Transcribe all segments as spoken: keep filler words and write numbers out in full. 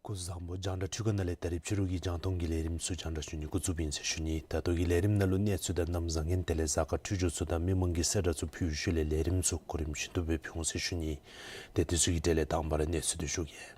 སྐུ་གཟུགས་བཟང་པོ། རྒྱང་བསྒྲགས་འཕྲུལ་ཁང་ནང་ལས་ད་རིས་ཕྱི་རུ་གི་རྒྱང་མཐོང་གི་ལས་རིམ་ཚུ་རྒྱང་བསྒྲགས་ཞུ་ནི་འགོ་བཙུགསཔ་ཨིན་ཟེར་ཞུ་ནི། ད་ལྟོ་གི་ལས་རིམ་ནང་ལུ་གནས་ཚུལ་དང་གནམ་བཟང་ངན་དེ་ལས་གཟའ་སྐར་འཕྲོད་སྦྱོར་ཚུ་དང་མི་མང་གི་གསལ་བསྒྲགས་ཚུ་ཕུལ་ཞིནམ་ལས་ལས་རིམ་ཚུ་གོ་རིམ་བཞིན་དུ་སྦེ་ཕུལ་འོང་ཟེར་ཞུ་ནི། ཏེ་དེ་ཚུ་གི་གྲས་ལས་དང་པ་ར་གནས་ཚུལ་འདི་ཞུ་གེ།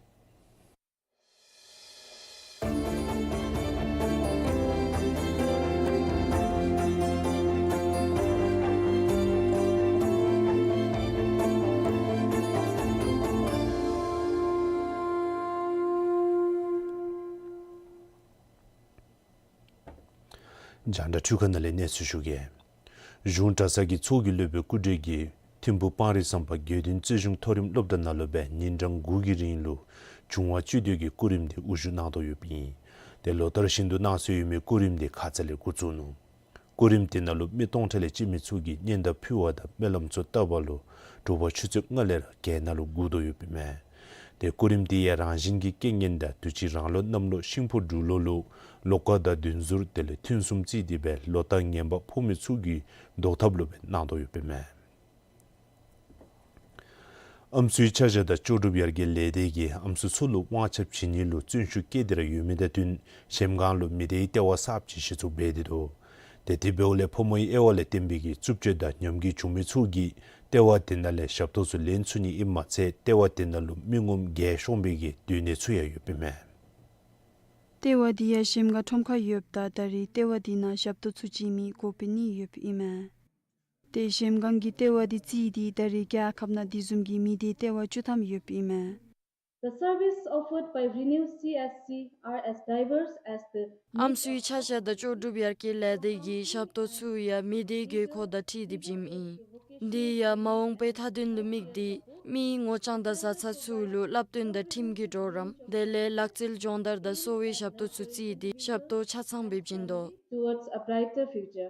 རྒྱང་བསྒྲགས་འཕྲུལ་ཁང་ནང་ལས་གནས་ཚུལ་ཞུ་གེ། གཞུང་གྲྭ་ཚང་གི་ཚོགས་ཀྱི་སློབ་དཔོན་སྐུ་བགྲེས་ཀྱིས་ཐིམ་ཕུག་སྤང་རི་ཟམ་པ་དགེ་འདུན་རྩེ་གཞུང་མཐོ་རིམ་སློབ་གྲྭ་ནང་ལུ་སྦེ་ཉིན་གྲངས་དགུ་གི་རིང་ལུ་བྱུང་བ་བཅུད་བསྡུས་ཀྱི་སྐུ་རིམ་འདི་དབུ་བཞུགས་གནང་དོ་ཡོདཔ་ཨིན། ཏེ་ལོ་ལྟར་བཞིན་དུ་གནང་སྲོལ་ཡོད་མི་སྐུ་རིམ་འདི་ཁ་ཙ་ལས་འགོ་བཙུགས་ནུག། སྐུ་རིམ་འདི་ནང་ལུ་མི་སྟོང་ཕྲག་ལས་བཅད་མི་ཚུ་གིས་སྙན་དར་ཕུལ་བ་དང་སྨོན་ལམ་ཚུ་བཏབ་པ་ལུ་དྲོ་པ་ཆུ་ཚོད་ལྔ་ལས་ར་གྱལ་ནང་ལུ་སྒུག་དོ་ཡོདཔ་ཨིན་མས། ཏེ་སྐུ་རིམ་འདི་ཡང་རང་བཞིན་གྱི་རྐྱེན་ངན་དང་དུས་ཅི་རང་ལོ་གནམ་ལོ་ཤིང་ཕོ་འབྲུག་ལོ་ལུ་ལོ་ཀ་དང་བདུན་ཟུར་དེ་ལས་ཐུན་གསུམ་བརྩིས་ཏེ་སྦེ་ལོ་རྟགས་ངན་པ་ཕོག་མི་ཚུ་གི་བཟློག་ཐབས་ལུ་སྦེ་གནང་དོ་ཡོདཔ་ཨིན་མས། ཨམ་སྲུའི་ཆ་བཞག་དང་ལྕོགས་གྲུབ་ཡར་རྒྱས་ལས་སྡེ་གིས་ཨམ་སྲུ་ཚུ་ལུ་དབང་ཆ་བྱིན་ནི་ལུ་བརྩོན་ཤུགས་བསྐྱེད་དེ་ར་ཡོད་མི་དང་བསྟུན་གཞལམ་སྒང་ལུ་མི་སྡེའི་ལྟེ་བ་གསརཔ་ཅིག་གཞི་བཙུགས་འབད་དེ་འདུག། ཏེ་དེ་འབདཝ་ལས་ཕོ་མོའི་དབྱེ་བ་ལས་བརྟེན་པའི་གི་རྩུབ་སྤྱོད་དང་ཉམས་རྒུད་བྱུང་མི་ཚུ་གིས་ལྟེ་བ་དེ་ནང་ལས་ཞབས་ཏོག་ཚུ་ལེན་ཚུགས་ནི་ཨིནམ་མ་ཚད་ལྟེ་བ་དེ་ནང་ལུ་མི་ངོམ་བརྒྱད་ཤོང་པའི་གི་དུས་གནས་ཚུ་ཡང་ཡོདཔ་ཨིན་མས། ལྟེ་བ་འདི་ཡང་གཞལམ་སྒང་ཁྲོམ་ཁར་ཡོདཔ་ད་ད་རེས་ལྟེ་བ་འདི་ནང་ཞབས་ཏོག་ཚུ་བྱིན་མི་དགོ་པའི་གནས་ཡོདཔ་ཨིན་མས། ཏེ་གཞལམ་སྒང་གི་ལྟེ་བ་འདི་བརྩིས་ཏེ་ད་རེས་རྒྱལ་ཁབ་ནང་དེ་བཟུམ་གྱི་མི་སྡེ་ལྟེ་བ་བཅུ་ཐམ་ཡོདཔ་ཨིན་མས། The service offered by Renew C S C are as diverse as the ཨམ་སྲུའི་ཆ་བཞག་དང་ལྕོགས་གྲུབ་ཡར་རྒྱས་ལས་སྡེ་གི་ཞབས་ཏོག་ཚུ་ཡང་མི་སྡེའི་དགོས་མཁོ་དང་འཁྲིལ་ཏེ་བྱིནམ་ཨིན། འདི་ཡང་མ་འོངས་པའི་མཐའ་དོན་ལུ་དམིགས་ཏེ་མི་ངོ་རྐྱང་དང་བཟའ་ཚང་ཚུ་ལུ་བསླབ་སྟོན་དང་ཁྲིམས་ཀྱི་གྲོགས་རམ་དེ་ལས་ལག་རྩལ་སྦྱོང་བརྡར་དང་གསོ་བའི་ཞབས་ཏོག་ཚུ་བརྩིས་ཏེ་ཞབས་ཏོག་ཆ་ཚང་སྦེ་བྱིན་དོ། Towards a brighter future.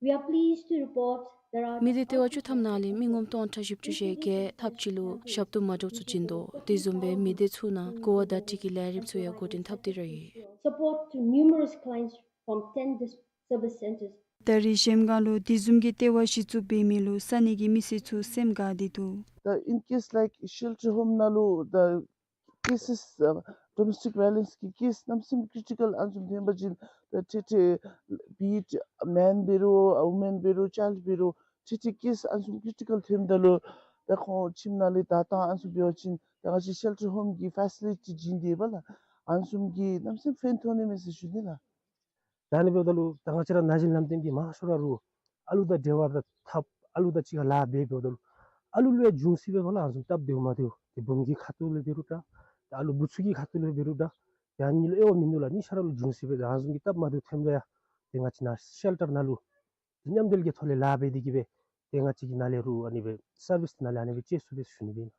We are pleased to report there are མི་སྡེ་ལྟེ་བ་བཅུ་ཐམ་ནང་ལས་མི་ངོམ་སྟོང་ཕྲག་བཞི་བཅུ་ཞེ་བརྒྱད་ཐབས་ཅིག་ལུ་ཞབས་ཏོག་མ་འདྲཝ་ཚུ་བྱིན་དོ། དེ་བཟུམ་སྦེ་མི་སྡེ་ཚུ་ནང་གོ་བ་བརྡ་སྤྲོད་ཀྱི་ལས་རིམ་ཚུ་ཡང་འགོ་འདྲེན་འཐབ་སྟེ་ར་ཡོད། Support to numerous clients from ten dis- service centers. ད་རེས་གཞལམ་སྒང་ལུ་དེ་བཟུམ་གྱི་ལྟེ་བ་གཞི་བཙུགས་འབད་མི་ལུ་ས་གནས་ཀྱི་མི་སེར་ཚུ་སེམས་དགའ་སྟེ་འདུག། The in case like shelter home ནང་ལུ་the cases, uh, domestic violence གི་case གནམ་མེད་ས་མེད་critical ཨ་ནི་བཟུམ་ཐོན་པ་ཅིན་ད་ཏེ་ཏེ་be it man འབད་རུང་woman འབད་རུང་child འབད་རུང་ཏེ་ཏེ་case ཨ་ནི་བཟུམ་critical ཐོནམ་ད་ལུ་ད་ཁོང་ཁྱིམ་ནང་ལས་བརྡ་བཏང་ཨ་ནི་བཟུམ་འབད་བ་ཅིན་ད་ང་བཅས་shelter home གི་facility བྱིན་ཏེ་ཡོདཔ་ལགས། ཨ་ནི་བཟུམ་གྱི་གནམ་མེད་ས་མེད་ཕན་ཐོགས་ནི་མས་ཟེར་ཞུ་ནི་ལགས། ད་ཨ་ནི་འབདཝ་ད་ལུ་ད་ང་བཅས་ར་ན་གཞོན་ལམ་སྟོན་གྱི་མང་ཤོས་ར་རུང་ཨ་ལུ་དང་འབྲེལ་བ་དང་འཐབ་ཨ་ལུ་དང་གཅིག་ཁར་ལཱ་འབད་འབདཝ་ད་ལུ་ཨ་ལུ་ལུ་ཡང་འབྱུང་སྲིད་པས་གོ་ལགས། ཨ་ནི་བཟུམ་སྟབས་བདེཝ་མ་བདེཝ་ཏེ་བུམོ་གི་ཁ་ཐུག་ལས་འབད་རུང་འདྲ་ཏེ་ཨ་ལུ་བུ་ཚུ་གི་ཁ་ཐུག་ལས་འབད་རུང་འདྲ་ཏེ་ཨ་ནི་ལུ་དབྱེ་བ་མིན་འདུག་ལགས། གཉིས་ཆ་ར་ལུ་འབྱུང་སྲིད་པས། ད་ཨ་ནི་བཟུམ་གྱི་སྟབས་མ་བདེཝ་ཐོནམ་ད་ཡང་ཏེ་ང་བཅས་ནཱ་shelter ནང་ལུ་ཏེ་མཉམ་འབྲེལ་གྱི་ཐོག་ལས་ལཱ་འབད་དེ་གིས་སྦེ་ཏེ་ང་བཅས་ཀྱིས་ནཱ་ལས་རུང་ཨ་ནི་སྦེ་service ནཱ་ལས་ཨ་ནི་སྦེ་སྤྱོད་ཚུགས་པས་ཟེར་ཞུ་ནི་ཨིན།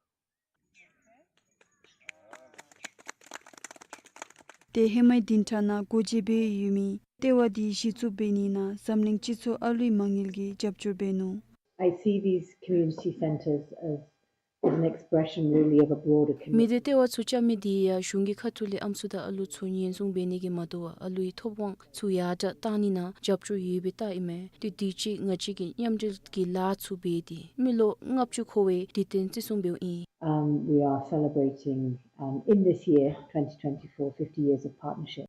ཏེ་ཧེ་མའི་བདུན་ཕྲག་ནང་སྒོ་འབྱེད་འབད་ཡོད་མི་ ལྟེ་བ་འདི་གཞི་བཙུགས་འབད་ནི་ནང་འཛམ་གླིང་སྤྱི་ཚོགས་ཨ་ལུའི་མ་དངུལ་གྱིས་རྒྱབ་སྐྱོར་འབད་ནུག། I see these community centres as, as an expression really of a broader commitment. མི་སྡེ་ལྟེ་བ་ཚུ་རྐྱབ་མི་འདི་ཡང་གཞུང་གི་ཁ་ཐུག་ལས་ཨམ་སྲུ་དང་ཨ་ལུ་ཚུ་ཉེན་སྲུང་འབད་ནི་གིས་མ་དོ་བར་ཨ་ལུའི་ཐོབ་དབང་ཚུ་ཡར་དྲགས་གཏང་ནི་ནང་རྒྱབ་སྐྱོར་ཡོད་པའི་རྟགས་ཨིན་མས། ཏེ་དུས་ཅི་ང་བཅས་ཀྱིས་མཉམ་འབྲེལ་གྱི་ལཱ་ཚུ་འབད་དེ་མི་ལོ་ལྔ་བཅུ་འཁོར་བའི་དུས་སྟོན་བརྩི་སྲུང་འབདཝ་ཨིན། Um, we are celebrating, um, in this year, twenty twenty-four, fifty years of partnership.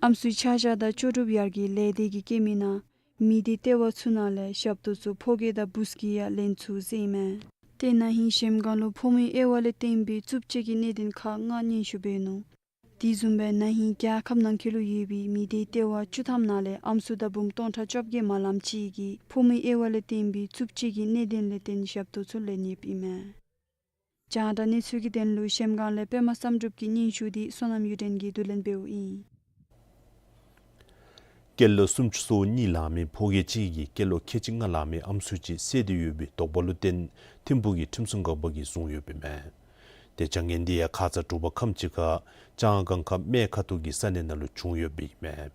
ཨམ་སྲུའི་ཆ་བཞག་དང་ལྕོགས་གྲུབ་ཡར་རྒྱས་ལས་སྡེ་གིས་བཀོད་མི་ནང་མི་སྡེ་ལྟེ་བ་ཚུ་ནང་ལས་ཞབས་ཏོག་ཚུ་ཕོ་སྐྱེས་དང་བུ་སྐྱེས་ཡང་ལེན་ཚུགས་ཟེར་ཨིན་མས། ཏེ་ན་ཧིང་གཞལམ་སྒང་ལུ་ཕོ་མོའི་དབྱེ་བ་ལས་བརྟེན་པའི་རྩུབ་སྤྱོད་ཀྱི་གནད་དོན་ཁག་ལྔ་སྙན་ཞུ་འབད་ནུག། དེ་བཟུམ་སྦེ་ན་ཧིང་རྒྱལ་ཁབ་ནང་འཁོད་ལུ་ཡོད་པའི་མི་སྡེ་ལྟེ་བ་བཅུ་ཐམ་ནང་ལས་ཨམ་སྲུ་དང་བུམོ་སྟོང་ཕྲག་བཅོ་བརྒྱད་མ་ལངམ་ཅིག་གིས་ཕོ་མོའི་དབྱེ་བ་ལས་བརྟེན་པའི་རྩུབ་སྤྱོད་ཀྱི་གནད་དོན་ལས་བརྟེན་ཞབས་ཏོག་ཚུ་ལེན་ཡོདཔ་ཨིན་མས། རྒྱང་བསྒྲགས་གནས་ཚུལ་གྱི་དོན་ལུ་གཞལམ་སྒང་ལས་པདྨ་བསམ་གྲུབ་ཀྱི་སྙན་ཞུ་འདི་བསོད་ནམས་གཡུ་སྒྲོན་གྱིས་བསྡུ་ལེན་འབདཝ་ཨིན། སྐྱེས་ལོ་སུམ་ཅུ་སོ་གཉིས་ལང་མི་ཕོ་སྐྱེས་ཅིག་གིས་སྐྱེས་ལོ་ཁལ་གཅིག་ལྔ་ལང་མི་ཨམ་སྲུ་ཅིག་བསད་དེ་ཡོད་པའི་དོགས་པ་ལུ་བརྟེན་ཐིམ་ཕུག་གི་ཁྲིམས་སྲུང་འགག་པ་གིས་བཟུང་ཡོདཔ་ཨིན་མས། ཏེ་བྱ་ངན་འདི་ཡང་ཁ་ཙ་དྲོ་པ་ཁམས་ཅིག་ཁར་ལྕང་སྒང་ཁ་སྨད་ཁ་ཐུག་གི་ས་གནས་ནང་ལུ་བྱུང་ཡོདཔ་ཨིན་མས།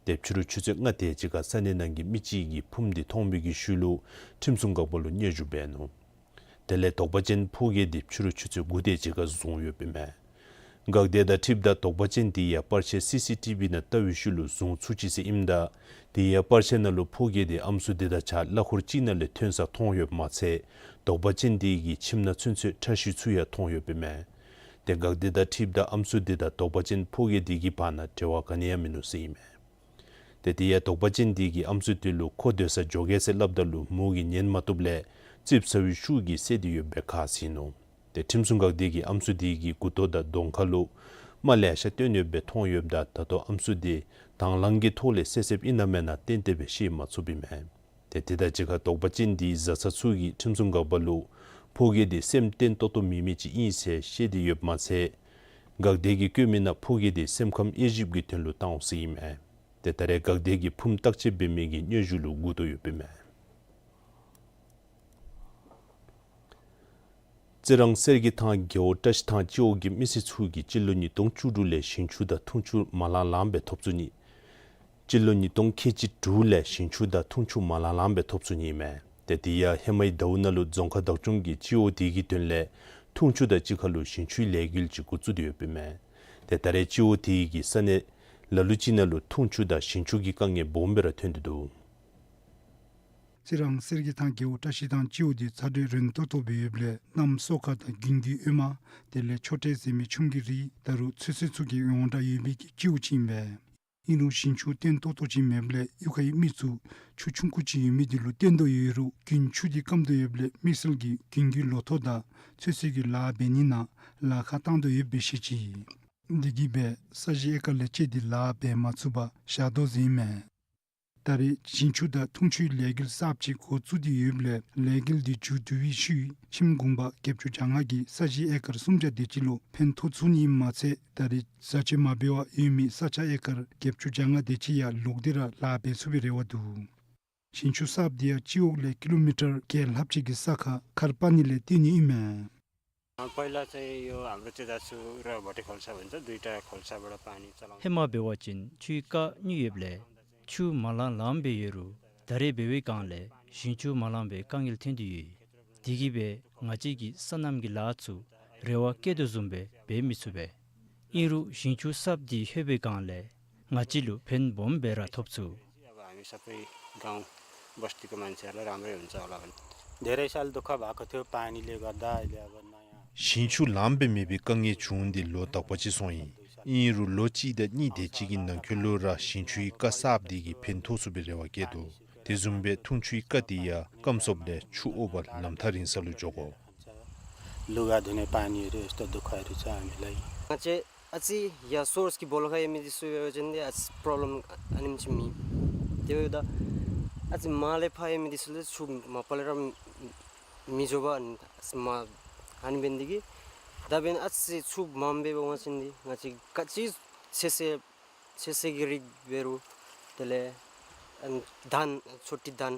ཏེ་ཕྱི་རུ་ཆུ་ཚོད་ལྔ་དེ་ཅིག་ཁར་ས་གནས་ནང་གི་མི་ཅིག་གིས་ཕུངམ་འདི་མཐོང་བའི་གི་ཤུལ་ལུ་ཁྲིམས་སྲུང་འགག་པ་ལུ་སྙན་ཞུ་འབད་ནུག། དེ་ལས་དོགས་པ་ཅན་ཕོ་སྐྱེས་འདི་ཕྱི་རུ་ཆུ་ཚོད་དགུ་དེ་ཅིག་ཁར་བཟུང་ཡོདཔ་ཨིན་མས། འགག་སྡེ་དང་འཁྲིལཝ་ད་དོགས་པ་ཅན་འདི་ཡང་པར་ཆས་སི་སི་ཊི་བི་ནང་བལྟ་བའི་ཤུལ་ལུ་བཟུང་ཚུགས་ཅི་ཟེར་ཨིནམ་ད་དེ་ཡང་པར་ཆས་ནང་ལུ་ཕོ་སྐྱེས་འདི་ཨམ་སྲུ་འདི་དང་གཅིག་ཁར་གླ་འཁོར་གཅིག་ནང་ལས་ཐོན་ས་མཐོང་ཡོདཔ་མ་ཚད་དོགས་པ་ཅན་འདི་གི་ཁྱིམ་ནང་ཚུན་ཚོད་ཁྲག་ཤུལ་ཚུ་ཡང་མཐོང་ཡོདཔ་ཨིན་མས། ཏེ་འགག་སྡེ་དང་འཁྲིལཝ་ད་ཨམ་སྲུ་འདི་དང་དོགས་པ་ཅན་ཕོ་སྐྱེས་འདི་གི་བར་ན་འབྲེལ་བ་ག་ནི་ཡང་མིན་ནུག་ཟེར་ཨིན་མས། ཏེ་དེ་ཡང་དོགས་པ་ཅན་འདི་གིས་ཨམ་སྲུ་དེ་ལུ་ཁོ་སྡོད་སར་འགྱོ་གེ་ཟེར་སླབ་ད་ལུ་མོ་གིས་ཉན་མ་བཏུབ་ལས་ཙིགཔ་ཟ་བའི་ཤུགས་ཀྱིས་བསད་དེ་ཡོདཔ་སྦེ་ཁ་བཟེད་ནུག། ཏེ་ཁྲིམས་སྲུང་འགག་སྡེ་གིས་ཨམ་སྲུ་དེ་གི་མགུ་ཏོ་དང་གདོང་ཁ་ལུ་རྨ་ལེ་ཤ་བཏོན་ཡོདཔ་སྦེ་མཐོང་ཡོདཔ་ད་ད་ལྟོ་ཨམ་སྲུ་དེ་དང་བླངས་ཀྱི་ཐོག་ལས་བསད་བསདཔ་ཨིན་ན་མེན་ན་ཏན་ཏན་སྦེ་ཤེས་མ་ཚུགསཔ་ཨིན་མས། ཏེ་དེ་དང་གཅིག་ཁར་དོགས་པ་ཅན་འདི་བཟའ་ཚང་ཚུ་གིས་ཁྲིམས་སྲུང་འགག་པ་ལུ་ཕོ་སྐྱེས་དེ་སེམས་བརྟན་ཏོག་ཏོ་མེད་མི་ཅིག་ཨིན་ཟེར་བཤད་དེ་ཡོདཔ་མ་ཚད་འགག་སྡེ་གིས་བཀོད་མི་ནང་ཕོ་སྐྱེས་དེ་སེམས་ཁམས་དབྱེ་ཞིབ་ཀྱི་དོན་ལུ་བཏང་འོང་ཟེར་ཨིན་མས། ཏེ་ད་རེས་འགག་སྡེ་གིས་ཕུངམ་བརྟག་དཔྱད་འབད་མི་གི་སྙན་ཞུ་ལུ་མགུ་འཐོམ་ཡོདཔ་ཨིན་མས། རྩི་རང་གསེར་གྱི་ཐང་རྒེད་འོག་བཀྲ་ཤིས་ཐང་སྤྱི་འོག་གི་མི་སེར་ཚུ་གིས་སྤྱི་ལོ་ཉིས་སྟོང་བཅུ་དྲུག་ལས་ཞིང་ཆུ་དང་འཐུང་ཆུ་མ་ལང་ལངམ་སྦེ་ཐོབ་ཚུགས་ནི། སྤྱི་ལོ་ཉིས་སྟོང་ཁལ་གཅིག་དྲུག་ལས་ཞིང་ཆུ་དང་འཐུང་ཆུ་མ་ལང་ལངམ་སྦེ་ཐོབ་ཚུགས་ནི་ཨིན་མས། ཏེ་དེ་ཡང་ཧེ་མའི་ཟླཝ་ནང་ལུ་རྫོང་ཁག་བདག་སྐྱོང་གིས་སྤྱི་འོག་དེ་གི་དོན་ལས་འཐུང་ཆུ་དང་གཅིག་ཁར་ལུ་ཞིང་ཆུའི་ལས་འགུལ་ཅིག་འགོ་བཙུགས་ཏེ་ཡོདཔ་ཨིན་མས། ཏེ་ད་རེས་སྤྱི་འོག་དེ་གི་ས་གནས་ལ་ལུ་ཅིག་ནང་ལུ་འཐུང་ཆུ་དང་ཞིང་ཆུ་གི་དཀའ་ངལ་སྦོམ་སྦེ་ར་ཐོན་ཏེ་འདུག། རྩི་རང་གསེར་གྱི་ཐང་རྒེད་འོག་བཀྲ་ཤིས་ཐང་སྤྱི་འོག་འདི་ཚ་དྲོད་རན་ཏོག་ཏོ་སྦེ་ཡོདཔ་ལས་གནམ་སོ་ཁ་དང་དགུན་གྱི་ཨོ་མ་དེ་ལས་ཆོ་འབྲས་ཟེར་མི་ཆུམ་གྱི་རིགས་ད་རུང་ཚོད་བསྲེ་ཚུ་གི་ཡོངས་གྲགས་ཡོད་མི་གི་སྤྱི་འོག་ཅིག་ཨིན་པས། ཨིན་རུང་ཞིང་ཆུ་བརྟན་ཏོག་ཏོ་ཅིག་མེདཔ་ལས་གཡུས་ཁའི་མི་ཚུ་ཆུ་ཆུང་ཀུ་ཅིག་ཡོད་མི་དེ་ལུ་བརྟེན་དོ་ཡོད་རུང་དགུན་ཆུ་དེ་སྐམ་དོ་ཡོདཔ་ལས་དམིགས་བསལ་གྱིས་དགུན་གྱི་ལོ་ཐོག་དང་ཚོད་བསྲེ་གི་ལཱ་འབད་ནི་ནང་ལཱ་ཁག་བཏང་དོ་ཡོདཔ་སྦེ་བཤད་ཅི། དེ་གིས་སྦེ་ས་གཞི་ཨེ་ཀར་ལས་བཅད་དེ་ལཱ་འབད་མ་ཚུགས་པར་བཞག་དོ་ཟེར་ཨིན་མས། ད་རེས་ཞིང་ཆུ་དང་འཐུང་ཆུའི་ལས་འགུལ་གསརཔ་ཅིག་འགོ་བཙུགས་ཏེ་ཡོདཔ་ལས་ལས་འགུལ་འདི་མཇུག་བསྡུ་བའི་ཤུལ་ཁྱིམ་གུང་པ་བརྒྱད་ཅུ་གྱ་ལྔ་གིས་ས་གཞི་ཨེ་ཀར་སུམ་བརྒྱ་དེ་ཅིག་ལུ་ཕན་ཐོགས་ཚུགས་ནི་མ་ཚད་ད་རེས་བཟའ་སྤྱོད་མ་འབད་བར་ཡོད་མི་ས་ཆ་ཨེ་ཀར་བརྒྱད་ཅུ་གྱ་ལྔ་དེ་ཅིག་ཡང་ལོག་སྟེ་ར་ལཱ་འབད་ཚུགས་པའི་རེ་བ་འདུག། ཞིང་ཆུ་གསརཔ་འདི་ཡང་སྤྱི་འོག་ལས་ཀི་ལོ་མི་ཊར་བརྒྱད་ལྷགཔ་ཅིག་གི་ས་ཁར་མཁར་སྤར་ནི་ལས་བརྟེན་ནི་ཨིན་མས། पहिला चाहिँ यो हाम्रोतिर छु र भोटे खोल्सा भन्छ, दुईटा खोल्साबाट पानी चलाउँछ। ཧེ་མ་འབད་བ་ཅིན་ཆུའི་རྐ་གཉིས་ཡོདཔ་ལས་ཆུ་མ་ལང་ལངམ་སྦེ་ཡོད་རུང་ད་རེས་འབད་བའི་སྒང་ལས་ཞིང་ཆུ་མ་ལང་པའི་དཀའ་ངལ་ཐོན་ཏེ་ཡོད། དེ་གིས་སྦེ་ང་བཅས་ཀྱིས་སོ་ནམ་གྱི་ལཱ་ཚུ་རེ་བ་བསྐྱེད་དོ་བཟུམ་སྦེ་འབད་མི་ཚུགས་པས། ཨིན་རུང་ཞིང་ཆུ་གསརཔ་འདི་ལྷོད་པའི་སྒང་ལས་ང་བཅས་ལུ་ཕན་སྦོམ་སྦེ་ར་ཐོབ་ཚུགས། अब हामी सबै गाउँ बस्तीको मान्छेहरूलाई राम्रै हुन्छ होला भन्ने। धेरै साल दुःख भएको थियो पानीले गर्दा, अहिले अब नयाँ। ཞིང་ཆུ་ལངམ་སྦེ་མེད་པའི་དཀའ་ངལ་བྱུང་སྟེ་ལོ་དག་པ་ཅིག་སོང་ཡི། ཨིན་རུང་ལོ་གཅིག་དང་གཉིས་དེ་ཅིག་གི་ནང་འཁོད་ལུ་ར་ཞིང་ཆུའི་རྐ་གསརཔ་འདི་གིས་ཕན་ཐོགས་ཚུགས་པའི་རེ་བ་བསྐྱེད་དོ། དེ་བཟུམ་སྦེ་འཐུང་ཆུའི་རྐ་འདི་ཡང་སྐམ་སོངམ་ལས་ཆུ་དབོར་བར་ལམ་ཐག་རིང་ས་ལུ་འགྱོ་དགོ། लुगा धुने पानीहरू यस्तो दुःखहरू छ हामीलाई। अझै या सोर्सकी बोलाखाइ एमएजी सुवेवजेन्दी अझ प्रब्लम अनिमछि मी। तेवेदा अझ माले फा एमएजी सुले छु मा पलेर मिजोबा अनि अझ मा हानि बेन्दिकी। दाबेन अझ छु माम्बे बवासिन्दी। ङाछि कच्ची छेसे छेसे गिरी बेरु तेले अन धान छोटी धान।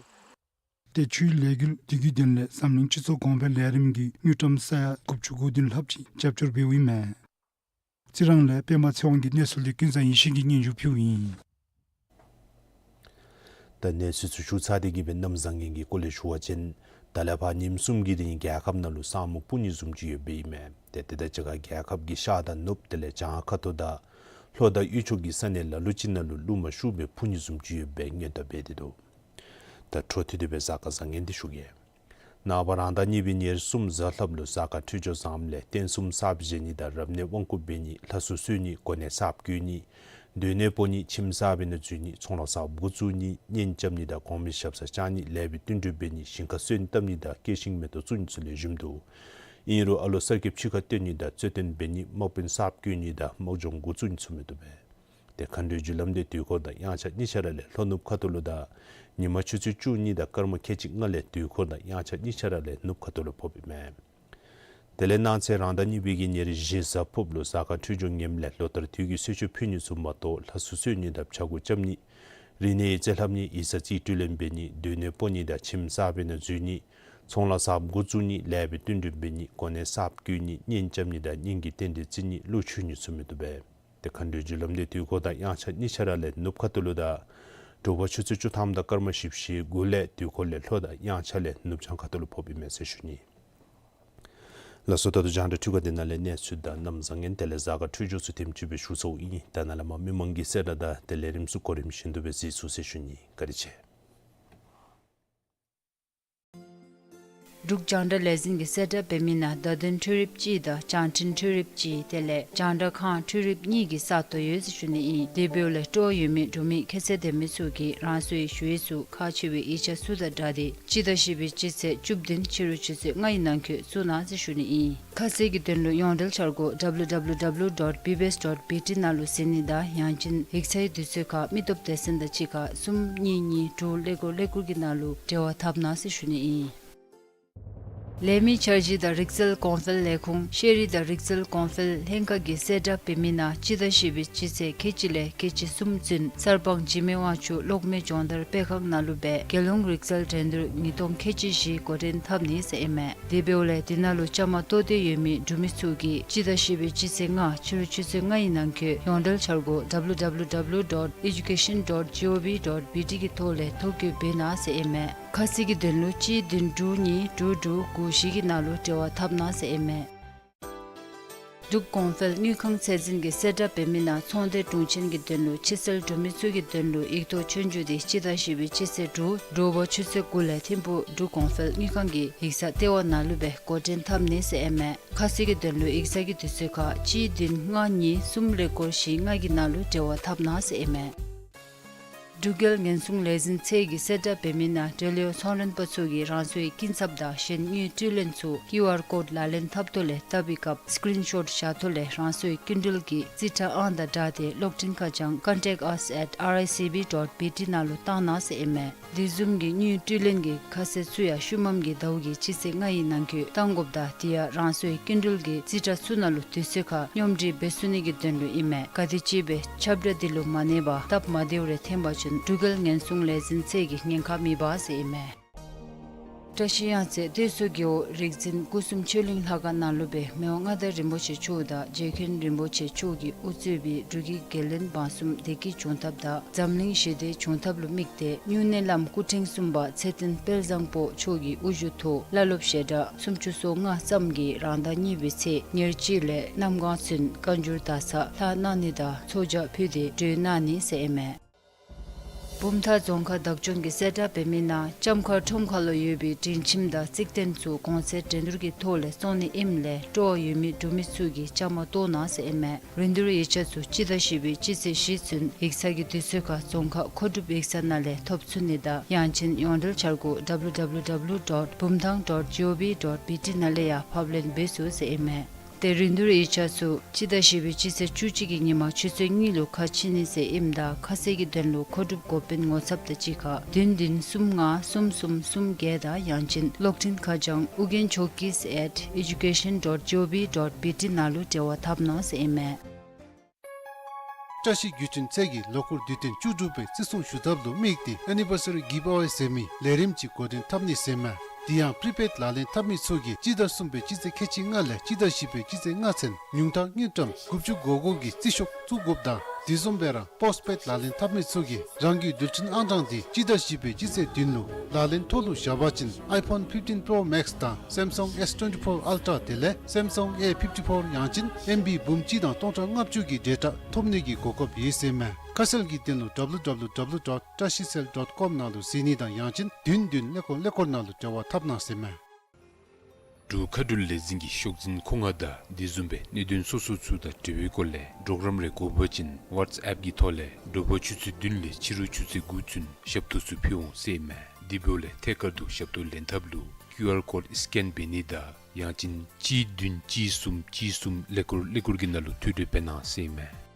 ཏེ་ཆུའི་ལས་འགུལ་དེ་གི་དོན་ལས་འཛམ་གླིང་སྤྱི་ཚོགས་གོང་འཕེལ་ལས་རིམ་གྱི་དངུལ་ཀྲམ་ས་ཡ་དགུ་བཅུ་གོ་བདུན་ལྷགཔ་ཅིག་རྒྱབ་སྐྱོར་འབདཝ་ཨིན་མས། རྩི་རང་ལས་པདྨ་ཚེ་དབང་གི་གནས་ཚུལ་འདི་ཀུན་བཟང་ཡེ་ཤེས་ཀྱིས་སྙན་ཞུ་ཕུལཝ་ཨིན། ད་གནས་ཚུལ་ཚུ་ཞུ་ཚར་ཏེ་གི་སྦེ་གནམ་བཟང་ངན་གྱི་སྐོར་ལས་ཞུ་བ་ཅིན་ད་ལས་ཕར་ཉིནམ་གསུམ་གྱི་རིང་རྒྱལ་ཁབ་ནང་ལུ་ས་སྨུག་སྤུ་ནི་བཟུམ་ཅིག་ཡོདཔ་ཨིན་མས། ཏེ་དེ་དང་གཅིག་ཁར་རྒྱལ་ཁབ་ཀྱི་ཤར་དང་ནུབ་དེ་ལས་བྱང་ཁ་ཐུག་དང་ལྷོ་དང་དབུས་ཕྱོགས་ཀྱི་ས་གནས་ལ་ལུ་ཅིག་ནང་ལུ་ལུ་མ་ཤུགས་སྦེ་སྤུ་ནི་བཟུམ་ཅིག་ཡོདཔ་སྦེ་སྔོན་བརྡ་འབད་དེ་འདུག། ད་འཕྲོ་མཐུད་དེ་སྦེ་གཟའ་སྐར་བཟང་ངན་འདི་ཞུ་གེ། ནངས་པ་རང་ཟླ་གཉིས་པའི་ཉེར་གསུམ་གཟའ་ལྷགཔ་ལུ་གཟའ་སྐར་འཕྲོད་སྦྱོར་བཟངམ་ལས་རྟེན་གསུམ་གསརཔ་བཞེངས་ནི་དང་རབ་གནས་དབང་བསྐུར་འབད་ནི། ལྷ་གསོལ་གསོལ་ནི། གོ་གནས་གསརཔ་བསྐོ་ནི། སྡོད་གནས་སྤོ་ནི། ཁྱིམ་གསར་པའི་ནང་འཛུལ་ནི། ཚོང་ལཱ་གསརཔ་འགོ་བཙུགས་ནི། གཉེན་རྐྱབ་ནི་དང་གོང་མའི་ཞབས་སར་བཅར་ནི། ལེགས་པའི་བསྟུན་གྲོས་འབད་ནི། ཞིང་ཁར་སོན་བཏབ་ནི་དང་སྐྱེས་ཤིང་མེ་ཏོག་བཙུགས་ནི་ཚུ་ལེགས་ཤོམ་འདུག། ཨིན་རུང་ཨ་ལོ་གསར་སྐྱེས་ཕྱི་ཁར་བཏོན་ནི་དང་རྩོད་དོན་འབད་ནི། དམག་དཔོན་གསརཔ་བསྐོ་ནི་དང་དམག་སྦྱོང་འགོ་བཙུགས་ནི་ཚུ་མི་བཏུབ་པས། ཏེ་མཁའ་འགྲོའི་རྒྱུ་ལམ་འདི་དུས་འཁོར་དང་དབྱངས་འཆར་གཉིས་ཆ་ར་ལས་ལྷོ་ནུབ་ཁ་ཐུག་ལུ་དང་ཉིན་མ་ཆུ་ཚོད་བཅུ་གཉིས་དང་སྐར་མ་ཁལ་གཅིག་ལྔ་ལས་དུས་འཁོར་དང་དབྱངས་འཆར་གཉིས་ཆ་ར་ལས་ནུབ་ཁ་ཐུག་ལུ་ཕོགཔ་ཨིན་མས། དེ་ལས་གནངས་ཚེ་རང་ཟླ་གཉིས་པའི་གི་ཉེར་བཞི་གཟའ་ཕུརཔ་ལུ་གཟའ་སྐར་འཕྲོད་སྦྱོར་ངནམ་ལས་ལོ་ལྟར་དུས་ཀྱི་གསོལ་མཆོད་ཕུལ་ནི་ཚུ་མ་གཏོགས་ལྷ་གསོལ་གསོལ་ནི་དང་ཕྱག་འགུག་རྐྱབ་ནི། རིག་གནས་ཡིག་རྩིས་ལྷབ་ནི། ཡིག་ཚང་རྩིས་སྤྲོད་ལེན་འབད་ནི། སྡོད་གནས་སྤོ་ནི་དང་ཁྱིམ་གསར་པའི་ནང་འཛུལ་ནི། ཚོང་ལཱ་གསརཔ་འགོ་བཙུགས་ནི། ལེགས་པའི་བསྟུན་གྲོས་འབད་ནི། གོ་གནས་གསརཔ་བསྐོ་ནི། གཉེན་རྐྱབ་ནི་དང་གཉེན་གྱི་རྟེན་འབྲེལ་བརྩི་ནི། བློ་ཆོས་ནི་ཚུ་མི་བཏུབ་པས། ཏེ་མཁའ་འགྲོའི་རྒྱུ་ལམ་འདི་དུས་འཁོར་དང་དབྱངས་འཆར་གཉིས་ཆ་ར་ལས་ནུབ་ཁ་ཐུག་ལུ་དང་དྲོ་པ་ཆུ་ཚོད་བཅུ་ཐམ་དང་སྐར་མ་བཞི་བཅུ་ཞེ་དགུ་ལས་དུས་འཁོར་ལས་ལྷོ་དང་དབྱངས་འཆར་ལས་ནུབ་བྱང་ཁ་ཐུག་ལུ་ཕོགཔ་ཨིན་མས་ཟེར་ཞུ་ནི། ལགས་སོ། ད་ལྟོ་རྒྱང་བསྒྲགས་འཕྲུལ་ཁང་འདི་ནང་ལས་གནས་ཚུལ་དང་གནམ་བཟང་ངན་དེ་ལས་གཟའ་སྐར་འཕྲོད་སྦྱོར་ཚུ་དེམ་ཅིག་སྦེ་ཞུ་ཚརཝ་ཨིན། ད་ནཱ་ལས་མར་མི་མང་གི་གསལ་བསྒྲགས་དང་དེ་ལས་རིམ་ཚུ་གོ་རིམ་བཞིན་དུ་སྦེ་གཟིགས་ཚུགས་ཟེར་ཞུ་ནི། བཀའ་དྲིན་ཆེ། འབྲུག་རྒྱང་བསྒྲགས་ལས་འཛིན་གྱིས་གསལ་བསྒྲགས་འབད་མི་ནང་བརྡ་དོན་འཕྲུལ་རིགཔ་གཅིག་དང་བྱང་འཕྲིན་འཕྲུལ་རིགཔ་གཅིག་དེ་ལས་རྒྱང་བསྒྲགས་ཁང་འཕྲུལ་རིགཔ་གཉིས་ཀྱི་ས་སྟོང་ཡོད་ཟེར་ཞུ་ནི་ཨིན། དེ་འབདཝ་ལས་སྤྲོ་བ་ཡོད་མི་འབྲུག་མི་ཁྱད་ཚད་ལྡན་མི་ཚུ་གིས་རང་སོའི་ཞུ་ཡིག་ཚུ་ཁག་ཆེ་བའི་ཡིག་ཆ་ཚུ་དང་སྦྲགས་ཏེ་སྤྱི་ཟླ་བཞི་པའི་སྤྱི་ཚེས་བཅུ་བདུན་ཕྱི་རུ་ཆུ་ཚོད་ལྔ་ཡི་ནང་འཁོད་བཙུགས་གནང་ཟེར་ཞུ་ནི་ཨིན། ཁ་གསལ་གྱི་དོན་ལུ་ཡོངས་འབྲེལ་འཆར་སྒོ་W W W dot B B S dot B T ནང་ལུ་གཟིགས་ནི་དང་ཡང་ཅིན་ཡིག་ཚང་དུས་ཚོད་ཁར་མི་སྟོབས་སྡེ་ཚན་དང་གཅིག་ཁར་གསུམ་གཉིས་གཉིས་དྲུག་ཀླད་ཀོར་ཀླད་ཀོར་གྱི་ནང་ལུ་འབྲེལ་བ་འཐབ་གནང་ཟེར་ཞུ་ནི་ཨིན། ལས་མི་འཆར་གཞི་དང་རིག་རྩལ་གོང་འཕེལ་ལས་ཁུངས་ཤེས་རིག་དང་རིག་རྩལ་གོང་འཕེལ་ལྷན་ཁག་གིས་གསལ་བསྒྲགས་འབད་མི་ནང་སྤྱི་ཟླ་བཞི་པའི་སྤྱི་ཚེས་ཁལ་གཅིག་ལས་ཁལ་གཅིག་གསུམ་ཚུན་གསར་སྤང་འཇིགས་མེད་དབང་ཕྱུག་གློག་མེ་སྦྱོང་བརྡར་སྤེལ་ཁང་ནང་ལུ་སྦེ་རྒྱལ་ཡོངས་རིག་རྩལ་འགྲན་བསྡུར་ཉིས་སྟོང་ཁལ་གཅིག་བཞི་འགོ་འདྲེན་འཐབ་ནི་ཟེར་ཨིན་མས། དེ་འབདཝ་ལས་དེ་ནང་ལུ་བཅའ་མར་གཏོགས་ཏེ་ཡོད་མི་འབྲུག་མི་ཚུ་གིས་སྤྱི་ཟླ་བཞི་པའི་སྤྱི་ཚེས་ལྔ་ཕྱི་རུ་ཆུ་ཚོད་ལྔ་ཡི་ནང་འཁོད་ཡོངས་འབྲེལ་འཆར་སྒོ་W W W dot education dot G O V dot B T གི་ཐོག་ལས་ཐོ་བཀོད་འབད་གནང་ཟེར་ཨིན་མས། ཁ་གསལ་གྱི་དོན་ལུ་གཅིག་བདུན་དྲུག་གཉིས་དྲུག་དྲུག་དགུ་བཞི་གི་ནང་ལུ་འབྲེལ་བ་འཐབ་གནང་ཟེར་ཨིན་མས། འབྲུག་གོང་འཕེལ་དངུལ་ཁང་ཚད་འཛིན་གྱིས་གསལ་བསྒྲགས་འབད་མི་ནང་ཚོང་སྡེ་དྲུང་ཆེན་གྱི་དོན་ལུ་ཕྱི་སེལ་འབྲུག་མི་ཚུ་གི་དོན་ལུ་ཡིག་ཐོག་ཆོས་རྒྱུགས་འདི་སྤྱི་ཟླ་བཞི་པའི་སྤྱི་ཚེས་དྲུག་དྲོ་པ་ཆུ་ཚོད་དགུ་ལས་ཐིམ་ཕུག་འབྲུག་གོང་འཕེལ་དངུལ་ཁང་གི་ཡིག་ཚང་ལྟེ་བ་ནང་ལུ་སྦེ་འགོ་འདྲེན་འཐབ་ནི་ཟེར་ཨིན་མས། ཁ་གསལ་གྱི་དོན་ལུ་ཡིག་ཚང་གི་དུས་ཚོད་ཁར་གཅིག་བདུན་ལྔ་གཉིས་གསུམ་ཀླད་ཀོར་བཞི་ལྔ་གི་ནང་ལུ་འབྲེལ་བ་འཐབ་གནང་ཟེར་ཨིན་མས། འབྲུག་རྒྱལ་ཉེན་སྲུང་ལས་འཛིན་ཚད་ཀྱིས་གསལ་བསྒྲགས་འབད་མི་ནང་འབྲེལ་ཡོད་ཚོང་མགྲོན་པ་ཚུ་གིས་རང་སོའི་སྐྱིན་ཚབ་དང་གཞན་དངུལ་སྤྲོད་ལེན་ཚུ་ཀིའུ་ཨར་ཀོཌ་ལག་ལེན་འཐབ་ཐོག་ལས་བཏབ་པའི་སྐབས་སི་ཀི་རིན་ཤོཊ་བཞག་ཐོག་ལས་རང་སོའི་སྐྱིན་འགྲུལ་གྱི་རྩིས་ཁྲ་ཨང་དང་སྦྲགས་ཏེ་གློག་འཕྲིན་ཁ་བྱང་contact us at R I C B dot B T ནང་ལུ་བཏང་གནང་ཟེར་ཨིན་མས། དེ་བཟུམ་གྱི་དངུལ་སྤྲོད་ལེན་གྱི་ཁ་གསལ་ཚུ་ཡང་ཤུལ་མམ་གྱི་ཟླཝ་གི་སྤྱི་ཚེས་ལྔ་ཡི་ནང་འཁོད་བཏང་དགོཔ་དང་དེ་ཡང་རང་སོའི་སྐྱིན་འགྲུལ་གྱི་རྩིས་ཁྲ་ཚུ་ནང་ལུ་དུས་ཚོད་ཁར་སྙོམས་སྒྲིག་འབད་ཚུགས་ནི་གི་དོན་ལུ་ཨིན་མས། ག་དེམ་ཅིག་སྦེ་ཁྱབ་བསྒྲགས་འདི་ལུ་མ་གནས་པར་སྟབས་མ་བདེཝ་རེ་འཐོན་པ་ཅིན་འབྲུག་རྒྱལ་ཉེན་སྲུང་ལས་འཛིན་ཚད་ཀྱིས་ཉེན་ཁ་མི་འབག་ཟེར་ཨིན་མས། བཀྲ་ཤིས་གཡང་རྩེ་གཏེར་མཚོ་རྒེད་འོག་རིག་འཛིན་སྐུ་གསུམ་ཆོས་གླིང་ལྷ་ཁང་ནང་ལུ་སྦེ་མི་དབང་མངའ་བདག་རིན་པོ་ཆེ་མཆོག་དང་རྗེ་མཁན་རིན་པོ་ཆེ་མཆོག་གིས་དབུ་གཙོས་པའི་འབྲུག་གི་རྒྱལ་བློན་འབངས་གསུམ་བདེ་སྐྱིད་འབྱུང་ཐབས་དང་འཛམ་གླིང་ཞི་བདེ་འབྱུང་ཐབས་ལུ་དམིགས་ཏེ་སྨྱུང་གནས་བླམ་སྐུ་ཕྲེང་གསུམ་པ་ཚེ་བརྟན་དཔལ་བཟང་པོ་མཆོག་གི་དབུ་བཞུགས་ཐོག་བླ་སློབ་ཞལ་གྲངས་སུམ་ཅུ་སོ་ལྔ་ཙམ་གྱིས་རང་ཟླ་གཉིས་པའི་ཚེས་ཉེར་གཅིག་ལས་གནམ་གང་ཚུན་བཀའ་འགྱུར་དག་ཚར་ལྷག་གནང་ནི་དང་ཚོགས་ཇ་ཕུལ་ཏེ་གྲོལ་གནང་ནི་ཟེར་ཨིན་མས། བུམ་ཐང་རྫོང་ཁག་བདག་སྐྱོང་གིས་གསལ་བསྒྲགས་འབད་མི་ནང་ལྕམ་མཁར་ཁྲོམ་ཁ་ལུ་ཡོད་པའི་སྒྲིང་ཁྱིམ་དང་རྩིག་རྟེན་ཚུ་གོང་ཚད་འགྲན་བསྡུར་གྱི་ཐོག་ལས་བཙོང་ནི་ཨིནམ་ལས་སྤྲོ་བ་ཡོད་མི་འབྲུག་མི་ཚུ་གིས་བཅའ་མར་གཏོགས་གནང་ཟེར་ཨིན་མས། རིན་བསྡུར་ཡིག་ཆ་ཚུ་སྤྱི་ཟླ་བཞི་པའི་སྤྱི་ཚེས་བཞི་ཚུན་ཡིག་ཚང་གི་དུས་ཚོད་ཁར་རྫོང་ཁག་མཁོ་སྒྲུབ་ཡིག་ཚང་ནང་ལས་ཐོབ་ཚུགས་ནི་དང་ཡང་ཅིན་ཡོངས་འབྲེལ་འཆར་སྒོ་W W W dot bumthang dot gov dot B T ནང་ལས་ཡང་ཕབ་ལེན་འབད་ཚུགས་ཟེར་ཨིན་མས། ཏེ་རིན་བསྡུར་ཡིག་ཆ་ཚུ་སྤྱི་ཟླ་བཞི་པའི་སྤྱི་ཚེས་བཅུ་གཅིག་གི་ཉིན་མ་ཆུ་ཚོད་གཉིས་ལུ་ཁ་ཕྱེ་ནི་ཟེར་ཨིནམ་ད་ཁ་གསལ་གྱི་དོན་ལུ་མཁོ་སྒྲུབ་འགོ་དཔོན་ངོ་ཚབ་དང་གཅིག་ཁར་བདུན་བདུན་གསུམ་ལྔ་གསུམ་གསུམ་གསུམ་བརྒྱད་དང་ཡང་ཅིན་གློག་འཕྲིན་ཁ་བྱང་ཨུ་རྒྱན་ཇོ་ཀིས་at education dot gov dot B T ནང་ལུ་འབྲེལ་བ་འཐབ་གནང་ཟེར་ཨིན་མས། བཀྲ་ཤིས་བརྒྱུད་འཕྲིན་ཚད་ཀྱིས་ལོ་འཁོར་དུས་སྟོན་བཅུ་དྲུག་པའི་བརྩི་སྲུང་ཞུ་ཐབས་ལུ་དམིགས་ཏེ་ཨེ་ནི་བར་སི་རི་གིབ་ཨ་ཝེ་ཟེར་མི་ལས་རིམ་ཅིག་འགོ་འདྲེན་འཐབ་ནི་ཟེར་མས། དེ་ཡང་པྲི་པེཌ་ལག་ལེན་འཐབ་མི་ཚུ་གིས་སྤྱི་ཟླ་གསུམ་པའི་སྤྱི་ཚེས་ཁལ་གཅིག་ལྔ་ལས་སྤྱི་ཟླ་བཞི་པའི་སྤྱི་ཚེས་ལྔ་ཚུན་ཉུང་མཐའ་དངུལ་ཀྲམ་དགུ་བཅུ་གོ་གོ་གི་རྩིས་ཤོག་བཙུགས་དགོཔ་དང་དེ་བཟུམ་སྦེ་ར་པོསཊ་པེཌ་ལག་ལེན་འཐབ་མི་ཚུ་གིས་རང་གི་རྡུལ་ཕྲན་ཨང་གྲངས་དེ་སྤྱི་ཟླ་བཞི་པའི་སྤྱི་ཚེས་བདུན་ལུ་ལག་ལེན་ཐོག་ལུ་བཞག་པ་ཅིན་ཨའི་ཕོན་ཕིབ་ཊིན་པྲོ་མེཀསི་དང་སེམ་སུང་ཨེསི་ཊུ་ཝེན་ཊི་ཕོར་ཨལ་ཊ་དེ་ལས་སེམ་སུང་ཨེ་ཕིབ་ཊི་ཕོར་ཡང་ཅིན་ཨེམ་བི་འབུམ་གཅིག་དང་སྟོང་ཕྲག་ལྔ་བཅུ་གི་ཌེ་ཊ་ཐོབ་ནི་གི་གོ་སྐབས་ཡོད་ཟེར་མས། ཁ་གསལ་གྱི་དོན་ལུ་ཌབ་ལུ་ཌབ་ལུ་ཌབ་ལུ་ཌོཊ་བཀྲ་ཤིས་སེལ་ཌོཊ་ཀོམ་ནང་ལུ་གཟིགས་ནི་དང་ཡང་ཅིན་བདུན་བདུན་ཀླད་ཀོར་ཀླད་ཀོར་ནང་ལུ་འབྲེལ་བ་འཐབ་གནང་ཟེར་མས། འབྲུག་མཁའ་འགྲུལ་ལས་འཛིན་གྱི་ཤོག་འཛིན་མཁོ་མངགས་དང་དེ་བཟུམ་སྦེ་གནད་དོན་སོ་སོ་ཚུ་དང་འབྲེལ་བའི་སྐོར་ལས་གྲོགས་རམ་རེ་དགོ་པ་ཅིན་ཝཊས་ཨེཔ་གི་ཐོག་ལས་དྲོ་པ་ཆུ་ཚོད་བདུན་ལས་ཕྱི་རུ་ཆུ་ཚོད་དགུ་ཚུན་ཞབས་ཏོག་ཚུ་ཕུལ་འོང་ཟེར་མས། དེ་འབདཝ་ལས་ཐད་ཀར་དུ་ཞབས་ཏོག་ལེན་ཐབས་ལུ་ཀིའུ་ཨར་ཀོཌ་སི་ཀེན་འབད་ནི་དང་ཡང་ཅིན་གཅིག་བདུན་གཅིག་གསུམ་གཅིག་གསུམ་ཀླད་ཀོར་ཀླད་ཀོར་གྱི་ནང་ལུ་ཐུགས་སྤྲོ་འབད་གནང་ཟེར་མས།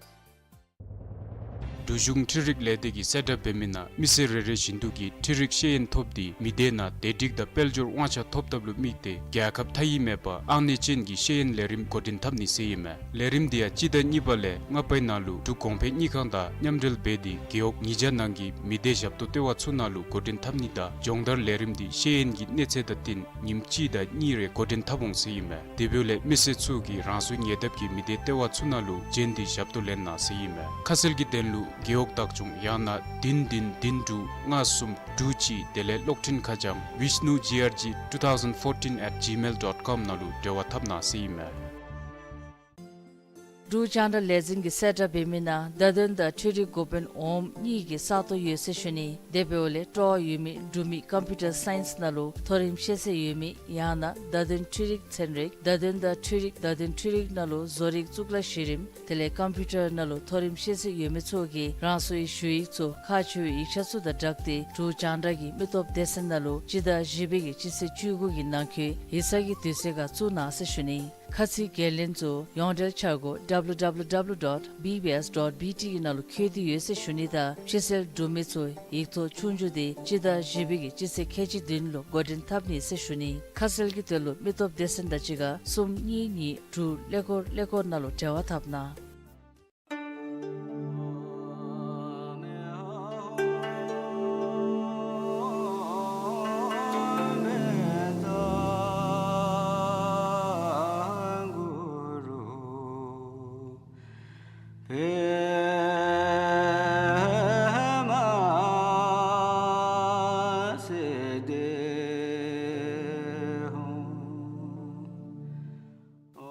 འབྲུག་གཞུང་འཕྲུལ་རིག་ལས་སྡེ་གིས་གསལ་བསྒྲགས་འབད་མི་ནང་མི་སེར་རེ་རེ་བཞིན་དུ་གིས་འཕྲུལ་རིག་ཤེས་ཡོན་ཐོབ་སྟེ་མི་སྡེ་ནང་བདེ་སྒྲིག་དང་དཔལ་འབྱོར་དབང་ཆ་ཐོབ་ཐབས་ལུ་དམིགས་ཏེ་རྒྱལ་ཁབ་མཐའ་དབུས་མེད་པར་ཨང་གནས་ཅན་གྱི་ཤེས་ཡོན་ལས་རིམ་འགོ་འདྲེན་འཐབ་ནི་ཟེར་ཨིན་མས། ལས་རིམ་འདི་ཡང་སྤྱི་ཟླ་གཉིས་པ་ལས་ལྔ་པའི་ནང་ལུ་འབྲུག་གོང་འཕེལ་དངུལ་ཁང་དང་མཉམ་འབྲེལ་འབད་དེ་རྒེད་འོག་ཉིས་བརྒྱ་ནང་གི་མི་སྡེ་ཞབས་ཏོག་ལྟེ་བ་ཚུ་ནང་ལུ་འགོ་འདྲེན་འཐབ་ནི་དང་སྦྱོང་བརྡར་ལས་རིམ་འདི་ཤེས་ཡོན་གྱི་གནས་ཚད་དང་བསྟུན་ཉིནམ་གཅིག་དང་གཉིས་རེ་འགོ་འདྲེན་འཐབ་འོང་ཟེར་ཨིན་མས། དེ་འབདཝ་ལས་མི་སེར་ཚུ་གིས་རང་སོའི་ཉེ་འདབས་ཀྱི་མི་སྡེ་ལྟེ་བ་ཚུ་ནང་ལུ་བྱོན་ཏེ་ཞབས་ཏོག་ལེན་གནང་ཟེར་ཨིན་མས། ཁ་གསལ་གྱི་དོན་ལུ་རྒེད་འོག་བདག་སྐྱོང་ཡང་ན་བདུན་བདུན་བདུན་དྲུག་ལྔ་གསུམ་དྲུག་གཅིག་དེ་ལས་གློག་འཕྲིན་ཁ་བྱང་ཝིཤ་ནུ་ཇི་ཨར་ཇི་ཊུ་ཐའུ་ཟེན་ཕོར་ཊིན་ཨེཊ་ཇི་མེལ་ཌོཊ་ཀོམ་ནང་ལུ་འབྲེལ་བ་འཐབ་གནང་ཟེར་ཨིན་མས། འབྲུག་རྒྱང་བསྒྲགས་ལས་འཛིན་གྱིས་གསལ་བསྒྲགས་འབད་མི་ནང་བརྡ་དོན་དང་འཕྲུལ་རིག་འགོ་དཔོན་འོགམ་གཉིས་ཀྱི་ས་སྟོང་ཡོད་ཟེར་ཞུ་ནི། དེ་འབདཝ་ལས་སྤྲོ་བ་ཡོད་མི་འབྲུག་མི་ཀམ་པིའུ་ཊར་སའིནསི་ནང་ལུ་མཐོ་རིམ་ཤེས་ཚད་ཡོད་མི་ཡང་ན་བརྡ་དོན་འཕྲུལ་རིག་ཚན་རིག་བརྡ་དོན་དང་འཕྲུལ་རིག་བརྡ་དོན་འཕྲུལ་རིག་ནང་ལུ་བཟོ་རིག་གཙུག་ལག་གཞི་རིམ་དེ་ལས་ཀམ་པིའུ་ཊར་ནང་ལུ་མཐོ་རིམ་ཤེས་ཚད་ཡོད་མི་ཚུ་གིས་རང་སོའི་ཞུ་ཡིག་ཚུ་ཁག་ཆེ་བའི་ཡིག་ཆ་ཚུ་དང་སྦྲགས་ཏེ་འབྲུག་རྒྱང་བསྒྲགས་ཀྱི་མི་སྟོབས་སྡེ་ཚན་ནང་ལུ་སྤྱི་ཟླ་བཞི་པའི་གི་སྤྱི་ཚེས་བཅུ་དགུ་གི་ནང་འཁོད་ཡིག་ཚང་གི་དུས་ཚོད་ཁར་བཙུགས་གནང་ཟེར་ཞུ་ནི། ཁ་ཚིག་འགན་ལེན་ཚུ་ཡོངས་འབྲེལ་འཆར་སྒོ་ཌབ་ལུ་ཌབ་ལུ་ཌབ་ལུ་ཌོཊ་བི་བི་ཨེསི་ཌོཊ་བི་ཊི་གི་ནང་ལུ་བཀོད་དེ་ཡོད་ཟེར་ཞུ་ནི་དང་ཕྱི་སེལ་གྲུབ་མི་ཚུ་ཡིག་ཐོག་ཆོས་རྒྱུགས་དེ་སྤྱི་ཟླ་བཞི་པའི་གི་སྤྱི་ཚེས་ཁལ་གཅིག་བདུན་ལུ་འགོ་འདྲེན་འཐབ་ནི་ཟེར་ཞུ་ནི། ཁ་གསལ་གྱི་དོན་ལུ་མི་སྟོབས་སྡེ་ཚན་དང་གཅིག་ཁར་གསུམ་གཉིས་གཉིས་དྲུག་ཀླད་ཀོར་ཀླད་ཀོར་ནང་ལུ་འབྲེལ་བ་འཐབ་གནང་།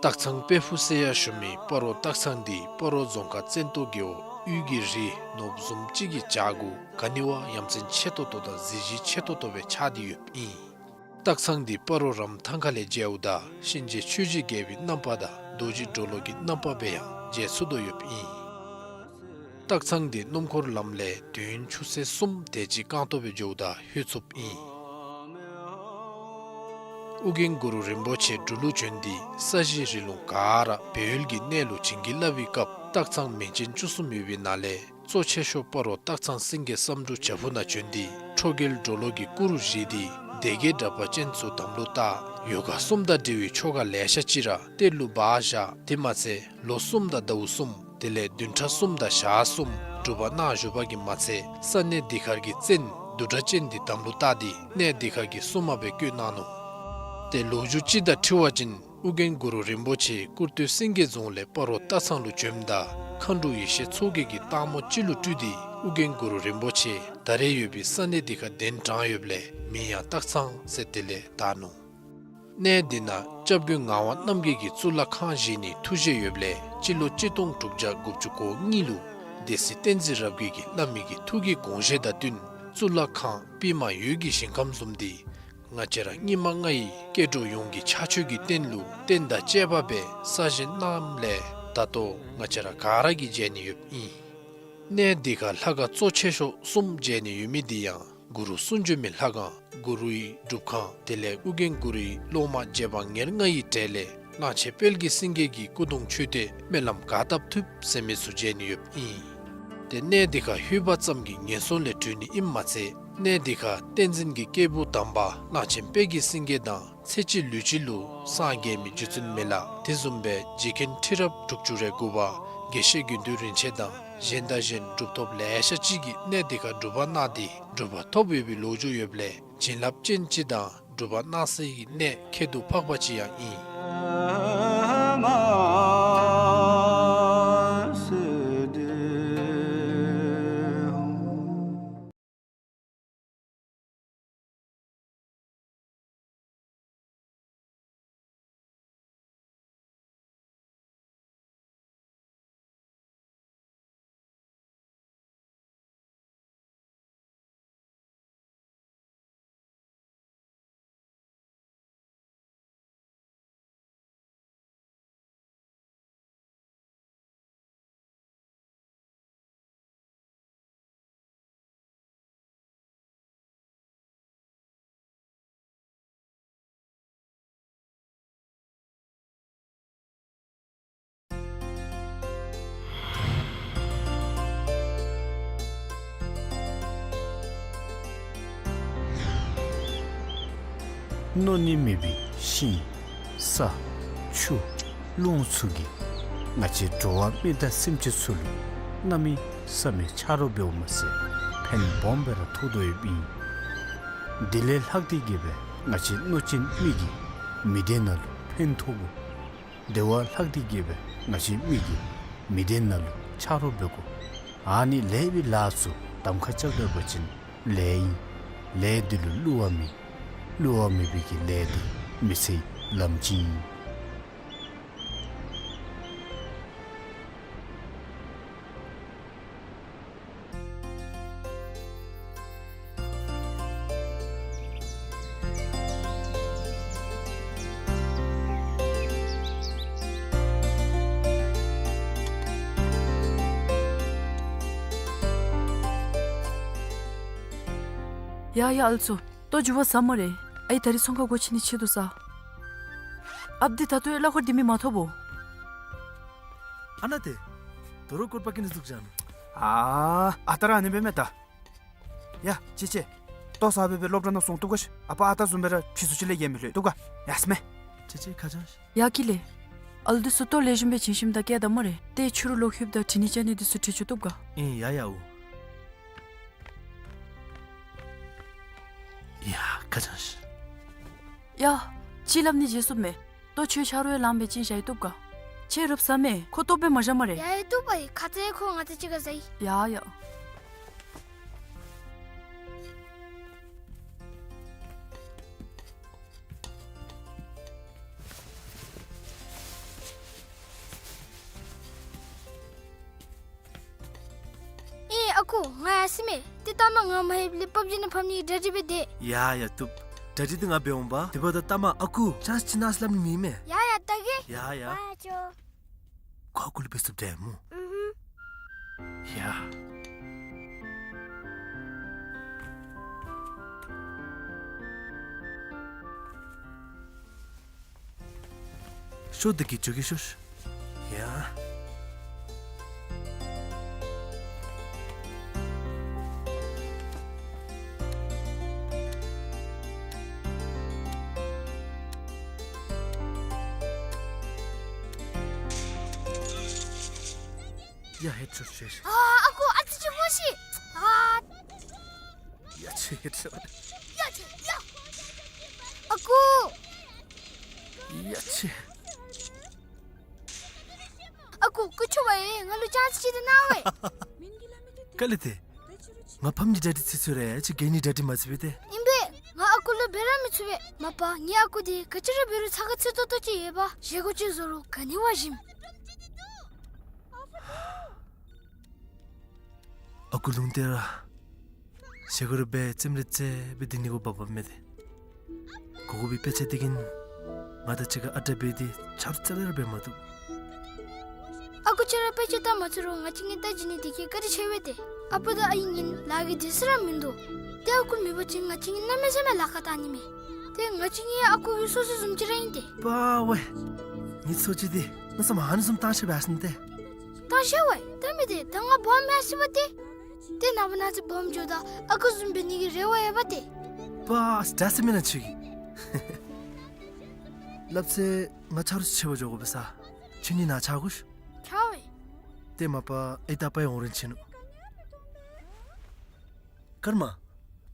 སྟག་ཚང་དཔལ་ཕུག་ཟེར་ཡང་ཞུ་མི་སྤ་རོ་སྟག་ཚང་འདི་སྤ་རོ་རྫོང་ཁག་བཙན་ཏོ་རྒེད་འོག་དབུས་ཀྱི་རི་ནོར་བུ་བཟུམ་ཅིག་གི་བྱག་གུ་ག་ནི་བ་ཡ་མཚན་ཆེ་ཏོག་ཏོ་དང་གཟི་བརྗིད་ཆེ་ཏོག་ཏོ་སྦེ་ཆགས་ཏེ་ཡོདཔ་ཨིན། སྟག་ཚང་འདི་སྤ་རོ་རམ་ཐང་ཁ་ལས་མཇལཝ་ད་གཤིན་རྗེ་ཆོས་ཀྱི་རྒྱལ་པོའི་རྣམ་པ་དང་རྡོ་རྗེ་གྲོ་ལོད་ཀྱི་རྣམ་པ་སྦེ་ཡང་མཇལ་ཚུགས་དོ་ཡོདཔ་ཨིན། སྟག་ཚང་འདི་སྣུམ་འཁོར་ལམ་ལས་དུས་ཡུན་ཆུ་ཚོད་གསུམ་དེ་ཅིག་རྐང་སྟོང་སྦེ་འགྱོཝ་ད་ལྷོད་ཚུགསཔ་ཨིན། ཨོ་རྒྱན་གུ་རུ་རིན་པོ་ཆེ་འབྲུག་ལུ་བྱོན་ཏེ་ས་གཞི་རི་ལུང་ག་ར་སྦས་ཡུལ་གྱི་གནས་ལུ་བྱིན་གྱིས་བརླབས་པའི་སྐབས་སྟག་ཚང་མིང་ཅན་བཅུ་གསུམ་ཡོད་པའི་ནང་ལས་གཙོ་ཆེ་ཤོས་སྤ་རོ་སྟག་ཚང་སེང་གེ་བསམ་འགྲུབ་བྱག་ཕུག་ནང་བྱོན་ཏེ་ཁྲོ་རྒྱལ་གྲོ་ལོད་ཀྱི་སྐུ་རུ་བཞེངས་ཏེ་སྡེ་བརྒྱད་དྲེགས་པ་ཅན་ཚུ་དམ་ལུ་བཏགས། ཡོ་ག་གསུམ་དང་འབྲེལ་བའི་ཆོ་ག་ལེ་ཤ་ཅིག་ར་གཏེར་ལུ་སྦ་བཞག། དེ་མ་ཚད་ལོ་གསུམ་དང་ཟླཝ་གསུམ་དེ་ལས་བདུན་ཕྲག་གསུམ་དང་ཞག་གསུམ་སྒྲུབ་པ་གནང་བཞུགས་པ་གིས་མ་ཚད་ས་གནས་འདི་ཁར་གྱི་བཙན་བདུད་གྲགས་ཅན་འདི་དམ་ལུ་བཏགས་ཏེ་གནས་འདི་ཁར་གྱི་སྲུང་མ་སྦེ་བསྐོས་གནང་ནུག། ཏེ་ལོ་རྒྱུས་ཅིག་དང་འཁྲིལ་བ་ཅིན་ཨོ་རྒྱན་གུ་རུ་རིན་པོ་ཆེ་ཀུར་སྟོད་སེང་གེ་རྫོང་ལས་སྤ་རོ་སྟག་ཚང་ལུ་བྱོནམ་ད་མཁའ་འགྲོ་ཡེ་ཤེས་མཚོ་རྒྱལ་གྱིས་སྟག་མོ་ཅིག་ལུ་སྤྲུལ་ཏེ་ཨོ་རྒྱན་གུ་རུ་རིན་པོ་ཆེ་ད་རེས་ཡོད་པའི་ས་གནས་འདི་ཁར་གདན་དྲངས་ཡོདཔ་ལས་མིང་ཡང་སྟག་ཚང་ཟེར་དེ་ལས་དར་ནུག། གནས་འདི་ནང་སྐྱབས་མགོན་ངག་དབང་རྣམ་རྒྱལ་གྱིས་གཙུག་ལག་ཁང་བཞེངས་ནིའི་ཐུགས་བཞེད་ཡོདཔ་ལས་སྤྱི་ལོ་གཅིག་སྟོང་དྲུག་བརྒྱ་དགུ་བཅུ་གོ་གཉིས་ལུ་སྡེ་སྲིད་བསྟན་འཛིན་རབ་རྒྱས་ཀྱིས་བླ་མའི་གི་ཐུགས་ཀྱི་དགོངས་བཞེད་དང་བསྟུན་གཙུག་ལག་ཁང་པདྨ་འོད་ཀྱི་ཞིང་ཁམས་བཟུམ་འདི་ང་བཅས་ར་སྙིགས་མ་ལྔ་ཡི་སྐྱེ་འགྲོ་ཡོངས་ཀྱི་ཕྱག་མཆོད་ཀྱི་རྟེན་ལུ་རྟེན་དང་བཅས་པ་སྦེ་གསར་བཞེངས་གནངམ་ལས་ད་ལྟོ་ང་བཅས་ར་ག་ར་གིས་མཇལ་ནི་ཡོདཔ་ཨིན། གནས་འདི་ཁར་ལྷ་ཁང་གཙོ་ཆེ་ཤོས་གསུམ་མཇལ་ནི་ཡོད་མི་འདི་ཡང་གུ་རུ་གསུང་བྱོན་མའི་ལྷ་ཁང་གུ་རུའི་སྒྲུབ་ཁང་དེ་ལས་ཨོ་རྒྱན་གུ་རུའི་སློབ་མ་རྗེ་འབངས་ཉེར་ལྔ་ཡི་གྲས་ལས་གླང་ཆེན་དཔལ་གྱི་སེང་གེ་གི་སྐུ་གདུང་མཆོད་རྟེན་སྨོན་ལམ་ག་བཏབ་ཐུབ་ཟེར་མི་ཚུ་མཇལ་ནི་ཡོདཔ་ཨིན། ཏེ་གནས་འདི་ཁར་ལྷོད་པ་ཙམ་གྱིས་ངན་སོང་ལས་གྲོལ་ནི་ཨིནམ་མ་ཚད་གནས་འདི་ཁར་བསྟན་འཛིན་གྱི་སྐྱེས་བུ་དམ་པ་གླང་ཆེན་དཔལ་གྱི་སེང་གེ་དང་ཚེ་གཅིག་ལུས་གཅིག་ལུ་སངས་རྒྱས་མི་རྗེ་བཙུན་མི་ལ་དེ་བཟུམ་སྦེ་རྗེ་མཁན་ཁྲི་རབས་དྲུག་ཅུ་རེ་དགུ་པ་དགེ་བཤེས་དགེ་འདུན་རིན་ཆེན་དང་གཞན་དང་གཞན་གྲུབ་ཐོབ་ལེ་ཤ་ཅིག་གིས་གནས་འདི་ཁར་སྒྲུབ་པ་གནང་སྟེ་གྲུབ་པ་ཐོབ་ཡོད་པའི་ལོ་རྒྱུས་ཡོདཔ་ལས་བྱིན་རླབས་ཅན་ཅིག་དང་ སྒྲུབ་པ་གནང་སའི་གནས་ཁྱད་དུ་འཕགས་པ་ཅིག་ཡང་ཨིན། མནོ་ནི་མེད་པའི་ཤིང་ས་ཆུ་རླུང་ཚུ་གིས་ང་བཅས་འགྲོ་བ་མི་དང་སེམས་ཅན་ཚུ་ལུ་གནམ་མེད་ས་མེད་ཆ་རོགས་འབདཝ་མ་ཚད་ཕན་སྦོམ་སྦེ་ར་ཐོགས་དོ་ཡོདཔ་ཨིན། དེ་ལས་ལྷག་སྟེ་གི་སྦེ་ང་བཅས་མནོ་ཅན་མི་གིས་མི་སྡེ་ནང་ལུ་ཕན་ཐོགས་དགོ། དེ་བ་ལྷག་སྟེ་གི་སྦེ་ང་བཅས་མི་གིས་མི་སྡེ་ནང་ལུ་ཆ་རོགས་འབད་དགོ། ཨ་ནི་ལེགས་པའི་ལཱ་ཚུ་གདམ་ཁ་རྐྱབ་ད་པ་ཅིན་ལེགས་ཨིན། ལས་འདི་ལུ་བསླུ་བ་མེད། བསླུ་བ་མེད་པའི་གི་ལས་འདི་མི་ཚེའི་ལམ་སྤྱི་ཨིན། ཡ་ཡ་ཨ་ལུ་ཚུ། ལྟོ་འགྱོ་བ་ཟ་སྨ་རེ། ཨའི་ད་རིས་ཚོང་ཁང་སྒོ་ཕྱེ་ནི་ཆེད་དུ་ས། ཨཔ་འདི་ད་ལྟོ་ཡང་གླ་འཁོར་འདི་མི་མ་ཐོབ་བོ། ཨ་ན་ཏེ། དོ་རུང་སྐོར་པ་ཀི་ནི་འཛུགས་བྱ་ནུག། ཨ་ཨ་རྟག་ར་ཨ་ནི་སྦེ་མས་ད། ཡ་ཅི་ཅི། ལྟོ་ཟ་སྦེ་སྦེ་སློབ་གྲྭ་ནང་སོང་བཏུབ་ག་ཤིག། ཨ་པ་ཨ་རྟག་བཟུམ་སྦེ་ར་ཕྱི་སུ་ཅིག་ལས་ཡལ་མི་ལྷོད་བཏུབ་ག། ཡ་སྨས། ཅི་ཅི་ཁ་བྱང་ཤིག། ཡ་ཀི་ལེ། ཨ་ལུ་འདི་ཚུ་ལྟོ་ལེགས་ཤོམ་སྦེ་བྱིན་ཞིནམ་ད་བསྐྱལ་ད་སྨ་རེ། ཏེ་ཕྱི་རུ་ལོག་ལྷོདཔ་ད་དྲི་ནི་བཅར་ནི་འདི་ཚུ་དྲི་བཅུག་བཏུབ་ག། ཨིན་ཡ་ཡ་འོ། ཡ་ཁ་བྱང་ཤིག། ཡ། ཅིག་སླབ་ནི་བརྗེད་སོངམ་མས། ལྟོ་ཁྱོད་ཆ་རོགས་ལངམ་སྦེ་བྱིན་བཞག་ཡི་བཏུབ་ག། ཁྱོད་རུབ་ཟ་སྨས། ཁོ་ལྟོཝ་སྦེ་མ་བཞག་སྨ་རེ། ཡ་ཡ་བཏུབ་པ་ཨིན། ཁ་ཙ་ཁོ་ང་དང་གཅིག་ཁར་ཟ་ཡི། ཡ་ཡ། ཨེ་ཨ་ཁུ་ང་ཡར་སོ་མས། ཏེ་ལྟ་མ་ང་མ་ལྷོདཔ་ལས་པབ་ཇི་ནང་ཕབ་ནི་གི་གྲ་སྒྲིག་འབད་དེས། ཡ་ཡ་བཏུབ། གྲ་སྒྲིག་འདི་ང་འབད་འོང་པ། དེ་འབདཝ་ད་ལྟ་མ་ཨ་ཁུ་ཅཱནསི་ཅིག་གནང་ཟེར་སླབ་ནི་མེད་མས། ཡ་ཡ་ལྟ་གེ། ཡ་ཡ། ཨ་ཅོ། ཁོ་ཨ་ཁུ་ལུ་འབད་ཚུགསཔ་འདྲས་སྨོ། ཨུ་ཧུམ། ཡ། ཤོག་འདི་གིས་འགྱོ་གེ་ཤོག། ཡ། ཡ་ཧེད་ཤོག་ཤོག། ཨ་ཨ་ཁུ་ཨ་ཙི་ཅིག་སྨོ་ཤིག། ཨ། ཡ་ཆེ་ཧེད་ཤོག། ཡ་ཆེ་ཡ། ཨ་ཁུ། ཡ་ཆེ། ཨ་ཁུ་སྐུ་མཁྱེན་པ་ཡ། ང་ལུ་ཅཱནསི་ཅིག་ཏེ་གནང་བས། ག་ལས་ཏེ། ང་ཕམ་གྱི་གྲ་སྒྲིག་ཚུད་ཚུད་ར་ཅིག་གི་ནི་གྲ་སྒྲིག་མ་ཚུད་པས་ཏེ། ཨིན་པས། ང་ཨ་ཁུ་ལུ་འབད་ར་མི་ཚུགས་པས། མ་པ་ངེའི་ཨ་ཁུ་འདི་ག་ཅི་ར་འབད་རུང་ཚ་ཁ་ཚུད་ཏོག་ཏོ་ཅིག་ཡོད་པས། བཞེས་སྒོ་ཅིག་བཟོ་རུང་ག་ནི་བ་ཞིམ། ཨ་ཁུ་ལུང་བསྟན་ར། བཞེས་སྒོ་ར་འབད་རྩེདམོ་ར་རྩེ་སྦེ་སྡོད་ནི་གུ་བབ་བབ་མས་ཏེ། གོ་གོ་བའི་དཔེ་ཆ་འདི་གིས་ང་དང་གཅིག་ཁར་ཨ་རྟག་འབད་དེ་ཆ་རོགས་རྩ་ལས་ར་འབད་མ་བཏུབ། ཨ་ཁུ་ཁྱོད་ར་དཔེ་ཆ་ལྟ་མ་ཚུགས་རུང་ང་བཅས་གཉིས་ལྟ་བྱིན་ནི་འདི་གིས་བཀའ་དྲིན་ཆེ་བས་ཏེ། ཨ་པ་དང་ཨའི་གཉིས་ལཱ་གི་དུས་ཚོད་ར་མིན་འདུག། ཏེ་ཨ་ཁུ་མེད་པ་ཅིན་ང་བཅས་གཉིས་གནམ་མེད་ས་མེད་ལཱ་ཁག་བཏང་ནི་མས། ཏེ་ང་བཅས་གཉིས་ཨ་ཁུ་གི་སོ་སོ་བཟུམ་ཅིག་ར་ཨིན་ཏེ། པ་ཝེ། ངེའི་སོ་ཅིག་འདི་གནམ་མེད་ས་མེད་ཨ་ནི་བཟུམ་བཏང་ཤེས་པས་ཟེར་ནི་ཏེ། བཏང་ཤེས་པས། ད་མི་འདི་ད་ང་སྦོམ་མས་ཟེར་བ་ཏེ། ཏེ་ནངས་པ་གནངས་ཚེ་སྦོམ་འགྱོཝ་ད་ཨ་ཁུ་བཟུམ་འབད་ནི་གི་རེ་བ་ཡོད་པ་ཏེ། པ་ཨ་ཙི་ད་ཟེར་མེན་ན་ཁྱོད་ཀྱིས། སླབ་ཚེ་ང་ཆ་རོགས་ཆེ་བ་འགྱོ་དགོ་པས་ས། ཁྱོད་གཉིས་ནཱ་ཆ་དགོ་ཤིག། ཆ་བས། ཏེ་མ་པ་ཨའི་དང་པའི་འོང་རན་ཆི་ནུག། ཀརྨ།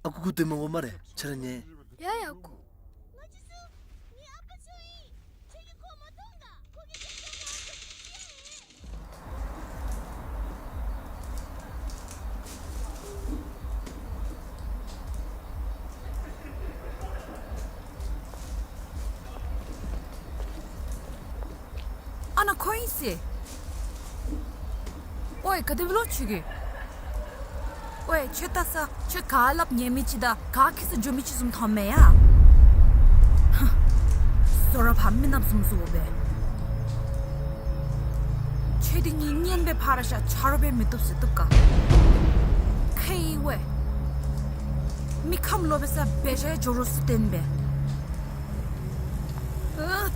ཨ་ཁུ་ཁུ་སྡོད་མི་དགོ་སྨ་རེ། ཁྱོད་ར་ཉལ། ཡ་ཡ་ཨ་ཁུ། ན་ཁོ་ཨིན་ཟེར། ཨོའི་ག་དེ་སྦེ་ལོ་ཁྱོད་ཀྱིས། ཨོའི་ཁྱོད་ལྟ་ས་ཁྱོད་ག་སླབ་ཉན་མི་ཅིག་དང་ག་ཁྱད་གསོད་འགྱོ་མི་ཅིག་བཟུམ་མཐོངམ་མས་ཡ། ཧ། བཟོ་ར་ཕར་མི་ནགཔ་བཟུམ་བཟོ་སྦེ། ཁྱོད་འདི་གཉིས་གཉེན་སྦེ་ཕར་བཞག་ཆ་རོགས་སྦེ་མི་བཏུབ་ཟེར་བཏུབ་ག། ཁེ་ཨོའི། མི་ཁམས་ལོག་པའི་ས་འབད་བཞག་འགྱོ་རོགས་ཟེར་བསྟན་པས། ཨུད།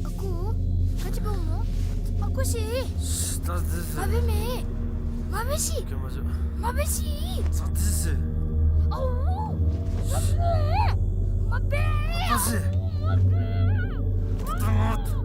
ཨ་ཁུ། ག་ཅི་འབདཝ་སྨོ། ཨ་ཁུ་ཤི། ད་དེ་ཟེར། མ་འབད་མས། མ་འབད་ཤིག། ཀྱེ་མ་ཅོ། མ་འབད་ཤིག། ད་དེ་ཟེར། ཨའུ། མ་འབད། མ་འབད། ད་ཟེར། མ་འབད། ད་ད་ང་།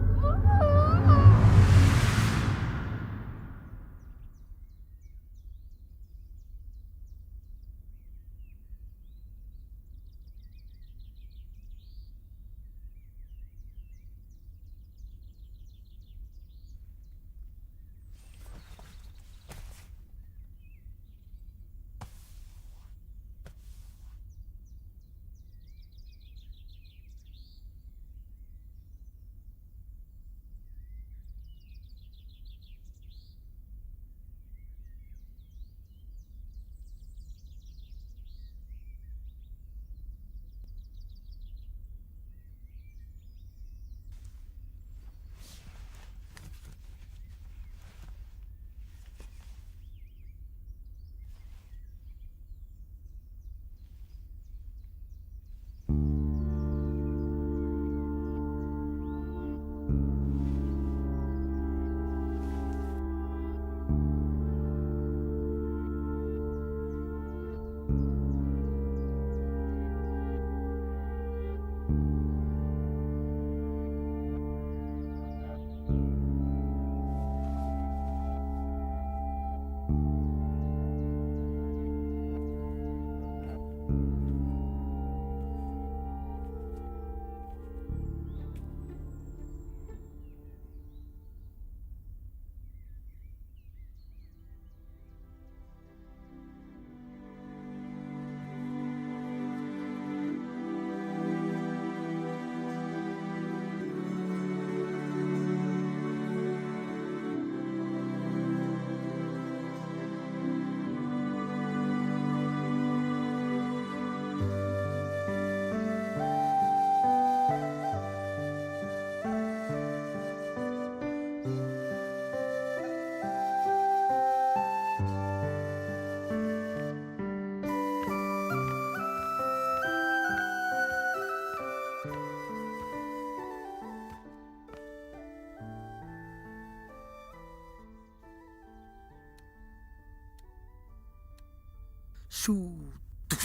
ཤུ། ཏུ།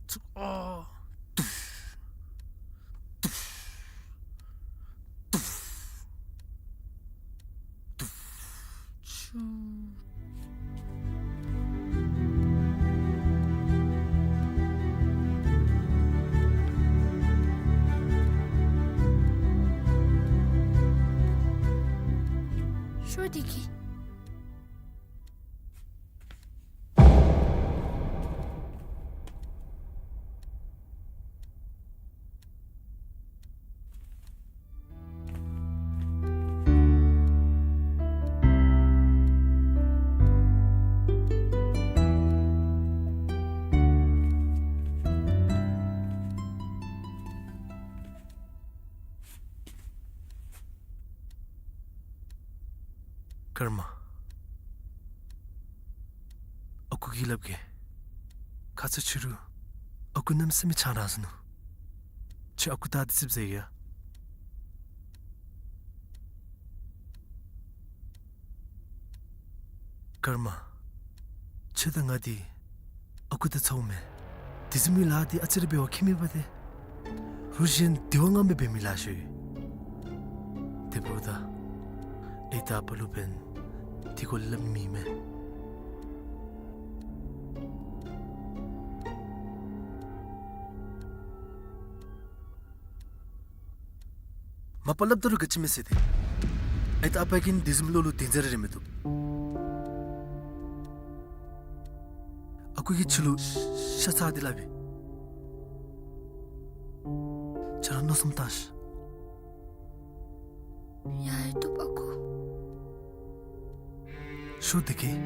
ཚུ། ཨ། ཏུ། ཏུ། ཏུ། ཏུ། ཤུ། ཤོ་དེ་གི། ཀརྨ། ཨ་ཁུ་གིས་སླབ་གེ། ཁ་ཙ་ཕྱི་རུ་ཨ་ཁུ་གནམ་མེད་ས་མེད་ཆང་རག་ཟེར་ནུག། ཁྱོད་ཨ་ཁུ་ལྟ་སྟེ་ཙིགཔ་ཟ་ཡི་ཡ། ཀརྨ། ཁྱོད་དང་ང་འདི་ཨ་ཁུ་དང་ཚ་བོ་མེན། དེ་བཟུམ་མའི་ལཱ་འདི་ཨ་ཙི་རེ་འབད་བ་ཁྱད་མེད་པ་ཏེ། རུ་གཞན་འདི་བ་ང་མི་འབད་མི་ལཱ་ཤོས་ཡོད། དེ་འབདཝ་ད་ཨའི་དང་ཨ་པ་ལུ་འབདན་དེ་སྐོར་སླབ་མི་མེད། མ་པ་སླབ་ད་རུང་ག་ཅི་མེད་ཟེར་ཏེ། ཨའི་དང་ཨ་པ་གིས་དེ་བཟུམ་ལོ་ལུ་དོན་ཟེར་ར་རེ་མི་བཏུབ། ཨ་ཁུ་གིས་ཁྱོད་ལུ་ཤ་ཚ་སྟེ་སླབ་ཨིན། ཁྱོད་ར་མནོ་བསམ་བཏང་ཤིག། ཡ་ཡ་བཏུབ་ཨ་ཁུ། ཤོག་དེ་གིས།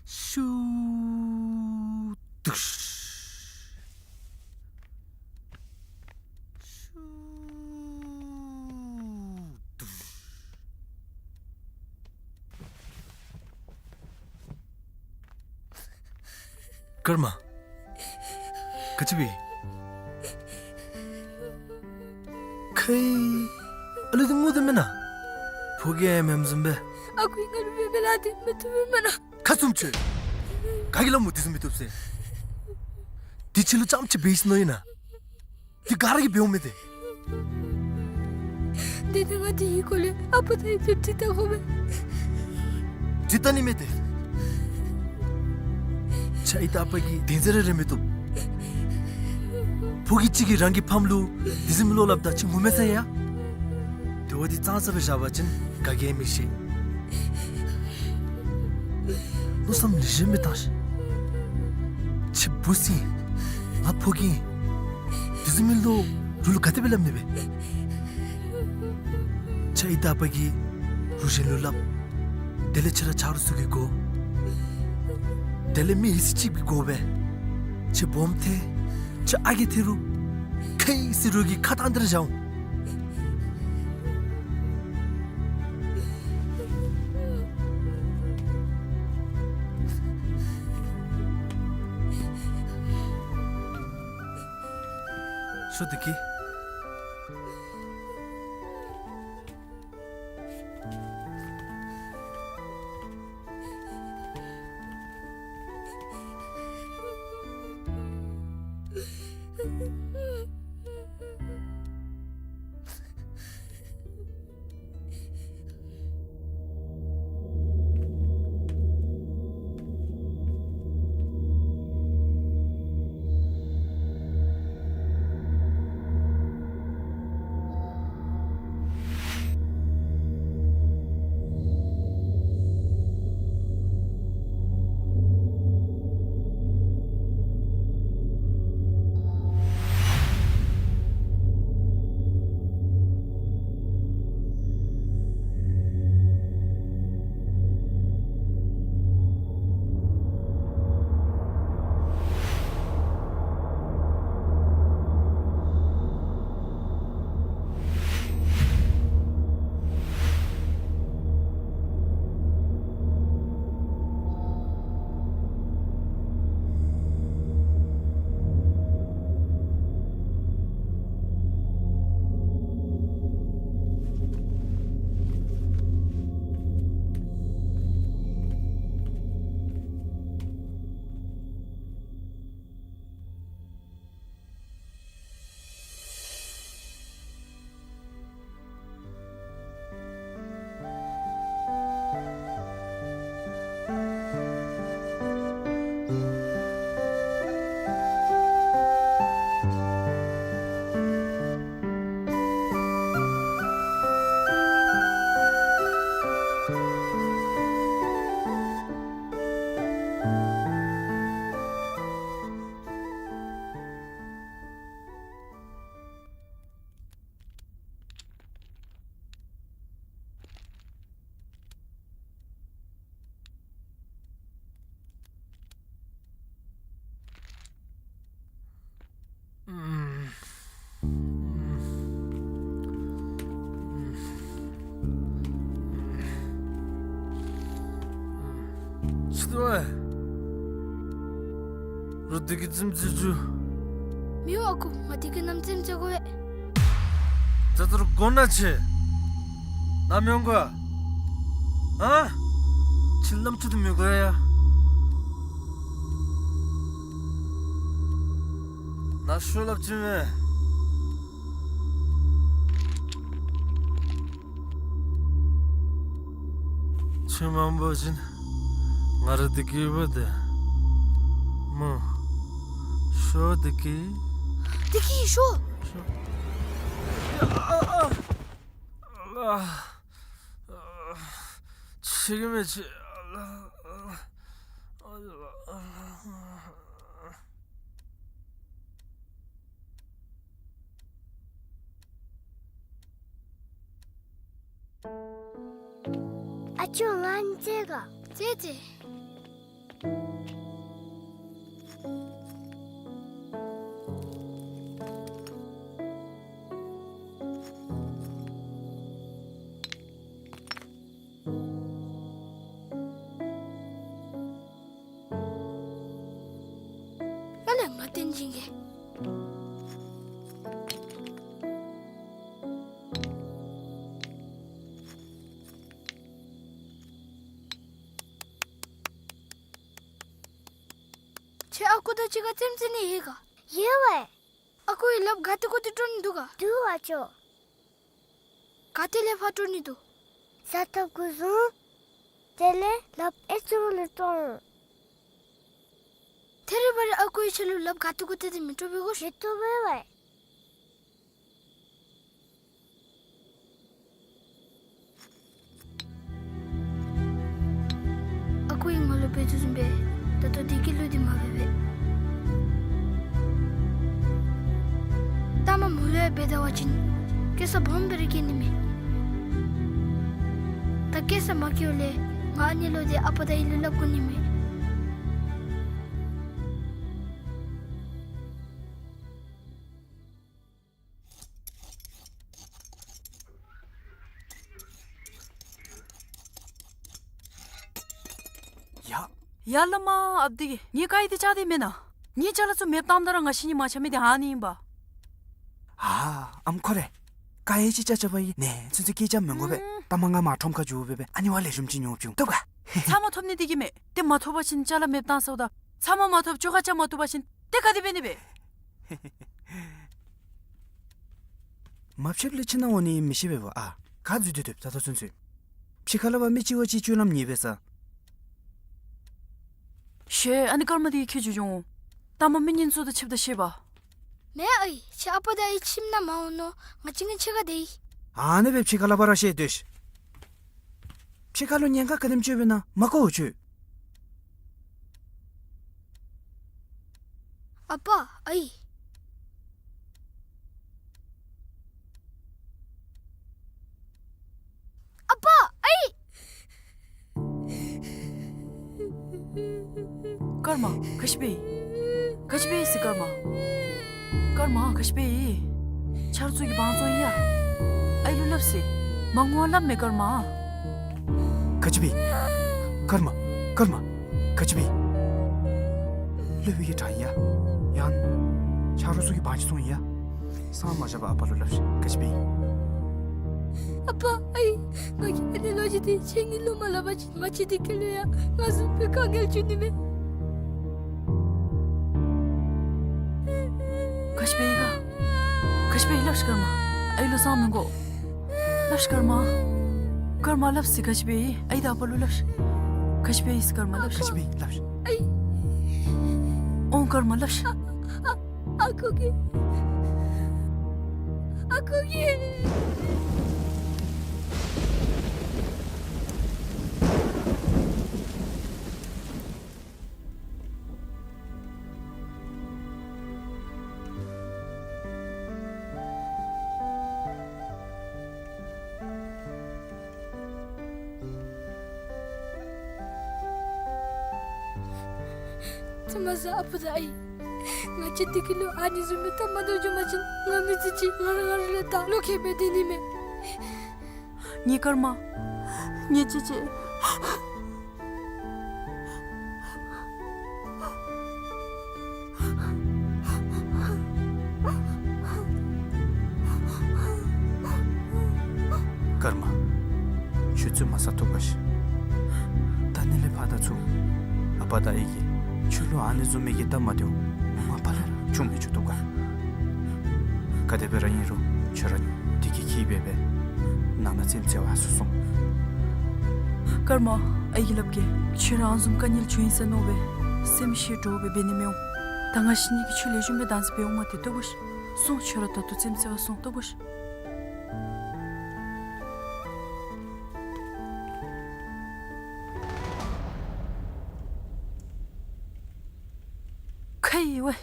ཤུ་དུག། ཤུ་དུག། ཀརྨ། ག་ཅི་འབད། ཁའི། ཨ་ལུ་འདི་ངུ་དོ་མེན་ན། ཕོ་རྒྱས་ཨེམ་ཨེམ་བཟུམ་སྦེ། ཨ་ཁུ་ང་ལུ་འབད་མི་ལཱ་འདི་མི་བཏུབ་མེན་ན། ཁ་བཙུམ་ཁྱོད། ག་གིས་སླབ་སྨོ་དེ་བཟུམ་མི་བཏུབ་ཟེར། འདི་ཁྱོད་ལུ་རྐྱངམ་ཅིག་འབད་ཡི་ཟེར་མནོ་ཡི་ན། འདི་ག་ར་གིས་འབདཝ་མས་ཏེ། དེ་ནི་ང་འདི་གི་སྐོར་ལས་ཨ་པ་དང་ཨའི་ལུ་དྲི་བལྟ་དགོ་པས། དྲི་བལྟ་ནི་མེད་དེ། ཁྱོད་ཨའི་དང་ཨ་པ་གིས་དོན་ཟེར་ར་རེ་མི་བཏུབ། ཕོ་རྒྱས་ཅིག་གིས་རང་གི་ཕམ་ལུ་དེ་བཟུམ་མའི་བློ་སླབ་ད་ཁྱོད་ངུ་མས་ཟེར་ཡ། དེ་བ་འདི་ཙང་ཙ་སྦེ་བཞག་པ་ཅིན་ག་གིས་མི་ཤེས། མནོ་བསམ་ལེགས་ཤོམ་སྦེ་བཏང་ཤིག། ཁྱོད་བུ་ཚ་ཨིན། ང་ཕོ་རྒྱས་ཨིན། དེ་བཟུམ་མའི་བློ་རུ་ལུ་ག་དེ་སྦེ་སླབ་ནི་སྦེ། ཁྱོད་ཨའི་དང་ཨ་པ་གིས་རུ་གཞན་ལུ་སླབ། དེ་ལས་ཁྱོད་ར་ཆ་རོགས་ཚུ་གིས་གོ། དེ་ལས་མི་ཡི་སྲིད་ཅིག་སྦེ་གོ་སྦེ། ཁྱོད་སྦོམ་ཐལ། ཁྱོད་ཨ་རྒས་ཐལ་རུང་། ཁའི་ཟེར་རུང་གི་ཁ་བཏང་སྟེ་ར་བཞག་འོང་། ཤོག་དེ་གིས། ཏུ་ཨེ། རོགས་བདེ་སྐྱིད་རྩེདམོ་རྩེ་བཅུག། མི་འོང་ཨ་ཁུ། ང་བདེ་སྐྱིད་གནམ་རྩེདམོ་རྩེ་དགོ་པས། ད་ལྟོ་ར་དགོ་ན་ཆེ། ནཱ་མི་འོང་ག། ཨ། ཁྱོད་གནམ་གྲུ་འདི་མི་དགོ་ཡ། ནཱ་ཤོག་སླབ་ཅི་མས། ཁྱོད་མ་འོང་པ་ཅིན་ང་ར་བདེ་སྐྱིད་ཡོད་པ་ཏེ་སྨོ། ཤོག་བདེ་སྐྱིད། བདེ་སྐྱིད་ཤོག། ཤོག། ཨ་ཨ་ཨ། ཨ་ཨ། ཆེ་གི་མེད་ཆེ། ཨ་ཅོ་ང་རྩེད་ག། རྩེད་རྩེད། ཨ་ལས་ང་བསྟན་སྦྱིན་གྱིས། ཁྱོད་ཨ་ཁུ་དང་གཅིག་ཁར་རྩེདམོ་རྩེ་ནི་ཡོད་ག། ཡོད་པས། ཨ་ཁུ་གིས་ལགཔ་ག་ཏེ་གོ་ཏེ་དཀྲོལ་ནི་འདུག་ག། འདུག་ཨ་ཅོ། ག་ཏེ་ལས་ཕར་དཀྲོལ་ནི་འདུག། ས་ཐོབ་གུ་བཟུང་། དེ་ལས་ལགཔ་ཨེ་ཙི་རུ་ལས་དཀྲོལ། ཐད་རི་བ་རི་ཨ་ཁུ་གིས་ཁྱོད་ལུ་ལགཔ་ག་ཏེ་གོ་ཏེ་དེ་མི་དཀྲོལ་བས་གོ། མི་དཀྲོལ་བས་པས། ཨ་ཁུ་གིས་ང་ལུ་འབད་དོ་བཟུམ་སྦེ་ད་ལྟོ་བདེ་སྐྱིད་ལུ་འདི་མ་འབད་བས། ལྟ་མ་མོ་ལུ་ཡང་འབད་ད་བ་ཅིན་སྐྱེ་ས་སྦོམ་སྦེ་ར་སྐྱེ་ནི་མས། ད་སྐྱེ་ས་མ་སྐྱེཝ་ལས་ང་ཨ་ནི་ལུ་འདི་ཨ་པ་དང་ཨའི་ལུ་སླབ་དགོ་ནི་མས། ཡ། ཡ་བླ་མ་ཨཔ་དེ་གིས་ངེའི་ཀ་ཡི་འདི་བཅག་སྟེ་མེན་ན། ངེའི་ཅ་ལ་ཚུ་མེདཔ་བཏངམ་ད་ར་ང་ཤི་ནི་མ་ཆ་མི་འདི་ཨ་ནི་ཨིན་པ། ཨ་ཨམ་ཁོ་རེ། ཀ་ཡི་ཅིག་བཅག་བཅགཔ་ཨིན་ནི་ཚུན་ཚོད་སྐད་རྐྱབ་མི་དགོ་པས། ཨུམ། ལྟ་མ་ང་མར་ཁྲོམ་ཁར་འགྱོ་སྦེ་སྦེ་ཨ་ནི་བ་ལེགས་ཤོམ་ཅིག་ཉོ་བཅུག། བཏུབ་ག། ཚབ་མ་ཐོབ་ནི་འདི་གིས་མས། ཏེ་མ་ཐོབ་པ་ཅིན་ཅ་ལ་མེདཔ་བཏང་སོ། ད་ཚབ་མ་མ་ཐོབ་ཅོག་ཁ་རྐྱབ་མ་བཏུབ་པ་ཅིན་ཏེ་ག་དེ་འབད་ནི་སྦེ། མ་ཕྱདཔ་ལས་ཁྱིམ་ནང་འོང་ནི་མི་ཤེས་པས་པ། ཨ་ག་འཛུལ་ཏེ་སྡོདཔ་ད་ལྟོ་ཚུན་ཚོད། ཕྱི་ཁ་ལས་ཕར་མི་གཅིག་བ་གཅིག་སྤྱོད་ལམ་ཉེས་པས་ས། ཤེས། ཨ་ནི་སྐར་མ་འདི་ཁྱོད་ཅིག་འགྱོ་འོང་། ལྟ་མ་མི་ངན་ཚུ་དང་ཕྱདཔ་ད་ཤེས་པ། མེན་ཨའི། ཁྱོད་ཨ་པ་དང་ཨའི་ཁྱིམ་ནང་མ་འོང་ནོ། ང་གཅིག་ངེའི་ཕྱི་ཁར་སྡོད་ཡི། ཨ་ནི་སྦེ་ཕྱི་ཁ་ལས་ཕར་ར་ཤེས་སྡོད་ཤིག། ཕྱི་ཁ་ལུ་ཉེན་ཁ་ག་དེམ་ཅིག་ཡོདཔ་ཨིན་ན་མ་གོ་འོང་ཁྱོད། ཨ་པ་ཨའི། ཨ་པ་ཨའི། སྐར་མ་ག་ཅི་འབད་ཡི། ག་ཅི་འབད་ཡི་ཟེར་སྐར་མ། སྐར་མ་ག་ཅི་འབད་ཡི། ཆ་རོགས་ཚུ་གིས་བང་བཙོང་ཡི་ཡ། ཨའི་ལུ་སླབ་ཟེར། མ་ངུ་བར་སླབ་མས་སྐར་མ། ག་ཅི་འབད་ཡི། སྐར་མ་སྐར་མ་ག་ཅི་འབད་ཡི། སློབ་དཔོན་གྱིས་དྲང་ཡི་ཡ། ཡང་ཆ་རོགས་ཚུ་གིས་བང་ཅིག་བཙོང་ཡི་ཡ། སང་མ་བཞག་པར་ཨ་པ་ལུ་སླབ་ཤིག། ག་ཅི་འབད་ཡི། ཨ་པ་ཨའི། ང་གིས་ཨ་ནི་ལོ་རྒྱུས་འདི་ཁྱེད་གཉིས་ལུ་མ་སླབ་པ་ཅིན་ང་བཅས་འདི་ཁ་ལུ་ཡང་ང་བཟུམ་སྦེ་དཀའ་ངལ་འབྱུང་ནི་མས། ག་ཅི་འབད་ཡི་ག། ག་ཅི་འབད་ཡི་སླབ་ཤིག་སྐར་མ། ཨའི་ལུ་གསང་མི་དགོ། སླབ་ཤིག་སྐར་མ། སྐར་མ་སླབ་ཟེར་ག་ཅི་འབད་ཡི། ཨའི་དང་ཨ་པ་ལུ་སླབ་ཤིག། ག་ཅི་འབད་ཡི་ཟེར་སྐར་མ་སླབ་ཤིག། ག་ཅི་འབད་ཡི་སླབ་ཤིག། ཨའི། འོང་སྐར་མ་སླབ་ཤིག། ཨ་ཨ་ཁུ་གིས། ཨ་ཁུ་གིས། ཐ་མ་ཟེར་ཨ་པ་དང་ཨའི། ང་བཅས་འདི་ཁ་ལུ་ཨ་ནི་བཟུམ་སྦེ་ལྟ་མ་བཏུབ་བྱུང་པ་ཅིན་ང་མི་ཚུ་གཅིག་ང་ར་ང་ར་ལུ་ད་བློ་ཁེལ་སྦེ་སྡོད་ནི་མས། ངེའི་སྐར་མ། ངེའི་གཅེས་གཅེས། ཀརྨ། ཁྱོད་བཙུན་མ་ཟ་ཐུབ་ག་ཤི། ད་ནི་ལས་ཕར་ད་ཚུར་ཨ་པ་དང་ཨའི་གིས་ཁྱོད་ལུ་ཨ་ནི་བཟུམ་མའི་གི་སྟབས་མ་བདེཝ་མ་པ་ལས་ར་བྱུང་མི་བཅུག་ཐུབ་ག། ག་དེ་སྦེ་ར་ཨིན་རུང་ཁྱོད་ར་འདི་གི་ཁྱད་འབད་སྦེ་ནང་ན་རྩེདམོ་རྩེ་བར་སོང་སོང་། ཀརྨ། ཨའི་གིས་སླབ་གེ། ཁྱོད་ར་ཨ་ནི་བཟུམ་དཀའ་ངལ་བྱུང་ཡི་ཟེར་མནོ་སྦེ་སེམས་ཤི་འདྲོག་སྦེ་འབད་ནི་མི་འོང་། ད་ང་བཞིན་གྱིས་ཁྱོད་ལེགས་ཤོམ་སྦེ་བདག་འཛིན་འབད་འོང་མ་སྟེ་བཏུབ་བོ་ཤིག། སོང་། ཁྱོད་ར་ད་ལྟོ་རྩེདམོ་རྩེ་བར་སོང་། བཏུབ་བོ་ཤིག། ཁེ་ཝེ།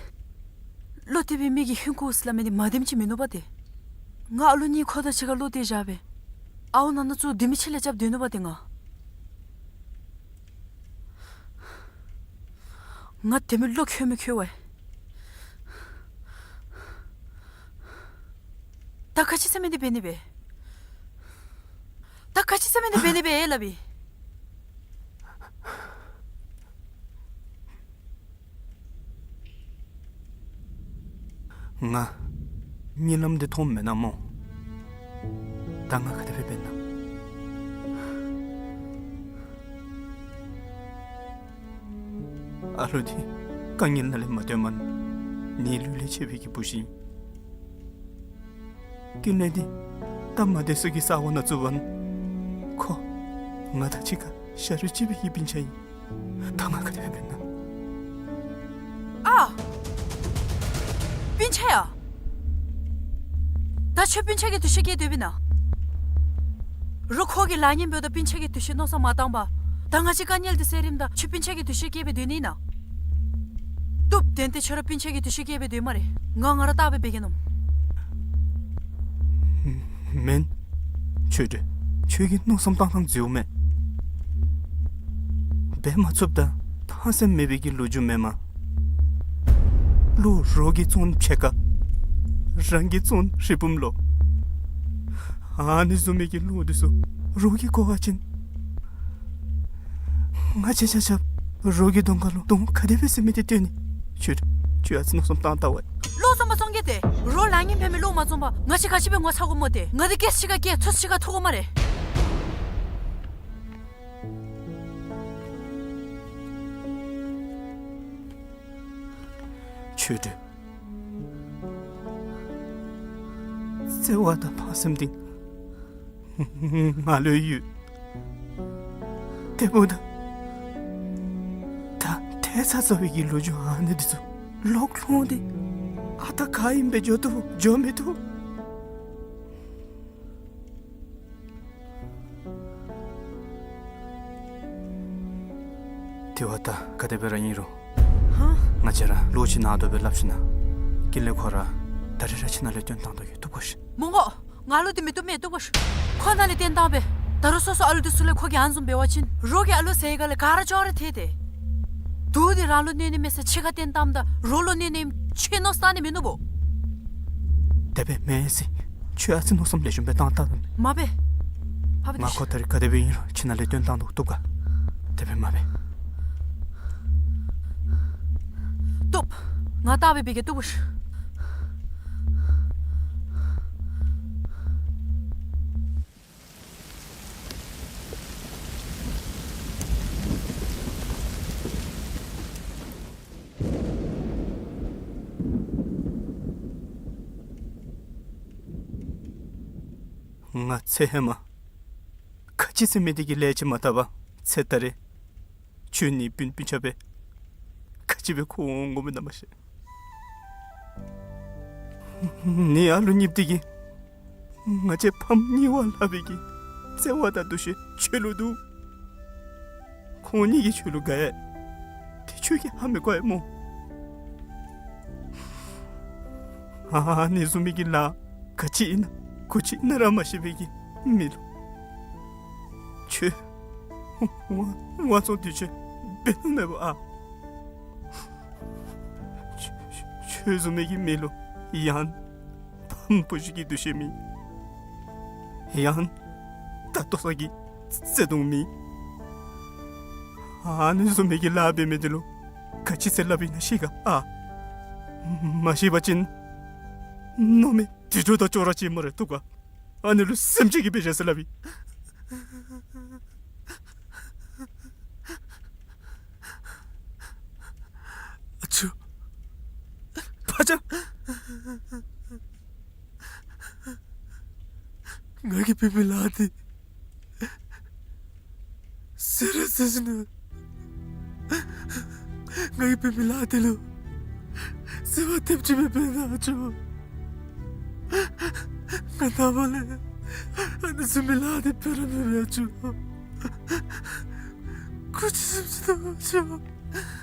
བློ་གཏད་པའི་མི་གིས་ཧིང་ཁུ་ཟེར་སླབ་མི་འདི་མ་བདེནམ་ཅིག་མིན་ནུག་པ་ཏེ། ང་ཨ་ལུ་གཉིས་ཁོ་དང་གཅིག་ཁར་བློ་གཏད་བཞག་སྦེ་ཨ་བོ་ནང་ན་ཚུར་སྡོད་མི་ཅིག་ལས་རྐྱབ་སྡོད་ནུག་པ་ཏེ་ང། ང་དེ་མི་བློ་ཁོལ་མི་ཁོལ་བས། ད་ག་ཅི་ཟེར་མི་འདི་འབད་ནི་སྦེ། ད་ག་ཅི་ཟེར་མི་འདི་འབད་ནི་སྦེ་ཨེ་སླབ་ཨིན། ང་གཉིད་ལམ་འདི་མཐོངམ་མེན་ན་སྨོ། ད་ང་ག་དེ་སྦེ་འབད་ན། ཨ་ལུ་འདི་དཀའ་ངལ་ནང་ལས་མ་བཏོན་མ་ནི་ལུས་ལས་ཆད་པའི་གི་བུ་གཞི་ཨིན། ཀུན་ལེགས་འདི་སྟབས་མ་བདེ་ས་གི་ས་གོ་ནང་བཙུགས་པ་ནི་ཁོ་ང་དང་གཅིག་ཁར་ཞ་རོགས་བྱེད་པའི་གི་སྤུན་ཆ་ཨིན། ད་ང་ག་དེ་སྦེ་འབད་ན། ཨ། སྤུན་ཆ་ཡ། ད་ཁྱོད་སྤུན་ཆ་གི་འདུ་ཤེས་བསྐྱེད་སྡོད་པས་ན། རོགས་ཁོ་གི་ལཱ་ངན་འབདཝ་ད་སྤུན་ཆ་གི་འདུ་ཤེས་མནོ་བསམ་མ་བཏང་པར་ད་ང་བཅས་དཀའ་ངལ་འདི་སེལ་རནམ་ད་ཁྱོད་སྤུན་ཆ་གི་འདུ་ཤེས་བསྐྱེད་སྦེ་སྡོད་ནི་ཨིན་ན། བཏུབ། དོན་དེ་ཁྱོད་ར་སྤུན་ཆ་གི་འདུ་ཤེས་བསྐྱེད་སྦེ་སྡོད་སྨ་རེ། ང་ང་ར་བལྟ་སྦེ་འབད་གེ་མནོ། མེན། ཆོས་སྒྲོན། ཁྱོད་ཀྱིས་མནོ་བསམ་བཏང་ཐངས་འཛོལཝ་མས། འབད་མ་ཚུགསཔ་ད་ཕངས་སེམས་མེད་པའི་གི་ལོ་རྒྱུས་མེན་མས། བློ་རོགས་ཀྱིས་བཙོང་ཕྱེད་ཀ། རང་གིས་བཙོང་ཧྲིལ་བུམ་ལོ། ཨ་ནི་བཟུམ་མའི་གི་བློ་འདི་ཚུ་རོགས་ཀྱིས་གོ་བ་ཅིན། ང་བཅས་ཆ་ཁྱབ་རོགས་ཀྱི་གདོང་ཁ་ལུ་གདོང་ག་དེ་སྦེ་ཟེར་མི་འདི་སྟོན་ནི། ཁྱོད་ཁྱོད་ཨ་ཙི་མནོ་བསམ་བཏང་ལྟ་བ། བློ་བཟང་པོ་བཙོང་གེ་ཏེ། རོགས་ལཱ་ངན་འབད་མི་བློ་མ་བཟང་པར་ང་བཅས་ག་ཅི་སྦེ་ངོ་ཚ་དགོཔ་སྨོ་ཏེ། ང་འདི་སྐད་ཅིག་ཁར་སྐད་ཚུགས་ཅིག་ཁར་ཐུག་དགོ་སྨ་རེ། ཆོས་སྒྲོན། བརྩེ་བ་དང་ཕངས་སེམས་འདི་ང་ལུ་ཡོད། དེ་འབདཝ་ད་ད་ཏེ་ཚ་ཚ་བའི་གི་ལོ་རྒྱུས་ཨ་ནི་འདི་ཚུ་ལོག་ལྷོད་དེ་ཨ་རྟག་ག་ཨིནམ་སྦེ་འགྱོ་བཏུབ་འགྱོ་མི་བཏུབ། དེ་བ་ད་ག་དེ་སྦེ་ར་ཨིན་རུང་། ཧ། ང་བཅས་ར་ལོག་ཅིག་ནང་དོག་སྦེ་སླབ་ཞིན་ན་ཀུན་ལེགས་ཁོ་ར་ད་རིས་ར་ཁྱིམ་ནང་ལས་བཏོན་བཏང་དོ་ཡོད། བཏུབ་ག་ཤི། མི་དགོ། ང་ལུ་འདི་མི་བཏུབ་མས། བཏུབ་ག་ཤི། ཁོ་ནཱ་ལས་བཏོན་བཏངམ་སྦེ་ད་རུང་སོ་སོ་ཨ་ལུ་འདི་ཚུ་ལས་ཁོ་གིས་ཨ་ནི་བཟུམ་འབད་བ་ཅིན་རོགས་ཀྱི་ཨ་ལུ་ཟེར་ག་ལས་ག་ར་ཅོག་ར་འཐད་དེ། དུག་འདི་རང་ལུ་གནོད་ནི་མེད་ཟེར་ཕྱི་ཁར་བཏོན་བཏངམ་ད་རོགས་ལུ་གནོད་ནི་ཨིནམ་ཁྱོད་མནོ་བསམ་བཏང་ནི་མིན་ནུག་བོ། དེ་སྦེ་མེན་ཟེར། ཁྱོད་ཨ་ཙི་མནོ་བསམ་ལེགས་ཤོམ་སྦེ་བཏང་བལྟ་ད། མ་འབད། ཕ་བི་ང་ཁོ་ད་རིས་ག་དེ་སྦེ་ཨིན་རུང་ཁྱིམ་ནང་ལས་བཏོན་བཏང་དོ། བཏུབ་ག། དེ་སྦེ་མ་འབད། བཏུབ། ང་བལྟ་སྦེ་འབད་གེ། བཏུབ་ག་ཤི། ང་ཚེ་ཧེ་མ་ག་ཅི་ཟེར་མི་འདི་གི་ལས་ཅིག་མ་བཏབ་པར་ཚེ་ད་རེས་ཁྱོད་ནི་སྤུན་སྤུན་ཆ་སྦེ་ག་ཅི་སྦེ་འཁོར་འོང་དགོ་མི་ནམ་ཤེས། ནི་ཨ་ལུ་གཉིསཔོ་འདི་གིས་ང་བཅས་ཕམ་གཉིས་པ་ལྷག་པའི་གི་བརྩེ་བ་དང་འདུ་ཤེས་ཁྱོད་ལུ་འདུག། ཁོང་གཉིས་ཀྱིས་ཁྱོད་ལུ་དགའ་ཡི། དེ་ཁྱོད་ཀྱིས་ཧ་མི་གོ་ཡི་སྨོ། ཨ་ནི་བཟུམ་མའི་གི་ལཱ་ག་ཅི་ཨིན་ན་གུ་ཅི་ཨིན་ན་ར་མ་ཤེས་པའི་གི་མི་ལུ་ཁྱོད་དབང་དབང་བཙོང་འདི་ཁྱོད་འབད་ནི་མེད་པ་ཨ། ཁྱོད་ཁྱོད་བཟུམ་མའི་གི་མི་ལུ་ཡང་ཕམ་བུ་གཞི་གི་འདུ་ཤེས་མེད། ཡང་ད་ལྟོ་ཚང་གི་བརྩེ་དུང་མེད། ཨ་ནི་བཟུམ་མའི་གི་ལཱ་འབད་མི་འདི་ལུ་ག་ཅི་ཟེར་སླབ་ཨིན་ན་ཤེས་ག་ཨ། མ་ཤེས་པ་ཅིན་ནོར་མི་དུད་འགྲོ་དང་ཅོག་ར་ཅིག་སྨ་རེ། ཐུགས་ཁར་ཨ་ནི་ལུ་སེམས་ཅན་གྱི་དཔེ་བཞག་ཟེར་སླབ་ཨིན། ཨ་ཅོ། ཕ་ཅག། ང་གིས་འབད་མི་ལཱ་འདི་ཟེར་ར་ཟེར་ཞིནམ་ལས་ང་གིས་འབད་མི་ལཱ་འདི་ལུ་ཟེར་བ་ཐེབས་ཅིག་མེད་པས་ན་ཨ་ཅོ། ང་ནངས་པ་ལས་ཨ་ནི་བཟུམ་མའི་ལཱ་འདི་འབད་ར་མི་འབད་ཨ་ཅོ། སྐུ་མཁྱེན་གསུང་ཅི་དང་ཨ་ཅོ།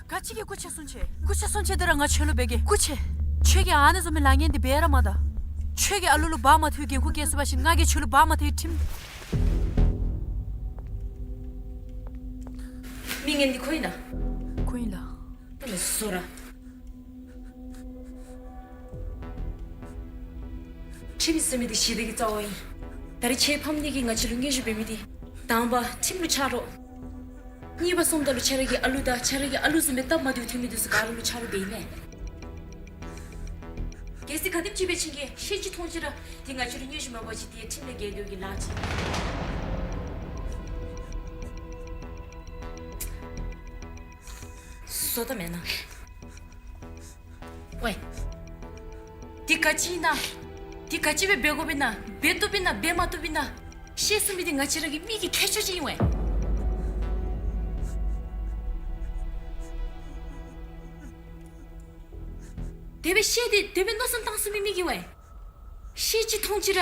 ག་ཅི་གི་སྐུ་མཁྱེན་གསུང་ཅི། སྐུ་མཁྱེན་གསུང་ཅི་འདི་ར་ང་ཁྱོད་ལུ་འབད་གེ། སྐུ་མཁྱེན། ཁྱོད་ཀྱིས་ཨ་ནི་བཟུམ་མའི་ལཱ་ངན་འདི་འབད་ར་མ་ད། ཁྱོད་ཀྱིས་ཨ་ལུ་ལུ་འབག་མ་ཐུབ་པའི་འགན་ཁུར་བཀལ་ཚུགས་པ་ཅིན་ང་གིས་ཁྱོད་ལུ་འབག་མ་ཐུབ་པའི་ཁྲིམས། མི་ངན་འདི་ཁོ་ཨིན་ན། ཁོ་ཨིན་ལགས། ད་ལོག་སོང་ར། ཁྲིམས་ཟེར་མི་འདི་ཞི་བདེ་གི་རྩ་བ་ཨིན། ད་རེས་ཁྱོད་ཕམ་གཉིས་ཀྱིས་ང་བཅས་ལུ་དངོས་ཤུགས་འབད་མི་འདི་དང་པ་ཁྲིམས་ལུ་ཆ་རོགས། གཉིས་པ་སོངམ་ད་ལུ་ཁྱོད་ར་གི་ཨ་ལུ་དང་ཁྱོད་ར་གི་ཨ་ལུ་བཟུམ་སྦེ་སྟབས་མ་བདེཝ་ཐོན་མི་འདི་ཚུ་ག་ར་ལུ་ཆ་རོགས་འབད་ཨིན་མས། གལ་སྲིད་ག་དེམ་ཅིག་འབད་བ་ཅིན་གྱི་ཤེས་ཅི་མཐོང་ཅི་ར་འདི་ང་བཅས་ལུ་དངོས་ཤུགས་མ་འབད་བ་ཅིན་འདི་ཁྲིམས་ལས་འགལ་འགལ་གྱི་ལཱ་ཅིག་བཟོ་ད་མེན་ན། ཝའེ། འདི་ག་ཅི་ཨིན་ན། འདི་ག་ཅི་སྦེ་འབད་དགོཔ་ཨིན་ན། འབད་བཏུབ་ཨིན་ན་འབད་མ་བཏུབ་ཨིན་ན། ཤེས་ཚུགས་མི་འདི་ང་བཅས་ར་གི་མི་གི་ཁྱད་ཆོས་ཅིག་ཨིན་ཝའེ། དེ་སྦེ་ཤེས་ཏེ་དེ་སྦེ་མནོ་བསམ་བཏང་ཚུགས་མི་མི་གི་ཝའེ། ཤེས་ཅི་མཐོང་ཅི་ར་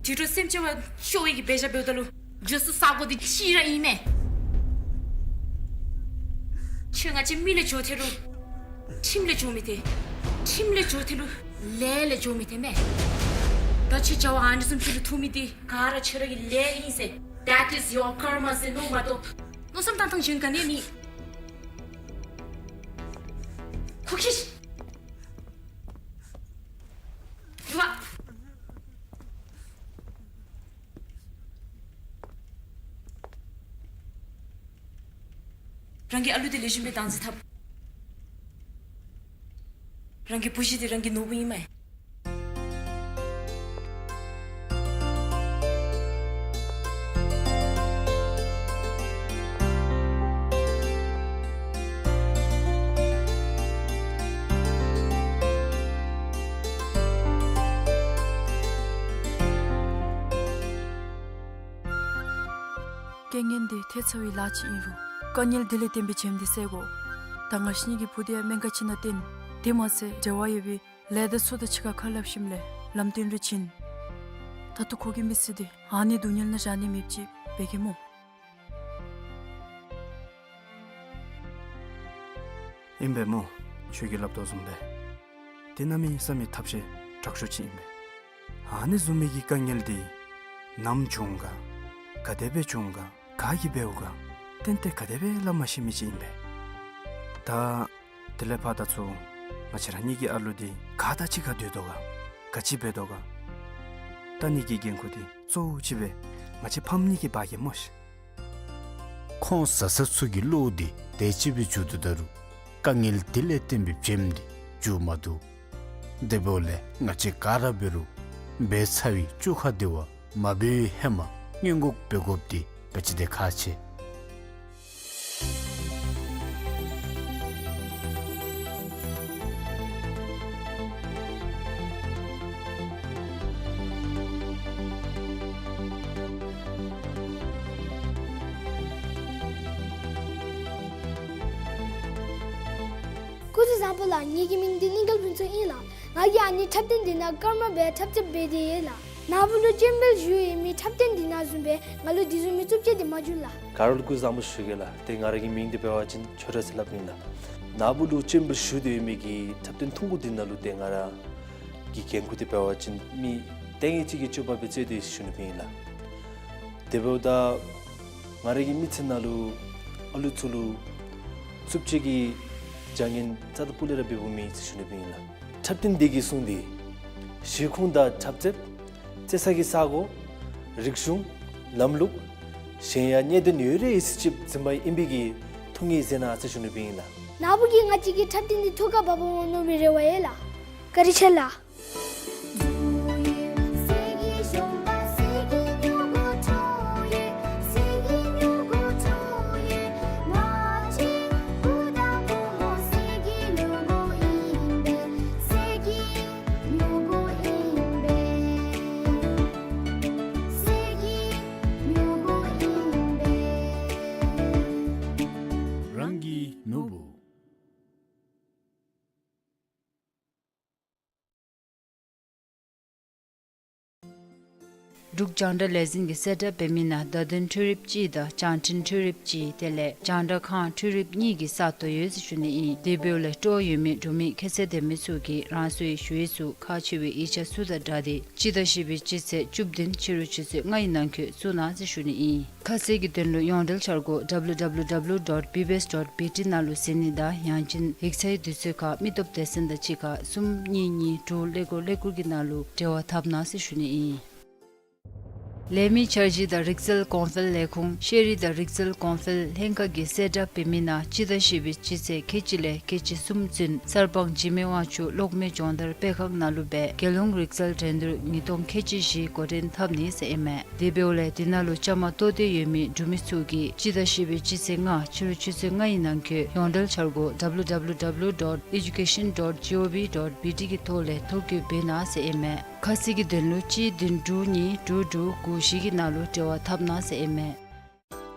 དུད་འགྲོ་སེམས་ཅན་བ་སྐྱོ་བའི་གི་འབད་བཞག་འབདཝ་ད་ལུ་འགྱོ་ས་ས་གོ་འདི་གཅིག་ར་ཨིན་མས། ཁྱོད་ང་བཅས་མི་ལས་འགྱོ་ཐལ་རུང་ཁྲིམས་ལས་འགྱོ་མི་ཐལ། ཁྲིམས་ལས་འགྱོ་ཐལ་རུང་ལས་ལས་འགྱོ་མི་ཐལ་མས། ད་ཁྱོད་བྱ་བ་ཨ་ནི་བཟུམ་ཅིག་ལུ་ཐུག་མི་འདི་ག་ར་ཁྱོད་ར་གི་ལས་ཨིན་ཟེར། That is your karma ཟེར་མནོ་མ་གཏོགས། མནོ་བསམ་བཏང་ཐངས་གཞན་ག་ནི་ཡང་མེད། ཁུག་ཤིག། རུ་བ། རང་གི་ཨ་ལུ་འདི་ལེགས་ཤོམ་སྦེ་བདག་འཛིན་འཐབ། རང་གི་བུ་གཞི་འདི་རང་གི་ནོར་བུ་ཨིན་མས། རྐྱེན་ངན་འདི་ཐེབས་ཚར་བའི་ལཱ་ཅིག་ཨིན་རུང་དཀའ་ངལ་འདི་ལས་བརྟེན་པའི་བྱེམ་འདི་བསལ་དགོ། ད་ང་བཅས་གཉིས་ཀྱི་བུ་འདི་ཡང་སྨན་ཁང་ཅིག་ནང་བསྟེན། དེ་མ་ཚད་འབྲེལ་བ་ཡོད་པའི་ལས་སྡེ་ཚུ་དང་གཅིག་ཁར་ཁ་སླབ་ཞིནམ་ལས་ལམ་སྟོན་རེ་བྱིན། ད་ལྟོ་ཁོ་གི་མི་ཚེ་འདི་ཨ་ནི་སྡུག་བསྔལ་ནང་བཞག་ནི་མེདཔ་ཅིག་འབད་གེ་སྨོ། ཨིན་པས་སྨོ། ཁྱོད་ཀྱིས་སླབ་དོ་བཟུམ་སྦེ་འདི་གནམ་མེད་ས་མེད་ཐབས་ཤེས་དྲག་ཤོས་ཅིག་ཨིན་པས། ཨ་ནི་བཟུམ་མའི་གི་དཀའ་ངལ་འདི་ནམ་བྱུང་ག་ག་དེ་སྦེ་བྱུང་ག་ག་གིས་འབདཝ་ག་ཏན་ཏན་ག་དེ་སྦེ་སླབ་མ་ཤེས་མི་ཅིག་ཨིན་པས། ད་དེ་ལས་ཕར་ད་ཚུར་ང་བཅས་ར་གཉིས་ཀྱི་ཨ་ལུ་འདི་ག་དང་གཅིག་ཁར་སྡོད་དོ་ག་ག་ཅི་འབད་དོ་ག་ད་ནི་གི་འགན་ཁུར་འདི་གཙོ་བོ་ཅིག་སྦེ་ང་བཅས་ཕམ་གཉིས་ཀྱིས་འབག་གེ་སྨོ་ཤིག། ཁོང་བཟའ་ཚང་ཚུ་གི་བློ་འདི་དེ་ཅིག་སྦེ་འགྱུར་དོ་ད་རུང་དཀའ་ངལ་འདི་ལས་བརྟེན་པའི་བྱེམ་འདི་འགྱུར་མ་བཏུབ། དེ་འབདཝ་ལས་ང་བཅས་ག་ར་འབད་རུང་འབད་ཚར་བའི་བཅོ་ཁ་འདི་བ་མ་འབད་བའི་ཧེ་མ་སྔོན་འགོག་འབད་དགོཔ་འདི་ག་ཅི་དེ་ཁག་ཆེ། སྐུ་གཟུགས་བཟང་པོ་ལགས། ངེ་གི་མིང་འདི་གླིང་དཀར་ཕུན་ཚོགས་ཨིན་ལགས། ང་གིས་ཨ་ནི་འཁྲབ་སྟོན་འདི་ནང་ཀརྨ་སྦེ་འཁྲབ་རྩེདཔ་འབད་དེ་ཡོད་ལགས། ནཱ་བུ་ལུ་སྤྱན་འབུལ་ཞུ་ཡོད་མི་འཁྲབ་སྟོན་འདི་ནང་བཟུམ་སྦེ་ང་ལུ་འདི་བཟུམ་མའི་རྩུབ་སྤྱོད་འདི་མ་བྱུང་ལགས། ག་ར་ལུ་སྐུ་གཟུགས་བཟང་པོ་ཞུ་གེ་ལགས། ཏེ་ང་ར་གི་མིང་འདི་འབད་བ་ཅིན་ཆོས་གྲགས་ཟེར་སླབ་ཨིན་ལགས། ནཱ་བུ་ལུ་སྤྱན་འབུལ་ཞུ་སྡོད་མི་གི་འཁྲབ་སྟོན་ཐུང་ཀུ་འདི་ནང་ལུ་ཏེ་ང་ར་གི་འགན་ཁུར་འདི་འབད་བ་ཅིན་མི་ལྟས་ངན་ཅིག་གི་སྤྱོད་པ་སྦེ་རྩོད་དེ་ཞུ་ནི་སྦེ་ཨིན་ལགས། དེ་འབདཝ་ད་ང་ར་གི་མི་ཚེ་ནང་ལུ་ཨ་ལུ་ཚུ་ལུ་རྩུབ་སྤྱོད་ཀྱི་བྱ་ངན་རྩ་དང་སྤུ་ལས་ར་འབདཝ་མེད་ཟེར་ཞུ་ནི་སྦེ་ཨིན་ལགས། འཁྲབ་སྟོན་འདི་གིས་གསུངས་ཏེ་གཞིས་ཁོངས་དང་འཁྲབ་རྩེདཔ་རྩེ་ས་གི་ས་གོ་རིག་གཞུང་ལམ་ལུགས་གཞན་ཡང་གནད་དོན་ཡོད་རིགས་ཅིག་འཛིན་པ་ཨིན་པའི་གི་ཐུགས་ངེས་མཛད་གནང་ཟེར་ཞུ་ནི་སྦེ་ཨིན་ལགས། ན་བུ་གིས་ང་བཅས་ཀྱི་འཁྲབ་སྟོན་འདི་ཐུགས་ཁར་བབས་འོང་མནོ་བའི་རེ་བ་ཡོད་ལགས། བཀའ་དྲིན་ཆེ་ལགས། རང་གི་ནོར་བུ། འབྲུག་རྒྱང་བསྒྲགས་ལས་འཛིན་གྱིས་གསལ་བསྒྲགས་འབད་མི་ནང་བརྡ་དོན་འཕྲུལ་རིགཔ་གཅིག་དང་བྱང་འཕྲིན་འཕྲུལ་རིགཔ་གཅིག་དེ་ལས་རྒྱང་བསྒྲགས་ཁང་འཕྲུལ་རིགཔ་གཉིས་ཀྱི་ས་སྟོང་ཡོད་ཟེར་ཞུ་ནི་ཨིན། དེ་འབདཝ་ལས་སྤྲོ་བ་ཡོད་མི་འབྲུག་མི་ཁྱད་ཚད་ལྡན་མི་ཚུ་གིས་རང་སོའི་ཞུ་ཡིག་ཚུ་ཁག་ཆེ་བའི་ཡིག་ཆ་ཚུ་དང་སྦྲགས་ཏེ་སྤྱི་ཟླ་བཞི་པའི་སྤྱི་ཚེས་བཅུ་བདུན་ཕྱི་རུ་ཆུ་ཚོད་ལྔ་གི་ནང་འཁོད་བཙུགས་གནང་ཟེར་ཞུ་ནི་ཨིན། ཁ་གསལ་གྱི་དོན་ལུ་ཡོངས་འབྲེལ་འཆར་སྒོ་W W W dot B B S dot B T ནང་ལུ་གཟིགས་ནི་དང་ཡང་ཅིན་ཡིག་ཚང་གི་དུས་ཚོད་ཁར་མི་སྟོབས་སྡེ་ཚན་དང་གཅིག་ཁར་གསུམ་གཉིས་གཉིས་དྲུག་ཀླད་ཀོར་ཀླད་ཀོར་གྱི་ནང་ལུ་འབྲེལ་བ་འཐབ་གནང་ཟེར་ཞུ་ནི་ཨིན། ལས་མི་འཆར་གཞི་དང་རིག་རྩལ་གོང་འཕེལ་ལས་ཁུངས་ཤེས་རིག་དང་རིག་རྩལ་གོང་འཕེལ་ལྷན་ཁག་གིས་གསལ་བསྒྲགས་འབད་མི་ནང་སྤྱི་ཟླ་བཞི་པའི་སྤྱི་ཚེས་ཁལ་གཅིག་ལས་ཁལ་གཅིག་གསུམ་ཚུན་གསར་སྤང་འཇིགས་མེད་དབང་ཕྱུག་གློག་མེ་སྦྱོང་བརྡར་སྤེལ་ཁང་ནང་ལུ་སྦེ་རྒྱལ་ཡོངས་རིག་རྩལ་འགྲན་བསྡུར་ཉིས་སྟོང་ཁལ་གཅིག་བཞི་འགོ་འདྲེན་འཐབ་ནི་ཟེར་ཨིན་མས། དེ་འབདཝ་ལས་དེ་ནང་ལུ་བཅའ་མར་གཏོགས་འདོད་ཡོད་མི་འབྲུག་མི་ཚུ་གིས་སྤྱི་ཟླ་བཞི་པའི་སྤྱི་ཚེས་ལྔ་ཕྱི་རུ་ཆུ་ཚོད་ལྔ་ཡི་ནང་འཁོད་ཡོངས་འབྲེལ་འཆར་སྒོ་W W W dot education dot G O V dot B T གི་ཐོག་ལས་ཐོ་བཀོད་འབད་གནང་ཟེར་ཨིན་མས། ཁ་གསལ་གྱི་དོན་ལུ་གཅིག་བདུན་དྲུག་གཉིས་དྲུག་དྲུག་དགུ་བཞི་གི་ནང་ལུ་འབྲེལ་བ་འཐབ་གནང་ཟེར་ཨིན་མས།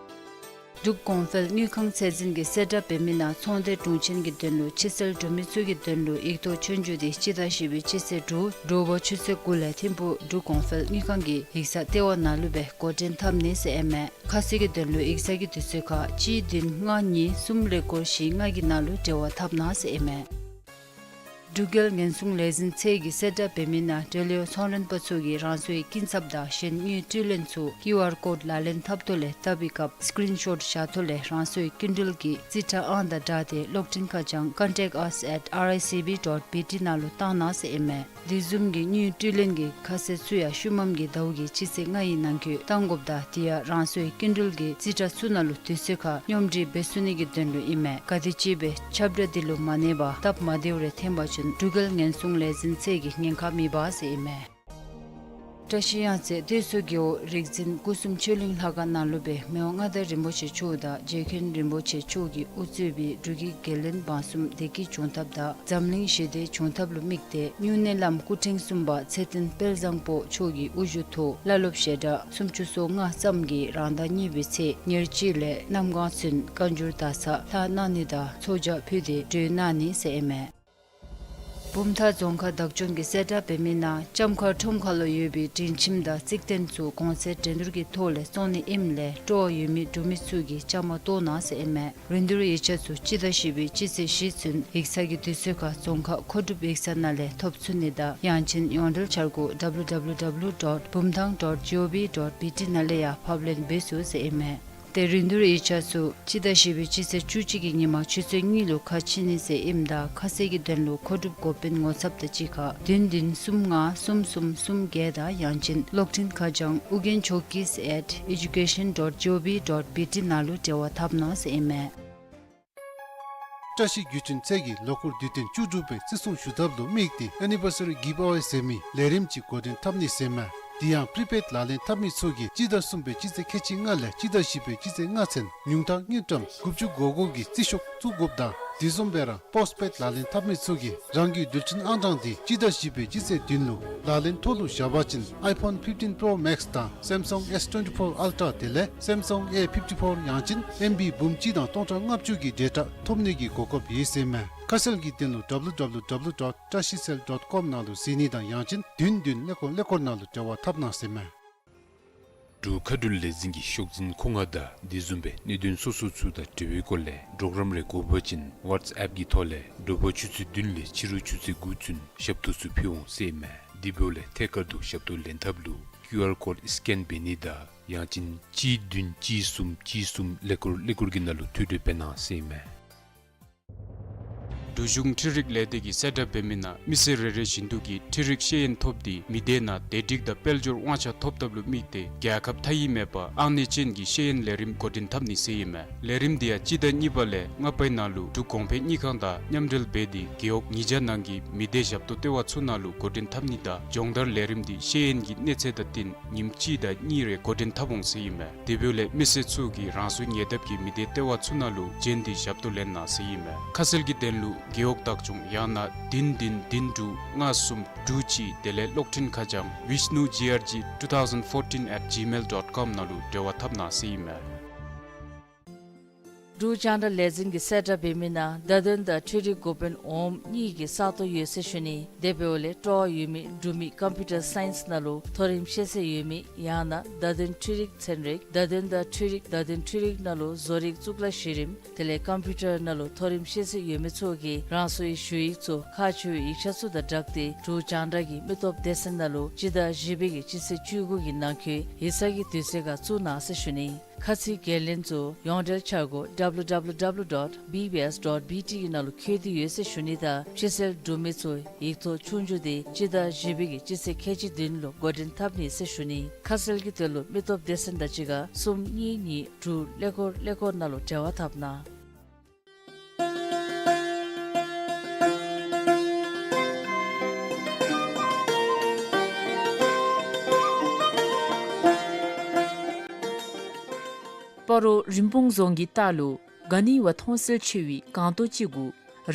འབྲུག་གོང་འཕེལ་དངུལ་ཁང་ཚད་འཛིན་གྱིས་གསལ་བསྒྲགས་འབད་མི་ནང་ཚོང་སྡེ་དྲུང་ཆེན་གྱི་དོན་ལུ་ཕྱི་སེལ་འབྲུག་མི་ཚུ་གི་དོན་ལུ་ཡིག་ཐོག་ཆོས་རྒྱུགས་དེ་སྤྱི་ཟླ་བཞི་པའི་སྤྱི་ཚེས་དྲུག་དྲོ་པ་ཆུ་ཚོད་དགུ་ལས་ཐིམ་ཕུག་འབྲུག་གོང་འཕེལ་དངུལ་ཁང་གི་ཡིག་ཚང་ལྟེ་བ་ནང་ལུ་སྦེ་འགོ་འདྲེན་འཐབ་ནི་ཟེར་ཨིན་མས། ཁ་གསལ་གྱི་དོན་ལུ་ཡིག་ཚང་གི་དུས་ཚོད་ཁར་གཅིག་བདུན་ལྔ་གཉིས་གསུམ་ཀླད་ཀོར་བཞི་ལྔ་གི་ནང་ལུ་འབྲེལ་བ་འཐབ་གནང་ཟེར་ཨིན་མས། འབྲུག་རྒྱལ་ཉེན་སྲུང་ལས་འཛིན་ཚད་ཀྱིས་གསལ་བསྒྲགས་འབད་མི་ནང་འབྲེལ་ཡོད་ཚོང་ལེན་པ་ཚུ་གིས་རང་སོའི་སྐྱིན་ཚབ་དང་གཞན་དངུལ་སྤྲོད་ལེན་ཚུ་ཀིའུ་ཨར་ཀོཌ་ལག་ལེན་འཐབ་ཐོག་ལས་བཏབ་པའི་སྐབས་སི་ཀི་རིན་ཤོཊ་བཞག་ཐོག་ལས་རང་སོའི་སྐྱིན་འགྲུལ་གྱི་རྩིས་ཁྲ་ཨང་དང་སྦྲགས་ཏེ་གློག་འཕྲིན་ཁ་བྱང་contact us at R I C B dot B T ནང་ལུ་བཏང་གནང་ཟེར་ཨིན་མས། དེ་བཟུམ་གྱི་དངུལ་སྤྲོད་ལེན་གྱི་ཁ་གསལ་ཚུ་ཡང་ཤུལ་མམ་གྱི་ཟླཝ་གི་སྤྱི་ཚེས་ལྔ་ཡི་ནང་འཁོད་བཏང་དགོཔ་དང་དེ་ཡང་རང་སོའི་སྐྱིན་འགྲུལ་གྱི་རྩིས་ཁྲ་ཚུ་ནང་ལུ་དུས་ཚོད་ཁར་སྙོམས་སྒྲིག་འབད་ཚུགས་ནི་གི་དོན་ལུ་ཨིན་མས། ག་དེམ་ཅིག་སྦེ་ཁྱབ་བསྒྲགས་འདི་ལུ་མ་གནས་པར་སྟབས་མ་བདེཝ་རེ་འཐོན་པ་ཅིན་འབྲུག་རྒྱལ་ཉེན་སྲུང་ལས་འཛིན་ཚད་ཀྱིས་ཉེན་ཁ་མི་འབག་ཟེར་ཨིན་མས། བཀྲ་ཤིས་གཡང་རྩེ་སྟོད་མཚོ་རྒེད་འོག་རིག་འཛིན་སྐུ་གསུམ་ཆོས་གླིང་ལྷ་ཁང་ནང་ལུ་སྦེ་མི་དབང་མངའ་བདག་རིན་པོ་ཆེ་མཆོག་དང་རྗེ་མཁན་རིན་པོ་ཆེ་མཆོག་གིས་དབུ་གཙོས་པའི་འབྲུག་གི་རྒྱལ་བློན་འབངས་གསུམ་བདེ་སྐྱིད་འབྱུང་ཐབས་དང་འཛམ་གླིང་ཞི་བདེ་འབྱུང་ཐབས་ལུ་དམིགས་ཏེ་སྨྱུང་གནས་བླམ་སྐུ་ཕྲེང་གསུམ་པ་ཚེ་བརྟན་དཔལ་བཟང་པོ་མཆོག་གི་དབུ་བཞུགས་ཐོག་བླ་སློབ་ཞལ་གྲངས་སུམ་ཅུ་སོ་ལྔ་ཙམ་གྱིས་རང་ཟླ་གཉིས་པའི་ཚེས་ཉེར་གཅིག་ལས་གནམ་གང་ཚུན་བཀའ་འགྱུར་དག་ཚར་ལྷག་གནང་ནི་དང་ཚོགས་བཅར་ཕུལ་ཏེ་གྲོལ་གནང་ནི་ཟེར་ཨིན་མས། བུམ་ཐང་རྫོང་ཁག་བདག་སྐྱོང་གིས་གསལ་བསྒྲགས་འབད་མི་ནང་ལྕམ་མཁར་ཁྲོམ་ཁ་ལུ་ཡོད་པའི་སྒྲིང་ཁྱིམ་དང་རྩིག་རྟེན་ཚུ་གོང་ཚད་འགྲན་བསྡུར་གྱི་ཐོག་ལས་བཙོང་ནི་ཨིནམ་ལས་སྤྲོ་བ་ཡོད་མི་འབྲུག་མི་ཚུ་གིས་བཅའ་མར་གཏོགས་གནང་ཟེར་ཨིན་མས། རིན་བསྡུར་ཡིག་ཆ་ཚུ་སྤྱི་ཟླ་བཞི་པའི་སྤྱི་ཚེས་བཞི་ཚུན་ཡིག་ཚང་གི་དུས་ཚོད་ཁར་རྫོང་ཁག་མཁོ་སྒྲུབ་ཡིག་ཚང་ནང་ལས་ཐོབ་ཚུགས་ནི་དང་ཡང་ཅིན་ཡོངས་འབྲེལ་འཆར་སྒོ་W W W dot bumthang dot gov dot B T ནང་ལས་ཡང་ཕབ་ལེན་འབད་ཚུགས་ཟེར་ཨིན་མས། ཏེ་རིན་བསྡུར་ཡིག་ཆ་ཚུ་སྤྱི་ཟླ་བཞི་པའི་སྤྱི་ཚེས་བཅུ་གཅིག་གི་ཉིན་མ་ཆུ་ཚོད་གཉིས་ལུ་ཁ་ཕྱེ་ནི་ཟེར་ཨིནམ་ད་ཁ་གསལ་གྱི་དོན་ལུ་མཁོ་སྒྲུབ་འགོ་དཔོན་ངོ་ཚབ་དང་གཅིག་ཁར་བདུན་བདུན་གསུམ་ལྔ་གསུམ་གསུམ་གསུམ་བརྒྱད་དང་ཡང་ཅིན་གློག་འཕྲིན་ཁ་བྱང་ཨུ་རྒྱན་ཇོ་ཀིས་at education dot gov dot B T ནང་ལུ་འབྲེལ་བ་འཐབ་གནང་ཟེར་ཨིན་མས། བཀྲ་ཤིས་བརྒྱུད་འཕྲིན་ཚད་ཀྱིས་ལོ་འཁོར་དུས་སྟོན་བཅུ་དྲུག་པའི་བརྩི་སྲུང་ཞུ་ཐབས་ལུ་དམིགས་ཏེ་Anniversary Giveaway ཟེར་མི་ལས་རིམ་ཅིག་འགོ་འདྲེན་འཐབ་ནི་ཟེར་ཨིན་མས། དེ་ཡང་prepaid ལག་ལེན་འཐབ་མི་ཚུ་གིས་སྤྱི་ཟླ་གསུམ་པའི་སྤྱི་ཚེས་ཁལ་གཅིག་ལྔ་ལས་སྤྱི་ཟླ་བཞི་པའི་སྤྱི་ཚེས་ལྔ་ཚུན་ཉུང་མཐའ་དངུལ་ཀྲམ་དགུ་བཅུ་གོ་དགུ་གི་རྩིས་ཤོག་བཙུགས་དགོཔ་དང་དེ་བཟུམ་སྦེ་ར་postpaid ལག་ལེན་འཐབ་མི་ཚུ་གིས་རང་གི་རྡུལ་ཕྲན་ཨང་གྲངས་དེ་སྤྱི་ཟླ་བཞི་པའི་སྤྱི་ཚེས་བདུན་ལུ་ལག་ལེན་ཐོག་ལུ་བཞག་པ་ཅིན་iPhone fifteen Pro Max དང་Samsung S twenty-four Ultra དེ་ལས་Samsung A fifty-four ཡང་ཅིན་ཨེམ་བི་འབུམ་གཅིག་དང་སྟོང་ཕྲག་ལྔ་བཅུ་གི་data ཐོབ་ནི་གི་གོ་སྐབས་ཡོད་ཟེར་ཨིན་མས། ཁ་གསལ་གྱི་དོན་ལུ W W W dot trashicell dot com ནང་ལུ་གཟིགས་ནི་དང་ཡང་ཅིན་བདུན་བདུན་ཀླད་ཀོར་ཀླད་ཀོར་ནང་ལུ་འབྲེལ་བ་འཐབ་གནང་ཟེར་ཨིན་མས། འབྲུག་མཁའ་འགྲུལ་ལས་འཛིན་གྱི་ཤོག་འཛིན་མཁོ་མངགས་དང་དེ་བཟུམ་སྦེ་གནད་དོན་སོ་སོ་ཚུ་དང་འབྲེལ་བའི་སྐོར་ལས་གྲོགས་རམ་རེ་དགོ་པ་ཅིན་WhatsApp གི་ཐོག་ལས་དྲོ་པ་ཆུ་ཚོད་བདུན་ལས་ཕྱི་རུ་ཆུ་ཚོད་དགུ་ཚུན་ཞབས་ཏོག་ཚུ་ཕུལ་འོང་ཟེར་ཨིན་མས། དེ་འབདཝ་ལས་ཐད་ཀར་དུ་ཞབས་ཏོག་ལེན་ཐབས་ལུ་QR code scan འབད་ནི་དང་ཡང་ཅིན་གཅིག་བདུན་གཅིག་གསུམ་གཅིག་གསུམ་ཀླད་ཀོར་ཀླད་ཀོར་གྱི་ནང་ལུ་ཐུགས་འཕྲད་འབད་གནང་ཟེར་ཨིན་མས། འབྲུག་གཞུང་འཕྲུལ་རིག་ལས་སྡེ་གིས་གསལ་བསྒྲགས་འབད་མི་ནང་མི་སེར་རེ་རེ་བཞིན་དུ་གིས་འཕྲུལ་རིག་ཤེས་ཡོན་ཐོབ་སྟེ་མི་སྡེ་ནང་བདེ་སྒྲིག་དང་དཔལ་འབྱོར་དབང་ཆ་ཐོབ་ཐབས་ལུ་དམིགས་ཏེ་རྒྱལ་ཁབ་མཐའ་དབུས་མེད་པར་ཨང་གནས་ཅན་གྱི་ཤེས་ཡོན་ལས་རིམ་འགོ་འདྲེན་འཐབ་ནི་ཟེར་ཨིན་མས། ལས་རིམ་འདི་ཡང་སྤྱི་ཟླ་གཉིས་པ་ལས་ལྔ་པའི་ནང་ལུ་འབྲུག་གོང་འཕེལ་དངུལ་ཁང་དང་མཉམ་འབྲེལ་འབད་དེ་རྒེད་འོག་ཉིས་བརྒྱ་ནང་གི་མི་སྡེ་ཞབས་ཏོག་ལྟེ་བ་ཚུ་ནང་ལུ་འགོ་འདྲེན་འཐབ་ནི་དང་སྦྱོང་བརྡར་ལས་རིམ་འདི་ཤེས་ཡོན་གྱི་གནས་ཚད་དང་བསྟུན་ཉིནམ་གཅིག་དང་གཉིས་རེ་འགོ་འདྲེན་འཐབ་འོང་ཟེར་ཨིན་མས། དེ་འབདཝ་ལས་མི་སེར་ཚུ་གིས་རང་སོའི་ཉེ་འདབས་ཀྱི་མི་སྡེ་ལྟེ་བ་ཚུ་ནང་ལུ་བྱོན་ཏེ་ཞབས་ཏོག་ལེན་གནང་ཟེར་ཨིན་མས། ཁ་གསལ་གྱི་དོན་ལུ་རྒེད་འོག་བདག་སྐྱོང་ཡང་ན་བདུན་བདུན་བདུན་དྲུག་ལྔ་གསུམ་དྲུག་གཅིག་དེ་ལས་གློག་འཕྲིན་ཁ་བྱང་vishnu G R G two thousand fourteen at gmail dot com ནང་ལུ་འབྲེལ་བ་འཐབ་གནང་ཟེར་ཨིན་མས། འབྲུག་རྒྱང་བསྒྲགས་ལས་འཛིན་གྱིས་གསལ་བསྒྲགས་འབད་མི་ནང་བརྡ་དོན་དང་འཕྲུལ་རིག་འགོ་དཔོན་འོགམ་གཉིས་ཀྱི་ས་སྟོང་ཡོད་ཟེར་ཞུ་ནི། དེ་འབདཝ་ལས་སྤྲོ་བ་ཡོད་མི་འབྲུག་མི་ཀམ་པིའུ་ཊར་སའིནསི་ནང་ལུ་མཐོ་རིམ་ཤེས་ཚད་ཡོད་མི་ཡང་ན་བརྡ་དོན་འཕྲུལ་རིག་ཚན་རིག་བརྡ་དོན་དང་འཕྲུལ་རིག་བརྡ་དོན་འཕྲུལ་རིག་ནང་ལུ་བཟོ་རིག་གཙུག་ལག་གཞི་རིམ་དེ་ལས་ཀམ་པིའུ་ཊར་ནང་ལུ་མཐོ་རིམ་ཤེས་ཚད་ཡོད་མི་ཚུ་གིས་རང་སོའི་ཞུ་ཡིག་ཚུ་ཁག་ཆེ་བའི་ཡིག་ཆ་ཚུ་དང་སྦྲགས་ཏེ་འབྲུག་རྒྱང་བསྒྲགས་ཀྱི་མི་སྟོབས་སྡེ་ཚན་ནང་ལུ་སྤྱི་ཟླ་བཞི་པའི་གི་སྤྱི་ཚེས་བཅུ་དགུ་གི་ནང་འཁོད་ཡིག་ཚང་གི་དུས་ཚོད་ཁར་བཙུགས་གནང་ཟེར་ཞུ་ནི། ཁ་ཚིག་འགན་ལེན་ཚུ་ཡོངས་འབྲེལ་འཆར་སྒོ་W W W dot B B S dot B T གི་ནང་ལུ་འཁོད་དེ་ཡོད་ཟེར་ཞུ་ནི་དང་ཕྱི་སེལ་འབྲུག་མི་ཚུ་ཡིག་ཐོག་ཆོས་རྒྱུགས་འདི་སྤྱི་ཟླ་བཞི་པའི་གི་སྤྱི་ཚེས་ཁལ་གཅིག་བདུན་ལུ་འགོ་འདྲེན་འཐབ་ནི་ཟེར་ཞུ་ནི། ཁ་གསལ་གྱི་དོན་ལུ་མི་སྟོབས་སྡེ་ཚན་དང་གཅིག་ཁར་གསུམ་གཉིས་གཉིས་དྲུག་ཀླད་ཀོར་ཀླད་ཀོར་ནང་ལུ་འབྲེལ་བ་འཐབ་གནང་། སྤ་རོ་རིན་སྤུངས་རྫོང་གི་ལྟག་ལུ་ག་ནི་བ་མཐོང་གསལ་ཆེ་བའི་སྒང་ཏོག་ཅིག་གུ་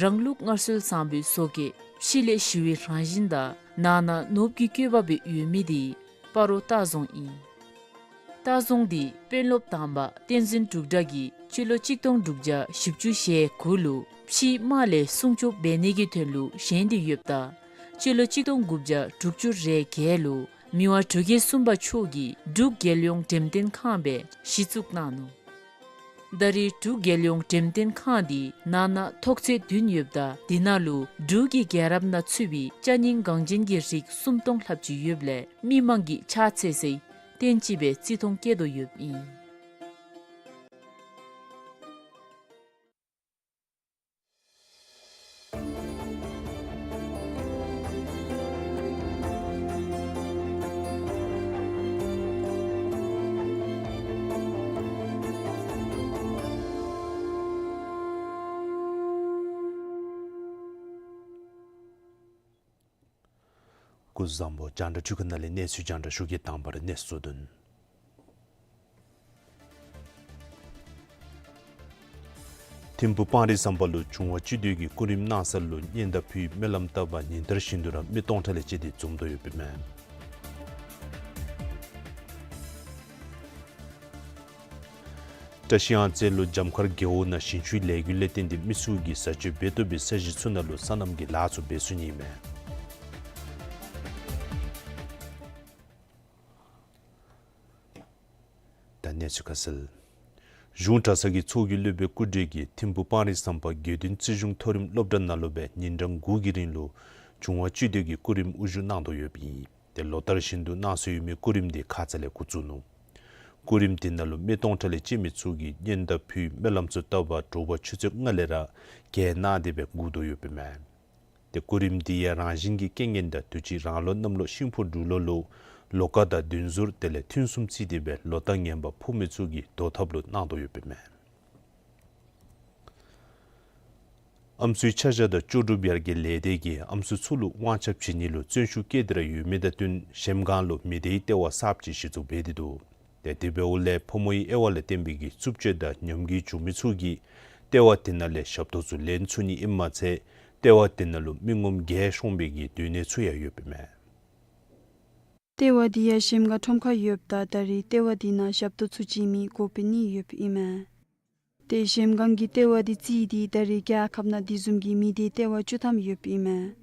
རང་ལུགས་སྔར་སྲོལ་བཟང་པོའི་བཟོ་བཀོད་ཕྱི་ལས་ཞི་བའི་རང་བཞིན་དང་ནང་ན་ནོར་བུ་གི་བཀོད་པ་སྦེ་ཡོད་མི་འདི་སྤ་རོ་ལྟ་རྫོང་ཨིན། ལྟ་རྫོང་འདི་དཔོན་སློབ་དང་པ་བསྟན་འཛིན་འབྲུག་གྲགས་ཀྱིས་སྤྱི་ལོ་གཅིག་སྟོང་དྲུག་བརྒྱ་བཞི་བཅུ་ཞེ་དགུ་ལུ་ཕྱིའི་དམག་ལས་སྲུང་སྐྱོབ་འབད་ནི་གི་དོན་ལུ་བཞེངས་ཏེ་ཡོདཔ་ད་སྤྱི་ལོ་གཅིག་སྟོང་དགུ་བརྒྱ་དྲུག་ཅུ་རེ་བརྒྱད་ལུ་མི་དབང་འབྲུག་རྒྱལ་གསུམ་པ་མཆོག་གིས་འབྲུག་རྒྱལ་ཡོངས་འགྲེམས་སྟོན་ཁང་སྦེ་གཞི་བཙུགས་གནང་ནུག། ད་རེས་འབྲུག་རྒྱལ་ཡོངས་འགྲེམས་སྟོན་ཁང་འདི་ནང་ན་ཐོག་ཚད་བདུན་ཡོདཔ་ད་འདི་ནང་ལུ་འབྲུག་གི་རྒྱལ་རབས་ནང་ཚུད་པའི་ཅ་རྙིང་འགངས་ཅན་གྱི་རིགས་སུམ་སྟོང་ལྷགཔ་ཅིག་ཡོདཔ་ལས་མི་མང་གིས་ཕྱག་འཚལ་སའི་རྟེན་ཅིག་སྦེ་བརྩི་མཐོང་བསྐྱེད་དོ་ཡོདཔ་ཨིན། སྐུ་གཟུགས་བཟང་པོ། རྒྱང་བསྒྲགས་འཕྲུལ་ཁང་ནང་ལས་གནས་ཚུལ་རྒྱང་བསྒྲགས་ཞུ་གེ། དང་པ་ར་གནས་ཚུལ་དོན། ཐིམ་ཕུ་སྤང་རི་ཟམ་པ་ལུ་འབྱུང་བ་བཅུད་དོད་ཀྱི་སྐུ་རིམ་གནང་ས་ལུ་སྙན་དར་ཕུལ་སྨོན་ལམ་བཏབ་པར་ཉིན་ལྟར་བཞིན་དུ་ར་མི་སྟོང་ཕྲག་ལས་བཅད་དེ་འཛོམས་དོ་ཡོདཔ་ཨིན་མས། བཀྲིས་གཡང་རྩེ་ལུ་འཇམ་མཁར་རྒེད་འོག་ནང་ཞིང་ཆུའི་ལས་འགུལ་ལས་བརྟེན་ཏེ་མི་ཚུ་གིས་བཟའ་སྤྱོད་འབད་བཏུབ་པའི་ས་གཞི་ཚུ་ནང་ལུ་སོ་ནམ་གྱི་ལཱ་ཚུ་འབད་ཚུགས་ནི་ཨིན་མས། ད་གནས་ཚུལ་ཁ་གསལ། གཞུང་གྲྭ་ཚང་གི་ཚོགས་ཀྱི་སློབ་དཔོན་སྐུ་བགྲེས་ཀྱིས་ཐིམ་ཕུ་སྤང་རི་ཟམ་པ་དགེ་འདུན་རྩིས་གཞུང་མཐོ་རིམ་སློབ་གྲྭ་ནང་ལུ་སྦེ་ཉིན་གྲངས་དགུ་གི་རིང་ལུ་འབྱུང་བ་བཅུད་དོད་ཀྱི་སྐུ་རིམ་དབུ་བཞུགས་གནང་དོ་ཡོདཔ་ཨིན། ཏེ་ལོ་ལྟར་བཞིན་དུ་གནང་སྲོལ་ཡོད་མི་སྐུ་རིམ་འདི་ཁ་ཙ་ལས་འགོ་བཙུགས་ནུག། སྐུ་རིམ་འདི་ནང་ལུ་མི་སྟོང་ཕྲག་ལས་བཅད་མི་ཚུ་གིས་སྙན་དར་ཕུལ་སྨོན་ལམ་ཚུ་བཏབ་པར་དྲོ་པ་ཆུ་ཚོད་ལྔ་ལས་ར་གྱལ་གནང་སྟེ་སྦེ་སྒུག་དོ་ཡོདཔ་ཨིན་མས། ཏེ་སྐུ་རིམ་འདི་ཡང་རང་བཞིན་གྱི་རྐྱེན་ངན་དང་དུས་ཅི་རང་ལོ་གནམ་ལོ་ཤིང་ཕོ་འབྲུག་ལོ་ལུ་ལོ་ཀ་དང་བདུན་ཟུར་དེ་ལས་ཐུན་གསུམ་བརྩིས་ཏེ་སྦེ་ལོ་རྟགས་ངན་པ་ཕོག་མི་ཚུ་གི་བཟློག་ཐབས་ལུ་གནང་དོ་ཡོདཔ་ཨིན་མས། ཨམ་སྲུའི་ཆ་བཞག་དང་ལྕོགས་གྲུབ་ཡར་རྒྱས་ལས་སྡེ་གིས་ཨམ་སྲུ་ཚུ་ལུ་དབང་ཆ་བྱིན་ནི་ལུ་བརྩོན་ཤུགས་བསྐྱེད་དེ་ར་ཡོད་མི་དང་བསྟུན་གཞལམ་སྒང་ལུ་མི་སྡེའི་ལྟེ་བ་གསརཔ་ཅིག་གཞི་བཙུགས་འབད་དེ་འདུག། ཏེ་དེ་འབདཝ་ལས་ཕོ་མོའི་དབྱེ་བ་ལས་བརྟེན་པའི་གི་རྩུབ་སྤྱོད་དང་ཉམས་རྒུད་བྱུང་མི་ཚུ་གིས་ལྟེ་བ་དེ་ནང་ལས་ཞབས་ཏོག་ཚུ་ལེན་ཚུགས་ནི་ཨིནམ་མ་ཚད་ལྟེ་བ་དེ་ནང་ལུ་མི་ངོམ་བརྒྱད་ཤོང་པའི་གི་སྡོད་གནས་ཚུ་ཡང་ཡོདཔ་ཨིན་མས། ལྟེ་བ་འདི་ཡང་གཞལམ་སྒང་ཁྲོམ་ཁར་ཡོདཔ་ད་ད་རེས་ལྟེ་བ་འདི་ནང་ཞབས་ཏོག་ཚུ་བྱིན་མི་དགོ་པའི་ནི་ཡོདཔ་ཨིན་མས། ཏེ་གཞལམ་སྒང་གི་ལྟེ་བ་འདི་བརྩིས་ཏེ་ད་རེས་རྒྱལ་ཁབ་ནང་དེ་བཟུམ་གྱི་མི་སྡེའི་ལྟེ་བ་བཅུ་ཐམ་ཡོདཔ་ཨིན་མས།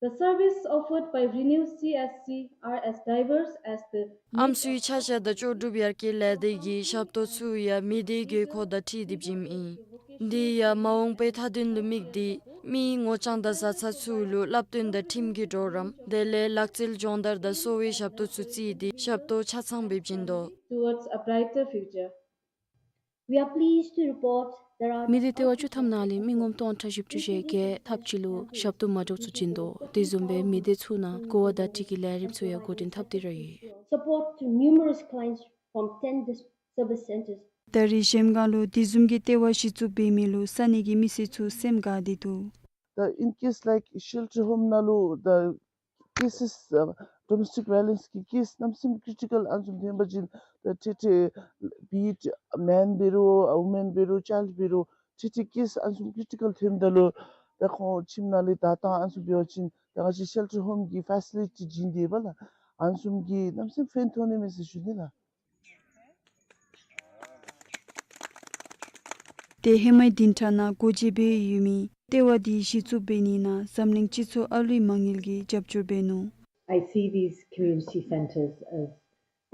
The service offered by Renew C S C are as diverse as the ཨམ་སྲུའི་ཆ་བཞག་དང་ལྕོགས་གྲུབ་ཡར་རྒྱས་ལས་སྡེ་གི་ཞབས་ཏོག་ཚུ་ཡང་མི་སྡེའི་དགོས་མཁོ་དང་འཁྲིལ་ཏེ་བྱིནམ་ཨིན། འདི་ཡང་མ་འོངས་པའི་མཐའ་དོན་ལུ་དམིགས་ཏེ་མིའི་ངོ་རྐྱང་དང་བཟའ་ཚང་ཚུ་ལུ་བསླབ་སྟོན་དང་ཁྲིམས་ཀྱི་གྲོགས་རམ་དེ་ལས་ལག་རྩལ་སྦྱོང་བརྡར་དང་གསོ་བའི་ཞབས་ཏོག་ཚུ་བརྩིས་ཏེ་ཞབས་ཏོག་ཆ་ཚང་སྦེ་བྱིན་དོ། Towards a brighter future. We are pleased to report there are མི་སྡེ་ལྟེ་བ་བཅུ་ཐམ་ནང་ལས་མི་ངོམ་སྟོང་ཕྲག་བཞི་བཅུ་ཞེ་བརྒྱད་ཐབས་ཅིག་ལུ་ཞབས་ཏོག་མ་འདྲཝ་ཚུ་བྱིན་དོ། དེ་བཟུམ་སྦེ་མི་སྡེ་ཚུ་ནང་གོ་བ་བརྡ་སྤྲོད་ཀྱི་ལས་རིམ་ཚུ་ཡང་འགོ་འདྲེན་འཐབ་སྟེ་ར་ཡོད། Support to numerous clients from ten dis- service centers. ད་རེས་གཞལམ་སྒང་ལུ་དེ་བཟུམ་གྱི་ལྟེ་བ་གཞི་བཙུགས་འབད་མི་ལུ་ས་གནས་ཀྱི་མི་སེར་ཚུ་སེམས་དགའ་སྟེ་འདུག། The in case like shelter home ནང་ལུ་the cases, uh, domestic violence གི་case གནམ་མེད་ས་མེད་critical ཨ་ནི་བཟུམ་ཐོན་པ་ཅིན་the ཏེ་ཏེ་be it man འབད་རུང་woman འབད་རུང་child འབད་རུང་ཏེ་ཏེ་case ཨ་ནི་བཟུམ་critical ཐོནམ་ད་ལུ་ད་ཁོང་ཁྱིམ་ནང་ལས་བདའ་བཏང་ཨ་ནི་བཟུམ་འབད་བ་ཅིན་ད་ང་བཅས་shelter home གི་facility བྱིན་དེས་པ་ལགས། ཨ་ནི་བཟུམ་གྱི་གནམ་མེད་ས་མེད་ཕན་ཐོགས་ནི་མས་ཟེར་ཞུ་ནི་ལགས། ཏེ་ཧེ་མའི་བདུན་ཕྲག་ནང་སྒོ་འབྱེད་འབད་ཡོད་མི་ལྟེ་བ་འདི་གཞི་བཙུགས་འབད་ནི་ནང་འཛམ་གླིང་སྤྱི་ཚོགས་ཨ་ལུའི་མ་དངུལ་གྱིས་རྒྱབ་སྐྱོར་འབད་ནུག། I see these community centres as,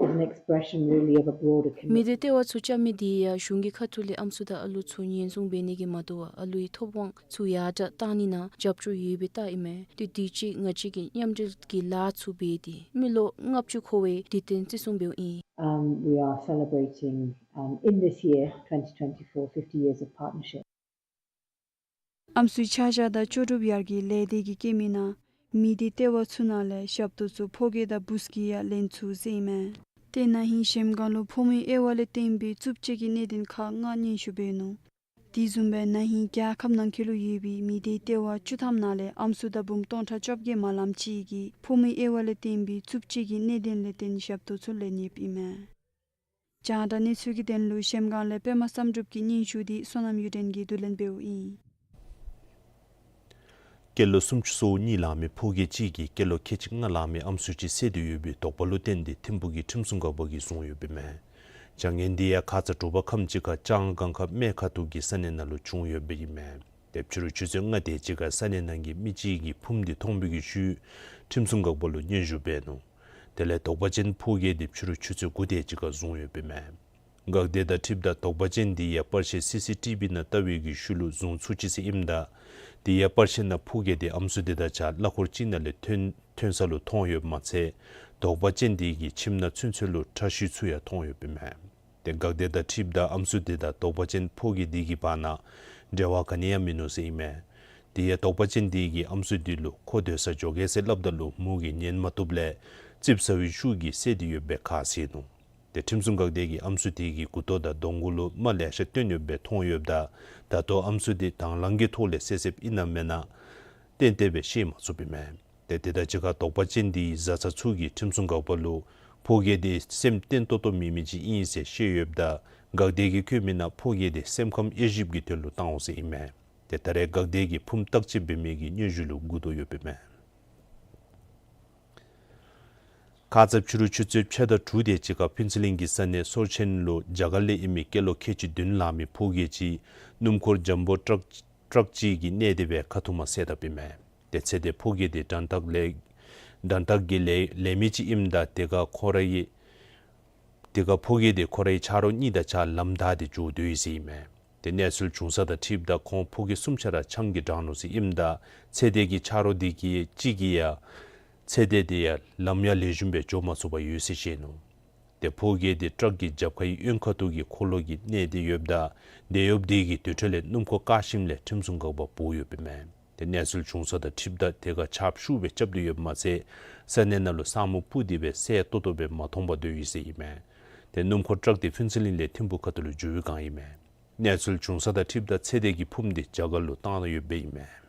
as an expression really of a broader commitment. མི་སྡེ་ལྟེ་བ་ཚུ་རྐྱབ་མི་འདི་ཡང་གཞུང་གི་ཁ་ཐུག་ལས་ཨམ་སྲུ་དང་ཨ་ལུ་ཚུ་ཉེན་སྲུང་འབད་ནི་གིས་མ་དོ་བར་ཨ་ལུའི་ཐོབ་དབང་ཚུ་ཡར་དྲག་བཏང་ནི་ནང་རྒྱབ་སྐྱོར་ཡོད་པའི་རྟགས་ཨིན་མས། ཏེ་དུས་ཅི་ང་བཅས་ཀྱིས་མཉམ་འབྲེལ་གྱི་ལཱ་ཚུ་འབད་དེ་མི་ལོ་ལྔ་བཅུ་འཁོར་བའི་དུས་སྟོན་བརྩི་སྲུང་འབདཝ་ཨིན། Um, we are celebrating, um, in this year, twenty twenty-four, fifty years of partnership. ཨམ་སྲུའི་ཆ་བཞག་དང་ལྕོགས་གྲུབ་ཡར་རྒྱས་ལས་སྡེ་གིས་བཀོད་མི་ནང་མི་སྡེ་ལྟེ་བ་ཚུ་ནང་ལས་ཞབས་ཏོག་ཚུ་ཕོ་སྐྱེས་དང་བུ་སྐྱེས་ཡང་ལེན་ཚུགས་ཟེར་ཨིན་མས། ཏེ་ན་ཧིང་གཞལམ་སྒང་ལུ་ཕོ་མོའི་དབྱེ་བ་ལས་བརྟེན་པའི་རྩུབ་སྤྱོད་ཀྱི་གནད་དོན་ཁག་ལྔ་སྙན་ཞུ་འབད་ནུག། དེ་བཟུམ་སྦེ་ན་ཧིང་རྒྱལ་ཁབ་ནང་འཁོད་ལུ་ཡོད་པའི་མི་སྡེ་ལྟེ་བ་བཅུ་ཐམ་ནང་ལས་ཨམ་སྲུ་དང་བུམོ་སྟོང་ཕྲག་བཅོ་བརྒྱད་མ་ལམ་ཅིག་གིས་ཕོ་མོའི་དབྱེ་བ་ལས་བརྟེན་པའི་རྩུབ་སྤྱོད་ཀྱི་གནད་དོན་ལས་བརྟེན་ཞབས་ཏོག་ཚུ་ལེན་ཡོདཔ་ཨིན་མས། རྒྱང་བསྒྲགས་གནས་ཚུལ་གྱི་དོན་ལུ་གཞལམ་སྒང་ལས་པདྨ་བསམ་གྲུབ་ཀྱི་སྙན་ཞུ་འདི་བསོད་ནམས་གཡུ་སྒྲོན་གྱིས་བསྡུ་ལེན་འབདཝ་ཨིན། སྐྱེས་ལོ་སུམ་ཅུ་སོ་གཉིས་ལང་མི་ཕོ་སྐྱེས་གཅིག་གིས་སྐྱེས་ལོ་ཁལ་གཅིག་ལྔ་ལང་མི་ཨམ་སྲུ་ཅིག་བསད་དེ་ཡོད་པའི་དོགས་པ་ལུ་བརྟེན་ཏེ་ཐིམ་ཕུག་གི་ཁྲིམས་སྲུང་འགག་པ་གིས་བཟུང་ཡོདཔ་ཨིན་མས། བྱ་ངན་འདི་ཡང་ཁ་ཙ་དྲོ་པ་ཁམས་ཅིག་ཁར་ལྕང་སྒང་ཁ་སྨད་ཁ་ཐུག་གི་ས་གནས་ནང་ལུ་བྱུང་ཡོདཔ་ཨིན་མས། ཏེ་ཕྱི་རུ་ཆུ་ཚོད་ལྔ་དེ་ཅིག་ཁར་ས་གནས་ནང་གི་མི་གཅིག་གིས་ཕུངམ་འདི་མཐོང་བའི་གི་ཤུལ་ཁྲིམས་སྲུང་འགག་པ་ལུ་སྙན་ཞུ་འབད་ནུག། དེ་ལས་དོགས་པ་ཅན་ཕོ་སྐྱེས་འདི་ཕྱི་རུ་ཆུ་ཚོད་དགུ་དེ་ཅིག་ཁར་བཟུང་ཡོདཔ་ཨིན་མས། འགག་སྡེ་དང་འཁྲིལཝ་ད་དོགས་པ་ཅན་འདི་ཡང་པར་ཤ་སི་སི་ཊི་བི་ནང་བལྟ་བའི་གི་ཤུལ་ལུ་བཟུང་ཚུགས་ཅི་ཟེར་ཨིནམ་ད་དེ་ཡང་པར་ཤ་ནང་ཕོ་སྐྱེས་འདི་ཨམ་སྲུ་འདི་དང་གཅིག་ཁར་གླ་འཁོར་གཅིག་ནང་ལས་ཐོན་ཐོན་ས་ལུ་མཐོང་ཡོདཔ་མ་ཚད་དོགས་པ་ཅན་འདི་གི་ཁྱིམ་ནང་ཚུན་ཚོད་ལུ་ཁྲག་ཤུལ་ཚུ་ཡང་མཐོང་ཡོདཔ་ཨིན་མས། ཏེ་འགག་སྡེ་དང་འཁྲིལཝ་ད་ཨམ་སྲུ་འདི་དང་དོགས་པ་ཅན་ཕོ་སྐྱེས་འདི་གི་བར་ན་འབྲེལ་བ་ག་ནི་ཡང་མིན་ནུག་ཟེར་ཨིན་མས། དེ་ཡང་དོགས་པ་ཅན་འདི་གིས་ཨམ་སྲུ་འདི་ལུ་ཁོ་སྡོད་སར་འགྱོ་གེ་ཟེར་སླབ་ད་ལུ་མོ་གིས་ཉན་མ་བཏུབ་ལས་ཙིགཔ་ཟ་བའི་ཤུགས་ཀྱིས་བསད་དེ་ཡོདཔ་སྦེ་ཁ་བཟེད་ནུག། ཏེ་ཁྲིམས་སྲུང་འགག་སྡེ་གིས་ཨམ་སྲུ་དེ་གི་མགུ་ཏོ་དང་གདོང་ཁ་ལུ་རྨ་ལེ་ཤ་བཏོན་ཡོདཔ་སྦེ་མཐོང་ཡོདཔ་ད་ད་ལྟོ་ཨམ་སྲུ་དེ་དང་བླངས་ཀྱི་ཐོག་ལས་བསད་བསདཔ་ཨིན་ན་མེན་ན་གཏན་གཏན་སྦེ་ཤེས་མ་ཚུགསཔ་ཨིན་མས། ཏེ་དེ་དང་གཅིག་ཁར་དོགས་པ་ཅན་དེའི་བཟའ་ཚང་ཚུ་གིས་ཁྲིམས་སྲུང་འགག་པ་ལུ་ཕོ་སྐྱེས་དེ་སེམས་བརྟན་ཏོག་ཏོ་མེད་མི་ཅིག་ཨིན་ཟེར་བཤད་ཡོདཔ་ད་འགག་སྡེ་གིས་བཀོད་མི་ནང་ཕོ་སྐྱེས་དེ་སེམས་ཁམས་དབྱེ་ཞིབ་ཀྱི་དོན་ལུ་བཏང་འོང་ཟེར་ཨིན་མས། ཏེ་ད་རེས་འགག་སྡེ་གིས་ཕུངམ་བརྟག་དཔྱད་འབད་མི་གི་སྙན་ཞུ་ལུ་འགོ་བཙུགས་ཡོདཔ་ཨིན་མས། ཁ་ཙ་ཕྱི་རུ་ཆུ་ཚོད་ཕྱེད་དང་དྲུག་དེ་ཅིག་ཁར་ཕུན་ཚོགས་གླིང་གི་ས་གནས་སོར་ཆེན་ལུ་རྒྱ་གར་ལས་ཨིན་མི་སྐྱེས་ལོ་ཁལ་གཅིག་བདུན་ལང་མི་ཕོ་སྐྱེས་ཅིག་སྣུམ་འཁོར་ཇམ་བོ་ཊཱག་ཊཱག་ཅིག་གིས་མནན་ཏེ་སྦེ་ཁ་ཐུག་མར་བསད་དཔ་ཨིན་མས། ཏེ་ཚེ་འདས་ཕོ་སྐྱེས་དེ་དྲན་རྟགས་ལེགས་དྲན་རྟགས་ཀྱི་ལེགས་ལེགས་མི་ཅིག་ཨིནམ་ད་དེ་ཁར་ཁོ་རའི་དེ་ཁར་ཕོ་སྐྱེས་དེ་ཁོ་རའི་ཆ་རོགས་གཉིས་དང་གཅིག་ཁར་ལམ་བདའ་སྟེ་འགྱོ་དོ་ཡོད་ཟེར་ཨིན་མས། ཏེ་གནས་ཚུལ་བྱུང་ས་དང་འཁྲིལཝ་ད་ཁོང་ཕོ་སྐྱེས་གསུམ་ཆ་ར་ཆང་གིས་དྲངས་ནུག་ཟེར་ཨིནམ་ད་ཚེ་འདས་ཀྱི་ཆ་རོགས་དེ་གི་གཅིག་གིས་ཡང་ཚེ་འདས་དེ་ཡང་ལམ་ཡང་ལེགས་ཤོམ་སྦེ་འགྱོ་མ་ཚུགས་པར་ཡོད་ཟེར་བཤད་ནུག། ཏེ་ཕོ་སྐྱེས་དེ་ཊཱག་གི་རྒྱབ་ཁའི་གཡོན་ཁ་ཐུག་གི་འཁོར་ལོ་གིས་མནན་ཏེ་ཡོདཔ་ད་དེ་ཡོདཔ་དེ་གིས་དེ་འཕྲོ་ལས་སྣུམ་འཁོར་བཀག་ཞིནམ་ལས་ཁྲིམས་སྲུང་འགག་པ་འབོ་ཡོདཔ་ཨིན་མས། ཏེ་གནས་ཚུལ་བྱུང་ས་དང་འཁྲིལཝ་ད་དེ་ཁར་ཆརཔ་ཤུགས་སྦེ་རྐྱབ་སྟེ་ཡོདཔ་མ་ཚད་ས་གནས་ནང་ལུ་ས་སྨུག་སྤུབས་ཏེ་སྦེ་གསལ་ཏོག་ཏོ་སྦེ་མ་མཐོང་པར་སྡོད་ཡོད་ཟེར་ཨིན་མས། ཏེ་སྣུམ་འཁོར་ཊཱག་དེ་ཕུན་ཚོགས་གླིང་ལས་ཐིམ་ཕུག་ཁ་ཐུག་ལུ་འགྱོ་བའི་བསྒང་ཨིན་མས། གནས་ཚུལ་བྱུང་ས་དང་འཁྲིལཝ་ད་ཚེ་འདས་ཀྱི་ཕུངམ་དེ་རྒྱ་གར་ལུ་བཏང་ཡོདཔ་ཨིན་མས།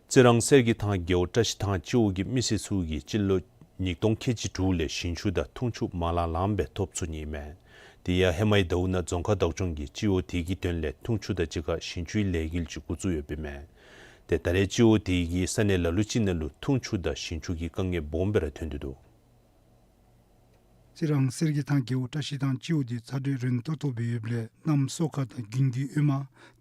རྩི་རང་གསེར་གྱི་ཐང་རྒེད་འོག་བཀྲ་ཤིས་ཐང་སྤྱི་འོག་གི་མི་སེར་ཚུ་གིས་སྤྱི་ལོ་ཉིས་སྟོང་ཁལ་གཅིག་དྲུག་ལས་ཞིང་ཆུ་དང་འཐུང་ཆུ་མ་ལང་ལངམ་སྦེ་ཐོབ་ཚུགས་ནི་ཨིན་མས། དེ་ཡང་ཧེ་མའི་ཟླཝ་ནང་རྫོང་ཁག་བདག་སྐྱོང་གིས་སྤྱི་འོག་དེ་གི་དོན་ལས་འཐུང་ཆུ་དང་གཅིག་ཁར་ཞིང་ཆུའི་ལས་འགུལ་ཅིག་འགོ་བཙུགས་ཡོདཔ་ཨིན་མས། ཏེ་ད་རེས་སྤྱི་འོག་དེ་གི་ས་གནས་ལ་ལུ་ཅིག་ནང་ལུ་འཐུང་ཆུ་དང་ཞིང་ཆུ་གི་དཀའ་ངལ་སྦོམ་སྦེ་ར་ཐོན་ཏེ་འདུག། རྩི་རང་གསེར་གྱི་ཐང་རྒེད་འོག་བཀྲ་ཤིས་ཐང་སྤྱི་འོག་འདི་ཚ་དྲོད་རན་ཏོག་ཏོ་སྦེ་ཡོདཔ་ལས་གནམ་སོ་ཁ་དང་དགུན་གྱི་ཨོ་མ་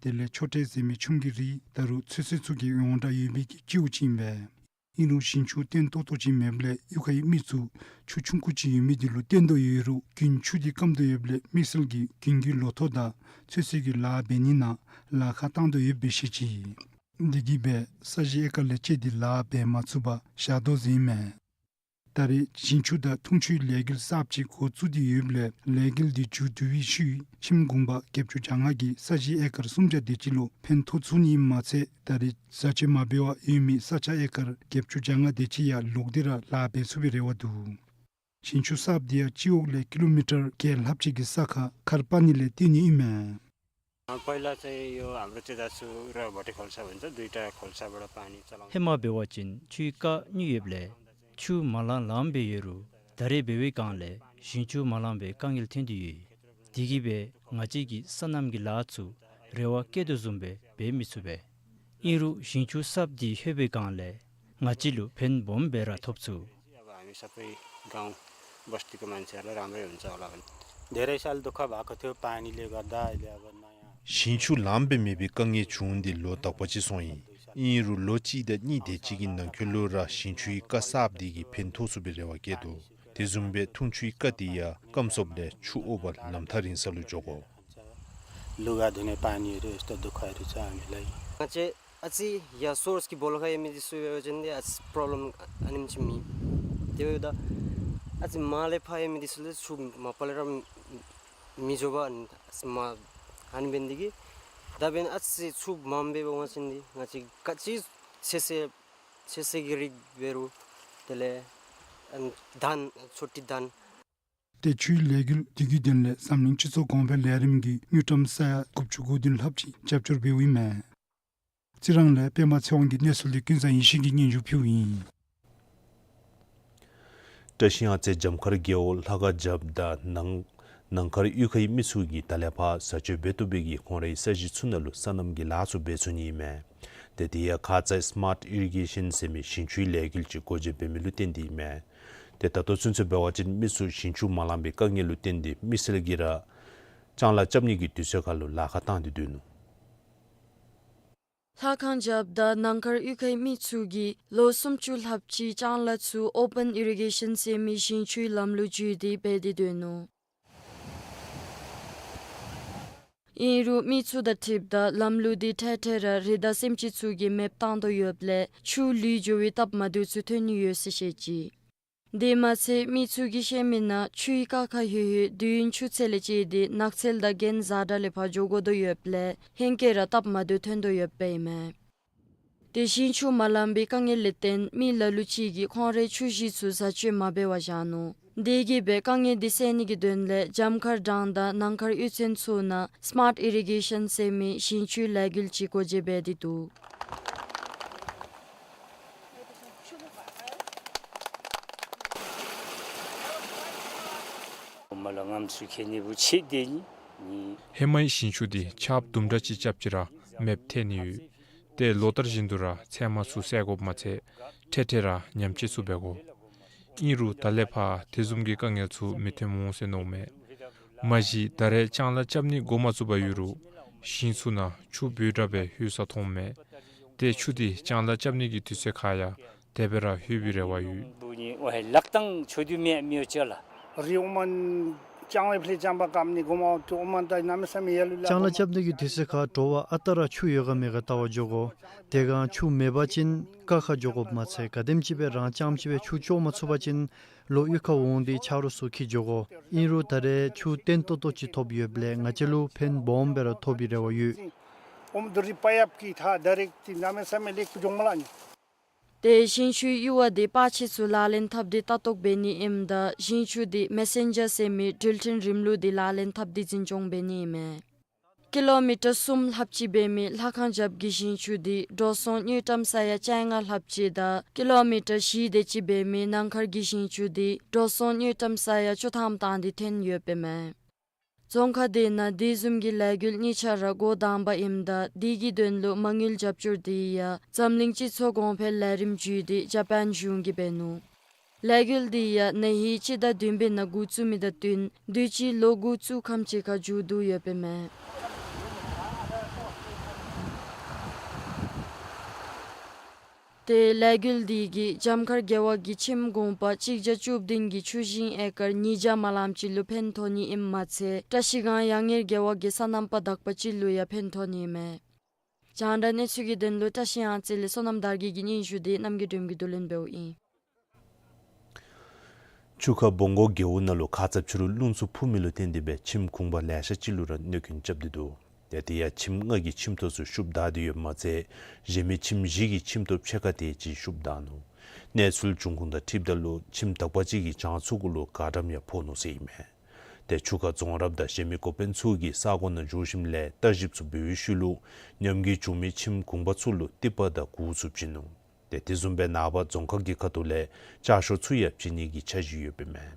དེ་ལས་ཆོ་འབྲས་ཟེར་མི་ཆུམ་གྱི་རིགས་ད་རུང་ཚོད་བསྲེ་ཚུ་གི་ཡོངས་གྲགས་ཡོད་མི་གི་སྤྱི་འོག་ཅིག་ཨིན་པས། ཨིན་རུང་ཞིང་ཆུ་བརྟན་ཏོག་ཏོ་ཅིག་མེདཔ་ལས་གཡུས་ཁའི་མི་ཚུ་ཆུ་ཆུང་ཀུ་ཅིག་ཡོད་མི་དེ་ལུ་བརྟེན་དོ་ཡོད་རུང་དགུན་ཆུ་དེ་སྐམ་དོ་ཡོདཔ་ལས་དམིགས་བསལ་གྱི་དགུན་གྱི་ལོ་ཐོག་དང་ཚོད་བསྲེ་གི་ལཱ་འབད་ནི་ནང་ལཱ་ཁག་བཏང་དོ་ཡོདཔ་སྦེ་བཤད་ཅི། དེ་གིས་སྦེ་ས་གཞི་ཨེ་ཀར་ལས་བཅད་དེ་ལཱ་འབད་མ་ཚུགས་པར་བཞག་དོ་ཟེར་ཨིན་མས། ད་རེས་ཞིང་ཆུ་དང་འཐུང་ཆུའི་ལས་འགུལ་གསརཔ་ཅིག་འགོ་བཙུགས་ཏེ་ཡོདཔ་ལས་ལས་འགུལ་འདི་མཇུག་བསྡུ་བའི་ཤུལ་ཁྱིམ་གུང་པ་བརྒྱད་ཅུ་གྱ་ལྔ་གི་ས་གཞི་ཨེ་ཀར་སུམ་བརྒྱ་དེ་ཅིག་ལུ་ཕན་ཐོགས་ཚུགས་ནི་མ་ཚད་ད་རེས་བཟའ་སྤྱོད་མ་འབད་བར་ཡོད་མི་ས་ཆ་ཨེ་ཀར་བརྒྱད་ཅུ་གྱ་ལྔ་དེ་ཅིག་ཡང་ལོག་སྟེ་ར་ལཱ་འབད་ཚུགས་པའི་རེ་བ་འདུག། ཞིང་ཆུ་གསརཔ་འདི་ཡང་སྤྱི་འོག་ལས་ཀི་ལོ་མི་ཊར་བརྒྱད་ལྷགཔ་ཅིག་གི་ས་ཁར་མཁར་སྤར་ནི་ལས་བརྟེན་ནི་ཨིན་མས། अ, पहिला चाहिँ यो हाम्रो चाहिँ दासु र भोटे खोल्सा भन्छ, दुईटा खोल्साबाट पानी चलाउँछ। ཧེ་མ་འབད་བ་ཅིན་ཆུའི་རྐ་གཉིས་ཡོདཔ་ལས་ཆུ་མ་ལང་ལངམ་སྦེ་ཡོད་རུང་ད་རེས་འབད་བའི་སྒང་ལས་ཞིང་ཆུ་མ་ལང་པའི་དཀའ་ངལ་ཐོན་ཏེ་ཡོད། དེ་གིས་སྦེ་ང་བཅས་ཀྱིས་སོ་ནམ་གྱི་ལཱ་ཚུ་རེ་བ་བསྐྱེད་དོ་བཟུམ་སྦེ་འབད་མི་ཚུགས་པས། ཨིན་རུང་ཞིང་ཆུ་གསརཔ་འདི་ལྷོད་པའི་སྒང་ལས་ང་བཅས་ལུ་ཕན་སྦོམ་སྦེ་ར་ཐོབ་ཚུགས། अब हामी सबै गाउँ बस्तीको मान्छेहरूलाई राम्रै हुन्छ होला भन्ने। धेरै साल दुःख भएको थियो पानीले गर्दा, अहिले अब नयाँ ཞིང་ཆུ་ལངམ་སྦེ་མེད་པའི་དཀའ་ངལ་བྱུང་སྟེ་ལོ་དག་པ་ཅིག་སོང་ཡི། ཨིན་རུང་ལོ་གཅིག་དང་གཉིས་དེ་ཅིག་གི་ནང་འཁོད་ལུ་ར་ཞིང་ཆུའི་རྐ་གསརཔ་འདི་གིས་ཕན་ཐོགས་ཚུགས་པའི་རེ་བ་བསྐྱེད་དོ། དེ་བཟུམ་སྦེ་འཐུང་ཆུའི་རྐ་འདི་ཡང་སྐམ་སོངམ་ལས་ཆུ་འོབ་པར་ལམ་ཐག་རིང་ས་ལུ་འགྱོ་དགོ། लुगा धुने पानीहरू यस्तो दुःखहरू छ हामीलाई। Aci ya source ki bol kha ya mi disu ya jende aci problem anim chi mi. Tewe da aci male pha ya mi disu le chu ma pale ra mi joba aci ma han bendigi. Da ben aci chu mambe ba ngachi ndi ngachi kachi sese sese giri beru tele an dan choti dan. ཏེ་ཆུའི་ལས་འགུལ་འདི་གི་དོན་ལས་འཛམ་གླིང་སྤྱི་ཚོགས་གོང་འཕེལ་ལས་རིམ་གྱིས་དངུལ་ཀྲམ་ས་ཡ་དགུ་བཅུ་གོ་བདུན་ལྷགཔ་ཅིག་རྒྱབ་སྐྱོར་འབདཝ་ཨིན་མས། རྩི་རང་ལས་པདྨ་ཚེ་དབང་གི་གནས་ཚུལ་འདི་ཀུན་བཟང་ཡེ་ཤེས་ཀྱིས་སྙན་ཞུ་ཕུལཝ་ཨིན། བཀྲ་ཤིས་གཡང་རྩེ་འཇམ་མཁར་རྒེད་འོག་ལྷ་ཁང་རྒྱབ་དང་ནང་ནང་མཁར་གཡུས་ཁའི་མི་ཚུ་གིས་ད་ལས་ཕར་བཟའ་སྤྱོད་འབད་བཏུབ་པའི་གི་ཁོང་རའི་ས་གཞི་ཚུ་ནང་ལུ་སོ་ནམ་གྱི་ལཱ་ཚུ་འབད་ཚུགས་ནི་ཨིན་མས། ཏེ་དེ་ཡང་ཁ་ཙ་སི་མཱརཊ་ཨི་རི་གེ་ཤཱན་ཟེར་མི་ཞིང་ཆུའི་ལས་འགུལ་ཅིག་འགོ་འབྱེད་འབད་མི་ལུ་བརྟེན་ཏེ་ཨིན་མས། ཏེ་ད་ལྟོ་ཚུན་ཚོད་འབད་བ་ཅིན་མི་ཚུ་ཞིང་ཆུ་མ་ལང་པའི་དཀའ་ངལ་ལུ་བརྟེན་ཏེ་མི་སེར་གྱིས་ར་ལྕང་ལཱ་རྐྱབ་ནི་གི་དུས་ཚོད་ཁར་ལུ་ལཱ་ཁག་བཏང་སྟེ་སྡོད་ནུག། ལྷ་ཁང་རྒྱབ་དང་ནང་མཁར་གཡུས་ཁའི་མི་ཚུ་གིས་ལོ་སུམ་ཅུ་ལྷགཔ་ཅིག་ལྕང་ལཱ་ཚུ་ཨོ་པཱན་ཨི་རི་གེ་ཤཱན་ཟེར་མི་ཞིང་ཆུའི་ལམ་ལུ་འཇུས་ཏེ་འབད་དེ་སྡོད་ནུག། ཨིན་རུང་མི་ཚུ་དང་འཁྲིལཝ་ད་ལམ་ལུགས་འདི་འཕྲལ་འཕྲལ་ར་རི་དྭགས་སེམས་ཅན་ཚུ་གིས་མེདཔ་བཏང་དོ་ཡོདཔ་ལས་ཆུ་ལུད་འགྱོ་བའི་སྟབས་མ་བདེཝ་ཚུ་ཐོན་ནི་ཡོད་ཟེར་བཤད་ཅི། དེ་མ་ཚད་མི་ཚུ་གིས་བཤད་མི་ནང་ཆུའི་རྐ་ཁར་ལྷོད་ལྷོད་དུས་ཡུན་ཆུ་ཚད་ལས་བཅད་དེ་ནགས་ཚལ་དང་གྱེན་གཟར་དྲགས་ལས་ཕར་འགྱོ་དགོ་དོ་ཡོདཔ་ལས་ཧེང་སྐལ་ར་སྟབས་མ་བདེཝ་ཐོན་དོ་ཡོདཔ་ཨིན་མས། ཏེ་ཞིང་ཆུ་མ་ལང་པའི་དཀའ་ངལ་ལས་བརྟེན་མི་ལ་ལུ་ཅིག་གིས་ཁོང་རའི་ཆུ་གཞི་ཚུ་བཟའ་སྤྱོད་མ་འབད་བར་བཞག་ནུག། དེ་གིས་སྦེ་དཀའ་ངལ་འདི་སེལ་ནི་གི་དོན་ལས་འཇམ་མཁར་འབྲང་དང་ནང་མཁར་གཡུས་ཚན་ཚུ་ནང་སི་མཱརཊ་ཨི་རི་གེ་ཤཱན་ཟེར་མི་ཞིང་ཆུའི་ལས་འགུལ་ཅིག་འགོ་འབྱེད་འབད་དེ་འདུག། ཧེ་མའི་ཞིང་ཆུ་འདི་ཆརཔ་དུམ་གྲ་ཅིག་རྐྱབ་ཅི་ར་མེདཔ་ཐལ་ནི་ཡོད། ཏེ་ལོ་ལྟར་བཞིན་དུ་ར་ཚལ་མ་ཚུ་བསལ་དགོཔ་མ་ཚད་འཕྲལ་འཕྲལ་ར་ཉམས་བཅོས་ཚུ་འབད་དགོ། ཨིན་རུང་ད་ལས་ཕར་དེ་བཟུམ་གྱི་དཀའ་ངལ་ཚུ་མི་ཐོན་འོང་ཟེར་མནོཝ་མས། མ་གཞི་ད་རེས་ལྕང་ལཱ་རྐྱབ་ནི་འགོ་མ་བཙུགས་པར་ཡོད་རུང་ཞིང་ཚུ་ནང་ཆུ་འབོལ་དྲགས་སྦེ་ལྷོད་ས་མཐོངམ་མས། ཏེ་ཆུ་འདི་ལྕང་ལཱ་རྐྱབ་ནི་གི་དུས་ཚོད་ཁར་ཡང་དེ་སྦེ་ར་ལྷོད་པའི་རེ་བ་ཡོད། ལྕང་ལཱ་རྐྱབ་ནི་གི་དུས་ཚོད་ཁར་འགྲོ་བ་ཨ་རྟག་ར་ཆུ་ཡོད་ག་མེད་ག་ལྟ་བར་འགྱོ་དགོ། དེ་སྒང་ཆུ་མེད་པ་ཅིན་རྐ་ཁར་འགྱོ་དགོཔ་མ་ཚད་ག་དེམ་ཅིག་སྦེ་རང་རྐྱངམ་ཅིག་སྦེ་ཆུ་བཅོ་མ་ཚུགས་པ་ཅིན་ལོག་གཡུས་ཁར་འོང་སྟེ་ཆ་རོགས་ཚུ་འཁྱིད་འགྱོ་དགོ། ཨིན་རུང་ད་རེས་ཆུ་བརྟན་ཏོག་ཏོ་ཅིག་ཐོབ་ཡོདཔ་ལས་ང་བཅས་ལུ་ཕན་སྦོམ་སྦེ་ར་ཐོབ་པའི་རེ་བ་ཡོད། ཏེ་ཞིང་ཆུའི་གཡུར་བ་འདི་པར་ཆས་ཚུ་ལག་ལེན་འཐབ་སྟེ་ལྟ་རྟོག་འབད་ནི་ཨིནམ་ད་ཞིང་ཆུ་འདི་མེ་སེན་ཇར་ཟེར་མི་འགྲུལ་འཕྲིན་རིམ་ལུགས་འདི་ལག་ལེན་འཐབ་སྟེ་འཛིན་སྐྱོང་འབད་ནི་ཨིན་མས། ཀི་ལོ་མི་ཊར་གསུམ་ལྷགཔ་ཅིག་འབད་མི་ལྷ་ཁང་རྒྱབ་ཀྱི་ཞིང་ཆུ་འདི་འགྲོ་སོང་དངུལ་ཀྲམ་ས་ཡ་བཅོ་ལྔ་ལྷགཔ་ཅིག་དང་ཀི་ལོ་མི་ཊར་བཞི་དེ་ཅིག་འབད་མི་ནང་མཁར་གྱི་ཞིང་ཆུ་འདི་འགྲོ་སོང་དངུལ་ཀྲམ་ས་ཡ་བཅུ་ཐམ་བཏང་སྟེ་འཐེན་ཡོདཔ་ཨིན་མས། རྫོང་ཁག་དེ་ནང་དེ་བཟུམ་གྱི་ལས་འགུལ་གཉིས་ཆ་ར་འགོ་དང་པ་ཨིནམ་ད་དེ་གི་དོན་ལུ་མ་དངུལ་རྒྱབ་སྐྱོར་དེ་ཡང་འཛམ་གླིང་སྤྱི་ཚོགས་གོང་འཕེལ་ལས་རིམ་བརྒྱུད་དེ་ཇ་པཱན་གཞུང་གིས་འབད་ནུག། ལས་འགུལ་དེ་ཡང་ན་ཧིང་སྤྱི་ཟླ་བདུན་པའི་ནང་འགོ་བཙུགས་མི་དང་བསྟུན་དུས་ཅི་ལོ་འགོ་བཙུགས་ཁམས་ཅིག་ཁར་མཇུག་བསྡུ་ཡོདཔ་ཨིན་མས། ཏེ་ལས་འགུལ་དེ་གིས་འཇམ་མཁར་རྒེད་འོག་གི་ཁྱིམ་གུང་པ་གཅིག་བརྒྱ་བཅུ་བདུན་གྱི་ཆུ་ཞིང་ཨེ་ཀར་ཉིས་བརྒྱ་མ་ལངམ་ཅིག་ལུ་ཕན་ཐོགས་ནི་ཨིནམ་མ་ཚད་བཀྲ་ཤིས་སྒང་གཡང་ངེར་རྒེད་འོག་གི་སོ་ནམ་པ་དག་པ་ཅིག་ལུ་ཡང་ཕན་ཐོགས་ནི་ཨིན་མས། རྒྱང་བསྒྲགས་གནས་ཚུལ་གྱི་དོན་ལུ་བཀྲ་ཤིས་གཡང་རྩེ་ལས་བསོད་ནམས་དར་རྒྱས་ཀྱི་སྙན་ཞུ་འདི་རྣམ་རྒྱལ་སྒྲོལམ་གྱིས་བསྡུ་ལེན་འབདཝ་ཨིན། ཆུ་ཁ་སྦོང་སྒོ་རྒེད་འོག་ནང་ལུ་ཁ་ཙ་ཕྱི་རུ་རླུང་འཚུབ་འཕུ་མི་ལུ་བརྟེན་ཏེ་སྦེ་ཁྱིམ་གུང་པ་ལེ་ཤ་ཅིག་ལུ་ར་གནོད་སྐྱོན་རྐྱབ་སྟེ་འདུག། ཏེ་དེ་ཡང་ཁྱིམ་ལྔ་གི་ཁྱིམ་ཐོག་ཚུ་ཤུབས་བདའ་སྟེ་ཡོདཔ་མ་ཚད་གཞན་མི་ཁྱིམ་བཞི་གི་ཁྱིམ་ཐོག་ཕྱེད་ཀ་དེ་ཅིག་ཤུབས་བདའ་ནུག། གནས་ཚུལ་བྱུང་ཁུངས་དང་འཁྲིལཝ་ད་ལུ་ཁྱིམ་དག་པ་ཅིག་གི་གྱང་ཚུ་གུ་ལུ་གར་ཌམ་ཡང་ཕོག་ནུག་ཟེར་ཨིན་མས། ཏེ་ཆུ་ཁ་རྫོང་རབ་དང་གཞན་མི་འགོ་དཔོན་ཚུ་གིས་ས་གོ་ནང་འགྱོ་ཞིནམ་ལས་བརྟག་ཞིབ་ཚུ་འབད་བའི་ཤུལ་ལུ་ཉམས་རྒུད་བྱུང་མི་ཁྱིམ་གུང་པ་ཚུ་ལུ་ཏི་པ་དང་གུར་ཚུ་བྱིན་ནུག། ཏེ་དེ་བཟུམ་སྦེ་ནངས་པ་རྫོང་ཁག་གི་ཁ་ཐུག་ལས་ལྕགས་ཤོག་ཚུ་ཡང་བྱིན་ནི་གི་འཆར་གཞི་ཡོདཔ་ཨིན་མས།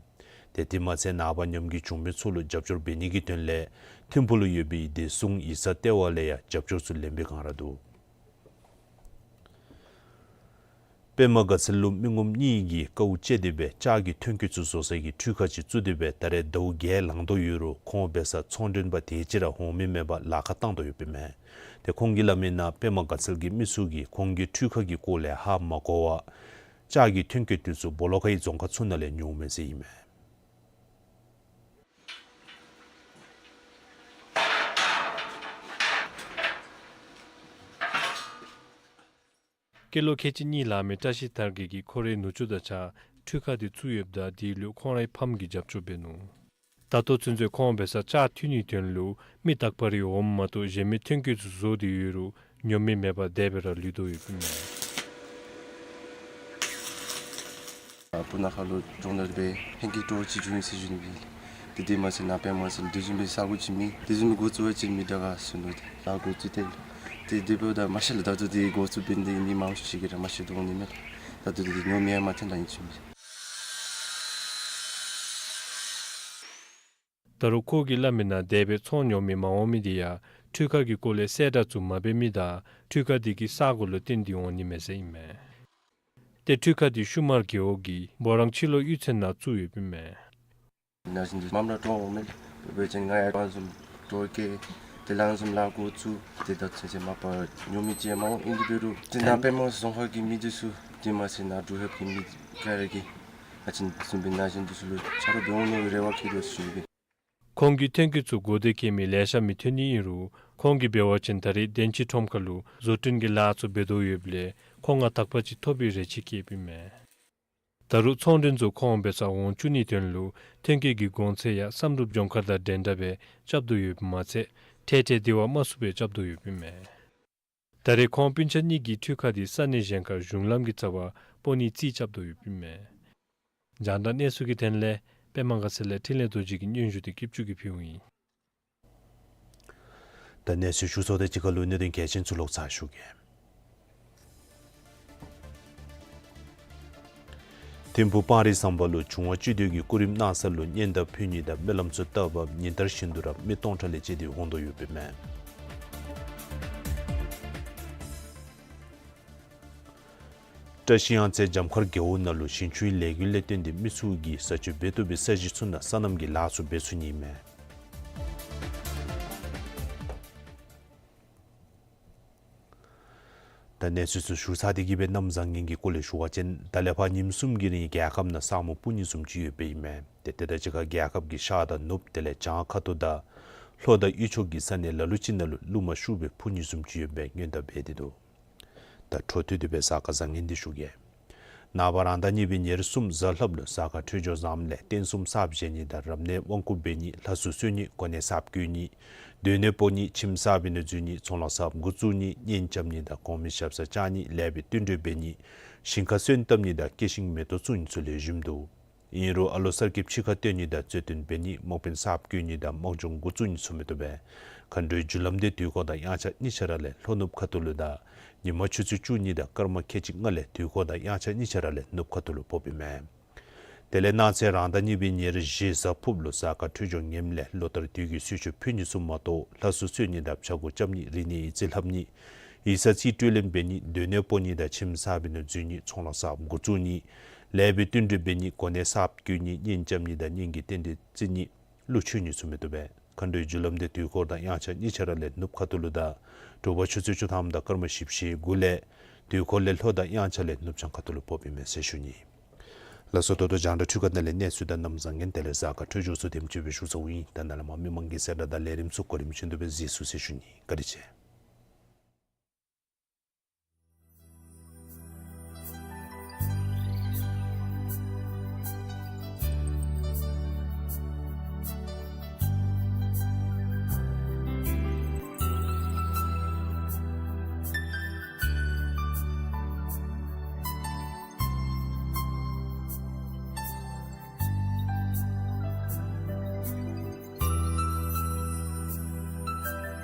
ཏེ་དེ་མ་ཚད་ནངས་པ་ཉམས་རྒུད་བྱུང་མི་ཚུ་ལུ་རྒྱབ་སྐྱོར་འབད་ནི་གི་དོན་ལས་ཐིམ་ཕུག་ལུ་ཡོད་པའི་བདེ་སྲུང་ཡིག་ཚང་ལྟེ་བ་ལས་ཡང་རྒྱབ་སྐྱོར་ཚུ་ལེན་པའི་བསྒང་ར་འདུག། པདྨ་དགའ་ཚལ་ལུ་མི་ངོམ་གཉིས་ཀྱིས་དཀའཝ་སྤྱད་དེ་སྦེ་ལྕགས་ཀྱི་ཐོན་སྐྱེད་ཚུ་བཟོ་སའི་འཕྲུལ་ཁང་ཅིག་བཙུགས་ཏེ་སྦེ་ད་རེས་ཟླཝ་བརྒྱད་ལང་དོ་ཡོད་རུང་ཁོང་འབད་སར་ཚོང་མགྲོན་པ་དེ་ཅིག་ར་འོང་མི་མེད་པར་ལཱ་ཁག་བཏང་དོ་ཡོདཔ་ཨིན་མས། ཏེ་ཁོང་གིས་སླབ་མིའི་ནང་པདྨ་དགའ་ཚལ་གྱི་མི་ཚུ་གིས་ཁོང་གི་འཕྲུལ་ཁང་གི་སྐོར་ལས་ཧ་མ་གོ་བར་ལྕགས་ཀྱི་ཐོན་སྐྱེད་དེ་ཚུ་སྦོ་ལོགས་ཁའི་རྫོང་ཁག་ཚུ་ནང་ལས་ཉོཝ་མས་ཟེར་ཨིན་མས། སྐྱེས་ལོ་ཁལ་གཅིག་གཉིས་ལང་མི་བཀྲ་ཤིས་དར་རྒྱས་ཀྱིས་ཁོ་རའི་ནུ་གཅུང་དང་གཅིག་ཁར་འཕྲུལ་ཁང་དེ་བཙུགས་ཡོདཔ་ད་དེ་ལུ་ཁོང་རའི་ཕམ་གྱིས་རྒྱབ་སྐྱོར་འབད་ནུག། ད་ལྟོ་ཚུན་ཚོད་ཁོང་འབད་སར་ལྕགས་ཐོན་ནིའི་དོན་ལུ་མི་དག་པ་རེ་འོངམ་མ་གཏོགས་གཞན་མི་ཐོན་སྐྱེད་ཚུ་བཟོ་སྟེ་ཡོད་རུང་ཉོ་མི་མེད་པར་དེ་སྦེ་ར་ལུས་དོ་ཡོདཔ་ཨིན་མས། སྤུ་ན་ཁ་ལུ་འགྱོ་ནི་འདི་སྦེ་ཧེང་སྐལ་སྤྲོ་བ་ཅིག་བྱུང་ཡི་ཟེར་ཞུ་ནི་ཨིན། ཏེ་དེ་མ་ཚད་ནཱ་པདྨ་དགའ་ཚལ་དེ་བཟུམ་མའི་ས་གོ་ཅིག་མེད། དེ་བཟུམ་མའི་འགོ་བཙུགས་པ་ཅིན་མི་དྲག་ག་ཟེར་མནོ་སྟེ་ལཱ་འགོ་བཙུགས་ཏེ། ཏེ་དེ་འབདཝ་ད་མ་ཤེས་ལགས། ད་ལྟོ་དེ་འགོ་བཙུགས་འབད་ནི་འདི་མི་མང་ཤོས་ཅིག་གིས་ར་མ་ཤེས་དོ་འོང་ནི་མས། ད་ལྟོ་དེ་ཉོ་མི་ཡང་མ་ཐོན་ད་ཨིན་ཅི་མས། ད་རུང་ཁོ་གིས་སླབ་མིའི་ནང་དེ་སྦེ་ཚོང་ཉོ་མི་མ་འོང་མི་དེ་ཡང་འཕྲུལ་ཁང་གི་སྐོར་ལས་གསལ་བསྒྲགས་ཚུ་མ་འབད་མི་དང་འཕྲུལ་ཁང་དེ་གི་ས་གོ་ལུ་བརྟེན་ཏེ་འོང་ནི་མས་ཟེར་ཨིན་མས། ཏེ་འཕྲུལ་ཁང་དེ་ཤུ་མར་རྒེད་འོག་གི་འབོ་རང་ཕྱི་ལོགས་གཡུས་ཚན་ནང་བཙུགས་ཡོདཔ་ཨིན་མས། ན་གཞོན་འདི་མངམ་ར་སྤྲོ་འོང་མས། དཔེ་ཅིག་ང་ཡང་ཁོང་བཟུམ་སྤྲོ་སྐྱེད་དེ་ལས་བཟུམ་ལཱ་འགོ་བཙུགས་ཏེ་ད་ཚུན་ཚོད་མ་པ་ཉོ་མི་ཅིག་མ་འོང་། ཨིན་དེ་འབད་རུང་ཏེ་ནཱ་པདྨ་རྫོང་ཁག་གི་མི་འདི་ཚུ་དེ་མ་ཚད་ནཱ་འབྲུག་ཧེབ་ཀྱི་མི་ག་ར་གིས་ང་བཅས་བཟུམ་མའི་ན་གཞོན་འདི་ཚུ་ལུ་ཆ་རོགས་འབད་འོང་མནོ་བའི་རེ་བ་བསྐྱེད་དོ་ཟེར་ཞུ་ནི་ཨིན། ཁོང་གི་ཐོན་སྐྱེད་ཚུ་གོ་བརྡ་སྐྱེལ་མི་ལེ་ཤ་མི་ཐོན་ནི་ཨིན་རུང་ཁོང་གིས་འབད་བ་ཅིན་ད་རེས་དན་ཁྱི་ཁྲོམ་ཁ་ལུ་བཟོ་སྐྲུན་གྱི་ལཱ་ཚུ་འབད་དོ་ཡོདཔ་ལས་མཁོ་མངགས་དག་པ་ཅིག་ཐོབ་པའི་རེ་ཆེ་བསྐྱེདཔ་ཨིན་མས། ད་རུང་ཚོང་མགྲོན་ཚུ་ཁོང་འབད་སར་འོང་བཅུག་ནིའི་དོན་ལུ་ཐོན་སྐྱེད་ཀྱི་གོང་ཚད་ཡང་བསམ་གྲུབ་ལྗོངས་མཁར་དང་འདྲན་འདྲ་སྦེ་རྐྱབ་དོ་ཡོདཔ་མ་ཚད་ཁྲལ་ཁྲལ་དེ་བ་དམའ་སུ་སྦེ་རྐྱབ་དོ་ཡོདཔ་ཨིན་མས། ད་རེས་ཁོང་སྤུན་ཆ་གཉིས་ཀྱིས་འཕྲུལ་ཁང་དེ་ས་གནས་གཞན་ཁར་གཞུང་ལམ་གྱི་རྩ་བར་སྤོ་ནིའི་རྩིས་རྐྱབ་དོ་ཡོདཔ་ཨིན་མས། རྒྱང་བསྒྲགས་གནས་ཚུལ་གྱི་དོན་ལས་པདྨ་དགའ་ཚལ་ལས་འཕྲིན་ལས་རྡོ་རྗེ་གི་སྙན་ཞུ་དེ་སྐྱིད་ཆུ་གིས་ཕུལཝ་ཨིན། ད་གནས་ཚུལ་ཞུ་ཚརཝ་དང་གཅིག་ཁར་ལུ་གནད་དོན་གལ་ཆེན་ཚུ་ལོག་ཚར་ཞུ་གེ། ཐིམ་ཕུག་སྤང་རི་ཟམ་པ་ལུ་འབྱུང་བ་བཅུད་དེ་གི་སྐུ་རིམ་གནང་ས་ལུ་སྙན་དར་ཕུལ་ནི་དང་སྨོན་ལམ་ཚུ་བཏབ་པར་ཉིན་ལྟར་བཞིན་དུ་ར་མི་སྟོང་ཕྲག་ལས་བཅད་དེ་འོང་དོ་ཡོདཔ་ཨིན་མས། བཀྲ་ཤིས་གཡང་རྩེ་འཇམ་མཁར་རྒེད་འོག་ནང་ལུ་ཞིང་ཆུའི་ལས་འགུལ་ལས་བརྟེན་ཏེ་མི་ཚུ་གིས་བཟའ་སྤྱོད་འབད་བཏུབ་པའི་ས་གཞི་ཚུ་ནང་སོ་ནམ་གྱི་ལཱ་ཚུ་འབད་ཚུགས་ནི་ཨིན་མས། ད་གནས་ཚུལ་ཚུ་ཞུ་ཚར་ཏེ་གི་སྦེ་གནམ་བཟང་ངན་གྱི་སྐོར་ལས་ཞུ་བ་ཅིན་ད་ལས་ཕར་ཉིནམ་གསུམ་གྱི་རིང་རྒྱལ་ཁབ་ནང་ས་སྨུག་སྤུབ་ནི་བཟུམ་ཅིག་ཡོདཔ་ཨིན་མས། ཏེ་དེ་དང་གཅིག་ཁར་རྒྱལ་ཁབ་ཀྱི་ཤར་དང་ནུབ་དེ་ལས་བྱང་ཁ་ཐུག་དང་ལྷོ་དང་དབུས་ཕྱོགས་ཀྱི་ས་གནས་ལ་ལུ་ཅིག་ནང་ལུ་རླུང་མ་ཤུགས་སྦེ་འཕུ་ནི་བཟུམ་ཅིག་ཡོདཔ་སྦེ་སྔོན་བརྡ་འབད་དེ་འདུག། ད་འཕྲོ་མཐུད་དེ་སྦེ་གཟའ་སྐར་བཟང་ངན་འདི་ཞུ་གེ། ནངས་པ་རང་ཟླ་གཉིས་པའི་ཉེར་གསུམ་གཟའ་ལྷགཔ་ལུ་གཟའ་སྐར་འཕྲོད་སྦྱོར་བཟངམ་ལས་རྟེན་གསུམ་གསརཔ་བཞེངས་ནི་དང་རབ་གནས་དབང་བསྐུར་འབད་ནི་ལྷ་གསོལ་གསོལ་ནི་གོ་གནས་གསརཔ་བསྐོ་ནི་སྡོད་གནས་སྤོ་ནི་ཁྱིམ་གསར་པའི་ནང་འཛུལ་ནི་ཚོང་ལཱ་གསརཔ་འགོ་བཙུགས་ནི་གཉེན་རྐྱབ་ནི་དང་གོང་མའི་ཞབས་སར་བཅར་ནི་ལེགས་པའི་བསྟུན་གྲོས་འབད་ནི་ཞིང་ཁ་སོན་བཏབ་ནི་དང་སྐྱེད་ཤིང་མེ་ཏོག་བཙུགས་ནི་ཚུ་ལེགས་ཤོམ་འདུག། ཨིན་རུང་ཨ་ལོ་གསར་སྐྱེསཔ་ཕྱི་ཁར་བཏོན་ནི་དང་རྩོད་དོན་འབད་ནི་དམག་དཔོན་གསརཔ་བསྐོ་ནི་དང་དམག་སྦྱོང་འགོ་བཙུགས་ནི་ཚུ་མི་བཏུབ་པས། མཁའ་འགྲོའི་རྒྱུ་ལམ་འདི་དུས་འཁོར་དང་དབྱངས་འཆར་གཉིས་ཆ་ར་ལས་ལྷོ་ནུབ་ཁ་ཐུག་ལུ་དང་ཉི་མ་ཆུ་ཚོད་བཅུ་གཉིས་དང་སྐར་མ་ཁལ་གཅིག་ལྔ་ལས་དུས་འཁོར་དང་དབྱངས་འཆར་གཉིས་ཆ་ར་ལས་ནུབ་ཁ་ཐུག་ལུ་ཕོགཔ་ཨིན་མས། དེ་ལས་གནངས་ཚེ་རང་ཟླ་གཉིས་པའི་ཉེར་བཞི་གཟའ་ཕུརཔ་ལུ་གཟའ་སྐར་འཕྲོད་སྦྱོར་ངནམ་ལས་ལོ་ལྟར་དུས་ཀྱི་གསོལ་མཆོད་ཕུལ་ནི་ཚུ་མ་གཏོགས་ལྷ་གསོལ་གསོལ་ནི་དང་ཕྱག་འགོ་རྐྱབ་ནི་རིག་གནས་ཡིག་རྩིས་ལྷབ་ནི་ཡིག་ཚང་རྩིས་སྤྲོད་ལེན་འབད་ནི་སྡོད་གནས་སྤོ་ནི་དང་ཁྱིམ་གསར་པའི་ནང་འཛུལ་ནི་ཚོང་ལཱ་གསརཔ་འགོ་བཙུགས་ནི་ལེགས་པའི་བསྟུན་གྲོས་འབད་ནི་གོ་གནས་གསརཔ་བསྐོ་ནི་གཉེན་རྐྱབ་ནི་དང་གཉེན་གྱི་རྟེན་འབྲེལ་བརྩི་ནི་ཀླུ་མཆོད་ནི་ཚུ་མི་བཏུབ་པས། མཁའ་འགྲོའི་རྒྱུ་ལམ་འདི་དུས་འཁོར་དང་དབྱངས་འཆར་གཉིས་ཆ་ར་ལས་ནུབ་ཁ་ཐུག་ལུ་དང་དྲོ་པ་ཆུ་ཚོད་བཅུ་ཐམ་དང་སྐར་མ་བཞི་བཅུ་ཞེ་དགུ་ལས་དུས་འཁོར་ལས་ལྷོ་དང་དབྱངས་འཆར་ལས་ནུབ་བྱང་ཁ་ཐུག་ལུ་ཕོགཔ་ཨིན་མས་ཟེར་ཞུ་ནི། ལགས་སོ། ད་ལྟོ་རྒྱང་བསྒྲགས་འཕྲུལ་ཁང་ནང་ལས་གནས་ཚུལ་དང་གནམ་བཟང་ངན་དེ་ལས་གཟའ་སྐར་འཕྲོད་སྦྱོར་ཚུ་དེམ་ཅིག་སྦེ་ཞུ་ཚརཝ་ཨིན། ད་ནཱ་ལས་མར་མི་མང་གི་གསལ་བསྒྲགས་དང་ལས་རིམ་ཚུ་གོ་རིམ་བཞིན་དུ་སྦེ་གཟིགས་ཚུགས་ཟེར་ཞུ་ནི། བཀའ་དྲིན་ཆེ།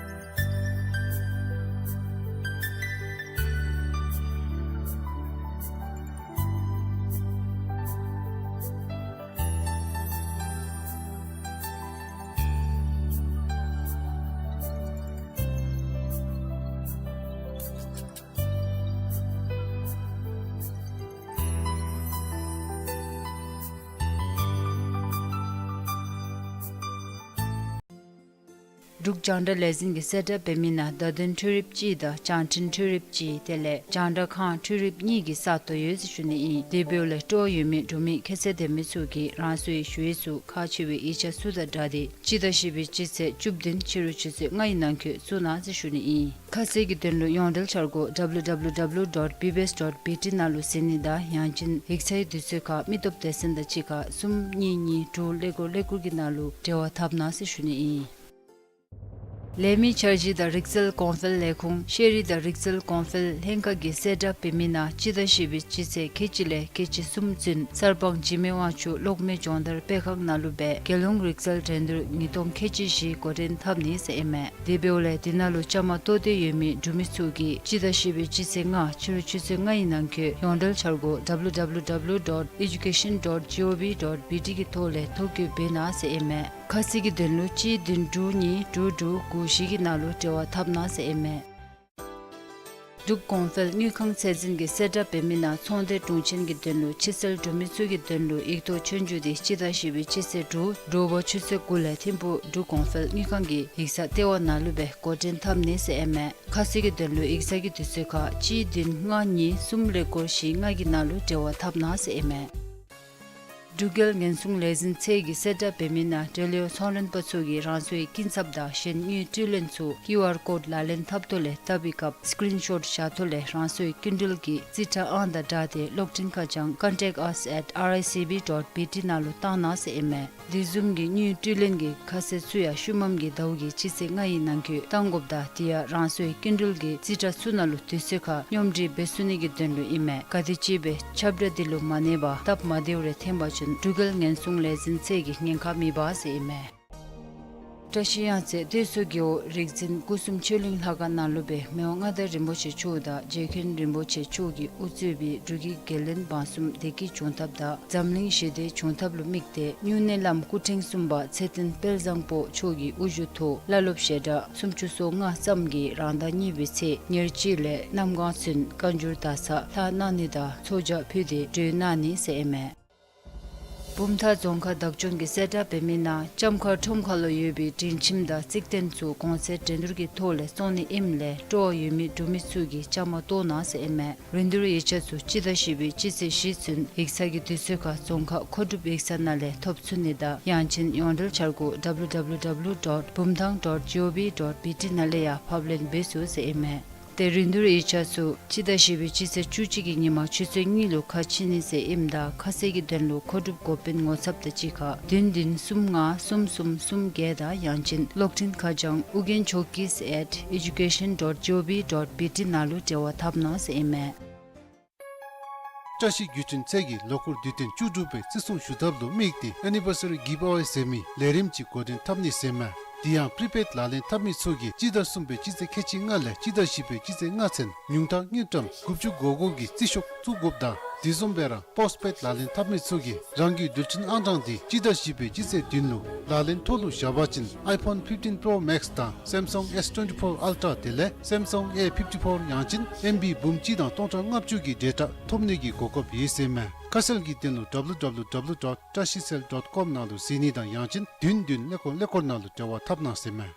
འབྲུག་རྒྱང་བསྒྲགས་ལས་འཛིན་གྱིས་གསལ་བསྒྲགས་འབད་མི་ནང་བརྡ་དོན་འཕྲུལ་རིགཔ་གཅིག་དང་བྱང་འཕྲིན་འཕྲུལ་རིགཔ་གཅིག་དེ་ལས་རྒྱང་བསྒྲགས་ཁང་འཕྲུལ་རིགཔ་གཉིས་ཀྱི་ས་སྟོང་ཡོད་ཟེར་ཞུ་ནི་ཨིན། དེ་འབདཝ་ལས་སྤྲོ་བ་ཡོད་མི་འབྲུག་མི་ཁྱད་ཚད་ལྡན་མི་ཚུ་གིས་རང་སོའི་ཞུ་ཡིག་ཚུ་ཁག་ཆེ་བའི་ཡིག་ཆ་ཚུ་དང་སྦྲགས་ཏེ་སྤྱི་ཟླ་བཞི་པའི་སྤྱི་ཚེས་བཅུ་བདུན་ཕྱི་རུ་ཆུ་ཚོད་ལྔ་ཡི་ནང་འཁོད་བཙུགས་གནང་ཟེར་ཞུ་ནི་ཨིན། ཁ་གསལ་གྱི་དོན་ལུ་ཡོངས་འབྲེལ་འཆར་སྒོ་W W W dot B B S dot B T ནང་ལུ་གཟིགས་ནི་དང་ཡང་ཅིན་ཡིག་ཚང་གི་དུས་ཚོད་ཁར་མི་སྟོབས་སྡེ་ཚན་དང་གཅིག་ཁར་གསུམ་གཉིས་གཉིས་དྲུག་ཀླད་ཀོར་ཀླད་ཀོར་གྱི་ནང་ལུ་འབྲེལ་བ་འཐབ་གནང་ཟེར་ཞུ་ནི་ཨིན། ལས་མི་འཆར་གཞི་དང་རིག་རྩལ་གོང་འཕེལ་ལས་ཁུངས་ཤེས་རིག་དང་རིག་རྩལ་གོང་འཕེལ་ལྷན་ཁག་གིས་གསལ་བསྒྲགས་འབད་མི་ནང་སྤྱི་ཟླ་བཞི་པའི་སྤྱི་ཚེས་ཁལ་གཅིག་ལས་ཁལ་གཅིག་གསུམ་ཚུན་གསར་སྤང་འཇིགས་མེད་དབང་ཕྱུག་གློག་མེ་སྦྱོང་བརྡར་སྤེལ་ཁང་ནང་ལུ་སྦེ་རྒྱལ་ཡོངས་རིག་རྩལ་འགྲན་བསྡུར་ཉིས་སྟོང་ཁལ་གཅིག་བཞི་འགོ་འདྲེན་འཐབ་ནི་ཟེར་ཨིན་མས། དེ་འབདཝ་ལས་དེ་ནང་ལུ་བཅའ་མར་གཏོགས་ཏེ་ཡོད་མི་འབྲུག་མི་ཚུ་གིས་སྤྱི་ཟླ་བཞི་པའི་སྤྱི་ཚེས་ལྔ་ཕྱི་རུ་ཆུ་ཚོད་ལྔ་ཡི་ནང་འཁོད་ཡོངས་འབྲེལ་འཆར་སྒོ་W W W dot education dot G O V dot B T གི་ཐོག་ལས་ཐོ་བཀོད་འབད་གནང་ཟེར་ཨིན་མས། ཁ་གསལ་གྱི་དོན་ལུ་གཅིག་བདུན་དྲུག་གཉིས་དྲུག་དྲུག་དགུ་བཞི་གི་ནང་ལུ་འབྲེལ་བ་འཐབ་གནང་ཟེར་ཨིན་མས། འབྲུག་གོང་འཕེལ་དངུལ་ཁང་ཚད་འཛིན་གྱིས་གསལ་བསྒྲགས་འབད་མི་ནང་ཚོང་སྡེ་དྲུང་ཆེན་གྱི་དོན་ལུ་ཕྱི་སེལ་འབྲུག་མི་ཚུ་གི་དོན་ལུ་ཡིག་ཐོག་ཆོས་རྒྱུགས་དེ་སྤྱི་ཟླ་བཞི་པའི་སྤྱི་ཚེས་དྲུག་དྲོ་པ་ཆུ་ཚོད་དགུ་ལས་ཐིམ་ཕུག་འབྲུག་གོང་འཕེལ་དངུལ་ཁང་གི་ཡིག་ཚང་ལྟེ་བ་ནང་ལུ་སྦེ་འགོ་འདྲེན་འཐབ་ནི་ཟེར་ཨིན་མས། ཁ་གསལ་གྱི་དོན་ལུ་ཡིག་ཚང་གི་དུས་ཚོད་ཁར་གཅིག་བདུན་ལྔ་གཉིས་གསུམ་ཀླད་ཀོར་བཞི་ལྔ་གི་ནང་ལུ་འབྲེལ་བ་འཐབ་གནང་ཟེར་ཨིན་མས། འབྲུག་རྒྱལ་ཉེན་སྲུང་ལས་འཛིན་ཚད་ཀྱིས་གསལ་བསྒྲགས་འབད་མི་ནང་འབྲེལ་ཡོད་ཚོང་ལས་པ་ཚུ་གིས་རང་སོའི་སྐྱིན་ཚབ་དང་གཞན་དངུལ་སྤྲོད་ལེན་ཚུ་ཀིའུ་ཨར་ཀོཌ་ལག་ལེན་འཐབ་ཐོག་ལས་བཏབ་པའི་སྐབས་སི་ཀི་རིན་ཤོཊ་བཞག་ཐོག་ལས་རང་སོའི་སྐྱིན་འགྲུལ་གྱི་རྩིས་ཁྲ་ཨང་དང་སྦྲགས་ཏེ་གློག་འཕྲིན་ཁ་བྱང་contact us at R I C B dot B T ནང་ལུ་བཏང་གནང་ཟེར་ཨིན་མས། དེ་བཟུམ་གྱི་དངུལ་སྤྲོད་ལེན་གྱི་ཁ་གསལ་ཚུ་ཡང་ཤུལ་མམ་གྱི་ཟླཝ་གི་སྤྱི་ཚེས་ལྔ་ཡི་ནང་འཁོད་བཏང་དགོཔ་དང་དེ་ཡང་རང་སོའི་སྐྱིན་འགྲུལ་གྱི་རྩིས་ཁྲ་ཚུ་ནང་ལུ་དུས་ཚོད་ཁར་སྙོམས་སྒྲིག་འབད་ཚུགས་ནི་གི་དོན་ལུ་ཨིན་མས། ག་དེམ་ཅིག་སྦེ་ཁྱབ་བསྒྲགས་དེ་ལུ་མ་གནས་པར་སྟབས་མ་བདེཝ་རེ་ཐོན་པ་ཅིན་འབྲུག་རྒྱལ་ཉེན་སྲུང་ལས་འཛིན་ཚད་ཀྱིས་ཉེན་ཁ་མི་འབག་ཟེར་ཨིན་མས། བཀྲ་ཤིས་གཡང་རྩེ་སྟོད་མཚོ་རྒེད་འོག་རིག་འཛིན་སྐུ་གསུམ་ཆོས་གླིང་ལྷ་ཁང་ནང་ལུ་སྦེ་མི་དབང་མངའ་བདག་རིན་པོ་ཆེ་མཆོག་དང་རྗེ་མཁན་རིན་པོ་ཆེ་མཆོག་གིས་དབུ་གཙོས་པའི་འབྲུག་གི་རྒྱལ་བློན་འབངས་གསུམ་བདེ་སྐྱིད་འབྱུང་ཐབས་དང་འཛམ་གླིང་ཞི་བདེ་འབྱུང་ཐབས་ལུ་དམིགས་ཏེ་སྨྱུང་གནས་བླམ་སྐུ་ཕྲེང་གསུམ་པ་ཚེ་བརྟན་དཔལ་བཟང་པོ་མཆོག་གི་དབུ་བཞུགས་ཐོག་བླ་སློབ་ཞལ་གྲངས་སུམ་ཅུ་སོ་ལྔ་ཙམ་གྱིས་རང་ཟླ་གཉིས་པའི་ཚེས་ཉེར་གཅིག་ལས་གནམ་གང་ཚུན་བཀའ་འགྱུར་དག་ཚར་ལྷག་གནང་ནི་དང་ཚོགས་ཇ་ཕུལ་ཏེ་གྲོལ་གནང་ནི་ཟེར་ཨིན་མས། བུམ་ཐང་རྫོང་ཁག་བདག་སྐྱོང་གིས་གསལ་བསྒྲགས་འབད་མི་ནང་ལྕམ་མཁར་ཁྲོམ་ཁ་ལུ་ཡོད་པའི་སྒྲིང་ཁྱིམ་དང་རྩིག་གདན་ཚུ་གོང་ཚད་འགྲན་བསྡུར་གྱི་ཐོག་ལས་བཙོང་ནི་ཨིནམ་ལས་སྤྲོ་བ་ཡོད་མི་འབྲུག་མི་ཚུ་གིས་བཅའ་མར་གཏོགས་གནང་ཟེར་ཨིན་མས། རིན་བསྡུར་ཡིག་ཆ་ཚུ་སྤྱི་ཟླ་བཞི་པའི་སྤྱི་ཚེས་བཞི་ཚུན་ཡིག་ཚང་གི་དུས་ཚོད་ཁར་རྫོང་ཁག་མཁོ་སྒྲུབ་ཡིག་ཚང་ནང་ལས་ཐོབ་ཚུགས་ནི་དང་ཡང་ཅིན་ཡོངས་འབྲེལ་འཆར་སྒོ་W W W dot bumthang dot G O V dot B T ནང་ལས་ཡང་ཕབ་ལེན་འབད་ཚུགས་ཟེར་ཨིན་མས། ཏེ་རིན་བསྡུར་ཡིག་ཆ་ཚུ་སྤྱི་ཟླ་བཞི་པའི་སྤྱི་ཚེས་བཅུ་གཅིག་གི་ཉིན་མ་ཆུ་ཚོད་གཉིས་ལུ་ཁ་ཕྱེ་ནི་ཟེར་ཨིནམ་ད་ཁ་གསལ་གྱི་དོན་ལུ་མཁོ་སྒྲུབ་འགོ་དཔོན་ངོ་ཚབ་དང་གཅིག་ཁར་བདུན་བདུན་གསུམ་ལྔ་གསུམ་གསུམ་གསུམ་བརྒྱད་དང་ཡང་ཅིན་གློག་འཕྲིན་ཁ་བྱང་ཨུ་རྒྱན་ཇོ་ཀིས་at education dot G O V dot B T ནང་ལུ་འབྲེལ་བ་འཐབ་གནང་ཟེར་ཨིན་མས། བཀྲ་ཤིས་བརྒྱུད་འཕྲིན་ཚད་ཀྱིས་ལོ་འཁོར་དུས་སྟོན་བཅུ་དྲུག་པའི་བརྩི་སྲུང་ཞུ་ཐབས་ལུ་དམིགས་ཏེ་ཨེ་ནི་བར་སི་རི་གིབ་ཨ་ཝེ་ཟེར་མི་ལས་རིམ་ཅིག་འགོ་འདྲེན་འཐབ་ནི་ཟེར་མས། དེ་ཡང་པི་རི་པེཌ་ལག་ལེན་འཐབ་མི་ཚུ་གིས་སྤྱི་ཟླ་གསུམ་པའི་སྤྱི་ཚེས་ཁལ་གཅིག་ལྔ་ལས་སྤྱི་ཟླ་བཞི་པའི་སྤྱི་ཚེས་ལྔ་ཚུན་ཉུང་མཐའ་དངུལ་ཀྲམ་དགུ་བཅུ་གོ་དགུ་གི་རྩིས་ཤོག་བཙུགས་དགོཔ་དང་དེ་བཟུམ་སྦེ་ར་པོསཊ་པེཌ་ལག་ལེན་འཐབ་མི་ཚུ་གིས་རང་གི་རྡུལ་ཕྲན་ཨང་གྲངས་དེ་སྤྱི་ཟླ་བཞི་པའི་སྤྱི་ཚེས་བདུན་ལུ་ལག་ལེན་ཐོག་ལུ་བཞག་པ་ཅིན་iPhone fifteen Pro Max དང་Samsung S twenty-four Ultra དེ་ལས་Samsung A fifty-four ཡང་ཅིན་ཨེམ་བི་འབུམ་གཅིག་དང་སྟོང་ཕྲག་ལྔ་བཅུ་གི་ཌེ་ཊ་ཐོབ་ནི་གི་གོ་སྐབས་ཡོད་ཟེར་མས། ཁ་གསལ་གྱི་དོན་ལུ་W W W dot trashicell dot com ནང་ལུ་གཟིགས་ནི་དང་ཡང་ཅིན་བདུན་བདུན་ཀླད་ཀོར་ཀླད་ཀོར་ནང་ལུ་འབྲེལ་བ་འཐབ་གནང་ཟེར་མས།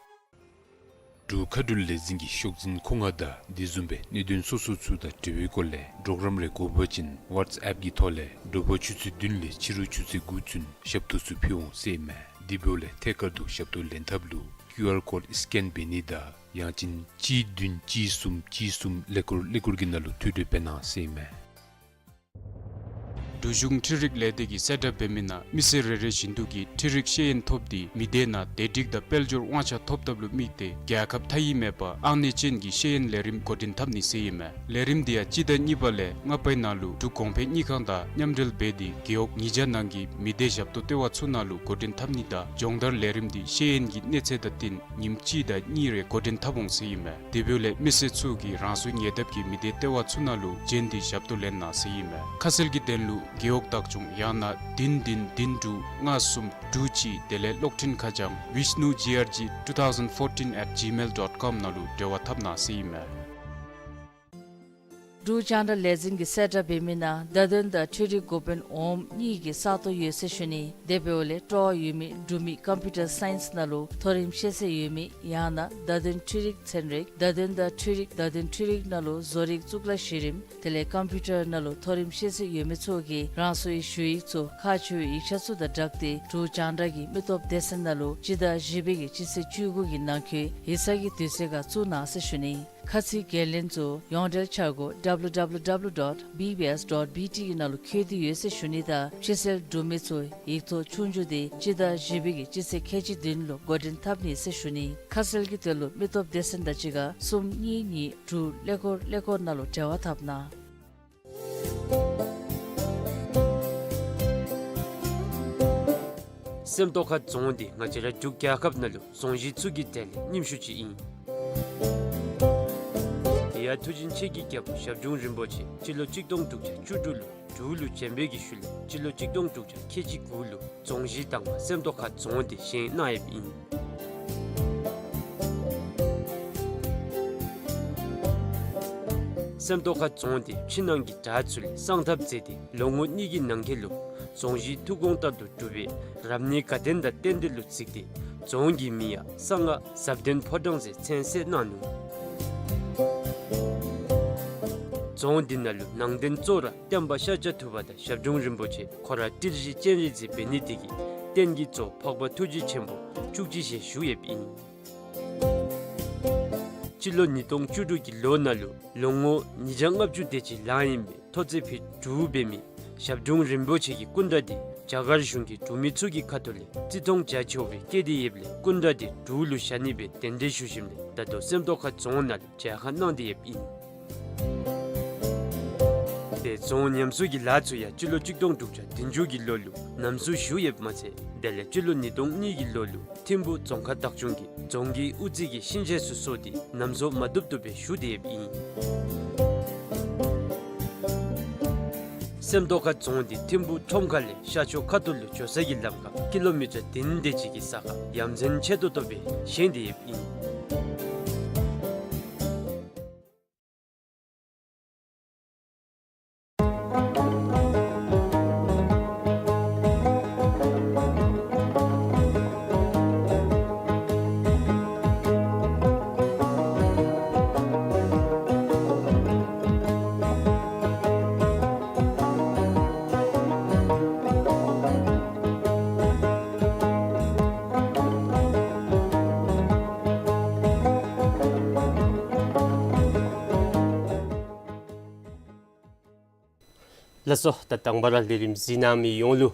འབྲུག་མཁའ་འགྲུལ་ལས་འཛིན་གྱི་ཤོག་འཛིན་མཁོ་མངགས་དང་དེ་བཟུམ་སྦེ་གནད་དོན་སོ་སོ་ཚུ་དང་འབྲེལ་བའི་སྐོར་ལས་གྲོགས་རམ་རེ་དགོ་པ་ཅིན་ཝཊས་ཨེཔ་གི་ཐོག་ལས་དྲོ་པ་ཆུ་ཚོད་བདུན་ལས་ཕྱི་རུ་ཆུ་ཚོད་དགུ་ཚུན་ཞབས་ཏོག་ཚུ་ཕུལ་འོང་ཟེར་མས། དེ་འབདཝ་ལས་ཐད་ཀར་དུ་ཞབས་ཏོག་ལེན་ཐབས་ལུ་ཀིའུ་ཨར་ཀོཌ་སི་ཀེན་འབད་ནི་དང་ཡང་ཅིན་གཅིག་བདུན་གཅིག་གསུམ་གཅིག་གསུམ་ཀླད་ཀོར་ཀླད་ཀོར་གྱི་ནང་ལུ་ཐོ་འགོད་འབད་གནང་ཟེར་མས། འབྲུག་གཞུང་འཕྲུལ་རིག་ལས་སྡེ་གིས་གསལ་བསྒྲགས་འབད་མི་ནང་མི་སེར་རེ་རེ་བཞིན་དུ་གིས་འཕྲུལ་རིག་ཤེས་ཡོན་ཐོབ་སྟེ་མི་སྡེ་ནང་བདེ་སྒྲིག་དང་དཔལ་འབྱོར་དབང་ཆ་ཐོབ་ཐབས་ལུ་དམིགས་ཏེ་རྒྱལ་ཁབ་མཐའ་དབྱིབས་མེད་པར་ཨང་གནས་ཅན་གྱི་ཤེས་ཡོན་ལས་རིམ་འགོ་འདྲེན་འཐབ་ནི་ཟེར་ཨིན་མས། ལས་རིམ་འདི་ཡང་སྤྱི་ཟླ་གཉིས་པ་ལས་ལྔ་པའི་ནང་ལུ་འབྲུག་གོང་འཕེལ་དངུལ་ཁང་དང་མཉམ་འབྲེལ་འབད་དེ་རྒེད་འོག་ཉིས་བརྒྱ་ནང་གི་མི་སྡེ་ཞབས་ཏོག་ལྟེ་བ་ཚུ་ནང་ལུ་འགོ་འདྲེན་འཐབ་ནི་དང་སྦྱོང་བརྡར་ལས་རིམ་འདི་ཤེས་ཡོན་གྱི་གནས་ཚད་དང་བསྟུན་ཉིནམ་གཅིག་དང་གཉིས་རེ་འགོ་འདྲེན་འཐབ་འོང་ཟེར་ཨིན་མས། དེ་འབདཝ་ལས་མི་སེར་ཚུ་གིས་རང་སོའི་ཉེ་འདབས་ཀྱི་མི་སྡེ་ལྟེ་བ་ཚུ་ནང་ལུ་བྱོན་ཏེ་ཞབས་ཏོག་ལེན་གནང་ཟེར་ཨིན་མས། ཁ་གསལ་གྱི་དོན་ལུ་རྒེད་འོག་བདག་སྐྱོང་ཡང་ན་བདུན་བདུན་བདུན་དྲུག་ལྔ་གསུམ་དྲུག་གཅིག་དེ་ལས་གློག་འཕྲིན་ཁ་བྱང་vishnu G R G two thousand fourteen at gmail dot com ནང་ལུ་འབྲེལ་བ་འཐབ་གནང་ཟེར་ཨིན་མས། འབྲུག་རྒྱང་བསྒྲགས་ལས་འཛིན་གྱིས་གསལ་བསྒྲགས་འབད་མི་ནང་བརྡ་དོན་དང་འཕྲུལ་རིག་འགོ་དཔོན་འོགམ་གཉིས་ཀྱི་ས་སྟོང་ཡོད་ཟེར་ཞུ་ནི། དེ་འབདཝ་ལས་སྤྲོ་བ་ཡོད་མི་འབྲུག་མི་ཀམ་པིའུ་ཊར་སའིནསི་ནང་ལུ་མཐོ་རིམ་ཤེས་ཚད་ཡོད་མི་ཡང་ན་བརྡ་དོན་འཕྲུལ་རིག་ཚན་རིག་བརྡ་དོན་དང་འཕྲུལ་རིག་བརྡ་དོན་འཕྲུལ་རིག་ནང་ལུ་བཟོ་རིག་གཙུག་ལག་གཞི་རིམ་དེ་ལས་ཀམ་པིའུ་ཊར་ནང་ལུ་མཐོ་རིམ་ཤེས་ཚད་ཡོད་མི་ཚུ་གིས་རང་སོའི་ཞུ་ཡིག་ཚུ་ཁག་ཆེ་བའི་ཡིག་ཆ་ཚུ་དང་སྦྲགས་ཏེ་འབྲུག་རྒྱང་བསྒྲགས་ཀྱི་མི་སྟོབས་སྡེ་ཚན་ནང་ལུ་སྤྱི་ཟླ་བཞི་པའི་གི་སྤྱི་ཚེས་བཅུ་དགུ་གི་ནང་འཁོད་ཡིག་ཚང་གི་དུས་ཚོད་ཁར་བཙུགས་གནང་ཟེར་ཞུ་ནི། ཁ་ཚིག་འགན་ལེན་ཚུ་ཡོངས་འབྲེལ་འཆར་སྒོ་W W W dot B B S dot B T གི་ནང་ལུ་བཀོད་དེ་ཡོད་ཟེར་ཞུ་ནི་དང་ཕྱི་སེལ་འབྲུག་མི་ཚུ་ཡིག་ཐོག་ཆོས་རྒྱུགས་དེ་སྤྱི་ཟླ་བཞི་པའི་གི་སྤྱི་ཚེས་ཁལ་གཅིག་བདུན་ལུ་འགོ་འདྲེན་འཐབ་ནི་ཟེར་ཞུ་ནི། ཁ་གསལ་གྱི་དོན་ལུ་མི་སྟོབས་སྡེ་ཚན་དང་གཅིག་ཁར་གསུམ་གཉིས་གཉིས་དྲུག་ཀླད་ཀོར་ཀླད་ཀོར་ནང་ལུ་འབྲེལ་བ་འཐབ་གནང་། སེམས་རྟོགས་ཁ་རྫོང་འདི་ང་བཅས་ར་འབྲུག་རྒྱལ་ཁབ་ནང་ལུ་རྫོང་གཞི་ཚུ་གི་གྲས་ལས་རྙིངམ་ཤོས་ཅིག་ཨིན། དེ་ཡང་མཐུ་ཆེན་ཆེ་གི་རྒྱལ་པོ་ཞབས་དྲུང་རིན་པོ་ཆེ་སྤྱི་ལོ་གཅིག་སྟོང་དྲུག་བརྒྱ་བཅུ་དྲུག་ལུ་འབྲུག་ལུ་བྱོན་པའི་གི་ཤུལ་ལས་སྤྱི་ལོ་གཅིག་སྟོང་དྲུག་བརྒྱ་ཁལ་གཅིག་དགུ་ལུ་རྫོང་གཞི་དང་པ་སེམས་རྟོགས་ཁ་རྫོང་འདི་བཞེངས་གནང་ཡོདཔ་ཨིན། སེམས་རྟོགས་ཁ་རྫོང་འདི་ཕྱི་ནང་གི་དགྲ་ཚུ་ལས་སངས་ཐབས་མཛད་དེ་ལོ་ངོ་གཉིས་ཀྱི་ནང་འཁོད་ལུ་རྫོང་གཞི་ཐུགས་དགོངས་ལྟར་དུ་གྲུབ་པའི་རབ་གནས་དགའ་ལྡན་དང་རྟེན་འབྲེལ་ལུ་གཟིགས་ཏེ་རྫོང་གི་མིང་ཡང་གསང་སྔགས་ཟབ་ལྡན་ཕོ་བྲང་ཟེར་མཚན་གསོལ་གནང་ནུག། རྫོང་འདི་ནང་ལུ་ནང་རྟེན་གཙོ་བོ་ར་བསྟན་པ་ཤཱཀྱ་ཐུབ་པ་དང་ཞབས་དྲུང་རིན་པོ་ཆེ་ཁོ་ར་ཏིལ་བཞི་སྤྱན་རས་གཟིགས་འབད་ནི་དེ་གིས་རྟེན་གྱི་གཙོ་བོ་འཕགས་པ་ཐུགས་རྗེ་ཆེན་པོ་བཅུ་གཅིག་ཞལ་བཞུགས་ཡོདཔ་ཨིན། སྤྱི་ལོ་ཉིས་སྟོང་བཅུ་དྲུག་གི་ལོ་ནང་ལུ་ལོ་ངོ་ཉིས་བརྒྱ་ལྔ་བཅུ་དེ་ཅིག་ལང་ཡི་མཐོ་ཚད་ཕིཊ་དྲུག་འབད་མི་ཞབས་དྲུང་རིན་པོ་ཆེ་གི་སྐུ་འདྲ་འདི་རྒྱ་གར་གཞུང་གིས་འབྲུག་མི་ཚུ་གི་ཁ་ཐུག་ལས་བརྩི་མཐོང་བྱ་ཆོག་པའི་བཀོད་དེ་ཡོདཔ་ལས་སྐུ་འདྲ་འདི་འབྲུག་ལུ་བཞག་ནི་སྦེ་གདན་འདྲེན་ཞུ་ཞིནམ་ལས་ད་ལྟོ་སེམས་རྟོགས་ཁ་རྫོང་ནང་ལུ་མཇལ་ཁ་གནང་སྟེ་ཡོདཔ་ཨིན། དེ་རྫོང་ཉམས་གསོ་གི་ལཱ་ཚུ་ཡང་སྤྱི་ལོ་གཅིག་སྟོང་དྲུག་བརྒྱ་བདུན་ཅུ་གི་ལོ་ལུ་ཉམས་གསོ་ཞུ་ཡོདཔ་མ་ཚད་དེ་ལས་སྤྱི་ལོ་ཉིས་སྟོང་གཉིས་ཀྱི་ལོ་ལུ་ཐིམ་ཕུ་རྫོང་ཁག་བདག་སྐྱོང་གིས་རྫོང་གི་དབུ་རྩེ་གི་ཤིང་ཆས་ཚུ་བཟོ་སྟེ་ཉམས་གསོ་མ་བཏུབ་བཏུབ་སྦེ་ཞུ་སྟེ་ཡོདཔ་ཨིན། སེམས་རྟོགས་ཁ་རྫོང་འདི་ཐིམ་ཕུ་ཁྲོམ་ཁ་ལས་ཤར་ཕྱོགས་ཁ་ཐུག་ལུ་འགྱོ་ས་གི་ལམ་ཁར་ཀི་ལོ་མི་ཊར་བདུན་དེ་ཅིག་གི་ས་ཁར་ཡ་མཚན་ཆེ་ཏོག་ཏོ་སྦེ་བཞེངས་ཏེ་ཡོདཔ་ཨིན། ལགས་སོ། ད་དང་པ་ར་ལས་རིམ་གཟིགས་གནང་མི་ཡོངས་ལུ་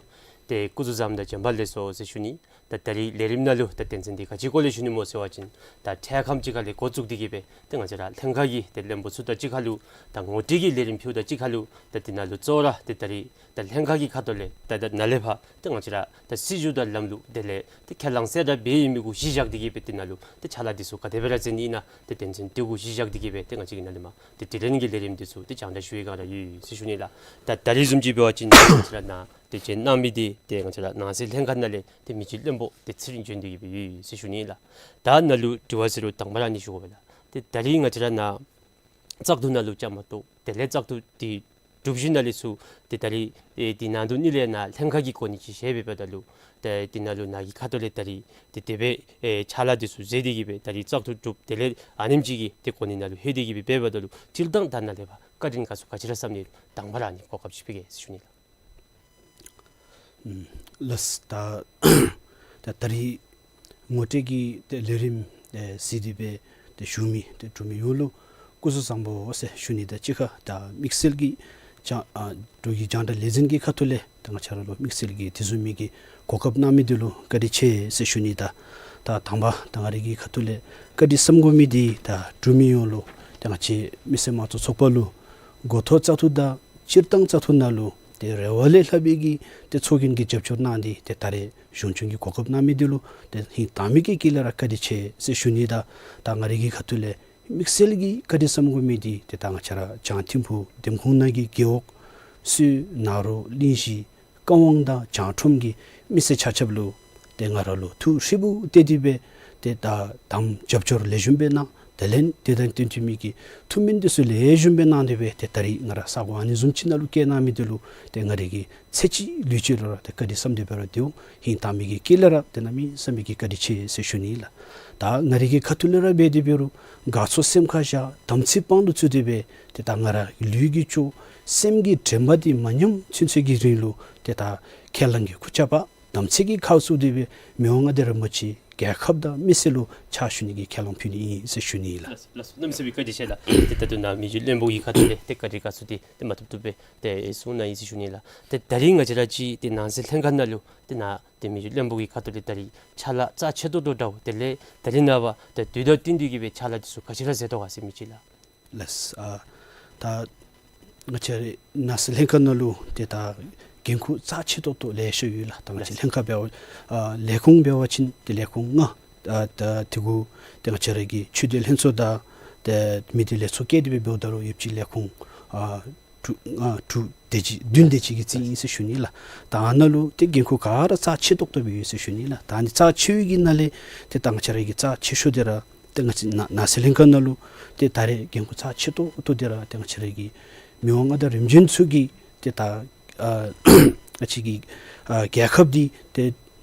ཏེ་སྐུ་གཟུགས་བཟང་དང་བྱོན་པ་ལེགས་སོ་ཟེར་ཞུ་ནི། ད་ད་རིས་ལས་རིམ་ནང་ལུ་ད་དོན་ཚན་འདི་ག་ཅི་སྐོར་ལས་ཞུ་ནི་སྨོ་ཟེར་བ་ཅིན་ད་འཕྲལ་ཁམས་ཅིག་ཁ་ལས་འགོ་བཙུགས་ཏེ་གི་སྦེ་ཏེ་ང་བཅས་ར་ལྷན་ཁག་གི་ཏེ་བློན་པོ་ཚུ་དང་གཅིག་ཁར་ལུ་ད་ངོ་སྤྲོད་ཀྱི་ལས་རིམ་ཕུལཝ་དང་གཅིག་ཁར་ལུ་ད་འདི་ནང་ལུ་གཙོ་བོ་ར་ཏེ་ད་རིས་ད་ལྷན་ཁག་གི་ཁ་ཐུག་ལས་ད་ད་ནཱ་ལས་ཕར་ཏེ་ང་བཅས་ར་ད་སྲིད་བྱུས་དང་ལམ་ལུགས་དེ་ལས་ཏེ་ཁས་བླངས་གསལ་བསྒྲགས་འབད་ཡོད་མི་གུ་གཞི་བཞག་སྟེ་གི་སྦེ་འདི་ནང་ལུ་ཏེ་ཕྱག་ལཱ་འདི་ཚུ་ག་དེ་སྦེ་ར་མཛད་ནི་ཨིན་ན་ཏེ་དོན་ཚན་འདི་གུ་གཞི་བཞག་སྟེ་གི་སྦེ་ཏེ་ང་བཅས་ཀྱིས་ནཱ་ལས་མར་ཏེ་དྲི་ལན་གྱི་ལས་རིམ་འདི་ཚུ་ཏེ་སྦྱང་བརྡར་ཞུ་ནི་སྒང་ར་ཡོད་ཟེར་ཞུ་ནི་ལགས། ད་ད་རིས་བཟུམ་ཅིག་འབད་བ་ཅིན་ང་བཅས་ར་ནཱ་ཏེ་བྱོན་གནང་མི་འདི་ཏེ་ང་བཅས་ར་ནང་སྲིད་ལྷན་ཁག་ནང་ལས་ཏེ་མི་རྗེ་བློན་པོ་ཏེ་ཚེ་རིང་བྱོན་ཏེ་གི་སྦེ་ཡོད་ཟེར་ཞུ་ནི་ལགས། ད་ནཱ་ལུ་དྲི་བ་ཟེར་རུང་དང་པ་ར་ཨ་ནི་ཞུ་དགོ་པས་ལགས། ཏེ་ད་རིས་ང་བཅས་ར་ནཱ་བཙག་འཐུ་ནང་ལུ་བཅའ་མར་གཏོགས་དེ་ལས་བཙག་འཐུ་འདི་གྲུབ་ཞིནམ་ལས་ཚུར་ཏེ་ད་རིས་ཨེ་འདི་ནང་དོག་ནི་ལས་ནཱ་ལྷན་ཁག་གི་གོ་གནས་ཅིག་བཞེས་པའི་འབདཝ་ད་ལུ་ཏེ་འདི་ནང་ལུ་ནཱ་གི་ཁ་ཐུག་ལས་ད་རིས་ཏེ་དེ་སྦེ་ཨེ་ཕྱག་ལཱ་འདི་ཚུ་མཛད་དེ་གི་སྦེ་ད་རིས་བཙག་འཐུ་གྲུབ་དེ་ལས་ཨ་ནེམ་ཅིག་གི་ཏེ་གོ་གནས་ནང་ལུ་ལྷོད་དེ་གི་སྦེ་འབདཝ་ད་ལུ་སྤྱིར་བཏང་ད་ནཱ་ལས་ཕར་བཀའ་དྲིན་ག་ཚོད་ག་ཅི་ར་བསམ་ནི་དང་པ་ར་ཨ་ནི་གོ་སྐབས་ཅིག་ཕུལ་གེ་ཟེར་ཞུ་ནི་ལགས། ཨུམ་ལགས། ད་ད་ད་རིས་ངོ་སྤྲོད་ཀྱི་ཏེ་ལས་རིམ་ཨེ་གཟིགས་ཏེ་སྦེ་ཏེ་བཞུགས་མི་ཏེ་འབྲུག་མི་ཡོངས་ལུ་སྐུ་གཟུགས་བཟང་པོ་ཟེར་ཞུ་ནི་དང་གཅིག་ཁར་ད་དམིགས་བསལ་གྱི་རྒྱང་ཨ་འབྲུག་གི་རྒྱང་བསྒྲགས་ལས་འཛིན་གྱི་ཁ་ཐུག་ལས་ད་ང་བཅས་ར་ལུ་དམིགས་བསལ་གྱི་དེ་བཟུམ་མའི་གི་གོ་སྐབས་གནང་མི་འདི་ལུ་བཀའ་དྲིན་ཆེ་ཟེར་ཞུ་ནི་དང་། ད་དང་པ་ད་ང་རའི་གི་ཁ་ཐུག་ལས་བཀའ་དྲིན་བསམ་དགོ་མི་འདི་ད་འབྲུག་མི་ཡོངས་ལུ་ད་ང་བཅས་མི་སེར་དམངས་གཙོ་ཚོགས་པ་ལུ་འགོ་ཐོག་བཙག་འཐུ་དང་སྤྱིར་བཏང་བཙག་འཐུ་ནང་ལུ་ཏེ་རེ་བ་ལས་ལྷག་པའི་གི་ཏེ་ཚོགས་རྒྱན་གྱི་རྒྱབ་སྐྱོར་གནང་སྟེ་ཏེ་ད་རེས་གཞུང་འབྱོན་གྱི་གོ་སྐབས་གནང་མི་འདི་ལུ་ཏེ་ཧིང་དྭངས་མའི་གི་དཀྱིལ་ལས་ར་བཀའ་དྲིན་ཆེ་ཟེར་ཞུ་ནི་དང་། ད་ང་རའི་གི་ཁ་ཐུག་ལས་དམིགས་བསལ་གྱི་བཀའ་དྲིན་བསམ་དགོ་མི་འདི་ཏེ་ད་ང་བཅས་ར་བྱང་ཐིམ་ཕུག་འདེམས་ཁོངས་ནང་གི་རྒེད་འོག་སུད་ནཱ་རོ་གླིང་བཞི་ཀ་ཝང་དང་བྱང་ཁྲོམ་གྱི་མི་སེར་ཆ་ཁྱབ་ལུ་ཏེ་ང་ར་ལུ་ཐུགས་ཧྲིལ་བུ་གཏད་དེ་སྦེ་ཏེ་ད་དམ་རྒྱབ་སྐྱོར་ལེགས་ཤོམ་སྦེ་གནང་ དེ་ལས་དེ་དང་བསྟུན་ཏེ་མི་གི་ཐུགས་སྨོན་འདི་ཚུ་ལེགས་ཤོམ་སྦེ་གནང་སྟེ་སྦེ་ཏེ་ད་རིས་ང་ར་ས་གོ་ཨ་ནི་བཟུམ་ཅིག་ནང་ལུ་བསྐྱལ་གནང་མི་འདི་ལུ་ཏེ་ང་རའི་གི་ཚེ་གཅིག་ལུས་གཅིག་ལུ་ར་ཏེ་བཀའ་དྲིན་བསམ་སྟེ་སྦེ་ར་སྡོད་འོང་། ཧིང་དྭངས་མའི་གི་དཀྱིལ་ལས་ར་ཏེ་གནམ་མེད་ས་མེད་ཀྱི་བཀའ་དྲིན་ཆེ་ཟེར་ཞུ་ནི་ལགས། ད་ང་རའི་གི་ཁ་ཐུག་ལས་ར་འབད་དེ་འབད་རུང་དགའ་ཚོར་སེམས་ཁར་བཞག་དམ་ཚིག་དཔང་དུ་བཙུགས་ཏེ་སྦེ་ཏེ་ད་ང་ར་ལུས་ཀྱི་སྐྱོ་སེམས་ཀྱི་དྲན་པ་འདི་མ་ཉམས་ཚུན་ཚོད་ཀྱི་རིང་ལུ་ཏེ་ད་ཁས་བླངས་ཀྱི་ཁུར་ཆ་པ་དམ་ཚིག་གི་ཁ་བཙུམ་སྟེ་སྦེ་མི་དབང་མངའ་བདག་རིན་པོ་ཆེ་རྒྱལ་ཁབ་དང་མི་སེར་ལུ་ཕྱག་ཞུ་ནི་གི་ཁས་བླངས་ཕུལ་ནི་ཨིན་ཟེར་ཞུ་ནི་ལགས། ལགས་སོ། གནམ་མེད་ས་མེད་བཀའ་དྲིན་ཆེ་ལགས། ཏེ་ད་ལྟོ་ནཱ་མི་རྗེ་བློན་པོ་གི་ཁ་ཐུག་ལས་ཏེ་བཀའ་དྲིན་དགའ་ཚོར་འདི་ཏེ་མ་ཐུབ་ཐུབ་སྦེ་ཏེ་གསུངས་གནང་ཡི་ཟེར་ཞུ་ནི་ལགས། ཏེ་ད་རིས་ང་བཅས་ར་ཅིག་ཏེ་ནང་སྲིད་ལྷན་ཁག་ནང་ལུ་ཏེ་ནཱ་ཏེ་མི་རྗེ་བློན་པོ་གི་ཁ་ཐུག་ལས་ད་རིས་ཕྱག་ལཱ་རྩ་ཆེ་ཏོག་ཏོ་འདྲཝ་དེ་ལས་ད་རིས་ནངས་པ་ཏེ་དུས་དང་བསྟུན་ཏེ་གི་སྦེ་ཕྱག་ལཱ་འདི་ཚུ་ག་ཅི་ར་མཛད་དོ་ག་ཟེར་མི་ཅིག་ལགས། ལགས། ཨ་ད་ང་བཅས་རའི་ནང་སྲིད་ལྷན་ཁག་ནང་ལུ་ཏེ་ད་འགན་ཁུར་རྩ་ཆེ་ཏོག་ཏོ་ལེ་ཤ་ཡོད་ལགས། ད་ང་བཅས་ལྷན་ཁག་འབད་བ་ཨ་ལས་ཁུངས་འབད་བ་ཅིན་ཏེ་ལས་ཁུངས་ལྔ། ཨ་ད་དེ་གུ་ཏེ་ང་བཅས་ར་གི་ཆོས་སྡེ་ལྷན་ཚོགས་དང་ཏེ་མི་སྡེ་ལས་ཚོགས་བཀལ་ཏེ་སྦེ་འབདཝ་ད་ལུ་ཡོདཔ་ཅིག་ལས་ཁུངས་ཨ་དྲུག་ཨ་དྲུག་དེ་ཅིག་བདུན་དེ་ཅིག་གི་རྩིས་ཨིན་ཟེར་ཞུ་ནི་ལགས། ད་ཨ་ནཱ་ལུ་ཏེ་འགན་ཁུར་ག་ར་རྩ་ཆེ་ཏོག་ཏོ་སྦེ་ཡོད་ཟེར་ཞུ་ནི་ལགས། ད་ཨ་ནི་རྩ་ཆེ་བའི་གི་ནང་ལས་ཏེ་ད་ང་བཅས་ར་གི་རྩ་ཆེ་ཤོས་འདི་ར་ཏེ་ང་བཅས་ནང་ནང་སྲིད་ལྷན་ཁག་ནང་ལུ་ཏེ་ད་རེས་འགན་ཁུར་རྩ་ཆེ་ཏོག་ཏོ་འདི་ར་ཏེ་ང་བཅས་ར་གི་མི་དབང་མངའ་བདག་རིམ་བྱོན་ཚུ་གིས་ཏེ་ད་ཨ་ང་བཅས་ཀྱི་ཨ་རྒྱལ་ཁབ་འདི་ཏེ་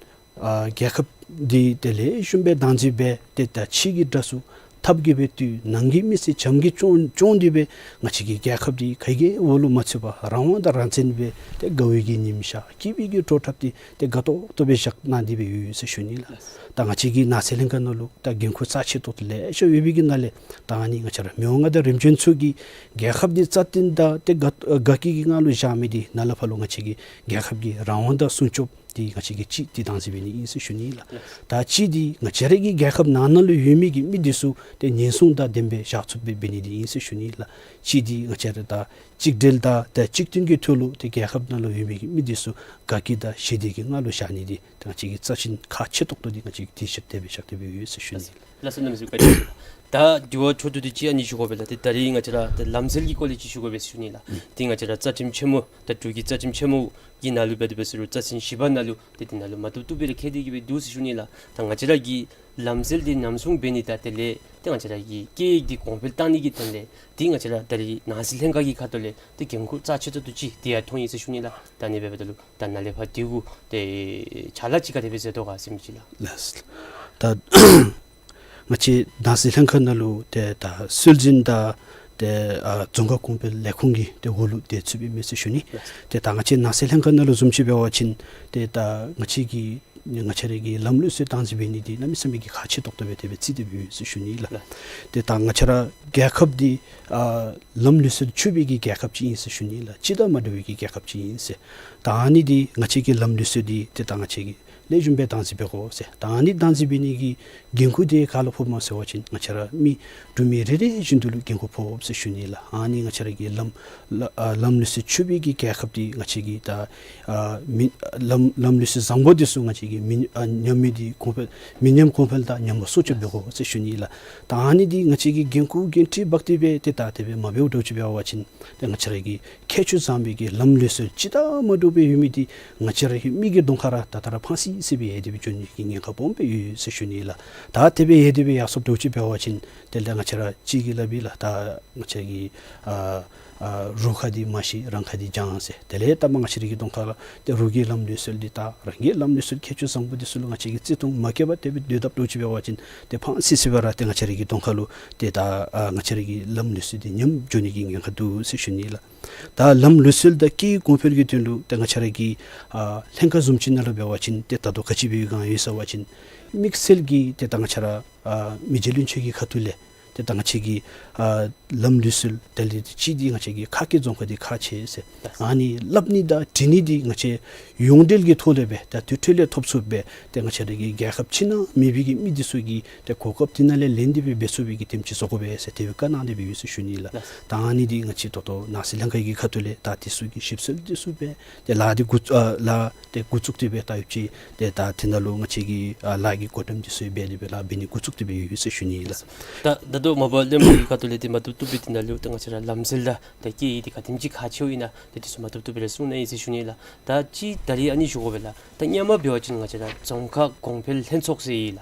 ཨ་རྒྱལ་ཁབ་འདི་ཏེ་ལེགས་ཤོམ་སྦེ་བདག་འཛིན་འབད་ཏེ་ད་ཕྱི་གི་དགྲ་ཚུ་འཐབ་ཀྱི་སྦེ་བཏུལ་ནང་གི་མི་སེར་བྱམས་ཀྱིས་སྐྱོང་སྐྱོང་སྟེ་སྦེ་ང་བཅས་ཀྱི་རྒྱལ་ཁབ་འདི་ག་གི་འོག་ལུ་མ་ཚུད་པར་རང་དབང་དང་རང་བཙན་སྦེ་ཏེ་དགའ་བའི་གི་ཉིམ་ཤར་སྐྱིད་པའི་གི་བྲོ་འཁྲབ་སྟེ་ཏེ་དགའ་ཏོག་ཏོ་སྦེ་བཞག་གནང་སྟེ་སྦེ་ཡོད་ཟེར་ཞུ་ནི་ལགས། ད་ང་བཅས་ཀྱི་ནང་སྲིད་ལྷན་ཁག་ནང་ལུ་ད་འགན་ཁུར་རྩ་ཆེ་ཏོག་ཏོ་ལེ་ཤ་ཡོད་པའི་གི་ནང་ལས་ད་ཨ་ནི་ང་བཅས་ར་མི་དབང་མངའ་བདག་རིམ་བྱོན་ཚུ་གིས་རྒྱལ་ཁབ་འདི་རྩ་བརྟན་དང་ཏེ་དགའ་དགའ་སྐྱིད་ཀྱི་ངང་ལུ་བཞག་མི་འདི་ནཱ་ལས་ཕར་ལུ་ང་བཅས་ཀྱི་རྒྱལ་ཁབ་ཀྱི་རང་དབང་དང་སྲུང་སྐྱོབ་འདི་ང་བཅས་ཀྱིས་གཅིག་འདི་བདག་འཛིན་འབད་ནི་ཨིན་ཟེར་ཞུ་ནི་ལགས། ད་གཅིག་འདི་ང་བཅས་ར་གི་རྒྱལ་ཁབ་ནང་ན་ལུ་ཡོད་མི་གི་མི་འདི་ཚུ་ཏེ་ཉེན་སྲུང་དང་ལྡནམ་སྦེ་བཞག་ཚུགསཔ་སྦེ་འབད་ནི་འདི་ཨིན་ཟེར་ཞུ་ནི་ལགས། གཅིག་འདི་ང་བཅས་ར་ད་གཅིག་སྒྲིལ་དང་ཏེ་གཅིག་མཐུན་གྱི་ཐོག་ལུ་ཏེ་རྒྱལ་ཁབ་ནང་ལུ་ཡོད་མི་གི་མི་འདི་ཚུ་དགའ་སྐྱིད་དང་ཞི་བདེ་གི་ངང་ལུ་བཞག་ནི་འདི་ཏེ་ང་བཅས་ཀྱི་རྩ་ཆེན་ཁག་ཆེ་ཏོག་ཏོ་འདི་ང་བཅས་ཀྱིས་དེ་ཤེས་ཏེ་སྦེ་བཞག་སྟེ་སྦེ་ཡོད་ཟེར་ཞུ་ནི། ལགས་སོ། གནམ་མེད་ས་མེད་བཀའ་དྲིན་ཆེ། ད་དྲི་བ་ཚུ་ཏོག་ཏོ་ཅིག་ཨ་ནི་ཞུ་དགོ་པས་ལགས། ཏེ་ད་རིས་ང་བཅས་ར་ཏེ་ལམ་སྲོལ་གྱི་སྐོར་ལས་ཅིག་ཞུ་དགོ་པས་ཟེར་ཞུ་ནི་ལགས། ཏེ་ང་བཅས་ར་རྩ་ཁྲིམས་ཆེན་མོ་ད་འབྲུག་གི་རྩ་ཁྲིམས་ཆེན་མོ་གི་ནང་ལུ་འབད་དེ་འབད་ཟེར་རུང་རྩ་ཚན་བཞི་པ་ནང་ལུ་ཏེ་དེ་ནང་ལུ་མ་བཏུབ་བཏུབ་སྦེ་ར་བཀལ་ཏེ་གི་སྦེ་འདུག་ཟེར་ཞུ་ནི་ལགས། ད་ང་བཅས་ར་གི་ལམ་སྲོལ་འདི་ཉམས་སྲུང་འབད་ནི་དང་དེ་ལས་ཏེ་ང་བཅས་ར་གི་སྐད་ཡིག་འདི་གོང་འཕེལ་བཏང་ནི་གི་དོན་ལས་ཏེ་ང་བཅས་ར་ད་རིས་ནང་སྲིད་ལྷན་ཁག་གི་ཁ་ཐུག་ལས་ཏེ་འགན་ཁུར་རྩ་ཆེ་ཏོག་ཏོ་ཅིག་འདི་ཡང་མཐོང་ཡི་ཟེར་ཞུ་ནི་ལགས། ད་ཨ་ནི་འབདཝ་ད་ལུ་ད་ནཱ་ལས་ཕར་འདི་གུ་ཏེ་ཕྱག་ལཱ་ཅིག་ག་དེ་སྦེ་མཛད་དོ་ག་ཟེར་མི་ཅིག་ལགས། ལགས། ད་ང་བཅས་ནང་སྲིད་ལྷན་ཁག་ནང་ལུ་ཏེ་ད་སྲོལ་འཛིན་དང་ཏེ་ཨ་རྫོང་ཁ་གོང་འཕེལ་ལས་ཁུངས་ཀྱི་ཏེ་འོག་ལུ་ཏེ་ཚུདཔ་ཨིན་མས་ཟེར་ཞུ་ནི། ལགས། ཏེ་ད་ང་བཅས་ནང་སྲིད་ལྷན་ཁག་ནང་ལུ་བཟུམ་ཅིག་འབད་བ་ཅིན་ཏེ་ད་ང་བཅས་ཀྱི་ང་བཅས་ར་གི་ལམ་ལུགས་སྲོལ་བདག་འཛིན་འབད་ནི་འདི་གནམ་མེད་ས་མེད་ཀྱི་ཁག་ཆེ་ཏོག་ཏོ་སྦེ་དེ་སྦེ་བརྩི་སྟེ་སྦེ་ཡོད་ཟེར་ཞུ་ནི་ལགས། ལགས། ཏེ་ད་ང་བཅས་ར་རྒྱལ་ཁབ་འདི་ཨ་ལམ་ལུགས་སྲོལ་ཆོད་པའི་གི་རྒྱལ་ཁབ་ཅིག་ཨིན་ཟེར་ཞུ་ནི་ལགས། སྤྱི་དང་མ་འདྲ་བའི་གི་རྒྱལ་ཁབ་ཅིག་ཨིན་ཟེར། ད་ཨ་ནི་འདི་ང་བཅས་ཀྱི་ལམ་ལུགས་སྲོལ་འདི་ཏེ་ད་ང་བཅས་ཀྱིས་ལེགས་ཤོམ་སྦེ་བདག་འཛིན་འབད་དགོ་ཟེར། ད་ཨ་ནི་བདག་འཛིན་འབད་ནི་གི་འགན་ཁུར་འདི་ག་ལུ་ཕོགཔ་སྨོ་ཟེར་བ་ཅིན་ང་བཅས་ར་མི་འབྲུག་མི་རེ་རེ་བཞིན་དུ་ལུ་འགན་ཁུར་ཕོགཔ་ཟེར་ཞུ་ནི་ལགས། ཨ་ནི་ང་བཅས་ར་གི་ལམ་ལ་ཨ་ལམ་ལུགས་སྲོལ་ཆོད་པའི་གི་རྒྱལ་ཁབ་འདི་ང་བཅས་ཀྱིས་ད་ཨ་མི་ལམ་ལམ་ལུགས་སྲོལ་བཟང་པོ་འདི་ཚུ་ང་བཅས་ཀྱིས་མི་ཨ་ཉམས་མི་འདི་གོང་འཕེལ་མི་ཉམས་གོང་འཕེལ་དང་ཉམས་པ་སྲུང་སྐྱོབ་འབད་དགོ་ཟེར་ཞུ་ནི་ལགས། ད་ཨ་ནི་འདི་ང་བཅས་ཀྱིས་འགན་ཁུར་འགན་འཁྲི་འབག་སྟེ་སྦེ་ཏེ་ད་དེ་སྦེ་མ་འབདཝ་འདྲཝ་ཅིག་འབད་བ་ཅིན་ཏེ་ང་བཅས་ར་གི་ཁྱད་ཆོས་བཟང་པོའི་གི་ལམ་ལུགས་སྲོལ་སྤྱི་དང་མ་འདྲ་བའི་ཡོད་མི་འདི་ང་བཅས་ར་གི་མིག་གི་གདོང་ཁར་ར་ད་ལྟོ་ར་ཕངས་སི་སི་སྦེ་ཡལ་ཏེ་སྦེ་འགྱོ་ནི་གི་ཉེན་ཁ་སྦོམ་སྦེ་ཡོད་ཟེར་ཞུ་ནི་ལགས། ད་དེ་སྦེ་ཡལ་ཏེ་སྦེ་ཡར་སོངམ་འདྲཝ་ཅིག་འབད་བ་ཅིན་དེ་ལས་ང་བཅས་ར་གཅིག་གིས་སླབ་ཨིན་ལགས། ད་ང་བཅས་ཀྱི་ཨ་ཨ་རོགས་ཁ་འདི་མ་ཤེས་རང་ཁ་འདི་བྱང་ཟེར། དེ་ལས་ད་མ་ང་བཅས་ར་གི་གདོང་ཁར་ཏེ་རོགས་ཀྱི་ལམ་ལུགས་སྲོལ་འདི་དང་རང་གི་ལམ་ལུགས་སྲོལ་ཁྱད་ཆོས་བཟང་པོ་འདི་ཚུ་ལུ་ང་བཅས་ཀྱིས་བརྩི་མཐོང་མ་བསྐྱེད་པར་དེ་སྦེ་སྡོད་དཔ་འདྲཝ་ཅིག་འབད་བ་ཅིན་ཏེ་ཕངས་སི་སི་སྦེ་ར་ཏེ་ང་བཅས་ར་གི་གདོང་ཁ་ལུ་ཏེ་ད་ཨ་ང་བཅས་ར་གི་ལམ་ལུགས་སྲོལ་འདི་ཉམས་འགྱོ་ནི་གི་ཉེན་ཁ་འདུག་ཟེར་ཞུ་ནི་ལགས། ད་ལམ་ལུགས་སྲོལ་དང་སྐད་ཡིག་གོང་འཕེལ་གྱི་དོན་ལུ་ཏེ་ང་བཅས་ར་གི་ཨ་ལྷན་ཁག་བཟུམ་ཅིག་ནང་ལུ་འབད་བ་ཅིན་ཏེ་ད་ལྟོ་ག་ཅི་འབད་བའི་སྒང་ཡོད་ཟེར་བ་ཅིན་དམིགས་བསལ་གྱིས་ཏེ་ད་ང་བཅས་ར་ཨ་མི་རྗེ་བློན་ཆེན་གྱི་ཁ་ཐུག་ལས་ཏེ་ད་ང་བཅས་ཀྱི་ཨ་ལམ་ལུགས་སྲོལ་དེ་ལས་ཏེ་གཅིག་འདི་ང་བཅས་ཀྱི་ཁ་སྐད་རྫོང་ཁ་འདི་ཁག་ཆེ་ཟེར། ཨ་ནི་སླབ་ནི་དང་འབྲི་ནི་འདི་ང་བཅས་ཡོངས་འབྲེལ་གྱི་ཐོག་ལས་སྦེ་ད་དུར་ཁྲོད་ལས་ཐོབ་ཚུགསཔ་སྦེ་ཏེ་ང་བཅས་ར་གི་རྒྱལ་ཁབ་ཕྱི་ནང་མེད་པའི་གི་མི་འདི་ཚུ་གིས་ཏེ་གོ་སྐབས་འདི་ནང་ལས་ལེན་ཏེ་སྦེ་འབད་ཚུགས་པའི་གི་དེམ་ཅིག་བཟོ་དགོ་པས་ཟེར་དེ་སྦེ་བཀའ་གནང་སྟེ་སྦེ་ཡོད་ཟེར་ཞུ་ནི་ལགས། ད་ཨ་ནི་འདི་ང་བཅས་ད་ལྟོ་ནང་སྲིད་ལྷན་ཁག་གི་ཁ་ཐུག་ལས་ད་འདི་ཚུ་གི་ཞིབ་འཚོལ་འདི་ཚུ་སྦེ་ཏེ་ལཱ་འདི་འགོ་ཨ་ལཱ་ཏེ་འགོ་བཙུགས་ཏེ་སྦེ་ད་ཡོདཔ་ཅིག་ཏེ་ད་དེ་ནང་ལུ་ང་བཅས་ཀྱིས་ཨ་ལཱ་གི་གོ་རིམ་འདི་ཚུ་འབད་དེ་སྦེ་ལཱ་འབད་ནི་འགོ་བཙུགས་ཏེ་སྦེ་ཡོད་ཟེར་ཞུ་ནི་ལགས། ད་ད་ལྟོ་མ་པ་བློན་པོ་གི་ཁ་ཐུག་ལས་ཏེ་མ་བཏུབ་བཏུབ་སྦེ་དེ་ནང་ལུ་ད་ང་བཅས་ར་ལམ་སྲོལ་དང་ད་སྐད་ཡིག་འདི་ག་དེམ་ཅིག་ཁག་ཆེཝ་ཨིན་ན་ད་འདི་ཚུ་མ་བཏུབ་བཏུབ་སྦེ་ར་གསུངས་གནང་ཡི་ཟེར་ཞུ་ནི་ལགས། ད་ཅི་ད་རིས་ཨ་ནི་ཞུ་དགོ་པས་ལགས། ད་སྔོན་མ་འབད་བ་ཅིན་ང་བཅས་ར་རྫོང་ཁག་གོང་འཕེལ་ལྷན་ཚོགས་ཟེར་ཡི་ལགས།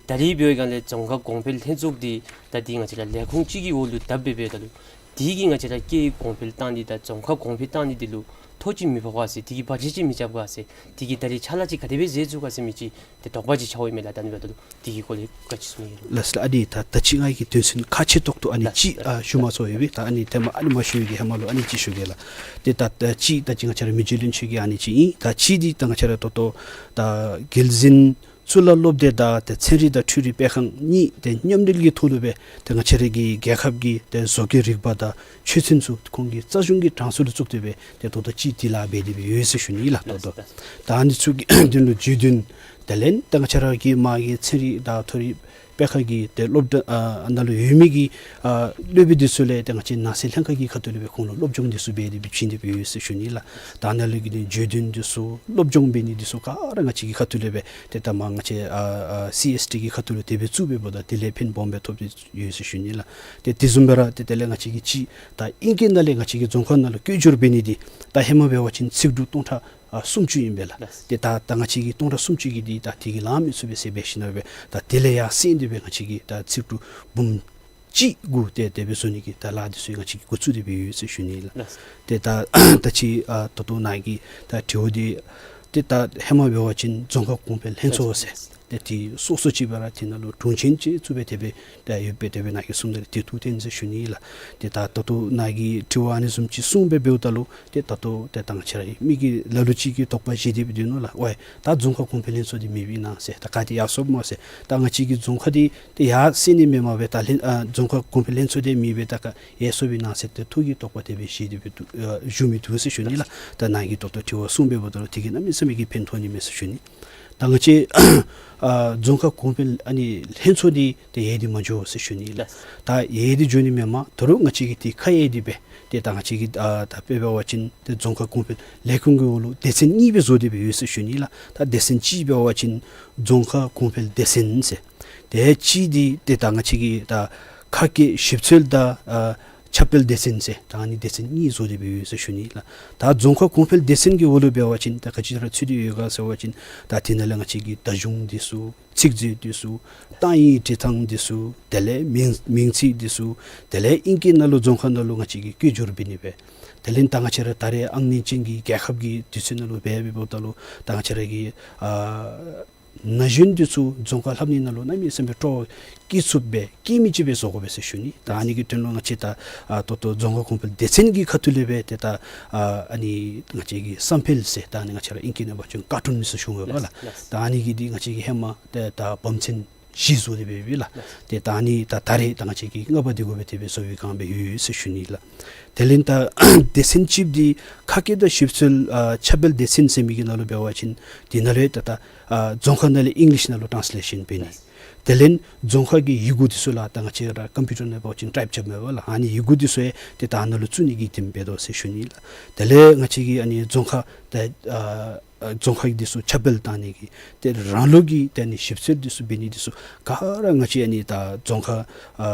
ད་རིས་འབདཝ་ད་ལས་རྫོང་ཁ་གོང་འཕེལ་ལྷན་ཚོགས་འདི་ད་འདི་ང་བཅས་ར་ལས་ཁུངས་གཅིག་གི་འོག་ལུ་བསྡུ་སྦེ་འབདཝ་ད་ལུ་དེ་གིས་ང་བཅས་ར་སྐྱེད་གོང་འཕེལ་བཏང་ནི་དང་རྫོང་ཁ་གོང་འཕེལ་བཏང་ནི་འདི་ལུ་ཐོ་ཅིག་མི་ཕོག་ག་ཟེར། དེ་གིས་བར་ཆད་ཅིག་མི་རྐྱབ་ག་ཟེར། དེ་གིས་ད་རིས་ཕྱག་ལཱ་ཅིག་ག་དེ་སྦེ་མཛད་ཚུགས་ག་ཟེར་མི་ཅིག་ཏེ་དོགས་པ་ཅིག་ཆགས་འོང་མས་ལགས། ད་ཨ་ནི་འབདཝ་ད་ལུ་དེ་གི་སྐོར་ལས་བཀའ་ཅིག་གསུང་གེ་ལགས། ལགས་ལགས། ཨ་ནི་ད་ད་ཅི་ང་གིས་དོན་ཚན་ཁག་ཆེ་ཏོག་ཏོ་ཨ་ནི་ལགས་ཅིག་ལགས། ཨ་ཞུ་མ་ཚུགས་ཡོད་པས། ད་ཨ་ནི་ཐེངས་མ་ཨ་ནི་མ་ཞུ་བའི་གི་ཧེ་མ་ལུ་ཨ་ནི་ཅིག་ཞུ་གེ་ལགས། ཏེ་ད་ད་ཅི་ད་ཅི་ང་བཅས་ར་མི་རྗེ་བློན་ཆེན་གྱིས་ཨ་ནི་ཅིག་ཨིན། ད་ཅི་འདི་ད་ང་བཅས་ར་ད་ལྟོ་ད་རྒྱལ་འཛིན་གཙུག་ལག་སློབ་སྡེ་དང་ཏེ་ཚན་རིག་དང་འཕྲུལ་རིག་སྤེལ་ཁང་གཉིས་ཏེ་མཉམ་འབྲེལ་གྱི་ཐོག་ལུ་སྦེ་ཏེ་ང་བཅས་ར་གི་རྒྱལ་ཁབ་ཀྱི་ཏེ་བཟོ་བཀོད་རིག་པ་དང་ཆོས་ཚན་ཚུ་ཁོང་གི་རྩ་གཞུང་གི་གྲངས་སུ་ལུ་བཙུགས་ཏེ་སྦེ་ཏེ་ད་ལྟོ་ཅི་འདི་ལཱ་འབད་དེ་སྦེ་ཡོད་ཟེར་ཞུ་ནི་ལགས། ད་ལྟོ་ད་ཨ་ནི་ཚུ་གི་དོན་ལུ་བརྗོད་དོན་དེ་ལས་ད་ང་བཅས་ར་གི་མ་གི་ཚན་རིག་དང་མཐོ་རིམ་སྤེལ་ཁང་གི་ཏེ་སློབ་གྲྭ་ཨ་ནང་ལུ་ཡོད་མི་གི་ཨ་སློབ་དཔོན་འདི་ཚུ་ལས་ཏེ་ང་བཅས་ནང་སྲིད་ལྷན་ཁག་གི་ཁ་ཐུག་ལས་སྦེ་ཁོང་ལུ་སློབ་སྦྱོང་འདི་ཚུ་འབད་དེ་སྦེ་བྱིན་ཏེ་སྦེ་ཡོད་ཟེར་ཞུ་ནི་ལགས། ད་ནཱ་ལུ་གི་ནི་བརྗོད་དོན་འདི་ཚུ་སློབ་སྦྱོང་འབད་ནི་འདི་ཚུ་ག་ར་ང་བཅས་ཀྱི་ཁ་ཐུག་ལས་སྦེ་ཏེ་ད་མ་ང་བཅས་ཨ་ཨ་སི་ཨེསི་ཊི་གི་ཁ་ཐུག་ལུ་དེ་སྦེ་བཙུགས་འབདཝ་ད་དེ་ལས་ཕན་སྦོམ་སྦེ་ཐོབ་སྟེ་ཡོད་ཟེར་ཞུ་ནི་ལགས། ཏེ་དེ་བཟུམ་སྦེ་ར་ཏེ་དེ་ལས་ང་བཅས་ཀྱི་ཅིག་ད་ཨིང་སྐད་ནང་ལས་ང་བཅས་ཀྱི་རྫོང་ཁ་ནང་ལུ་བཀོད་སྒྱུར་འབད་ནི་འདི་ད་ཧེ་མ་འབད་བ་ཅིན་ཚིག་འབྲུ་སྟོང་ཕྲག་ཨ་སུམ་ཅུ་ཨིན་པས་ལགས། ལགས། ཏེ་ད་ད་ང་བཅས་ཀྱི་སྟོང་ཕྲག་སུམ་ཅུ་གི་འདི་ད་དེ་གིས་ལང་མི་ཚུགས་པས་ཟེར་འབད་ཞིནམ་ལས་སྦེ་ད་དེ་ལས་ཡར་སེང་སྟེ་སྦེ་ང་བཅས་ཀྱི་ད་ཚིག་འབྲུ་འབུམ་གཅིག་དགུ་ཏེ་དེ་སྦེ་བཟོ་ནི་གི་ད་ལཱ་འདི་ཚུ་ང་བཅས་ཀྱིས་འགོ་བཙུགས་ཏེ་སྦེ་ཡོད་ཟེར་ཞུ་ནི་ལགས། ལགས། ཏེ་ད་ད་ཅི་ཨ་ད་ལྟོ་ནཱ་གི་ད་དྲི་བ་འདི་ཏེ་ད་ཧེ་མ་འབད་བ་ཅིན་རྫོང་ཁ་གོང་འཕེལ་ལྷན་ཚོགས་ཟེར་ཏེ་དེ་སོ་སོ་ཅིག་སྦེ་ར་དེ་ནང་ལུ་དྲུང་ཆེན་ཅིག་བཙུགས་སྦེ་དེ་སྦེ་ད་ཡོད་པས། དེ་སྦེ་ནཱ་གིས་གསུངས་ཏེ་དེ་ཐུགས་བདེན་ཟེར་ཞུ་ནི་ལགས། ཏེ་ད་ད་ལྟོ་ནཱ་གིས་དྲི་བ་ཨ་ནི་བཟུམ་ཅིག་གསུངས་སྦེ་འབདཝ་ད་ལུ་ཏེ་ད་ལྟོ་ཏེ་ད་ང་བཅས་ར་མི་གིས་ལ་ལུ་ཅིག་གིས་དོགས་པ་བཞེས་ཏེ་སྦེ་སྡོད་ནུག་ལགས། ཝའི་ད་རྫོང་ཁ་གོང་འཕེལ་ལྷན་ཚོགས་འདི་མེདཔ་ཨིན་ན་ཟེར། ད་ག་ཏེ་ཡར་སོཔ་སྨོ་ཟེར། ད་ང་བཅས་ཀྱི་རྫོང་ཁ་འདི་ཏེ་ཡར་སེང་ནི་མེན་མས་པས། ད་ལྷན་ཨ་རྫོང་ཁ་གོང་འཕེལ་ལྷན་ཚོགས་འདི་མེད་པས། ད་ག་ཡར་སོཔ་ཨིན་ན་ཟེར་ཏེ་ཐུགས་ཀྱི་དོགས་པ་དེ་སྦེ་བཞེས་ཏེ་སྦེ་འདུག་ཨ་བཞུགས་མི་འདུག་ཟེར་ཞུ་ནི་ལགས། ད་ནཱ་གིས་ད་ལྟོ་དྲི་བ་གསུངས་སྦེ་འབདཝ་ད་ལུ་དེ་གིས་གནམ་མེད་ས་མེད་ཀྱི་ཕན་ཐོགས་ནི་མས་ཟེར་ཞུ་ནི། ད་ང་བཅས་ཨ་རྫོང་ཁ་གོང་འཕེལ་ཨ་ནི་ལྷན་ཚོགས་འདི་ཏེ་ཡལ་ཏེ་མ་འགྱོ་ཟེར་ཞུ་ནི་ལགས། ད་ཡལ་ཏེ་འགྱོ་ནི་མེན་མས། ད་རུང་ང་བཅས་ཀྱིས་དེ་ཁ་གཡེང་སྟེ་སྦེ་ཏེ་ད་ང་བཅས་ཀྱིས་ཨ་ད་དཔེ་འབད་བ་ཅིན་ཏེ་རྫོང་ཁ་གོང་འཕེལ་ལས་ཁུངས་ཀྱི་འོག་ལུ་སྡེ་ཚན་གཉིས་སྦེ་བཟོ་སྟེ་སྦེ་ཡོད་ཟེར་ཞུ་ནི་ལགས། ད་སྡེ་ཚན་གཅིག་འབད་བ་ཅིན་རྫོང་ཁ་གོང་འཕེལ་སྡེ་ཚན་ཟེར། དེ་གཅིག་འདི་ཏེ་ད་ང་བཅས་ཀྱི་ད་ཁ་སྐད་ཞིབ་འཚོལ་དང་ཨ་ཁྱབ་སྤེལ་སྡེ་ཚན་ཟེར་ད་ཨ་ནི་སྡེ་ཚན་གཉིས་བཟོ་སྟེ་སྦེ་ཡོད་ཟེར་ཞུ་ནི་ལགས། ད་རྫོང་ཁ་གོང་འཕེལ་སྡེ་ཚན་གྱི་འོག་ལུ་འབད་བ་ཅིན་ད་ག་ཅི་ར་ཚུད་དེ་ཡོད་ག་ཟེར་བ་ཅིན་ད་དེ་ནང་ལས་ང་བཅས་ཀྱི་བརྡ་གཞུང་འདི་ཚུ་ཚིག་མཛོད་འདི་ཚུ་གཏམ་དབྱངས་འབྲི་ཐངས་འདི་ཚུ་དེ་ལས་མིང་མིང་ཚིག་འདི་ཚུ་དེ་ལས་ཨིང་སྐད་ནང་ལུ་རྫོང་ཁ་ནང་ལུ་ང་བཅས་ཀྱིས་བཀོད་སྒྱུར་འབད་ནི་སྦེ་དེ་ལས་ད་ང་བཅས་ར་ད་རེས་ཨང་གནས་ཅན་གྱི་རྒྱལ་ཁབ་ཀྱི་དུས་ཚོད་ནང་ལུ་འབད་འབདཝ་ད་ལུ་ད་ང་བཅས་ར་གི་ཨ་ན་གཞོན་འདི་ཚུ་རྫོང་ཁ་ལྷབ་ནི་ནང་ལུ་གནམ་མེད་ས་མེད་སྤྲོ་བ་སྐྱེ་ཚུགསཔ་སྦེ་སྐྱེ་མི་ཅིག་སྦེ་བཟོ་དགོ་པས་ཟེར་ཞུ་ནི། ད་ཨ་ནི་གི་དོན་ལུ་ང་བཅས་ད་ཨ་ད་ལྟོ་རྫོང་ཁ་གོང་འཕེལ་སྡེ་ཚན་གྱི་ཁ་ཐུག་ལས་སྦེ་ཏེ་ད་ཨ་ཨ་ནི་ང་བཅས་ཀྱི་བསམ་འཕེལ་ཟེར་ད་ཨ་ནི་ང་བཅས་ར་ཨིང་སྐད་ནང་འབད་བ་ཅིན་ཀར་ཊུན་ཟེར་ཞུ་འོང་པས་ལགས། ལགས། ད་ཨ་ནི་གི་འདི་ང་བཅས་ཀྱིས་ཧེ་མ་ཏེ་ད་བམ་ཚན་བཞི་བཟོ་སྟེ་སྦེ་ཡོད་པས་ལགས། ཏེ་ད་ཨ་ནི་ད་ད་རེས་ད་ང་བཅས་ཀྱིས་ལྔ་པ་འདི་དགོ་པས། དེ་སྦེ་བཟོ་བའི་བསྒང་སྦེ་ཡོད་ཟེར་ཞུ་ནི་ལགས། དེ་ལས་ད་སྡེ་ཚན་གཅིག་འདི་ཁ་སྐད་དང་ཞིབ་འཚོལ་ཨ་ཁྱབ་སྤེལ་སྡེ་ཚན་ཟེར་མི་གི་ནང་ལུ་འབད་བ་ཅིན་དེ་ནང་ལས་ད་ད་ཨ་རྫོང་ཁ་ནང་ལས་ཨིང་ལིཤ་ནང་ལུ་ཊཱནས་ལེ་ཤཱན་འབད་ནི། དེ་ལས་རྫོང་ཁ་གི་ཡི་གུ་འདི་ཚུ་ལགས་ད་ང་བཅས་ར་ཀམ་པིའུ་ཊར་ནང་འབད་བ་ཅིན་ཊའིཔ་རྐྱབ་མས་པ་ལགས། ཨ་ནི་ཡི་གུ་འདི་ཚུ་ཡང་ཏེ་ད་ནང་ལུ་བཙུགས་ནི་གི་དེམ་འབད་དོ་ཟེར་ཞུ་ནི་ལགས། དེ་ལས་ང་བཅས་ཀྱི་ཨ་ནི་རྫོང་ཁ་ད་ཨ་ཨ་རྫོང་ཁ་འདི་ཚུ་ཁྱབ་སྤེལ་བཏང་ནི་གི་ཏེ་རང་ལུགས་ཀྱི་ཏེ་ཨ་ནི་ཞིབ་འཚོལ་འདི་ཚུ་འབད་ནི་འདི་ཚུ་ག་ར་ང་བཅས་ཨ་ནི་ད་རྫོང་ཁ་ཨ་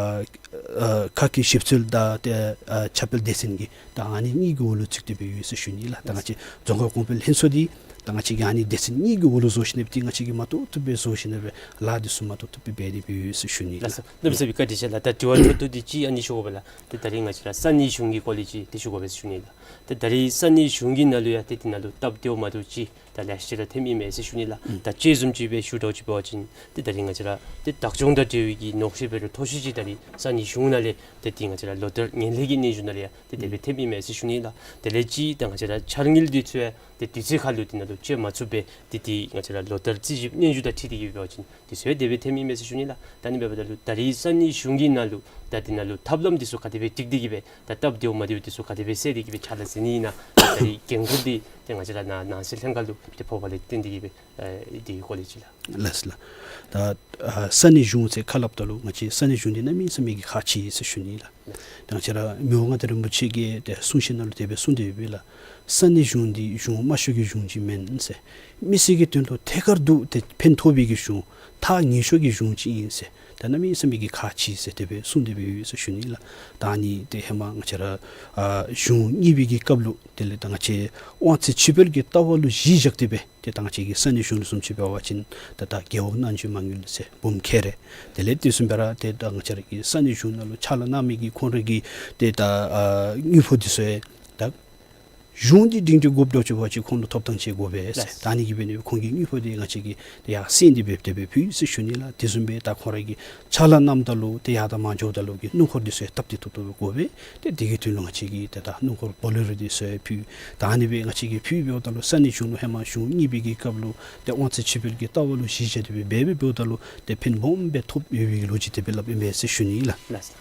ཨ་ཁ་སྐད་ཞིབ་འཚོལ་དང་ཏེ་ཨ་ཁྱབ་སྤེལ་སྡེ་ཚན་གྱི་ད་ཨ་ནི་གཉིས་ཀྱི་འོག་ལུ་བཙུགས་ཏེ་སྦེ་ཡོད་ཟེར་ཞུ་ནི་ལགས། ད་ང་བཅས་རྫོང་ཁ་གོང་འཕེལ་ལྷན་ཚོགས་འདི་ད་ང་བཅས་ཀྱིས་ཨ་ནི་སྡེ་ཚན་གཉིས་ཀྱི་འོག་ལུ་བཟོ་ཞིནམ་ལས་ཏེ་ང་བཅས་ཀྱིས་མ་བཏུབ་བཏུབ་སྦེ་བཟོ་ཞིནམ་ལས་ལཱ་འདི་ཚུ་མ་བཏུབ་བཏུབ་སྦེ་འབད་དེ་སྦེ་ཡོད་ཟེར་ཞུ་ནི་ལགས། ལགས་སོ། གནམ་མེད་ས་མེད་བཀའ་དྲིན་ཆེ་ལགས། ད་དྲི་བ་མཐོ་ཏོ་འདི་ཅིག་ཨ་ནི་ཞུ་དགོ་པས་ལགས། ཏེ་ད་རིས་ང་བཅས་ར་ས་གནས་གཞུང་གི་སྐོར་ལས་ཅིག་ཏེ་ཞུ་དགོ་པས་ཟེར་ཞུ་ནི་ལགས། ཏེ་ད་རིས་ས་གནས་གཞུང་གི་ནང་ལུ་ཡང་ཏེ་དེ་ནང་ལུ་སྟབས་བདེཝ་མ་བདེཝ་ཅིག་ད་ལེ་ཤ་ཅིག་ར་ཐོནམ་ཨིན་མས་ཟེར་ཞུ་ནི་ལགས། ད་དཔྱེ་བཟུམ་ཅིག་སྦེ་ཞུ་དོ་ཅིག་འབད་བ་ཅིན་ཏེ་ད་རིས་ང་བཅས་ར་ཏེ་བདག་སྐྱོང་དང་འབྲེལ་བའི་གི་ནོར་སྲིད་འབད་རུང་མཐོ་ཤོས་ཅིག་ད་རིས་ས་གནས་གཞུང་ནང་ལས་ཏེ་ཏེ་ང་བཅས་ར་ལོ་ལྟར་ངན་ལྷད་ཀྱི་སྙན་ཞུ་ནང་ལས་ཡང་ཏེ་དེ་སྦེ་ཐོནམ་ཨིན་མས་ཟེར་ཞུ་ནི་ལགས། དེ་ལས་ཅིག་ད་ང་བཅས་ར་འཆར་དངུལ་འདི་ཚུ་ཡང་ཏེ་དུས་ཚོད་ཁར་ལུ་དེ་ནང་ལུ་སྤྱོད་མ་ཚུགས་པས། ཏེ་ཏེ་ང་བཅས་ར་ལོ་ལྟར་རྩིས་ཞིབ་སྙན་ཞུ་དང་འཁྲིལ་ཏེ་གིས་འབད་བ་ཅིན་དེ་ཚུ་ཡང་དེ་སྦེ་ཐོནམ་ཨིན་མས་ཟེར་ཞུ་ནི་ལགས། ད་ཨ་ནི་འབདཝ་ད་ལུ་ད་རིས་ས་གནས་གཞུང་གི་ནང་ལུ་ད་དེ་ནང་ལུ་ཐབས་ལམ་འདི་ཚུ་ག་དེ་སྦེ་སྒྲིག་སྟེ་གིས་སྦེ་ད་སྟབས་བདེཝ་མ་བདེཝ་འདི་ཚུ་ག་དེ་སྦེ་བསལ་ཏེ་གིས་སྦེ་ཕྱག་ལཱ་མཛད་ནི་ཨིན་ན། ད་རིས་འགན་ཁུར་འདི་ཏེ་ང་བཅས་ར་ནང་ནང་སྲིད་ལྷན་ཁག་ལུ་ཏེ་ཕོགཔ་ལས་བརྟེན་ཏེ་གིས་སྦེ་ཨེ་དེ་གི་སྐོར་ལས་ཅིག་ལགས། ལགས་ལགས། ད་ཨ་ས་གནས་གཞུང་ཟེར་ཁ་སླབ་ད་ལུ་ང་བཅས་ས་གནས་གཞུང་འདི་གནམ་མེད་ས་མེད་ཀྱི་ཁག་ཆེ་ཟེར་ཞུ་ནི་ལགས། ད་ང་བཅས་ར་མི་དབང་མངའ་བདག་རིན་པོ་ཆེ་གིས་ཏེ་གསུང་བཤད་ནང་ལུ་དེ་སྦེ་གསུངས་ཏེ་ཡོད་པས་ལགས། ས་གནས་གཞུང་འདི་གཞུང་དམའ་ཤོས་ཀྱི་གཞུང་ཅིག་མེན་ཟེར། མི་སེར་གྱི་དོན་ལུ་ཐད་ཀར་དུ་ཏེ་ཕན་ཐོགས་པའི་གི་གཞུང་ཐག་ཉེ་ཤོས་ཀྱི་གཞུང་ཅིག་ཨིན་ཟེར། ད་གནམ་མེད་ས་མེད་ཀྱི་ཁག་ཆེ་ཟེར་དེ་སྦེ་གསུངས་ཏེ་སྦེ་ཡོད་ཟེར་ཞུ་ནི་ལགས། ད་ཨ་ནི་ཏེ་ཧེ་མ་ང་བཅས་ར་ཨ་གཞུང་གཉིས་པའི་གི་སྐབས་ལུ་དེ་ལས་ད་ང་བཅས་དབང་ཚད་ཕྱི་འབུལ་གྱི་ལྟ་བ་ལུ་གཞི་བཞག་སྟེ་སྦེ་ཏེ་ད་ང་བཅས་ཀྱི་ས་གནས་གཞུང་ལུ་བཟུམ་ཅིག་འབད་བ་ཅིན་ད་ད་རྒེད་འོག་རྣམ་དཔྱོད་མ་དངུལ་ཟེར་འབུམ་ཁལ་རེ། དེ་ལས་དེ་བཟུམ་སྦེ་ར་ཏེ་ད་ང་བཅས་ར་གི་ས་གནས་གཞུང་ནང་ལུ་ཕྱག་ལཱ་གནང་མི་གི་ཁོང་ར་གི་ཏེ་ད་ཨ་དངུལ་ཕོགས་འདི་ཚུ་ཡང་ད་གཞུང་འདི་འབྲིང་འདི་དགོཔ་འདྲཝ་ཅིག་འབད་བ་ཅིན་ཁོང་ལུ་ཐོབ་ཐང་ཅིག་དགོ་པས་ཟེར། ལགས། ད་ཨ་ནི་གིས་འབད་ནི་ཁོང་གི་དངུལ་ཕོགས་འདི་ང་བཅས་ཀྱིས་ཏེ་ཡར་སེང་སྟེ་སྦེ་དེ་སྦེ་ཕུལ་ཟེར་ཞུ་ནི་ལགས། དེ་བཟུམ་སྦེ་ད་ཁོང་ར་གིས་ཕྱག་ལཱ་གནངམ་ད་ལུ་ཏེ་ཡར་དང་མར་འགྱོཝ་ད་ལུ་གི་སྣུམ་འཁོར་འདི་ཚུ་ཡང་སྟབས་བདེ་ཏོག་ཏོ་དགོ་པས། ཏེ་དེ་གི་དོན་ལུ་ང་བཅས་ཀྱིས་ཏེ་ད་སྣུམ་འཁོར་བོ་ལེ་རོ་འདི་ཚུ་ཡང་ཕུལ། ད་ཨ་ནི་སྦེ་ང་བཅས་ཀྱིས་ཕུལ་འབདཝ་ད་ལུ་ས་གནས་གཞུང་ལུ་ཧེ་མ་གཞུང་གཉིས་པའི་གི་སྐབས་ལུ་ཏེ་དབང་ཚད་ཕྱི་འབུལ་གྱི་ལྟ་བ་ལུ་གཞི་བཞག་སྟེ་སྦེ་འབད་འབདཝ་ད་ལུ་ཏེ་ཕན་སྦོམ་སྦེ་ཐོབ་ཡོད་པའི་ལོ་རྒྱུས་དེ་སྦེ་སླབ་ཨིན་པས་ཟེར་ཞུ་ནི་ལགས། ལགས།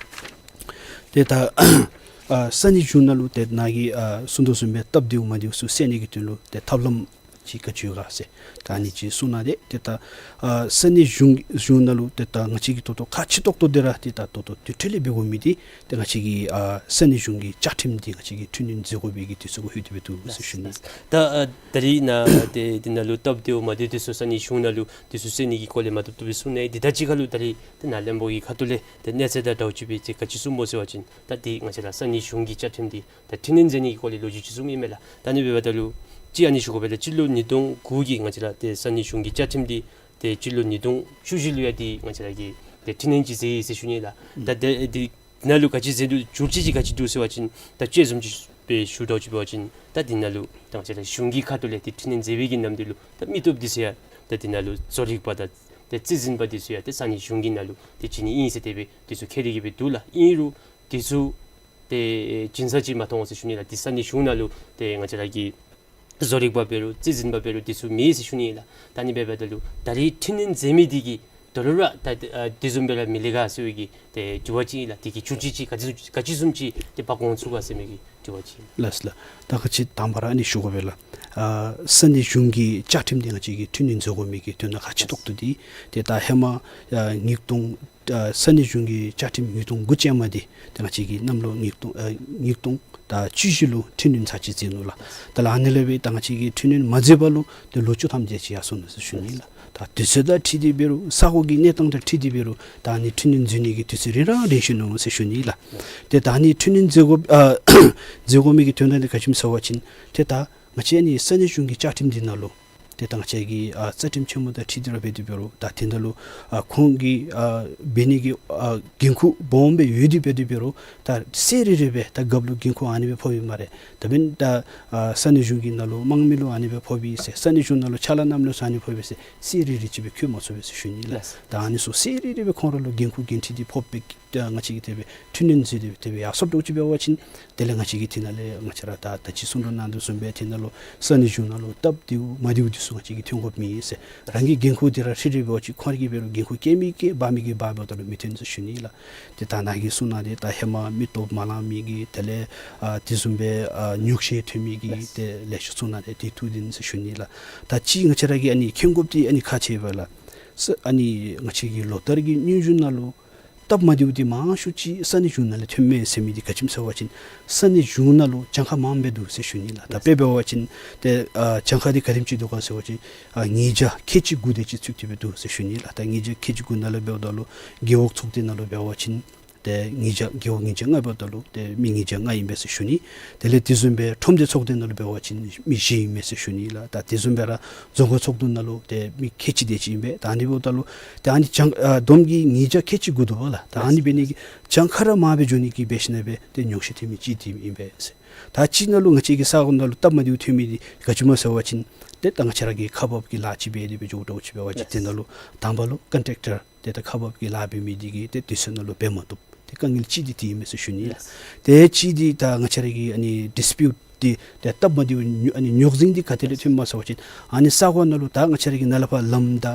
ཏེ་ད་ཨ་ས་གནས་གཞུང་ནང་ལུ་ཏེ་ནཱ་གིས་ཨ་གསུང་དོ་བཟུམ་སྦེ་སྟབས་བདེཝ་མ་བདེཝ་ཚུ་སེལ་ནི་གི་དོན་ལུ་ཏེ་ཐབས་ལམ་ཅིག་ག་ཅི་ཡོད་ག་ཟེར་ད་ཨ་ནི་ཅིག་གསུང་གནང་སྟེ། ཏེ་ད་ཨ་ས་གནས་གཞུང་གཞུང་ནང་ལུ་ཏེ་ད་ང་བཅས་ཀྱིས་ད་ལྟོ་ཁག་ཆེ་ཏོག་ཏོ་འདི་ར་ཏེ་ད་ད་ལྟོ་དུས་ཐོག་ལས་འབད་དགོ་མི་འདི་ཏེ་ང་བཅས་ཀྱི་ཨ་ས་གནས་གཞུང་གི་བཅའ་ཁྲིམས་འདི་ང་བཅས་ཀྱིས་འཕྲི་སྣོན་མཛད་དགོ་པའི་གི་དུས་ཚོད་ལྷོད་དེ་སྦེ་འདུག་ཟེར་ཞུ་ནི། ད་ཨ་ད་རིས་ནཱ་ཏེ་འདི་ནང་ལུ་སྟབས་བདེཝ་མ་བདེཝ་འདི་ཚུ་ས་གནས་གཞུང་ནང་ལུ་འདི་ཚུ་སེལ་ནི་གི་སྐོར་ལས་མ་བཏུབ་བཏུབ་སྦེ་གསུངས་ནི། འདི་ད་ཅི་ཁ་ལུ་ད་རིས་ཏེ་ནཱ་བློན་པོ་གི་ཁ་ཐུག་ལས་ཏེ་གནས་ཚད་དང་འདྲཝ་ཅིག་སྦེ་ཏེ་ག་ཅི་གསུངམ་སྨོ་ཟེར་བ་ཅིན་ད་འདི་ང་བཅས་ར་ས་གནས་གཞུང་གི་བཅའ་ཁྲིམས་འདི་ད་འཕྲི་སྣོན་མཛད་ནི་གི་སྐོར་ལས་ལོ་རྒྱུས་ཅིག་གསུངམ་ཨིན་མས་ལགས། ད་ཨ་ནི་འབདཝ་ད་ལུ་ཅིག་ཨ་ནི་ཞུ་དགོ་པས་ལགས། སྤྱི་ལོ་ཉིས་སྟོང་དགུ་གི་ང་བཅས་ར་ཏེ་ས་གནས་གཞུང་གི་བཅའ་ཁྲིམས་འདི་ཏེ་སྤྱི་ལོ་ཉིས་སྟོང་བཅུ་བཞི་ལུ་ཡང་འདི་ང་བཅས་ར་གིས་ཏེ་འཕྲི་སྣོན་ཅིག་མཛད་ཡི་ཟེར་ཞུ་ནི་ལགས། ད་ཏེ་འདི་ནང་ལུ་ག་ཅི་མཛད་འདུག། བསྒྱུར་བཅོས་ཅིག་ག་ཅི་འདུག་ཟེར་བ་ཅིན་ད་དཔྱེ་བཟུམ་ཅིག་སྦེ་ཞུ་འདྲཝ་ཅིག་འབད་བ་ཅིན་ད་འདི་ནང་ལུ་ད་ང་བཅས་ར་གཞུང་གི་ཁ་ཐུག་ལས་ཏེ་འཕྲི་སྣོན་མཛད་པའི་གི་ནམ་དུས་ལུ་ད་མི་སྟོབས་འདི་ཚུ་ཡང་ད་འདི་ནང་ལུ་བཟོ་རིག་པ་དང་ཏེ་རྩིས་འཛིན་པ་འདི་ཚུ་ཡང་ཏེ་ས་གནས་གཞུང་གི་ནང་ལུ་ཏེ་བྱིན་ནི་ཨིན་ཟེར་དེ་སྦེ་འདི་ཚུ་ཁྱད་དེ་གི་སྦེ་འདུག་ལགས། ཨིན་རུང་འདི་ཚུ་ཏེ་བྱིན་ས་ཅིག་མ་མཐོང་ཟེར་ཞུ་ནི་ལགས། ཏེ་ས་གནས་གཞུང་ནང་ལུ་ཏེ་ང་བཅས་ར་གི་བཟོ་རིག་པ་འབད་རུང་རྩིས་འཛིན་པ་འབད་རུང་འདི་ཚུ་མེད་ཟེར་ཞུ་ནི་ལགས། ད་ཨ་ནི་འབདཝ་ད་ལུ་ད་རིས་འཕྲི་སྣོན་མཛད་མི་འདི་གིས་དོ་རུང་ར་ད་ཨ་དེ་བཟུམ་སྦེ་ར་མི་ལེགས་ག་ཟེར་བའི་གི་ཏེ་དྲི་བ་ཅིག་ཨིན་ལགས། དེ་གི་བསྒྱུར་བཅོས་ཅིག་ག་ཅི་ག་ཅི་བཟུམ་ཅིག་ཏེ་འབད་དགོ་ཚུགས་ག་ཟེར་མི་གི་དྲི་བ་ཅིག་ཨིན། ལགས་ལགས། ད་ཁ་ཅིག་དང་པ་ར་ཨ་ནི་ཞུ་དགོ་པས་ལགས། ཨ་ས་གནས་གཞུང་གི་བཅའ་ཁྲིམས་འདི་ང་བཅས་ཀྱིས་འཕྲི་སྣོན་མཛད་དགོ་མི་གི་དོན་དག་ཁག་ཆེ་ཏོག་ཏོ་འདི་ཏེ་ད་ཧེ་མ་ཨ་ཉིས་སྟོང་ཨ་ས་གནས་གཞུང་གི་བཅའ་ཁྲིམས་ཉིས་སྟོང་དགུ་ཅན་མ་འདི་ཏེ་ང་བཅས་ཀྱིས་གནམ་ལོ་ཉིས་སྟོང་ཨ་ཉིས་སྟོང་ད་བཅུ་བཞི་ལུ་འཕྲི་སྣོན་ཚར་ཅིག་མཛད་ནུག་ལགས། ད་ལགས་ཨ་ནི་ལས་འབད་ད་ང་བཅས་ཀྱིས་འཕྲི་སྣོན་མ་མཛད་པ་ལུ་ཏེ་ལོ་བཅུ་ཐམ་དེ་ཅིག་ཡར་སོང་ནུག་ཟེར་ཞུ་ནི་ལགས། ད་དུས་ཚོད་དང་འཁྲིལ་ཏེ་འབད་རུང་ས་གོ་གི་གནས་སྟངས་དང་འཁྲིལ་ཏེ་འབད་རུང་ད་ཨ་ནི་འཕྲི་སྣོན་མཛད་ནི་གི་དུས་ཚོད་རིང་ར་རིང་ཤོས་ནུག་ཟེར་ཞུ་ནི་ལགས། ཏེ་ད་ཨ་ནི་འཕྲི་སྣོན་མཛད་དགོ་ཨ་མཛད་དགོ་མི་གི་དོན་དག་འདི་ག་ཅི་སྨོ་ཟེར་བ་ཅིན་ཏེ་ད་ང་བཅས་ཨ་ནི་ས་གནས་གཞུང་གི་བཅའ་ཁྲིམས་འདི་ནང་ལུ་ཏེ་ད་ང་བཅས་ཀྱི་ཨ་རྩ་ཁྲིམས་ཆེན་མོ་དང་འཁྲིལ་ཏེ་ར་འབད་དེ་འབད་རུང་ད་དེ་ནང་ལུ་ཨ་ཁོང་གིས་ཨ་འབད་ནི་གི་ཨ་འགན་ཁུར་སྦོམ་སྦེ་ཡོད་དེ་འབད་དེ་འབད་རུང་ད་ཚེ་རེ་རེ་སྦེ་ད་རྒཔོ་ལུ་འགན་ཁུར་ཨ་ནི་སྦེ་ཕོགཔ་ཨིན་སྨ་རེ། ད་འབདན་ད་ཨ་ས་གནས་གཞུང་གི་ནང་ལུ་དམངས་མི་ལུ་ཨ་ནི་སྦེ་ཕོགཔ་ཨིན་ཟེར་ས་གནས་གཞུང་ནང་ལུ་ཕྱག་ལཱ་གནངམ་ལུ་ཨ་ནི་སྦེ་ཕོགཔ་ཨིན་ཟེར་ཚེ་རེ་རེ་ཅིག་སྦེ་འཁོད་མ་ཚུགས་པས་ཟེར་ཞུ་ནི་ལགས། ལགས། ད་ཨ་ནི་ཚུ་ཚེ་རེ་རེ་སྦེ་ཁོང་ར་ལུ་འགན་ཁུར་འགན་འཁྲི་འདི་ཕོག་སྦེ་ད་ང་བཅས་ཀྱིས་དེ་སྦེ་འཕྲི་སྣོན་མཛད་དེ་དེ་སྦེ་ཡར་སོང་འདྲཝ་ཅིག་འབད་བ་ཅིན་དེ་ལས་ང་བཅས་ཀྱིས་དེ་ནང་ལས་ང་བཅས་ར་ད་ད་ཅི་གསུང་དོ་ནང་དོ་བཟུམ་སྦེ་དེ་ནང་ལུ་ས་གནས་གཞུང་ནང་ལུ་སྟབས་བདེཝ་མ་བདེཝ་འདི་ཚུ་ང་བཅས་ཀྱིས་ཐོན་དགོཔ་མེད་ཟེར། རང་གི་འགན་ཁུར་འདི་ར་འཁྲི་རེ་འབད་བ་ཅིན་ཁོང་ར་གིས་འབད་རུང་འགན་ཁུར་བཀལ་མི་བཀལ་འབག་མི་གིས་འབག་འབདཝ་ད་ལུ་མི་ཐོན་ཟེར་ཞུ་ནི་ལགས། ཏེ་ད་ནཱ་གིས་གསུང་གནང་སྟེ་ད་ཧེ་མ་མི་སྟོབས་མ་ལང་མི་གི་དེ་ལས་ཨ་དེ་བཟུམ་སྦེ་ཨ་ཉོགས་བཤད་ཐོན་མི་གི་ཏེ་ལེ་ཤ་གསུང་གནང་སྟེ་ཏེ་ཐུགས་བདེན་ཟེར་ཞུ་ནི་ལགས། ད་ཅི་ང་བཅས་ར་གིས་ཨ་ནི་མཁྱེན་དགོཔ་འདི་ཨ་ནི་ཁག་ཆེ་བས་ལགས། ས་ཨ་ནི་ང་བཅས་ཀྱི་ལོ་ལྟར་གྱི་སྙན་ཞུ་ནང་ལུ་སྟབས་མ་བདེཝ་འདི་མང་ཤོས་ཅིག་ས་གནས་གཞུང་ནང་ལས་ཐོནམ་མས་ཟེར་མི་འདི་ག་ཅི་སྨོ་ཟེར་བ་ཅིན་ས་གནས་གཞུང་ནང་ལུ་གྱངས་ཁ་མངམ་སྦེ་འདུག་ཟེར་ཞུ་ནི་ལགས། ད་དཔེ་འབད་བ་ཅིན་ཏེ་ཨ་གྱངས་ཁ་འདི་ག་དེམ་ཅིག་འདུག་ག་ཟེར་བ་ཅིན་ཨ་ཉིས་བརྒྱ་ཁལ་གཅིག་དགུ་དེ་ཅིག་ཚུད་དེ་སྦེ་འདུག་ཟེར་ཞུ་ནི་ལགས། ད་ཉིས་བརྒྱ་ཁལ་གཅིག་དགུ་ནང་ལུ་འབདཝ་ད་ལུ་རྒེད་འོག་ཚོགས་སྡེ་ནང་ལུ་འབད་བ་ཅིན་ཏེ་ཉིས་བརྒྱ་རྒེད་འོག་ཉིས་བརྒྱ་ལྔ་འབདཝ་ད་ལུ་ཏེ་མི་ཉིས་བརྒྱ་ལྔ་ཨིན་པས་ཟེར་ཞུ་ནི། དེ་ལས་དེ་བཟུམ་སྦེ་ཁྲོམ་སྡེ་ཚོགས་སྡེ་ནང་ལུ་འབད་བ་ཅིན་མི་བཞི་ཨིན་མས་ཟེར་ཞུ་ནི་ལགས། ད་དེ་བཟུམ་སྦེ་ར་རྫོང་ཁག་ཚོགས་འདུ་ནང་ལུ་ཏེ་མི་ཁལ་གཅིག་དེ་ཅིག་ཨིན་པས། ད་ཨ་ནི་འབདཝ་ད་ལུ་ཏེ་ཨ་ནི་གྱངས་ཨ་བསྡོམས་ཀྱིས་ཉིས་བརྒྱ་ཁལ་གཅིག་དགུ་འདུག་པ་ལགས། ད་ཨ་ནི་འབད་ནི་གིས་གྱངས་ཁ་ར་མངམ་སྦེ་འགྱོ་ནི་གི་འབད་ཞིནམ་ལས་སྦེ་ཏེ་ཉོགས་བཤད་ཐོན་མི་ཅིག་འདི་ཨིན་པས་ཟེར། ད་ཅི་ནང་ལུ་ང་བཅས་ཀྱི་ས་གོ་ནང་ལུ་སྟབས་མ་བདེཝ་ཐོན་མི་འདི་ག་ཅི་སྨོ་ཟེར་བ་ཅིན་ཏེ་ད་ང་བཅས་ར་གིས་ཁག་འབག་གི་ལཱ་ཅིག་འབད་དེ་སྦེ་འགྱོཝ་འདྲཝ་ཅིག་འབད་བ་ཅིན་ཏེ་ནང་ལུ་དང་པ་ལུ་ཀོན་ཊེག་ཊར་ཏེ་ད་ཁག་འབག་གི་ལཱ་འབད་མི་འདི་གིས་ཏེ་དུས་ཚོད་ནང་ལུ་འབད་མ་བཏུབ། ཏེ་དཀའ་ངལ་གཅིག་འདི་དེ་ཨིན་མས་ཟེར་ཞུ་ནི་ལགས། ཏེ་གཅིག་འདི་ད་ང་བཅས་ར་གི་ཨ་ནི་ཌིས་པིའུཊ་འདི་ཏེ་སྟབས་མ་བདེཝ་ཨ་ནི་རྙོག་འཛིང་འདི་ག་ཏེ་ལས་ཐོནམ་སྨོ་ཟེར་བ་ཅིན་ཨ་ནི་ས་གོ་ནང་ལུ་ད་ང་བཅས་ར་གི་ནཱ་ལས་ཕར་ལམ་ད་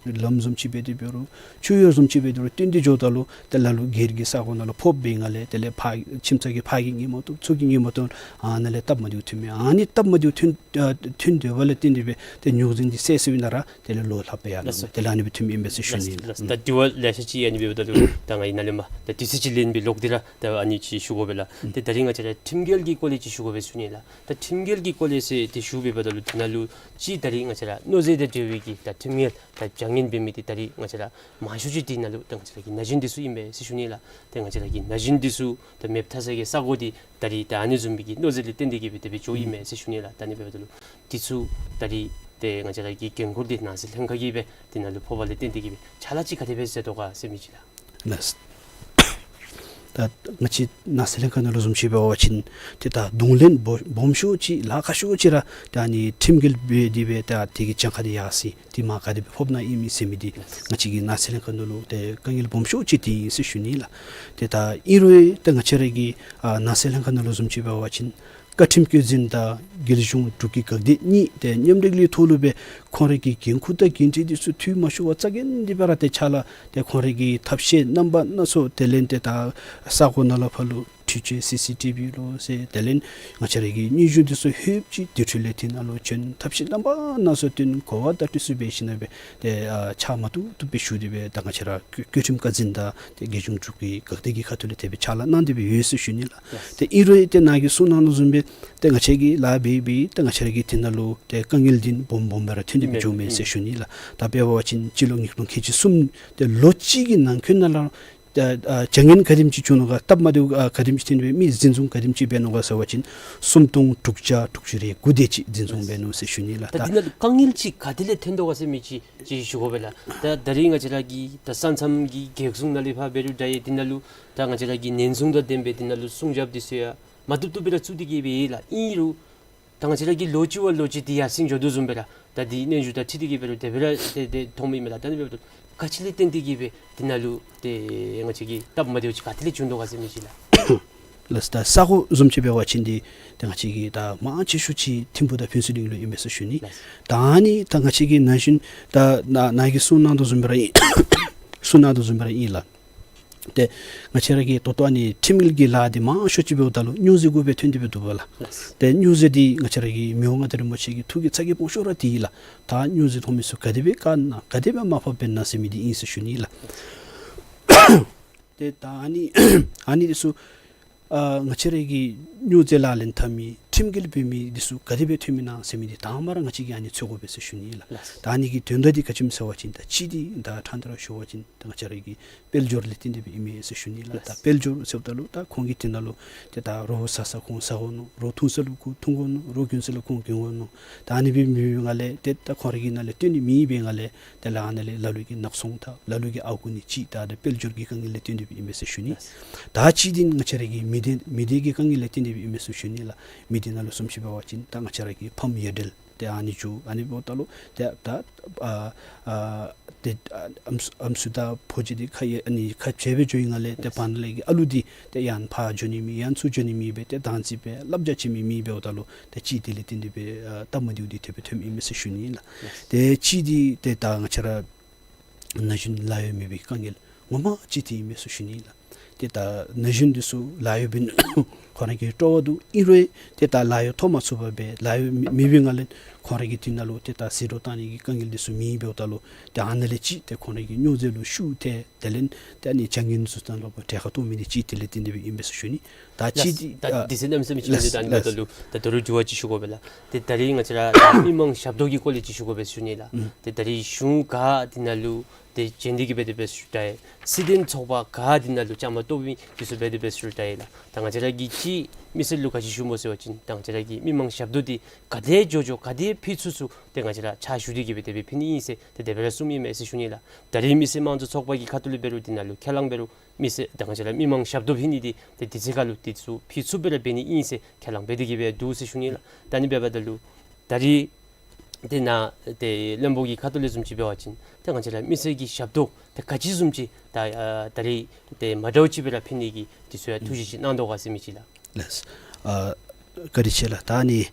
ལམ་བཟུམ་ཅིག་འབད་དེ་འབད་རུང་ཆུ་གཡུར་བཟུམ་ཅིག་འབད་དེ་འབད་རུང་བཏོན་ཏེ་འགྱོཝ་ད་ལུ་ཏེ་ལ་ལུ་སྒེར་གྱི་ས་གོ་ནང་ལུ་ཕོགཔ་འབད་ནི་ལས་དེ་ལས་ཕར་ཁྱིམ་ཚང་གི་ཕར་གྱི་ཉན་མ་བཏུབ་ཚུར་གྱི་ཉན་མ་བཏུབ་ཨ་ནཱ་ལས་སྟབས་མ་བདེཝ་ཐོན་མི་ཨ་ནི་སྟབས་མ་བདེཝ་ཐོན་ཨ་ཐོན་དོ་བ་ལས་བརྟེན་ཏེ་སྦེ་ཏེ་རྙོག་འཛིང་འདི་སེལ་སེལཝ་ཨིན་ན་ར་དེ་ལས་ལོག་ལྷགཔ་སྦེ་ཡར་ལགས་སོ། དེ་ལས་ཨ་ནི་སྦེ་ཐོནམ་ཨིན་པས་ཟེར་ཞུ་ནི་ལགས། ལགས་སོ། ད་དྲི་བ་ལེ་ཤ་ཅིག་ཨ་ནི་འབདཝ་ད་ལུ་ད་ང་གིས་ནཱ་ལས་མར་ད་དུས་ཚོད་ཅིག་ལེན་སྦེ་ལོག་སྟེ་ར་ད་ཨ་ནི་ཅིག་ཞུ་དགོ་པས་ལགས། ཨུམ། ཏེ་ད་རིས་ང་བཅས་ར་ཁྲིམས་འགལ་གྱི་སྐོར་ལས་ཅིག་ཞུ་དགོ་ ཞུ་ནི་ལགས། ད་ཁྲིམས་འགལ་གྱི་སྐོར་ལས་ཟེར་ཏེ་ཞུ་བའི་བར་ད་ལུ་འདི་ནང་ལུ་ཅིག་ད་རིས་ང་བཅས་ར་གནོད་འཚེ་དང་འབྲེལ་བའི་གི་ད་ཁྲིམས་འགལ་ད་བྱ་ངན་འབད་མི་འདི་ད་རིས་ང་བཅས་ར་མང་ཤོས་ཅིག་འདི་ནང་ལུ་ད་ང་བཅས་ར་གི་ན་གཞོན་འདི་ཚུ་ཨིན་པས་ཟེར་ཞུ་ནི་ལགས། ཏེ་ང་བཅས་ར་གི་ན་གཞོན་འདི་ཚུ་ད་མེདཔ་ཐལ་ས་གི་ས་གོ་འདི་ད་རིས་ད་ཨ་ནི་བཟུམ་མའི་གི་གནོད་འཚེ་ལས་བརྟེན་ཏེ་གིས་སྦེ་དེ་སྦེ་འགྱོཝ་ཨིན་མས་ཟེར་ཞུ་ནི་ལགས། ད་ཨ་ནི་འབདཝ་ད་ལུ་འདི་ཚུ་ད་རིས་ཏེ་ང་བཅས་ར་གི་འགན་ཁུར་འདི་ནང་སྲིད་ལྷན་ཁག་གིས་སྦེ་འདི་ནང་ལུ་ཕོགཔ་ལས་བརྟེན་ཏེ་གིས་སྦེ་ཕྱག་ལཱ་ཅིག་ག་དེ་སྦེ་མཛད་དོ་ག་ཟེར་མི་ཅིག་ལགས། ལགས། ད་ང་བཅས་ནང་སྲིད་ལྷན་ཁག་ནང་ལུ་བཟུམ་ཅིག་འབད་བ་ཅིན་ཏེ་ད་གདོང་ལེན་སྦོམ་སྦོམ་ཤོས་ཅིག་ལཱ་ཁག་ཤོས་ཅིག་ར་ད་ཨ་ནི་ཁྲིམས་འགལ་འབད་དེ་སྦེ་ད་དེ་གི་གྱངས་ཁ་འདི་ཡར་སོང་སྟེ་མར་ག་དེ་སྦེ་ཕོགཔ་ཨིན་མས་ཟེར་མི་འདི་ང་བཅས་ཀྱི་ནང་སྲིད་ལྷན་ཁག་ནང་ལུ་ཏེ་དཀའ་ངལ་སྦོམ་ཤོས་ཅིག་འདི་ཨིན་ཟེར་ཞུ་ནི་ལགས། ཏེ་ད་ཨིན་རུང་ཏེ་ང་བཅས་ར་གི་ཨ་ནང་སྲིད་ལྷན་ཁག་ནང་ལུ་བཟུམ་ཅིག་འབད་བ་ཅིན་བཀའ་ཁྲིམས་བཀོད་འཛིན་དང་རྒྱལ་གཞུང་འབྲུག་གི་འགག་སྡེ་གཉིས་ཏེ་མཉམ་འབྲེལ་གྱི་ཐོག་ལུ་སྦེ་ཁོང་རའི་གི་འགན་ཁུར་དང་འགན་འཁྲི་འདི་ཚུ་འཐུས་མ་ཤོར་བར་རྩ་འགེངས་ཏེ་སྦེ་ར་ཏེ་ཕྱག་ལཱ་ཏེ་ཁོང་རའི་གི་ཐབས་ཤེས་རྣམ་པ་སྣ་ཚོགས་དེ་ལས་ཏེ་ད་ས་གོ་ནང་ལས་ཕར་ལུ་འཕྲུལ་ཆས་སི་སི་ཊི་བི་ལོ་ཟེར་དེ་ལས་ང་བཅས་རའི་གི་སྙན་ཞུ་འདི་ཚུ་ལྷོདཔ་ཅིག་དེ་འཕྲོ་ལས་དེ་ནང་ལུ་བྱོན་ཐབས་ཤེས་རྣམ་པ་སྣ་ཚོགས་བཏོན་གོ་བ་བརྡ་སྤྲོད་ཚུ་འབད་ཞིནམ་ལས་སྦེ་ཏེ་ཨ་ཕྱག་མ་བཏུབ་བཏུབ་སྦེ་ཞུ་སྟེ་སྦེ་ད་ང་བཅས་ར་བཀོད་བཀོད་ཁྲིམས་བཀའ་འཛིན་དང་ཏེ་རྒྱལ་གཞུང་འབྲུག་གི་འགག་སྡེ་གི་ཁ་ཐུག་ལས་དེ་སྦེ་ཕྱག་ལཱ་གནང་སྟེ་སྦེ་ཡོད་ཟེར་ཞུ་ནི་ལགས། ལགས། ཏེ་ཨིན་རུང་ཏེ་ནཱ་གིས་གསུངས་གནང་དོ་བཟུམ་སྦེ་ཏེ་ང་བཅས་ཀྱིས་ལཱ་འབད་འབད་ཏེ་ང་བཅས་ར་གི་དེ་ནང་ལུ་ཏེ་དཀའ་ངལ་འདི་སྦོམ་སྦོམ་སྦེ་ར་ཐོན་ཏེ་སྦེ་འགྱོཝ་མས་ཟེར་ཞུ་ནི་ལགས། ད་དཔེ་འབད་བ་ཅིན་སྤྱི་ལོ་ཉིས་སྟོང་ཁལ་གཅིག་གསུམ་ཏེ་ལོ་གཅིག་གི་ནང་འཁོད་ནང་ལུ་ཏེ་ཨ་བྱ་ངན་ག་དེམ་ཅིག་བྱུང་ནུག་ག་སྟབས་མ་བདེཝ་ཨ་ག་དེམ་ཅིག་ཐོན་ཏེ་སྦེ་མི་འཛིན་བཟུང་ག་དེམ་ཅིག་འབད་ནུག་ག་ཟེར་བ་ཅིན་སུམ་སྟོང་དྲུག་བརྒྱ་དྲུག་ཅུ་རེ་དགུ་དེ་ཅིག་འཛིན་བཟུང་འབད་ནུག་ཟེར་ཞུ་ནི་ལགས། ད་ད་འདི་ནང་ལུ་དཀའ་ངལ་ཅིག་ག་ཏེ་ལས་ཐོན་དོ་ག་ཟེར་མི་ཅིག་ཅིག་ཞུ་དགོ་པས་ལགས། ད་ད་རིས་ང་བཅས་ར་གི་ད་ས་མཚམས་ཀྱི་རྒྱལ་སྲུང་ནང་ལས་ཕར་འབད་རུང་འདྲ་ཡི། འདི་ནང་ལུ་ད་ང་བཅས་ར་གི་ཉེན་སྲུང་དང་ལྡན་པའི་འདི་ནང་ལུ་སྲུང་རྒྱབ་འདི་ཚུ་ཡང་མ་བཏུབ་བཏུབ་སྦེ་ར་བཙུགས་ཏེ་གིས་སྦེ་ཡོད་ལགས། ཨིན་རུང་ད་ང་བཅས་ར་གི་ལོ་གཅིག་བ་ལོ་གཅིག་འདི་ཡར་སེང་འགྱོ་དོ་བཟུམ་སྦེ་ར་ད་འདི་སྙན་ཞུ་དང་འཁྲིལ་ཏེ་གིས་འབད་རུང་དེ་སྦེ་ར་ཏེ་ཏེ་མཐོངམ་ཨིན་མས་ལགས། ད་ཨ་ནི་འབདཝ་ད་ག་ཅི་ལས་བརྟེན་ཏེ་གིས་སྦེ་འདི་ནང་ལུ་ཏེ་ང་བཅས་ཀྱི་སྟབས་མ་བདེཝ་ཅིག་ག་ཏེ་ལས་བྱུང་དོ་ག་ཟེར་མི་ཅིག་ལགས། ལགས། ད་ས་གོ་བཟུམ་ཅིག་འབད་བ་ཅིན་འདི་ཏེ་ང་བཅས་ཀྱི་ད་མང་ཆེ་ཤོས་ཅིག་ཐིམ་ཕུག་དང་ཕུན་ཚོགས་གླིང་ལུ་ཨིན་མས་ཟེར་ཞུ་ནི། ལགས། ད་ཨ་ནི་ད་ང་བཅས་ཀྱི་ན་གཞོན་ད་ནཱ་ནཱ་གིས་གསུངས་གནང་དོ་བཟུམ་སྦེ་ར་ཨིན། གསུངས་གནང་དོ་བཟུམ་སྦེ་ར་ཨིན་ལགས། ཏེ་ང་བཅས་ར་གི་ད་ལྟོ་ཨ་ནི་ཁྲིམས་འགལ་གྱི་ལཱ་འདི་མང་ཤོས་ཅིག་འབདཝ་ད་ལུ་སྨྱོ་རྫས་གུ་སྦེ་ཐོན་ཏེ་སྦེ་འདུག་པ་ལགས། ལགས། ཏེ་སྨྱོ་རྫས་འདི་ང་བཅས་ར་གི་མི་དབང་མངའ་བདག་རིན་པོ་ཆེ་གི་ཐུགས་ཀྱི་ཚ་གྱང་སྦོམ་ཤོས་ར་འདི་ཨིན་ལགས། ད་སྨྱོ་རྫས་ཐོན་མི་ཚུ་ག་དེ་སྦེ་བཀག་ན་ག་དེ་སྦེ་མར་ཕབ་འབད་ན་ཟེར་མི་འདི་ཨིན་ཟེར་ཞུ་ནི་ལགས། ཏེ་ད་ཨ་ནི་ཨ་ནི་འདི་ཚུ་ཨ་ང་བཅས་ར་གི་སྨྱོ་རྫས་ལག་ལེན་འཐབ་མི་ཁྲིམས་འགལ་འབད་མི་འདི་ཚུ་ག་དེ་སྦེ་ཐོན་མི་ན་ཟེར་མི་འདི་དང་པ་ར་ང་བཅས་ཀྱིས་ཨ་ནི་འཚོལ་དགོ་པས་ཟེར་ཞུ་ནི་ལགས། ལགས། ད་ཨ་ནི་གི་དོན་དག་འདི་ག་ཅི་སྨོ་ཟེར་བ་ཅིན་ད་གཅིག་འདི་ད་ཕྲང་སྟེ་ར་ཞུ་བ་ཅིན་ད་ང་བཅས་ར་གི་དཔལ་འབྱོར་ལས་བརྟེན་ཏེ་སྦེ་ཨིན་མས་ཟེར་ཞུ་ནི་ལགས། ལགས། ད་དཔལ་འབྱོར་ཟེརཝ་ད་ལུ་ད་ཁོང་གི་དེ་ནང་ལུ་ཏེ་ད་རོགས་བཟའ་ས་ཁོང་བཟའ་དགོ་མནོ། རོགས་འཐུང་ས་ལུ་ཁོང་འཐུང་དགོ་མནོ། རོགས་གྱོན་ས་ལུ་ཁོང་གྱོན་དགོ་མནོ། ད་ཨ་ནི་སྦེ་མེད་པའི་སྒང་ལས་ཏེ་ད་ཁོང་རའི་གི་ནང་ལས་བཏོན་ནི་མེད་པའི་སྒང་ལས་ཏེ་ལཱ་ནང་ལས་ལ་ལུ་གིས་ནག་ཚོང་འཐབ། ལ་ལུ་གིས་ཨརཝ་རྐུ་ནི་ཅིག་ད་ཏེ་དཔལ་འབྱོར་གྱི་དཀའ་ངལ་ལས་བརྟེན་ཏེ་སྦེ་ཨིན་མས་ཟེར་ཞུ་ནི། ལགས། ད་གཅིག་འདི་ང་བཅས་ར་གི་མི་སྡེ་མི་སྡེ་གི་དཀའ་ངལ་ལས་བརྟེན་ཏེ་སྦེ་ཨིན་མས་ཟེར་ཞུ་ནི་ལགས། མི་སྡེ་ནང་ལུ་བཟུམ་ཅིག་འབད་བ་ཅིན་ད་ང་བཅས་ར་གི་ཕམ་ཡ་བྲལ་ཏེ་ཨ་ནི་འགྱོ། ཨ་ནི་འབདཝ་ད་ལུ་ཏེ་ད་ཨ་ཨ་ཏེ་ཨ་ཨམ་སྲུ་ཨམ་སྲུ་དང་ཕོ་རྒྱས་འདི་ཁ་ཡ་ཨ་ནི་ཁ་འབྱལ་སྦེ་འགྱོ་བའི་སྒང་ལས་ཏེ་ཕར་ནང་ལས་ཀྱི་ཨ་ལུ་འདི་ཏེ་ཡང་ཕར་འགྱོ་ནི་མེད། ཡང་ཚུར་འགྱོ་ནི་མེད་པས། ཏེ་བདག་འཛིན་འབད་བསླབ་བྱ་བྱིན་མི་མེད་པས། འབདཝ་ད་ལུ་ཏེ་གཅིག་དེ་ལས་བརྟེན་ཏེ་སྦེ་ཨ་སྟབས་མ་བདེཝ་འདི་དེ་སྦེ་ཐོནམ་ཨིན་མས་ཟེར་ཞུ་ནི་ལགས། ཏེ་གཅིག་འདི་ཏེ་ད་ང་བཅས་ར་ན་གཞོན་ལཱ་གཡོག་མེད་པའི་དཀའ་ངལ་ངོ་མ་ཅིག་འདི་ཨིན་མས་ཟེར་ཞུ་ནི་ལགས། ཏེ་ད་ན་གཞོན་འདི་ཚུ་ལཱ་གཡོག་འབད་ནི་ཁོང་ར་གི་སྤྲོ་བ་འདུག། ཨིན་རུང་ཏེ་ད་ལཱ་གཡོག་ཐོབ་མ་ཚུགས་པར་སྦེ་ལཱ་གཡོག་མེད་མེད་པའི་སྒང་ལས་ཁོང་ར་གི་དེ་ནང་ལུ་ཏེ་ད་ཟད་འགྲོ་བཏང་ནི་གི་དཀའ་ངལ་འདི་ཚུ་མེདཔ་འབདཝ་ད་ལུ་ཏེ་ཨ་ནཱ་ལས་ཅིག་ཏེ་ཁོང་ར་གི་སྨྱོ་རྫས་ལུ་ཤུགས་ཐལ། དེ་ལས་ཏེ་ཨ་ནི་བྱ་ངན་ཚུ་དང་ལུ་གྲལ་ཁར་གཏོགས་མི་འདི་གཅིག་དེ་ལས་བརྟེན་ཏེ་སྦེ་ཨིན་མས་ཟེར་ཞུ་ནི། ད་གཅིག་ལགས། འདི་ད་ཨ་དུས་ཚོད་གནམ་མེད་ས་མེད་ཅིག་ལགས་འདི་ད་ལགས་ད་ལུ་ད་ད་རུང་འགྱུར་བ་ཅིག་ཞུ་དགོ་པས་ལགས། ཏེ་ད་རིས་ང་བཅས་ར་མི་མང་ཞབས་ཏོག་གི་སྐོར་ལས་ཅིག་ཞུ་དགོ་པས་ཟེར་ཞུ་ནི་ལགས། ཨུམ། ཏེ་ད་རིས་གཞུང་ག་འདི་ནང་ལུ་ཏེ་བྱོན་ཏེ་གིས་འབད་དེ་འབད་ཞུ་དྲག་ཡི། སྲིད་དོན་ཚོགས་པ་ག་འདི་ནང་ལུ་བཅའ་མར་གཏོགས་མི་འདི་ཚུ་འབད་དེ་འབད་ཞུ་དྲག་ཡི་ལགས། ད་ང་བཅས་ར་གིས་ཅིག་མི་སེར་ལུ་ག་ཅི་ཞུཝ་སྨོ་ཟེར་བ་ཅིན་ད་ང་བཅས་ར་གི་མི་མང་ཞབས་ཏོག་འདི་ག་དེ་མགྱོགས་མགྱོགས་ག་དེ་ཕུལ་ཚུགས་ཚུགས་ཏེ་ང་བཅས་ར་ཕྱག་ཞུ་སྟེ་གིས་འབད་དེ་སྦེ་ཕུལ་ནི་ཨིན་ཟེར་ཏེ་དེ་སྦེ་ར་གསུངམ་ཨིན་མས་ཟེར་ཞུ་ནི་ལགས། ད་རིས་མི་སེར་དམངས་གཙོ་ཚོགས་པ་གི་ཁ་ཐུག་ལས་འབད་རུང་འདི་ནང་ལུ་ཁས་བླངས་འབད་རུང་མི་སེར་ད་ང་བཅས་ར་མི་མང་ཞབས་ཏོག་ཕུལ་ནི་འདི་ཏེ་དུས་ཚོད་ཁར་ལུ་འདི་ཚུ་ཕུལ་ཚུགསཔ་སྦེ་ར་འབད་ནི་ཨིན་ཟེར་ཁས་བླངས་འབད་དེ་གིས་འབད་འདུག་ཟེར་ཞུ་ནི་ལགས། ད་ཨ་ནི་འབདཝ་ད་ལུ་ད་རིས་ཏེ་ནཱ་ཏེ་བློན་པོ་གི་ཁ་ཐུག་ལས་བཟུམ་ཅིག་འབད་བ་ཅིན་ཏེ་ང་བཅས་ར་མི་སེར་གྱི་ཞབས་ཏོག་ཏེ་ག་ཅི་བཟུམ་ཅིག་ད་ཨ་ད་རིས་ཏེ་མ་འདྲཝ་ཅིག་སྦེ་ར་ཕུལ་ནི་གི་འདི་ཚུ་ཡང་ཐུགས་བཞེད་ཅིག་གནང་དོ་ག་ཟེར་མི་ཅིག་ལགས། ལགས། ཨ་བཀའ་དྲིན་ཆེ་ལགས། ད་ཨ་ནི་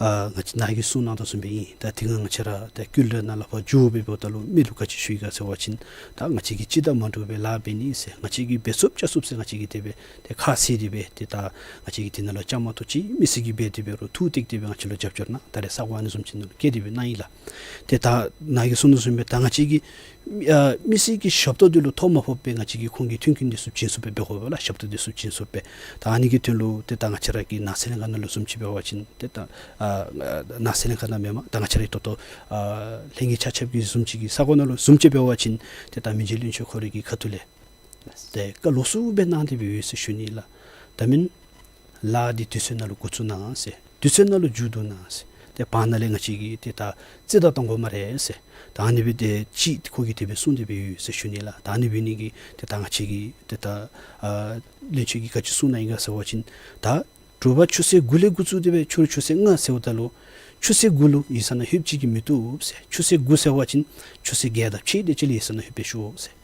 ཨ་ང་བཅས་ནཱ་གིས་གསུངས་གནང་དོ་བཟུམ་སྦེ་ཨིན། ད་དེ་སྒང་ང་བཅས་ར་ད་ཀུན་ལེགས་ནང་ལས་ཕར་འགྱོ་སྦེ་འབདཝ་ད་ལུ་མི་ལུ་ག་ཅི་ཞུ་ཡི་ག་ཟེར་བ་ཅིན་ད་ང་བཅས་ཀྱིས་སྤྱི་དང་མ་འདྲཝ་སྦེ་ལཱ་འབད་ནི་ཟེར་ང་བཅས་ཀྱིས་འབད་ཚུགསཔ་བྱ་ཚུགསཔ་ཟེར་ང་བཅས་ཀྱིས་དེ་སྦེ་ཏེ་ཁ་བཟེད་དེ་སྦེ་ཏེ་ད་ང་བཅས་ཀྱིས་དེ་ནང་ལུ་བཅའ་མར་གཏོགས་ཅིག་མི་སེར་གྱིས་འབད་དེ་འབད་རུང་ཐུགས་གཏད་དེ་སྦེ་ང་བཅས་ལུ་རྒྱབ་སྐྱོར་གནང་། ད་རེས་ས་གོ་ཨ་ནི་བཟུམ་ཅིག་ནང་ལུ་བཀལ་ཏེ་སྦེ་གནང་ཡི་ལགས། ཏེ་ད་ནཱ་གིས་གསུངས་དོ་བཟུམ་སྦེ་ད་ང་བཅས་ཀྱིས་ཨ་མི་སེར་གྱི་ཞབས་ཏོག་འདི་ལུ་ཐོ་མ་ཕོགཔ་སྦེ་ང་བཅས་ཀྱིས་ཁོང་གི་མཐུན་རྐྱེན་འདི་ཚུ་བྱིན་ཚུགསཔ་སྦེ་འབད་དགོ་པས་ལགས། ཞབས་ཏོག་འདི་ཚུ་བྱིན་ཚུགསཔ་སྦེ། ད་ཨ་ནི་གི་དོན་ལུ་ཏེ་ད་ང་བཅས་ར་གི་ནང་སྲིད་ལྷན་ཁག་ནང་ལུ་བཟུམ་ཅིག་འབད་བ་ཅིན་ཏེ་ད་ཨ་ནང་སྲིད་ལྷན་ཁག་ནང་མེན་མས། ད་ང་བཅས་ར་གི་ད་ལྟོ་ཨ་ལྷན་རྒྱས་ཆ་ཁྱབ་ཀྱི་བཟུམ་ཅིག་གི་ས་གོ་ནང་ལུ་བཟུམ་ཅིག་འབད་བ་ཅིན་ཏེ་ད་མི་རྗེ་བློན་ཆེན་ཁོ་རའི་གི་ཁ་ཐུག་ལས་ཏེ་བཀའ་ལོགས་སུ་སྦེ་གནང་སྟེ་སྦེ་ཡོད་ཟེར་ཞུ་ནི་ལགས། ད་མེན་ལཱ་འདི་དུས་ཚོད་ནང་ལུ་འགོ་བཙུགས་གནང་ཟེར། དུས་ཚོད་ནང་ལུ་མཇུག་བསྡུ་གནང་ཟེར། ཏེ་བར་ན་ལས་ང་བཅས་ཀྱིས་ཏེ་ད་རྩིས་བདའ་གཏང་དགོ་སྨ་རེ་ཟེར། ད་ཨ་ནི་སྦེ་ཏེ་ཅིག་ཁོ་གིས་དེ་སྦེ་གསུངས་ཏེ་སྦེ་ཡོད་ཟེར་ཞུ་ནི་ལགས། ད་ཨ་ནི་འབད་ནི་གིས་ཏེ་ད་ང་བཅས་ཀྱིས་ཏེ་ད་ཨ་བློན་ཆེན་གྱིས་ག་ཅི་གསུངས་གནང་ཡི་ག་ཟེར་བ་ཅིན་ད་དྲོ་པ་ཆུ་ཚོད་དགུ་ལས་འགོ་བཙུགས་ཏེ་སྦེ་ཕྱི་རུ་ཆུ་ཚོད་ལྔ་ཟེརཝ་ད་ལུ་ཆུ་ཚོད་དགུ་ལུ་ཡིག་ཚང་ནང་ལྷོདཔ་ཅིག་གིས་མི་བཏུབ་ཟེར། ཆུ་ཚོད་དགུ་ཟེར་བ་ཅིན་ཆུ་ཚོད་བརྒྱད་དང་ཕྱེད་དེ་ཅིག་ལུ་ཡིག་ཚང་ནང་ལྷོད་སྦེ་ཤོག་ཟེར།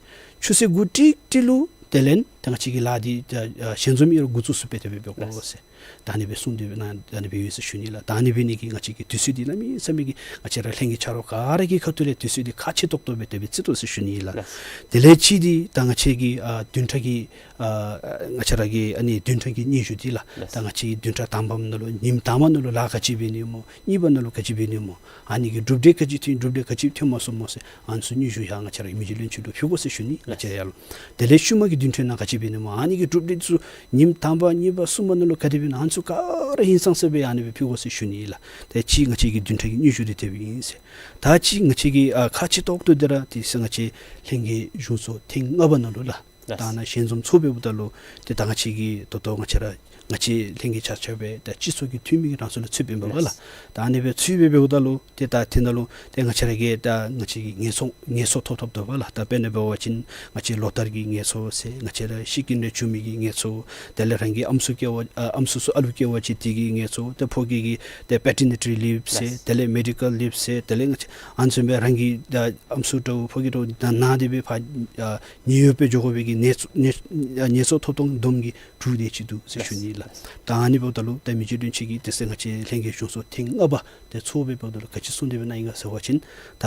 ཆུ་ཚོད་དགུ་ཏིག་ཏིག་ལུ་དེ་ལས་ད་ང་བཅས་ཀྱི་ལཱ་འདི་ད་ཨ་ཞལ་འཛོམས་ཨིན་རུང་འགོ་བཙུགས་ཚུགསཔ་སྦེ་དེ་སྦེ་འབད་དགོ་ཟེར། ད་ཨ་ནི་སྦེ་གསུངས་ཏེ་སྦེ་ནཱ་ད་ཨ་ནི་སྦེ་ཡོད་ཟེར་ཞུ་ནི་ལགས། ད་ཨ་ནི་འབད་ནི་གིས་ང་བཅས་ཀྱི་དུས་ཚོད་འདི་གནམ་མེད་ས་མེད་ཀྱི་ང་བཅས་ར་ལྷན་རྒྱས་ཆ་རོགས་ག་ར་གི་ཁ་ཐུག་ལས་དུས་ཚོད་འདི་ཁག་ཆེ་ཏོག་ཏོ་སྦེ་དེ་སྦེ་བརྩི་དོ་ཟེར་ཞུ་ནི་ལགས། ལགས། དེ་ལས་ཅིག་འདི་ད་ང་བཅས་ཀྱི་ཨ་བདུན་ཕྲག་གི་ཨ་ང་བཅས་ར་གི་ཨ་ནི་བདུན་ཕྲག་གི་སྙན་ཞུ་འདི་ལགས། ལགས། ད་ང་བཅས་ཀྱི་བདུན་ཕྲག་དང་པམ་ནང་ལུ་ཉིནམ་དང་པ་ནང་ལུ་ལཱ་ག་ཅི་འབད་ནི་སྨོ། གཉིས་པ་ནང་ལུ་ག་ཅི་འབད་ནི་སྨོ། ཨ་ནི་གི་གྲུབ་འབྲས་ག་ཅི་ཐོན་གྲུབ་འབྲས་ག་ཅི་ཐོན་མ་ཚུགས་སྨོ་ཟེར་ཨ་ནི་ཚུ་སྙན་ཞུ་ཡང་ང་བཅས་ར་གི་མི་རྗེ་བློན་ཆེན་ལུ་ཕུལ་དགོ་ཟེར་ཞུ་ནི། ང་བཅས་ཡར་ལུ་དེ་ལས་ཤུལ་མ་གི་བདུན་ཕྲག་ནང་ག་ཅི་འབད་ནི་སྨོ། ཨ་ནི་གི་གྲུབ་འབྲས་ཚུ་ཉིནམ་དང་པ་གཉིས་པ་གསུམ་པ་ནང་ལུ་ག་དེ་འབད་ནི་ཨ་ནི་ཚུ་ག་ར་ཧིང་སངས་ས་སྦེ་ཨ་ནི་སྦེ་ཕུལ་དགོ་ཟེར་ཞུ་ནི་ལགས། ད་ཅི་ང་བཅས་ཀྱི་བདུན་ཕྲག་གི་སྙན་ཞུ་འདི་དེ་སྦེ་ཨིན་ཟེར། ད་ཅི་ང་བཅས་ཀྱི་ཨ་ཁག་ཆེ་ཏོག་ཏོ་འདི་ར་དེ་ཟེར་ང་བཅས་ལྷན་རྒྱས་གཞུང་ཚོགས་ཐེངས་ལྔ་པ་ནང་ལུ་ལགས། ལགས། ད་ནཱ་ཞལ་འཛོམས་ཚོགས་འབདཝ་ད་ལུ་ཏེ་ད་ང་བཅས་ཀྱི་ད་ལྟོ་ང་བཅས་ར་ང་བཅས་ལྷན་རྒྱས་ཆ་ཁྱབ་སྦེ་ད་སྤྱི་ཚོགས་ཀྱི་འཐུས་མི་གི་རང་སོ་ལུ་ཚུདཔ་ཨིན་པས་ལགས། ལགས། ད་ཨ་ནི་སྦེ་ཚུད་སྦེ་འབདཝ་ད་ལུ་ཏེ་ད་དེ་ནང་ལུ་ཏེ་ང་བཅས་ར་གིས་ད་ང་བཅས་ཀྱིས་ངལ་གསོ་ངལ་གསོ་ཐོབ་ཐོབ་དོ་བ་ལགས། ད་དཔེར་ན་འབད་བ་ཅིན་ང་བཅས་ལོ་ལྟར་གྱི་ངལ་གསོ་ཟེར་ང་བཅས་ར་ཤི་རྐྱེན་ལས་བྱུང་མི་གི་ངལ་གསོ། དེ་ལས་རང་གི་ཨམ་སྲུ་སྐྱེ་བ་ཨ་ཨམ་སྲུ་ཚུ་ཨ་ལུ་སྐྱེ་བ་ཅིན་དེ་གི་ངལ་གསོ། ཏེ་ཕོ་སྐྱེས་ཀྱི་ཏེ་པེ་ཊར་ནི་ཊི་ལིབ་ཟེར། ལགས། དེ་ལས་མེ་ཌི་ཀཱལ་ལིབ་ཟེར། དེ་ལས་ང་བཅས་ཨ་ནི་བཟུམ་སྦེ་རང་གི་ད་ཨམ་སྲུ་འདྲཝ་ཕོ་སྐྱེས་འདྲཝ་ད་ནཱ་དེ་སྦེ་ཕར་ཨ་ཉེན་གཡོལ་སྦེ་འགྱོ་དགོ་པའི་གི་ངལ་གསོ་ངལ་ངལ་གསོ་ཐོབ་ཐོབ་བསྡོམས་ཀྱིས་དྲུག་དེ་ཅིག་འདུག་ཟེར་ཞུ་ནི་ལགས། ད་ཨ་ནི་འབདཝ་ད་ལུ་ད་མི་རྗེ་བློན་ཆེན་གྱིས་དེ་ཟེར་ང་བཅས་ལྷན་རྒྱས་གཞུང་ཚོགས་ཐེངས་ལྔ་པ་དེ་ཚོགས་སྦེ་འབདཝ་ད་ལུ་ག་ཅི་གསུངས་ཏེ་སྦེ་གནང་ཡི་ག་ཟེར་བ་ཅིན་ད་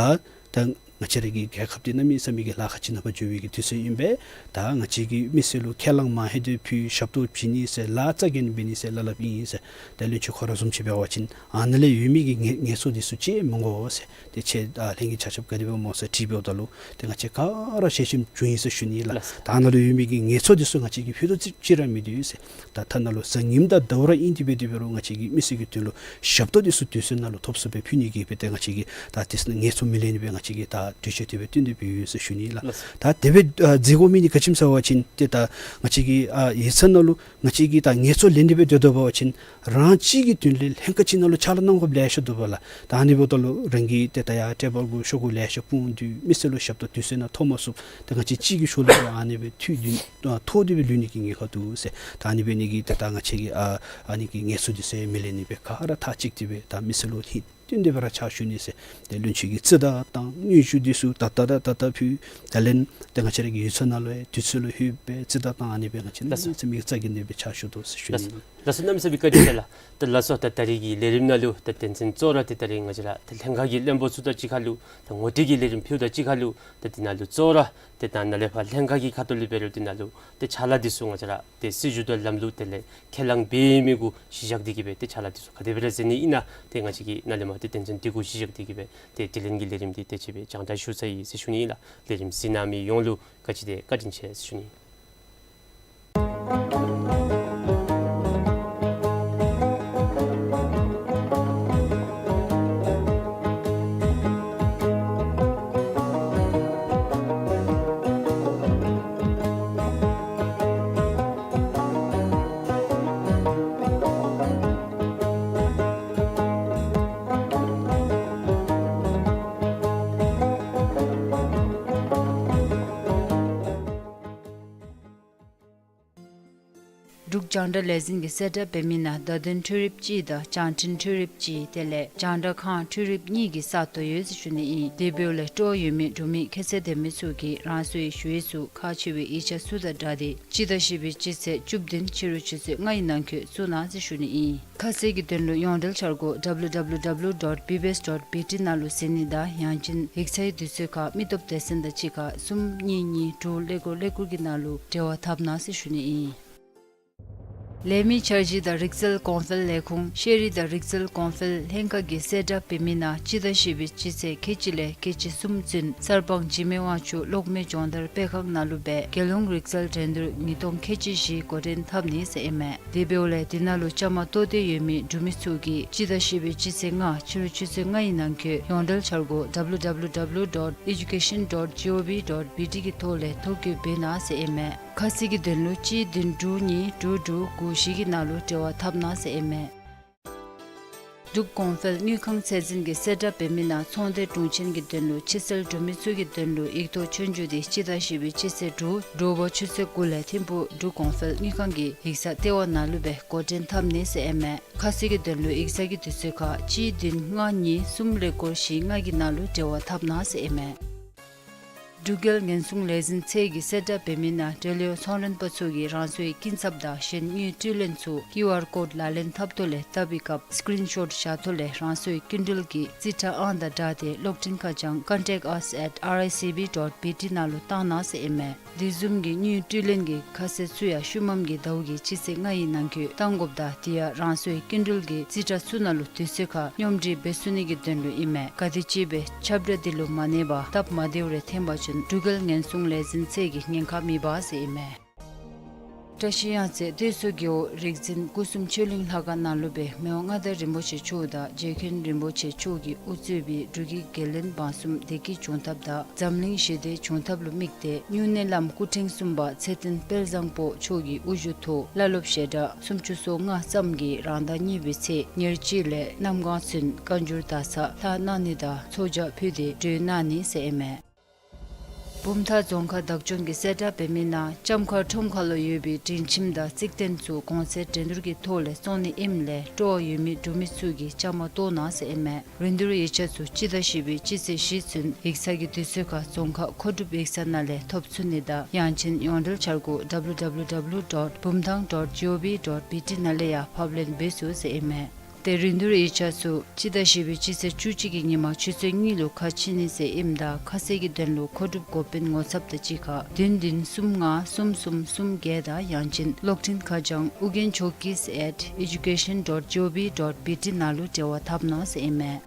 ད་ང་བཅས་ར་གི་རྒྱལ་ཁབ་འདི་གནམ་མེད་ས་མེད་ཀྱི་ལཱ་ཁག་ཅིག་ནང་ཕར་འགྱོ་བའི་གི་དུས་ཚོད་ཨིན་པས། ད་ང་བཅས་ཀྱིས་མི་སེར་ལུ་ཁས་བླངས་མ་ཧེ་དེ་ཕུལ་ཞབས་ཏོག་བྱིན་ནི་ཟེར་ལཱ་རྩ་འགེངས་འབད་ནི་ཟེར་སླབ་སླབ་ཨིན་ཟེར། ད་བློན་ཆེན་ཁོ་ར་བཟུམ་ཅིག་འབད་བ་ཅིན་ཨ་ནཱ་ལས་ཡོད་མི་གི་ངལ་ངལ་གསོ་འདི་ཚུ་ཅིག་མི་དགོ་ཟེར། ཏེ་ཁྱེད་ཨ་ལྷན་རྒྱས་ཆ་ཁྱབ་ག་དེ་སྦེ་སྨོ་ཟེར་དྲིས་འབདཝ་ད་ལུ་ཏེ་ང་བཅས་ག་ར་ཞལ་ཆེམས་བྱུང་ཡི་ཟེར་ཞུ་ནི་ལགས། ལགས། ད་ནཱ་ལུ་ཡོད་མི་གི་ངལ་གསོ་འདི་ཚུ་ང་བཅས་ཀྱིས་ཕུལ་དོ་ཅིག་ར་མིན་འདུག་ཟེར། ད་ཐ་ན་ལུ་གཟའ་ཉིམ་དང་ཟླཝ་ར་ཨིན་ཏེ་འབད་དེ་འབད་རུང་ང་བཅས་ཀྱིས་མི་སེར་གྱི་དོན་ལུ་ཞབས་ཏོག་འདི་ཚུ་དུས་ཚོད་ནང་ལུ་ཐོབ་ཚུགསཔ་སྦེ་ཕུལ་ནི་གི་སྦེ་ཏེ་ང་བཅས་ཀྱིས་ད་དེ་ཚུ་ངལ་གསོ་མི་ལེན་ནི་སྦེ་ང་བཅས་ཀྱིས་ད་གྲོས་ཆོད་དེ་སྦེ་བཏོན་ཏེ་འབད་ཡོད་ཟེར་ཞུ་ནི་ལགས། ལགས། ད་དེ་སྦེ་ཨ་མཛད་དགོ་མི་འདི་ག་ཅི་སྨོ་ཟེར་བ་ཅིན་ཏེ་ད་ང་བཅས་ཀྱི་ཨ་ཡིག་ཚང་ནང་ལུ་ང་བཅས་ཀྱིས་ད་ངལ་གསོ་ལེན་ཏེ་སྦེ་སྡོད་སྡོད་པ་ཅིན་རང་གཅིག་གི་དོན་ལས་ལྷན་ཁག་ཅིག་ནང་ལུ་ཕྱག་ལཱ་གནང་དགོཔ་ལེ་ཤ་འདུག་པ་ལགས། ད་ཨ་ནི་འབདཝ་ད་ལུ་རང་གི་ཏེ་ད་ཡར་ཊེ་བཱལ་གུ་ཤོག་གུ་ལེ་ཤ་སྤུངས་ཏེ་མི་སེར་ལུ་ཞབས་ཏོག་དུས་ཚོད་ནང་ཐོབ་མ་ཚུགས། ད་ང་བཅས་གཅིག་གི་ཤུལ་ལུ་ཨ་ནི་སྦེ་ཐུག་སྟེ་ཨ་ཐོག་སྟེ་སྦེ་ལུས་ནི་གི་ཉེན་ཁ་འདུག་ཟེར། ད་ཨ་ནི་འབད་ནི་གིས་ཏེ་ད་ང་བཅས་ཀྱིས་ཨ་ཨ་ནི་གི་ངལ་གསོ་འདི་ཚུ་མི་ལེན་ནི་སྦེ་ག་ར་མཐའ་གཅིག་སྟེ་སྦེ་ད་མི་སེར་ལུ་ཧིང་བཏོན་ཏེ་སྦེ་ར་ཕྱག་ཞུ་ནི་ཟེར། ཏེ་བློན་ཆེན་གྱིས་རྩིས་བདའ་བཏང་སྙན་ཞུ་འདི་ཚུ་ད་ལྟོ་ད་ལྟོ་ཕུལ། དེ་ལས་ཏེ་ང་བཅས་ར་གི་ཡིག་ཚང་ནང་ལུ་ཡང་དུས་ཚོད་ལུ་ལྷོད་སྦེ་རྩིས་བདའ་བཏང་ཨ་ནི་སྦེ་ང་བཅས་ལགས་སོ། གནམ་མེད་ས་མེད་རྩ་འགེངས་ཏེ་སྦེ་ཕྱག་ཞུ་དོ་ཟེར་ཞུ་ནི། ལགས་སོ། གནམ་མེད་ས་མེད་བཀའ་དྲིན་ཆེ་ལགས། ད་ལགས་སོ། ད་ད་རིས་ཀྱི་ལས་རིམ་ནང་ལུ་ད་དོན་ཚན་གཙོ་བོ་ར་ཏེ་ད་རིས་ང་བཅས་ར་ད་ལྷན་ཁག་གི་བློན་པོ་ཚུ་དང་གཅིག་ཁར་ལུ་ད་ངོ་སྤྲོད་ཀྱི་ལས་རིམ་ཕུལཝ་དང་གཅིག་ཁར་ལུ་ད་དེ་ནང་ལུ་གཙོ་བོ་ར་ཏེ་ད་ནཱ་ལས་ཕར་ལྷན་ཁག་གི་ཁ་ཐུག་ལས་འབད་རུང་དེ་ནང་ལུ་ཏེ་ཕྱག་ལཱ་འདི་ཚུ་ང་བཅས་ར་ཏེ་སྲིད་བྱུས་དང་ལམ་ལུགས་དེ་ལས་ཁས་བླངས་འབད་མི་གུ་གཞི་བཞག་སྟེ་གིས་སྦེ་ཏེ་ཕྱག་ལཱ་འདི་ཚུ་ག་དེ་སྦེ་ར་མཛད་ནི་ཨིན་ན་ཏེ་ང་བཅས་ཀྱིས་ནཱ་ལས་མར་ཏེ་དོན་ཚན་འདི་གུ་གཞི་བཞག་སྟེ་གིས་སྦེ་ཏེ་དྲི་ལན་གྱི་ལས་རིམ་འདི་དེ་ཅིག་སྦེ་སྦྱང་བརྡར་ཞུ་ཚར་ཡི་ཟེར་ཞུ་ནི་ཨིན་ལགས། ལས་རིམ་གཟིགས་གནང་མི་ཡོངས་ལུ་བཀའ་དྲིན་ཆེ་བཀའ་དྲིན་ཆེ་ཟེར་ཞུ་ནི། རྒྱང་བསྒྲགས་ལས་འཛིན་གྱིས་གསལ་བསྒྲགས་འབད་མི་ནང་བརྡ་དོན་འཕྲུལ་རིགཔ་གཅིག་དང་བྱང་འཕྲིན་འཕྲུལ་རིགཔ་གཅིག་དེ་ལས་རྒྱང་བསྒྲགས་ཁང་འཕྲུལ་རིགཔ་གཉིས་ཀྱི་ས་སྟོང་ཡོད་ཟེར་ཞུ་ནི་ཨིན། དེ་འབདཝ་ལས་སྤྲོ་བ་ཡོད་མི་འབྲུག་མི་ཁྱད་ཚད་ལྡན་མི་ཚུ་གིས་རང་སོའི་ཞུ་ཡིག་ཚུ་ཁག་ཆེ་བའི་ཡིག་ཆ་ཚུ་དང་སྦྲགས་ཏེ་སྤྱི་ཟླ་བཞི་པའི་སྤྱི་ཚེས་བཅུ་བདུན་ཕྱི་རུ་ཆུ་ཚོད་ལྔ་ཡི་ནང་འཁོད་བཙུགས་གནང་ཟེར་ཞུ་ནི་ཨིན། ཁ་གསལ་གྱི་དོན་ལུ་ཡོངས་འབྲེལ་འཆར་སྒོ་W W W dot B B S dot B T ནང་ལུ་གཟིགས་ནི་དང་ཡང་ཅིན་ཡིག་ཚང་གི་དུས་ཚོད་ཁར་མི་སྟོབས་སྡེ་ཚན་དང་གཅིག་ཁར་གསུམ་གཉིས་གཉིས་དྲུག་ཀླད་ཀོར་ཀླད་ཀོར་གྱི་ནང་ལུ་འབྲེལ་བ་འཐབ་གནང་ཟེར་ཞུ་ནི་ཨིན། ལས་མི་འཆར་གཞི་དང་རིག་རྩལ་གོང་འཕེལ་ལས་ཁུངས་ཤེས་རིག་དང་རིག་རྩལ་གོང་འཕེལ་ལྷན་ཁག་གིས་གསལ་བསྒྲགས་འབད་མི་ནང་སྤྱི་ཟླ་བཞི་པའི་སྤྱི་ཚེས་ཁལ་གཅིག་ལས་ཁལ་གཅིག་གསུམ་ཚུན་གསར་སྤང་འཇིགས་མེད་དབང་ཕྱུག་གློག་མེ་སྦྱོང་བརྡར་སྤེལ་ཁང་ནང་ལུ་སྦེ་རྒྱལ་ཡོངས་རིག་རྩལ་འགྲན་བསྡུར་ཉིས་སྟོང་ཁལ་གཅིག་བཞི་འགོ་འདྲེན་འཐབ་ནི་ཟེར་ཨིན་མས། དེ་འབདཝ་ལས་དེ་ནང་ལུ་བཅའ་མར་གཏོགས་ཏེ་ཡོད་མི་འབྲུག་མི་ཚུ་གིས་སྤྱི་ཟླ་བཞི་པའི་སྤྱི་ཚེས་ལྔ་ཕྱི་རུ་ཆུ་ཚོད་ལྔ་ཡི་ནང་འཁོད་ཡོངས་འབྲེལ་འཆར་སྒོ་W W W dot education dot G O V dot B T གི་ཐོག་ལས་ཐོ་བཀོད་འབད་གནང་ཟེར་ཨིན་མས། ཁ་གསལ་གྱི་དོན་ལུ་གཅིག་བདུན་དྲུག་གཉིས་དྲུག་དྲུག་དགུ་བཞི་གི་ནང་ལུ་འབྲེལ་བ་འཐབ་གནང་ཟེར་ཨིན་མས། འབྲུག་གོང་འཕེལ་དངུལ་ཁང་ཚད་འཛིན་གྱིས་གསལ་བསྒྲགས་འབད་མི་ནང་ཚོང་སྡེ་དྲུང་ཆེན་གྱི་དོན་ལུ་ཕྱི་སེལ་འབྲུག་མི་ཚུ་གི་དོན་ལུ་ཡིག་ཐོག་ཆོས་རྒྱུགས་འདི་སྤྱི་ཟླ་བཞི་པའི་སྤྱི་ཚེས་དྲུག་དྲོ་པ་ཆུ་ཚོད་དགུ་ལས་ཐིམ་ཕུག་འབྲུག་གོང་འཕེལ་དངུལ་ཁང་གི་ཡིག་ཚང་ལྟེ་བ་ནང་ལུ་སྦེ་འགོ་འདྲེན་འཐབ་ནི་ཟེར་ཨིན་མས། ཁ་གསལ་གྱི་དོན་ལུ་ཡིག་ཚང་གི་དུས་ཚོད་ཁར་གཅིག་བདུན་ལྔ་གཉིས་གསུམ་ཀླད་ཀོར་བཞི་ལྔ་གི་ནང་ལུ་འབྲེལ་བ་འཐབ་གནང་ཟེར་ཨིན་མས། འབྲུག་རྒྱལ་ཉེན་སྲུང་ལས་འཛིན་ཚད་ཀྱིས་གསལ་བསྒྲགས་འབད་མི་ནང་འབྲེལ་ཡོད་ཚོང་ལས་པ་ཚུ་གིས་རང་སོའི་སྐྱིན་ཚབ་དང་གཞན་དངུལ་སྤྲོད་ལེན་ཚུ་QR code ལག་ལེན་འཐབ་ཐོག་ལས་བཏབ་པའི་སྐབས་སི་ཀི་རིན་ཤོཊ་བཞག་ཐོག་ལས་རང་སོའི་སྐྱིན་འགྲུལ་གྱི་རྩིས་ཁྲ་ཨང་དང་སྦྲགས་ཏེ་གློག་འཕྲིན་ཁ་བྱང་contact us at R I C B dot B T ནང་ལུ་བཏང་གནང་ཟེར་ཨིན་མས། དེ་བཟུམ་གྱི་དངུལ་སྤྲོད་ལེན་གྱི་ཁ་གསལ་ཚུ་ཡང་ཤུལ་མམ་གྱི་ཟླཝ་གི་སྤྱི་ཚེས་ལྔ་ཡི་ནང་འཁོད་བཏང་དགོཔ་དང་དེ་ཡང་རང་སོའི་སྐྱིན་འགྲུལ་གྱི་རྩིས་ཁྲ་ཚུ་ནང་ལུ་དུས་ཚོད་ཁར་སྙོམས་སྒྲིག་འབད་ཚུགས་ནི་གི་དོན་ལུ་ཨིན་མས། ག་དེམ་ཅིག་སྦེ་ཁྱབ་བསྒྲགས་འདི་ལུ་མ་གནས་པར་སྟབས་མ་བདེཝ་རེ་འཐོན་པ་ཅིན་འབྲུག་རྒྱལ་ཉེན་སྲུང་ལས་འཛིན་ཚད་ཀྱིས་ཉེན་ཁ་མི་འབག་ཟེར་ཨིན་མས། བཀྲ་ཤིས་གཡང་རྩེ་སྟོད་མཚོ་རྒེད་འོག་རིག་འཛིན་སྐུ་གསུམ་ཆོས་གླིང་ལྷ་ཁང་ནང་ལུ་སྦེ་མི་དབང་མངའ་བདག་རིན་པོ་ཆེ་མཆོག་དང་རྗེ་མཁན་རིན་པོ་ཆེ་མཆོག་གིས་དབུ་གཙོས་པའི་འབྲུག་གི་རྒྱལ་བློན་འབངས་གསུམ་བདེ་སྐྱིད་འབྱུང་ཐབས་དང་འཛམ་གླིང་ཞི་བདེ་འབྱུང་ཐབས་ལུ་དམིགས་ཏེ་སྨྱུང་གནས་བླམ་སྐུ་ཕྲེང་གསུམ་པ་ཚེ་བརྟན་དཔལ་བཟང་པོ་མཆོག་གི་དབུ་བཞུགས་ཐོག་བླ་སློབ་ཞལ་གྲངས་སུམ་ཅུ་སོ་ལྔ་ཙམ་གྱིས་རང་ཟླ་གཉིས་པའི་ཚེས་ཉེར་གཅིག་ལས་གནམ་གང་ཚུན་བཀའ་འགྱུར་དག་ཚར་ལྷག་གནང་ནི་དང་ཚོགས་བཅར་ཕུལ་ཏེ་གྲོལ་གནང་ནི་ཟེར་ཨིན་མས། བུམ་ཐང་རྫོང་ཁག་བདག་སྐྱོང་གིས་གསལ་བསྒྲགས་འབད་མི་ནང་ལྕམ་མཁར་ཁྲོམ་ཁ་ལུ་ཡོད་པའི་སྒྲིང་ཁྱིམ་དང་རྩིག་རྟེན་ཚུ་གོང་ཚད་འགྲན་བསྡུར་གྱི་ཐོག་ལས་བཙོང་ནི་ཨིནམ་ལས་སྤྲོ་བ་ཡོད་མི་འབྲུག་མི་ཚུ་གིས་བཅའ་མར་གཏོགས་གནང་ཟེར་ཨིན་མས། རིན་བསྡུར་ཡིག་ཆ་ཚུ་སྤྱི་ཟླ་བཞི་པའི་སྤྱི་ཚེས་བཞི་ཚུན་ཡིག་ཚང་གི་དུས་ཚོད་ཁར་རྫོང་ཁག་མཁོ་སྒྲུབ་ཡིག་ཚང་ནང་ལས་ཐོབ་ཚུགས་ནི་དང་ཡང་ཅིན་ཡོངས་འབྲེལ་འཆར་སྒོ་W W W dot bumthang dot gov dot B T ནང་ལས་ཡང་ཕབ་ལེན་འབད་ཚུགས་ཟེར་ཨིན་མས། ཏེ་རིན་བསྡུར་ཡིག་ཆ་ཚུ་སྤྱི་ཟླ་བཞི་པའི་སྤྱི་ཚེས་བཅུ་གཅིག་གི་ཉིན་མ་ཆུ་ཚོད་གཉིས་ལུ་ཁ་ཕྱེ་ནི་ཟེར་ཨིནམ་ད་ཁ་གསལ་གྱི་དོན་ལུ་མཁོ་སྒྲུབ་འགོ་དཔོན་ངོ་ཚབ་དང་གཅིག་ཁར་བདུན་བདུན་གསུམ་ལྔ་གསུམ་གསུམ་གསུམ་བརྒྱད་དང་ཡང་ཅིན་གློག་འཕྲིན་ཁ་བྱང་ཨུ་རྒྱན་ཇོ་ཀིས་at education dot gov dot B T ནང་ལུ་འབྲེལ་བ་འཐབ་གནང་ཟེར་ཨིན་མས།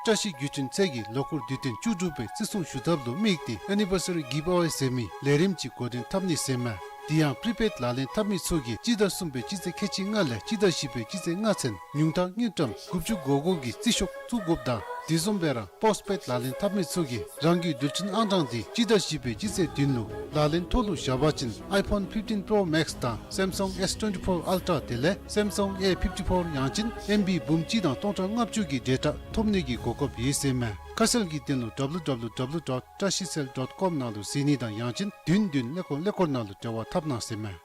བཀྲ་ཤིས་བརྒྱུད་འཕྲིན་ཚད་ཀྱིས་ལོ་འཁོར་དུས་སྟོན་བཅུ་དྲུག་པའི་བརྩི་སྲུང་ཞུ་ཐབས་ལུ་དམིགས་ཏེ་Anniversary Giveaway ཟེར་མི་ལས་རིམ་ཅིག་འགོ་འདྲེན་འཐབ་ནི་ཟེར་ཨིན་མས། དེ་ཡང་པྲི་པེཌ་ལག་ལེན་འཐབ་མི་ཚུ་གིས་སྤྱི་ཟླ་གསུམ་པའི་སྤྱི་ཚེས་ཁལ་གཅིག་ལྔ་ལས་སྤྱི་ཟླ་བཞི་པའི་སྤྱི་ཚེས་ལྔ་ཚུན་ཉུང་མཐའ་དངུལ་ཀྲམ་དགུ་བཅུ་གོ་དགུ་གི་རྩིས་ཤོག་བཙུགས་དགོཔ་དང་དེ་བཟུམ་སྦེ་ར་པོསཊ་པེཌ་ལག་ལེན་འཐབ་མི་ཚུ་གིས་རང་གི་རྡུལ་ཕྲན་ཨང་གྲངས་འདི་སྤྱི་ཟླ་བཞི་པའི་སྤྱི་ཚེས་བདུན་ལུ་ལག་ལེན་ཐོག་ལུ་བཞག་པ་ཅིན་iPhone fifteen Pro Max དང་Samsung S twenty-four Ultra དེ་ལས་Samsung A fifty-four ཡང་ཅིན་ཨེམ་བི་འབུམ་གཅིག་དང་སྟོང་ཕྲག་ལྔ་བཅུ་གི་ཌེ་ཊ་ཐོབ་ནི་གི་གོ་སྐབས་ཡོད་ཟེར་ཨིན་མས། ཁ་གསལ་གྱི་དོན་ལུ་W W W dot trashicell dot com ནང་ལུ་གཟིགས་ནི་དང་ཡང་ཅིན་བདུན་བདུན་ཀླད་ཀོར་ཀླད་ཀོར་ནང་ལུ་འབྲེལ་བ་འཐབ་གནང་ཟེར་ཨིན་མས།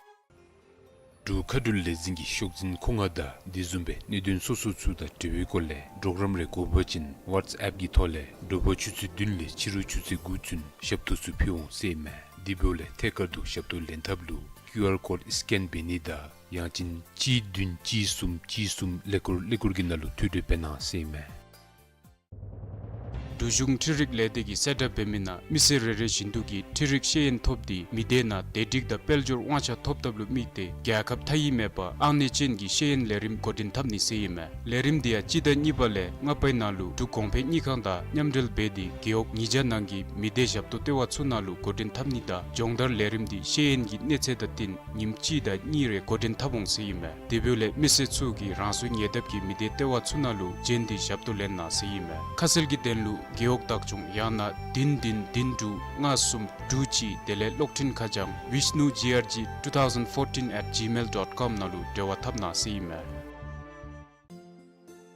འབྲུག་མཁའ་འགྲུལ་ལས་འཛིན་གྱི་ཤོག་འཛིན་མཁོ་མངགས་དང་དེ་བཟུམ་སྦེ་གནད་དོན་སོ་སོ་ཚུ་དང་འབྲེལ་བའི་སྐོར་ལས་གྲོགས་རམ་རེ་དགོ་པ་ཅིན་ཝཊས་ཨེཔ་གི་ཐོག་ལས་དྲོ་པ་ཆུ་ཚོད་བདུན་ལས་ཕྱི་རུ་ཆུ་ཚོད་དགུ་ཚུན་ཞབས་ཏོག་ཚུ་ཕུལ་འོང་ཟེར་ཨིན་མས། དེ་འབདཝ་ལས་ཐད་ཀར་དུ་ཞབས་ཏོག་ལེན་ཐབས་ལུ་ཀིའུ་ཨར་ཀོཌ་སི་ཀེན་འབད་ནི་དང་ཡང་ཅིན་གཅིག་བདུན་གཅིག་གསུམ་གཅིག་གསུམ་ཀླད་ཀོར་ཀླད་ཀོར་གྱི་ནང་ལུ་ཐོས་གྲོལ་འབད་གནང་ཟེར་ཨིན་མས། འབྲུག་གཞུང་འཕྲུལ་རིག་ལས་སྡེ་གིས་གསལ་བསྒྲགས་འབད་མི་ནང་མི་སེར་རེ་རེ་བཞིན་དུ་གིས་འཕྲུལ་རིག་ཤེས་ཡོན་ཐོབ་སྟེ་མི་སྡེ་ནང་བདེ་སྒྲིག་དང་དཔལ་འབྱོར་དབང་ཆ་ཐོབ་ཐབས་ལུ་དམིགས་ཏེ་རྒྱལ་ཁབ་མཐའ་དབྱིངས་མེད་པར་ཨང་གནས་ཅན་གྱི་ཤེས་ཡོན་ལས་རིམ་འགོ་འདྲེན་འཐབ་ནི་ཟེར་ཨིན་མས། ལས་རིམ་འདི་ཡང་སྤྱི་ཟླ་གཉིས་པ་ལས་ལྔ་པའི་ནང་ལུ་འབྲུག་གོང་འཕེལ་དངུལ་ཁང་དང་མཉམ་འབྲེལ་འབད་དེ་རྒེད་འོག་ཉིས་བརྒྱ་ནང་གི་མི་སྡེ་ཞབས་ཏོག་ལྟེ་བ་ཚུ་ནང་ལུ་འགོ་འདྲེན་འཐབ་ནི་དང་སྦྱོང་བརྡར་ལས་རིམ་འདི་ཤེས་ཡོན་གྱི་གནས་ཚད་དང་བསྟུན་ཉིནམ་གཅིག་དང་གཉིས་རེ་འགོ་འདྲེན་འཐབ་འོང་ཟེར་ཨིན་མས། དེ་འབདཝ་ལས་མི་སེར་ཚུ་གིས་རང་སོའི་ཉེ་འདབས་ཀྱི་མི་སྡེ་ལྟེ་བ་ཚུ་ནང་ལུ་བྱོན་ཏེ་ཞབས་ཏོག་ལེན་གནང་ཟེར་ཨིན་མས། ཁ་གསལ་གྱི་དོན་ལུ་རྒེད་འོག་བདག་སྐྱོང་ཡང་ན་བདུན་བདུན་བདུན་དྲུག་ལྔ་གསུམ་དྲུག་གཅིག་དེ་ལས་གློག་འཕྲིན་ཁ་བྱང་vishnu G R G two thousand fourteen at gmail dot com ནང་ལུ་འབྲེལ་བ་འཐབ་གནང་ཟེར་ཨིན་མས།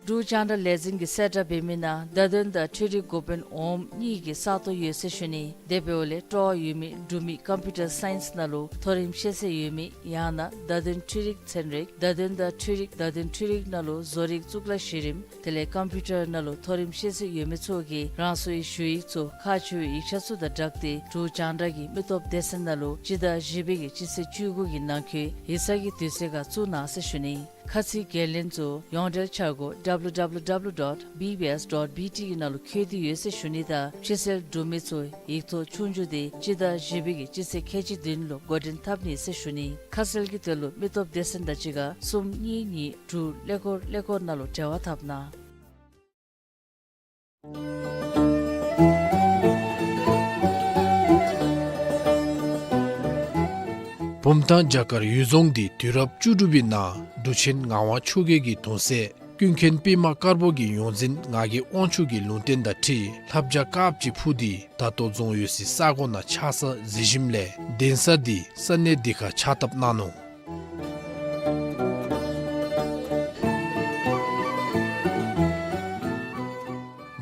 འབྲུག་རྒྱང་བསྒྲགས་ལས་འཛིན་གྱིས་གསལ་བསྒྲགས་འབད་མི་ནང་བརྡ་དོན་དང་འཕྲུལ་རིག་འགོ་དཔོན་འོགམ་གཉིས་ཀྱི་ས་སྟོང་ཡོད་ཟེར་ཞུ་ནི། དེ་འབདཝ་ལས་སྤྲོ་བ་ཡོད་མི་འབྲུག་མི་ཀམ་པིའུ་ཊར་སའིནསི་ནང་ལུ་མཐོ་རིམ་ཤེས་ཚད་ཡོད་མི་ཡང་ན་བརྡ་དོན་འཕྲུལ་རིག་ཚན་རིག་བརྡ་དོན་དང་འཕྲུལ་རིག་བརྡ་དོན་འཕྲུལ་རིག་ནང་ལུ་བཟོ་རིག་གཙུག་ལག་གཞི་རིམ་དེ་ལས་ཀམ་པིའུ་ཊར་ནང་ལུ་མཐོ་རིམ་ཤེས་ཚད་ཡོད་མི་ཚུ་གིས་རང་སོའི་ཞུ་ཡིག་ཚུ་ཁག་ཆེ་བའི་ཡིག་ཆ་ཚུ་དང་སྦྲགས་ཏེ་འབྲུག་རྒྱང་བསྒྲགས་ཀྱི་མི་སྟོབས་སྡེ་ཚན་ནང་ལུ་སྤྱི་ཟླ་བཞི་པའི་གི་སྤྱི་ཚེས་བཅུ་དགུ་གི་ནང་འཁོད་ཡིག་ཚང་གི་དུས་ཚོད་ཁར་བཙུགས་གནང་ཟེར་ཞུ་ནི། ཁ་ཚིག་འགན་ལེན་ཚུ་ཡོངས་འབྲེལ་འཆར་སྒོ་W W W dot B B S dot B T གི་ནང་ལུ་བཀོད་དེ་ཡོད་ཟེར་ཞུ་ནི་དང་ཕྱིར་སེལ་གྲུབ་མི་ཚུ་ཡིག་ཐོག་ཆོས་རྒྱུགས་དེ་སྤྱི་ཟླ་བཞི་པའི་གི་སྤྱི་ཚེས་ཁལ་གཅིག་བདུན་ལུ་འགོ་འདྲེན་འཐབ་ནི་ཟེར་ཞུ་ནི། ཁ་གསལ་གྱི་དོན་ལུ་མི་སྟོབས་སྡེ་ཚན་དང་གཅིག་ཁར་གསུམ་གཉིས་གཉིས་དྲུག་ཀླད་ཀོར་ཀླད་ཀོར་ནང་ལུ་འབྲེལ་བ་འཐབ་གནང་། བུམ་ཐང་བྱ་དཀར་གཡུལ་རྫོང་འདི་དུས་རབས་བཅུ་དྲུག་པའི་ནང་འབྲུག་ཆེན་ངག་དབང་ཆོས་རྒྱལ་གྱི་གདུང་སྲས་ཀུན་མཁྱེན་པདྨ་དཀར་པོ་གི་ཡོངས་འཛིན་ངག་གི་དབང་ཕྱུག་གི་ལུང་བསྟན་དང་འཁྲིལ་ལྷ་བྱ་དཀརཔོ་ཅིག་འཕུར་ཏེ་ད་ལྟོ་རྫོང་ཡོད་སའི་ས་གོ་ནང་ཆགས་ས་གཟིགས་ཞིནམ་ལས་གདན་ས་འདི་ས་གནས་འདི་ཁར་ཕྱག་བཏབ་གནང་ནུག།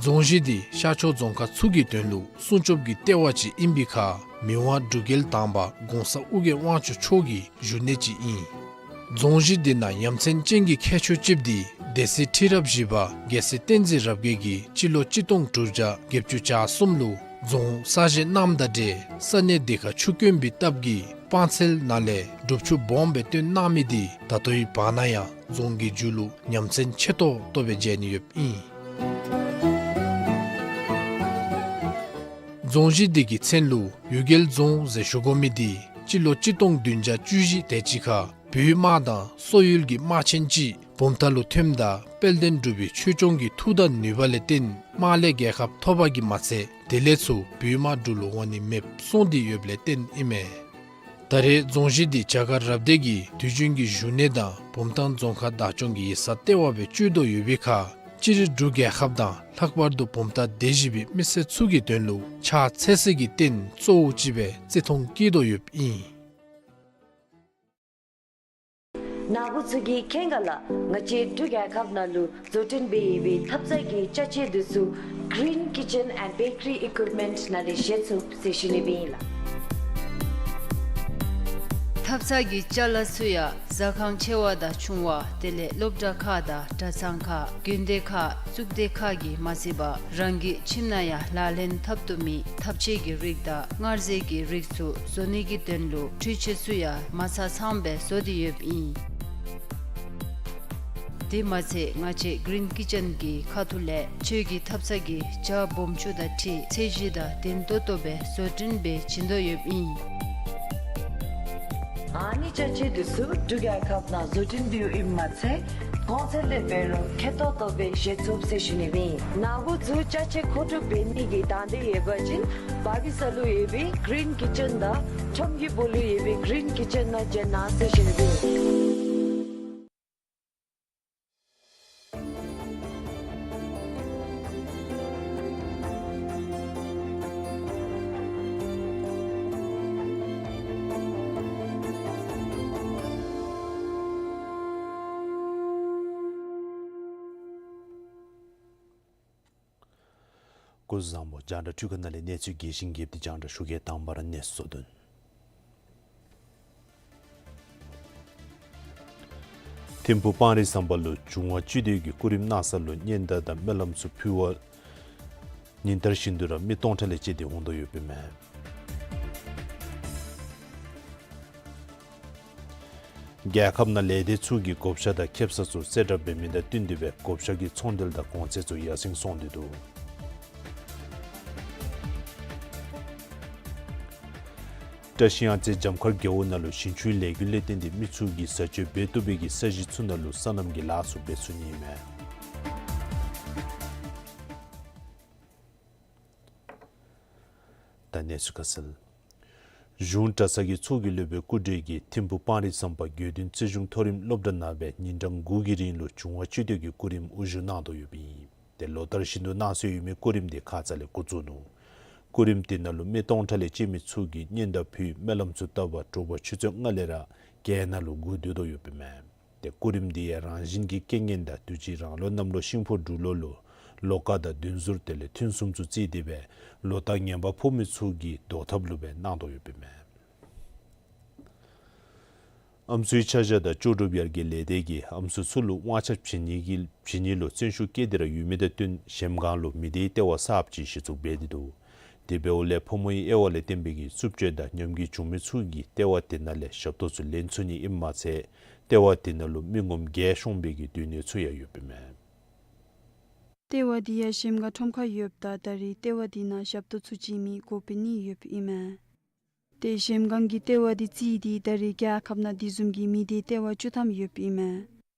རྫོང་གཞི་འདི་ཤར་ཕྱོགས་རྫོང་ཁག་ཚུ་གི་དོན་ལུ་སྲུང་སྐྱོབ་ཀྱི་ལྟེ་བ་ཅིག་ཨིན་པའི་ཁར་མི་དབང་འབྲུག་རྒྱལ་དང་པ་གོང་ས་ཨོ་རྒྱན་དབང་ཕྱུག་མཆོག་གི་བཞུགས་གནས་ཅིག་ཨིན། རྫོང་གཞི་འདི་ནང་ཡ་མཚན་ཅན་གྱི་ཁྱད་ཆོས་ཅིག་འདི་སྡེ་སྲིད་ཁྲི་རབས་བཞི་པ་རྒྱལ་སྲས་བསྟན་འཛིན་རབ་རྒྱས་ཀྱིས་སྤྱི་ལོ་གཅིག་སྟོང་དྲུག་བརྒྱ་བརྒྱད་ཅུ་གྱ་གསུམ་ལུ་རྫོང་གསར་བཞེངས་གནངམ་དང་འབྲེལ་ས་གནས་འདི་ཁར་ཆུ་དཀོན་པའི་སྟབས་ཀྱིས་སྤང་ཚལ་ནང་ལས་སྒྲུབ་ཆུ་སྦོམ་སྦེ་བཏོན་གནང་མི་འདི་ད་ལྟོའི་བར་ན་ཡང་རྫོང་གི་མཇུག་ལུ་ཉམས་མཚར་ཆེ་ཏོག་ཏོ་སྦེ་མཇལ་ནི་ཡོདཔ་ཨིན། རྫོང་གཞི་འདི་གི་མཚན་ལུ་གཡུལ་རྒྱལ་རྫོང་ཟེར་ཞུ་དགོ་མི་འདི་སྤྱི་ལོ་གཅིག་སྟོང་བདུན་བརྒྱ་བཅུ་བཞི་དེ་ཅིག་ཁར་བོད་དམག་དང་སོག་ཡུལ་གྱི་དམག་ཆེན་ཅིག་བུམ་ཐང་ལུ་ཐོནམ་ད་དཔལ་ལྡན་འབྲུག་པའི་ཆོས་སྐྱོང་གི་མཐུ་དང་ནུས་པ་ལས་བརྟེན་དམག་ལས་རྒྱལ་ཁ་ཐོབ་པ་གིས་མ་ཚད་དེ་ལས་ཚུར་བོད་དམག་འབྲུག་ལུ་འོང་ནི་མེདཔ་སོང་སྟེ་ཡོདཔ་ལས་བརྟེན་ཨིན་མས། ད་རེས་རྫོང་གཞི་འདི་བྱ་དཀར་རབ་སྡེ་གི་དུས་རྒྱུན་གྱི་བཞུགས་གནས་དང་བུམ་ཐང་རྫོང་ཁག་བདག་སྐྱོང་གི་ཡིག་ཚང་ལྟེ་བ་སྦེ་སྤྱོད་དོ་ཡོད་པའི་ཁར་སྤྱིར་འབྲུག་རྒྱལ་ཁབ་དང་ལྷག་པར་དུ་བུམ་ཐང་སྡེ་བཞི་པའི་མི་སེར་ཚུ་གི་དོན་ལུ་ཕྱག་འཚལ་ས་གི་རྟེན་གཙོ་བོ་ཅིག་སྦེ་བརྩི་མཐོང་བསྐྱེད་དོ་ཡོདཔ་ཨིན། ནཱ་བུ་ཚུ་གིས་མཁྱེན་ག་ལགས། ང་བཅས་འབྲུག་རྒྱལ་ཁབ་ནང་ལུ་བཟོ་སྐྲུན་འབད་བའི་ཐབ་ཚང་གི་ཅ་ཆས་འདི་ཚུ་Green Kitchen and Bakery Equipment ནང་ལས་བཞེས་ཚུགས་ཟེར་ཞུ་ནི་སྦེ་ཨིན་ལགས། ཐབ་ཚང་གི་ཅ་ལ་ཚུ་ཡང་ཟ་ཁང་ཆེ་བ་དང་ཆུང་བ་དེ་ལས་སློབ་གྲྭ་ཁག་དང་གྲྭ་ཚང་ཁག་དགོན་སྡེ་ཁག་གཙུག་སྡེ་ཁག་གིས་མ་ཚད་པར་རང་གི་ཁྱིམ་ནང་ཡང་ལག་ལེན་འཐབ་བཏུབ་མི་ཐབ་ཆས་ཀྱི་རིགས་དང་མངར་ཟས་ཀྱི་རིགས་ཚུ་བཟོ་ནི་གི་དོན་ལུ་འཕྲུལ་ཆས་ཚུ་ཡང་མ་ཚང་ཚངམ་སྦེ་བཟོ་སྟེ་ཡོདཔ་ཨིན། དེ་མ་ཚད་ང་བཅས་Green Kitchen གི་ཁ་ཐུག་ལས་ཁྱོད་ཀྱི་ཐབ་ཚང་གི་ཇ་སྦོམ་ཆུང་དང་འཁྲིལ་ཚད་གཞི་དང་ལྡན་ཏོག་ཏོ་སྦེ་བཟོ་སྐྲུན་འབད་བྱིན་དོ་ཡོདཔ་ཨིན། ཨ་ནི་ཅ་ཆས་འདི་ཚུ་འབྲུག་རྒྱལ་ཁབ་ནང་བཟོ་སྐྲུན་འབདཝ་ཨིནམ་མ་ཚད་གོང་ཚད་ལས་འབད་རུང་མཁོ་ཏོག་ཏོ་སྦེ་བཞེས་ཚུགས་ཟེར་ཞུ་ནི་སྦེ་ཨིན། ནཱ་བུ་ཚུ་ཅ་ཆས་མཁོ་སྒྲུབ་འབད་ནི་གི་དང་འདོད་ཡོད་པ་ཅིན་དཔའ་བོའི་ས་ལུ་ཡོད་པའི་Green Kitchen དང་ཁྲོམ་གྱི་སྦུག་ལུ་ཡོད་པའི་Green Kitchen ནང་བྱོན་གནང་ཟེར་ཞུ་ནི་སྦེ་ཨིན། སྐུ་གཟུགས་བཟང་པོ། རྒྱང་བསྒྲགས་འཕྲུལ་ཁང་ནང་ལས་གནས་ཚུལ་རྒྱས་ཤིང་རྒྱསཔ་དེ་རྒྱང་བསྒྲགས་ཞུ་གེ། དང་པ་ར་གནས་ཚུལ་བསྡུ་ནི། ཐིམ་ཕུག་སྤང་རི་ཟམ་པ་ལུ་འབྱུང་བ་སྤྱི་འདུས་ཀྱི་སྐུ་རིམ་གནང་ས་ལུ་སྙན་དར་དང་སྨོན་ལམ་ཚུ་ཕུལ་བར་ཉིན་ལྟར་བཞིན་དུ་ར་མི་སྟོང་ཕྲག་ལས་བཅད་དེ་འོང་དོ་ཡོདཔ་ཨིན་མས། རྒྱལ་ཁབ་ནང་ལས་སྡེ་ཚུ་གིས་བགོ་བཤའ་དང་ཁེབ་ས་ཚུ་གསལ་བསྒྲགས་འབད་མི་དང་བསྟུན་ཏེ་སྦེ་བགོ་བཤའ་གི་ཚོང་འབྲེལ་དང་གོང་ཚད་ཚུ་ཡར་སེང་སོང་སྟེ་འདུག། བཀྲིས་གཡང་རྩེ་འཇམ་མཁར་རྒེད་འོག་ནང་ལུ་ཞིང་ཆུའི་ལས་འགུལ་ལས་བརྟེན་ཏེ་མི་ཚུ་གིས་བཟའ་སྤྱོད་འབད་བཏུབ་པའི་གི་ས་གཞི་ཚུ་ནང་ལུ་སོ་ནམ་གྱི་ལཱ་ཚུ་འབད་ཚུགས་ནི་ཨིན་མས། ད་གནས་ཚུལ་ཁ་གསལ། གཞུང་གྲྭ་ཚང་གི་ཚོགས་ཀྱི་སློབ་དཔོན་སྐུ་བགྲེས་ཀྱིས་ཐིམ་ཕུག་སྤང་རི་ཟམ་པ་དགེ་འདུན་རྩེ་གཞུང་མཐོ་རིམ་སློབ་གྲྭ་ནང་སྦེ་ཉིན་གྲངས་དགུ་གི་རིང་ལུ་འབྱུང་བ་སྤྱི་འདུས་ཀྱི་སྐུ་རིམ་དབུ་བཞུགས་གནང་དོ་ཡོདཔ་ཨིན། ཏེ་ལོ་ལྟར་བཞིན་དུ་གནང་སྲོལ་ཡོད་མི་སྐུ་རིམ་དེ་ཁ་ཙ་ལས་འགོ་བཙུགས་ནུག། སྐུ་རིམ་དེ་ནང་ལུ་མི་སྟོང་ཕྲག་ལས་བཅད་མི་ཚུ་གིས་སྙན་དར་ཕུལ་སྨོན་ལམ་ཚུ་བཏབ་པར་དྲོ་པ་ཆུ་ཚོད་ལྔ་ལས་ར་གྱལ་ནང་ལུ་སྒུག་སྡོད་དོ་ཡོདཔ་ཨིན་མས། ཏེ་སྐུ་རིམ་འདི་ཡང་རང་བཞིན་གྱི་རྐྱེན་ངན་དང་དུས་ཅི་རང་ལོ་གནམ་ལོ་ཤིང་ཕོ་འབྲུག་ལོ་ལུ་ལོ་སྐག་དང་བདུན་ཟུར་དེ་ལས་ཐུན་གསུམ་ཚུ་བརྩིས་ཏེ་སྦེ་ལོ་རྟགས་ངན་པ་ཕོག་མི་ཚུ་གི་བཟློག་ཐབས་ལུ་སྦེ་གནང་དོ་ཡོདཔ་ཨིན་མས། ཨམ་སྲུའི་ཆ་བཞག་དང་ལྕོགས་གྲུབ་ཡར་རྒྱས་ལས་སྡེ་གིས་ཨམ་སྲུ་ཚུ་ལུ་དབང་ཆ་བྱིན་ནི་གི་བྱིན་ནི་ལུ་བརྩོན་ཤུགས་བསྐྱེད་དེ་ར་ཡོད་མི་དང་བསྟུན་གཞལམ་སྒང་ལུ་མི་སྡེའི་ལྟེ་བ་གསརཔ་ཅིག་གཞི་བཙུགས་འབད་དེ་འདུག། དེ་འབདཝ་ལས་ཕོ་མོའི་དབྱེ་བ་ལས་བརྟེན་པའི་གི་རྩུབ་སྤྱོད་དང་ཉམས་རྒུད་བྱུང་མི་ཚུ་གིས་ལྟེ་བ་དེ་ནང་ལས་ཞབས་ཏོག་ཚུ་ལེན་ཚུགས་ནི་ཨིནམ་མ་ཚད་ལྟེ་བ་དེ་ནང་ལུ་མི་ངོམ་བརྒྱད་ཤོང་བའི་གི་སྡོད་གནས་ཚུ་ཡང་ཡོདཔ་ཨིན་མས། ལྟེ་བ་འདི་ཡང་གཞལམ་སྒང་ཁྲོམ་ཁར་ཡོདཔ་ད་ད་རེས་ལྟེ་བ་འདི་ནང་ཞབས་ཏོག་ཚུ་བྱིན་མི་སྒོ་ཕྱེ་ནི་ཡོདཔ་ཨིན་མས། ཏེ་གཞལམ་སྒང་གི་ལྟེ་བ་འདི་བརྩིས་ཏེ་ད་རེས་རྒྱལ་ཁབ་ནང་དེ་བཟུམ་གྱི་མི་སྡེའི་ལྟེ་བ་བཅུ་ཐམ་ཡོདཔ་ཨིན་མས།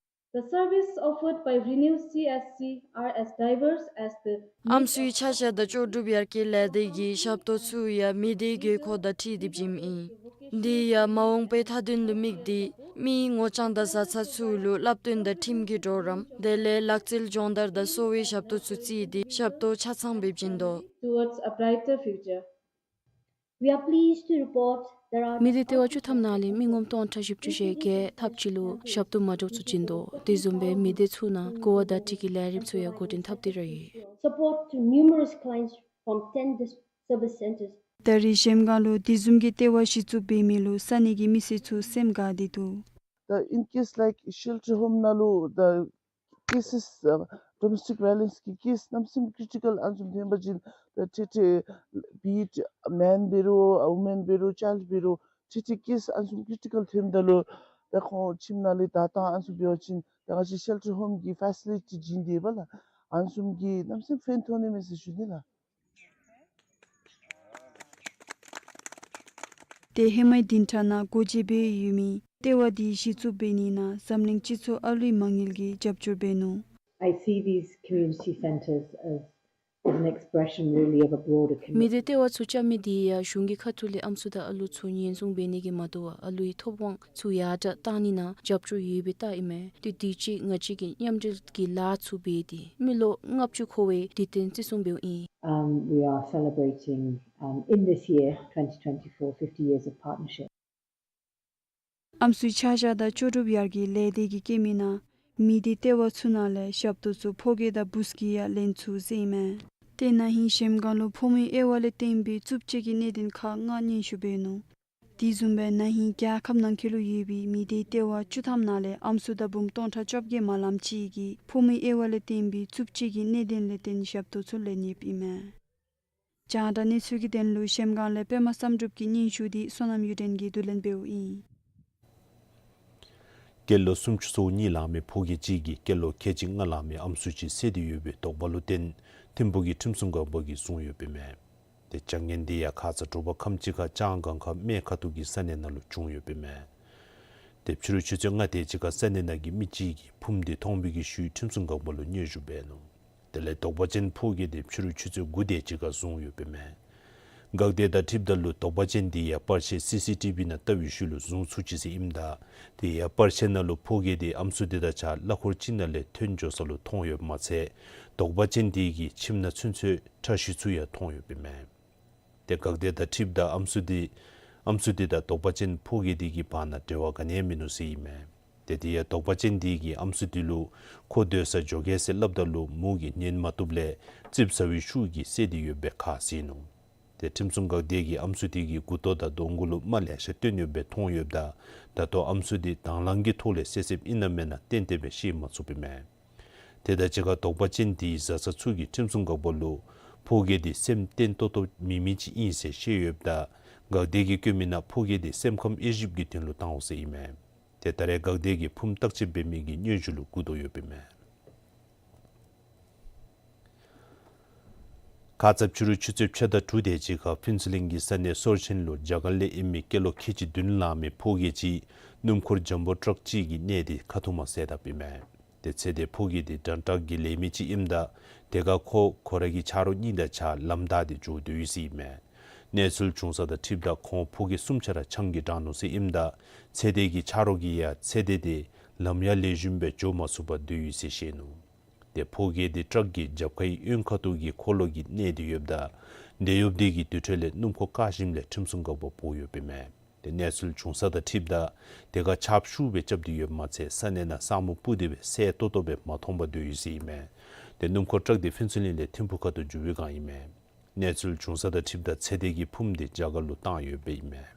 The service offered by Renew C S C are as diverse as the ཨམ་སྲུའི་ཆ་བཞག་དང་ལྕོགས་གྲུབ་ཡར་རྒྱས་ལས་སྡེ་གིས་ཞབས་ཏོག་ཚུ་ཡང་མི་སྡེའི་དགོས་མཁོ་དང་འཁྲིལ་ཏེ་བྱིནམ་ཨིན། འདི་ཡང་མ་འོངས་པའི་མཐའ་དོན་ལུ་དམིགས་ཏེ་མི་ངོ་རྐྱང་དང་བཟའ་ཚང་ཚུ་ལུ་བསླབ་སྟོན་དང་ཁྲིམས་ཀྱི་གྲོགས་རམ་དེ་ལས་ལག་རྩལ་སྦྱོང་བརྡར་དང་གསོ་བའི་ཞབས་ཏོག་ཚུ་བརྩིས་ཏེ་ཞབས་ཏོག་ཆ་ཚང་སྦེ་བྱིན་དོ། Towards a brighter future. We are pleased to report there are མི་སྡེའི་ལྟེ་བ་བཅུ་ཐམ་ནང་ལས་མི་ངོམ་སྟོང་ཕྲག་བཞི་བཅུ་ཞེ་བརྒྱད་ལྷགཔ་ཅིག་ལུ་ཞབས་ཏོག་མ་འདྲཝ་ཚུ་བྱིན་དོ། དེ་བཟུམ་སྦེ་མི་སྡེ་ཚུ་ནང་གོ་བ་བརྡ་སྤྲོད་ཀྱི་ལས་རིམ་ཚུ་ཡང་འགོ་འདྲེན་འཐབ་སྟེ་ར་ཡོད། Support to numerous clients from ten dis- service centers. ད་རེས་གཞལམ་སྒང་ལུ་དེ་བཟུམ་གྱི་ལྟེ་བ་གཞི་བཙུགས་འབད་མི་ལུ་ས་གནས་ཀྱི་མི་སེར་ཚུ་སེམས་དགའ་སྟེ་འདུག། The, in case like shelter home ནང་ལུ་the cases, uh, domestic violence གི་case གནམ་མེད་ས་མེད་critical ཨ་ནི་བཟུམ་ཐོན་པ་ཅིན་the ཏེ་ཏེ་be it a man འབད་རུང་a woman འབད་རུང་child འབད་རུང་ཏེ་ཏེ་case ཨ་ནི་བཟུམ་critical ཐོནམ་ད་ལུ་ད་ཁོང་ཁྱིམ་ནང་ལས་བདའ་བཏང་ཨ་ནི་བཟུམ་འབད་བ་ཅིན་ད་ང་བཅས་shelter home གི་facility བྱིན་ཏེ་ཡོདཔ་ལགས། ཨ་ནི་བཟུམ་གྱི་གནམ་མེད་ས་མེད་ཕན་ཐོགས་ནི་མས་ཟེར་ཞུ་ནི་ལགས། ཏེ་ཧེ་མའི་བདུན་ཕྲག་ནང་སྒོ་འབྱེད་འབད་ཡོད་མི་ལྟེ་བ་འདི་གཞི་བཙུགས་འབད་ནི་ནང་འཛམ་གླིང་སྤྱི་ཚོགས་ཨ་ལུའི་མ་དངུལ་གྱིས་རྒྱབ་སྐྱོར་འབད་ནུག། I see these community centres as, as an expression really of a broader commitment. མི་སྡེའི་ལྟེ་བ་ཚུ་རྐྱབ་མི་འདི་ཡང་གཞུང་གི་ཁ་ཐུག་ལས་ཨམ་སྲུ་དང་ཨ་ལུ་ཚུ་ཉེན་སྲུང་འབད་ནི་གིས་མ་དོ་བར་ཨ་ལུའི་ཐོབ་དབང་ཚུ་ཡར་དྲགས་གཏང་ནི་ནང་རྒྱབ་སྐྱོར་ཡོད་པའི་རྟགས་ཨིན་མས། ཏེ་དུས་ཅི་ང་བཅས་ཀྱིས་མཉམ་འབྲེལ་གྱི་ལཱ་ཚུ་འབད་དེ་མི་ལོ་ལྔ་བཅུ་འཁོར་བའི་དུས་སྟོན་བརྩི་སྲུང་འབདཝ་ཨིན། Um, we are celebrating, um, in this year, twenty twenty-four, fifty years of partnership. ཨམ་སྲུའི་ཆ་བཞག་དང་ལྕོགས་གྲུབ་ཡར་རྒྱས་ལས་སྡེ་གིས་བཀོད་མི་ནང་མི་སྡེའི་ལྟེ་བ་ཚུ་ནང་ལས་ཞབས་ཏོག་ཚུ་ཕོ་སྐྱེས་དང་བུ་སྐྱེས་ཡང་ལེན་ཚུགས་ཟེར་ཨིན་མས། ཏེ་ན་ཧིང་གཞལམ་སྒང་ལུ་ཕོ་མོའི་དབྱེ་བ་ལས་བརྟེན་པའི་རྩུབ་སྤྱོད་ཀྱི་གནད་དོན་ཁག་ལྔ་སྙན་ཞུ་འབད་ནུག། དེ་བཟུམ་སྦེ་ན་ཧིང་རྒྱལ་ཁབ་ནང་འཁོད་ལུ་ཡོད་པའི་མི་སྡེའི་ལྟེ་བ་བཅུ་ཐམ་ནང་ལས་ཨམ་སྲུ་དང་བུམོ་སྟོང་ཕྲག་བཅོ་བརྒྱད་མ་ལམ་ཅིག་གིས་ཕོ་མོའི་དབྱེ་བ་ལས་བརྟེན་པའི་རྩུབ་སྤྱོད་ཀྱི་གནད་དོན་ལས་བརྟེན་ཞབས་ཏོག་ཚུ་ལེན་ཡོདཔ་ཨིན་མས། རྒྱང་བསྒྲགས་གནས་ཚུལ་གྱི་དོན་ལུ་གཞལམ་སྒང་ལས་པདྨ་བསམ་གྲུབ་ཀྱི་སྙན་ཞུ་འདི་བསོད་ནམས་གཡུ་སྒྲོན་གྱིས་བསྡུ་ལེན་འབདཝ་ཨིན། སྐྱེས་ལོ་སུམ་ཅུ་སོ་གཉིས་ལང་མི་ཕོ་སྐྱེས་ཅིག་གིས་སྐྱེས་ལོ་ཁལ་གཅིག་ལྔ་ལང་མི་ཨམ་སྲུ་ཅིག་བསད་དེ་ཡོད་པའི་དོགས་པ་ལུ་བརྟེན་ཐིམ་ཕུག་གི་ཁྲིམས་སྲུང་འགག་པ་གིས་བཟུང་ཡོདཔ་ཨིན་མས། ཏེ་བྱ་ངན་འདི་ཡང་ཁ་ཙ་དྲོ་པ་ཁམས་ཅིག་ཁར་ལྕང་སྒང་ཁ་སྨད་ཁ་ཐུག་གི་ས་གནས་ནང་ལུ་བྱུང་ཡོདཔ་ཨིན་མས། ཏེ་ཕྱི་རུ་ཆུ་ཚོད་ལྔ་དེ་ཅིག་ཁར་ས་གནས་ནང་གི་མི་ཅིག་གིས་ཕུངམ་འདི་མཐོང་བའི་གི་ཤུལ་ཁྲིམས་སྲུང་འགག་པ་ལུ་སྙན་ཞུ་འབད་ནུག། དེ་ལས་དོགས་པ་ཅན་ཕོ་སྐྱེས་དེ་ཕྱི་རུ་ཆུ་ཚོད་དགུ་དེ་ཅིག་ཁར་བཟུང་ཡོདཔ་ཨིན་མས། འགག་སྡེ་དང་འཁྲིལཝ་ད་ལུ་དོགས་པ་ཅན་འདི་ཡང་པར་ཆས་སི་སི་ཊི་བི་ནང་བལྟ་བའི་ཤུལ་ལུ་བཟུང་ཚུགས་ཅི་ཟེར་ཨིནམ་ད་དེ་ཡང་པར་ཆས་ནང་ལུ་ཕོ་སྐྱེས་དེ་ཨམ་སྲུ་དེ་དང་གཅིག་ཁར་གླ་འཁོར་ཅིག་ནང་ལས་ཐོན་འགྱོ་ས་ལུ་མཐོང་ཡོདཔ་མ་ཚད་དོགས་པ་ཅན་དེ་གི་ཁྱིམ་ནང་ཚུན་ཚོད་ཁྲ་ཤིང་ཚུ་ཡང་མཐོང་ཡོདཔ་ཨིན་མས། ཏེ་འགག་སྡེ་དང་འཁྲིལཝ་ད་ཨམ་སྲུ་དེ་ཨམ་སྲུ་དེ་དང་དོགས་པ་ཅན་ཕོ་སྐྱེས་དེ་གི་བར་ན་འབྲེལ་བ་ག་ནི་ཡང་མིན་ནུག་ཟེར་ཨིན་མས། ཏེ་དེ་ཡང་དོགས་པ་ཅན་དེ་གིས་ཨམ་སྲུ་དེ་ལུ་ཁོ་སྡོད་སར་འགྱོ་གེ་ཟེར་སླབ་ད་ལུ་མོ་གིས་ཉན་མ་བཏུབ་ལས་ཙིགཔ་ཟ་བའི་ཤུགས་ཀྱིས་བསད་དེ་ཡོདཔ་སྦེ་ཁ་བཟེད་ནུག། ཏེ་ཁྲིམས་སྲུང་འགག་སྡེ་གིས་ཨམ་སྲུ་དེ་གི་མགུ་ཏོ་དང་གདོང་གུ་ལུ་རྨ་ལེ་ཤ་བཏོན་ཡོདཔ་སྦེ་མཐོང་ཡོདཔ་ད་ད་ལྟོ་ཨམ་སྲུ་དེ་དང་བླངས་ཀྱི་ཐོག་ལས་བསད་བསདཔ་ཨིན་ན་མེན་ན་གཏན་གཏན་སྦེ་ཤེས་མ་ཚུགསཔ་ཨིན་མས། དེ་དང་གཅིག་ཁར་དོགས་པ་ཅན་དེའི་བཟའ་ཚང་ཚུ་གིས་ཁྲིམས་སྲུང་འགག་པ་ལུ་ཕོ་སྐྱེས་དེ་སེམས་བརྟན་ཏོག་ཏོ་མེད་མི་ཅིག་ཨིན་ཟེར་བཤད་ཡོདཔ་ད་འགག་སྡེ་གིས་བཀོད་མི་ནང་ཕོ་སྐྱེས་དེ་སེམས་ཁམས་དབྱེ་ཞིབ་ཀྱི་དོན་ལུ་བཏང་འོང་ཟེར་ཨིན་མས། ཏེ་ད་རེས་འགག་སྡེ་གིས་ཕུངམ་བརྟག་དཔྱད་འབད་མི་གི་སྙན་ཞུ་ལུ་བསྒུག་དོ་ཡོདཔ་ཨིན་མས། ཁ་ཙ་ཕྱི་རུ་ཆུ་ཚོད་ཕྱེད་དང་དྲུག་དེ་ཅིག་ཁར་ཕུན་ཚོགས་གླིང་གི་ས་གནས་སོར་ཆེན་ལུ་རྒྱ་གར་ལས་ཨིན་མི་སྐྱེས་ལོ་ཁལ་གཅིག་བདུན་ལང་མི་ཕོ་སྐྱེས་ཅིག་སྣུམ་འཁོར་ཇམ་བོ་ཊཱག་ཅིག་གིས་གནས་ཏེ་ཁ་ཐུག་མར་བསད་དཔ་ཨིན་མས། ཏེ་ཚེ་འདས་ཕོ་སྐྱེས་དེ་ཌམ་ཊཱག་གི་ལས་མི་ཅིག་ཨིནམ་ད་དེ་ཁར་ཁོ་ཁོ་རའི་གི་ཆ་རོགས་གཉིས་དང་གཅིག་ཁར་ལམ་བདའ་སྟེ་འགྱོ་སྡོད་ཡི་ཟེར་ཨིན་མས། གནས་ཚུལ་བྱུང་ས་དང་འཁྲིལཝ་ད་ཁོང་ཕོ་སྐྱེས་གསུམ་ཆ་ར་ཆང་གིས་དྲངས་ནུག་ཟེར་ཨིནམ་ད་ཚེ་འདས་ཀྱི་ཆ་རོགས་ཀྱིས་ཡང་ཚེ་འདས་དེ་ལམ་ཡང་ལེགས་ཤོམ་སྦེ་འགྱོ་མ་ཚུགས་པར་སྡོད་ཡི་ཟེར་བཤད་ནུག། ཏེ་ཕོ་སྐྱེས་དེ་ཊཱག་གི་རྒྱབ་ཁའི་གཡོན་ཁ་ཐུག་གི་འཁོར་ལོ་གིས་གནས་ཏེ་ཡོདཔ་ད་དེ་ཡོདཔ་དེ་གི་དེ་འཕྲོ་ལས་སྣུམ་འཁོར་བཀག་ཞིནམ་ལས་ཁྲིམས་སྲུང་འགག་པ་འབོ་ཡོདཔ་ཨིན་མས། ཏེ་གནས་ཚུལ་བྱུང་ས་དང་འཁྲིལཝ་ད་དེ་ཁར་ཆརཔ་ཤུགས་སྦེ་རྐྱབ་སྟེ་ཡོདཔ་མ་ཚད་ས་གནས་ནང་ས་སྨུག་སྤུབས་ཏེ་སྦེ་གསལ་ཏོག་ཏོ་སྦེ་མ་མཐོང་པར་སྡོད་ཡི་ཟེར་ཨིན་མས། ཏེ་སྣུམ་འཁོར་ཊཱག་དེ་ཕུན་ཚོགས་གླིང་ལས་ཐིམ་ཕུག་ཁ་ཐུག་འགྱོ་བའི་བསྒང་ཨིན་མས། གནས་ཚུལ་བྱུང་ས་དང་འཁྲིལཝ་ད་ཚོད་ལྟའི་གི་ཕུངམ་དེ་རྒྱ་གར་ལུ་བཏང་ཡོདཔ་ཨིན་མས།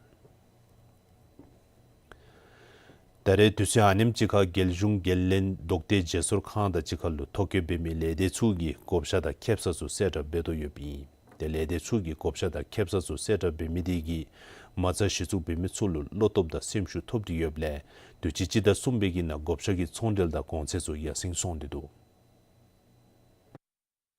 ད་རེས་དུས་ཚོད་ཨ་ནེམ་ཅིག་ཁར་རྒྱལ་གཞུང་རྒྱལ་བློན་ལྡོག་སྟེ་བརྗེ་སོར་ཁང་དང་གཅིག་ཁར་ལུ་ཐོ་བཀོད་འབད་མི་ལས་སྡེ་ཚུ་གིས་བགོ་བཤའ་དང་ཁེབ་ས་ཚུ་གསལ་བསྒྲགས་འབད་དོ་ཡོདཔ་ཨིན། ཏེ་ལས་སྡེ་ཚུ་གིས་བགོ་བཤའ་དང་ཁེབ་ས་ཚུ་གསལ་བསྒྲགས་འབད་མི་དེ་གིས་མ་རྩ་གཞི་བཙུགས་འབད་མི་ཚུ་ལུ་བློ་སྟོབས་དང་སེམས་ཤུགས་ཐོབ་སྟེ་ཡོདཔ་ལས་དུས་ཅི་སྤྱི་ཟླ་གསུམ་པའི་གི་ནང་བགོ་བཤའ་གི་ཚོང་འབྲེལ་དང་གོང་ཚད་ཚུ་ཡར་སེང་སོང་སྟེ་འདུག།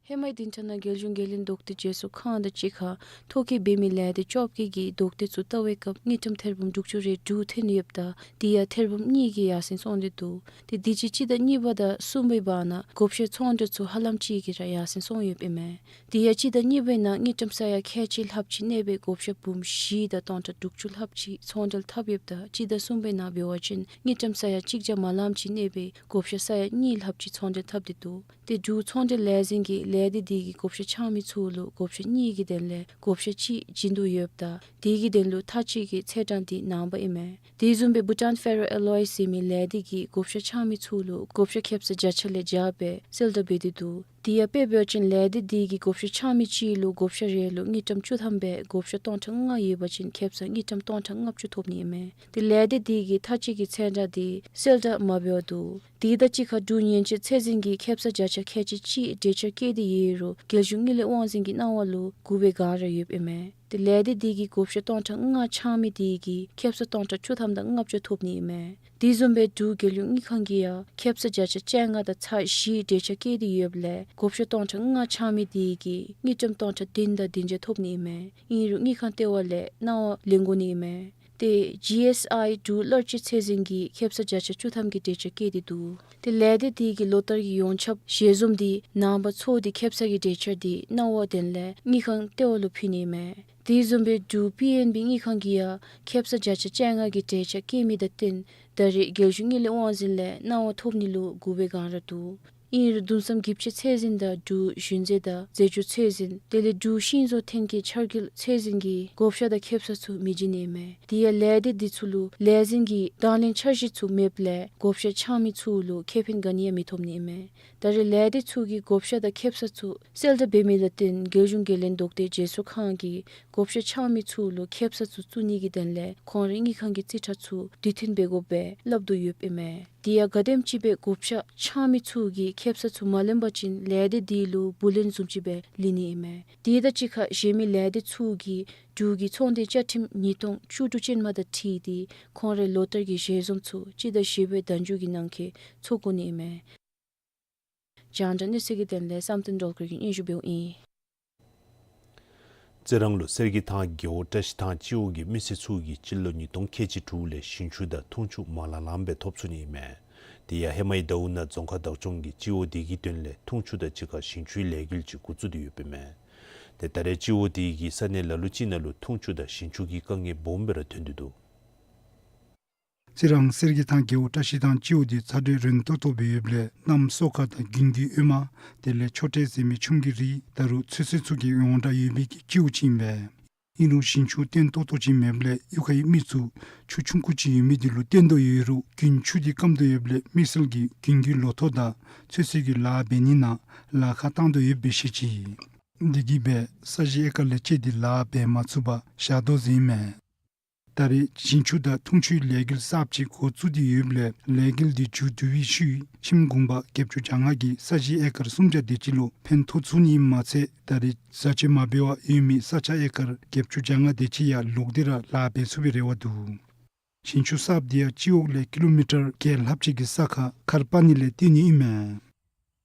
ཧེ་མའི་དུས་ཚོད་ནང་རྒྱལ་གཞུང་རྒྱལ་བློན་ལྡོག་སྟེ་བརྗེ་སོར་ཁང་དང་གཅིག་ཁར་ཐོ་བཀོད་འབད་མི་ལས་སྡེ་བཅོ་བརྒྱད་ཀྱིས་ལྡོག་སྟེ་ཚུ་བལྟ་བའི་སྐབས་དངུལ་ཀྲམ་ཐེར་འབུམ་དྲུག་ཅུ་རེ་དྲུག་ཐོན་ཡོདཔ་ད་དེ་ཡང་ཐེར་འབུམ་གཉིས་ཀྱིས་ཡར་སེང་སོང་སྟེ་འདུག། ཏེ་དུས་ཅི་སྤྱི་ཟླ་གཉིས་པ་དང་གསུམ་པའི་བར་ན་བགོ་བཤའ་ཚོང་འབྲེལ་ཚུ་ཧ་ལམ་ཅིག་གིས་ར་ཡར་སེང་སོང་ཡོདཔ་ཨིན་མས། དེ་ཡང་སྤྱི་ཟླ་གཉིས་པའི་ནང་དངུལ་ཀྲམ་ས་ཡ་ཁལ་གཅིག་ལྷགཔ་ཅིག་གནས་པའི་བགོ་བཤའ་འབུམ་བཞི་དང་སྟོང་ཕྲག་དྲུག་ཅུ་ལྷགཔ་ཅིག་ཚོང་འབྲེལ་འཐབ་ཡོདཔ་ད་སྤྱི་ཟླ་གསུམ་པའི་ནང་འབད་བ་ཅིན་དངུལ་ཀྲམ་ས་ཡ་གཅིག་བརྒྱ་མ་ལངམ་ཅིག་གནས་པའི་བགོ་བཤའ་ས་ཡ་གཉིས་ལྷགཔ་ཅིག་ཚོང་འབྲེལ་འཐབ་སྟེ་འདུག། ཏེ་འབྲུག་ཚོང་འབྲེལ་ལས་འཛིན་གྱིས་ལས་སྡེ་དེ་གིས་བགོ་བཤའ་འཆང་མི་ཚུ་ལུ་བགོ་བཤའ་གཉིས་ཀྱི་དོན་ལས་བགོ་བཤའ་གཅིག་བྱིན་དོ་ཡོདཔ་ད་དེ་གི་དོན་ལུ་མཐའ་དཔྱད་ཀྱི་ཚེས་གྲངས་དེ་ནངས་པ་ཨིན་མས། དེ་བཟུམ་སྦེ་བྷུ་ཊཱན་ཕེ་རོ་ཨེ་ལོའི་ཟེར་མི་ལས་སྡེ་གིས་བགོ་བཤའ་འཆང་མི་ཚུ་ལུ་བགོ་བཤའ་ཁེབ་ས་བརྒྱ་ཆ་ལས་བརྒྱ་སྦེ་གསལ་བསྒྲགས་འབད་དེ་འདུག། དེ་ཡང་དཔེ་འབད་བ་ཅིན་ལས་སྡེ་དེ་གིས་བགོ་བཤའ་འཆང་མི་གཅིག་ལུ་བགོ་བཤའ་རེ་ལུ་དངུལ་ཀྲམ་བཅུ་ཐམ་སྦེ་བགོ་བཤའ་སྟོང་ཕྲག་ལྔ་ཡོད་པ་ཅིན་ཁེབ་ས་དངུལ་ཀྲམ་སྟོང་ཕྲག་ལྔ་བཅུ་ཐོབ་ནི་ཨིན་མས། ཏེ་ལས་སྡེ་དེ་གིས་མཐའ་དཔྱད་ཀྱི་ཚེས་གྲངས་དེ་གསལ་བསྒྲགས་མ་འབད་བར་འདུག། དེ་དང་གཅིག་ཁར་འབྲུག་ཉེན་བཅོལ་ཚད་འཛིན་གྱིས་ཁེབ་ས་བརྒྱ་ཆ་ཁལ་གཅིག་གཅིག་གྲོས་འཆར་བཀོད་དེ་ཡོད་རུང་རྒྱལ་གཞུང་དངུལ་ལས་དབང་འཛིན་གྱི་གནང་བ་ལུ་སྒུག་པའི་བསྒང་ར་ཡོདཔ་ཨིན་མས། ཏེ་ལས་སྡེ་དེ་གིས་བགོ་བཤའ་སྟོང་ཕྲག་ལྔ་འཆང་མི་དེ་གིས་ཁེབ་ས་སྟོང་ཕྲག་བཅུ་ཐམ་དང་ལྔ་བཅུ་ཐོབ་ནི་ཨིན་མས། དེ་བཟུམ་སྦེ་འབྲུག་རྒྱལ་གཞུང་དངུལ་ཁང་གིས་ཡང་ཁེབ་ས་བརྒྱ་ཆ་བཅོ་ལྔ་དང་ཚག་བཞི་གྲོས་འཆར་བཀོད་དེ་ཡོདཔ་ལས་བགོ་བཤའ་སྟོང་ཕྲག་ལྔ་འཆང་མི་དེ་གིས་དངུལ་ཀྲམ་སྟོང་ཕྲག་བདུན་དང་བདུན་བརྒྱ་ཐོབ་ནི་ཨིན་མས། ཨིན་རུང་དངུལ་ཁང་ལྟེ་བ་ལས་གནང་བ་ལེན་དགོ་ནི་ཨིན་མས། ཏེ་ཇི་ཨེསི་ཨའི་འབྲུག་གློག་འཁྱུག་ཚད་འཛིན་གྱིས་ཁེབ་ས་བརྒྱ་ཆ་བཅུ་ཐམ་གྱི་གྲོས་འཆར་བཀོད་དེ་འདུག། ཏེ་ལས་སྡེ་དེ་གིས་ལོ་ལྟར་གྱི་ཡོངས་ཁྱབ་ཞལ་འཛོམས་དེ་ནངས་པ་ཚོགས་ཏེ་ཁེབ་ས་ཀྱི་གྲོས་འཆར་དེ་གནང་བའི་དོན་ལས་དངུལ་ཁང་ལྟེ་བ་ལུ་ཕུལ་ནི་ཨིན་མས། དེ་བཟུམ་སྦེ་འབྲུག་པི་ཨེན་བི་དངུལ་ཁང་གིས་ཡང་ཁེབ་ས་བརྒྱ་ཆ་བཅོ་ལྔ་གི་གྲོས་འཆར་བཀོད་མི་དང་བསྟུན་ད་རེས་རྒྱལ་གཞུང་དངུལ་ལས་དབང་འཛིན་ལས་གནང་བ་ཐོབ་ནི་ལུ་སྒུག་པའི་བསྒང་ར་འདུག། ཨིན་རུང་བདུན་ཚན་བརྒྱད་ཅུ་ཚད་འཛིན་དང་འབྲུག་ཞུན་རྫས་དང་རྫས་འགྱུར་ཚད་འཛིན་དེ་ལས་འབྲུག་ཤིང་བཟོ་ཐོན་སྐྱེད་འཆར་འགོད་ཚད་འཛིན་གྱིས་བགོ་བཤའ་དང་ཁེབ་ས་ཚུ་མི་བྱིན་ནི་ཨིན་མས། དེ་ཡང་ལས་སྡེ་དེ་ཚུ་ལུ་ལས་འཛིན་གྱི་དང་ལེན་འཆར་གཞི་ཚུ་མེདཔ་ལས་བགོ་བཤའ་འཆང་མི་ཚུ་ལུ་ཁེ་ཕན་ག་ནི་ཡང་མི་ཐོབ་ནི་ཨིན་མས། ད་རེས་ལས་སྡེ་ཚུ་གིས་བགོ་བཤའ་དང་ཁེབ་ས་ཚུ་གསལ་བསྒྲགས་འབད་མི་དང་བསྟུན་རྒྱལ་གཞུང་རྒྱལ་བློན་ལྡོག་སྟེ་བརྗེ་སོར་ཁང་གིས་བགོ་བཤའ་འཆང་མི་ཚུ་ལུ་ཁེབ་ས་ཚུ་བཙུགས་ནི་གི་དོན་ལས་ཁོང་རའི་དངུལ་ཁང་གི་རྩིས་ཁྲ་ཚུ་དུས་མཐུན་འབད་དགོཔ་སྦེ་སླབ་དོ་ཡོདཔ་ཨིན་མས། དེ་ཡང་ག་དེམ་ཅིག་སྦེ་བགོ་བཤའ་འཆང་མི་ཚུ་གིས་ཁེབ་ས་ཚུ་མ་ལེན་པ་ཅིན་ལས་སྡེ་དེ་ལུ་བུ་ལོན་བཟུམ་ཅིག་སྦེ་ལེན་ནི་ཨིན་མས། དེ་དང་གཅིག་ཁར་གཞན་མི་ལས་སྡེ་ཚུ་གིས་འབྲུག་གི་ཚོང་དོན་བཅའ་ཁྲིམས་ཉིས་སྟོང་བཅུ་དྲུག་ཅན་མ་དང་འཁྲིལ་ཏེ་ཁོང་རའི་ལོ་ལྟར་གྱི་ཞལ་འཛོམས་ཚུ་སྤྱི་ཟླ་བཞི་པའི་ཟླ་མཇུག་གི་ནང་འཁོད་ཚོགས་དགོ་ནི་ཨིན་མས། རྒྱང་བསྒྲགས་གནས་ཚུལ་གྱི་དོན་ལས་བསམ་གཏན་སྒྲོལ་དཀར་གྱིས་སྙན་ཞུ་འབདཝ་ཨིན། རྩི་རང་ལུ་གསེར་གྱི་ཐང་རྒེད་འོག་བཀྲ་ཤིས་ཐང་སྤྱི་འོག་གི་མི་སེར་ཚུ་གིས་སྤྱི་ལོ་ཉིས་སྟོང་ཁལ་གཅིག་དྲུག་ལས་ཞིང་ཆུ་དང་འཐུང་ཆུ་མ་ལང་ལངམ་སྦེ་ཐོབ་ཚུགས་ནི་ཨིན་མས། དེ་ཡང་ཧེ་མའི་ཟླཝ་ནང་རྫོང་ཁག་བདག་སྐྱོང་གིས་སྤྱི་འོག་དེ་གི་དོན་ལས་འཐུང་ཆུ་དང་གཅིག་ཁར་ཞིང་ཆུའི་ལས་འགུལ་ཅིག་འགོ་བཙུགས་ཏེ་ཡོདཔ་ཨིན་མས། ཏེ་ད་རེས་སྤྱི་འོག་དེ་གི་ས་གནས་ལ་ལུ་ཅིག་ནང་ལུ་འཐུང་ཆུ་དང་ཞིང་ཆུ་གི་དཀའ་ངལ་སྦོམ་སྦེ་ར་ཐོན་ཏེ་འདུག། རྩི་རང་གསེར་གྱི་ཐང་རྒེད་འོག་བཀྲ་ཤིས་ཐང་སྤྱི་འོག་དེ་ཚ་དྲོད་རན་ཏོག་ཏོ་སྦེ་ཡོདཔ་ལས་གནམ་སོ་ཀ་དང་དགུན་གྱི་འོ་མ་དེ་ལས་ཆོ་འབྲས་ཟེར་མི་ཆུམ་གྱི་རིགས་ད་རུང་ཚོད་བསྲེ་ཚུ་གི་ཡོངས་གྲགས་ཡོད་མི་གི་སྤྱི་འོག་ཅིག་ཨིན་པས། ཨིན་རུང་ཞིང་ཆུ་བརྟན་ཏོག་ཏོ་ཅིག་མེདཔ་ལས་གཡུས་ཁའི་མི་ཚུ་ཆུ་ཆུང་ཀུ་ཅིག་ཡོད་མི་དེ་ལུ་བརྟེན་དོ་ཡོད་རུང་དགུན་ཆུ་དེ་སྐམ་དོ་ཡོདཔ་ལས་མི་སེར་གྱིས་དགུན་གྱི་ལོ་ཐོག་དང་ཚོད་བསྲེ་གི་ལཱ་འབད་ནི་ནང་ལཱ་ཁག་བཏང་དོ་ཡོདཔ་སྦེ་བཤད་ཅི། དེ་གིས་སྦེ་ས་གཞི་ཨེ་ཀར་ལས་བཅད་དེ་ལཱ་འབད་མ་ཚུགས་པར་བཞག་དོ་ཟེར་ཨིན་མས། ད་རེས་ཞིང་ཆུ་དང་འཐུང་ཆུའི་ལས་འགུལ་གསརཔ་ཅིག་འགོ་བཙུགས་ཏེ་ཡོདཔ་ལས་ལས་འགུལ་འདི་མཇུག་བསྡུ་བའི་ཤུལ་ཁྱིམ་གུང་པ་བརྒྱད་ཅུ་གྱ་ལྔ་གི་ས་གཞི་ཨེ་ཀར་སུམ་བརྒྱ་དེ་ཅིག་ལུ་ཕན་ཐོགས་ཚུགས་ནི་མ་ཚད་ད་རེས་བཟའ་སྤྱོད་མ་འབད་བར་ཡོད་མི་ས་ཆ་ཨེ་ཀར་བརྒྱད་ཅུ་གྱ་ལྔ་དེ་ཅིག་ཡང་ལོག་སྟེ་ར་ལཱ་འབད་ཚུགས་པའི་རེ་བ་འདུག། ཞིང་ཆུ་གསརཔ་འདི་ཡང་སྤྱི་འོག་ལས་ཀི་ལོ་མི་ཊར་བརྒྱད་ལྷགཔ་ཅིག་གི་ས་ཁར་མཁར་པ་ནི་ལས་བཏོན་ནི་ཨིན་མས།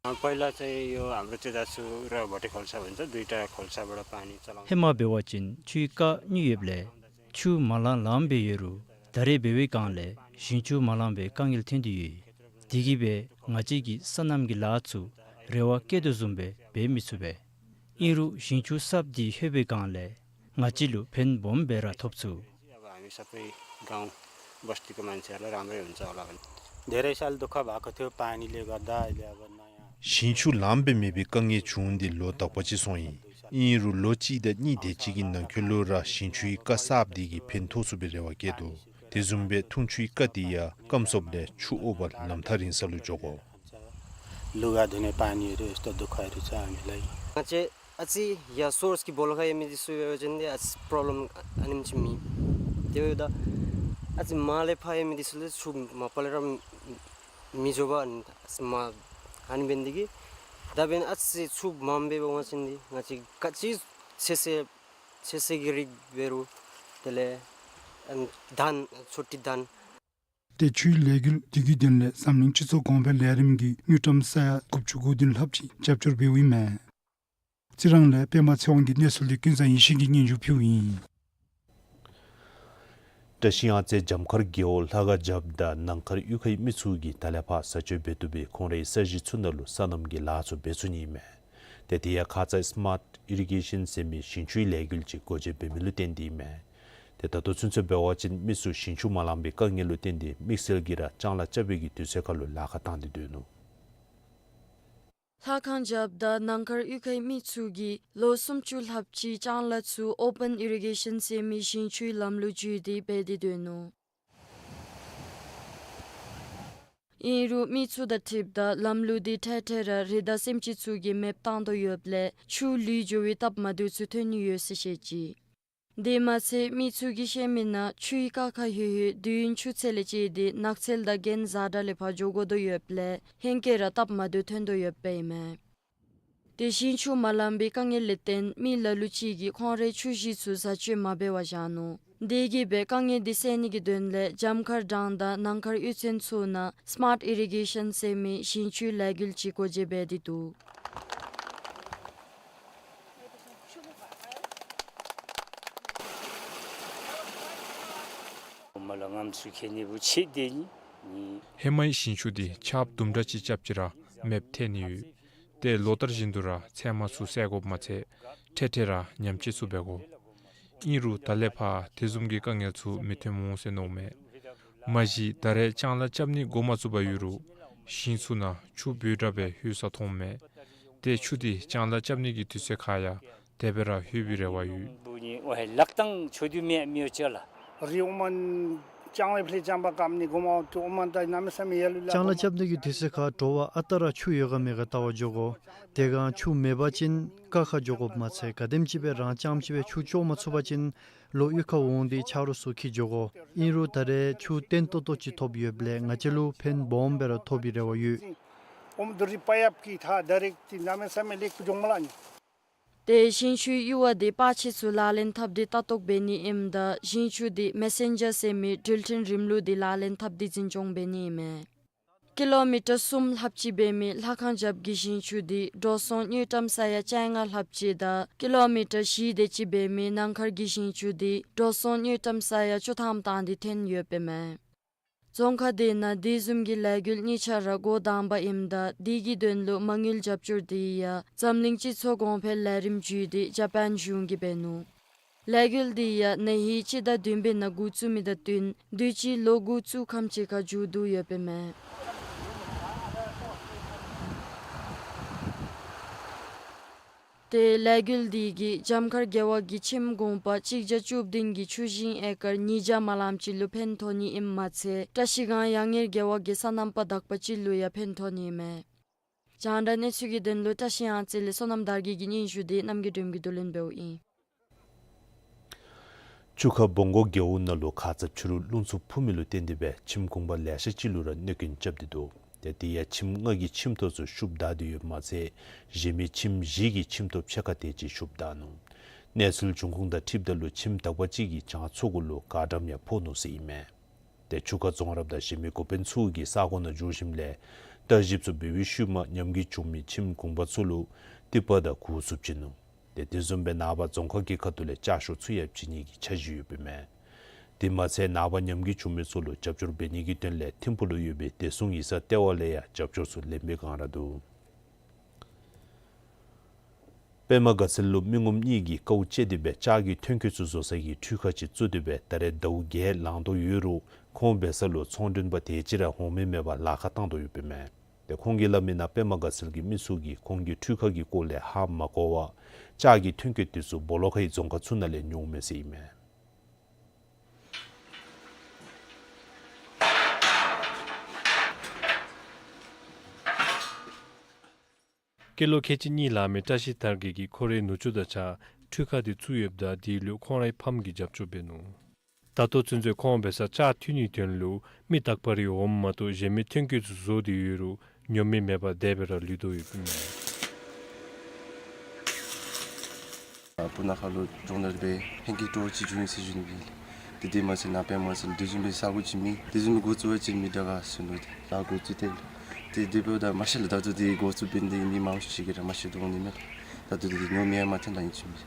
अ, पहिला चाहिँ यो हाम्रो चाहिँ दासु र भोटे खोल्सा भन्छ, दुईटा खोल्साबाट पानी चलाउँछ। ཧེ་མ་འབད་བ་ཅིན་ཆུའི་རྐ་གཉིས་ཡོདཔ་ལས་ཆུ་མ་ལང་ལངམ་སྦེ་ཡོད་རུང་ད་རེས་འབད་བའི་སྒང་ལས་ཞིང་ཆུ་མ་ལང་པའི་དཀའ་ངལ་ཐོན་ཏེ་ཡོད། དེ་གིས་སྦེ་ང་བཅས་ཀྱིས་སོ་ནམ་གྱི་ལཱ་ཚུ་རེ་བ་བསྐྱེད་དོ་བཟུམ་སྦེ་འབད་མི་ཚུགས་པས། ཨིན་རུང་ཞིང་ཆུ་གསརཔ་འདི་ལྷོད་པའི་སྒང་ལས་ང་བཅས་ལུ་ཕན་སྦོམ་སྦེ་ར་ཐོབ་ཚུགས། अब हामी सबै गाउँ बस्तीको मान्छेहरूलाई राम्रै हुन्छ होला भन्ने। धेरै साल दुःख भएको थियो, पानीले गर्दा अहिले अब नयाँ ཞིང་ཆུ་ལངམ་སྦེ་མེད་པའི་དཀའ་ངལ་བྱུང་སྟེ་ལོ་དག་པ་ཅིག་སོང་ཡི། ཨིན་རུང་ལོ་གཅིག་དང་གཉིས་དེ་ཅིག་གི་ནང་འཁོད་ལུ་ར་ཞིང་ཆུའི་རྐ་གསརཔ་དེ་གིས་ཕན་ཐོགས་ཚུགས་པའི་རེ་བ་བསྐྱེད་དོ། དེ་བཟུམ་སྦེ་འཐུང་ཆུའི་རྐ་དེ་ཡང་སྐམ་སོངམ་ལས་ཆུ་འོ་བ་ལམ་ཐག་རིང་ས་ལུ་འགྱོ་དགོ། लुगा धुने पानीहरू यस्तो दुःखहरू छ हामीलाई। ང་བཅས་ཨ་ཙི་ཡར་སོརསི་གི་སྦོ་ལོགས་ཁར་ཡོད་མི་འདི་ཚུ་ཡོད་པ་ཅིན་འདི་ཨ་ཙི་པྲོབ་ལེམ་ཨ་ནེམ་ཅིག་མེད། དེ་འབདཝ་ད་ཨ་ཙི་མར་ལས་ཕར་ཡོད་མི་འདི་ཚུ་ལུ་ཆུ་མ་པ་ལས་ར་མི་འགྱོ་བར་ཨ་ཙི་མར་ཨ་ནི་འབད་ནི་དེ་གིས་ད་འབདན་ཨ་ཙི་ཆུ་མངམ་སྦེ་འབད་བ་ཅིན་འདི་ང་བཅས་ག་ཅི་ཚོད་བསྲེ་ཚོད་བསྲེ་གི་རིགས་འབད་རུང་དེ་ལས་ཨ་ནི་ད་ཆོ་འཕྲུལ་ད། ཏེ་ཆུའི་ལས་འགུལ་འདི་གི་དོན་ལས་འཛམ་གླིང་སྤྱི་ཚོགས་གོང་འཕེལ་ལས་རིམ་གྱིས་དངུལ་ཀྲམ་ས་ཡ་དགུ་བཅུ་གོ་བདུན་ལྷགཔ་ཅིག་རྒྱབ་སྐྱོར་འབདཝ་ཨིན་མས། རྩི་རང་ལས་པདྨ་ཚེ་དབང་གི་གནས་ཚུལ་འདི་ཀུན་བཟང་ཡེ་ཤེས་ཀྱིས་སྙན་ཞུ་ཕུལཝ་ཨིན། བཀྲ་ཤིས་གཡང་རྩེ་འཇམ་མཁར་རྒེད་འོག་ལྷ་ཁང་རྒྱབ་དང་ནང་མཁར་གཡུས་ཁའི་མི་ཚུ་གིས་ད་ལས་ཕར་ས་ཆ་འབད་བཏུབ་པའི་ཁོང་རའི་ས་གཞི་ཚུ་ནང་ལུ་སོ་ནམ་གྱི་ལཱ་ཚུ་འབད་ཚུགས་ནི་ཨིན་མས། ཏེ་དེ་ཡང་ཁ་ཙ་སི་མཱཊ་ཨི་རི་གེ་ཤཱན་ཟེར་མི་ཞིང་ཆུའི་ལས་འགུལ་ཅིག་སྒོ་འབྱེད་འབད་མི་ལུ་བརྟེན་ཏེ་ཨིན་མས། ཏེ་ད་ལྟོ་ཚུན་ཚོད་འབད་བ་ཅིན་མི་ཚུ་ཞིང་ཆུ་མ་ལང་པའི་དཀའ་ངལ་ལུ་བརྟེན་ཏེ་དམིགས་བསལ་གྱིས་ར་ལྕང་ལཱ་རྐྱབ་པའི་གི་དུས་ཚོད་ཁར་ལུ་ལཱ་ཁག་བཏང་སྟེ་སྡོད་ནུག། ལྷ་ཁང་རྒྱབ་དང་ནང་མཁར་གཡུས་ཁའི་མི་ཚུ་གིས་ལོ་སུམ་ཅུ་ལྷགཔ་ཅིག་ལྕང་ལཱ་ཚུ་ཨོ་པཱན་ཨི་རི་གེ་ཤཱན་ཟེར་མི་ཞིང་ཆུའི་ལམ་ལུགས་བརྒྱུད་དེ་འབད་དེ་སྡོད་ནུག། ཨིན་རུང་མི་ཚུ་དང་འཁྲིལཝ་ད་ལམ་ལུགས་འདི་འཕྲལ་འཕྲལ་ར་རི་དྭགས་སེམས་ཅན་ཚུ་གིས་མེདཔ་བཏང་དོ་ཡོདཔ་ལས་ཆུ་ལུད་འགྱོ་བའི་སྟབས་མ་བདེཝ་ཚུ་ཐོན་ནི་ཡོད་ཟེར་བཤད་ཅི། དེ་མ་ཚད་མི་ཚུ་གིས་བཤད་མི་ནང་ཆུའི་རྐ་ཁར་ལྷོད་ལྷོད་དུས་ཡུན་ཆུ་ཚད་ལས་བཅད་དེ་ནགས་ཚལ་དང་གྱེན་གཟར་དྲགས་ལས་ཕར་འགྱོ་དགོ་དོ་ཡོདཔ་ལས་ཧེང་སྐལ་ར་སྟབས་མ་བདེཝ་ཐོན་དོ་ཡོདཔ་ཨིན་མས། ཏེ་ཞིང་ཆུ་མ་ལང་པའི་དཀའ་ངལ་ལས་བརྟེན་མི་ལ་ལུ་ཅིག་གིས་ཁོང་རའི་ཆུ་གཞི་ཚུ་བཟའ་སྤྱོད་མ་འབད་བར་བཞག་ནུག། དེ་གིས་སྦེ་དཀའ་ངལ་འདི་སེལ་ནི་གི་དོན་ལས་འཇམ་མཁར་འབྲང་དང་ནང་མཁར་གཡུས་ཚན་ཚུ་ནང་སི་མཱཊ་ཨི་རི་གེ་ཤཱན་ཟེར་མི་ཞིང་ཆུའི་ལས་འགུལ་ཅིག་སྒོ་འབྱེད་འབད་དེ་འདུག། ཧེ་མའི་ཞིང་ཆུ་འདི་ཆརཔ་དུམ་གྲ་ཅིག་རྐྱབ་ཅི་ར་མེདཔ་ཐལ་ནི་ཡོད། ཏེ་ལོ་ལྟར་བཞིན་དུ་ར་ཚལ་མ་ཚུ་བསལ་དགོཔ་མ་ཚད་འཕྲལ་འཕྲལ་ར་ཉམས་བཅོས་ཚུ་འབད་དགོ། ཨིན་རུང་ད་ལས་ཕར་དེ་བཟུམ་གྱི་དཀའ་ངལ་ཚུ་མི་ཐོན་འོང་ཟེར་མནོཝ་མས། མ་གཞི་ད་རེས་ལྕང་ལཱ་རྐྱབ་ནི་འགོ་མ་བཙུགས་པར་ཡོད་རུང་ཞིང་ཚུ་ནང་ཆུ་འབོལ་དྲགས་སྦེ་ལྷོད་ས་མཐོངམ་མས། ཏེ་ཆུ་འདི་ལྕང་ལཱ་རྐྱབ་ནི་གི་དུས་ཚོད་ཁར་ཡང་དེ་སྦེ་ར་ལྷོད་པའི་རེ་བ་ཡོད། ལྕང་ལཱ་རྐྱབ་ནི་གི་དུས་ཚོད་ཁར་དྲོ་པ་ཨ་རྟག་ར་ཆུ་ཡོད་ག་མེད་ག་བལྟ་བར་འགྱོ་དགོ། དེ་སྒང་ཆུ་མེད་པ་ཅིན་རྐ་ཁར་འགྱོ་དགོཔ་མ་ཚད་ག་དེམ་ཅིག་སྦེ་རང་རྐྱངམ་ཅིག་སྦེ་ཆུ་བཅོ་མ་ཚུགས་པ་ཅིན་ལོག་གཡུས་ཁར་འོང་སྟེ་ཆ་རོགས་ཚུ་འཁྱིད་འགྱོ་དགོ། ཨིན་རུང་ད་རེས་ཆུ་བརྟན་ཏོག་ཏོ་ཅིག་ཐོབ་ཡོདཔ་ལས་ང་བཅས་ལུ་ཕན་སྦོམ་སྦེ་ར་ཐོགས་པའི་རེ་བ་ཡོད། ཏེ་ཞིང་ཆུའི་གཡུར་བ་འདི་པར་ཆས་ཚུ་ལག་ལེན་འཐབ་སྟེ་ལྟ་རྟོག་འབད་ནི་ཨིནམ་ད་ཞིང་ཆུ་འདི་མེ་སེན་ཇར་ཟེར་མི་འགྲུལ་འཕྲིན་རིམ་ལུགས་འདི་ལག་ལེན་འཐབ་སྟེ་འཛིན་སྐྱོང་འབད་ནི་ཨིན་མས། ཀི་ལོ་མི་ཊར་གསུམ་ལྷགཔ་ཅིག་འབད་མི་ལྷ་ཁང་རྒྱབ་ཀྱི་ཞིང་ཆུ་འདི་འགྲོ་སོང་དངུལ་ཀྲམ་ས་ཡ་བཅོ་ལྔ་ལྷགཔ་ཅིག་དང་ཀི་ལོ་མི་ཊར་བཞི་དེ་ཅིག་འབད་མི་ནང་མཁར་གྱི་ཞིང་ཆུ་འདི་འགྲོ་སོང་དངུལ་ཀྲམ་ས་ཡ་བཅུ་ཐམ་བཏང་སྟེ་ཐོན་ཡོདཔ་ཨིན་མས། རྫོང་ཁག་དེ་ནང་དེ་བཟུམ་གྱི་ལས་འགུལ་གཉིས་ཆ་ར་འགོ་དང་པ་ཨིནམ་ད་དེ་གི་དོན་ལུ་མ་དངུལ་རྒྱབ་སྐྱོར་དེ་ཡང་འཛམ་གླིང་སྤྱི་ཚོགས་གོང་འཕེལ་ལས་རིམ་བརྒྱུད་དེ་ཇ་པཱན་གཞུང་གིས་འབད་ནུག། ལས་འགུལ་དེ་ཡང་ན་ཧིང་སྤྱི་ཟླ་བདུན་པའི་ནང་འགོ་བཙུགས་མི་དང་བསྟུན་དུས་ཅི་ལོ་འགོ་བཙུགས་ཁམས་ཅིག་ཁར་མཇུག་བསྡུ་ཡོདཔ་ཨིན་མས། ཏེ་ལས་འགུལ་དེ་གིས་འཇམ་མཁར་རྒེད་འོག་གི་ཁྱིམ་གུང་པ་གཅིག་བརྒྱ་བཅུ་བདུན་གྱི་ཆུ་ཞིང་ཨེ་ཀར་ཉིས་བརྒྱ་མ་ལངམ་ཅིག་ལུ་ཕན་ཐོགས་ནི་ཨིནམ་མ་ཚད་བཀྲ་ཤིས་སྒང་གཡང་ངེར་རྒེད་འོག་གི་སོ་ནམ་པ་དག་པ་ཅིག་ལུ་ཡང་ཕན་ཐོགས་ནི་ཨིན་མས། རྒྱང་བསྒྲགས་གནས་ཚུལ་གྱི་དོན་ལུ་བཀྲ་ཤིས་གཡང་རྩེ་ལས་བསོད་ནམས་དར་རྒྱས་ཀྱི་སྙན་ཞུ་དེ་རྣམ་རྒྱལ་སྒྲོལམ་གིས་བསྡུ་ལེན་འབདཝ་ཨིན། ཆུ་ཁ་སྦོང་སྒོ་རྒེད་འོག་ནང་ལུ་ཁ་ཙ་ཕྱི་རུ་རླུང་འཚུབ་འཕུ་མི་ལུ་བརྟེན་ཏེ་སྦེ་ཁྱིམ་གུང་པ་ལེ་ཤ་ཅིག་ལུ་ར་གནོད་སྐྱོན་རྐྱབ་སྟེ་འདུག། ཏེ་དེ་ཡང་ཁྱིམ་ལྔ་གི་ཁྱིམ་ཐོག་ཚུ་ཤུབས་བདའ་སྟེ་ཡོདཔ་མ་ཚད་གཞན་མི་ཁྱིམ་བཞི་གི་ཁྱིམ་ཐོག་ཕྱེད་ཀ་དེ་ཅིག་ཤུབས་བདའ་ནུག། གནས་ཚུལ་འབྱུང་ཁུངས་དང་འཁྲིལཝ་ད་ལུ་ཁྱིམ་དག་པ་ཅིག་གི་གྱང་ཚུ་གུ་ལུ་གར་ཌམ་ཡང་ཕོག་ནུག་ཟེར་ཨིན་མས། ཏེ་ཆུ་ཁ་རྫོང་རབ་དང་གཞན་མི་འགོ་དཔོན་ཚུ་གིས་ས་གོ་ནང་འཛུལ་ཞིནམ་ལས་བརྟག་ཞིབ་ཚུ་འབད་བའི་ཤུལ་མ་ཉམས་རྒུད་བྱུང་མི་ཁྱིམ་གུང་པ་ཚུ་ལུ་ཏི་པ་དང་གུར་ཚུ་བྱིན་ནུག། ཏེ་དེ་བཟུམ་སྦེ་ནངས་པ་རྫོང་ཁག་གི་ཁ་ཐུག་ལས་ལྕགས་ཤོག་ཚུ་ཡང་བྱིན་ནི་གི་འཆར་གཞི་ཡོདཔ་ཨིན་མས། དེ་མ་ཚད་ནངས་པ་ཉམས་རྒུད་བྱུང་མི་ཚུ་ལུ་རྒྱབ་སྐྱོར་འབད་ནི་གི་དོན་ལས་ཐིམ་ཕུག་ལུ་ཡོད་པའི་བདེ་སྲུང་ཡིག་ཚང་ལྟེ་བ་ལས་ཡང་རྒྱབ་སྐྱོར་ཚུ་ལེན་པའི་བསྒང་ར་འདུག། པདྨ་དགའ་ཚལ་ལུ་མི་ངོམ་གཉིས་ཀྱིས་དཀའཝ་སྤྱད་དེ་སྦེ་ལྕགས་ཀྱི་ཐོན་སྐྱེད་ཚུ་བཟོ་སའི་འཕྲུལ་ཁང་ཅིག་བཙུགས་ཏེ་སྦེ་ད་རེས་ཟླཝ་བརྒྱད་ལང་དོ་ཡོད་རུང་ཁོང་འབད་ས་ལུ་ཚོང་མགྲོན་པ་དེ་ཅིག་ར་འོང་མི་མེད་པར་ལཱ་ཁག་བཏང་དོ་ཡོདཔ་ཨིན་མས། ཏེ་ཁོང་གིས་སླབ་མི་ནང་པདྨ་དགའ་ཚལ་གྱི་མི་ཚུ་གིས་ཁོང་གི་འཕྲུལ་ཁང་གི་སྐོར་ལས་ཧ་མ་གོ་བར་ ལྕགས་ཀྱི་ཐོན་སྐྱེད་དེ་ཚུ་སྦོ་ལོགས་ཁའི་རྫོང་ཁག་ཚུ་ནང་ལས་ཉོཝ་མས་ཟེར་ཨིན་མས། སྐྱེས་ལོ་ཁལ་གཅིག་གཉིས་ལང་མི་བཀྲ་ཤིས་དར་རྒྱས་ཀྱིས་ཁོ་རའི་ནུ་གཅུང་དང་གཅིག་ཁར་འཕྲུལ་ཁང་དེ་བཙུགས་ཡོདཔ་ད་དེའི་ལུ་ཁོང་རའི་ཕམ་གྱིས་རྒྱབ་སྐྱོར་འབད་ནུག། ད་ལྟོ་ཚུན་ཚོད་ཁོང་འབད་སར་ལྕགས་འཐུ་ནིའི་དོན་ལུ་མི་དག་པ་རེ་འོངམ་མ་གཏོགས་གཞན་མི་ཐོན་སྐྱེད་ཚུ་བཟོ་སྟེ་ཡོད་རུང་ཉོ་མི་མེད་པར་དེ་སྦེ་ར་ལུས་དོ་ཡོདཔ་ཨིན་མས། སྤུ་ན་ཁ་ལུ་རྫོང་ནང་སྦེ་ཧེང་སྐལ་སྤྲོ་བ་ཅིག་བྱུང་ཡི་ཟེར་ཞུ་ནི་ཨིན། ཏེ་དེ་མ་ཚད་ནཱ་དཔེ་མ་ཚད་དེ་བཟུམ་སྦེ་ས་གོ་ཅིག་མེད། དེ་བཟུམ་སྦེ་འགོ་བཙུགས་པ་ཅིན་མི་དྲག་ག་ཟེར་མནོ་སྟེ་ལཱ་འགོ་བཙུགས་ཏེ། ཏེ་དེ་འབདཝ་ད་མ་གཞི་ལས་ད་ལྟོ་དེ་འགོ་བཙུགས་འབད་ནི་དེ་མི་མང་ཤོས་ཅིག་གིས་ར་མ་ཤེས་དོ་འོང་ནི་མས། ད་ལྟོ་དེ་ཉོ་མི་ཡང་མ་ཐོན་ད་ཨིན་ཅི་མས།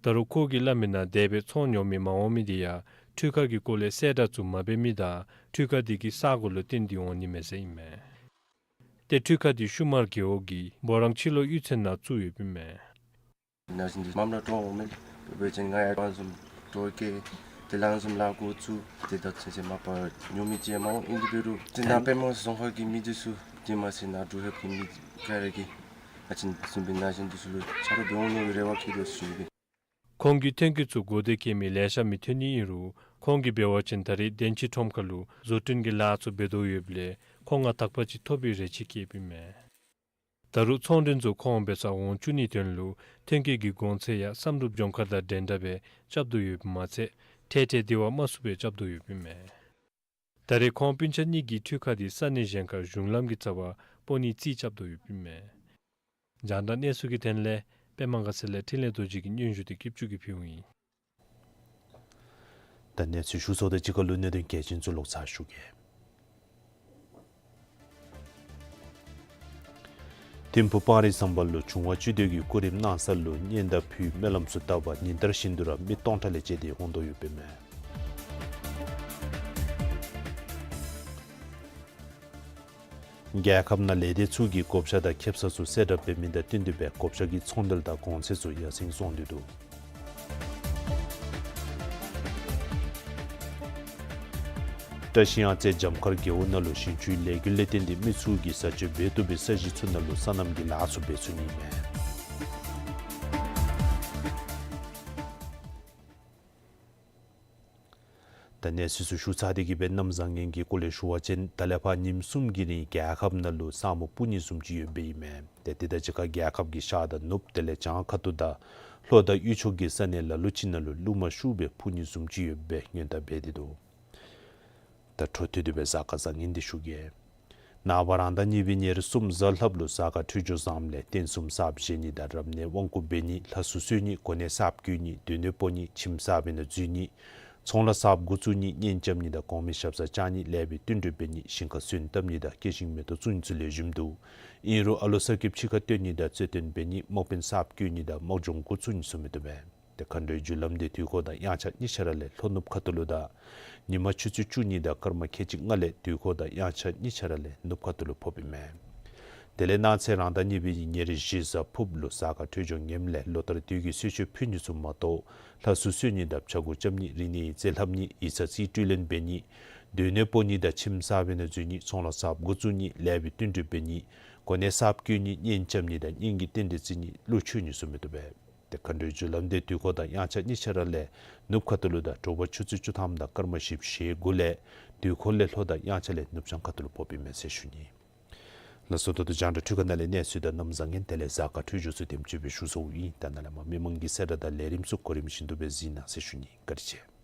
ད་རུང་ཁོ་གིས་སླབ་མིའི་ནང་དེ་སྦེ་ཚོང་ཉོ་མི་མ་འོང་མི་དེ་ཡང་འཕྲུལ་ཁང་གི་སྐོར་ལས་གསལ་བསྒྲགས་ཚུ་མ་འབད་མི་དང་འཕྲུལ་ཁང་དེ་གི་ས་གོ་ལུ་བརྟེན་ཏེ་འོང་ནི་མས་ཟེར་ཨིན་མས། ཏེ་འཕྲུལ་ཁང་དེ་ཤུ་མར་རྒེད་འོག་གི་འབོ་རང་ཕྱི་ལོགས་གཡུས་ཚན་ནང་བཙུགས་ཡོདཔ་ཨིན་མས། ན་གཞོན་འདི་མངམ་ར་སྤྲོ་འོང་མས། དཔེ་འབད་བ་ཅིན་ང་ཡང་ཁོང་བཟུམ་སྤྲོ་སྐྱེད་དེ་ལས་ཁོང་བཟུམ་ལཱ་འགོ་བཙུགས་ཏེ་ད་ཚུན་ཚོད་མ་པ་ཉོ་མི་ཅིག་ཡང་མ་འོང་། ཨིན་དེ་འབད་རུང་ཏེ་ནཱ་དཔེ་མ་རྫོང་ཁག་གི་མི་འདི་ཚུ་དེ་མ་ཚད་ནཱ་འབྲུག་ཧེབ་ཀྱི་མི་ག་ར་གིས་ང་བཅས་བཟུམ་སྦེ་ན་གཞོན་འདི་ཚུ་ལུ་ཆ་རོགས་འབད་འོང་མནོ་བའི་རེ་བ་བསྐྱེད་དོ་ཟེར་ཞུ་ནི་ཨིན། ཁོང་གིས་ཐོན་སྐྱེད་ཚུ་འགོ་འདྲེན་བཀལ་མི་ལེ་ཤ་མི་ཐོན་ནི་ཨིན་རུང་ཁོང་གིས་འབད་བ་ཅིན་ད་རེས་དན་ཆེན་ཁྲོམ་ཁ་ལུ་བཟོ་སྐྲུན་གྱི་ལཱ་ཚུ་འབད་དོ་ཡོདཔ་ལས་ཁོང་ང་དག་པ་ཅིག་ཐོབ་པའི་རེ་ཆེ་བསྐྱེདཔ་ཨིན་མས། ད་རུང་ཚོང་མགྲོན་ཚུ་ཁོང་འབད་སར་འོང་བཅུག་ནིའི་དོན་ལུ་ཐོན་སྐྱེད་ཀྱི་གོང་ཚད་ཡང་བསམ་གྲུབ་ལྗོངས་མཁར་དང་འདྲན་འདྲ་སྦེ་རྐྱབ་དོ་ཡོདཔ་མ་ཚད་ཁྲལ་ཁྲལ་དེ་བ་དམའ་སུ་སྦེ་རྐྱབ་དོ་ཡོདཔ་ཨིན་མས། ད་རེས་ཁོང་སྤུན་ཆ་གཉིས་ཀྱིས་འཕྲུལ་ཁང་དེ་ས་གནས་གཞན་ཁར་གཞུང་ལམ་གྱི་རྩ་བར་སྤོ་ནིའི་རྩིས་རྐྱབ་དོ་ཡོདཔ་ཨིན་མས། རྒྱང་བསྒྲགས་གནས་ཚུལ་གྱི་དོན་ལས་པདྨ་དགའ་ཚལ་ལས་འཕྲིན་ལས་རྡོ་རྗེ་གི་སྙན་ཞུ་དེ་སྐྱིད་ཅུང་གིས་ཕུལཝ་ཨིན། ད་གནས་ཚུལ་ཞུ་ཚརཝ་དང་གཅིག་ཁར་ལུ་གནད་དོན་གལ་ཆེན་ཚུ་ལོག་ཚར་ཞུ་གེ། ཐིམ་ཕུག་སྤང་རི་ཟམ་པ་ལུ་བྱུང་བ་བཅུད་དོན་གྱི་སྐུ་རིམ་གནང་ས་ལུ་སྙན་དར་ཕུལ་སྨོན་ལམ་ཚུ་བཏབ་པར་ཉིན་ལྟར་བཞིན་དུ་ར་མི་སྟོང་ཕྲག་ལས་བཅད་དེ་འོང་དོ་ཡོདཔ་ཨིན་མས། རྒྱལ་ཁབ་ནང་ལས་སྡེ་ཚུ་གིས་བགོ་བཤའ་དང་ཁེབ་ས་ཚུ་གསལ་བསྒྲགས་འབད་མི་དང་བསྟུན་ཏེ་སྦེ་བགོ་བཤའ་གི་ཚོང་འབྲེལ་དང་གོང་ཚད་ཚུ་ཡར་སེང་སོང་སྟེ་འདུག། བཀྲ་ཤིས་གཡང་རྩེ་འཇམ་དཀར་རྒེད་འོག་ནང་ལུ་ཞིང་ཆུའི་ལས་འགུལ་ལས་བརྟེན་ཏེ་མི་ཚུ་གིས་བཟའ་སྤྱོད་འབད་བཏུབ་པའི་ས་གཞི་ཚུ་ནང་ལུ་སོ་ནམ་གྱི་ལཱ་ཚུ་འབད་ཚུགས་ནི་ཨིན་མས། ད་གནས་ཚུལ་ཚུ་ཞུ་ཚར་ཏེ་གི་སྦེ་གནམ་བཟང་ངན་གྱི་སྐོར་ལས་ཞུ་བ་ཅིན་ད་ལས་ཕར་ཉིནམ་གསུམ་གྱི་རིང་རྒྱལ་ཁབ་ནང་ལུ་ས་སྨུག་སྤུབ་ནི་བཟུམ་ཅིག་ཡོདཔ་ཨིན་མས། ཏེ་དེ་དང་གཅིག་ཁར་རྒྱལ་ཁབ་ཀྱི་ཤར་དང་ནུབ་དེ་ལས་བྱང་ཁ་ཐུག་དང་ལྷོ་དང་དབུས་ཕྱོགས་ཀྱི་ས་གནས་ལ་ལུ་ཅིག་ནང་ལུ་རླུང་མ་ཤུགས་སྦེ་འཕུ་ནི་བཟུམ་ཅིག་ཡོདཔ་སྦེ་སྔོན་བརྡ་འབད་དེ་འདུག། ད་འཕྲོ་མཐུད་དེ་སྦེ་གཟའ་སྐར་བཟང་ངན་དེ་ཞུ་གེ། ནངས་པ་རང་ཟླ་གཉིས་པའི་ཉེར་གསུམ་གཟའ་ལྷགཔ་ལུ་གཟའ་སྐར་འཕྲོད་སྦྱོར་བཟངམ་ལས་རྟེན་གསུམ་གསརཔ་བཞེངས་ནི་དང་རབ་གནས་དབང་བསྐུར་འབད་ནི་ལྷ་གསོལ་གསོལ་ནི་གོ་གནས་གསརཔ་བསྐོ་ནི་སྡོད་གནས་སྤོ་ནི་ཁྱིམ་གསར་པའི་ནང་འཛུལ་ནི་ཚོང་ལཱ་གསརཔ་འགོ་བཙུགས་ནི་གཉེན་རྐྱབ་ནི་དང་གོང་མའི་ཞབས་སར་བཅར་ནི་ལེགས་པའི་བསྟུན་གྲོས་འབད་ནི་ཞིང་ཁར་སོན་བཏབ་ནི་དང་སྐྱེད་ཤིང་མེ་ཏོག་བཙུགས་ནི་ཚུ་ལེགས་ཤོམ་འདུག། ཨིན་རུང་ཨ་ལོ་གསར་སྐྱེསཔ་ཕྱི་ཁར་བཏོན་ནི་དང་རྩོད་ལྡན་འབད་ནི་དམག་དཔོན་གསརཔ་བསྐོ་ནི་དང་དམག་སྦྱོང་འགོ་བཙུགས་ནི་ཚུ་མི་བཏུབ་པས། ཏེ་མཁའ་འགྲོའི་རྒྱུ་ལམ་དེ་དུས་འཁོར་དང་དབྱངས་འཆར་གཉིས་ཆ་ར་ལས་ལྷོ་ནུབ་ཁ་ཐུག་ལུ་དང་ཉིན་མ་ཆུ་ཚོད་བཅུ་གཉིས་དང་སྐར་མ་ཁལ་གཅིག་ལྔ་ལས་དུས་འཁོར་དང་དབྱངས་འཆར་གཉིས་ཆ་ར་ལས་ནུབ་ཁ་ཐུག་ལུ་ཕོགཔ་ཨིན་མས། དེ་ལས་གནངས་ཚེ་རང་ཟླ་གཉིས་པའི་ཉེར་བཞི་གཟའ་ཕུརཔ་ལུ་གཟའ་སྐར་འཕྲོད་སྦྱོར་ངནམ་ལས་ལོ་ལྟར་དུས་ཀྱི་གསོལ་མཆོད་ཕུལ་ནི་ཚུ་མ་གཏོགས་ལྷ་གསོལ་གསོལ་ནི་དང་ཕྱྭ་འགུགས་རྐྱབ་ནི་རིག་གནས་ཡིག་རྩིས་ལྷབ་ནི་ཡིག་ཚང་རྩིས་སྤྲོད་ལེན་འབད་ནི་སྡོད་གནས་སྤོ་ནི་དང་ཁྱིམ་གསར་པའི་ནང་འཛུལ་ནི་ཚོང་ལཱ་གསརཔ་འགོ་བཙུགས་ནི་ལེགས་པའི་བསྟུན་གྲོས་འབད་ནི་གོ་གནས་གསརཔ་བསྐོ་ནི་གཉེན་རྐྱབ་ནི་དང་གཉེན་གྱི་རྟེན་འབྲེལ་བརྩི་ནི་གླུ་མཆོད་ནི་ཚུ་མི་བཏུབ་པས། ཏེ་མཁའ་འགྲོའི་རྒྱུ་ལམ་དེ་དུས་འཁོར་དང་དབྱངས་འཆར་གཉིས་ཆ་ར་ལས་ནུབ་ཁ་ཐུག་ལུ་དང་དྲོ་པ་ཆུ་ཚོད་བཅུ་ཐམ་དང་སྐར་མ་བཞི་བཅུ་ཞེ་དགུ་ལས་དུས་འཁོར་ལས་ལྷོ་དང་དབྱངས་འཆར་ལས་ནུབ་བྱང་ཁ་ཐུག་ལུ་ཕོགཔ་ཨིན་མས་ཟེར་ཞུ་ནི། ལགས་སོ། ད་ལྟོ་རྒྱང་བསྒྲགས་འཕྲུལ་ཁང་ནང་ལས་གནས་ཚུལ་དང་གནམ་བཟང་ངན་དེ་ལས་གཟའ་སྐར་འཕྲོད་སྦྱོར་ཚུ་དེམ་ཅིག་སྦེ་ཞུ་ཚརཝ་ཨིན། ད་ནཱ་ལས་མར་མི་མང་གི་གསལ་བསྒྲགས་དང་ལས་རིམ་ཚུ་གོ་རིམ་བཞིན་དུ་སྦེ་གཟིགས་གནང་ཟེར་ཞུ་ནི། བཀའ་དྲིན་ཆེ།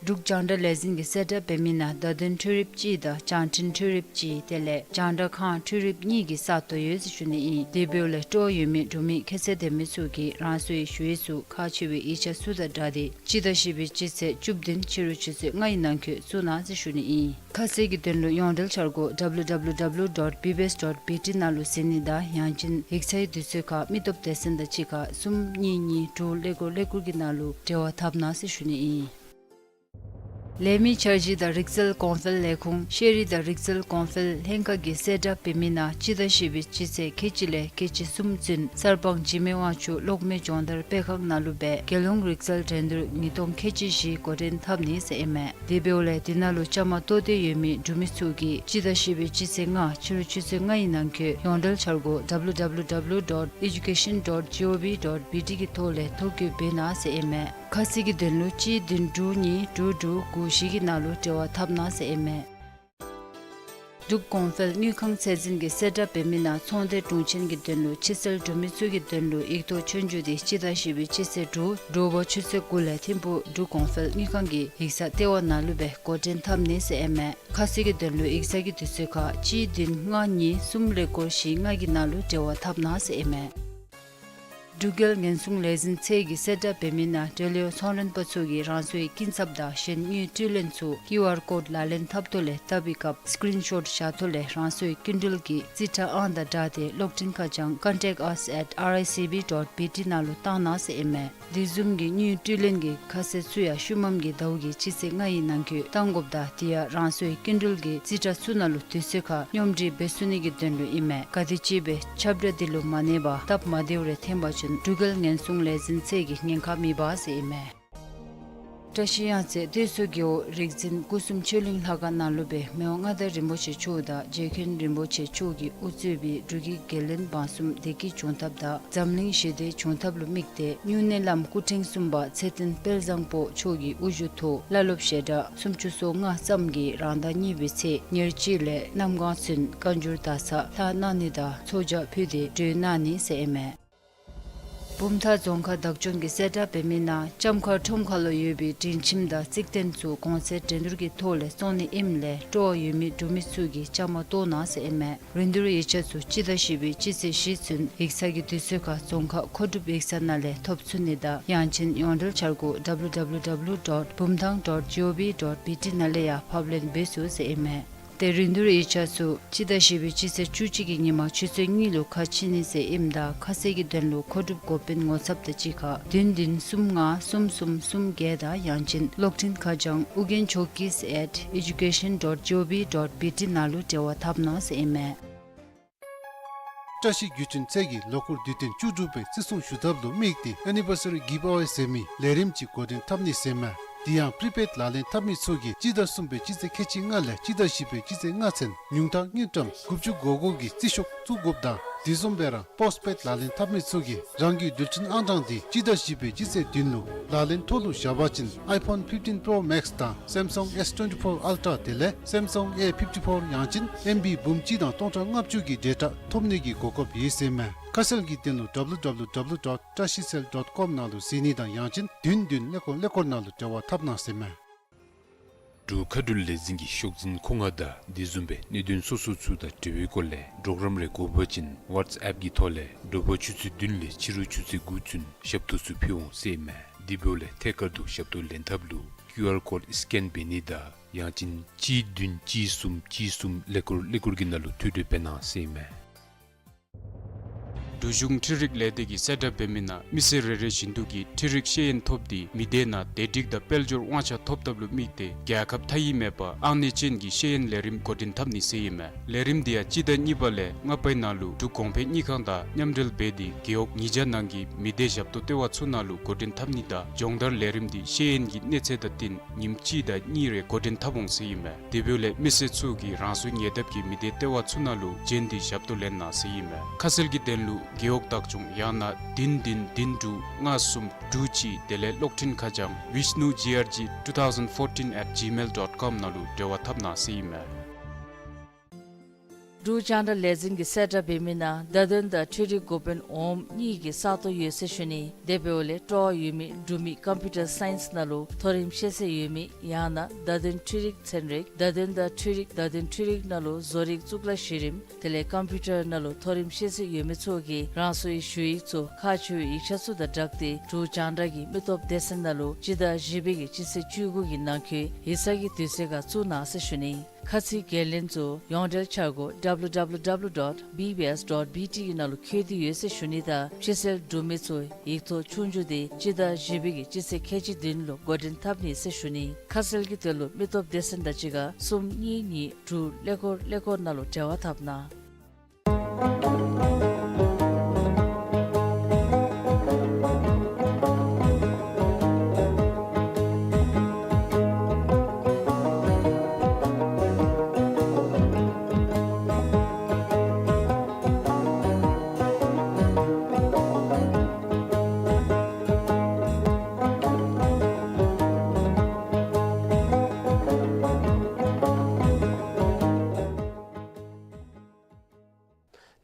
འབྲུག་རྒྱང་བསྒྲགས་ལས་འཛིན་གྱིས་གསལ་བསྒྲགས་འབད་མི་ནང་བརྡ་དོན་འཕྲུལ་རིགཔ་གཅིག་དང་བྱང་འཕྲིན་འཕྲུལ་རིགཔ་གཅིག་དེ་ལས་རྒྱང་བསྒྲགས་ཁང་འཕྲུལ་རིགཔ་གཉིས་ཀྱི་ས་སྟོང་ཡོད་ཟེར་ཞུ་ནི་ཨིན། དེ་འབདཝ་ལས་སྤྲོ་བ་ཡོད་མི་འབྲུག་མི་ཁྱད་ཚད་ལྡན་མི་ཚུ་གིས་རང་སོའི་ཞུ་ཡིག་ཚུ་ཁག་ཆེ་བའི་ཡིག་ཆ་ཚུ་དང་སྦྲགས་ཏེ་སྤྱི་ཟླ་བཞི་པའི་སྤྱི་ཚེས་བཅུ་བདུན་ཕྱི་རུ་ཆུ་ཚོད་ལྔ་ཡི་ནང་འཁོད་བཙུགས་གནང་ཟེར་ཞུ་ནི་ཨིན། ཁ་གསལ་གྱི་དོན་ལུ་ཡོངས་འབྲེལ་འཆར་སྒོ་W W W dot B B S dot B T ནང་ལུ་གཟིགས་ནི་དང་ཡང་ཅིན་ཡིག་ཚང་གི་དུས་ཚོད་ཁར་མི་སྟོབས་སྡེ་ཚན་དང་གཅིག་ཁར་གསུམ་གཉིས་གཉིས་དྲུག་ཀླད་ཀོར་ཀླད་ཀོར་གྱི་ནང་ལུ་འབྲེལ་བ་འཐབ་གནང་ཟེར་ཞུ་ནི་ཨིན། ལས་མི་འཆར་གཞི་དང་རིག་རྩལ་གོང་འཕེལ་ལས་ཁུངས་ཤེས་རིག་དང་རིག་རྩལ་གོང་འཕེལ་ལྷན་ཁག་གིས་གསལ་བསྒྲགས་འབད་མི་ནང་སྤྱི་ཟླ་བཞི་པའི་སྤྱི་ཚེས་ཁལ་གཅིག་ལས་ཁལ་གཅིག་གསུམ་ཚུན་གསར་སྤང་འཇིགས་མེད་དབང་ཕྱུག་གློག་མེ་སྦྱོང་བརྡར་སྤེལ་ཁང་ནང་ལུ་སྦེ་རྒྱལ་ཡོངས་རིག་རྩལ་འགྲན་བསྡུར་ཉིས་སྟོང་ཁལ་གཅིག་བཞི་འགོ་འདྲེན་འཐབ་ནི་ཟེར་ཨིན་མས། དེ་འབདཝ་ལས་དེ་ནང་ལུ་བཅའ་མར་གཏོགས་འདོད་ཡོད་མི་འབྲུག་མི་ཚུ་གིས་སྤྱི་ཟླ་བཞི་པའི་སྤྱི་ཚེས་ལྔ་ཕྱི་རུ་ཆུ་ཚོད་ལྔ་ཡི་ནང་འཁོད་ཡོངས་འབྲེལ་འཆར་སྒོ་W W W dot education dot G O V dot B T གི་ཐོག་ལས་ཐོ་བཀོད་འབད་གནང་ཟེར་ཨིན་མས། ཁ་གསལ་གྱི་དོན་ལུ་གཅིག་བདུན་དྲུག་གཉིས་དྲུག་དྲུག་དགུ་བཞི་གི་ནང་ལུ་འབྲེལ་བ་འཐབ་གནང་ཟེར་ཨིན་མས། འབྲུག་གོང་འཕེལ་དངུལ་ཁང་ཚད་འཛིན་གྱིས་གསལ་བསྒྲགས་འབད་མི་ནང་ཚོང་སྡེ་དྲུང་ཆེན་གྱི་དོན་ལུ་ཕྱི་སེལ་འབྲུག་མི་ཚུ་གི་དོན་ལུ་ཡིག་ཐོག་ཆོས་རྒྱུགས་དེ་སྤྱི་ཟླ་བཞི་པའི་སྤྱི་ཚེས་དྲུག་དྲོ་པ་ཆུ་ཚོད་དགུ་ལས་ཐིམ་ཕུག་འབྲུག་གོང་འཕེལ་དངུལ་ཁང་གི་ཡིག་ཚང་ལྟེ་བ་ནང་ལུ་སྦེ་འགོ་འདྲེན་འཐབ་ནི་ཟེར་ཨིན་མས། ཁ་གསལ་གྱི་དོན་ལུ་ཡིག་ཚང་གི་དུས་ཚོད་ཁར་གཅིག་བདུན་ལྔ་གཉིས་གསུམ་ཀླད་ཀོར་བཞི་ལྔ་གི་ནང་ལུ་འབྲེལ་བ་འཐབ་གནང་ཟེར་ཨིན་མས། འབྲུག་རྒྱལ་ཉེན་སྲུང་ལས་འཛིན་ཚད་ཀྱིས་གསལ་བསྒྲགས་འབད་མི་ནང་འབྲེལ་ཡོད་ཚོང་མགྲོན་པ་ཚུ་གིས་རང་སོའི་སྐྱིན་ཚབ་དང་གཞན་དངུལ་སྤྲོད་ལེན་ཚུ་ཀིའུ་ཨར་ཀོཌ་ལག་ལེན་འཐབ་ཐོག་ལས་བཏབ་པའི་སྐབས་སི་ཀི་རིན་ཤོཊ་བཞག་ཐོག་ལས་རང་སོའི་སྐྱིན་འགྲུལ་གྱི་རྩིས་ཁྲ་ཨང་དང་སྦྲགས་ཏེ་གློག་འཕྲིན་ཁ་བྱང་contact us at R I C B dot B T ནང་ལུ་བཏང་གནང་ཟེར་ཨིན་མས། དེ་བཟུམ་གྱི་དངུལ་སྤྲོད་ལེན་གྱི་ཁ་གསལ་ཚུ་ཡང་ཤུལ་མམ་གྱི་ཟླཝ་གི་སྤྱི་ཚེས་ལྔ་ཡི་ནང་འཁོད་བཏང་དགོཔ་དང་དེ་ཡང་རང་སོའི་སྐྱིན་འགྲུལ་གྱི་རྩིས་ཁྲ་ཚུ་ནང་ལུ་དུས་ཚོད་ཁར་སྙོམས་སྒྲིག་འབད་ཚུགས་ནི་གི་དོན་ལུ་ཨིན་མས། ག་དེམ་ཅིག་སྦེ་ཁྱབ་བསྒྲགས་དེ་ལུ་མ་གནས་པར་སྟབས་མ་བདེཝ་རེ་འཐོན་པ་ཅིན་འབྲུག་རྒྱལ་ཉེན་སྲུང་ལས་འཛིན་ཚད་ཀྱིས་ཉེན་ཁ་མི་འབག་ཟེར་ཨིན་མས། བཀྲ་ཤིས་གཡང་རྩེ་སྟོད་མཚོ་རྒེད་འོག་རིག་འཛིན་སྐུ་གསུམ་ཆོས་གླིང་ལྷ་ཁང་ནང་ལུ་སྦེ་མི་དབང་མངའ་བདག་རིན་པོ་ཆེ་མཆོག་དང་རྗེ་མཁན་རིན་པོ་ཆེ་མཆོག་གིས་དབུ་གཙོས་པའི་འབྲུག་གི་རྒྱལ་བློན་འབངས་གསུམ་བདེ་སྐྱིད་འབྱུང་ཐབས་དང་འཛམ་གླིང་ཞི་བདེ་འབྱུང་ཐབས་ལུ་དམིགས་ཏེ་སྨྱུང་གནས་བླམ་སྐུ་ཕྲེང་གསུམ་པ་ཚེ་བརྟན་དཔལ་བཟང་པོ་མཆོག་གི་དབུ་བཞུགས་ཐོག་བླ་སློབ་ཞལ་གྲངས་སུམ་ཅུ་སོ་ལྔ་ཙམ་གྱིས་རང་ཟླ་གཉིས་པའི་ཚེས་ཉེར་གཅིག་ལས་གནམ་གང་ཚུན་བཀའ་འགྱུར་དར་ཚགས་ལྷག་གནང་ནི་དང་ཚོགས་བཅར་ཕུལ་ཏེ་གྲོལ་གནང་ནི་ཟེར་ཨིན་མས། བུམ་ཐང་རྫོང་ཁག་བདག་སྐྱོང་གིས་གསལ་བསྒྲགས་འབད་མི་ནང་ལྕམ་མཁར་ཁྲོམ་ཁ་ལུ་ཡོད་པའི་སྒྲིང་ཁྱིམ་དང་རྩིག་རྟེན་ཚུ་གོང་ཚད་འགྲན་བསྡུར་གྱི་ཐོག་ལས་བཙོང་ནི་ཨིནམ་ལས་སྤྲོ་བ་ཡོད་མི་འབྲུག་མི་ཚུ་གིས་བཅའ་མར་གཏོགས་གནང་ཟེར་ཨིན་མས། རིན་བསྡུར་ཡིག་ཆ་ཚུ་སྤྱི་ཟླ་བཞི་པའི་སྤྱི་ཚེས་བཞི་ཚུན་ཡིག་ཚང་གི་དུས་ཚོད་ཁར་རྫོང་ཁག་མཁོ་སྒྲུབ་ཡིག་ཚང་ནང་ལས་ཐོབ་ཚུགས་ནི་དང་ཡང་ཅིན་ཡོངས་འབྲེལ་འཆར་སྒོ་W W W dot bumthang dot gov dot B T ནང་ལས་ཡང་ཕབ་ལེན་འབད་ཚུགས་ཟེར་ཨིན་མས། ཏེ་རིན་བསྡུར་ཡིག་ཆ་ཚུ་སྤྱི་ཟླ་བཞི་པའི་སྤྱི་ཚེས་བཅུ་གཅིག་གི་ཉིན་མ་ཆུ་ཚོད་གཉིས་ལུ་ཁ་ཕྱེ་ནི་ཟེར་ཨིནམ་ད་ཁ་གསལ་གྱི་དོན་ལུ་མཁོ་སྒྲུབ་འགོ་དཔོན་ངོ་ཚབ་དང་གཅིག་ཁར་བདུན་བདུན་གསུམ་ལྔ་གསུམ་གསུམ་གསུམ་བརྒྱད་དང་ཡང་ཅིན་གློག་འཕྲིན་ཁ་བྱང་ཨུ་རྒྱན་ཇོ་ཀིས་at education dot gov dot B T ནང་ལུ་འབྲེལ་བ་འཐབ་གནང་ཟེར་ཨིན་མས། བཀྲ་ཤིས་བརྒྱུད་འཕྲིན་ཚད་ཀྱིས་ལོ་འཁོར་དུས་སྟོན་བཅུ་དྲུག་པའི་བརྩི་སྲུང་ཞུ་ཐབས་ལུ་དམིགས་ཏེ་ཨེ་ནི་བར་སི་རི་གིབ་ཨ་ཝེ་ཟེར་མི་ལས་རིམ་ཅིག་འགོ་འདྲེན་འཐབ་ནི་ཟེར་མས། དེ་ཡང་པི་རི་པེཌ་ལག་ལེན་འཐབ་མི་ཚུ་གིས་སྤྱི་ཟླ་གསུམ་པའི་སྤྱི་ཚེས་ཁལ་གཅིག་ལྔ་ལས་སྤྱི་ཟླ་བཞི་པའི་སྤྱི་ཚེས་ལྔ་ཚུན་ཉུང་མཐའ་དངུལ་ཀྲམ་དགུ་བཅུ་གོ་དགུ་གི་རྩིས་ཤོག་བཙུགས་དགོཔ་དང་དེ་བཟུམ་སྦེ་ར་པོསཊ་པེཌ་ལག་ལེན་འཐབ་མི་ཚུ་གིས་རང་གི་རྡུལ་ཕྲན་ཨང་གྲངས་དེ་སྤྱི་ཟླ་བཞི་པའི་སྤྱི་ཚེས་བདུན་ལུ་ལག་ལེན་ཐོག་ལུ་བཞག་པ་ཅིན་iPhone fifteen Pro Max དང་Samsung S twenty-four Ultra དེ་ལས་Samsung A fifty-four ཡང་ཅིན་ཨེམ་བི་འབུམ་གཅིག་དང་སྟོང་ཕྲག་ལྔ་བཅུ་གི་ཌེ་ཊ་ཐོབ་ནི་གི་གོ་སྐབས་ཡོད་ཟེར་མས། ཁ་གསལ་གྱི་དོན་ལུ་W W W dot trashicell dot com ནང་ལུ་གཟིགས་ནི་དང་ཡང་ཅིན་བདུན་བདུན་ཀླད་ཀོར་ཀླད་ཀོར་ནང་ལུ་འབྲེལ་བ་འཐབ་གནང་ཟེར་མས། འབྲུག་མཁའ་འགྲུལ་ལས་འཛིན་གྱི་ཤོག་འཛིན་མཁོ་མངགས་དང་དེ་བཟུམ་སྦེ་གནད་དོན་སོ་སོ་ཚུ་དང་འབྲེལ་བའི་སྐོར་ལས་གྲོགས་རམ་རེ་དགོ་པ་ཅིན་ཝཊས་ཨེཔ་གི་ཐོག་ལས་དྲོ་པ་ཆུ་ཚོད་བདུན་ལས་ཕྱི་རུ་ཆུ་ཚོད་དགུ་ཚུན་ཞབས་ཏོག་ཚུ་ཕུལ་འོང་ཟེར་མས། དེ་འབདཝ་ལས་ཐད་ཀར་དུ་ཞབས་ཏོག་ལེན་ཐབས་ལུ་ཀིའུ་ཨར་ཀོཌ་སི་ཀེན་འབད་ནི་དང་ཡང་ཅིན་གཅིག་བདུན་གཅིག་གསུམ་གཅིག་གསུམ་ཀླད་ཀོར་ཀླད་ཀོར་གྱི་ནང་ལུ་ཐོ་འགོད་འབད་གནང་ཟེར་མས། འབྲུག་གཞུང་འཕྲུལ་རིག་ལས་སྡེ་གིས་གསལ་བསྒྲགས་འབད་མི་ནང་མི་སེར་རེ་རེ་བཞིན་དུ་གིས་འཕྲུལ་རིག་ཤེས་ཡོན་ཐོབ་སྟེ་མི་སྡེ་ནང་བདེ་སྒྲིག་དང་དཔལ་འབྱོར་དབང་ཆ་ཐོབ་ཐབས་ལུ་དམིགས་ཏེ་རྒྱལ་ཁབ་མཐའ་དབྱེ་མེད་པར་ཨང་གནས་ཅན་གྱི་ཤེས་ཡོན་ལས་རིམ་འགོ་འདྲེན་འཐབ་ནི་ཟེར་ཨིན་མས། ལས་རིམ་དེ་ཡང་སྤྱི་ཟླ་གཉིས་པ་ལས་ལྔ་པའི་ནང་ལུ་འབྲུག་གོང་འཕེལ་དངུལ་ཁང་དང་མཉམ་འབྲེལ་འབད་དེ་རྒེད་འོག་ཉིས་བརྒྱ་ནང་གི་མི་སྡེ་ཞབས་ཏོག་ལྟེ་བ་ཚུ་ནང་ལུ་འགོ་འདྲེན་འཐབ་ནི་དང་སྦྱོང་བརྡར་ལས་རིམ་དེ་ཤེས་ཡོན་གྱི་གནས་ཚད་དང་བསྟུན་ཉིནམ་གཅིག་དང་གཉིས་རེ་འགོ་འདྲེན་འཐབ་འོང་ཟེར་ཨིན་མས། དེ་འབདཝ་ལས་མི་སེར་ཚུ་གིས་རང་སོའི་ཉེ་འདབས་ཀྱི་མི་སྡེ་ལྟེ་བ་ཚུ་ནང་ལུ་བྱོན་ཏེ་ཞབས་ཏོག་ལེན་གནང་ཟེར་ཨིན་མས། ཁ་གསལ་གྱི་དོན་ལུ་རྒེད་འོག་བདག་སྐྱོང་ཡང་ན་བདུན་བདུན་བདུན་དྲུག་ལྔ་གསུམ་དྲུག་གཅིག་དེ་ལས་གློག་འཕྲིན་ཁ་བྱང་vishnu G R G two thousand fourteen at gmail dot com ནང་ལུ་འབྲེལ་བ་འཐབ་གནང་ཟེར་ཨིན་མས། འབྲུག་རྒྱང་བསྒྲགས་ལས་འཛིན་གྱིས་གསལ་བསྒྲགས་འབད་མི་ནང་བརྡ་དོན་དང་འཕྲུལ་རིག་འགོ་དཔོན་འོགམ་གཉིས་ཀྱི་ས་སྟོང་ཡོད་ཟེར་ཞུ་ནི། དེ་འབདཝ་ལས་སྤྲོ་བ་ཡོད་མི་འབྲུག་མི་ཀམ་པིའུ་ཊར་སའིནསི་ནང་ལུ་མཐོ་རིམ་ཤེས་ཚད་ཡོད་མི་ཡང་ན་བརྡ་དོན་འཕྲུལ་རིག་ཚན་རིག་བརྡ་དོན་དང་འཕྲུལ་རིག་བརྡ་དོན་འཕྲུལ་རིག་ནང་ལུ་བཟོ་རིག་གཙུག་ལག་གཞི་རིམ་དེ་ལས་ཀམ་པིའུ་ཊར་ནང་ལུ་མཐོ་རིམ་ཤེས་ཚད་ཡོད་མི་ཚུ་གིས་རང་སོའི་ཞུ་ཡིག་ཚུ་ཁག་ཆེ་བའི་ཡིག་ཆ་ཚུ་དང་སྦྲགས་ཏེ་འབྲུག་རྒྱང་བསྒྲགས་ཀྱི་མི་སྟོབས་སྡེ་ཚན་ནང་ལུ་སྤྱི་ཟླ་བཞི་པའི་གི་སྤྱི་ཚེས་བཅུ་དགུ་གི་ནང་འཁོད་ཡིག་ཚང་གི་དུས་ཚོད་ཁར་བཙུགས་གནང་ཟེར་ཞུ་ནི། ཁ་ཚིག་འགན་ལེན་ཚུ་ཡོངས་འབྲེལ་འཆར་སྒོ་W W W dot B B S dot B T གི་ནང་ལུ་བཀོད་དེ་ཡོད་ཟེར་ཞུ་ནི་དང་ཕྱི་སེལ་འབྲུག་མི་ཚུ་ཡིག་ཐོག་ཆོས་རྒྱུགས་དེ་སྤྱི་ཟླ་བཞི་པའི་གི་སྤྱི་ཚེས་ཁལ་གཅིག་བདུན་ལུ་འགོ་འདྲེན་འཐབ་ནི་ཟེར་ཞུ་ནི། ཁ་གསལ་གྱི་དོན་ལུ་མི་སྟོབས་སྡེ་ཚན་དང་གཅིག་ཁར་གསུམ་གཉིས་གཉིས་དྲུག་ཀླད་ཀོར་ཀླད་ཀོར་ནང་ལུ་འབྲེལ་བ་འཐབ་གནང་།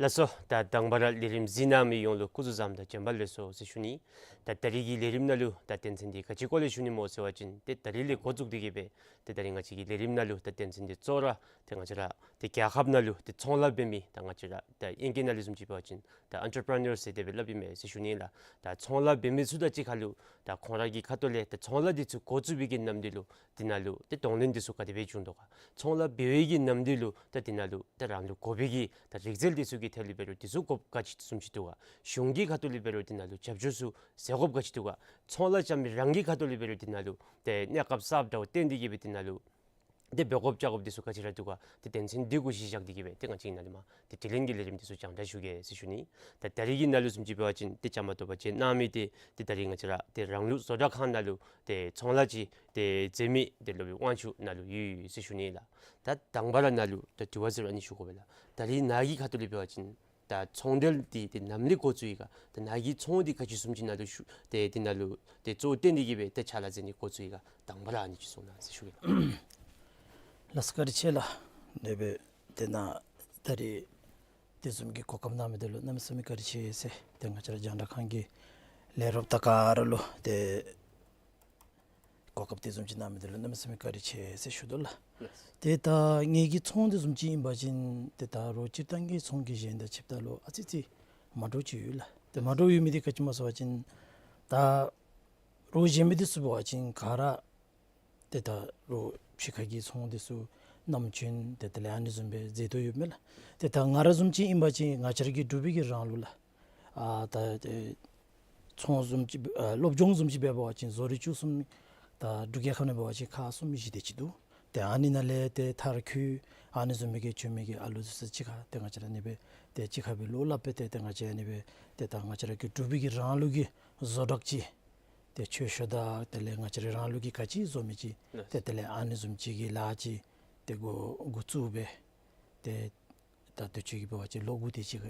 ལགས་སོ། ད་དང་པ་ར་ལས་རིམ་གཟིགས་གནང་མི་ཡོངས་ལུ་སྐུ་གཟུགས་བཟང་དང་བྱོན་པ་ལེགས་སོ་ཟེར་ཞུ་ནི། ད་ད་རིས་ཀྱི་ལས་རིམ་ནང་ལུ་ད་དོན་ཚན་འདི་ག་ཅི་སྐོར་ལས་ཞུ་ནི་སྨོ་ཟེར་བ་ཅིན་ཏེ་ད་རིས་ལས་འགོ་བཙུགས་ཏེ་གི་སྦེ་ཏེ་ད་རིས་ང་བཅས་ཀྱི་ལས་རིམ་ནང་ལུ་ད་དོན་ཚན་འདི་གཙོ་བོ་ར་ཏེ་ང་བཅས་ར་ཏེ་རྒྱལ་ཁབ་ནང་ལུ་ཏེ་ཚོང་ལཱ་འབད་མི་ད་ང་བཅས་ར་ད་ཨིང་སྐད་ནང་ལུ་བཟུམ་ཅིག་འབད་བ་ཅིན་ད་ཨེན་ཊར་པི་རི་ནར་ཟེར་དེ་སྦེ་སླབ་ཨིན་མས་ཟེར་ཞུ་ནི་ལགས། ད་ཚོང་ལཱ་འབད་མི་ཚུ་དང་གཅིག་ཁར་ལུ་ད་ཁོང་ར་གི་ཁ་ཐུག་ལས་ད་ཚོང་ལཱ་འདི་ཚུ་འགོ་བཙུགས་པའི་གི་ནམ་དུས་ལུ་དེ་ནང་ལུ་ཏེ་གདོང་ལེན་འདི་ཚུ་ག་དེ་སྦེ་བྱུང་དོ་ག། ཚོང་ལཱ་འབད་བའི་གི་ནམ་དུས་ལུ་ད་དེ་ནང་ལུ་ད་རང་ལུ་དགོ་པའི་གི་ད་རིག་རྩལ་འདི་ཚུ་གི་ཐད་ལུ་འབད་རུང་འདི་ཚུ་དགོཔ་ག་ཅི་བཟུམ་ཅིག་འདུག་ག། གཞུང་གི་ཁ་ཐུག་ལས་འབད་རུང་དེ་ནང་ལུ་རྒྱབ་སྐྱོར་ཚུ་ཟེར་དགོཔ་ག་ཅི་འདུག་ག། ཚོང་ལཱ་རྐྱབ་མི་རང་གི་ཁ་ཐུག་ལས་འབད་རུང་དེ་ནང་ལུ་ཏེ་གནས་སྐབས་གསརཔ་འདྲཝ་བཏོན་ཏེ་གི་སྦེ་དེ་ནང་ལུ་ཏེ་འབད་དགོཔ་བཅའ་དགོཔ་འདི་ཚུ་ག་ཅི་ར་འདུག་ག། ཏེ་དོན་ཚན་འདི་གུ་གཞི་བཞག་སྟེ་གི་སྦེ་ཏེ་ང་བཅས་ནཱ་ལས་མར་ཏེ་དྲི་ལན་གྱི་ལས་རིམ་འདི་ཚུ་རྒྱང་བསྒྲགས་ཞུ་གེ་ཟེར་ཞུ་ནི། ད་ད་རིས་ཀྱི་ནང་ལུ་བཟུམ་ཅིག་འབད་བ་ཅིན་ཏེ་བཅའ་མར་གཏོགས་པ་བཅས་གནང་མི་འདི་ཏེ་ད་རིས་ང་བཅས་ར་ཏེ་རང་ལུགས་བཟོ་གྲྭ་ཁང་ནང་ལུ་ཏེ་ཚོང་ལཱ་ཅིག་ཏེ་མཛད་མི་ཏེ་སློབ་དཔོན་དབང་ཕྱུག་ནཱ་ལུ་ཡོད་ཟེར་ཞུ་ནི་ལགས། ད་དང་པ་ར་ནཱ་ལུ་ད་དྲི་བ་ཟེར་ཨ་ནི་ཞུ་དགོ་པས་ལགས། ད་རིས་ནཱ་གི་ཁ་ཐུག་ལས་འབད་བ་ཅིན་ད་ཚོང་འབྲེལ་འདི་ཏེ་ནམ་ལས་འགོ་བཙུགས་ཡི་ག། ད་ནཱ་གི་ཚོང་འདི་ག་ཅི་བཟུམ་ཅིག་ནཱ་ལུ་ཞུ་ཏེ་དེ་ནང་ལུ་ཏེ་གཙོ་བོ་བཏོན་ཏེ་གི་སྦེ་ཏེ་ཕྱག་ལཱ་མཛད་ནི་འགོ་བཙུགས་ཡི་ག། དང་པ་ར་ཨ་ནི་ཅིག་གསུང་གནང་ཟེར་ཞུ་གེ་ལགས། ལགས་སོ་བཀའ་དྲིན་ཆེ་ལགས། དེ་སྦེ་དེ་ནང་ད་རིས་དེ་བཟུམ་གྱི་གོ་སྐབས་གནང་མི་འདི་ལུ་གནམ་མེད་ས་མེད་བཀའ་དྲིན་ཆེ་ཟེར་ཏེ་ང་བཅས་ར་རྒྱང་བསྒྲགས་ཁང་གི་ལས་རོགསཔ་དང་ག་ར་ལུ་ཏེ་གོ་སྐབས་དེ་བཟུམ་ཅིག་གནང་མི་འདི་ལུ་གནམ་མེད་ས་མེད་བཀའ་དྲིན་ཆེ་ཟེར་ཞུ་དོ་ལགས། ལགས། ཏེ་ད་ངེ་གི་ཚོང་འདི་བཟུམ་ཅིག་ཨིན་པ་ཅིན་ཏེ་ད་རོགས་སྤྱིར་བཏང་གི་ཚོང་གི་གཞན་དང་ཕྱདཔ་ད་ལུ་ཨ་ཙི་ཅིག་མ་འདྲཝ་ཅིག་ཡོད་ལགས། ཏེ་མ་འདྲཝ་ཡོད་མི་འདི་ག་ཅི་སྨོ་ཟེར་བ་ཅིན་ད་རོགས་གཞན་མི་འདི་ཚུ་འབད་བ་ཅིན་ག་ར་ཏེ་ད་རོགས་ཕྱི་ཁ་གི་ཚོང་འདི་ཚུ་ནམ་བྱོན་ཏེ་དེ་ལས་ཨ་ནི་བཟུམ་སྦེ་མཛད་དོ་ཡོདཔ་མས་ལགས། ཏེ་ད་ང་ར་བཟུམ་ཅིག་ཨིན་པ་ཅིན་ང་བཅས་ར་གི་འབྲུག་པའི་གི་རང་ལུགས་ལགས། ཨ་ད་ཏེ་ཚོང་བཟུམ་ཅིག་ཨ་སློབ་སྦྱོང་བཟུམ་ཅིག་འབད་བ་ཅིན་བཟོ་རིག་བཅུ་གསུམ་ད་འབྲུག་རྒྱལ་ཁབ་ནང་འབད་བ་ཅིན་ཁག་གསུམ་བཞི་དེ་ཅིག་འདུག། ཏེ་ཨ་ནི་ནང་ལས་ཏེ་མཐར་འཁྱོལ་ཨ་ནི་བཟུམ་མའི་གི་བྱོན་མི་གི་ཨ་ལུ་འདི་ཚུ་གཅིག་ཁར་ཏེ་ང་བཅས་ར་ཨ་ནི་སྦེ་ཏེ་གཅིག་ཁར་སྦེ་བློ་སླབ་སྦེ་ཏེ་ཏེ་ང་བཅས་ཨ་ནི་སྦེ་ཏེ་ད་ང་བཅས་ར་གི་འབྲུག་པའི་གི་རང་ལུགས་ཀྱི་བཟོ་གྲྭ་ཅིག་ཏེ་ཆོས་ཤོག་དང་དེ་ལས་ང་བཅས་ར་རང་ལུགས་ཀྱི་ག་ཅི་བཟོ་མི་ཅིག་ལགས། ཏེ་དེ་ལས་ཨ་ནི་བཟུམ་ཅིག་གི་ལཱ་ཅིག་ཏེ་འགོ་འགོ་བཙུགས་སྦེ་ཏེ་ད་དུས་ཅི་གི་འབད་བ་ཅིན་ལོ་དགུ་དེ་ཅིག་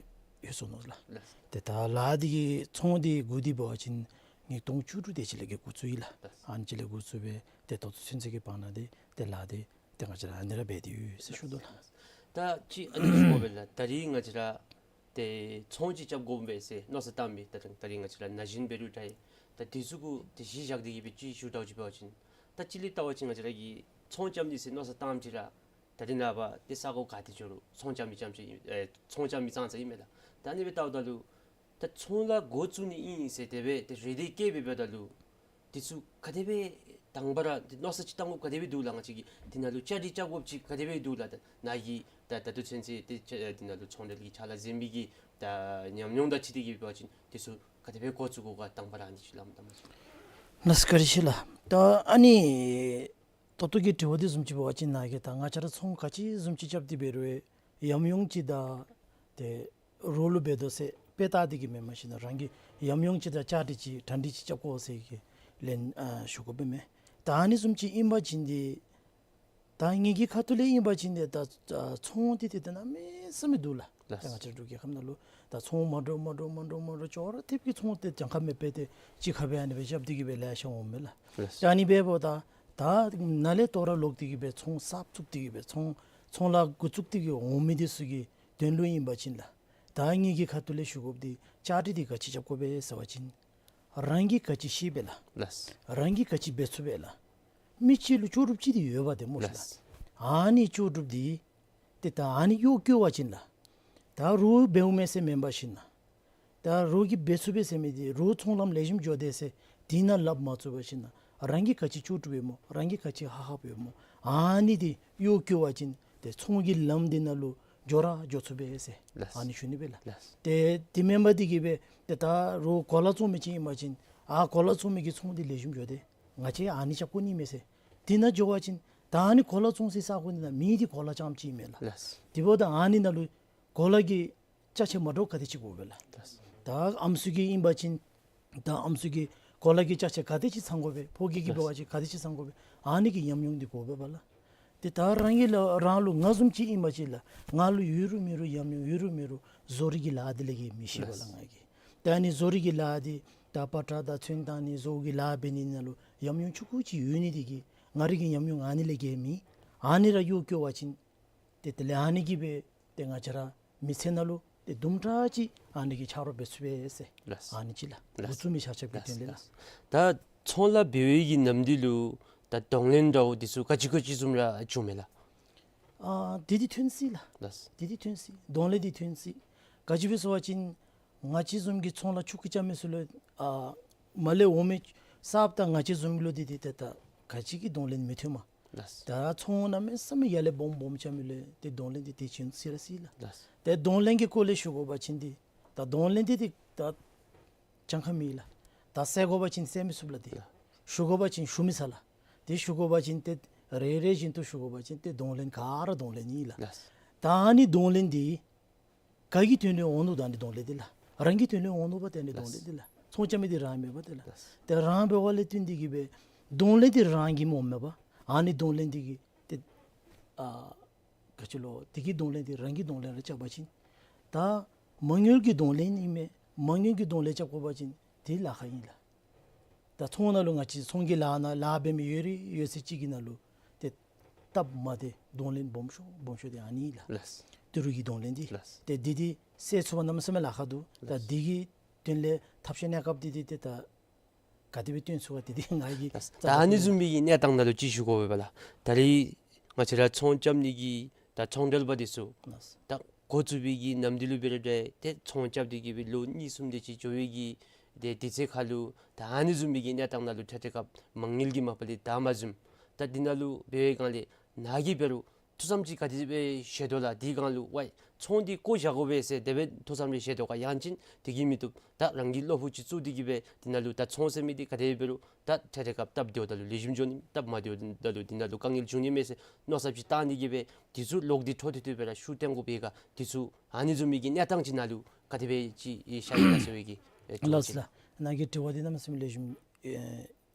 ཡོད་སོ་ནུག་ལགས། ལགས། ཏེ་ད་ལཱ་འདི་གི་ཚོང་འདི་འགོ་འདི་འབད་བ་ཅིན་ཉིས་སྟོང་བཅུ་དྲུག་དེ་ཅིག་ལས་ཀྱི་འགོ་བཙུགས་ཡི་ལགས། ལགས། ཨ་ནི་ཅིག་ལས་འགོ་བཙུགས་སྦེ་ཏེ་ད་ལྟོ་ཚུན་ཚོད་ཀྱི་བར་ན་འདི་ཏེ་ལཱ་འདི་ཏེ་ང་བཅས་ར་ཨ་ནི་ར་འབད་དེ་ཡོད་ཟེར་ཞུ་དོ་ལགས། ད་ཅི་ཨ་ནི་ཞུ་དགོ་པས་ལགས། ད་རིས་ང་བཅས་ར་ཏེ་ཚོང་ཅིག་རྐྱབ་དགོ་པས་ཟེར་མནོ་བསམ་བཏང་མི་ད་ད་རིས་ང་བཅས་ར་ན་གཞོན་འབད་རུང་འདྲ་ཡི་ད་དེ་ཚུ་གུ་ཏེ་གཞི་བཞག་སྟེ་གི་སྦེ་ཅིག་ཞུ་དྲག་ཅིག་འབད་བ་ཅིན་ད་ཅི་ལས་བལྟ་བ་ཅིན་ང་བཅས་ར་གིས་ཚོང་རྐྱབ་ནི་ཟེར་མནོ་བསམ་བཏངམ་ཅིག་ར་ད་རིས་ནངས་པ་ཏེ་ས་གོ་ག་ཏེ་འགྱོ་རུང་ཚོང་རྐྱབ་མི་རྐྱངམ་ཅིག་ཨེ་ཚོང་རྐྱབ་མི་ཙང་ཙ་ཨིན་མས་ལགས། ད་ཨ་ནི་སྦེ་བལྟཝ་ད་ལུ་ད་ཚོང་ལཱ་འགོ་བཙུགས་ནི་ཨིན་ཟེར་དེ་སྦེ་ཏེ་རེ་འདུན་བསྐྱེད་སྦེ་འབདཝ་ད་ལུ་དེ་ཚུ་ག་དེ་སྦེ་དང་པ་ར་ཏེ་མནོ་བསམ་ཅིག་བཏང་དགོཔ་ག་དེ་སྦེ་འདུག་ལགས། ང་བཅས་ཀྱིས་དེ་ནང་ལུ་བཅའ་སྒྲིག་རྐྱབ་དགོཔ་ཅིག་ག་དེ་སྦེ་འདུག་ལགས། ད་ནཱ་གིས་ད་ད་ལྟོ་ཚུན་ཚོད་ཏེ་ཅ་དེ་ནང་ལུ་ཚོང་འབྲེལ་གྱི་ཕྱག་ལཱ་མཛད་མི་གི་ད་ཉམས་མྱོང་དང་འཁྲིལ་ཏེ་གི་འབད་བ་ཅིན་དེ་ཚུ་ག་དེ་སྦེ་འགོ་བཙུགས་དགོ་ག་དང་པ་ར་ཨ་ནི་ཅིག་སླབ་མས་ད་མ་ཚུ། ལགས་སོ་བཀའ་དྲིན་ཆེ་ལགས། ད་ཨ་ནི་ད་ལྟོ་གི་དྲི་བ་འདི་བཟུམ་ཅིག་འབད་བ་ཅིན་ནཱ་གིས་ད་ང་བཅས་ར་ཚོང་ག་ཅི་བཟུམ་ཅིག་རྐྱབ་སྟེ་འབད་རུང་ཡམ་ཡོང་ཅིག་དང་ཏེ་རོགས་ལུ་འབད་དོ་ཟེར་དཔེ་བལྟ་སྟེ་གི་མེན་མ་གཞི་ནཱ་རང་གིས་ཡམ་ཡོང་ཅིག་དང་བཅའ་སྒྲིག་ཅིག་གྲ་སྒྲིག་ཅིག་རྐྱབ་དགོ་ཟེར་གི་ལན་ཨ་ཞུ་དགོ་པས་མས། ད་ཨ་ནི་བཟུམ་ཅིག་ཨིན་པ་ཅིན་ཏེ་ད་ངེ་གི་ཁ་ཐུག་ལས་ཨིན་པ་ཅིན་ཏེ་ད་ཨ་ཚོང་འདི་ཏེ་ཏེ་གནམ་མེད་ས་མེད་འདུག་ལགས། ལགས། ཏེ་ང་བཅས་འབྲུག་རྒྱལ་ཁབ་ནང་ལུ་ད་ཚོང་མ་འདྲཝ་མ་འདྲཝ་མ་འདྲཝ་མ་འདྲཝ་ཅོག་ར་འཐདཔ་གི་ཚོང་འདི་གྱངས་ཁ་མེད་པར་ཏེ་གཅིག་ཁར་སྦེ་ཨ་ནི་སྦེ་རྐྱབ་སྟེ་གི་སྦེ་ལེ་ཤ་འོངམ་མས་ལགས། ལགས། ད་ཨ་ནི་འབདཝ་ད་ད་ནཱ་ལས་དོ་རུང་ལོག་སྟེ་གི་སྦེ་ཚོང་གསརཔ་བཙུགས་ཏེ་གི་སྦེ་ཚོང་ཚོང་ལཱ་འགོ་བཙུགས་ཏེ་གི་འོང་མི་འདི་ཚུ་གིས་ དོན་ལུ་ཨིན་པ་ཅིན་ལགས། ད་ངེ་གི་ཁ་ཐུག་ལས་ཞུ་དགོཔ་འདི་བཅའ་སྒྲིག་འདི་ག་ཅི་རྐྱབ་དགོ་པས་ཟེར་བ་ཅིན་རང་གིས་ག་ཅི་ཤེས་པས་ལགས། ལགས། རང་གིས་ག་ཅི་འབད་ཚུགས་པས་ལགས། མི་གཅིག་ལུ་ལྕོགས་གྲུབ་ཅིག་འདི་ཡོདཔ་འདི་སྨོ་ལགས། ལགས། ཨ་ནི་ལྕོགས་གྲུབ་འདི་ཏེ་ད་ཨ་ནི་གཡོག་བཀོལ་བ་ཅིན་ལགས། ད་རོགས་འབདཝ་མས་ཟེར་མེན་པར་ཞིན་ན། ད་རོགས་ཀྱིས་འབད་ཚུགས་པས་ཟེར་མི་འདི་རོགས་ཚོང་ལམ་ལེགས་ཤོམ་འགྱོ་དེས་ཟེར་དེ་ནང་ལགཔ་མ་བཙུགས་པར་ཞིན་ན་རང་གིས་ག་ཅི་ལྕོགས་གྲུབ་ཡོད་སྨོ། རང་གིས་ག་ཅི་ཧ་ཧབ་ཡོད་སྨོ། ཨ་ནི་འདི་གཡོག་བཀོལ་བ་ཅིན་ཏེ་ཚོང་གི་ལམ་འདི་ནང་ལུ་འགྱོ་ར་འགྱོ་ཚུགས་པས་ཟེར། ལགས། ཨ་ནི་ཞུ་ནི་སྦེ་ལགས། ལགས། ཏེ་དེ་མེན་པར་འདི་གིས་སྦེ་ཏེ་ད་རོགས་གོ་ལ་བཙོང་མི་ཅིག་ཨིན་པ་ཅིན་ཨ་གོ་ལ་བཙོང་མི་གི་ཚོང་འདི་ལེགས་ཤོམ་འགྱོ་དེས། ང་བཅས་ཨ་ནི་རྐྱབ་དགོ་ནི་མས་ཟེར། དེ་ནང་འགྱོ་བ་ཅིན་ད་ཨ་ནི་གོ་ལ་བཙོང་སའི་ས་གོ་འདི་ནང་མི་འདི་གོ་ལ་རྐྱངམ་ཅིག་མས་ལགས། ལགས། དེ་འབདཝ་ད་ཨ་ནི་ནང་ལུ་གོ་ལ་གི་ཅ་ཆས་མ་འདྲཝ་ག་དེ་ཅིག་དགོ་པས་ལགས། ལགས། ད་ཨམ་སྲུ་གི་ཨིན་པ་ཅིན་ད་ཨམ་སྲུ་གི་གོ་ལ་གི་ཅ་ཆས་ག་དེ་ཅིག་ཚང་དགོ་པས། ཕོ་སྐྱེས་ཀྱི་འབད་བ་ཅིན་ག་དེ་ཅིག་ཚང་དགོ་པས། ཨ་ནི་གི་ཉམས་མྱོང་འདི་དགོ་པས་ལགས། ཏེ་ད་རང་གི་ལགས་རང་ལུ་ང་བཟུམ་ཅིག་ཨིན་པ་ཅིན་ལགས་ང་ལུ་ཡོད་རུང་མེད་རུང་ཉམས་མྱོང་ཡོད་རུང་མེད་རུང་བཟོ་རིག་གི་ལཱ་འདི་ལས་ཀྱི་མི་ཤེས་པས་ལགས། ལགས། ང་གིས་ད་ཨ་ནི་བཟོ་རིག་གི་ལཱ་འདི་ད་པ་ཏྲ་དང་ཚོན་བཏང་ནི་བཟོ་གི་ལཱ་འབད་ནི་ནང་ལུ་ཉམས་མྱོང་ཆུང་ཀུ་ཅིག་ཡོད་ནི་འདི་གིས་ང་རའི་གི་ཉམས་མྱོང་ཨ་ནི་ལས་ཀྱི་མེད། ཨ་ནི་ར་གཡོག་བཀོལ་བ་ཅིན་ཏེ་དེ་ལས་ཨ་ནི་གིས་སྦེ་ཏེ་ང་བཅས་ར་མི་ཚེ་ནང་ལུ་ཏེ་དུམ་གྲ་ཅིག་ཨ་ནི་གིས་ཆ་རོགས་འབད་ཚུགས་པས་ཟེར། ལགས། ཨ་ནི་ཅིག་ལགས། ལགས། འགོ་བཙུགས་མི་ཆ་ཁྱབ་ཀྱི་དོན་ལས་ལགས། ལགས། ད་ཚོང་ལཱ་འབད་བའི་གི་ནམ་དུས་ལུ་ད་གདོང་ལེན་འདྲཝ་འདི་ཚུ་ག་ཅི་ག་ཅི་བཟུམ་ར་བྱུངམ་མས་ལགས། ཨ་དེ་འདི་ཐོན་སྲིད་ལགས། ལགས། དེ་འདི་ཐོན་སྲིད། གདོང་ལེན་འདི་ཐོན་སྲིད། ག་ཅི་སྦེ་ཟེར་བ་ཅིན་ང་བཅས་བཟུམ་གྱི་ཚོང་ལཱ་ཆུང་ཀུ་རྐྱབ་མི་ཚུ་ལུ་ཨ་མར་ལས་འོང་མི་གསརཔ་དང་ང་བཅས་བཟུམ་ལུ་འདི་འདི་ཏེ་ད་ག་ཅི་གི་གདོང་ལེན་མི་ཐོན་མས། ལགས། ད་ཚོང་གནམ་མེད་ས་མེད་ཡར་ལས་སྦོམ་སྦོམ་རྐྱབ་མི་ལུ་ཏེ་གདོང་ལེན་འདི་ཏེ་བྱིན་སྲིད་ར་སྲིད་ལགས། ལགས། ཏེ་གདོང་ལེན་གྱི་སྐོར་ལས་ཞུ་དགོ་པ་ཅིན་འདི་ད་གདོང་ལེན་འདི་ཏེ་ད་གྱངས་ཁ་མེད་ལགས། ད་བསལ་དགོ་པ་ཅིན་བསལ་མི་ཚུགས་ལགས། ཏེ་ལགས། ཞུ་དགོ་པ་ཅིན་ཞུ་མི་ཚར་ལགས། ཏེ་ཞུ་དགོ་པ་ཅིན་ཏེ་རེ་རེ་བཞིན་དུ་ཞུ་དགོ་པ་ཅིན་ཏེ་གདོང་ལེན་ག་ར་གདོང་ལེན་ཨིན་ལགས། ལགས། ད་ཨ་ནི་གདོང་ལེན་འདི་ག་གི་དོན་ལས་འོང་ནུག། ད་ཨ་ནི་གདོང་ལེན་འདི་ལགས་རང་གི་དོན་ལས་འོང་ནུག་པ། ཏེ་ཨ་ནི་གདོང་ལེན་འདི་ལགས་ཚོང་རྐྱབ་མི་འདི་རང་མེན་པ། ཏེ་ལགས། ལགས། ཏེ་རང་འབདཝ་ལས་བརྟེན་འདི་གིས་སྦེ་གདོང་ལེན་འདི་རང་གིས་སྨོ་མེན་པ། ཨ་ནི་གདོང་ལེན་འདི་གིས་ཏེ་ཨ་ག་ཅི་ལོ་དེ་གི་གདོང་ལེན་འདི་རང་གི་གདོང་ལེན་ར་རྐྱབ་པ་ཅིན་ད་མ་དངུལ་གྱི་གདོང་ལེན་ཨིན་མས། མ་དངུལ་གྱི་གདོང་ལེན་རྐྱབ་དགོ་པ་ཅིན་དེ་ལཱ་ཁག་ཨིན་ལགས། ད་ཚོང་ནང་ལུ་ང་བཅས་ཚོང་གི་ལཱ་ནང་ལཱ་འབད་མི་ཡོད་རིགས་ཡོད་ཚད་ཅིག་གི་ནང་ལུ་ཏེ་སྟབས་མ་བདེ་གདོང་ལེན་སྦོམ་ཤོས་སྦོམ་ཤོས་འདི་ཨ་ནི་ལགས། ལགས། ཏི་རུ་གི་གདོང་ལེན་འདི། ལགས། ཏེ་འདི་འདི་སེལ་ཚུགས་པ་གནམ་མེད་ས་མེད་ལཱ་ཁག་འདུག། ད་ལགས། འདི་གི་དོན་ལས་ཐབས་ཤེས་གནས་སྐབས་འདི་འདི་ཏེ་ད་ག་དེ་སྦེ་བཏོན་ཚུགས་པ་འདི་འདི་ང་གིས་ལགས། ད་ཨ་ནི་བཟུམ་མའི་གི་གནས་སྟངས་ནང་ལུ་ཅིག་ཞུ་དགོ་པས་ལགས། ད་རེས་ང་བཅས་ར་ཚོང་རྐྱབ་ནི་གི་ད་ཚོང་འབྲེལ་པ་འདི་ཚུ་ལགས། ད་འགོ་བཙུགས་པའི་གི་ནམ་དུས་ལུ་འབད་རུང་འདྲ་ཏེ་ཚོང་རྐྱབ་སྟེ་གིས་སྦེ་ལོ་གཉིས་གསུམ་དེ་ཅིག་འགྱོ་བའི་གི་ཏེ་དུས་ཚོད་ཁར་ལུ་ད་ཨ་ནི་བཟུམ་མའི་གི་གནས་སྟངས་ནང་ལུ་འཕྲལ་འཕྲལ་སྐབས་མ་དངུལ་གྱི་མ་པ་ལས་ད་མ་བཟུམ། ད་འདི་ནང་ལུ་འབད་བའི་སྒང་ལས་ནཱ་གིས་འབད་རུང་ཐུགས་བསམ་ཅིག་ག་དེ་སྦེ་བཞེས་དོ་ལགས། དེའི་སྒང་ལུ་ཝའི་ཚོང་འདི་བཀོ་བཞག་དགོ་པས་ཟེར་དེ་སྦེ་ཐུགས་བསམ་རེ་བཞེས་དོ་ག། ཡང་ཅིན་དེ་གིས་མི་བཏུབ། ད་རང་གི་བློ་ཕུགས་ཅིག་བཙུགས་ཏེ་གིས་སྦེ་འདི་ནང་ལུ་ད་ཚོང་ཟེར་མི་འདི་ག་དེ་འབད་རུང་ད་འཕྲལ་འཕྲལ་སྐབས་སྟབས་བདེཝ་ད་ལུ་ལེགས་ཤོམ་འགྱོ་ནི་སྟབས་མ་བདེཝ་ད་ལུ་འདི་ནང་ལུ་དཀའ་ངལ་འབྱུང་ནི་མས་ཟེར་མནོ་བསམ་ཅིག་བཏང་སྟེ་གིས་སྦེ་འདི་ཚུ་ལོག་སྟེ་འཕྲོ་མཐུད་དེ་སྦེ་ར་ཤུགས་བཏོན་དགོ་པའི་ག་འདི་ཚུ་ཨ་ནི་བཟུམ་མའི་གི་གནས་སྟངས་ཅིག་ནང་ལུ་ག་དེ་སྦེ་ཅིག་ཤར་ཡི་ན་ཟེར་བའི་གི་ཨེ་ལགས་ལགས། ནཱ་གི་དྲི་བ་འདི་གནམ་མེད་ས་མེད་ལེགས་ཤོམ་ཨེ་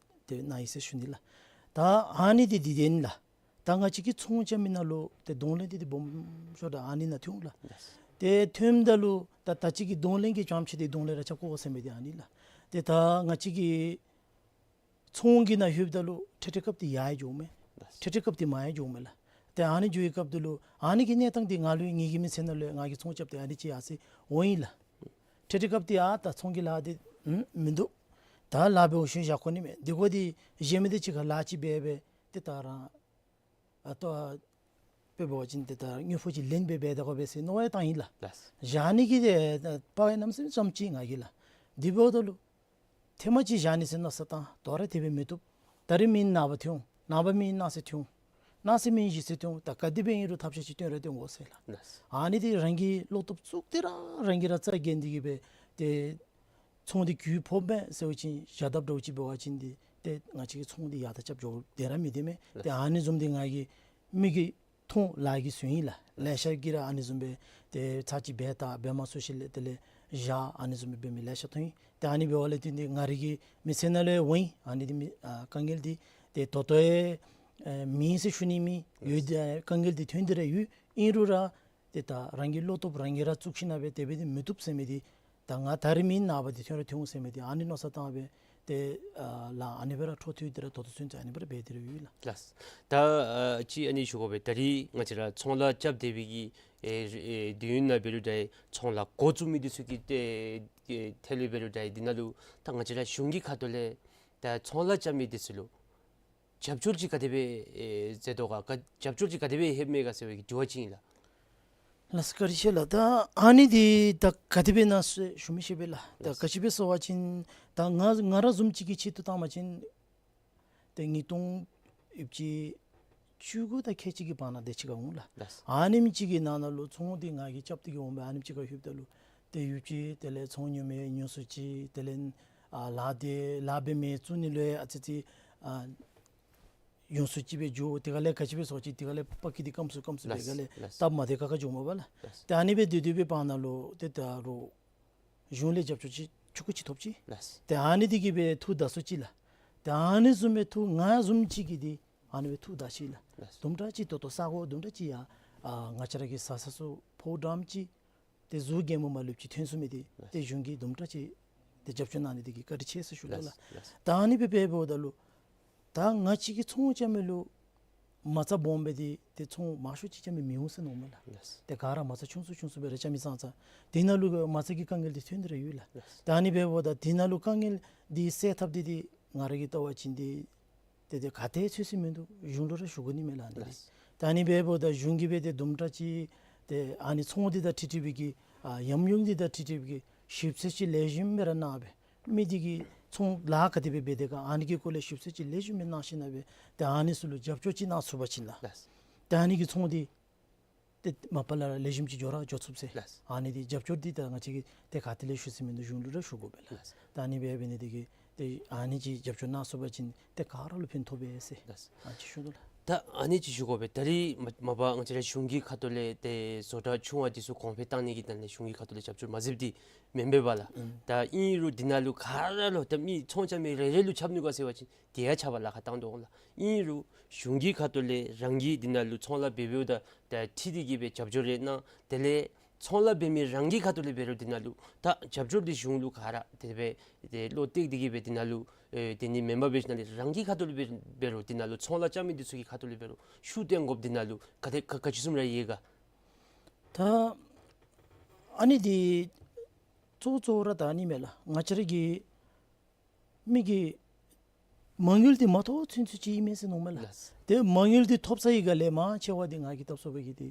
ཏེ་གནང་ཡི་ཟེར་ཞུ་ནི་ལགས། ད་ཨ་ནི་འདི་འདི་འདི་ཨིན་ལགས། ད་ང་བཅས་ཀྱི་ཚོང་རྐྱབ་མི་ནང་ལུ་ཏེ་གདོང་ལེན་འདི་འདི་སྦོམ་ཤོས་ད་ཨ་ནི་ནང་ཐོན་ལགས། ལགས། ཏེ་ཐོནམ་ད་ལུ་ད་ད་ཅི་གི་གདོང་ལེན་གྱི་རྐྱངམ་ཅིག་འདི་གདོང་ལེན་ར་རྐྱབ་དགོ་ཟེར་མི་འདི་ཨ་ནི་ལགས། ཏེ་ད་ང་བཅས་ཀྱི་ཚོང་གི་ནང་ལྷོདཔ་ད་ལུ་འཕྲལ་འཕྲལ་སྐབས་འདི་ཡར་འགྱོཝ་མས། ལགས། འཕྲལ་འཕྲལ་སྐབས་འདི་མར་ཡར་འགྱོཝ་མས་ལགས། ཏེ་ཨ་ནི་འགྱོ་བའི་སྐབས་འདི་ལུ་ཨ་ནི་གི་གནས་སྟངས་འདི་ང་ལུ་ངེ་གི་མི་ཚེ་ནང་ལུ་ང་གིས་ཚོང་རྐྱབ་སྟེ་ཨ་ནི་ཅིག་ཡར་སོང་འོང་ཡི་ལགས། འཕྲལ་འཕྲལ་སྐབས་འདི་ཨ་ད་ཚོང་གི་ལཱ་འདི་ཨུམ་མིན་འདུག། ད་ལཱ་འབད་འོང་ཞིནམ་བཞག་དགོ་ནི་མས། འདི་གོ་འདི་གཞན་མི་འདི་ཅིག་ཁར་ལཱ་ཅིག་འབད་འབད་ཏེ་ད་རང་ཨ་ལྟོ་ཨ་དཔེ་འབད་བ་ཅིན་ཏེ་ད་དངུལ་ཕོགས་ཅིག་ལེན་སྦེ་འབད་དགོ་པས་ཟེར་མནོ་བསམ་བཏང་ཡི་ལགས། ལགས། བཞག་ནི་གི་ཏེ་དཔའ་བའི་གནམ་མེད་ས་མེད་ཙམ་ཅིག་ང་གིས་ལགས། འདི་འབདཝ་ད་ལུ་ཐེངས་མ་ཅིག་བཞག་ནི་ཟེར་མནོ་བསམ་བཏང་། དོ་རུང་དེ་སྦེ་མི་བཏུབ། ད་རིས་མེན་ནངས་པ་ཐོན་འོང་། ནངས་པ་མེན་གནངས་ཚེ་ཐོན་འོང་། གནངས་ཚེ་མེན་གཞེས་ཚེ་ཐོན་འོང་། ད་ག་དེ་སྦེ་ཨིན་རུང་ཐབས་ཤེས་ཅིག་བཏོན་ར་བཏོན་དགོ་ཟེར་ལགས། ལགས། ཨ་ནི་འདི་རང་གིས་བློ་སྟོབས་བཙུགས་ཏེ་ར་རང་གིས་ར་རྩ་འགེངས་ཏེ་གིས་སྦེ་ཏེ་ཚོང་འདི་གྱོང་ཕོགཔ་མས་ཟེར་བ་ཅིན་བཞག་དཔ་འདྲཝ་ཅིག་འབད་བ་ཅིན་འདི་ཏེ་ང་བཅས་ཀྱི་ཚོང་འདི་ཡར་དང་རྐྱབ་འགྱོ་བདེ་ར་མི་བདེ་མས། ཏེ་ཨ་ནི་བཟུམ་འདི་ང་གིས་མིག་གིས་མཐོང་ལག་གིས་གཟུང་ཡི་ལགས། ལེ་ཤ་གིས་ར་ཨ་ནི་བཟུམ་སྦེ་ཏེ་ཚར་གཅིག་འབད་ད་འབད་མ་ཚུགས་ཞིནམ་ལས་དེ་ལས་བཞག་ཨ་ནི་བཟུམ་སྦེ་འབད་མི་ལེ་ཤ་མཐོང་ཡི། ཏེ་ཨ་ནི་འབདཝ་ལས་བརྟེན་ཏེ་ང་རའི་གི་མི་ཚེ་ནང་ལས་འོང་ཡི། ཨ་ནི་འདི་མི་ཨ་དཀའ་ངལ་འདི་ཏེ་ད་ལྟོ་ཡང་ཨེ་མེད་ཟེར་ཞུ་ནི་མེད། ཡོད་དེ་དཀའ་ངལ་འདི་ཐོན་ཏེ་ར་ཡོད། ཨིན་རུང་ར་ཏེ་ད་རང་གི་བློ་སྟོབས་རང་གིས་ར་བཙུགས་ཞིན་ན་སྦེ་དེ་སྦེ་འདི་མི་བཏུབ་ཟེར་མི་འདི་ད་ང་ད་རིས་མེན་ནངས་པ་འདི་ཐོན་ར་ཐོན་འོང་ཟེར་མི་འདི་ཨ་ནི་མནོ་བསམ་བཏང་སྦེ་ ཏེ་ཨ་ལཱ་ཨ་ནི་སྦེ་ར་འཕྲོ་མཐུད་དེ་ར་ད་ལྟོ་ཚུན་ཚོད་ཨ་ནི་སྦེ་ར་འབད་དེ་ར་ཡོད་ལགས། ལགས། ད་ཨ་ཅིག་ཨ་ནི་ཞུ་དགོ་པས། ད་རིས་ང་བཅས་ར་ཚོང་ལཱ་རྐྱབ་སྡོད་པའི་གི་ཨེ་ཨེ་དུས་ཡུན་ནང་འབད་རུང་འདྲ་ཚོང་ལཱ་འགོ་བཙུགས་མི་འདི་ཚུ་གི་ཏེ་ཨེ་ཐད་ལུ་འབད་རུང་འདྲ་འདི་ནང་ལུ་ད་ང་བཅས་ར་གཞུང་གི་ཁ་ཐུག་ལས་ད་ཚོང་ལཱ་རྐྱབ་མི་འདི་ཚུ་ལུ་རྒྱབ་སྐྱོར་ཅིག་ག་དེ་སྦེ་ཨེ་མཛད་དོ་ག་ག་རྒྱབ་སྐྱོར་ཅིག་ག་དེ་སྦེ་ལྷོདཔ་མས་ག་ཟེར་བའི་གི་དྲི་བ་ཅིག་ཨིན་ལགས། ལགས་སོ་བཀའ་དྲིན་ཆེ་ལགས། ད་ཨ་ནི་འདི་ད་ག་དེ་སྦེ་ཨིན་ན་ཟེར་ཞུ་མི་ཤེས་པས་ལགས། ད་ལགས། ག་ཅི་སྦེ་ཟེར་བ་ཅིན་ད་ང་ང་ར་བཟུམ་ཅིག་གི་ཆེད་དུ་བཏང་བ་ཅིན་ཏེ་ཉིས་སྟོང་ཡོད་ཅི་བཅུ་དགུ་དང་ཁལ་གཅིག་གི་བར་ན་དེ་ཅིག་ཁར་འོང་ལགས། ལགས། ཨ་ནེམ་ཅིག་གི་ནང་ན་ལུ་ཚོང་འདི་ང་གིས་རྐྱབ་སྟེ་གི་འོང་སྦེ་ཨ་ནེམ་ཅིག་ཁར་ལྷོདཔ་ད་ལུ་ཏེ་ཡོད་ཅི་དེ་ལས་ཚོང་ཉོ་མི་ཉོ་སུ་ཅིག་དེ་ལས་ཨ་ལཱ་འདི་ལཱ་འབད་མི་བཙུགས་ནི་ལུ་ཡང་ཨ་ཙི་ཙི་ཨ་ཉོ་སུ་ཅིག་སྦེ་འགྱོ། དེ་ཁ་ལས་ག་ཅི་སྦེ་ཟེར་བ་ཅིན་དེ་ཁ་ལས་པ་ཀི་འདི་སྐམ་སུ་སྐམ་སུ་སྦེ་ལགས། ག་ལས་ལགས། སྟབས་མ་བདེ་ཁག་ཁ་འགྱོཝ་མས་པ་ལགས། ལགས། ཏེ་ཨ་ནི་སྦེ་སྡོད་སྡོད་པའི་བར་ན་ལུ་ཏེ་ད་རུང་གཞུང་ལས་རྒྱབ་སྐྱོར་ཅིག་ཆུང་ཀུ་ཅིག་ཐོབ་ཅི། ལགས། ཏེ་ཨ་ནི་འདི་གིས་སྦེ་ཐུགས་དགའ་སུ་ཅིག་ལགས། ཏེ་ཨ་ནི་བཟུམ་སྦེ་ཐུགས་ང་བཟུམ་ཅིག་གིས་འདི་ཨ་ནི་སྦེ་ཐུགས་དགའ་ཅི་ལགས། ལགས། དུམ་གྲ་ཅིག་ད་ལྟོ་ས་གོ་དུམ་གྲ་ཅིག་ཡང་ཨ་ང་བཅས་ར་གི་བཟའ་ཚང་ཚུ་ཕོཝ་འགྲངམ་ཅིག་ཏེ་གཟུགས་རྒྱན་མ་མ་ལུས་ཅིག་ཐོན་སོ་མི་འདི་ལགས། ཏེ་གཞུང་གིས་དུམ་གྲ་ཅིག་ཏེ་རྒྱབ་སྐྱོར་གནང་ནི་འདི་གིས་བཀའ་དྲིན་ཆེ་ཟེར་ཞུ་དོ་ལགས། ལགས། ལགས། ད་ཨ་ནི་སྦེ་འབདཝ་ད་ལུ་ད་ང་བཅས་ཀྱི་ཚོང་རྐྱབ་མི་ལུ་མ་རྩ་སྦོམ་སྦེ་འདི་ཏེ་ཚོང་མང་ཤོས་ཅིག་རྐྱབ་མི་མི་འོང་ཟེར་མནོཝ་མས་ལགས། ལགས། ཏེ་ག་ར་མ་རྩ་ཆུང་སུ་ཆུང་སུ་སྦེ་ར་རྐྱབ་མི་ཙང་ཙང་དེ་ནང་ལུ་མ་རྩ་གི་དཀའ་ངལ་འདི་ཐོན་ཏེ་ར་ཡོད་ལགས། ལགས། ད་ཨ་ནི་འབདཝ་ད་དེ་ནང་ལུ་དཀའ་ངལ་འདི་སེལ་ཐབས་འདི་འདི་ང་ར་གིས་བལྟ་བ་ཅིན་འདི་ཏེ་ཏེ་ག་ཏེ་ཚོད་ཅིག་མིན་འདུག། གཞུང་ལུ་ར་ཞུ་དགོ་ནི་མས་ལགས་ཨ་ནི་འདི། ལགས། ད་ཨ་ནི་འབདཝ་ད་གཞུང་གིས་སྦེ་ཏེ་དུམ་གྲ་ཅིག་ཏེ་ཨ་ནི་ཚོང་འདི་དང་འཁྲིལ་འཁྲིལ་བའི་གི་ཨ་ཉམས་མྱོང་འདི་དང་འཁྲིལ་འཁྲིལ་བའི་གི་ཞིབ་འཚོལ་ཅིག་ལེགས་ཤོམ་སྦེ་ར་གནང་སྦེ་མི་འདི་གིས་ཚོང་ལཱ་ག་དེ་སྦེ་འབད་དེས་ག་ཨ་ནི་གི་སྐོར་ལས་ཞིབ་འཚོལ་ཅིག་ལེགས་ཤོམ་སྦེ་གནང་ཞིན་ན་སྦེ་ཏེ་ཨ་ནི་ཚུ་ལུ་རྒྱབ་སྐྱོར་ཅིག་གནང་ཚུགས་པ་ཅིན་ལགས། ལགས། ཏེ་ཨ་ནི་གི་ཚོང་འདི་ཏེ་མ་པ་ལས་ར་ལེགས་ཤོམ་ཅིག་འགྱོ་ར་འགྱོ་ཚུགས་ཟེར། ལགས། ཨ་ནི་འདི་རྒྱབ་སྐྱོར་འདི་ད་ང་བཅས་ཀྱིས་ཏེ་ག་ཏེ་ལས་ཞུ་ས་མིན་འདུག། གཞུང་ལུ་ར་ཞུ་དགོ་པས་ལགས། ལགས། ད་ཨ་ནི་སྦེ་འབད་ནི་འདི་གིས་ཏེ་ཨ་ནི་ཅིག་རྒྱབ་སྐྱོར་གནང་ཚུགས་པ་ཅིན་ཏེ་ག་ར་ལུ་ཕན་ཐོགས་པས་ཟེར། ལགས། ཨ་ཅིག་ཞུ་དོ་ལགས། ད་ཨ་ནི་ཅིག་ཞུ་དགོ་པས། ད་རིས་མ་མ་པ་ང་བཅས་ར་གཞུང་གི་ཁ་ཐུག་ལས་ཏེ་བཟོ་གྲྭ་ཆུང་བ་འདི་ཚུ་གོང་འཕེལ་གཏང་ནི་གི་དོན་ལས་གཞུང་གི་ཁ་ཐུག་ལས་རྒྱབ་སྐྱོར་མ་མཛདཔ་འདི་མེན་པས་པ་ལགས། ཨུམ། ད་ཨིན་རུང་འདི་ནང་ལུ་ག་ར་ལུ་ད་མི་ཚོང་རྐྱབ་མི་རེ་རེ་ལུ་ཁྱབ་ནུག་ག་ཟེར་བ་ཅིན་དེ་ཡང་ཁྱབ་པ་ལཱ་ཁག་བཏང་དོ་འོང་ལགས། ཨིན་རུང་གཞུང་གི་ཁ་ཐུག་ལས་རང་གིས་འདི་ནང་ལུ་ཚོང་ལཱ་འབད་འབདཝ་ད་ད་འཁྲིལ་ཏེ་གི་སྦེ་རྒྱབ་སྐྱོར་རེ་གནང་། དེ་ལས་ཚོང་ལཱ་འབད་མི་རང་གི་ཁ་ཐུག་ལས་འབད་རུང་འདི་ནང་ལུ་ད་རྒྱབ་སྐྱོར་འདི་གཞུང་ལུ་ག་ར་དེ་སྦེ་ཏེ་བློ་གཏད་དེ་གི་སྦེ་འདི་ནང་ལུ་ཨེ་དེ་ནི་མེན་པར་འབད་ཞིནམ་ལས་རང་གི་ཁ་ཐུག་ལས་འབད་འབད་རུང་འདི་ནང་ལུ་ཚོང་ལཱ་རྐྱབ་མི་འདི་ཚུ་གི་ཁ་ཐུག་ལས་འབད་རུང་ཤུགས་བཏོན་དགོཔ་འདི་ནང་ལུ་ག་དེ་ག་ག་ཅི་བཟུམ་ར་ཡོད་ག། ད་ཨ་ནི་འདི་གཙོ་གཙོ་བོ་ར་ད་ཨ་ནི་མས་ལགས། ང་བཅས་ར་གི་མི་གིས་མ་དངུལ་འདི་མ་ཐོབ་ཚུན་ཚོད་ཅིག་ཨིན་མས་ཟེར་མནོཝ་མས་ལགས། ལགས། ཏེ་མ་དངུལ་འདི་ཐོབ་ཚར་བའི་སྒང་ལས་མང་ཆེ་བ་འདི་ང་གིས་བལྟ་སོང་བའི་གི་འདི་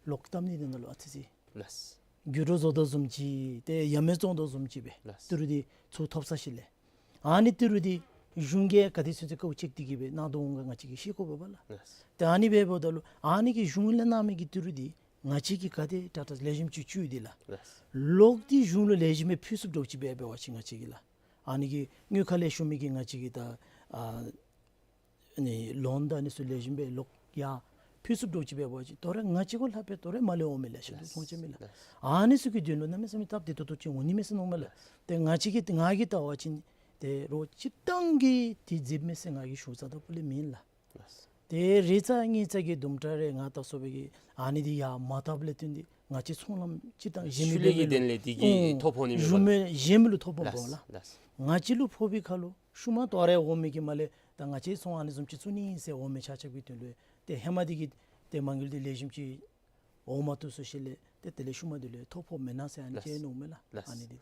ལོག་བཏབ་ནི་འདི་ནང་ལུ་ཨ་ཙི་ཙི། ལགས། འགྱུར་བ་བཟོ་དོ་བཟུམ་ཅིག་ཏེ་ཡ་མེད་བཙོང་དོ་བཟུམ་ཅིག་སྦེ། ལགས། ཏི་རུ་འདི་ཚུར་ཐོབ་ཚར་ཞིནམ་ལས་ཨ་ནི་ཏི་རུ་འདི་གཞུང་གིས་ག་དེ་ཚུན་ཚོད་དཀའཝ་སྤྱད་དེ་གི་སྦེ་གནང་དོ་འོང་ག་ང་བཅས་ཀྱིས་ཤེས་དགོ་པས་པ་ལགས། ལགས། ཏེ་ཨ་ནི་འབདཝ་ད་ལུ་ཨ་ནི་གི་གཞུང་ལས་གནང་མི་གི་ཏི་རུ་འདི་ང་བཅས་ཀྱིས་ག་དེ་དྲག་དྲག་ལེགས་ཤོམ་ཅིག་བཙུགས་ཏེ་ལགས། ལགས། ལོག་སྟེ་གཞུང་ལུ་ལེགས་ཤོམ་སྦེ་ཕུལ་ཚུགསཔ་འདྲཝ་ཅིག་སྦེ་འབད་བ་ཅིན་ང་བཅས་ཀྱིས་ལགས། ཨ་ནི་གི་དངུལ་ཁང་ལས་ཞུ་མི་གིས་ང་བཅས་ཀྱི་ད་ཨ་ནི་ལོན་དང་ཨ་ནི་ཚུ་ལེགས་ཤོམ་སྦེ་ལོག་ཡར་ཕུལ་ཚུགསཔ་འདྲཝ་ཅིག་འབད་བ་ཅིན་དོ་རུང་ང་བཅས་ཁོ་ལྷག་སྦེ་དོ་རུང་མར་ལས་འོང་མི་ལེ་ཤ་འདུག། ལགས། ཚོང་རྐྱབ་མི་ལགས། ལགས། ཨ་ནི་ཚུ་གི་དོན་ལུ་གནམ་མེད་ས་མེད་སྟབས་བདེ་ཏོག་ཏོ་ཅིག་འོང་ནི་མས་ཟེར་མནོཝ་མས་ལགས། ཏེ་ང་བཅས་ཀྱིས་ང་གིས་བལྟ་བ་ཅིན་ཏེ་རོགས་སྤྱིར་བཏང་གིས་འདི་མཛདཔ་མས་ཟེར་ང་གིས་ཞུ་ཚར་ད་པོ་ལས་མེན་ལགས། ལགས། ཏེ་རེ་ཚ་ཉེ་ཚ་གི་དུམ་གྲ་རེ་ང་བལྟ་སོང་བའི་གི་ཨ་ནི་འདི་ཡར་མ་བཏབ་ལས་བརྟེན་ཏེ་ང་བཅས་ཚོང་ལམ་སྤྱིར་བཏང་གཞན་མི་ཤུལ་ལས་ཀྱི་དོན་ལས་འདི་གིས་ཨུམ་ཐོ་ཕོག་ནི་མས་པ་ལགས། གཞན་མི་ལུ་ཐོ་ཕོག་པས་ལགས། ལགས། ང་བཅས་ལུ་ཕོག་པའི་ཁར་ལུ་ཤུལ་མ་དོ་རུང་འོང་མི་གིས་མར་ལས་ད་ང་བཅས་ཚོང་ཨ་ནི་བཟུམ་ཅིག་བཙུགས་ནི་ཨིན་ཟེར་འོང་མི་ཆ་ཁྱབ་ཀྱི་དོན་ལུ་ཏེ་ཧེ་མ་འདི་གིས་ཏེ་མ་དངུལ་འདི་ལེགས་ཤོམ་ཅིག་འོང་མ་བཏུབ་སོང་ཞིནམ་ལས་ཏེ་དེ་ལས་ཤུལ་མ་འདི་ལུ་ཐོ་ཕོགཔ་མེན་ན་ཟེར་ཨ་ནི་ལགས། ཅིག་མནོཝ་མས་ལགས། ལགས། ཨ་ནི་འདི།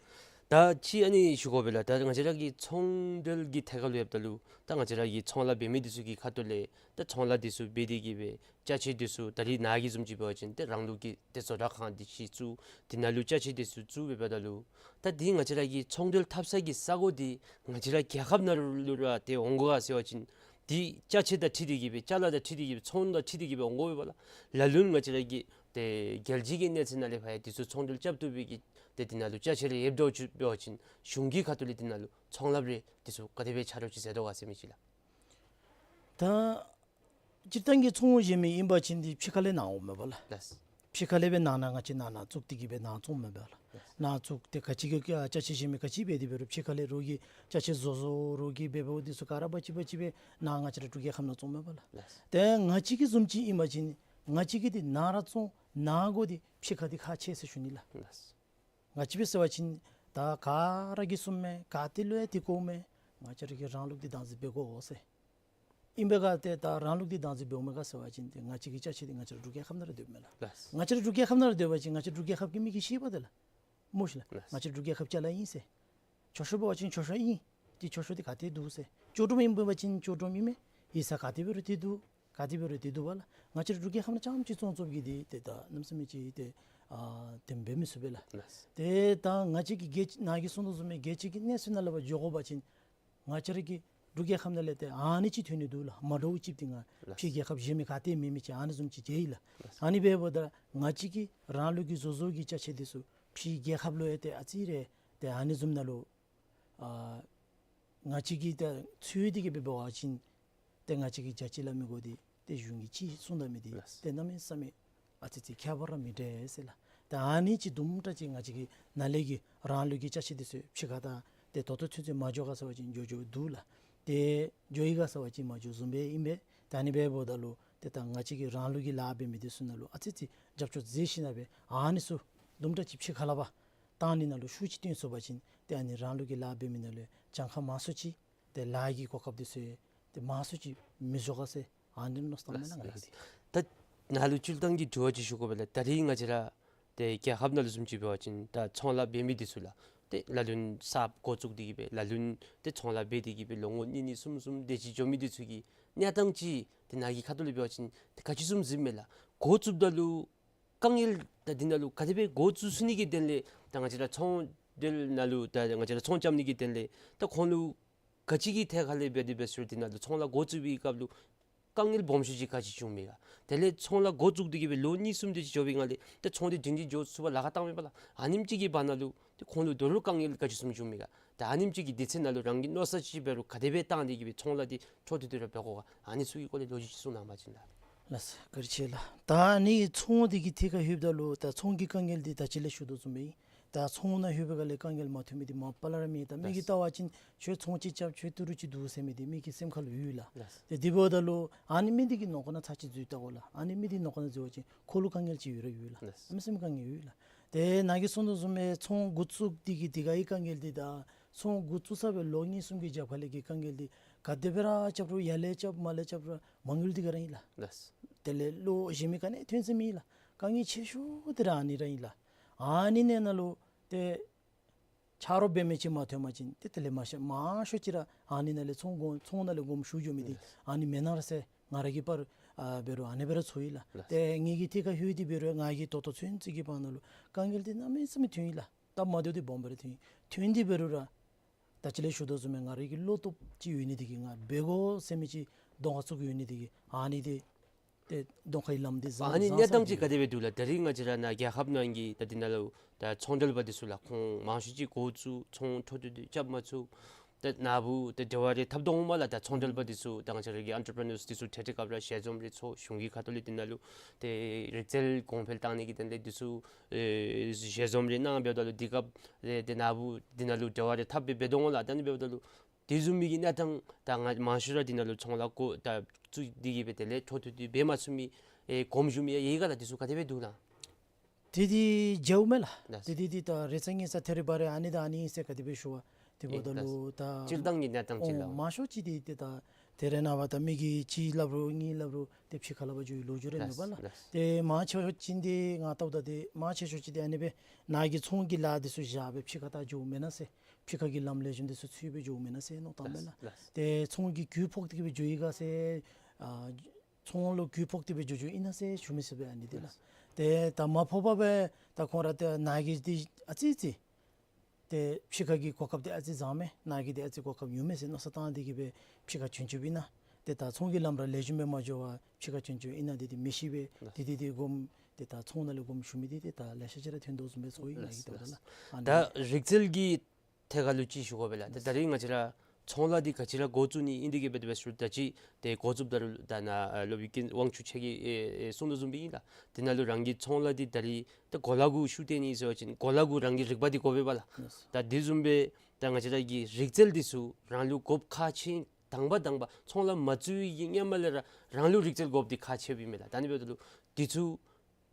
ད་ཅིག་ཨ་ནི་ཞུ་དགོ་པས་ལགས། ད་ང་བཅས་ར་གི་ཚོང་འབྲེལ་གྱི་ཐད་ཁར་ལུ་ཡོདཔ་ད་ལུ་ད་ང་བཅས་ར་གི་ཚོང་ལཱ་འབད་མི་འདི་ཚུ་གི་ཁ་ཐུག་ལས་ད་ཚོང་ལཱ་འདི་ཚུ་འབད་དེ་གི་སྦེ་ཅ་ཆས་འདི་ཚུ་ད་རིས་ནཱ་གི་བཟུམ་ཅིག་འབད་བ་ཅིན་ཏེ་རང་ལུགས་ཀྱི་ཏེ་བཟོ་གྲྭ་ཁང་འདི་ཅིག་བཙུགས། འདི་ནང་ལུ་ཅ་ཆས་འདི་ཚུ་བཙུགས་འབདཝ་ད་ལུ་ད་འདི་ང་བཅས་ར་གི་ཚོང་འབྲེལ་འཐབ་ས་གི་ས་གོ་འདི་ང་བཅས་ར་རྒྱལ་ཁབ་ནང་ལུ་ར་ཏེ་འོང་དགོ་ག་ཟེར་བ་ཅིན་འདི་ཅ་ཆས་དང་འཁྲིལ་ཏེ་གི་སྦེ་ཅ་ལ་དང་འཁྲིལ་ཏེ་གི་སྦེ་ཚོང་དང་འཁྲིལ་ཏེ་གི་སྦེ་འོང་དགོ་པས་པ་ལགས། ལ་ལུ་ང་བཅས་ར་གི་ཏེ་རྒྱལ་སྤྱི་གི་གནས་ཚད་ནང་ལས་ཕར་ཡང་འདི་ཚུ་ཚོང་འབྲེལ་རྐྱབ་བཏུབ་པའི་གི་ཏེ་འདི་ནང་ལུ་ཅ་ཆས་རེ་ཡོདཔ་འདྲཝ་ཅིག་འབད་བ་ཅིན་གཞུང་གི་ཁ་ཐུག་ལས་འདི་ནང་ལུ་ཚོང་ལཱ་རེ་འདི་ཚུ་ག་དེ་སྦེ་ཆ་རོགས་ཅིག་མཛད་དོ་ག་ཟེར་མི་ཅིག་ལགས། ད་སྤྱིར་བཏང་གི་ཚོང་འབྲེལ་མི་ཨིན་པ་ཅིན་འདི་ཕྱི་ཁ་ལས་ནཱ་འོངམ་མས་པ་ལགས། ལགས། ཕྱི་ཁ་ལས་སྦེ་ནཱ་ནཱ་ང་བཅས་ནཱ་ནཱ་བཙུགས་ཏེ་གི་སྦེ་ནཱ་བཙུགསཔ་མས་པ་ལགས། ལགས། ནཱ་བཙུགས་ཏེ་ག་ཅི་གི་ཅ་ཆས་འབྲེལ་མི་ག་ཅི་འབད་དེ་འབད་རུང་ཕྱི་ཁ་ལས་རོགས་ཀྱིས་ཅ་ཆས་བཟོ་བཟོ་རོགས་ཀྱིས་འབད་འབདཝ་འདི་ཚུ་ག་ར་འབག་ཅི་འབག་ཅི་སྦེ་ནཱ་ང་བཅས་ར་འབྲུག་རྒྱལ་ཁབ་ནང་བཙུགསཔ་མས་པ་ལགས། ལགས། ཏེ་ང་བཅས་ཀྱི་བཟུམ་ཅིག་ཨིན་པ་ཅིན་ང་བཅས་ཀྱིས་འདི་ནཱ་ར་བཙོང་ནཱ་དགོ་འདི་ཕྱི་ཁ་འདི་ཁག་ཆེ་ཟེར་ཞུ་ནི་ལགས། ལགས། ང་བཅས་འབད་ཟེར་བ་ཅིན་ད་ག་ར་གིས་གསུངམ་མས། ག་ཏེ་ལུ་ཡང་འདི་དགོཔ་མས། ང་བཅས་ར་གིས་རང་ལུགས་འདི་བདག་འཛིན་འབད་དགོ་ཟེར། ཨིན་པས་ག་ཏེ་ད་རང་ལུགས་འདི་བདག་འཛིན་འབདཝ་མས་ག་ཟེར་བ་ཅིན་ཏེ་ང་བཅས་ཀྱི་ཅ་ཆས་འདི་ང་བཅས་ར་འབྲུག་རྒྱལ་ཁབ་ནང་ར་སྡོདཔ་མས་ལགས། ལགས། ང་བཅས་ར་འབྲུག་རྒྱལ་ཁབ་ནང་ར་སྡོད་པ་ཅིན་ང་བཅས་ར་འབྲུག་རྒྱལ་ཁབ་ཀྱི་མི་གིས་ཤེས་པས་ཏེ་ལགས། སྨོ་ཤིག་ལགས། ལགས། ང་བཅས་ར་འབྲུག་རྒྱལ་ཁབ་ཅ་ལ་ཨིན་ཟེར། མཆོད་བཤམ་འབད་བ་ཅིན་མཆོད་བཤམ་ཨིན། ཏེ་མཆོད་བཤམ་འདི་ག་ཏེ་འདུག་ཟེར། མཆོད་སྒྲོམ་ཨིན་པ་ཅིན་མཆོད་སྒྲོམ་ཨིན་མས། ཡིག་ཚང་ག་ཏེ་འབད་རུང་ཏེ་འདུག། ག་ཏེ་འབད་རུང་ཏེ་འདུག་པ་ལགས། ང་བཅས་ར་འབྲུག་རྒྱལ་ཁབ་ནང་རྐྱངམ་ཅིག་བཙོང་བཙོངམ་གིས་འདི་ཏེ་ད་གནམ་མེད་ས་མེད་ཅིག་ཏེ་ཨ་དེ་འབད་མི་ཚུགས་པས་ལགས། ལགས། ཏེ་ད་ང་བཅས་ཀྱིས་རྒྱལ་ནཱ་གིས་གསུངས་དོ་བཟུམ་སྦེ་རྒྱལ་སྤྱི་གི་གནས་ཚུལ་ནང་ལུ་འབད་འགྱོ་དགོ་པ་ཅིན་ང་བཅས་ར་གི་འབྲུག་རྒྱལ་ཁབ་ནང་ལས་ཏེ་ཨ་ནི་ཅིག་ཐོན་ནི་འདུག་ལགས། མ་འདྲཝ་ཅིག་འདི་ང་ལགས། ཕྱི་རྒྱལ་ཁབ་གཞན་མི་ག་ཏེ་མེད་མི་ཅིག་ཨ་ནི་བཟུམ་ཅིག་མཇལ་ཡི་ལགས། ལགས། ཨ་ནི་འབདཝ་ད་ང་བཅས་ཀྱི་རང་ལུགས་ཀྱི་བཟོ་བཟོཝ་གི་ཅ་ཆས་འདི་ཚུ་ཕྱི་རྒྱལ་ཁབ་ལུ་ཡང་ཏེ་ཨ་ཙི་རེ་ཏེ་ཨ་ནི་བཟུམ་ནང་ལུ་ཨ་ང་བཅས་ཀྱིས་ཏེ་འཚོལ་ཏེ་གི་སྦེ་འབད་བ་ཅིན་ཏེ་ང་བཅས་ཀྱི་རྒྱལ་སྤྱི་ལ་མི་དགོ་འདི་ཏེ་གཞུང་གིས་ཅིག་གསུངས་ད་མི་འདི་ལགས། ཏེ་གནམ་མེད་ས་མེད་ཨ་ཙི་ཅིག་ཁྱད་པར་ར་མི་འདྲ་ཟེར་ལགས། ཏེ་ཨ་ནི་ཅིག་དུམ་གྲ་ཅིག་ང་བཅས་ཀྱི་ནཱ་ལས་ཀྱི་རང་ལུགས་ཀྱི་ཅ་ཆས་འདི་ཚུ་ཕྱི་ཁ་ད་ཏེ་ད་ལྟོ་ཚུན་ཚོད་མ་འགྱོ་ག་ཟེར་བ་ཅིན་འགྱོ་འགྱོཝ་འདུག་ལགས། ཏེ་འགྱོ་ཡི་ག་ཟེར་བ་ཅིན་མ་འགྱོ་བཟུམ་སྦེ་ཨིན་པས། ཏེ་ཨ་ནི་འབདཝ་ད་ལུ་ཏེ་ད་ང་བཅས་ཀྱི་རང་ལུགས་ཀྱི་ལཱ་འབད་མི་འདི་ཚུ་ནང་ལུ་ཨ་ཙི་ཅིག་རྒྱབ་སྐྱོར་མཛད་ཞིནམ་སྦེ་ཨ་ནི་ཚུ་དུམ་གྲ་ཅིག་ཕྱི་ཁ་ལས་ཕར་བཏང་ནི་ནང་ལུ་ཤུགས་ཅིག་བཏོན་ཚུགས་པ་ཅིན་ཏེ་ཨ་ནི་རང་ལུགས་ཀྱི་ལཱ་འབད་མི་ནང་ལུ་གྱངས་ཁ་མང་སུ་ཅིག་ཏེ་ལཱ་གི་གོ་སྐབས་འདི་ཚུ་ཏེ་མང་སུ་ཅིག་མི་འཛོལ་ག་ཟེར་ཨ་ནི་མནོ་བསམ་མས་ལགས་ང་གིས། ད་ནཱ་ལུ་སྤྱིར་བཏང་གི་དྲི་བ་ཅིག་ཞུ་དགོ་པས་ལགས། ད་རིས་ང་བཅས་ར་ཏེ་རྒྱལ་ཁབ་ནང་ལུ་བཟུམ་ཅིག་འབད་བ་ཅིན་ད་ཚོང་ལཱ་འབད་མི་འདི་ཚུ་ལགས་ཏེ་ལ་ལུ་ན་གསརཔ་འགོ་བཙུགས་ཏེ་གི་སྦེ་ལ་ལུ་ན་ཏེ་ཚོང་ལཱ་འབད་དེ་གི་སྦེ་ལོ་ངོ་གཉིས་གཉིས་གསུམ་གསུམ་དེ་ཅིག་འགྱོ་མི་འདི་ཚུ་གི་གནས་སྟངས་ཅིག་ཏེ་ནཱ་གི་ཁ་ཐུག་ལས་འབད་བ་ཅིན་ཏེ་ག་ཅི་བཟུམ་གཟིགསཔ་མས་ལགས། འགོ་བཙུགསཔ་ད་ལུ་དཀའ་ངལ་ད་འདི་ནང་ལུ་ག་དེ་སྦེ་འགོ་བཙུགས་ཚུགས་ནི་གི་དོན་ལས་ད་ང་བཅས་ར་ཚོང་འབྲེལ་ནང་ལུ་ད་ང་བཅས་ར་ཚོང་རྐྱབ་ནི་གི་དོན་ལས་ད་ཁོང་ལུ་ག་ཅི་གི་ཐད་ཁ་ལས་འབད་དེ་འབད་ཟེར་འདི་ནང་ལུ་ཚོང་ལཱ་འགོ་བཙུགས་པའི་སྐབས་ལུ་དཀའ་ངལ་སྦོམ་ཤོས་ཅིག་ག་ཅི་བྱུངམ་མས་ག། དེ་ལས་ཚོང་ལཱ་འགོ་བཙུགས་ཏེ་གི་སྦེ་ལོ་གཉིས་གསུམ་དེ་ཅིག་འགྱོ་བའི་སྒང་ལས་ཏེ་ཚོང་འདི་སྒྲིང་སྒྲི་འགྱོ་ཚུགས་པར་ལཱ་ཁག་བཏངམ་མས་པ་ལགས། ཨ་ནེམ་ཅིག་གི་བར་ན་ལུ་ཏེ་ཁོང་ལུ་དོ་རུང་དཀའ་ངལ་ག་ཅི་བཟུམ་བྱུངམ་མས་ག། ད་ཨ་ནེམ་ཅིག་གི་དུས་ཚོད་ནང་ལུ་རང་གིས་མནོ་བསམ་ཅིག་འབད་རུང་ག་དེ་སྦེ་བཏང་སྟེ་གི་སྦེ་ཚོང་ལཱ་འདི་འཕྲོ་མཐུད་དེ་ར་འབད་དགོ་ག། ཨ་ནི་ཚུ་གི་སྐོར་ལས་ལོ་རྒྱུས་ཅིག་གསུང་གནང་བ་ཅིན་ལགས། ལགས་སོ་བཀའ་དྲིན་ཆེ་ལགས། ད་ཨ་ནི་ཚོང་འདི་གི་ཐད་ཁར་ལྷོདཔ་ད་ལུ་ད་ཚོང་གི་དཀའ་ངལ་འདི་ད་ཅི་ལས་ཞུ་དོ་བཟུམ་སྦེ་ད་ཚོང་ནང་ལྷོད་པའི་སྒང་ལས་དཀའ་ངལ་མ་ཐོན་མི་འདི་མ་པ་ལས་ར་མེད། ད་མི་གིས་ལགས། བལྟ་བ་ཅིན་ཁྱོད་ཚོང་ཅིག་རྐྱབ་ཁྱོད་ཏི་རུ་ཅིག་འདུག་ཟེར་མི་འདི་མི་གི་སེམས་ཁར་ལུ་ཡོད་ལགས། ལགས། ཏེ་དེ་འབདཝ་ད་ལུ་ཨ་ནི་མི་འདི་གི་ནང་འཁོད་ནང་ཚར་ཅིག་འཛུལ་བལྟ་དགོ་ལགས། ཨ་ནི་མི་འདི་གི་ནང་འཁོད་ནང་འཛུལ་བ་ཅིན་ཁོ་ལུ་དཀའ་ངལ་ཅིག་ཡོད་ར་ཡོད་ལགས། ལགས། ཨ་མི་སེམས་དཀའ་ངལ་ཡོད་ལགས། ཏེ་ནཱ་གིས་གསུངས་དོ་བཟུམ་སྦེ་ཚོང་འགོ་བཙུགས་འདི་གི་དེ་ག་གི་དཀའ་ངལ་འདི་དང་ཚོང་འགོ་བཙུགས་ཚར་བའི་ལོ་གཉིས་གསུམ་གྱི་རྒྱབ་ཁ་ལས་ཀྱི་དཀའ་ངལ་འདི་ག་དེ་སྦེ་ར་རྐྱབ་རུང་ཡར་ལས་རྐྱབ་མར་ལས་རྐྱབ་ར་མ་དངུལ་འདི་ག་ར་ཨིན་ལགས། ལགས། དེ་ལས་བློ་གཞན་མི་ག་ནི་ཐོན་ས་མེད་ལགས། དཀའ་ངལ་ཆེ་ཤོས་འདི་ར་ཨ་ནི་ར་ཨིན་ལགས། ཨ་ནི་ནང་ལུ་ཏེ་ཆ་རོགས་འབད་མི་ཅིག་མ་ཐོན་པ་ཅིན་ཏེ་དེ་ལས་མང་ཤོས་མང་ཤོས་ཅིག་ར་ཨ་ནི་ནང་ལས་ཚོང་དགོ་ཚོང་ནང་ལས་དགོངསམ་ཞུ་འགྱོ་མི་འདི་ཨ་ནི་མེན་ན་ར་ཟེར་ང་ར་གི་པར་ཨ་འབད་རུང་ཨ་ནི་སྦེ་ར་ཚོར་ཡི་ལགས། ཏེ་ངེ་གི་ཐད་ཁར་ལྷོད་དེ་འབད་རུང་ང་གིས་ད་ལྟོ་ཚུན་ཚོད་ཀྱི་བར་ན་ལུ་དཀའ་ངལ་འདི་གནམ་མེད་ས་མེད་ཐོན་ཡི་ལགས། སྟབས་མ་བདེཝ་འདི་སྦོམ་སྦེ་ར་ཐོན་ཡི། ཐོན་ཏེ་འབད་རུང་ར་ད་ཅི་ལས་ཞུ་དོ་བཟུམ་སྦེ་ང་ར་གི་བློ་སྟོབས་ཅིག་ཡོད་ནི་འདི་གིས་ང་འབད་དགོ་ཟེར་མི་ཅིག་གདོང་ཁར་བཙུགས་ཡོད་ནི་འདི་གིས་ཨ་ནི་འདི་ཏེ་གདོང་ཁའི་ལམ་འདི་བཟང་ཨ་ནི་བཟང་གནས་སྟངས་ཅིག་ག་དེ་སྦེ་འདུག་ལགས། ད་རིས་ང་བཅས་ར་ནཱ་རྒྱལ་ཁབ་ནང་གི་ད་འདི་ནང་ལུ་ད་ཚོང་འབྲེལ་པ་འདི་ཚུ་ལགས་ཁོང་མང་ཤོས་ཅིག་འགོ་བཙུགས་ཚོང་འཕྲོ་མཐུད་དེ་རྐྱབ་མ་ཚུགས། ད་ནཱ་བུ་ད་འབྲེལ་བ་རེ་འཐབ་དོ་འོང་མས་ལགས། ད་ཚོང་འབྲེལ་པ་འདི་ཚུ་ད་ང་བཅས་ར་གི་ཨེན་ཊར་པི་རི་ནརསི་འདི་ཚུ་ཏེ་ཏེ་སྐབས་ར་ཞལ་འཛོམས་རེ་ཚོགས་གཞུང་གི་ཁ་ཐུག་ལས་འདི་ནང་ལུ་ཏེ་རིག་རྩལ་གོང་འཕེལ་བཏང་ནི་གི་དོན་ལས་འདི་ཚུ་ཨེ་ཞལ་འཛོམས་རེ་གནང་འབདཝ་ད་ལུ་འདི་སྐབས་རེ་ཏེ་ནཱ་བུ་འདི་ནང་ལུ་འབྲེལ་བ་རེ་འཐབ་སྦེ་འབད་དོ་འོང་ལགས། ད་ཨ་ནི་འབདཝ་ད་ལུ་དེ་བཟུམ་མའི་གི་གནས་སྟངས་ད་ང་མང་ཤོས་ར་འདི་ནང་ལུ་ཚོང་ལཱ་འགོ་ད་བཙུགས་ཏེ་གི་སྦེ་དེ་ལས་འཕྲོ་མཐུད་དེ་འབད་མ་ཚུགས་མི་ཨེ་གོངམ་བཞུགས་མི་ཡང་ཡོད་ག་ལགས། འདི་ཚུ་ག་དེ་སྦེ་འདུག་ལགས། དེ་འདི་མཇལཝ་མས་ལགས། ལགས། དེ་འདི་འདི་ད་རེ་ཚ་ཉེ་ཚ་ཐེ་རེ་བ་རེ་ཨ་ནི་དང་ཨ་ནི་ཨིན་ཟེར་ག་དེ་སྦེ་ཞུ་བ་དེ་འབདཝ་ད་ལུ་ད་སྤྱིར་བཏང་གི་གནས་སྟངས་ཅིག་ལགས། མང་ཤོས་ཅིག་འདི་ཏེ་ད་དེ་རེ་ནངས་པ་ད་མི་གིས་གཅིག་སླབ་རུང་གཉིས་སླབ་རུང་ཏེ་ཕྱི་ཁ་ལས་ཕར་འགྱོ་བའི་ལོ་རྒྱུས་རེ་མེད་པ་ལགས། ལགས། ཏེ་མང་ཆེ་ཤོས་ཅིག་འདི་ང་བལྟཝ་ད་ཏེ་མང་ཆེ་ཤོས་ཅིག་འདི་ཨ་ནི་སྦེ་ནཱ་གི་ཚོང་གི་ལཱ་འདི་ཚུ་བཞག་སྦེ་ཕྱི་ཁ་ད་འགྱོཝ་མེན་ན་ཟེར་ཕྱི་ཁ་གི་ལམ་ལེགས་ཤོམ་འདི་ཚུ་འཚོལ་སྦེ་འགྱོཝ་མེན་ན་ཟེར་མནོ་བཏངམ་མས་ལགས། ལགས། ཏེ་ཚོང་གི་རྒུད་ཕོག་སྟེ་གི་སྦེ་འགྱོ་ཡི་ག་ཟེར་ཨ་ཚོང་ལུ་རྒུད་ཕོག་སྟེ་སྦེ་འགྱོ་འགྱོཝ་ཨིན་ན་ཟེར་ཞུ་མི་ཚུགས་པས་ཨ་ནི་འདི་ལགས། ལགས། ཏེ་ད་མ་ཕོག་པར་སྦེ་ད་ཁོང་ར་ཏེ་ནཱ་གི་འདི་ཨ་ཙི་ཅིག་ཏེ་ཕྱི་ཁ་གི་གོ་སྐབས་འདི་ཨ་ཙི་བཟང་མས། ནཱ་གི་འདི་ཨ་ཙི་གོ་སྐབས་ཉུང་མས་ཟེར་མནོ་བསམ་བཏང་སྟེ་གི་སྦེ་ཕྱི་ཁར་བྱོན་བྱོནམ་ཨིན་ན། ཏེ་ད་ཚོང་གི་ལམ་ར་ལེགས་ཤོམ་སྦེ་མ་འགྱོ་བར་ཕྱི་ཁར་བྱོན་བྱོནམ་ཨིན་ན་འདི་འདི་མི་ཤེས་པས། ལགས། འདི་འདི་འདི་དགོངསམ་ཏེ་ད་ཚོང་ནང་ལས་དགོངསམ་ཞུ་མི་འདི་ཏེ་ད་ལེ་ཤ་ཅིག་ར་ཐོན་དོ་བཟུམ་སྦེ་ཚོར་ཡི་ནཱ་གི་ལགས། ད་ལགས། ད་རིག་རྩལ་གྱི་ཐད་ཁར་ལུ་ཅིག་ཞུ་དགོ་པས་ལགས། ད་ད་རིས་ང་བཅས་ར་ཚོང་ལཱ་འདི་ག་ཅི་ར་འགོ་བཙུགས་ནི་ཨིན་འདི་གི་སྦེ་དེ་སྦེ་ཞུ་ད་ཅི་ཏེ་འགོ་བཙུགསཔ་ད་རུང་ད་ནཱ་ཨ་སློབ་དཔོན་དབང་ཕྱུག་ཁྱོད་ཀྱིས་ཨེ་ཨེ་གསུངས་དོ་བཟུམ་སྦེ་ཨིན་ལགས། འདི་ནང་ལུ་རང་གི་ཚོང་ལཱ་འདི་ད་རིས་ད་གོ་ལ་གུ་ཤུགས་བཏོན་ནི་ཟེར་བ་ཅིན་གོ་ལ་གུ་རང་གི་རིག་པ་འདི་དགོ་པས་པ་ལགས། ལགས། ད་དེ་བཟུམ་སྦེ་ད་ང་བཅས་ར་གི་རིག་རྩལ་འདི་ཚུ་རང་ལུ་དགོཔ་ཁག་ཆེ། དང་པ་དང་པ་ཚོང་ལཱ་མ་བཙུགས་པའི་གི་སྔོན་མ་ལས་ར་རང་ལུ་རིག་རྩལ་དགོཔ་འདི་ཁག་ཆེཝ་ཨིན་མས་ལགས། ད་ཨ་ནི་འབདཝ་ད་ལུ་འདི་ཚུ་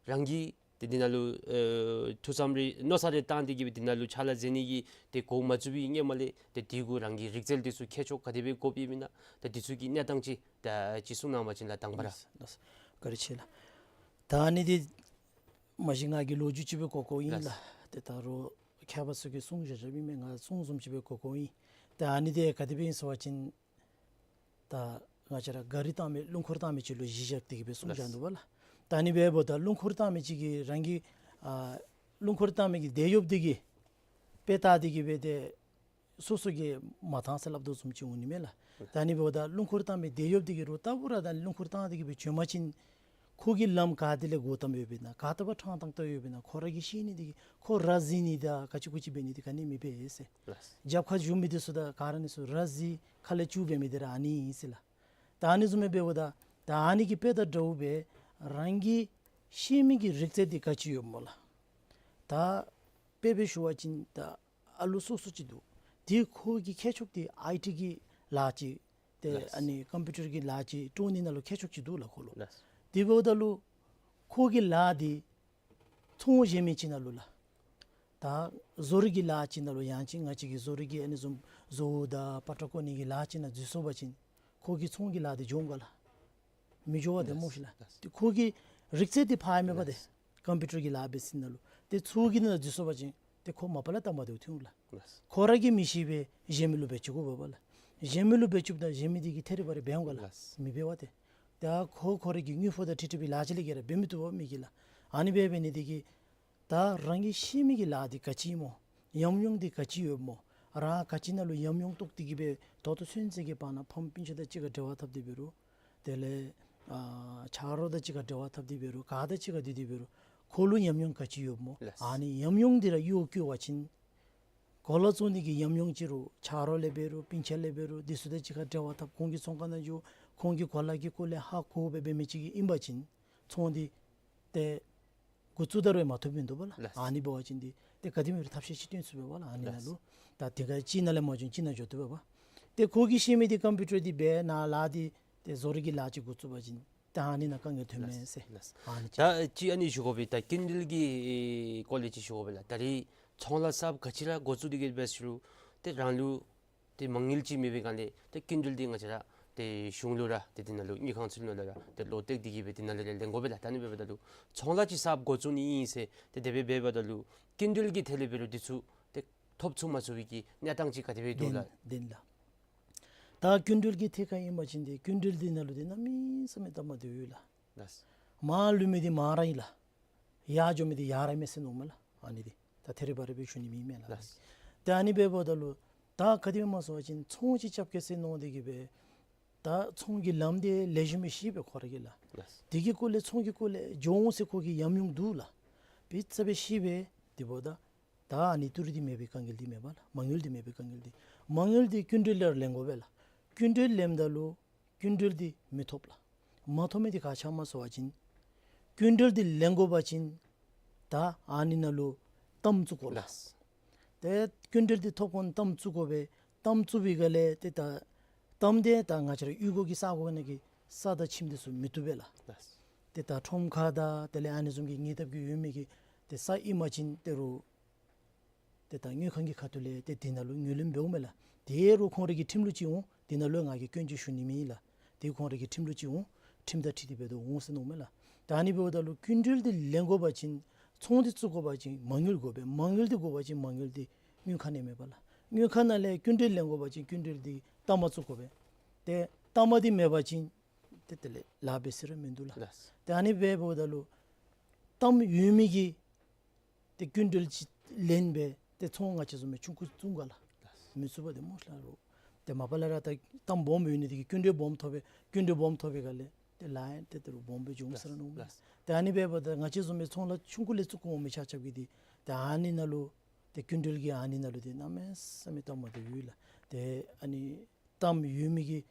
རང་གི་ ཏེ་འདི་ནང་ལུ་ཨེ་ཐུགས་བསམ་རེ་མནོ་བསམ་རེ་བཏང་སྟེ་གི་སྦེ་འདི་ནང་ལུ་ཕྱག་ལཱ་མཛད་ནི་གི་ཏེ་གོ་མ་བཅུག་པའི་ཧེ་མ་ལས་ཏེ་དེ་གུ་རང་གི་རིག་རྩལ་འདི་ཚུ་མཁས་མཆོག་ག་དེ་སྦེ་དགོཔ་ཨིན་མེན་ན། ཏེ་འདི་ཚུ་གི་གནས་སྟངས་ཅིག་ད་ཅིག་གསུང་གནང་བ་ཅིན་ལགས་དང་པ་ར། ལགས་ལགས། བཀའ་དྲིན་ཆེ་ལགས། ད་ཨ་ནི་འདི་མ་གཞི་ང་གིས་ལོ་རྒྱུས་ཅིག་སྦེ་གོ་གོཝ་ཨིན་ལགས། ལགས། ཏེ་ད་རུང་མཁས་པ་ཚུ་གིས་གསུང་བཞག་བཞགཔ་ཨིན་མས། ང་གསུང་བཟུམ་ཅིག་སྦེ་གོ་གོཝ་ཨིན། ཏེ་ཨ་ནི་འདི་ག་དེ་སྦེ་ཨིན་ཟེར་བ་ཅིན་ད་ང་བཅས་ར་ག་རི་བཏང་མི་རླུང་འཁོར་བཏང་མི་ཅིག་ལུ་གཞི་བཞག་སྟེ་གི་སྦེ་གསུངས་བཞག་འདུག་པ་ལགས། ད་ཨ་ནི་འབདཝ་ད་རླུང་འཁོར་བཏང་མི་ཅིག་གིས་རང་གི་ཨ་རླུང་འཁོར་བཏང་མི་གི་དེད་གཡོགཔ་འདི་གིས་དཔེ་བལྟ་སྟེ་གི་སྦེ་ཏེ་སོ་སོ་གིས་མ་བཏང་ཟེར་སླབ་དོ་བཟུམ་ཅིག་འོང་ནི་མས་ལགས། ད་ཨ་ནི་འབདཝ་ད་རླུང་འཁོར་བཏང་མི་དེད་གཡོགཔ་འདི་གིས་རུང་ལྟ་བུ་ར་ད་རླུང་འཁོར་བཏང་སྟེ་གི་སྦེ་བྱོན་པ་ཅིན་ཁོ་གིས་ལམ་ག་ཏེ་ལས་འགོ་དམ་ཡོདཔ་ཨིན་ན་ག་ཏེ་འབད་ཕྲང་ཏང་ཏ་ཡོདཔ་ཨིན་ན་ཁོ་ར་གིས་ཤེས་ནི་འདི་གིས་ཁོ་ར་བཟི་ནི་དང་ག་ཅི་གུ་ཅི་འབད་ནི་འདི་ག་ནི་མི་འབད་ཟེར། ལགས། རྒྱབ་ཁར་བཞུགས་མི་འདི་ཚུ་དང་ག་ར་ཨ་ནི་ཚུ་ར་བཟི་ཁ་ལས་སྐྱུག་འབད་མི་འདི་ར་ཨ་ནི་ཨིན་ཟེར་ལགས། ད་ཨ་ནི་བཟུམ་སྦེ་འབདཝ་ད་ད་ཨ་ནི་གི་དཔེ་དང་འདྲཝ་སྦེ་རང་གིས་ཤེས་མི་གི་རིག་རྩལ་འདི་ག་ཅི་ཡོདཔ་སྨོ་ལགས། ད་དཔེ་སྦེ་ཞུ་བ་ཅིན་ད་ཨ་ལུ་སོ་སོ་ཅིག་འདུག། དེ་ཁོ་གི་མཁས་མཆོག་འདི་ཨའི་ཊི་གི་ལཱ་ཅིག་ཏེ་ལགས། ཨ་ནི་ཀམ་པིའུ་ཊར་གྱི་ལཱ་ཅིག་སྤྲོ་ནི་ནང་ལུ་མཁས་མཆོག་ཅིག་འདུག་ལགས་ཁོ་ལུ། ལགས། དེ་འབདཝ་ད་ལུ་ཁོ་གི་ལཱ་འདི་ཚོང་གཞན་མི་ཅིག་ནང་ལུ་ལགས། ད་བཟོ་རིག་གི་ལཱ་ཅིག་ནང་ལུ་ཡང་ཅིན་ང་བཅས་ཀྱི་བཟོ་རིག་གི་ཨ་ནི་བཟུམ་བཟོ་བོ་དང་པ་ཏྲ་བརྐོ་ནི་གི་ལཱ་ཅིག་ནང་འཛུལ་སོང་པ་ཅིན་ཁོ་གིས་ཚོང་གི་ལཱ་འདི་འགྱོ་འོང་ག་ལགས། མི་འགྱོ་བ་ཏེ་སྨོ་ཤིག་ལགས། ལགས། ཏེ་ཁོ་གི་རིག་རྩལ་འདི་ཕར་མེད་པ་ཏེ། ལགས། ཀམ་པིའུ་ཊར་གྱི་ལཱ་འབད་ས་ནང་ལུ་ཏེ་ཚོང་གི་ནང་འཛུལ་སོང་པ་ཅིན་ཏེ་ཁོ་མ་པ་ལས་ལྟ་མ་བདེཝ་ཐོན་འོང་ལགས། ལགས། ཁོ་ར་གིས་མི་ཤེས་པས་གཞན་མི་ལུ་འབད་བཅུག་དགོ་པས་ལགས། གཞན་མི་ལུ་འབད་བཅུགཔ་ད་གཞན་མི་འདི་གིས་ཐད་རི་བ་རི་འབད་འོང་ག་ལགས། ལགས། མི་འབད་བ་ཏེ། ད་ཁོ་ཁོ་ར་གི་དངུལ་ཕོགས་དང་འཁྲིལ་འཁྲིལ་བའི་ལཱ་ཅིག་ལས་བརྒལ་ར་འབད་མི་བཏུབ་པས་མི་གིས་ལགས། ཨ་ནི་འབད་འབད་ནི་འདི་གིས་ད་རང་གིས་ཤེས་མི་གི་ལཱ་འདི་ག་ཅི་སྨོ། ཉམས་མྱོང་འདི་ག་ཅི་ཡོདཔ་སྨོ། རང་ག་ཅི་ནང་ལུ་ཉམས་མྱོང་རྟོགས་ཏེ་གི་སྦེ་ད་ལྟོ་ཚུན་ཚོད་ཀྱི་བར་ན་ཕམ་སྤུན་ཆ་དང་གཅིག་ཁར་འབྲེལ་བ་འཐབ་སྟེ་འབད་རུང་དེ་ལས་ཨ་ཆ་རོགས་དང་གཅིག་ཁར་འབྲེལ་བ་འཐབ་སྟེ་འབད་རུང་ག་དང་གཅིག་ཁར་སྡོད་དེ་འབད་རུང་ཁོ་ལུ་ཉམས་མྱོང་ག་ཅི་ཡོདཔ་སྨོ། ལགས། ཨ་ནི་ཉམས་མྱོང་འདི་ར་གཡོག་བཀོལ་བ་ཅིན་གོ་ལ་བཙོང་ནི་གི་ཉམས་མྱོང་ཅིག་རུང་ཆ་རོགས་ལས་འབད་རུང་སྤུན་ཆ་ལས་འབད་རུང་འདི་ཚུ་དང་གཅིག་ཁར་འབྲེལ་བ་འཐབ་ཁོང་གི་ཚོང་ཁང་ནང་འགྱོ་ཁོང་གི་གོ་ལ་གི་སྐོར་ལས་ཧ་གོ་སྦེ་འབད་མི་ཅིག་ཨིན་པ་ཅིན་ཚོང་འདི་ཏེ་འགོ་བཙུགས་ད་རུང་མ་ཐོབ་མི་འདུག་པ་ལགས། ལགས། ཨ་ནི་འབད་བ་ཅིན་འདི་ཏེ་ག་དེམ་ཅིག་ཐབས་ཤེས་ཅིག་སྟོན་ཚུགས་པས་པ་ལགས། ཨ་ནི་ནང་ལུ་ད་དེ་ག་གཅིག་ནང་ལས་མ་བྱུང་གཅིག་ནང་འགྱོ་བཏུབ་པས་པ། ཏེ་ཁོ་གིས་ཤེས་མི་འདི་ཀམ་པིའུ་ཊར་འདི་འབད་ནཱ་ལཱ་འདི་ཏེ་བཟོ་རིག་གི་ལཱ་ཅིག་འགོ་བཙུགས་པ་ཅིན་ད་ཨ་ནི་ནང་དཀའ་ངལ་ཐོན་མས་ཟེར། ལགས། ཨ་ནི་ད་ཅིག་ཨ་ནི་ཞུ་དགོ་པས། ད་སྐྱིན་འགྲུལ་གྱི་སྐོར་ལས་ཅིག་ཞུ་དགོ་པས་ལགས། ད་རེས་ཚོང་ལཱ་གསརཔ་ག་ཅི་ར་འགོ་བཙུགས་ཏེ་གི་འབད་ཟེར་རུང་ཏེ་རང་ལུ་ཏེ་མ་དངུལ་ཅིག་མེད་པའི་སྒང་ལས་ཏེ་སྐྱིན་འགྲུལ་འདི་ང་བཅས་ར་ཏེ་གཞུང་ལུ་ར་ཏེ་དེ་ནང་ལུ་དངུལ་ཁང་ཚུ་ནང་ལུ་ར་ཏེ་ལོག་སྟེ་གི་སྦེ་དེ་ནང་ལས་ར་ལེན་དགོ་པས་ལགས། ད་ཨ་ནི་འབདཝ་ད་ལུ་ཚོང་ལཱ་ཅིག་གསརཔ་འགོ་བཙུགས་ནི་ཨིན་ཟེར་ཏེ་དེ་སྦེ་འབདཝ་ད་ལུ་སྐྱིན་འགྲུལ་གྱི་ཐད་ལས་འབད་རུང་འདི་ཚུ་ཏེ་ཐོབ་ཚུགས་མ་ཚུགས་པའི་གི་གནས་སྟངས་ཅིག་ག་དེ་སྦེ་འདུག་ལགས། བདེན་ལགས། ད་སྐྱིན་འགྲུལ་གྱི་ཐད་ཁར་ཨིན་པ་ཅིན་ཏེ་སྐྱིན་འགྲུལ་འདི་ནང་ལུ་ཏེ་གནམ་མེད་ས་མེད་སྟབས་མ་བདེཝ་ཡོད་ལགས། ལགས། མར་ལུས་མི་འདི་མར་ར་ཨིན་ལགས། ཡར་འགྱོ་མི་འདི་ཡར་ར་མས་ཟེར་མནོཝ་མས་ལགས། ཨ་ནི་འདི་ད་ཐད་རི་བ་རི་སྦེ་ཞུ་ནི་མེད་མས་ལགས། ལགས། ཏེ་ཨ་ནི་འབདཝ་ད་ལུ་ད་ག་དེ་སྦེ་སྨོ་ཟེར་བ་ཅིན་ཚོང་ཅིག་རྐྱབ་གེ་ཟེར་མནོ་སྟེ་གི་སྦེ་ད་ཚོང་གི་ལམ་འདི་ལེགས་ཤོམ་སྦེ་ཤེས་པས་ཁོ་ར་གིས་ལགས། ལགས། དེ་གི་སྐོར་ལས་ཚོང་གི་སྐོར་ལས་འགྱོ་འོང་ཟེར་ཁོ་གི་ཉམས་མྱོང་འདུག་ལགས། དཔེ་ཆ་སྦེ་ཤེས་པས། དེ་འབདཝ་ད་ད་ཨ་ནི་ཏི་རུ་འདི་མེད་པའི་དཀའ་ངལ་འདི་མེད་པ་ལགས། མ་དངུལ་འདི་མེད་པའི་དཀའ་ངལ་འདི། མ་དངུལ་འདི་སྐྱིན་འགྲུལ་ལས་ལེན་དགོ་པས་ལགས། སྐྱིན་འགྲུལ་ལེནམ་ད་ལུ་སྐྱིན་འགྲུལ་འདི་མི་ཐོབ་ལགས། མ་ཐོབ་མི་འདི་ག་ཅི་སྨོ་ཟེར་བ་ཅིན་སྐྱིན་འགྲུལ་འདི་ལེན་དགོ་པ་ཅིན་ད་ཨ་ནི་ནང་ལུ་གཏའམ་བཙུགས་དགོ་ལགས། ལགས། ཏེ་སྐྱིན་འགྲུལ་འདི་ཐོབ་གོ་ནི་གཏའམ་བཙུགས་དགོ་པས། གཏའམ་བཙུགས་པའི་སྒང་ལས་ཏེ་ད་གཏའམ་འདི་ད་ང་བཅས་ར་གཡུས་སྒོ་གི་ས་གོ་ནང་གི་ས་དང་ཁྱིམ་འདི་ཚུ་མི་བཏུབ་པས་ལགས། ལགས། ཏེ་ད་ཁྲོམ་ཁ་དང་དེ་ལས་ཨ་ནི་བཟུམ་གྱི་ཉེ་འདབས་ཀྱི་ཡོད་མི་གི་ཏེ་ས་ཨིན་པ་ཅིན་ཏེ་རུང་ཏེ་ད་དངུལ་ཁང་གི་ཁ་ཐུག་ལས་ཏེ་དེ་ནང་ལུ་ངོས་ལེན་འབདཝ་མས་ལགས། ཏེ་རུང་ཁོང་རའི་གི་ཁྲིམས་ལུགས་ཅིག་འོང་། དེ་ནང་ལུ་ང་གིས་སྐྱོན་ཅིག་ཞུ་ནི་མེད་ལགས། ཏེ་ཁོང་རའི་གི་ཁྲིམས་ལུགས་ཅིག་འོང་། ཁྲིམས་དང་འཁྲིལ་ཏེ་འབད་དོ་འོང་ཟེར་མནོཝ་མས་ལགས། ད་ཨ་ནི་འབདཝ་ད་ལུ་སྐྱིན་འགྲུལ་འདི་ལེན་དགོ་པ་ཅིན་ཚོང་འདི་བཙུགས་དགོ་པ་ཅིན་མ་དངུལ་དགོ་པས། མ་དངུལ་འདི་དགོ་པ་ཅིན་མ་དངུལ་འདི་དངུལ་ཁང་ནང་མེད་པ་ལགས། དངུལ་ཁང་ནང་ལས་སྐྱིན་འགྲུལ་ལེན་དགོ་པ་ཅིན་སྐྱིན་འགྲུལ་འདི་གཏའམ་བཙུགས་དགོ་པས། ཏེ་གཏའམ་འདི་མེད་པ་ཅིན་ཏེ་དེ་ལས་ལཱ་འབད་ས་ར་མིན་འདུག་ལགས། ལགས། ཏེ་ཨ་ནི་འབདཝ་ད་ལུ་གཏའམ་ཡོད་མི་གིས་ཏེ་སྐྱིན་འགྲུལ་ཅིག་ལེན་སྦེ་ཏེ་ཚོང་ང་བཅས་བཟུམ་སྦེ་ཆུང་ཀུ་བཙུགས་ག་ལགས། ལགས། མི་ཚུགས་པས་ཏེ་སྨོ་ལགས། རོགས་ཏེ་མ་པ་ལས་ར་ད་གཏའམ་སྦོམ་ཡོད་ནི་འདི་གིས་སྐྱིན་འགྲུལ་སྦོམ་ཐོབ་པས། སྐྱིན་འགྲུལ་སྦོམ་ཐོབ་པའི་སྒང་ལས་ཏེ་ལཱ་ཡང་ཏེ་ཏེ་རུང་སྦོམ་སྦེ་འགྱོ་འོང་ཟེར་ར་མནོཝ་མས། ལགས། ཏེ་ཨ་ནི་འབདཝ་ད་ང་བཅས་བཟུམ་སྦེ་ཚོང་ལཱ་ཆུང་ཀུ་ལས་བཙུགས་འོང་མི་ཆ་ཁྱབ་ཀྱིས་འདི་ཏེ་ཨ་ནི་ནང་ལུ་ཏེ་སྐྱིན་འགྲུལ་གྱི་ཨ་ནི་ནང་ལུ་ཏེ་གནམ་མེད་ས་མེད་སྟབས་མ་བདེཝ་ཡོད་ལགས། ཏེ་ཨ་ནི་གཏའམ་ཡོད་མི་གིས་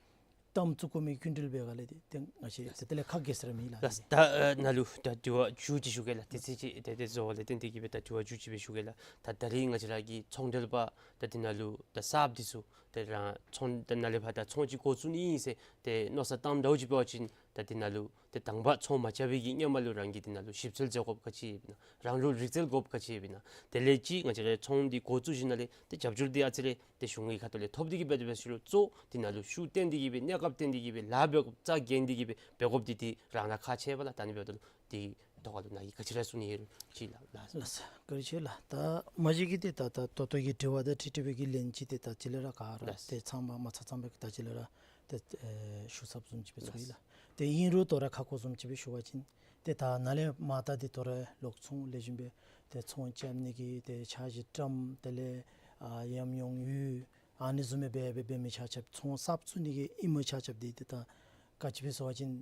གཏའམ་བཙུགས་དགོ་མི་སྐྱིན་འགྲུལ་འབད་སྒང་ལས་ཏེ་ཏེ་ང་བཅས་ཏེ་དེ་ལས་ཁག་འགྱོ་ས་ར་མེད་ལགས། ལགས། ད་ཨ་ནཱ་ལུ་ད་དྲི་བ་མཇུག་ཅིག་ཞུ་གེ་ལགས། ཏེ་ཚེས་ཅིག་ཏེ་ཏེ་བཟོ་བ་ལས་བརྟེན་ཏེ་གི་སྦེ་ད་དྲི་བ་མཇུག་ཅིག་སྦེ་ཞུ་གེ་ལགས། ད་ད་རེས་ང་བཅས་ར་གི་ཚོང་འབྲེལ་པ་ད་འདི་ནང་ལུ་ད་གསརཔ་འདི་ཚུ་ཏེ་རང་ཚོང་ད་ནཱ་ལས་ཕར་ད་ཚོང་ཅིག་འགོ་བཙུགས་ནི་ཨིན་ཟེར་ཏེ་མནོ་བསམ་བཏངམ་འདྲཝ་ཅིག་འབད་བ་ཅིན་ད་ ད་འདི་ནང་ལུ་ཏེ་དང་པ་ཚོང་མ་རྐྱབ་པའི་གི་སྔོན་མ་ལུ་རང་གིས་འདི་ནང་ལུ་ཞིབ་འཚོལ་མཛད་དགོཔ་ག་ཅི་ཡོདཔ་ཨིན་ན། རང་ལུ་རིག་རྩལ་དགོཔ་ག་ཅི་ཡོདཔ་ཨིན་ན། དེ་ལས་ཅིག་ང་བཅས་ར་ཚོང་འདི་འགོ་བཙུགས་ཞིནམ་ལས་ཏེ་རྒྱབ་སྐྱོར་འདི་ཨ་ཙི་རེ་ཏེ་གཞུང་གི་ཁ་ཐུག་ལས་ཐོབ་སྟེ་གིས་འབད་དེ་འབད་ཞུ་རུང་གཙོ་འདི་ནང་ལུ་ཤུགས་བཏོན་ཏེ་གིས་སྦེ་གནས་སྐབས་བཏོན་ཏེ་གིས་སྦེ་ལཱ་འབད་དགོཔ་རྩ་འགེངས་ཏེ་གིས་སྦེ་འབད་དགོཔ་འདི་ཏེ་རང་ར་ཁག་ཆེ་བས་ལགས། ད་ཨ་ནི་འབདཝ་ད་ལུ་ཏེ་ཐོག་ཁ་ལུ་ནཱ་གིས་ག་ཅི་ར་གསུང་ནི་ཡོད་རུང་ཅིག་ལགས། ལགས་སོ། བཀའ་དྲིན་ཆེ་ལགས། ད་མ་གཞི་གིས་ཏེ་ད་ད་ད་ལྟོ་གི་དྲི་བ་དང་འཁྲིལ་འཁྲིལ་བའི་གི་ལན་ཅིག་ཏེ་ད་ཅི་ལས་ར་ག་ར་ལགས། ཏེ་ཚང་མ་མ་ཚང་ཚང་བའི་གི་ད་ཅི་ལས་ར་ཏེ་ཨེ་ཞུ་ཚརཝ་བཟུམ་ཅིག་སྦེ་ཚོར་ཡི་ལགས། ཏེ་ཨིན་རུང་དོ་རུང་ཁ་སྐོང་བཟུམ་ཅིག་སྦེ་ཞུ་བ་ཅིན་ཏེ་ད་ནཱ་ལས་མར་ད་ཏེ་དོ་རུང་ལོག་ཚོང་ལེགས་ཤོམ་སྦེ་ཏེ་ཚོང་རྐྱབ་ནི་གི་ཏེ་འཆར་གཞི་བཀྲམ། དེ་ལས་ཨ་ཉམས་མྱོང་ཡོད། ཨ་ནི་བཟུམ་སྦེ་འབད་འབད་འབད་མི་ཆ་ཁྱབ་ཚོང་གསརཔ་བཙུགས་ནི་གི་ཨིནམ་ཆ་ཁྱབ་འདི་ཏེ་ད་ག་ཅི་སྦེ་ཟེར་བ་ཅིན་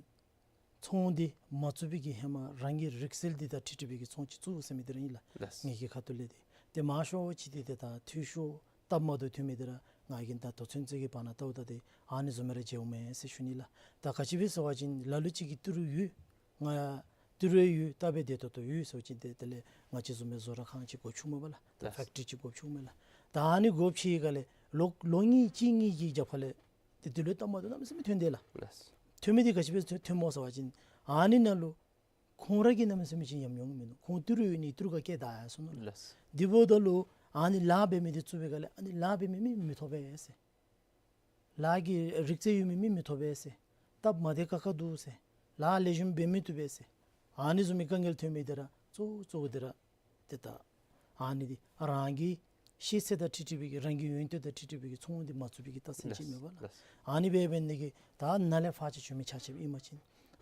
ཚོང་འདི་མ་བཙུགས་པའི་གི་ཧེ་མ་རང་གི་རིག་རྩལ་འདི་དང་འཁྲིལ་འཁྲིལ་བའི་གི་ཚོང་ཅིག་བཙུགས་ཟེར་མི་འདི་ར་ཨིན་ལགས། ལགས། ངེ་གི་ཁ་ཐུག་ལས་ཏེ་ཏེ་མང་ཤོས་ཅིག་འདི་ཏེ་ད་འཐུས་ཤོར་སྟབས་མ་བདེཝ་ཐོན་མི་འདི་ར་ང་གིས་ད་ལྟོ་ཚུན་ཚོད་ཀྱི་བར་ན་བལྟཝ་ད་ཏེ་ཨ་ནི་བཟུམ་སྦེ་ར་མཇལཝ་མས་ཟེར་ཞུ་ནི་ལགས། ད་ག་ཅི་སྦེ་ཟེར་བ་ཅིན་ལ་ལུ་ཅིག་གིས་ཏི་རུ་ཡོད། ང་ཏི་རུ་ཡོད། ད་འབད་བདེ་ཏོག་ཏོ་ཡོད་ཟེར་བ་ཅིན་ཏེ་དེ་ལས་ང་བཅས་བཟུམ་སྦེ་བཟོ་གྲྭ་ཁང་ཅིག་སྒོ་ཕྱུག་མས་པ་ལགས། ད་ལགས། ཕེཀ་ཊི་རི་ཅིག་སྒོ་ཕྱུག་མས་ལགས། ད་ཨ་ནི་སྒོ་ཕྱེ་ག་ལས་ལོ་ལོ་གཉིས་གཅིག་གཉིས་ཀྱི་རྒྱབ་ཁ་ལས་ཏེ་འདི་ལུ་སྟབས་མ་བདེཝ་གནམ་མེད་ས་མེད་ཐོན་དེས་ལགས། ལགས། ཐོན་མི་འདི་ག་ཅི་སྦེ་ཐོན་ཐོནམ་སྨོ་ཟེར་བ་ཅིན་ཨ་ནི་ནང་ལུ་ཁོང་ར་གིས་གནམ་མེད་ས་མེད་ཅིག་ཉམས་མྱོང་མིན་འདུག། ཁོང་ཏི་རུ་ཡོད་ནི་ཏི་རུ་ཁར་སྐྱེལ་བཏང་ཡར་སོང་ནུག་ལགས། ལགས། དེ་འབདཝ་ད་ལུ་ཨ་ནི་ལཱ་འབད་མི་འདི་བཙུགས་པའི་སྒང་ལས་ཨ་ནི་ལཱ་འབད་མི་མི་མི་ཐོབ་པས་ཟེར། ལཱ་གི་རིག་རྩལ་ཡོད་མི་མི་མི་ཐོབ་པས་ཟེར། སྟབས་མ་བདེ་ཁག་ཁ་འདུག་ཟེར། ལཱ་ལེགས་ཤོམ་འབད་མི་བཏུབ་པས་ཟེར། ཨ་ནི་བཟུམ་མའི་དཀའ་ངལ་ཐོན་མི་འདི་ར་གཙོ་གཙོ་བོ་འདི་ར་ཏེ་ད་ཨ་ནི་འདི་རང་གི་ཤེས་ཚད་དང་འཁྲིལ་འཁྲིལ་བའི་གི་རང་གི་ཡོན་ཏན་དང་འཁྲིལ་འཁྲིལ་བའི་གི་ཚོང་འདི་མ་བཙུགས་པའི་གི་རྟགས་མཚན་ཅིག་མས་པ་ལགས། ལགས། ཨ་ནི་འབད་འབད་ནི་གིས་ད་ནཱ་ལས་ཕར་ཅིག་བྱོན་མི་ཆ་ཁྱབ་ཨིན་པ་ཅིན་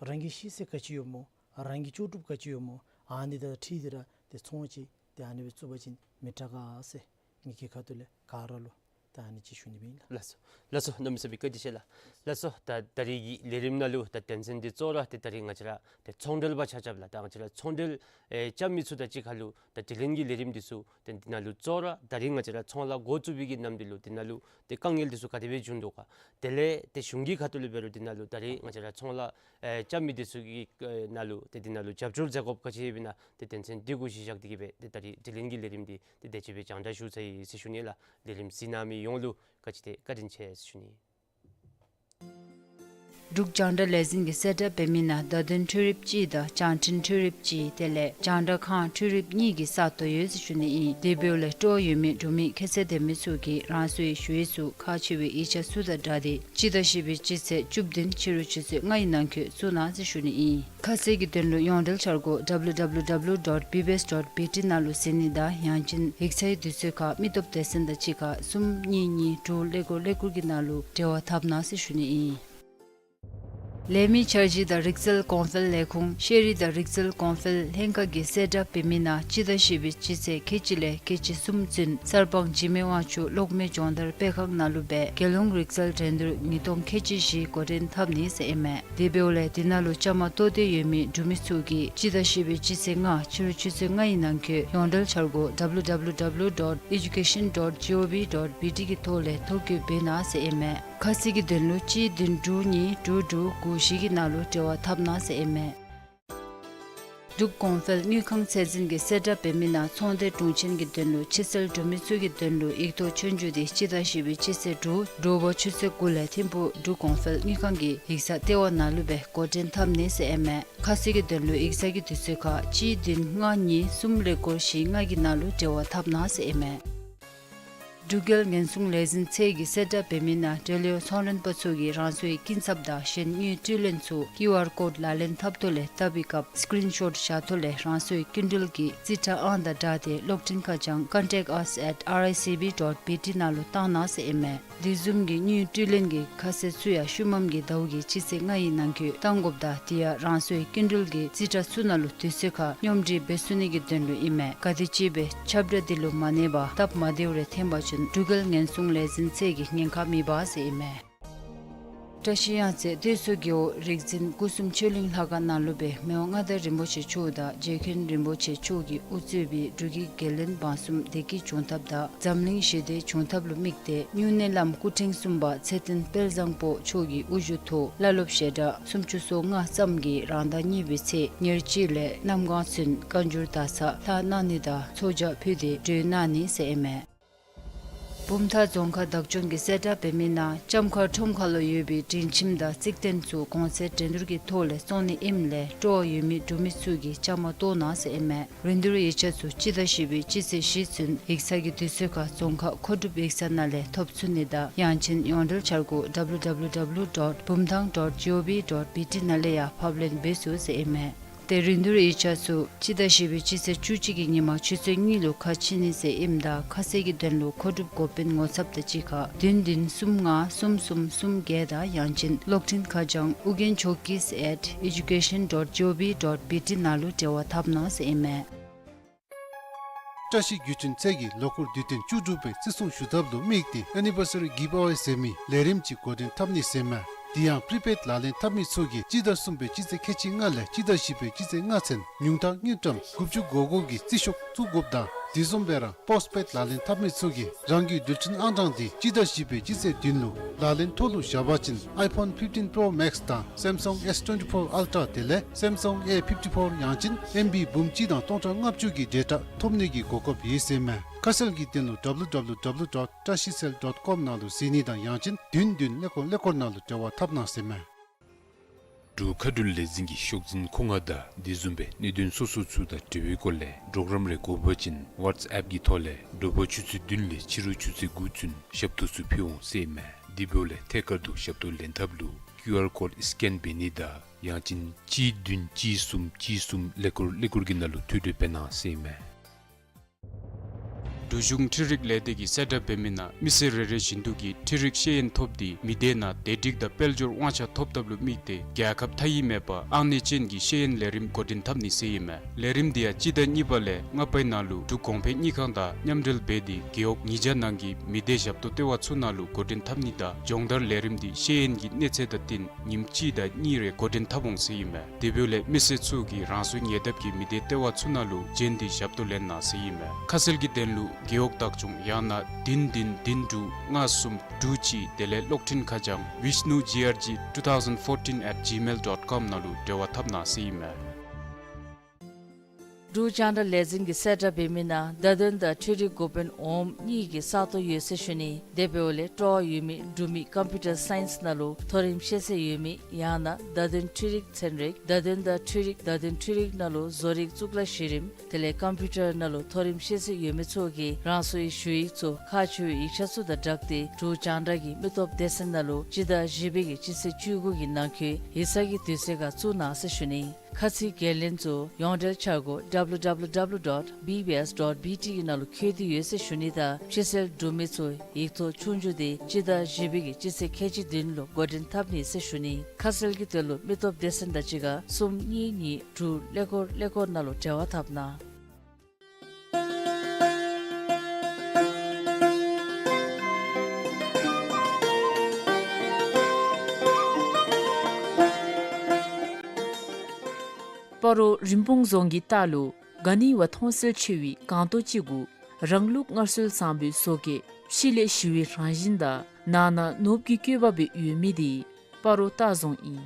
རང་གི་ཤེས་ཚད་ག་ཅི་ཡོདཔ་སྨོ། རང་གི་ལྕོགས་གྲུབ་ག་ཅི་ཡོདཔ་སྨོ། ཨ་ནི་དང་འཁྲིལ་ཏེ་ར་ཏེ་ཚོང་ཅིག་ཏེ་ཨ་ནི་སྦེ་བཙུགས་པ་ཅིན་མི་དྲག་ག་ཟེར་ངེ་གི་ཁ་ཐུག་ལས་ག་ར་ལུ་ད་ཨ་ནི་ཅིག་ཞུ་ནི་སྦེ་ཨིན་ལགས། ལགས་སོ། ལགས་སོ། གནམ་མེད་ས་མེད་བཀའ་དྲིན་ཆེ་ལགས། ལགས་སོ། ད་ད་རིས་ཀྱི་ལས་རིམ་ནང་ལུ་ད་དོན་ཚན་འདི་གཙོ་བོ་ར་ཏེ་ད་རིས་ང་བཅས་ར་ཏེ་ཚོང་འབྲེལ་པ་ཆ་ཁྱབ་ལགས། ད་ང་བཅས་ར་ཚོང་འབྲེལ་ཨེ་རྐྱབ་མི་ཚུ་དང་གཅིག་ཁར་ལུ་ད་དྲི་ལན་གྱི་ལས་རིམ་འདི་ཚུ་ཏེ་འདི་ནང་ལུ་གཙོ་བོ་ར་ད་རིས་ང་བཅས་ར་ཚོང་ལཱ་འགོ་བཙུགས་པའི་གི་ནམ་དུས་ལུ་འདི་ནང་ལུ་ཏེ་དཀའ་ངལ་འདི་ཚུ་ག་དེ་སྦེ་བྱུང་དོ་ག། དེ་ལས་ཏེ་གཞུང་གི་ཁ་ཐུག་ལས་འབད་རུང་འདི་ནང་ལུ་ད་རིས་ང་བཅས་ར་ཚོང་ལཱ་ཨེ་རྐྱབ་མི་འདི་ཚུ་གི་ཨེ་ནང་ལུ་ཏེ་འདི་ནང་ལུ་རྒྱབ་སྐྱོར་མཛད་དགོཔ་ག་ཅི་ཡོདཔ་ཨིན་ན། ཏེ་དོན་ཚན་འདི་གུ་གཞི་བཞག་སྟེ་གིས་སྦེ་ཏེ་ད་རིས་དྲི་ལན་གྱི་ལས་རིམ་འདི་ཏེ་དེ་ཅིག་སྦེ་རྒྱང་བསྒྲགས་ཞུ་ཚར་ཡི་ཟེར་ཞུ་ནི་ལགས། ལས་རིམ་གཟིགས་གནང་མི་ཡོངས་ལུ་ག་ཅི་ཏེ་བཀའ་དྲིན་ཆེ་ཟེར་ཞུ་ནི། འབྲུག་རྒྱང་བསྒྲགས་ལས་འཛིན་གྱིས་གསལ་བསྒྲགས་འབད་མི་ནང་བརྡ་དོན་འཕྲུལ་རིགཔ་ཅིག་དང་བྱང་འཕྲིན་འཕྲུལ་རིགཔ་ཅིག་དེ་ལས་རྒྱང་བསྒྲགས་ཁང་འཕྲུལ་རིགཔ་གཉིས་ཀྱི་ས་སྟོང་ཡོད་ཟེར་ཞུ་ནི་ཨིན། དེ་འབདཝ་ལས་སྤྲོ་བ་ཡོད་མི་འབྲུག་མི་ཁྱད་ཚད་ལྡན་མི་ཚུ་གིས་རང་སོའི་ཞུ་ཡིག་ཚུ་ཁག་ཆེ་བའི་ཡིག་ཆ་ཚུ་དང་སྦྲགས་ཏེ་སྤྱི་ཟླ་བཞི་པའི་སྤྱི་ཚེས་བཅུ་བདུན་ཕྱི་རུ་ཆུ་ཚོད་ལྔ་ཡི་ནང་འཁོད་བཙུགས་གནང་ཟེར་ཞུ་ནི་ཨིན། ཁ་གསལ་གྱི་དོན་ལུ་ཡོངས་འབྲེལ་འཆར་སྒོ་W W W dot B B S dot B T ནང་ལུ་གཟིགས་ནི་དང་ཡང་ཅིན་ཡིག་ཚང་གི་དུས་ཚོད་ཁར་མི་སྟོབས་སྡེ་ཚན་དང་གཅིག་ཁར་གསུམ་གཉིས་གཉིས་དྲུག་ཀླད་ཀོར་ཀླད་ཀོར་གྱི་ནང་ལུ་འབྲེལ་བ་འཐབ་གནང་ཟེར་ཞུ་ནི་ཨིན། ལས་མི་འཆར་གཞི་དང་རིག་རྩལ་གོང་འཕེལ་ལས་ཁུངས་ཤེས་རིག་དང་རིག་རྩལ་གོང་འཕེལ་ལྷན་ཁག་གིས་གསལ་བསྒྲགས་འབད་མི་ནང་སྤྱི་ཟླ་བཞི་པའི་སྤྱི་ཚེས་ཁལ་གཅིག་ལས་ཁལ་གཅིག་གསུམ་ཚུན་གསར་སྤང་འཇིགས་མེད་དབང་ཕྱུག་གློག་མེ་སྦྱོང་བརྡར་སྤེལ་ཁང་ནང་ལུ་སྦེ་རྒྱལ་ཡོངས་རིག་རྩལ་འགྲན་བསྡུར་ཉིས་སྟོང་ཁལ་གཅིག་བཞི་འགོ་འདྲེན་འཐབ་ནི་ཟེར་ཨིན་མས། དེ་འབདཝ་ལས་འདི་ནང་ལུ་བཅའ་མར་གཏོགས་ཏེ་ཡོད་མི་འབྲུག་མི་ཚུ་གིས་སྤྱི་ཟླ་བཞི་པའི་སྤྱི་ཚེས་ལྔ་ཕྱི་རུ་ཆུ་ཚོད་ལྔ་ཡི་ནང་འཁོད་ཡོངས་འབྲེལ་འཆར་སྒོ་W W W dot education dot G O V dot B T གི་ཐོག་ལས་ཐོ་བཀོད་འབད་གནང་ཟེར་ཨིན་མས། ཁ་གསལ་གྱི་དོན་ལུ་གཅིག་བདུན་དྲུག་གཉིས་དྲུག་དྲུག་དགུ་བཞི་གི་ནང་ལུ་འབྲེལ་བ་འཐབ་གནང་ཟེར་ཨིན་མས། འབྲུག་གོང་འཕེལ་དངུལ་ཁང་ཚད་འཛིན་གྱིས་གསལ་བསྒྲགས་འབད་མི་ནང་ཚོང་སྡེ་དྲུང་ཆེན་གྱི་དོན་ལུ་ཕྱི་སེལ་འབྲུག་མི་ཚུ་གི་དོན་ལུ་ཡིག་ཐོག་ཆོས་རྒྱུགས་འདི་སྤྱི་ཟླ་བཞི་པའི་སྤྱི་ཚེས་དྲུག་དྲོ་པ་ཆུ་ཚོད་དགུ་ལས་ཐིམ་ཕུག་འབྲུག་གོང་འཕེལ་དངུལ་ཁང་གི་ཡིག་ཚང་ལྟེ་བ་ནང་ལུ་སྦེ་འགོ་འདྲེན་འཐབ་ནི་ཟེར་ཨིན་མས། ཁ་གསལ་གྱི་དོན་ལུ་ཡིག་ཚང་གི་དུས་ཚོད་ཁར་གཅིག་བདུན་ལྔ་གཉིས་གསུམ་ཀླད་ཀོར་བཞི་ལྔ་གི་ནང་ལུ་འབྲེལ་བ་འཐབ་གནང་ཟེར་ཨིན་མས། འབྲུག་རྒྱལ་ཉེན་སྲུང་ལས་འཛིན་ཚད་ཀྱིས་གསལ་བསྒྲགས་འབད་མི་ནང་འབྲེལ་ཡོད་ཚོང་ལས་པ་ཚུ་གིས་རང་སོའི་སྐྱིན་ཚབ་དང་གཞན་དངུལ་སྤྲོད་ལེན་ཚུ་ཀིའུ་ཨར་ཀོཌ་ལག་ལེན་འཐབ་ཐོག་ལས་བཏབ་པའི་སྐབས་སི་ཀི་རིན་ཤོཊ་བཞག་ཐོག་ལས་རང་སོའི་སྐྱིན་འགྲུལ་གྱི་རྩིས་ཁྲ་ཨང་དང་སྦྲགས་ཏེ་གློག་འཕྲིན་ཁ་བྱང་contact us at R I C B dot B T ནང་ལུ་བཏང་གནང་ཟེར་ཨིན་མས། དེ་བཟུམ་གྱི་དངུལ་སྤྲོད་ལེན་གྱི་ཁ་གསལ་ཚུ་ཡང་ཤུལ་མམ་གྱི་ཟླཝ་གི་སྤྱི་ཚེས་ལྔ་ཡི་ནང་འཁོད་བཏང་དགོཔ་དང་དེ་ཡང་རང་སོའི་སྐྱིན་འགྲུལ་གྱི་རྩིས་ཁྲ་ཚུ་ནང་ལུ་དུས་ཚོད་ཁར་སྙོམས་སྒྲིག་འབད་ཚུགས་ནི་གི་དོན་ལུ་ཨིན་མས། ག་དེམ་ཅིག་སྦེ་ཁྱབ་བསྒྲགས་འདི་ལུ་མ་གནས་པར་སྟབས་མ་བདེཝ་རེ་ཐོན་པ་ཅིན་འབྲུག་རྒྱལ་ཉེན་སྲུང་ལས་འཛིན་ཚད་ཀྱིས་ཉེན་ཁ་མེད་པ་ཟེར་ཨིན་མས། བཀྲ་ཤིས་གཡང་རྩེ་གཏེར་མཛོད་རྒེད་འོག་རིག་འཛིན་སྐུ་གསུམ་ཆོས་གླིང་ལྷ་ཁང་ནང་ལུ་སྦེ་མི་དབང་མངའ་བདག་རིན་པོ་ཆེ་མཆོག་དང་རྗེ་མཁན་རིན་པོ་ཆེ་མཆོག་གིས་དབུ་གཙོས་པའི་འབྲུག་གི་རྒྱལ་བློན་འབངས་གསུམ་བདེ་སྐྱིད་འབྱུང་ཐབས་དང་འཛམ་གླིང་ཞི་བདེ་འབྱུང་ཐབས་ལུ་དམིགས་ཏེ་སྨྱུང་གནས་བླམ་སྐུ་ཕྲེང་གསུམ་པ་ཚེ་བརྟན་དཔལ་བཟང་པོ་མཆོག་གི་དབུ་བཞུགས་ཐོག་བླ་སློབ་ཞལ་གྲངས་སུམ་ཅུ་སོ་ལྔ་ཙམ་གྱིས་རང་ཟླ་གཉིས་པའི་ཚེས་ཉེར་གཅིག་ལས་གནམ་གང་ཚུན་བཀའ་འགྱུར་དག་ཚར་ལྷག་གནང་ནི་དང་ཚོགས་ཇ་ཕུལ་ཏེ་གྲོལ་གནང་ནི་ཟེར་ཨིན་མས། བུམ་ཐང་རྫོང་ཁག་བདག་སྐྱོང་གིས་གསལ་བསྒྲགས་འབད་མི་ནང་ལྕམ་མཁར་ཁྲོམ་ཁ་ལུ་ཡོད་པའི་སྒྲིང་ཁྱིམ་དང་རྩིག་རྟེན་ཚུ་གོང་ཚད་འགྲན་བསྡུར་གྱི་ཐོག་ལས་བཙོང་ནི་ཨིནམ་ལས་སྤྲོ་བ་ཡོད་མི་འབྲུག་མི་ཚུ་གིས་བཅའ་མར་གཏོགས་གནང་ཟེར་ཨིན་མས། རིན་བསྡུར་ཡིག་ཆ་ཚུ་སྤྱི་ཟླ་བཞི་པའི་སྤྱི་ཚེས་བཞི་ཚུན་ཡིག་ཚང་གི་དུས་ཚོད་ཁར་རྫོང་ཁག་མཁོ་སྒྲུབ་ཡིག་ཚང་ནང་ལས་ཐོབ་ཚུགས་ནི་དང་ཡང་ཅིན་ཡོངས་འབྲེལ་འཆར་སྒོ་W W W dot bumthang dot G O V dot B T ནང་ལས་ཡང་ཕབ་ལེན་འབད་ཚུགས་ཟེར་ཨིན་མས། ཏེ་རིན་བསྡུར་ཡིག་ཆ་ཚུ་སྤྱི་ཟླ་བཞི་པའི་སྤྱི་ཚེས་བཅུ་གཅིག་གི་ཉིན་མ་ཆུ་ཚོད་གཉིས་ལུ་ཁ་ཕྱེ་ནི་ཟེར་ཨིནམ་ད་ཁ་གསལ་གྱི་དོན་ལུ་མཁོ་སྒྲུབ་འགོ་དཔོན་ངོ་ཚབ་དང་གཅིག་ཁར་བདུན་བདུན་གསུམ་ལྔ་གསུམ་གསུམ་གསུམ་བརྒྱད་དང་ཡང་ཅིན་གློག་འཕྲིན་ཁ་བྱང་ཨུ་རྒྱན་ཇོ་ཀིས་at education dot G O V dot B T ནང་ལུ་འབྲེལ་བ་འཐབ་གནང་ཟེར་ཨིན་མས། བཀྲ་ཤིས་བརྒྱུད་འཕྲིན་ཚད་ཀྱིས་ལོ་འཁོར་དུས་སྟོན་བཅུ་དྲུག་པའི་བརྩི་སྲུང་ཞུ་ཐབས་ལུ་དམིགས་ཏེ་Anniversary Giveaway ཟེར་མི་ལས་རིམ་ཅིག་འགོ་འདྲེན་འཐབ་ནི་ཟེར་ཨིན་མས། དེ་ཡང་Prepaid ལག་ལེན་འཐབ་མི་ཚུ་གིས་སྤྱི་ཟླ་གསུམ་པའི་སྤྱི་ཚེས་ཁལ་གཅིག་ལྔ་ལས་སྤྱི་ཟླ་བཞི་པའི་སྤྱི་ཚེས་ལྔ་ཚུན་ཉུང་མཐར་དངུལ་ཀྲམ་དགུ་བཅུ་གོ་དགུ་གི་རྩིས་ཤོག་བཙུགས་དགོཔ་དང་དེ་བཟུམ་སྦེ་ར་Postpaid ལག་ལེན་འཐབ་མི་ཚུ་གིས་རང་གི་རྡུལ་ཕྲན་ཨང་གྲངས་དེ་སྤྱི་ཟླ་བཞི་པའི་སྤྱི་ཚེས་བདུན་ལུ་ལག་ལེན་ཐོག་ལུ་བཞག་པ་ཅིན་iPhone fifteen Pro Max དང་Samsung S twenty-four Ultra དེ་ལས་Samsung A fifty-four ཡང་ཅིན་ཨེམ་བི་འབུམ་གཅིག་དང་སྟོང་ཕྲག་ལྔ་བཅུ་གི་data ཐོབ་ནི་གི་གོ་སྐབས་ཡོད་ཟེར་ཨིན་མས། ཁ་གསལ་གྱི་དོན་ལུ W W W dot trashicell dot com ནང་ལུ་གཟིགས་ནི་དང་ཡང་ཅིན་བདུན་བདུན་ཀླད་ཀོར་ཀླད་ཀོར་ནང་ལུ་འབྲེལ་བ་འཐབ་གནང་ཟེར་ཨིན་མས། འབྲུག་མཁའ་འགྲུལ་ལས་འཛིན་གྱི་ཤོག་འཛིན་ཁོ་ང་དང་དེ་བཟུམ་སྦེ་གནད་དོན་སོ་སོ་ཚུ་དང་འབྲེལ་བའི་སྐོར་ལས་གྲོགས་རམ་རེ་དགོ་པ་ཅིན་WhatsApp གི་ཐོག་ལས་དྲོ་པ་ཆུ་ཚོད་བདུན་ལས་ཕྱི་རུ་ཆུ་ཚོད་དགུ་ཚུན་ཞབས་ཏོག་ཚུ་ཕུལ་འོང་ཟེར་ཨིན་མས། དེ་འབདཝ་ལས་ཐད་ཀར་དུ་ཞབས་ཏོག་ལེན་ཐབས་ལུ་QR code scan འབད་ནི་དང་ཡང་ཅིན་གཅིག་བདུན་གཅིག་གསུམ་གཅིག་གསུམ་ཀླད་ཀོར་ཀླད་ཀོར་གྱི་ནང་ལུ་ཐོ་འགོད་འབད་གནང་ཟེར་ཨིན་མས། འབྲུག་གཞུང་འཕྲུལ་རིག་ལས་སྡེ་གིས་གསལ་བསྒྲགས་འབད་མི་ནང་མི་སེར་རེ་རེ་བཞིན་དུ་གིས་འཕྲུལ་རིག་ཤེས་ཡོན་ཐོབ་སྟེ་མི་སྡེ་ནང་བདེ་སྒྲིག་དང་དཔལ་འབྱོར་དབང་ཆ་ཐོབ་ཐབས་ལུ་དམིགས་ཏེ་རྒྱལ་ཁབ་མཐའ་དབྱེ་མེད་པར་ཨང་གནས་ཅན་གྱི་ཤེས་ཡོན་ལས་རིམ་འགོ་འདྲེན་འཐབ་ནི་ཟེར་ཨིན་མས། ལས་རིམ་དེ་ཡང་སྤྱི་ཟླ་གཉིས་པ་ལས་ལྔ་པའི་ནང་ལུ་འབྲུག་གོང་འཕེལ་དངུལ་ཁང་དང་མཉམ་འབྲེལ་འབད་དེ་རྒེད་འོག་ཉིས་བརྒྱ་ནང་གི་མི་སྡེ་ཞབས་ཏོག་ལྟེ་བ་ཚུ་ནང་ལུ་འགོ་འདྲེན་འཐབ་ནི་དང་སྦྱོང་བརྡར་ལས་རིམ་དེ་ཤེས་ཡོན་གྱི་གནས་ཚད་དང་བསྟུན་ཉིནམ་གཅིག་དང་གཉིས་རེ་འགོ་འདྲེན་འཐབ་འོང་ཟེར་ཨིན་མས། དེ་འབདཝ་ལས་མི་སེར་ཚུ་གིས་རང་སོའི་ཉེ་འདབས་ཀྱི་མི་སྡེ་ལྟེ་བ་ཚུ་ནང་ལུ་བྱོན་ཏེ་ཞབས་ཏོག་ལེན་གནང་ཟེར་ཨིན་མས། ཁ་གསལ་གྱི་དོན་ལུ་རྒེད་འོག་བདག་སྐྱོང་ཡང་ན་བདུན་བདུན་བདུན་དྲུག་ལྔ་གསུམ་དྲུག་གཅིག་དེ་ལས་གློག་འཕྲིན་ཁ་བྱང་vishnu G R G two thousand fourteen at gmail dot com ནང་ལུ་འབྲེལ་བ་འཐབ་གནང་ཟེར་ཨིན་མས། འབྲུག་རྒྱང་བསྒྲགས་ལས་འཛིན་གྱིས་གསལ་བསྒྲགས་འབད་མི་ནང་བརྡ་དོན་དང་འཕྲུལ་རིག་འགོ་དཔོན་འོགམ་གཉིས་ཀྱི་ས་སྟོང་ཡོད་ཟེར་ཞུ་ནི། དེ་འབདཝ་ལས་སྤྲོ་བ་ཡོད་མི་འབྲུག་མི་ཀམ་པིའུ་ཊར་སའིནསི་ནང་ལུ་མཐོ་རིམ་ཤེས་ཚད་ཡོད་མི་ཡང་ན་བརྡ་དོན་འཕྲུལ་རིག་ཚན་རིག་བརྡ་དོན་དང་འཕྲུལ་རིག་བརྡ་དོན་འཕྲུལ་རིག་ནང་ལུ་བཟོ་རིག་གཙུག་ལག་གཞི་རིམ་དེ་ལས་ཀམ་པིའུ་ཊར་ནང་ལུ་མཐོ་རིམ་ཤེས་ཚད་ཡོད་མི་ཚུ་གིས་རང་སོའི་ཞུ་ཡིག་ཚུ་ཁག་ཆེ་བའི་ཡིག་ཆ་ཚུ་དང་སྦྲགས་ཏེ་འབྲུག་རྒྱང་བསྒྲགས་ཀྱི་མི་སྟོབས་སྡེ་ཚན་ནང་ལུ་སྤྱི་ཟླ་བཞི་པའི་གི་སྤྱི་ཚེས་བཅུ་དགུ་གི་ནང་འཁོད་ཡིག་ཚང་གི་དུས་ཚོད་ཁར་བཙུགས་གནང་ཟེར་ཞུ་ནི། ཁ་ཚིག་འགན་ལེན་ཚུ་ཡོངས་འབྲེལ་འཆར་སྒོ་W W W dot B B S dot B T གི་ནང་ལུ་འཁོད་དེ་ཡོད་ཟེར་ཞུ་ནི་དང་ཕྱི་སེལ་འབྲུག་མི་ཚུ་ཡིག་ཐོག་ཆོས་རྒྱུགས་དེ་སྤྱི་ཟླ་བཞི་པའི་གི་སྤྱི་ཚེས་ཁལ་གཅིག་བདུན་ལུ་འགོ་འདྲེན་འཐབ་ནི་ཟེར་ཞུ་ནི། ཁ་གསལ་གྱི་དོན་ལུ་མི་སྟོབས་སྡེ་ཚན་དང་གཅིག་ཁར་གསུམ་གཉིས་གཉིས་དྲུག་ཀླད་ཀོར་ཀླད་ཀོར་ནང་ལུ་འབྲེལ་བ་འཐབ་གནང་། སྤ་རོ་རིན་སྤུངས་རྫོང་གི་ལྟག་ལུ་ག་ནི་བ་མཐོང་གསལ་ཆེ་བའི་སྒང་ཏོག་ཅིག་གུ་རང་ལུགས་སྔར་སྲོལ་བཟང་པོའི་བཟོ་བཀོད་ཕྱི་ལས་ཞི་བའི་རང་བཞིན་དང་ནང་ན་ནོར་བུ་གི་བཀོད་པ་སྦེ་ཡོད་མི་དེ་སྤ་རོ་ལྟ་རྫོང་ཨིན།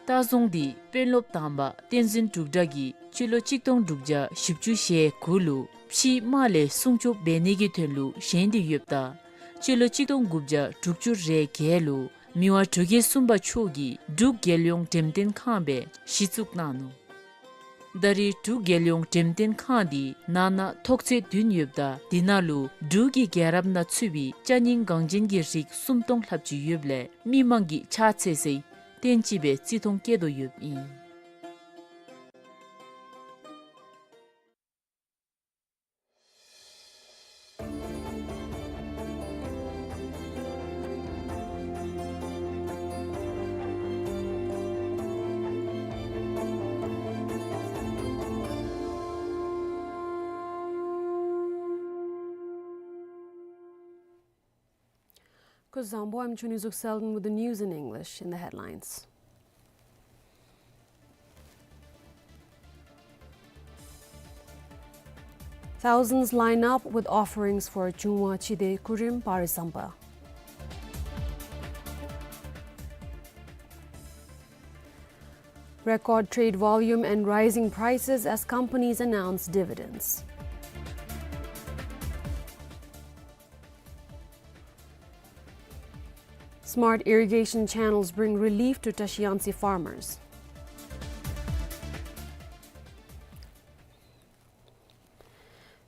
ལྟ་རྫོང་དེ་དཔོན་སློབ་དང་པ་བསྟན་འཛིན་འབྲུག་གྲགས་ཀྱིས་སྤྱི་ལོ་གཅིག་སྟོང་དྲུག་བརྒྱ་བཞི་བཅུ་ཞེ་དགུ་ལུ་ཕྱིའི་དམག་ལས་སྲུང་སྐྱོབ་འབད་ནི་གི་དོན་ལུ་བཞེངས་ཏེ་ཡོདཔ་ད་སྤྱི་ལོ་གཅིག་སྟོང་དགུ་བརྒྱ་དྲུག་ཅུ་རེ་བརྒྱད་ལུ་མི་དབང་འབྲུག་རྒྱལ་གསུམ་པ་མཆོག་གིས་འབྲུག་རྒྱལ་ཡོངས་འགྲེམས་སྟོན་ཁང་སྦེ་གཞི་བཙུགས་གནང་ནུག། ད་རེས་འབྲུག་རྒྱལ་ཡོངས་འགྲེམས་སྟོན་ཁང་དེ་ནང་ན་ཐོག་ཚད་བདུན་ཡོདཔ་ད་དེ་ནང་ལུ་འབྲུག་གི་རྒྱལ་རབས་ནང་ཚུད་པའི་ཅ་རྙིང་འགངས་ཅན་གྱི་རིགས་སུམ་སྟོང་ལྷགཔ་ཅིག་ཡོདཔ་ལས་མི་མང་གིས་ཕྱག་འཚལ་སའི་རྟེན་ཅིག་སྦེ་བརྩི་མཐོང་བསྐྱེད་དོ་ཡོདཔ་ཨིན། Kuzuzangpo, I'm Chuni Zuk Selden with the news in English. In the headlines, thousands line up with offerings for Chungwa Chide Kurim Parisamba. Record trade volume and rising prices as companies announce dividends. Smart irrigation channels bring relief to Tashiangtse farmers.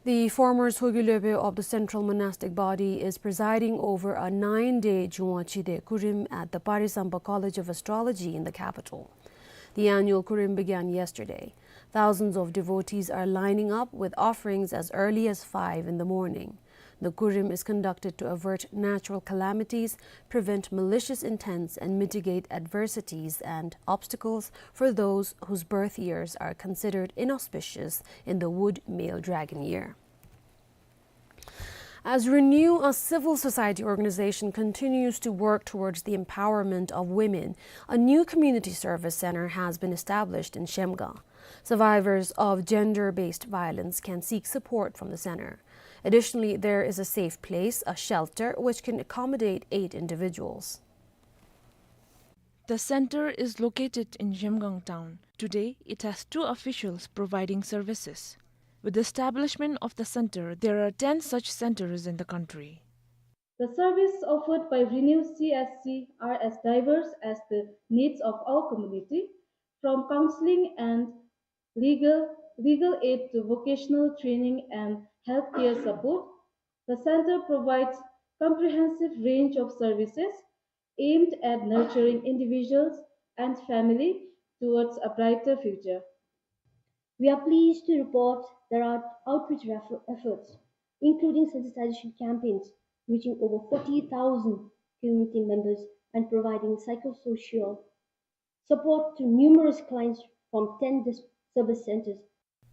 The former Sogi Lopen of the Central Monastic Body is presiding over a nine-day Jungwa Chide Kurim at the Parisamba College of Astrology in the capital. The annual Kurim began yesterday. Thousands of devotees are lining up with offerings as early as five in the morning. The Kurim is conducted to avert natural calamities, prevent malicious intents, and mitigate adversities and obstacles for those whose birth years are considered inauspicious in the wood male dragon year. As Renew, a civil society organization, continues to work towards the empowerment of women, a new community service center has been established in Zhemgang. Survivors of gender-based violence can seek support from the center. Additionally, there is a safe place, a shelter, which can accommodate eight individuals. The center is located in Zhemgang town. Today, it has two officials providing services. With the establishment of the center, there are ten such centers in the country. The services offered by Renew C S C are as diverse as the needs of our community, from counseling and legal, legal aid to vocational training and healthcare support. The center provides comprehensive range of services aimed at nurturing individuals and family towards a brighter future. We are pleased to report that our outreach ref-, efforts, including sensitization campaigns, reaching over forty thousand community members and providing psychosocial support to numerous clients from ten dis-, service centers.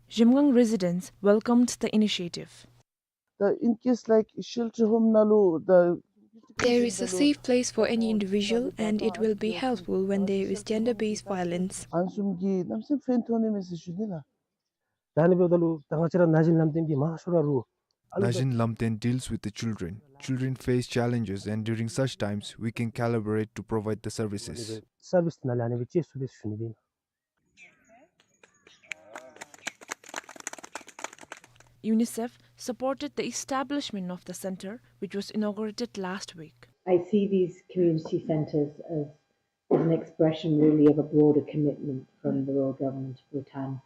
Zhemgang residents welcomed the initiative. The, in case like shelter home ནང་ལུ་the There is a safe place for any individual and it will be helpful when there is gender-based violence. ཨ་ནི་བཟུམ་གྱི་གནམ་མེད་ས་མེད་ཕན་ཐོགས་ནི་མས་ཟེར་ཞུ་ནི་ལགས། ད་ཨ་ནི་འབདཝ་ད་ལུ་ད་ང་བཅས་ར་ན་གཞོན་ལམ་སྟོན་གྱི་མང་ཤོས་ར་རུང་ན་གཞོན་ལམ་སྟོན་deals with the children. Children face challenges and during such times we can collaborate to provide the services. སར་བིསི་ནང་ལས་ཨ་ནི་སྦེ་སྤྱོད་ཚུགས་པས་ཟེར་ཞུ་ནི་སྦེ་ཨིན། UNICEF supported the establishment of the center, which was inaugurated last week. I see these community centers as, as an expression really of a broader commitment from the Royal Government of Bhutan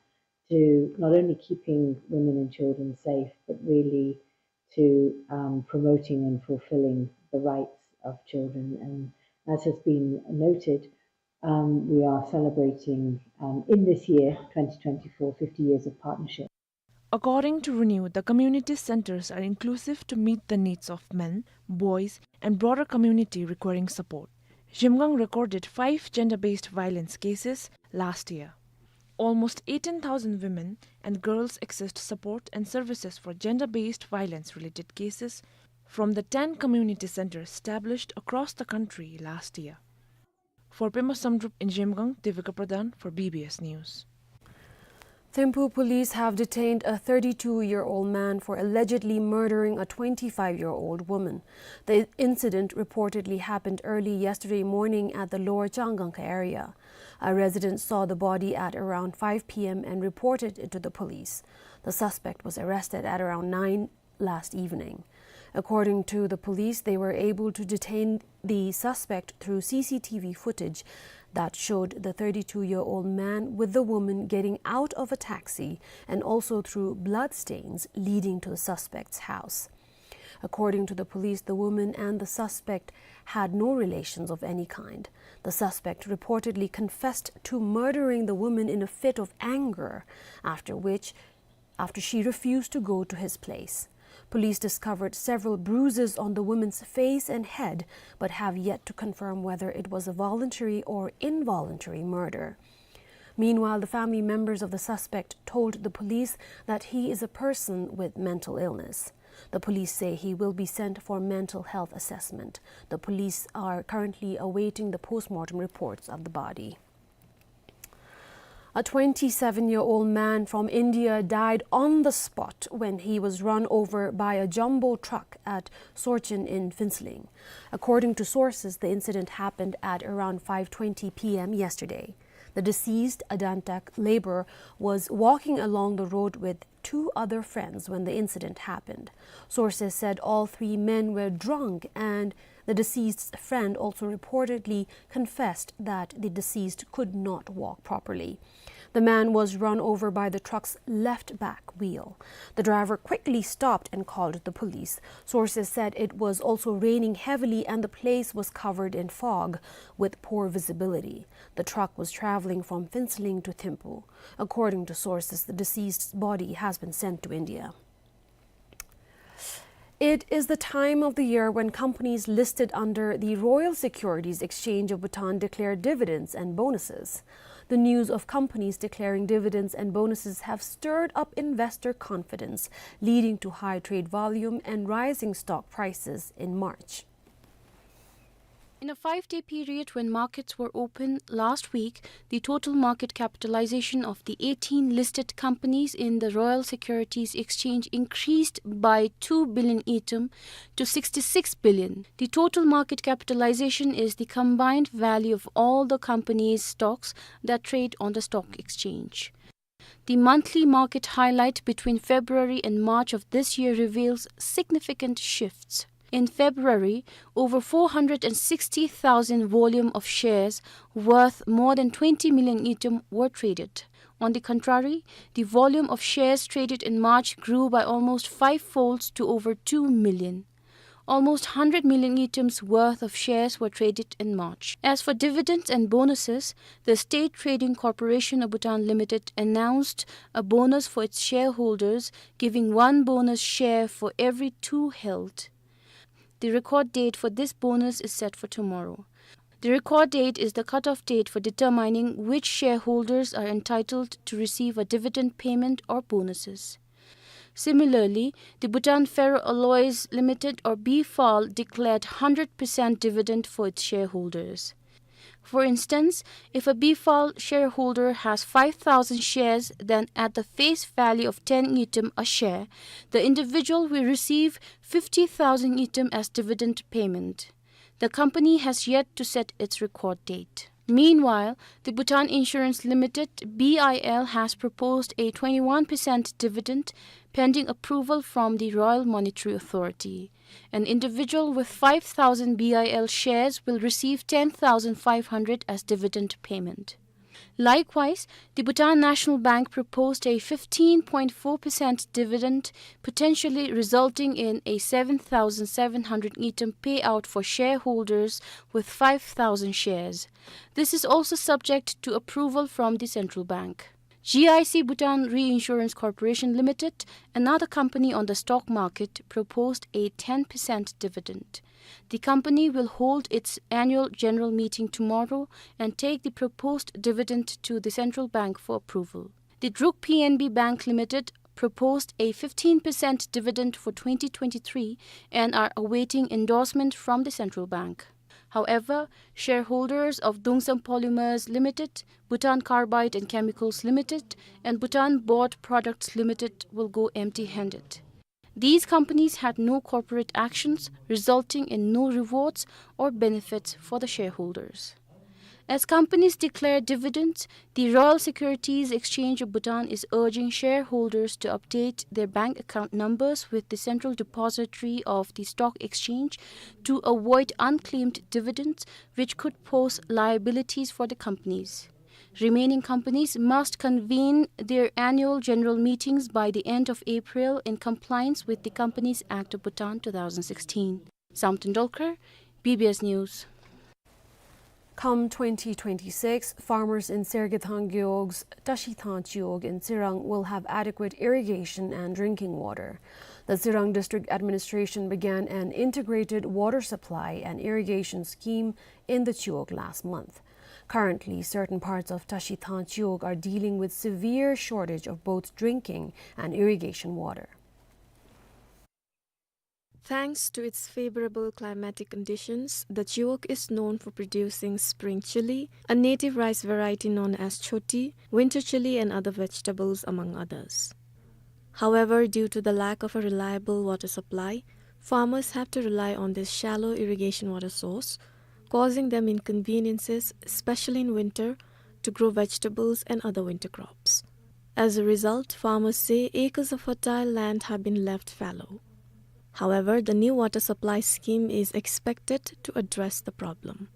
to not only keeping women and children safe, but really to, um, promoting and fulfilling the rights of children. And as has been noted, um, we are celebrating, um, in this year, twenty twenty-four, fifty years of partnership. According to Renew, the community centers are inclusive to meet the needs of men, boys, and broader community requiring support. Zhemgang recorded five gender-based violence cases last year. Almost eighteen thousand women and girls accessed support and services for gender-based violence-related cases from the ten community centers established across the country last year. For Pema Samdrup in Zhemgang, Devika Pradhan for B B S News. Thimphu police have detained a thirty-two-year-old man for allegedly murdering a twenty-five-year-old woman. The incident reportedly happened early yesterday morning at the Lower Changangkha area. A resident saw the body at around five P M and reported it to the police. The suspect was arrested at around nine last evening. According to the police, they were able to detain the suspect through C C T V footage that showed the thirty-two-year-old man with the woman getting out of a taxi and also through bloodstains leading to the suspect's house. According to the police, the woman and the suspect had no relations of any kind. The suspect reportedly confessed to murdering the woman in a fit of anger, after which after she refused to go to his place. Police discovered several bruises on the woman's face and head, but have yet to confirm whether it was a voluntary or involuntary murder. Meanwhile, the family members of the suspect told the police that he is a person with mental illness. The police say he will be sent for mental health assessment. The police are currently awaiting the postmortem reports of the body. A twenty-seven-year-old man from India died on the spot when he was run over by a jumbo truck at Sorchin in Phuentsholing. According to sources, the incident happened at around five twenty P M yesterday. The deceased, a Dantak laborer, was walking along the road with two other friends when the incident happened. Sources said all three men were drunk and the deceased's friend also reportedly confessed that the deceased could not walk properly. The man was run over by the truck's left back wheel. The driver quickly stopped and called the police. Sources said it was also raining heavily and the place was covered in fog with poor visibility. The truck was traveling from Phuentsholing to Thimphu. According to sources, the deceased's body has been sent to India. It is the time of the year when companies listed under the Royal Securities Exchange of Bhutan declare dividends and bonuses. The news of companies declaring dividends and bonuses have stirred up investor confidence, leading to high trade volume and rising stock prices in March. In a five-day period when markets were open last week, the total market capitalization of the eighteen listed companies in the Royal Securities Exchange increased by two billion ngultrum to sixty-six billion. The total market capitalization is the combined value of all the companies' stocks that trade on the stock exchange. The monthly market highlight between February and March of this year reveals significant shifts. In February, over four hundred and sixty thousand volume of shares worth more than twenty million ngultrum were traded. On the contrary, the volume of shares traded in March grew by almost five folds to over two million. Almost hundred million ngultrums worth of shares were traded in March. As for dividends and bonuses, the State Trading Corporation of Bhutan Limited announced a bonus for its shareholders, giving one bonus share for every two held. The record date for this bonus is set for tomorrow. The record date is the cutoff date for determining which shareholders are entitled to receive a dividend payment or bonuses. Similarly, the Bhutan Ferroalloys Limited, or B F A L, declared hundred percent dividend for its shareholders. For instance, if a B F A L shareholder has five thousand shares, then at the face value of ten ngultrum a share, the individual will receive fifty thousand ngultrum as dividend payment. The company has yet to set its record date. Meanwhile, the Bhutan Insurance Limited, B I L, has proposed a twenty-one percent dividend pending approval from the Royal Monetary Authority. An individual with five thousand B I L shares will receive ten thousand five hundred as dividend payment. Likewise, the Bhutan National Bank proposed a fifteen point four percent dividend, potentially resulting in a seven thousand seven hundred ngultrum payout for shareholders with five thousand shares. This is also subject to approval from the central bank. G I C Bhutan Reinsurance Corporation Limited, another company on the stock market, proposed a ten percent dividend. The company will hold its annual general meeting tomorrow and take the proposed dividend to the central bank for approval. The Druk P N B Bank Limited proposed a fifteen percent dividend for twenty twenty-three and are awaiting endorsement from the central bank. However, shareholders of Dongsam Polymers Limited, Bhutan Carbide and Chemicals Limited, and Bhutan Board Products Limited will go empty-handed. These companies had no corporate actions, resulting in no rewards or benefits for the shareholders. As companies declare dividends, the Royal Securities Exchange of Bhutan is urging shareholders to update their bank account numbers with the Central Depository of the Stock Exchange to avoid unclaimed dividends, which could pose liabilities for the companies. Remaining companies must convene their annual general meetings by the end of April in compliance with the Companies Act of Bhutan two thousand sixteen. Samten Dolkar, B B S News. Come twenty twenty-six, farmers in Sergethang Gewog's Tashithang Chiwog in Tsirang will have adequate irrigation and drinking water. The Tsirang District Administration began an integrated water supply and irrigation scheme in the Chiwog last month. Currently, certain parts of Tashithang Chiwog are dealing with severe shortage of both drinking and irrigation water. Thanks to its favorable climatic conditions, the Chiwog is known for producing spring chili, a native rice variety known as choti, winter chili, and other vegetables, among others. However, due to the lack of a reliable water supply, farmers have to rely on this shallow irrigation water source, causing them inconveniences, especially in winter, to grow vegetables and other winter crops. As a result, farmers say acres of fertile land have been left fallow. However, the new water supply scheme is expected to address the problem.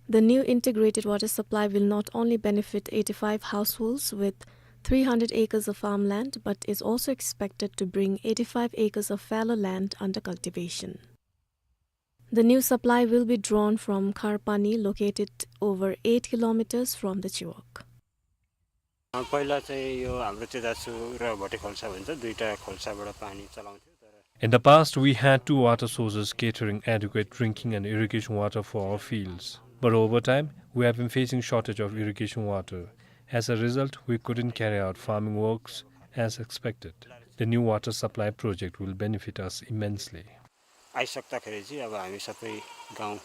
The new integrated water supply will not only benefit eighty-five households with three hundred acres of farmland, but is also expected to bring eighty-five acres of fallow land under cultivation. The new supply will be drawn from Kharpani, located over eight kilometers from the Chiwog. अ, पहिला चाहिँ यो हाम्रो तेजासु र भोटे खोल्सा भन्छ, दुईटा खोल्साबाट पानी चलाउँथ्यो, तर In the past, we had two water sources catering adequate drinking and irrigation water for our fields. But over time, we have been facing shortage of irrigation water. As a result, we couldn't carry out farming works as expected. The new water supply project will benefit us immensely. आइसक्दाखेरि चाहिँ अब हामी सबै गाउँ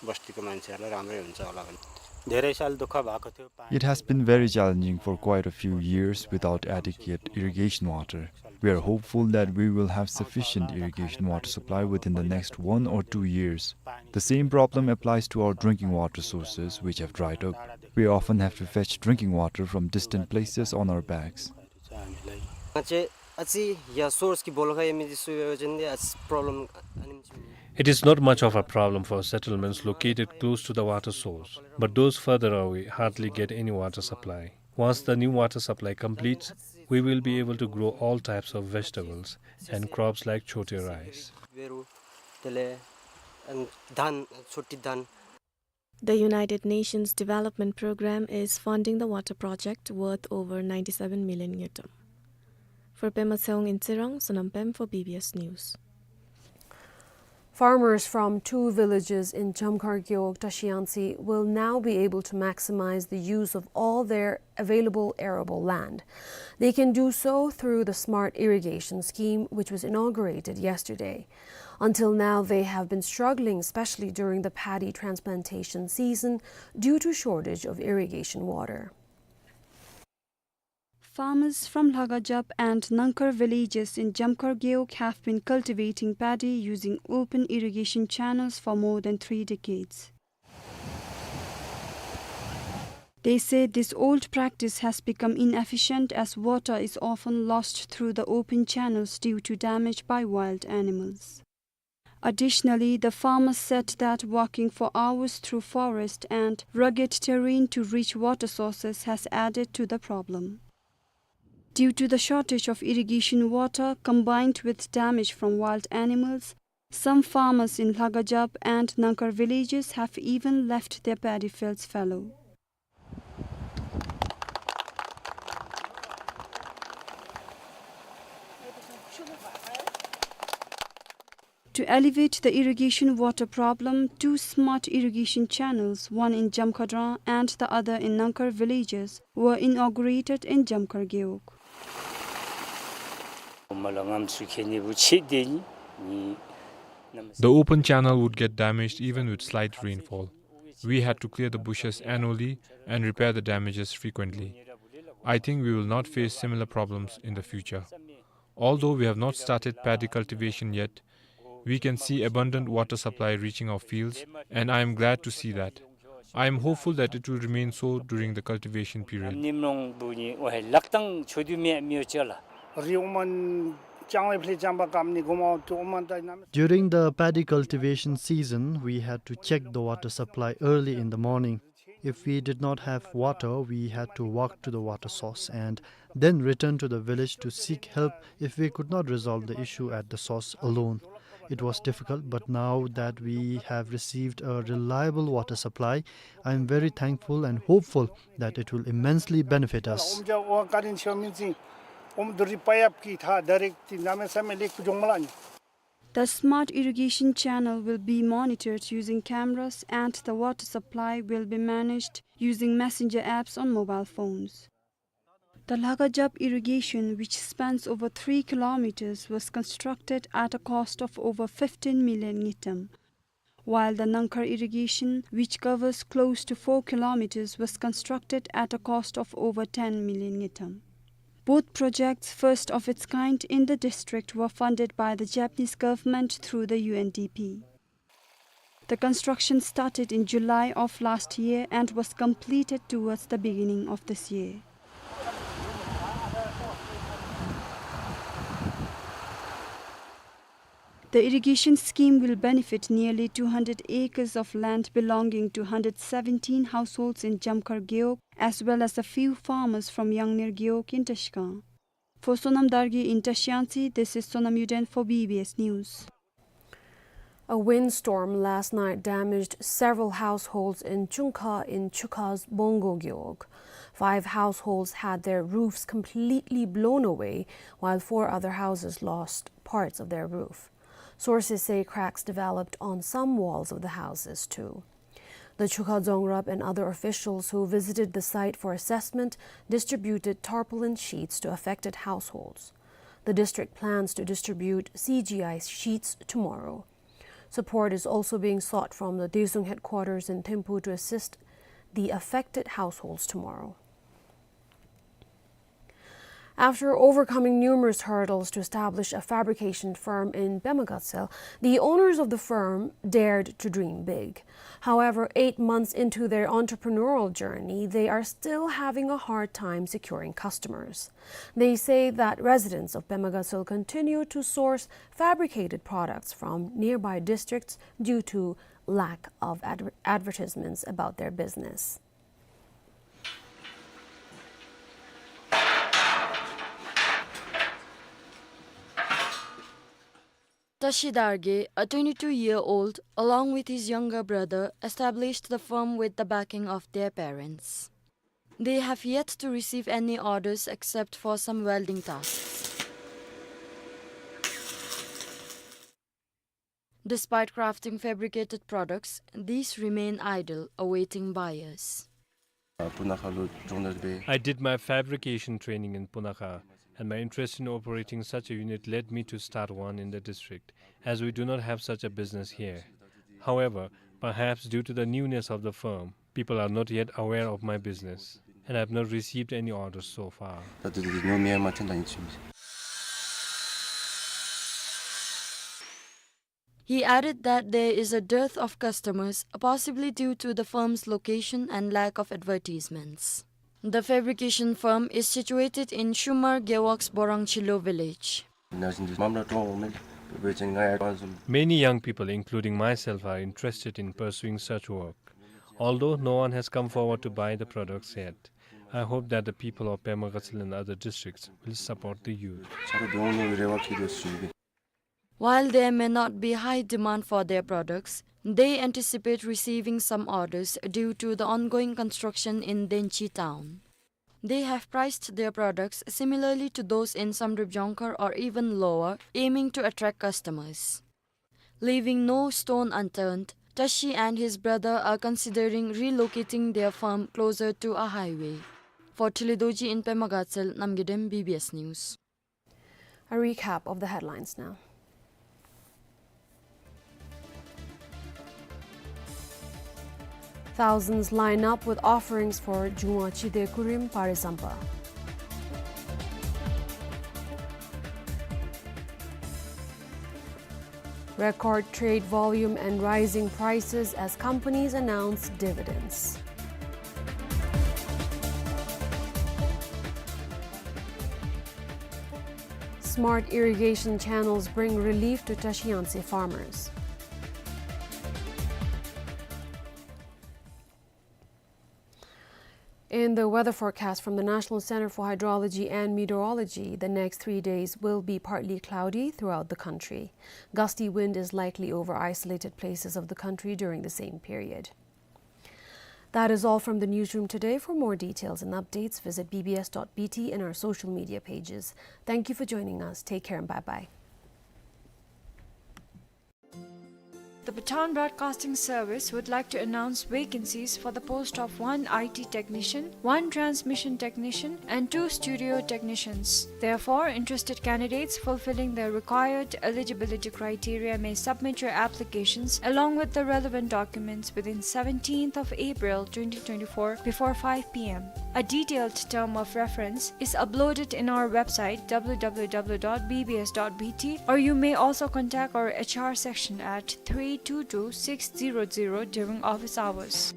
बस्तीको मान्छेहरूलाई राम्रै हुन्छ होला भन्ने। धेरै साल दुःख भएको थियो, पानी It has been very challenging for quite a few years without adequate irrigation water. We are hopeful that we will have sufficient irrigation water supply within the next one or two years. The same problem applies to our drinking water sources, which have dried up. We often have to fetch drinking water from distant places on our backs. It is not much of a problem for settlements located close to the water source, but those further away hardly get any water supply. Once the new water supply completes, we will be able to grow all types of vegetables and crops like chote rice. The United Nations Development Programme is funding the water project worth over ninety-seven million ngultrum. For Pema Tshewang in Tsirang, Sonam Pem for B B S News. Farmers from two villages in Jamkhar Gewog, Tashi Yangtse will now be able to maximize the use of all their available arable land. They can do so through the Smart Irrigation Scheme, which was inaugurated yesterday. Until now, they have been struggling, especially during the paddy transplantation season, due to shortage of irrigation water. Farmers from Lhagajap and Nangkhar villages in Jamkhar Gewog have been cultivating paddy using open irrigation channels for more than three decades. They say this old practice has become inefficient as water is often lost through the open channels due to damage by wild animals. Additionally, the farmers said that walking for hours through forest and rugged terrain to reach water sources has added to the problem. Due to the shortage of irrigation water combined with damage from wild animals, some farmers in Lhagajap and Nangkhar villages have even left their paddy fields fallow. To alleviate the irrigation water problem, two smart irrigation channels, one in Jamkhadran and the other in Nangkhar villages, were inaugurated in Jamkhar Gewog. The open channel would get damaged even with slight rainfall. We had to clear the bushes annually and repair the damages frequently. I think we will not face similar problems in the future. Although we have not started paddy cultivation yet, we can see abundant water supply reaching our fields, and I am glad to see that. I am hopeful that it will remain so during the cultivation period. During the paddy cultivation season, we had to check the water supply early in the morning. If we did not have water, we had to walk to the water source and then return to the village to seek help if we could not resolve the issue at the source alone. It was difficult, but now that we have received a reliable water supply, I am very thankful and hopeful that it will immensely benefit us. The smart irrigation channel will be monitored using cameras and the water supply will be managed using messenger apps on mobile phones. The Lhagajap irrigation, which spans over three kilometers, was constructed at a cost of over fifteen million ngultrum, while the Nangkhar irrigation, which covers close to four kilometers, was constructed at a cost of over ten million ngultrum. Both projects, first of its kind in the district, were funded by the Japanese government through the U N D P. The construction started in July of last year and was completed towards the beginning of this year. The irrigation scheme will benefit nearly two hundred acres of land belonging to hundred seventeen households in Jamkhar Gewog, as well as a few farmers from Yangner Gewog in Trashigang. For Sonam Dargye in Trashiyangtse, this is Sonam Yuden for B B S News. A windstorm last night damaged several households in Chungkha in Chukha's Bongo Gewog. Five households had their roofs completely blown away, while four other houses lost parts of their roof. Sources say cracks developed on some walls of the houses too. The Chukha Dzongrab and other officials who visited the site for assessment distributed tarpaulin sheets to affected households. The district plans to distribute C G I sheets tomorrow. Support is also being sought from the Dezung headquarters in Thimphu to assist the affected households tomorrow. After overcoming numerous hurdles to establish a fabrication firm in Pema Gatshel, the owners of the firm dared to dream big. However, eight months into their entrepreneurial journey, they are still having a hard time securing customers. They say that residents of Pema Gatshel continue to source fabricated products from nearby districts due to lack of adver-, advertisements about their business. Tashi Dargye, a twenty-two-year-old, along with his younger brother, established the firm with the backing of their parents. They have yet to receive any orders except for some welding tasks. Despite crafting fabricated products, these remain idle, awaiting buyers. Punakha lo jongda be. I did my fabrication training in Punakha, and my interest in operating such a unit led me to start one in the district, as we do not have such a business here. However, perhaps due to the newness of the firm, people are not yet aware of my business, and I have not received any orders so far. He added that there is a dearth of customers, possibly due to the firm's location and lack of advertisements. The fabrication firm is situated in Shumar Gewog's Borangchhilo village. Many young people, including myself, are interested in pursuing such work. Although no one has come forward to buy the products yet, I hope that the people of Pema Gatshel and other districts will support the youth. While there may not be high demand for their products, they anticipate receiving some orders due to the ongoing construction in Denchi town. They have priced their products similarly to those in Samdrup Jongkhar or even lower, aiming to attract customers. Leaving no stone unturned, Tashi and his brother are considering relocating their farm closer to a highway. For Thilidorji in Pema Gatshel, Namgay Dem, B B S News. A recap of the headlines now. Thousands line up with offerings for Jungwa Chide Kurim Parizampa. Record trade volume and rising prices as companies announce dividends. Smart irrigation channels bring relief to Trashiyangtse farmers. In the weather forecast from the National Center for Hydrology and Meteorology, the next three days will be partly cloudy throughout the country. Gusty wind is likely over isolated places of the country during the same period. That is all from the newsroom today. For more details and updates, visit B B S dot B T and our social media pages. Thank you for joining us. Take care and bye-bye. The Bhutan Broadcasting Service would like to announce vacancies for the post of one I T technician, one transmission technician, and two studio technicians. Therefore, interested candidates fulfilling the required eligibility criteria may submit your applications along with the relevant documents within seventeenth of April twenty twenty-four before five P M. A detailed term of reference is uploaded in our website, W W W dot B B S dot B T, or you may also contact our H R section at three two two six zero zero during office hours.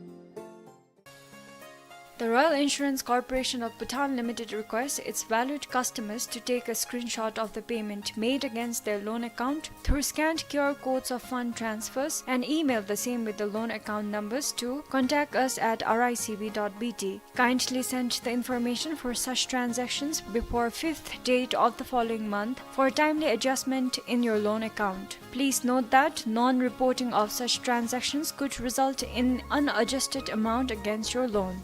The Royal Insurance Corporation of Bhutan Limited requests its valued customers to take a screenshot of the payment made against their loan account through scanned Q R codes of fund transfers and email the same with the loan account numbers to contact us at R I C B dot B T. Kindly send the information for such transactions before fifth date of the following month for timely adjustment in your loan account. Please note that non-reporting of such transactions could result in unadjusted amount against your loan.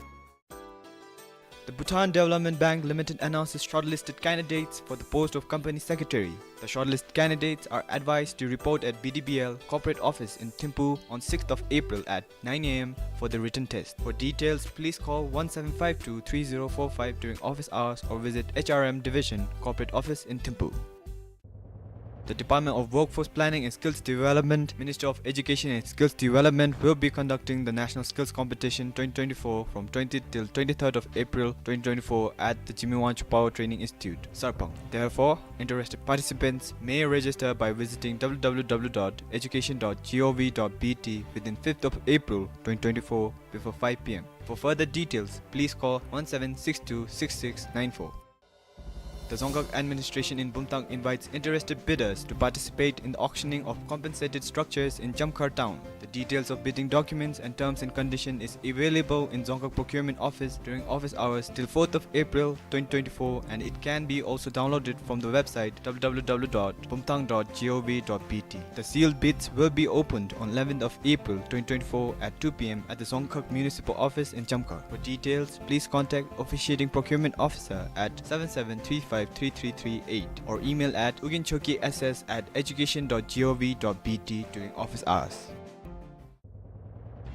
The Bhutan Development Bank Limited announces shortlisted candidates for the post of company secretary. The shortlisted candidates are advised to report at B D B L corporate office in Thimphu on sixth of April at nine A M for the written test. For details, please call one seven five two three zero four five during office hours or visit H R M Division, Corporate Office in Thimphu. The Department of Workforce Planning and Skills Development, Ministry of Education and Skills Development, will be conducting the National Skills Competition twenty twenty-four from twentieth till twenty-third of April twenty twenty-four at the Jigme Wangchuck Power Training Institute, Sarpang. Therefore, interested participants may register by visiting W W W dot education dot G O V dot B T within fifth of April twenty twenty-four before five P M. For further details, please call one seven six two six six nine four. The Dzongkhag Administration in Bumthang invites interested bidders to participate in the auctioning of compensated structures in Jamkhar town. The details of bidding documents and terms and condition is available in Dzongkhag Procurement Office during office hours till fourth of April twenty twenty-four, and it can be also downloaded from the website W W W dot bumthang dot G O V dot B T. The sealed bids will be opened on eleventh of April twenty twenty-four at two P M at the Dzongkhag Municipal Office in Jamkhar. For details, please contact Officiating Procurement Officer at seven seven three five three three three eight or email at uginchoki S S at education dot G O V dot B T during office hours.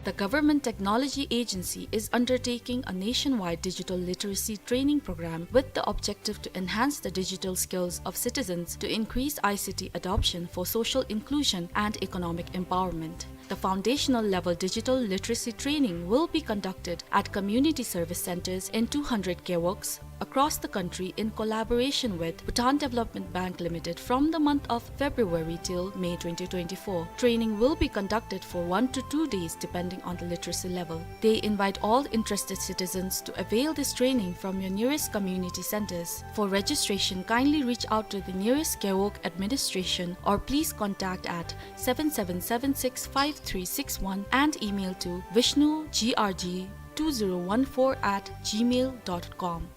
The Government Technology Agency is undertaking a nationwide digital literacy training program with the objective to enhance the digital skills of citizens to increase I C T adoption for social inclusion and economic empowerment. The foundational level digital literacy training will be conducted at community service centers in two hundred gewogs across the country in collaboration with Bhutan Development Bank Limited from the month of February till May twenty twenty-four. Training will be conducted for one to two days depending on the literacy level. They invite all interested citizens to avail this training from your nearest community centers. For registration, kindly reach out to the nearest gewog administration or please contact at seven seven seven six five three six one and email to vishnu G R G two zero one four at gmail dot com.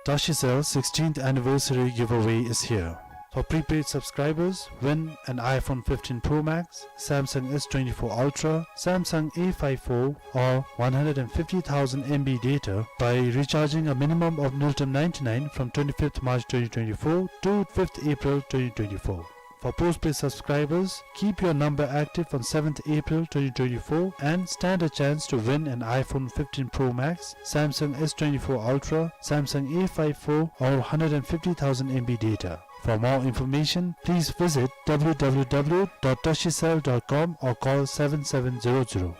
Tashicel sixteenth anniversary giveaway is here. For prepaid subscribers, win an iPhone fifteen Pro Max, Samsung S twenty-four Ultra, Samsung A five four, or one hundred and fifty thousand M B data by recharging a minimum of Ngultrum ninety-nine from twenty-fifth March twenty twenty-four to fifth April twenty twenty-four. For postpaid subscribers, keep your number active on seventh April twenty twenty-four and stand a chance to win an iPhone fifteen Pro Max, Samsung S twenty-four Ultra, Samsung A five four, or hundred and fifty thousand M B data. For more information, please visit W W W dot tashicel dot com or call seven seven zero zero.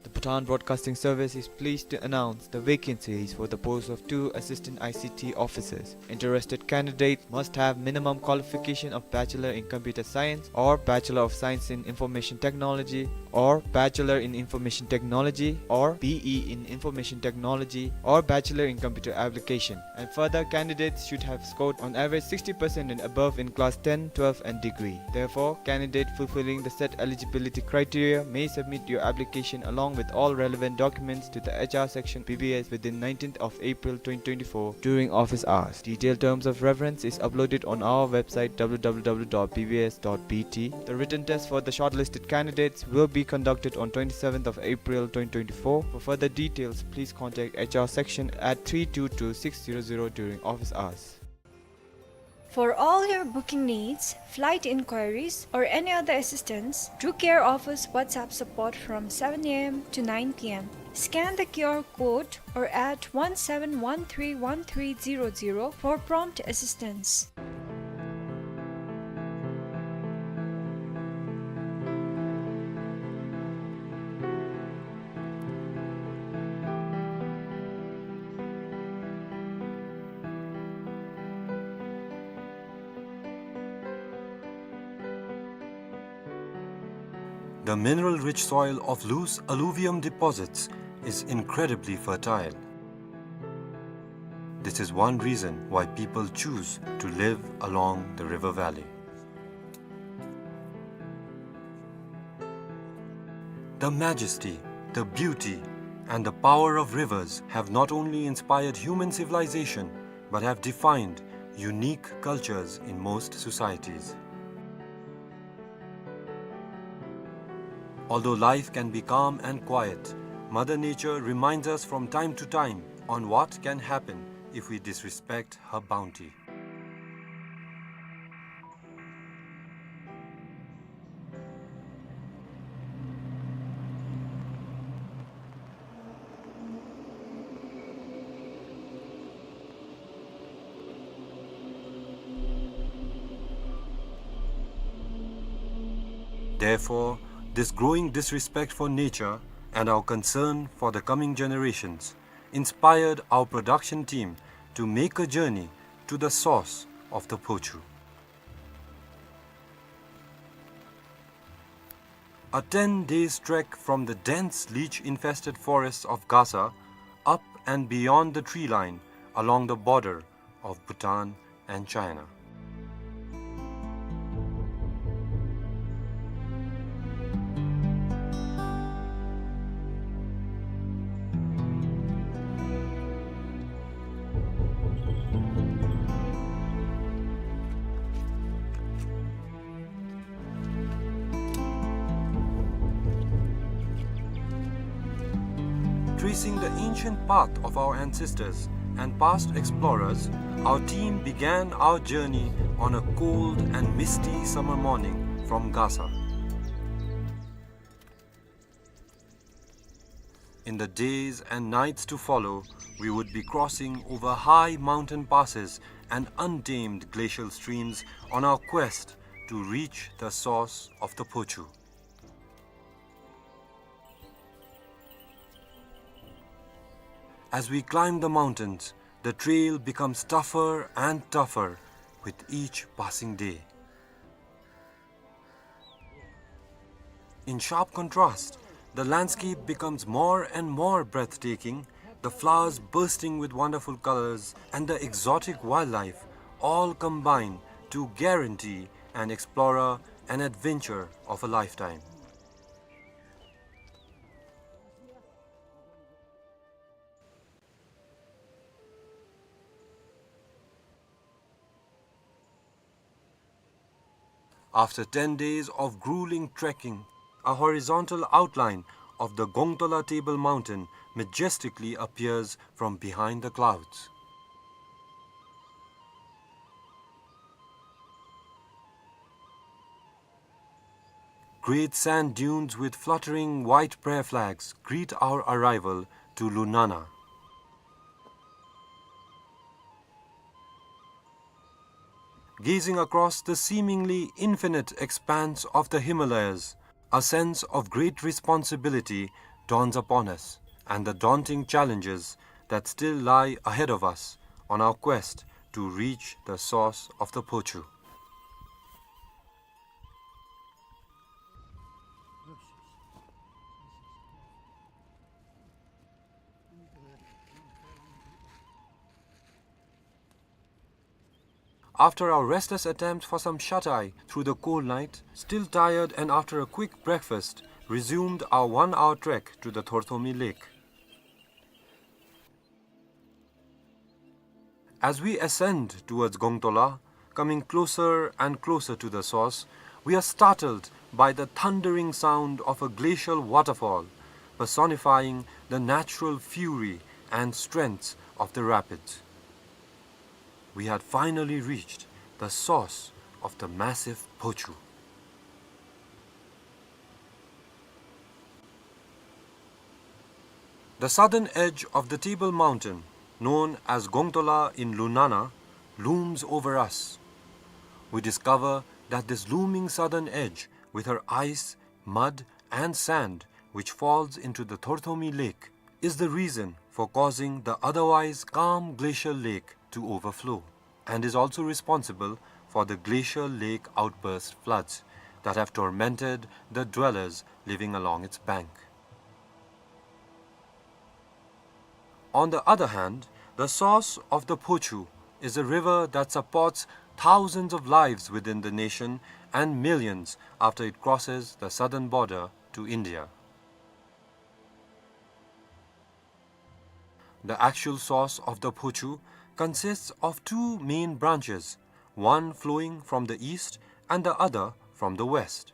The Bhutan Broadcasting Service is pleased to announce the vacancies for the post of two assistant I C T officers. Interested candidates must have minimum qualification of Bachelor in Computer Science or Bachelor of Science in Information Technology or Bachelor in Information Technology or B E in Information Technology or Bachelor in Computer Application. And further, candidates should have scored on average sixty percent and above in class ten, twelve and degree. Therefore, candidate fulfilling the set eligibility criteria may submit your application along with all relevant documents to the H R section B B S within nineteenth of April twenty twenty-four during office hours. Detailed terms of reference is uploaded on our website W W W dot B B S dot B T. The written test for the shortlisted candidates will be conducted on twenty-seventh of April twenty twenty-four. For further details, please contact H R section at three two two six zero zero during office hours. For all your booking needs, flight inquiries, or any other assistance, Drew Care offers WhatsApp support from seven A M to nine P M. Scan the Q R code or at one seven one three one three zero zero for prompt assistance. The mineral-rich soil of loose alluvium deposits is incredibly fertile. This is one reason why people choose to live along the river valley. The majesty, the beauty, and the power of rivers have not only inspired human civilization, but have defined unique cultures in most societies. Although life can be calm and quiet, Mother Nature reminds us from time to time on what can happen if we disrespect her bounty. Therefore, this growing disrespect for nature and our concern for the coming generations inspired our production team to make a journey to the source of the Phochu. A ten days trek from the dense leech-infested forests of Gasa, up and beyond the tree line, along the border of Bhutan and China. Tracing the ancient path of our ancestors and past explorers, our team began our journey on a cold and misty summer morning from Gasa. In the days and nights to follow, we would be crossing over high mountain passes and untamed glacial streams on our quest to reach the source of the Phochu. As we climb the mountains, the trail becomes tougher and tougher with each passing day. In sharp contrast, the landscape becomes more and more breathtaking, the flowers bursting with wonderful colors and the exotic wildlife all combine to guarantee an explorer an adventure of a lifetime. After ten days of grueling trekking, a horizontal outline of the Gongtola Table Mountain majestically appears from behind the clouds. Great sand dunes with fluttering white prayer flags greet our arrival to Lunana. Gazing across the seemingly infinite expanse of the Himalayas, a sense of great responsibility dawns upon us, and the daunting challenges that still lie ahead of us on our quest to reach the source of the Phochu. After our restless attempt for some shut-eye through the cold night, still tired and after a quick breakfast, resumed our one-hour trek to the Thorthomi Lake. As we ascend towards Gongtola, coming closer and closer to the source, we are startled by the thundering sound of a glacial waterfall, personifying the natural fury and strength of the rapids. We had finally reached the source of the massive Phochu. The southern edge of the Table Mountain, known as Gongtola in Lunana, looms over us. We discover that this looming southern edge, with her ice, mud, and sand, which falls into the Thorthomi Lake, is the reason for causing the otherwise calm glacial lake to overflow, and is also responsible for the glacial lake outburst floods that have tormented the dwellers living along its bank. On the other hand, the source of the Phochu is a river that supports thousands of lives within the nation and millions after it crosses the southern border to India. The actual source of the Phochu consists of two main branches, one flowing from the east and the other from the west.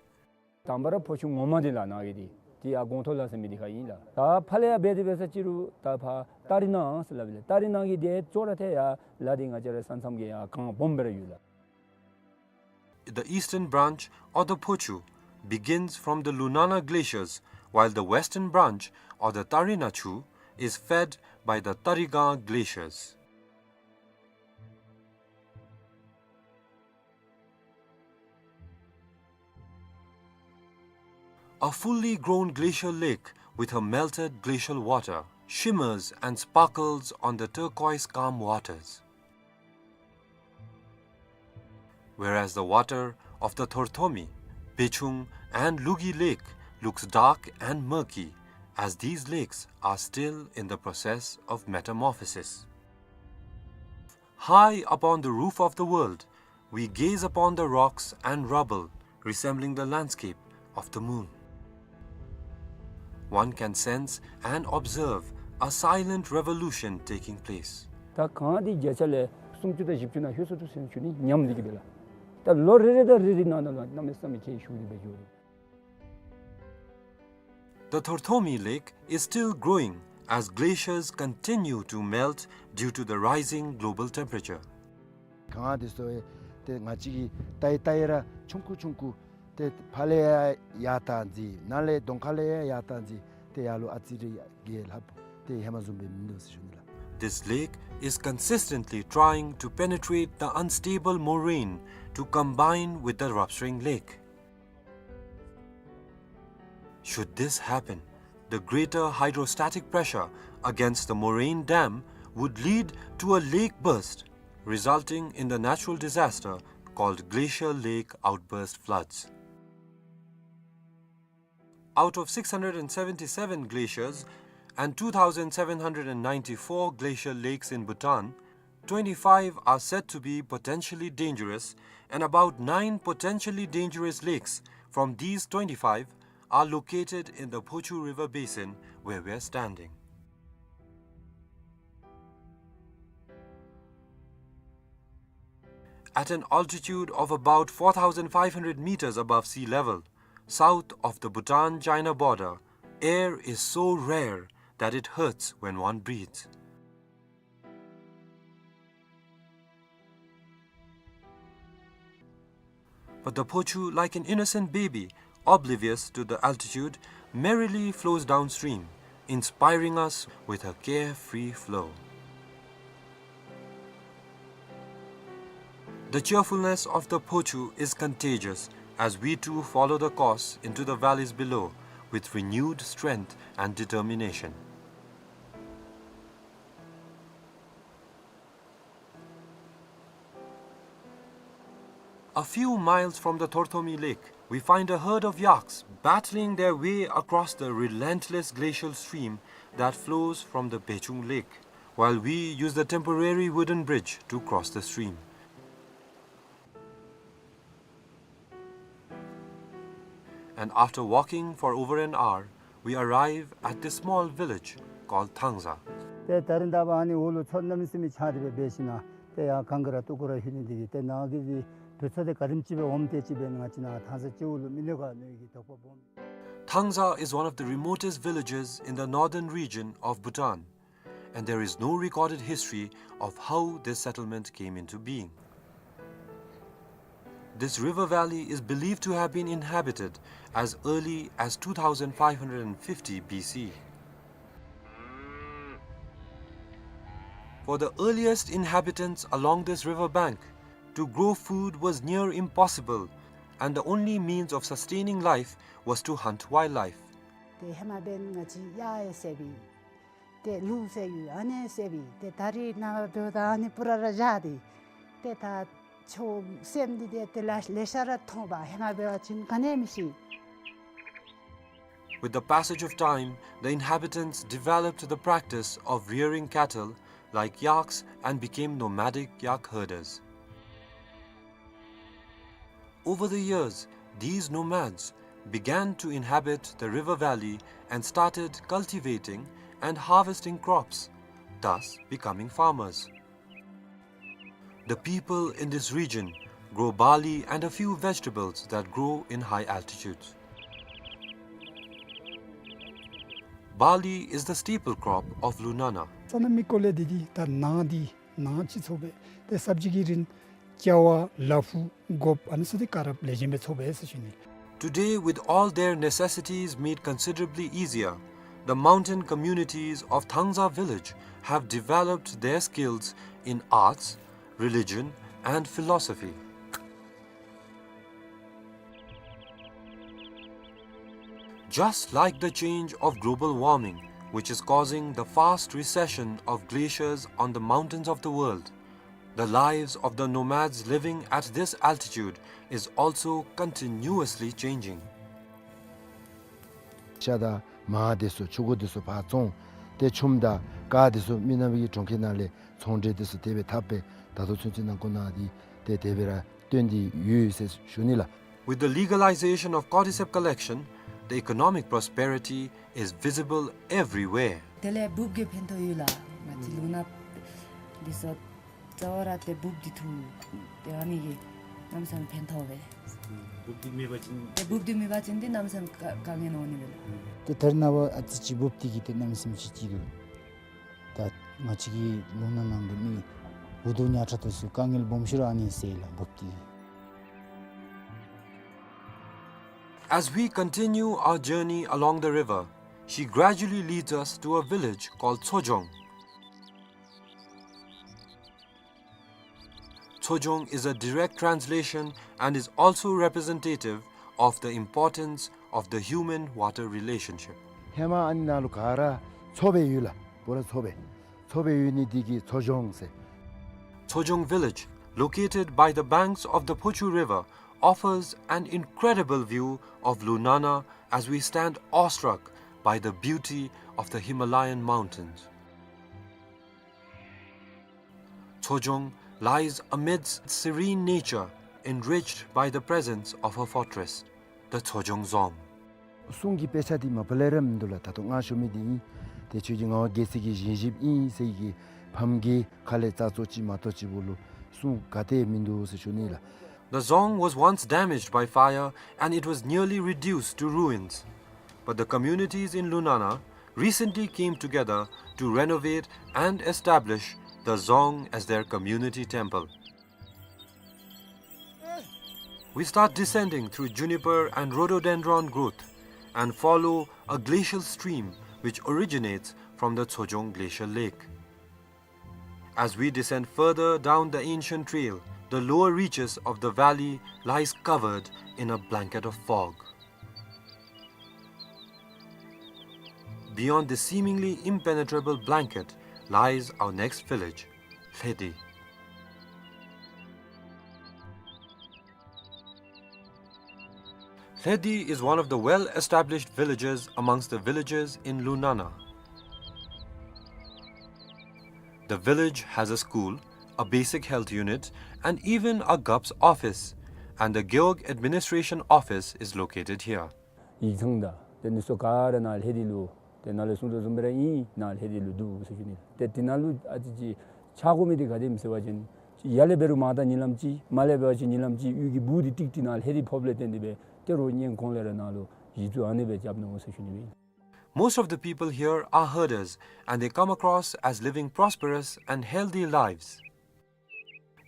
དང་པ་ར་ཕོ་ཆུ་ངོ་མ་འདི་ལགས་ནཱ་གི་འདི་ཏེ་ཡར་སྒོང་ཐོག་ལ་ཟེར་མི་འདི་ཁར་ཨིན་ལགས། ད་ཕར་ལས་ཡར་འབད་དེ་འབད་ས་ཅིག་རུང་ད་ཕར་སྟ་རི་ན་ཟེར་སླབ་ཨིན་ལགས། སྟ་རི་ན་གི་འདི་ཅོག་ར་ཏེ་ཡར་ལ་འདི་ང་བཅས་ར་ས་མཚམས་ཀྱི་ཡར་གངས་སྦོམ་སྦེ་ར་ཡོད་ལགས། The eastern branch of the Phochu begins from the Lunana glaciers, while the western branch of the Tarina Chu is fed by the Tariga glaciers. A fully grown glacial lake with her melted glacial water shimmers and sparkles on the turquoise calm waters. Whereas the water of the Thorthomi, Bechung, and Lugi Lake looks dark and murky, as these lakes are still in the process of metamorphosis. High upon the roof of the world, we gaze upon the rocks and rubble resembling the landscape of the moon. One can sense and observe a silent revolution taking place. ད་གངས་འདི་བརྒྱ་ཆ་ལས་སུམ་ཅུ་དང་བཞི་བཅུ་ནང་ལྷོད་སོང་འདུག་ཟེར་ཞུ་ནི་ཉམས་འདི་གིས་འབད་ལགས། ད་ལོ་རེ་རེ་དང་རེ་རེ་ནང་ན་ལུ་གནམ་མེད་ས་མེད་ཁྱད་ཞུགས་ཏེ་འབད་འགྱོ་རུང་། The Thorthomi Lake is still growing as glaciers continue to melt due to the rising global temperature. གངས་འདི་ཚུ་ཏེ་ང་བཅས་ཀྱིས་བལྟ་ཡི་བལྟ་ཡི་ར་ཆུང་ཀུ་ཆུང་ཀུ་ཏེ་ཕར་ལས་ཡར་ཡར་བཏང་ཅི་ནཱ་ལས་གདོང་ཁ་ལས་ཡར་ཡར་བཏང་ཅི་ཏེ་ཡར་ལུ་ཨ་ཙི་རེ་ཡར་རྒྱས་ལྷགཔ་ཏེ་ཧེ་མ་བཟུམ་སྦེ་མིན་འདུག་ཟེར་ཞུ་ནི་ལགས། This lake is consistently trying to penetrate the unstable moraine to combine with the Ropshring Lake. Should this happen, the greater hydrostatic pressure against the moraine dam would lead to a lake burst, resulting in the natural disaster called glacial lake outburst floods. Out of six hundred and seventy-seven glaciers and two thousand seven hundred and ninety-four glacial lakes in Bhutan, twenty-five are said to be potentially dangerous, and about nine potentially dangerous lakes from these twenty-five are located in the Phochu River basin where we are standing. At an altitude of about four thousand five hundred meters above sea level, south of the Bhutan-China border, air is so rare that it hurts when one breathes. But the Phochu, like an innocent baby, oblivious to the altitude, merrily flows downstream, inspiring us with her carefree flow. The cheerfulness of the Phochu is contagious as we too follow the course into the valleys below with renewed strength and determination. A few miles from the Thorthomi Lake, we find a herd of yaks battling their way across the relentless glacial stream that flows from the Bechung Lake, while we use the temporary wooden bridge to cross the stream. And after walking for over an hour, we arrive at this small village called Thangza. ཏེ་ད་རིས་ད་འབདན་ཨ་ནི་འོག་ལུ་མཚོ་གནམ་མེད་ས་མེད་ཆགས་ཏེ་སྦེ་འབད་ཞིནམ་ཏེ་ཡར་གངས་ཀྱི་ར་སྟུག་པོ་ར་ལྷོད་ནི་འདི་གིས་ཏེ་ནཱ་གི་འདི་བུ་ཚ་ཏེ་ག་དེམ་ཅིག་སྦེ་འོངམ་དེ་ཅིག་སྦེ་ང་བཅས་ནཱ་ཐང་ས་སྤྱི་འོག་ལུ་མི་ལུས་ག་ནི་གི་དོགས་པ་སྦོམ། Thangza is one of the remotest villages in the northern region of Bhutan, and there is no recorded history of how this settlement came into being. This river valley is believed to have been inhabited as early as two thousand five hundred fifty B C. For the earliest inhabitants along this river bank, to grow food was near impossible, and the only means of sustaining life was to hunt wildlife. ཏེ་ཧེ་མ་འབདན་ང་བཅས་གཡག་ཡང་བསད་པས། ཏེ་ལུག་བསད་ཡོད། ཨ་ནི་བསད་པས། ཏེ་ད་རིས་ནངས་པ་འབདཝ་ད་ཨ་ནི་སྤུ་ར་ར་བཞག་སྟེ་ཏེ་ད་ཆུ་སྲནམ་འདི་ཏེ་ཏེ་ལེ་ལེ་ཤ་ར་མཐོང་པས། ཧེ་མ་འབད་བ་ཅིན་ག་ནི་མི་ཤེས། With the passage of time, the inhabitants developed the practice of rearing cattle like yaks and became nomadic yak herders. Over the years, these nomads began to inhabit the river valley and started cultivating and harvesting crops, thus becoming farmers. The people in this region grow barley and a few vegetables that grow in high altitudes. Barley is the staple crop of Lunana. ས་གནས་མི་སྐོར་ལས་འདི་འདི་ད་ནཱ་འདི་ནཱ་ཅིག་ཚོགས་པས། ཏེ་སབ་ཇི་གི་རིན་ཅ་བ་ལ་ཕུག་སྒོགཔ་ཨ་ནི་ཚུ་འདི་ག་ར་ལེགས་ཤོམ་སྦེ་ཚོགས་པས་ཟེར་ཞུ་ནི། Today, with all their necessities made considerably easier, the mountain communities of Thangza village have developed their skills in arts, religion, and philosophy. Just like the change of global warming, which is causing the fast recession of glaciers on the mountains of the world, the lives of the nomads living at this altitude is also continuously changing. ཤ་དང་མར་དེ་ཚུ་ཕྱུར་འགོ་དེ་ཚུ་ཕར་བཙོང་། ཏེ་ཆུམ་དང་ཀར་དེ་ཚུ་མི་ནག་པའི་གྲོང་ཁྱེར་ནང་ལས་ཚོང་འབྲེལ་དེ་ཚུ་དེ་སྦེ་འཐབ་སྦེ་ད་ལྟོ་ཚུན་ཚོད་ནང་འཁོད་ནང་འདི་ཏེ་དེ་སྦེ་ར་སྟོན་ཏེ་ཡོད་ཟེར་ཞུ་ནི་ལགས། With the legalization of cordyceps collection, the economic prosperity is visible everywhere. དེ་ལས་འབུཔ་གིས་ཕན་ཐོགས་ཡོད་ལགས། ང་བཅས་ལུང་ནག་འདི་ཚུ་རྩ་བ་ར་ཏེ་འབུཔ་འདི་འཐུ་སྟེ་ཨ་ནི་གིས་གནམ་མེད་ས་མེད་ཕན་ཐོགས་པས། འབུཔ་འདི་མེད་པ་ཅིན་ཏེ་འབུཔ་འདི་མེད་པ་ཅིན་ཏེ་གནམ་མེད་ས་མེད་དཀའ་དཀའ་ངལ་འོང་ནི་མས་ལགས། ཏེ་ད་རེས་ནངས་པ་ཨ་ཙི་ཅིག་འབུཔ་འདི་གིས་ཏེ་གནམ་མེད་ས་མེད་ཅིག་སྐྱིད་འདུག། ད་ང་བཅས་ཀྱི་ལུང་ནག་ནང་གི་མི་འུ་སྡུག་ཉག་ཕྲ་དེ་ཚུ་དཀའ་ངལ་སྦོམ་ཤོས་ར་ཨ་ནི་སེལ་ལགས་འབུཔ་འདི། As we continue our journey along the river, she gradually leads us to a village called Tsojong. Tsojong is a direct translation and is also representative of the importance of the human-water relationship. ཧེ་མ་ཨ་ནི་ནང་ལུ་ག་ར་མཚོ་སྦེ་ཡོད་ལགས། བོ་ར་མཚོ་སྦེ། མཚོ་སྦེ་ཡོད་ནི་འདི་གིས་མཚོ་ལྗོངས་ཟེར། Tsojong village, located by the banks of the Phochu River, offers an incredible view of Lunana as we stand awestruck by the beauty of the Himalayan mountains. Tsojong lies amidst serene nature, enriched by the presence of her fortress, the Tsojong Dzong. གསུང་གི་དཔེ་ཆ་འདི་མ་པ་ལས་ར་མིན་འདུག་ལགས། ད་ལྟོ་ང་ཞུ་མི་འདི་ཨིན། ཏེ་ཁྱོད་ཀྱི་ངག་དབང་རྒྱལ་སྲས་ཀྱི་བཞེངས་གཞིཔ་ཨིན་ཟེར་གྱི་ཕམ་གྱི་ཁ་ལས་རྩ་ཚོ་ཅིག་མ་གཏོགས་ཅིག་བོ་ལུ་གསུང་ག་ཏེ་མིན་འདུག་ཟེར་ཞུ་ནི་ལགས། The dzong was once damaged by fire and it was nearly reduced to ruins. But the communities in Lunana recently came together to renovate and establish the dzong as their community temple. We start descending through juniper and rhododendron growth and follow a glacial stream which originates from the Tsojong Glacial Lake. As we descend further down the ancient trail, the lower reaches of the valley lies covered in a blanket of fog. Beyond this seemingly impenetrable blanket lies our next village, Lhedi. Lhedi is one of the well-established villages amongst the villages in Lunana. The village has a school, a basic health unit, and even a Gup's office, and the Gewog administration office is located here. ཡིག་ཚང་དང་དེ་ནི་ཚུ་ག་ར་ནཱ་ལྷེ་དི་ལུ་ཏེ་ནཱ་ལས་གསུང་དོ་བཟུམ་སྦེ་ར་ཨིན། ནཱ་ལྷེ་དི་ལུ་འདུག་ཟེར་ཞུ་ནི། ཏེ་དེ་ནང་ལུ་ཨ་ཙི་ཅིག་ཆགས་དགོ་མི་འདི་ག་དེམ་ཟེར་བ་ཅིན་ཡར་ལས་འབད་རུང་མར་ད་གཉིད་ལམ་ཅིག་མར་ལས་འབད་བ་ཅིན་གཉིད་ལམ་ཅིག་གཡུས་ཀྱི་སྦུག་འདི་ཀྲིག་ཀྲི་ནཱ་ལྷེ་དི་ཕོགཔ་ལས་བརྟེན་ཏེ་སྦེ་ཏེ་རོགས་གཉེན་གོང་ལས་ར་ནཱ་ལུ་གཞི་བཙུགས་ཨ་ནི་སྦེ་རྐྱབ་ནུག་ཟེར་ཞུ་ནི་ཨིན། Most of the people here are herders and they come across as living prosperous and healthy lives.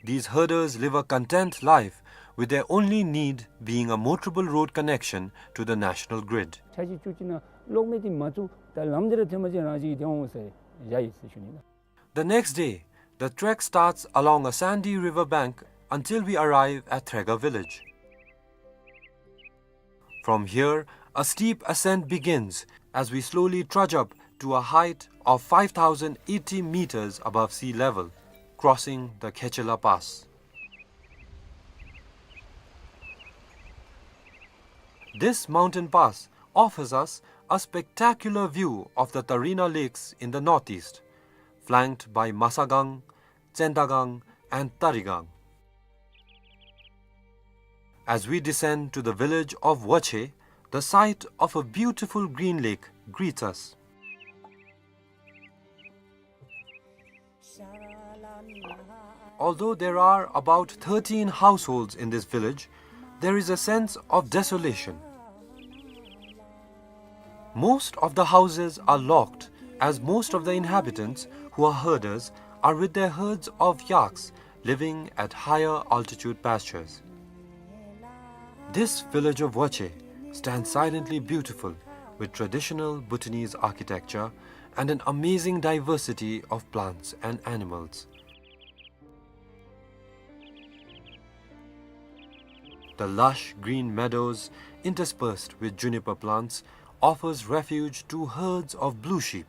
These herders live a content life, with their only need being a motorable road connection to the national grid. ཆ་ཤས་བཅུ་གཅིག་ནང་གློག་མེ་འདི་མ་བཙུགས་ད་ལམ་འདི་ར་ཐོན་པ་ཅིན་རང་བཞིན་གྱིས་ཐོན་འོང་ཟེར་བཞག་ཡི་ཟེར་ཞུ་ནི་ལགས། The next day, the trek starts along a sandy river bank until we arrive at Threga village. From here, a steep ascent begins as we slowly trudge up to a height of five thousand eighty meters above sea level, crossing the Khechela Pass. This mountain pass offers us a spectacular view of the Tarina Lakes in the northeast, flanked by Masagang, Tsendagang, and Tarigang. As we descend to the village of Wache, the sight of a beautiful green lake greets us. Although there are about thirteen households in this village, there is a sense of desolation. Most of the houses are locked, as most of the inhabitants, who are herders, are with their herds of yaks living at higher altitude pastures. This village of Wache stands silently beautiful, with traditional Bhutanese architecture and an amazing diversity of plants and animals. The lush green meadows, interspersed with juniper plants, offers refuge to herds of blue sheep.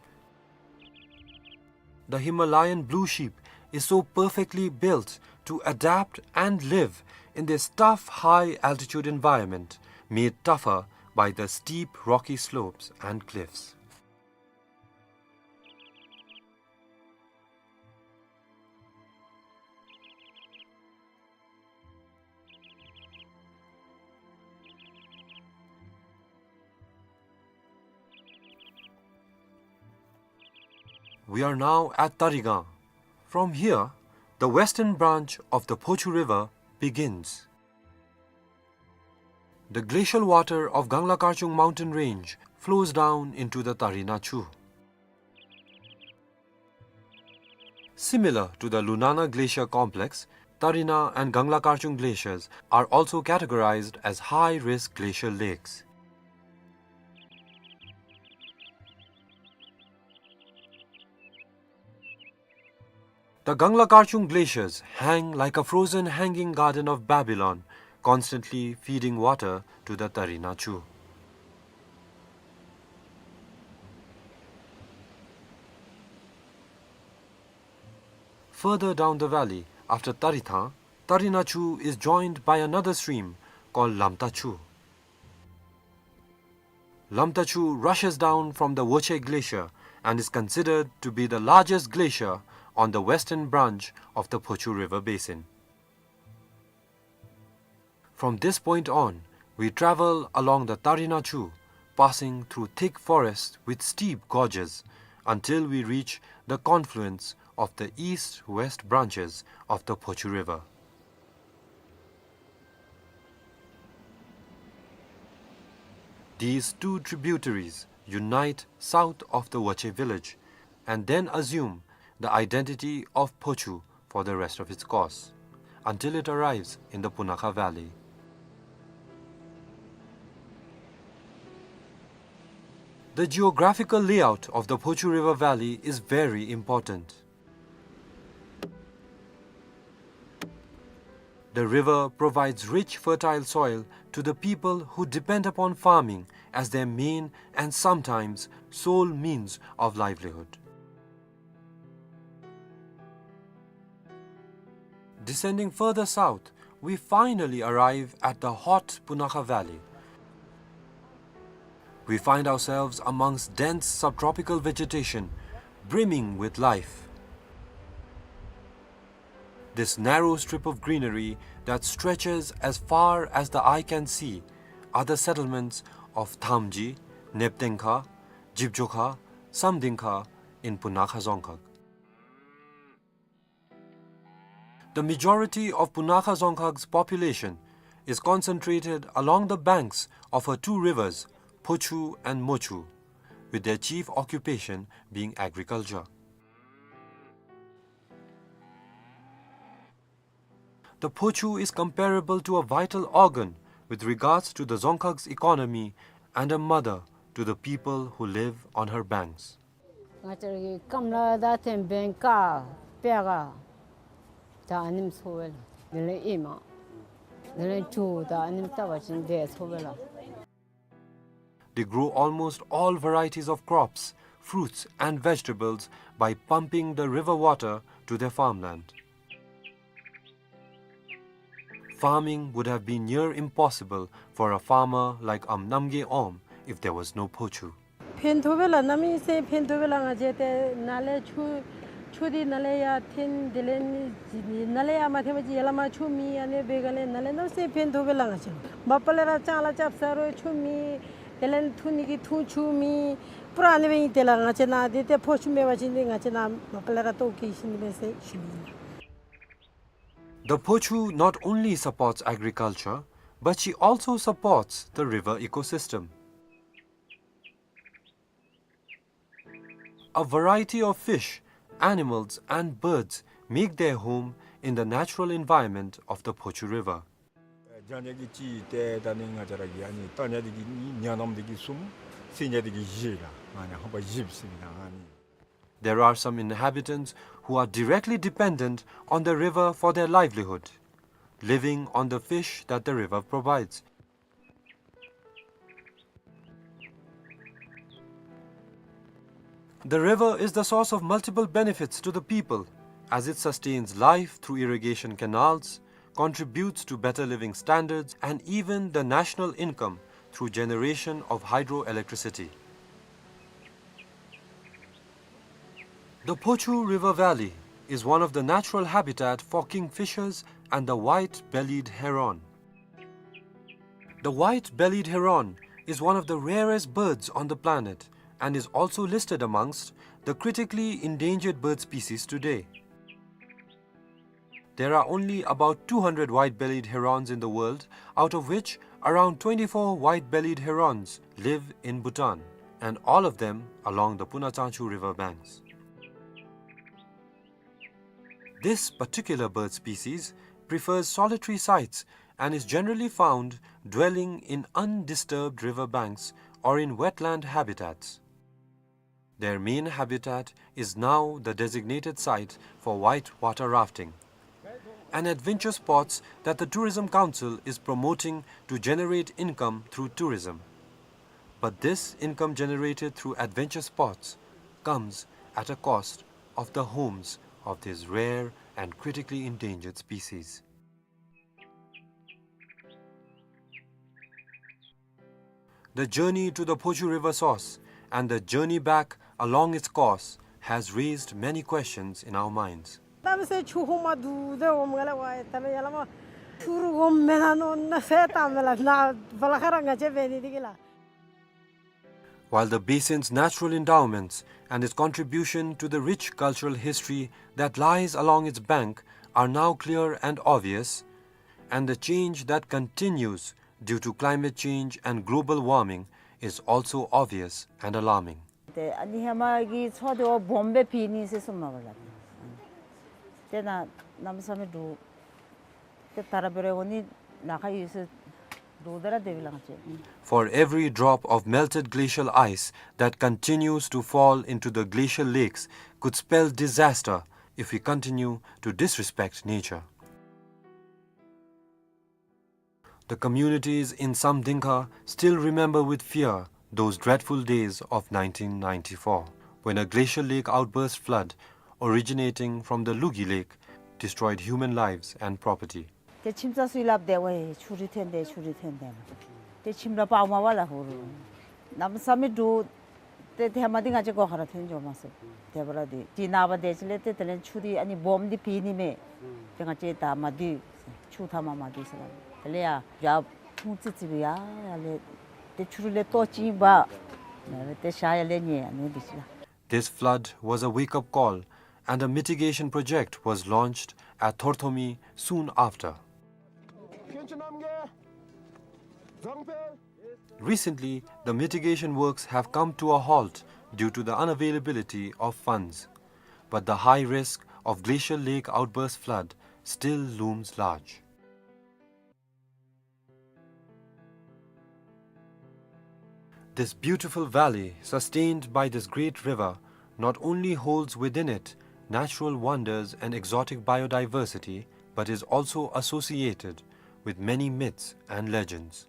The Himalayan blue sheep is so perfectly built to adapt and live in this tough high-altitude environment, made tougher by the steep rocky slopes and cliffs. We are now at Tarigang. From here, the western branch of the Phochu River begins. The glacial water of Gangla Karchung mountain range flows down into the Tarina Chu. Similar to the Lunana Glacier complex, Tarina and Gangla Karchung glaciers are also categorized as high-risk glacial lakes. The Gangla Karchung glaciers hang like a frozen hanging garden of Babylon, constantly feeding water to the Tarina Chu. Further down the valley, after Tarithang, Tarina Chu is joined by another stream called Lamta Chu. Lamta Chu rushes down from the Woche Glacier and is considered to be the largest glacier on the western branch of the Phochu River basin. From this point on, we travel along the Tarina Chu, passing through thick forests with steep gorges, until we reach the confluence of the east-west branches of the Phochu River. These two tributaries unite south of the Woche village and then assume the identity of Phochu for the rest of its course, until it arrives in the Punakha Valley. The geographical layout of the Phochu River Valley is very important. The river provides rich, fertile soil to the people who depend upon farming as their main and sometimes sole means of livelihood. Descending further south, we finally arrive at the hot Punakha Valley. We find ourselves amongst dense subtropical vegetation, brimming with life. This narrow strip of greenery that stretches as far as the eye can see are the settlements of Thamji, Neptengkha, Jibjokha, Samdingkha in Punakha Dzongkhag. The majority of Punakha Dzongkhag's population is concentrated along the banks of her two rivers, Phochu and Mochu, with their chief occupation being agriculture. The Phochu is comparable to a vital organ with regards to the Dzongkhag's economy and a mother to the people who live on her banks. ང་བཅས་ར་གི་སྐམ་ལ་ད་ཐེམ་བེང་ཀ་པེ་ག་ད་ཨ་ནེམ་ཚོ་བེ་ལ། དེ་ལས་ཨི་མ་དེ་ལས་ཇུ་ད་ཨ་ནེམ་ལྟ་བ་ཅིན་དེ་ཚོ་བེ་ལ། They grow almost all varieties of crops, fruits and vegetables by pumping the river water to their farmland. Farming would have been near impossible for a farmer like Am Namgay Om if there was no Phochu. ཕན་ཐོགས་པས་ལགས། གནམ་མེད་ས་མེད་ཕན་ཐོགས་པས་ལགས། ང་བཅས་ཏེ་ནཱ་ལས་ཆུ་ཆུ་འདི་ནཱ་ལས་ཡར་འཐེན། དེ་ལས་ནི་ནཱ་ལས་ཡར་མ་འཐེན་པ་ཅིན་ཡར་ལས་མར་ཆུ་མེད། ཨ་ནི་འབད་ག་ལས་ནཱ་ལས་གནམ་མེད་ས་མེད་ཕན་ཐོགས་པས་ལགས། ང་བཅས་མ་པ་ལས་ར་ལྕང་ལཱ་རྐྱབ་ས་རུང་ཆུ་མེད། དེ་ལས་འཐུང་ནི་གི་འཐུང་ཆུ་མེད། པུ་ར་ཨ་ནི་སྦེ་ཨིན། དེ་ལས་ང་བཅས་ནཱ་འདི་ཏེ་ཕོ་ཆུ་མེད་པ་ཅིན་འདི་ང་བཅས་ནཱ་མ་པ་ལས་ར་ལྟོཝ་བཀྱེས་ཤི་ནི་མས་ཟེར་ཞུ་ནི་ཨིན། The Phochu not only supports agriculture, but she also supports the river ecosystem. A variety of fish, animals, and birds make their home in the natural environment of the Phochu River. ཨེ་རྒྱ་ཉ་གི་གཅིག་ཏེ་ད་ནི་ང་བཅས་ར་གི་ཨ་ནི་རྟ་ཉ་འདི་གིས་གཉིས། ཉ་ནམ་འདི་གིས་གསུམ། སྲིན་ཉ་འདི་གིས་བཞི་ལགས། ཨ་ནི་ཧམ་པ་བཞི་སྦེ་ཟེར་ཨིན་ན་ཨ་ནི། There are some inhabitants who are directly dependent on the river for their livelihood, living on the fish that the river provides. The river is the source of multiple benefits to the people, as it sustains life through irrigation canals, contributes to better living standards, and even the national income through generation of hydroelectricity. The Phochu River Valley is one of the natural habitat for kingfishers and the white-bellied heron. The white-bellied heron is one of the rarest birds on the planet and is also listed amongst the critically endangered bird species today. There are only about two hundred white-bellied herons in the world, out of which around twenty-four white-bellied herons live in Bhutan, and all of them along the Puna Tsangchu river banks. This particular bird species prefers solitary sites and is generally found dwelling in undisturbed river banks or in wetland habitats. Their main habitat is now the designated site for white water rafting, an adventure sports that the Tourism Council is promoting to generate income through tourism. But this income generated through adventure sports comes at a cost of the homes of these rare and critically endangered species. The journey to the Phochu River source and the journey back along its course has raised many questions in our minds. གནམ་མེད་ས་མེད་ཆུ་ཧོང་མ་འདུག་དེ་འོང་ག་ལགས། ཝའི་ད་ལོ་ཡར་ལས་མར་ཆུ་རུ་འོང་མེན་ན་མནོ་ནི་ཟེར་བཏངམ་མས་ལགས། ནཱ་བ་ལ་ཁ་ར་ང་བཅས་འབད་ནི་འདི་གིས་ལགས། While the basin's natural endowments and its contribution to the rich cultural history that lies along its bank are now clear and obvious, and the change that continues due to climate change and global warming is also obvious and alarming. ཏེ་ཨ་ནི་ཧེ་མ་གི་མཚོ་འདི་བ་སྦོམ་སྦེ་ཕྱེ་ནི་ཟེར་གསུངམ་མས་ལགས། ཏེ་ནཱ་གནམ་མེད་ས་མེད་འདུག། ཏེ་ད་ར་འབད་རུང་འོང་ནི་ནཱ་ཁར་ཡོད་ཟེར་འདུག། ད་ར་དེ་སྦེ་ལགས། For every drop of melted glacial ice that continues to fall into the glacial lakes could spell disaster if we continue to disrespect nature. The communities in Samdingkha still remember with fear those dreadful days of nineteen ninety-four, when a glacial lake outburst flood originating from the Lugi Lake destroyed human lives and property. ཏེ་ཁྱིམ་ཚང་ཚུ་ཡང་སླབ་སྟེ་ཝའི་ཆུ་རུད་འཐོན་དེས། ཆུ་རུད་འཐོན་དེས། ཏེ་ཁྱིམ་ར་སྤརཝ་མས་ལགས། ཧོར་གནམ་མེད་ས་མེད་འདུག། ཏེ་ཧེ་མ་འདི་ང་བཅས་སྒོ་ཁར་ར་ཐོན་འགྱོཝ་མས་ཟེར། དེ་འབདཝ་ད་འདི་ནངས་པ་དེ་ཅིག་ལས་ཏེ་དེ་ལས་ཆུ་འདི་ཨ་ནི་སྦོམ་འདི་ཕྱེ་ནི་མས། ཏེ་ང་བཅས་ད་མ་སྡོད་ཟེར། ཆུ་མཐའ་མ་མ་སྡོད་ཟེར་ལགས། དེ་ལས་ཡར་ཡར་ཐུང་ཙི་ཙི་སྦེ་ཡར་ཡར་ལས་ཏེ་ཆུ་རུད་ལས་ལྟོ་ཅིག་འབག། ཏེ་ཤ་ཡར་ལས་ཉལ་ཨ་ནི་འདི་ཅིག་ལགས། This flood was a wake-up call, and a mitigation project was launched at Thorthomi soon after. Recently, the mitigation works have come to a halt due to the unavailability of funds. But the high risk of glacial lake outburst flood still looms large. This beautiful valley, sustained by this great river, not only holds within it natural wonders and exotic biodiversity, but is also associated with many myths and legends.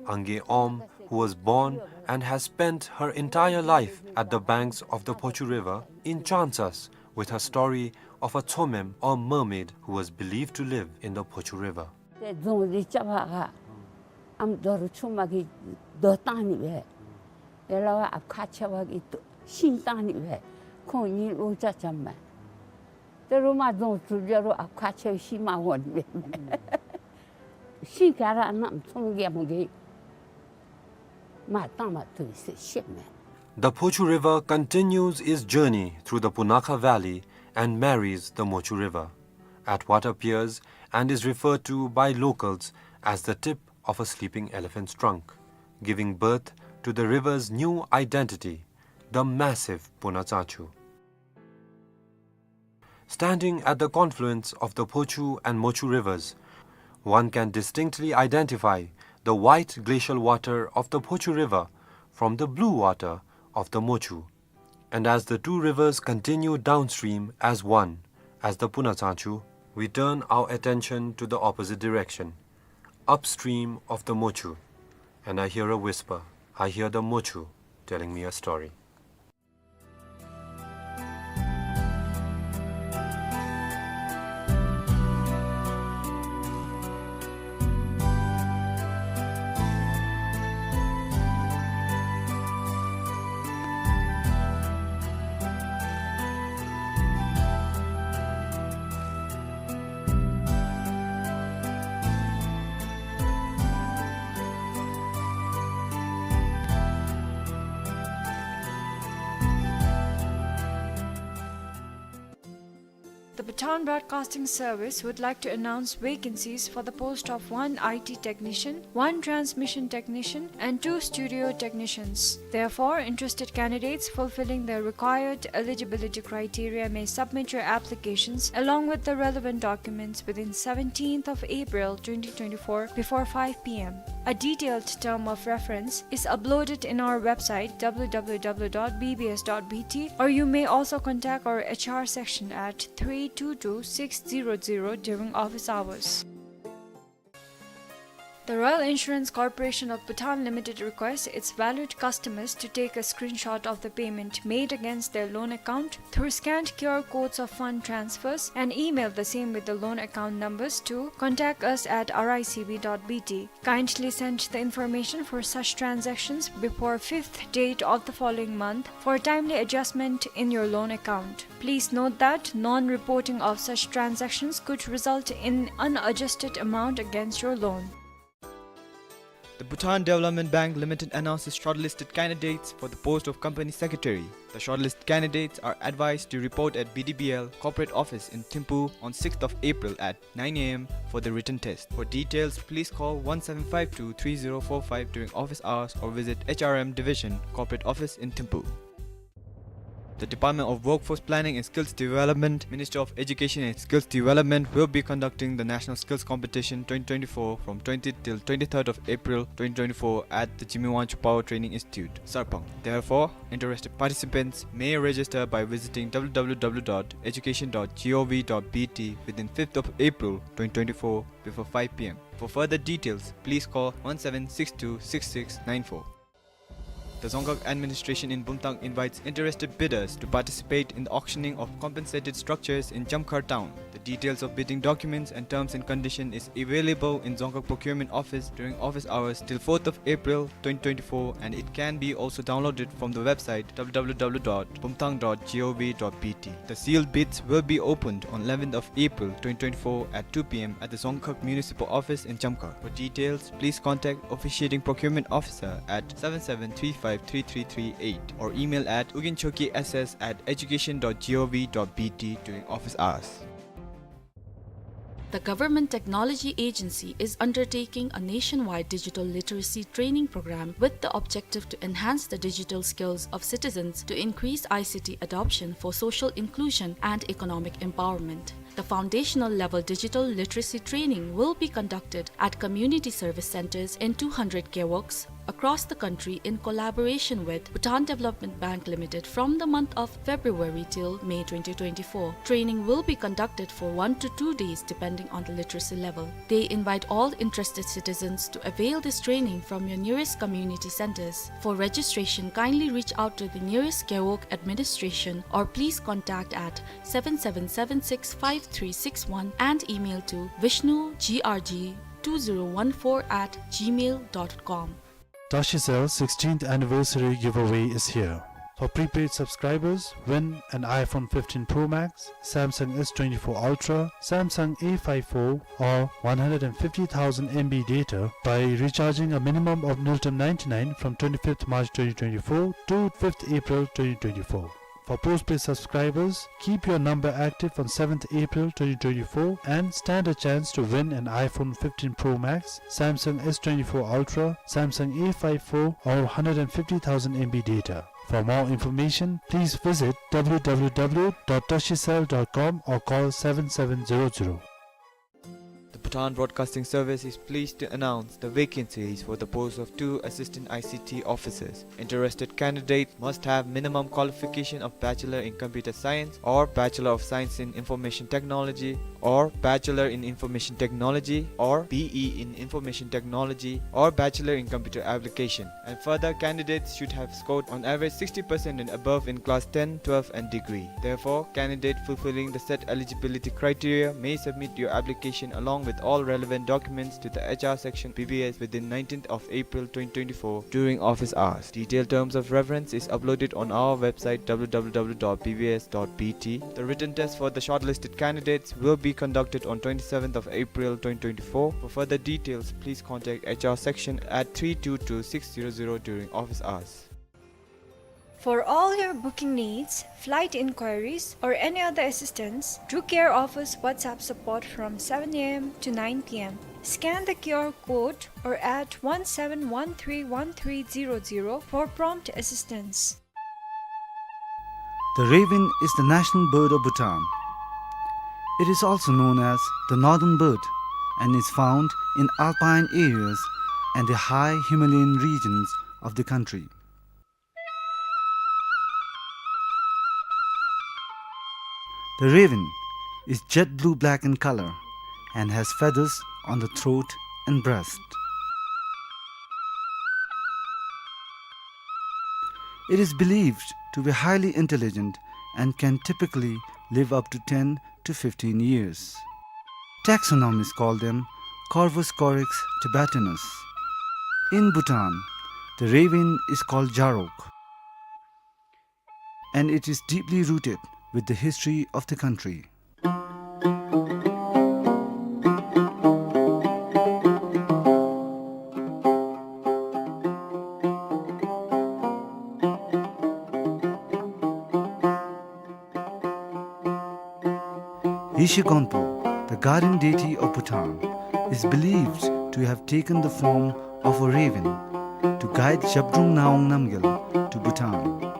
Ange Om, who was born and has spent her entire life at the banks of the Phochu River, enchants us with her story of a Tsomem or mermaid who was believed to live in the Phochu River. ཏེ་རྫོང་འདི་རྐྱབ་པར་ཁར་ ཨམ་རྡོ་རུ་ཆུང་མ་གིས་རྡོ་བཏང་ནི་སྦེ། ཡ་ལ་བ་ཨཔ་ཁ་ཆེ་བ་གིས་རྡོ་ཤིང་བཏང་ནི་སྦེ། ཁོང་གཉིས་ལོ་ཅ་ཅམ་མས། ད་རུང་མ་རྫོང་ཚུ་ལུ་རུང་ཨཔ་ཁ་ཆེ་བ་ཤིང་མ་འོང་ནི་སྦེ། ཤིང་ག་ར་གནམ་ཚོང་རྒྱལ་མོ་གིས་མ་བཏང་མ་བཏུབ་ཟེར་བཤད་མས། The Phochu River continues its journey through the Punakha Valley and marries the Mochu River at what appears and is referred to by locals as the tip of a sleeping elephant's trunk, giving birth to the river's new identity, the massive Punatsachu. Standing at the confluence of the Phochu and Mochu rivers, one can distinctly identify the white glacial water of the Phochu River from the blue water of the Mochu. And as the two rivers continue downstream as one, as the Punatsachu, we turn our attention to the opposite direction, upstream of the Mochu. And I hear a whisper. I hear the Mochu telling me a story. The Bhutan Broadcasting Service would like to announce vacancies for the post of one I T technician, one transmission technician, and two studio technicians. Therefore, interested candidates fulfilling the required eligibility criteria may submit your applications along with the relevant documents within seventeenth of April twenty twenty-four before five P M. A detailed term of reference is uploaded in our website, W W W dot B B S dot B T, or you may also contact our H R section at three two two six zero zero during office hours. The Royal Insurance Corporation of Bhutan Limited requests its valued customers to take a screenshot of the payment made against their loan account through scanned Q R codes of fund transfers and email the same with the loan account numbers to contact us at R I C B dot B T. Kindly send the information for such transactions before fifth date of the following month for timely adjustment in your loan account. Please note that non-reporting of such transactions could result in unadjusted amount against your loan. The Bhutan Development Bank Limited announces shortlisted candidates for the post of Company Secretary. The shortlisted candidates are advised to report at B D B L corporate office in Thimphu on sixth of April at nine A M for the written test. For details, please call one seven five two three zero four five during office hours or visit H R M Division, Corporate Office in Thimphu. The Department of Workforce Planning and Skills Development, Ministry of Education and Skills Development, will be conducting the National Skills Competition twenty twenty-four from twentieth till twenty-third of April twenty twenty-four at the Jigme Wangchuck Power Training Institute, Sarpang. Therefore, interested participants may register by visiting W W W dot education dot G O V dot B T within fifth of April twenty twenty-four before five P M. For further details, please call one seven six two six six nine four. The Dzongkhag Administration in Bumthang invites interested bidders to participate in the auctioning of compensated structures in Jamkhar town. The details of bidding documents and terms and condition is available in Dzongkhag Procurement Office during office hours till fourth of April twenty twenty-four, and it can be also downloaded from the website W W W dot bumthang dot G O V dot B T. The sealed bids will be opened on eleventh of April twenty twenty-four at two P M at the Dzongkhag Municipal Office in Jamkhar. For details, please contact Officiating Procurement Officer at seven seven three five three three three eight or email at uginchoki S S at education dot G O V dot B T during office hours. The Government Technology Agency is undertaking a nationwide digital literacy training program with the objective to enhance the digital skills of citizens to increase I C T adoption for social inclusion and economic empowerment. The foundational level digital literacy training will be conducted at community service centers in two hundred gewogs across the country in collaboration with Bhutan Development Bank Limited from the month of February till May twenty twenty-four. Training will be conducted for one to two days depending on the literacy level. They invite all interested citizens to avail this training from your nearest community centers. For registration, kindly reach out to the nearest gewog administration or please contact at seven seven seven six five three six one and email to vishnu G R G two zero one four at gmail dot com. Tashicell sixteenth anniversary giveaway is here. For prepaid subscribers, win an iPhone fifteen Pro Max, Samsung S twenty-four Ultra, Samsung A five four, or one hundred fifty thousand M B data by recharging a minimum of Ngultrum ninety-nine from twenty-fifth March twenty twenty-four to fifth April twenty twenty-four. For postpaid subscribers, keep your number active on seventh April twenty twenty-four and stand a chance to win an iPhone fifteen Pro Max, Samsung S twenty-four Ultra, Samsung A five four, or hundred and fifty thousand M B data. For more information, please visit W W W dot tashicell dot com or call seven seven zero zero. The Bhutan Broadcasting Service is pleased to announce the vacancies for the post of two assistant I C T officers. Interested candidates must have minimum qualification of Bachelor in Computer Science or Bachelor of Science in Information Technology or Bachelor in Information Technology or B E in Information Technology or Bachelor in Computer Application. And further, candidates should have scored on average sixty percent and above in class ten, twelve and degree. Therefore, candidate fulfilling the set eligibility criteria may submit your application along with all relevant documents to the H R section B B S within nineteenth of April twenty twenty-four during office hours. Detailed terms of reference is uploaded on our website W W W dot B B S dot B T. The written test for the shortlisted candidates will be conducted on twenty-seventh of April twenty twenty-four. For further details, please contact H R section at three two two six zero zero during office hours. For all your booking needs, flight inquiries, or any other assistance, Drew Care offers WhatsApp support from seven A M to nine P M. Scan the Q R code or add one seven one three one three zero zero for prompt assistance. The raven is the national bird of Bhutan. It is also known as the northern bird and is found in alpine areas and the high Himalayan regions of the country. The raven is jet blue-black in color and has feathers on the throat and breast. It is believed to be highly intelligent and can typically live up to ten to fifteen years. Taxonomists call them Corvus corax tibetanus. In Bhutan, the raven is called Jarok, and it is deeply rooted with the history of the country. Yeshe Gonpo, the guardian deity of Bhutan, is believed to have taken the form of a raven to guide Zhabdrung Ngawang Namgyal to Bhutan.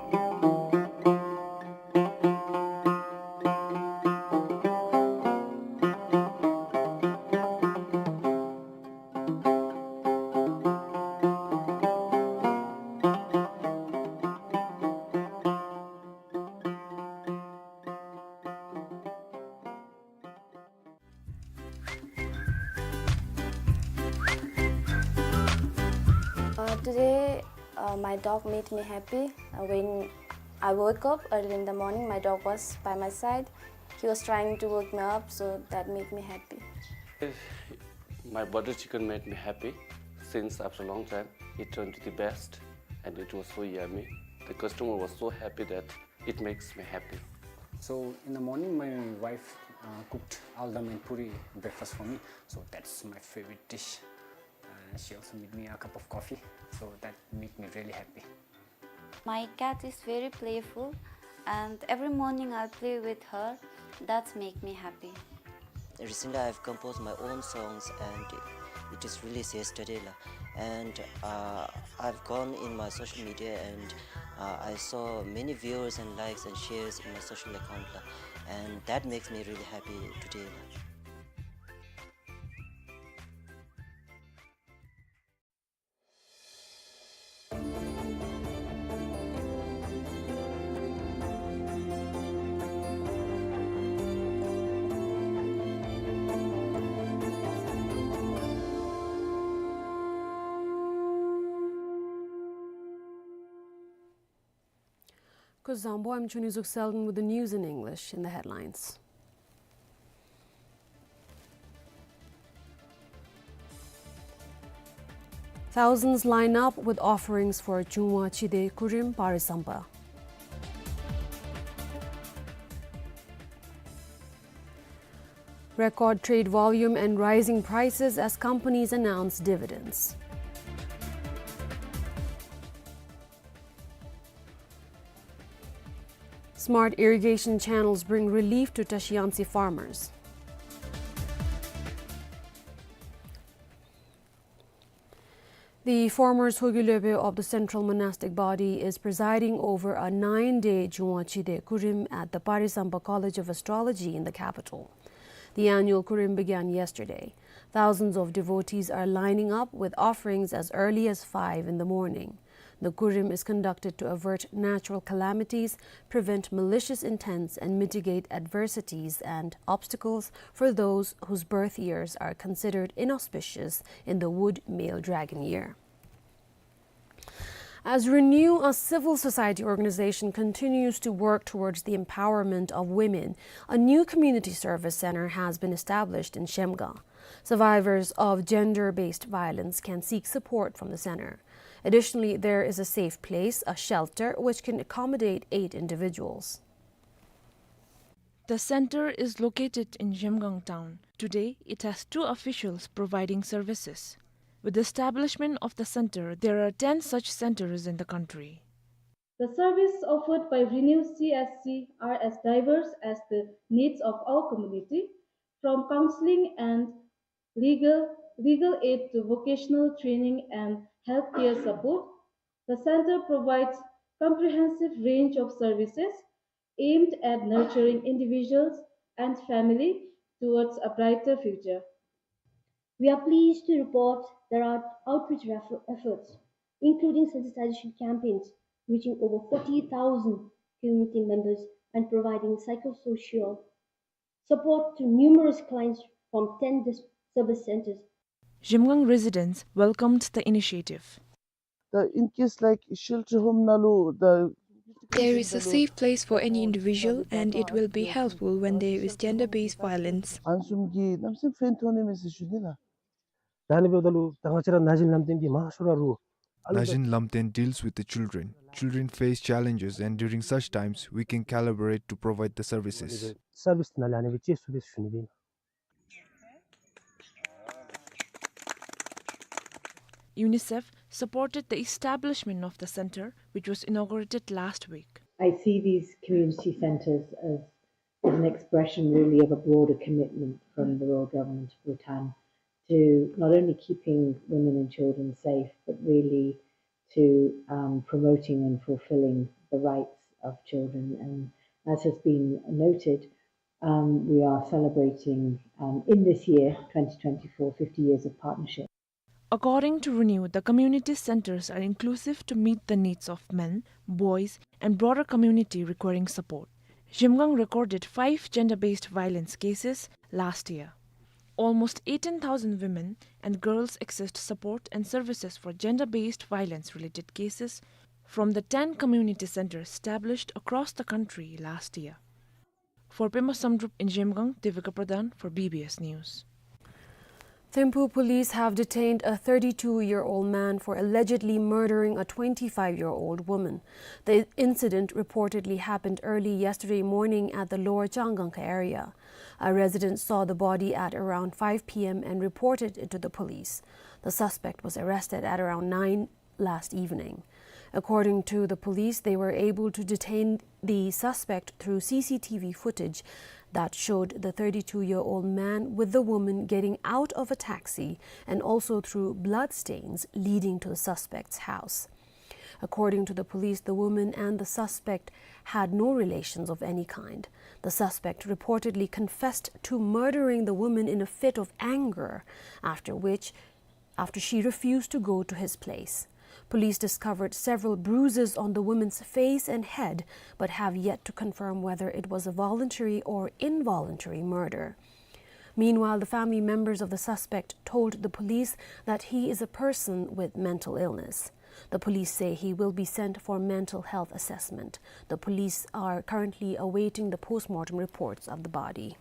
Uh, today, uh, my dog made me happy. Uh, when I woke up early in the morning, my dog was by my side. He was trying to wake me up, so that made me happy. My butter chicken made me happy since after a long time. It turned to the best, and it was so yummy. The customer was so happy that it makes me happy. So in the morning, my wife, uh, cooked aldam and puri breakfast for me. So that's my favorite dish. Uh, she also made me a cup of coffee. So that made me really happy. My cat is very playful, and every morning I play with her. That's make me happy. Recently, I've composed my own songs, and it is released yesterday, la. And, uh, I've gone in my social media, and, uh, I saw many viewers and likes and shares in my social account, la. And that makes me really happy today, la. Kuzuzangpo, I'm Chunizuk Selden with the news in English. In the headlines. Thousands line up with offerings for Chungwa Chide Kurim Parisamba. Record trade volume and rising prices as companies announce dividends. Smart irrigation channels bring relief to Tashiansi farmers. The former Sogi Lopen of the Central Monastic Body is presiding over a nine-day Chungwa Chide Kurim at the Parisamba College of Astrology in the capital. The annual Kurim began yesterday. Thousands of devotees are lining up with offerings as early as five in the morning. The Kurim is conducted to avert natural calamities, prevent malicious intents, and mitigate adversities and obstacles for those whose birth years are considered inauspicious in the wood male dragon year. As Renew, a civil society organization, continues to work towards the empowerment of women, a new community service center has been established in Zhemgang. Survivors of gender-based violence can seek support from the center. Additionally, there is a safe place, a shelter, which can accommodate eight individuals. The center is located in Zhemgang town. Today, it has two officials providing services. With the establishment of the center, there are ten such centers in the country. The services offered by Renew C S C are as diverse as the needs of our community, from counseling and legal, legal aid to vocational training and healthcare support. The center provides comprehensive range of services aimed at nurturing individuals and family towards a brighter future. We are pleased to report there are outreach ref-, efforts, including sensitization campaigns, reaching over forty thousand community members and providing psychosocial support to numerous clients from ten dis-, service centers. Zhemgang residents welcomed the initiative. The, in case, like, shelter home ནང་ལུ་the There is a safe place for any individual, and it will be helpful when there is gender-based violence. ཨ་ནི་བཟུམ་གྱི་གནམ་མེད་ས་མེད་ཕན་ཐོགས་ནི་མས་ཟེར་ཞུ་ནི་ལགས། ད་ཨ་ནི་འབདཝ་ད་ལུ་ད་ང་བཅས་ར་ན་གཞོན་ལམ་སྟོན་འདི་མང་ཤོས་ར་རུང་ན་གཞོན་ལམ་སྟོན་deals with the children. Children face challenges, and during such times, we can collaborate to provide the services. སར་བིསི་ནང་ལས་ཨ་ནི་སྦེ་ཅིག་ཞུ་ནི་སྦེ། UNICEF supported the establishment of the center, which was inaugurated last week. I see these community centers as, as an expression really of a broader commitment from the Royal Government of Bhutan to not only keeping women and children safe, but really to, um, promoting and fulfilling the rights of children. And as has been noted, um, we are celebrating, um, in this year, twenty twenty-four, fifty years of partnership. According to Renew, the community centers are inclusive to meet the needs of men, boys, and broader community requiring support. Zhemgang recorded five gender-based violence cases last year. Almost eighteen thousand women and girls accessed support and services for gender-based violence-related cases from the ten community centers established across the country last year. For Pema Samdrup in Zhemgang, Devika Pradhan for B B S News. Thimphu police have detained a thirty-two-year-old man for allegedly murdering a twenty-five-year-old woman. The incident reportedly happened early yesterday morning at the Lower Changangkha area. A resident saw the body at around five P M and reported it to the police. The suspect was arrested at around nine last evening. According to the police, they were able to detain the suspect through C C T V footage that showed the thirty-two-year-old man with the woman getting out of a taxi and also through bloodstains leading to the suspect's house. According to the police, the woman and the suspect had no relations of any kind. The suspect reportedly confessed to murdering the woman in a fit of anger, after which after she refused to go to his place. Police discovered several bruises on the woman's face and head, but have yet to confirm whether it was a voluntary or involuntary murder. Meanwhile, the family members of the suspect told the police that he is a person with mental illness. The police say he will be sent for mental health assessment. The police are currently awaiting the post-mortem reports of the body.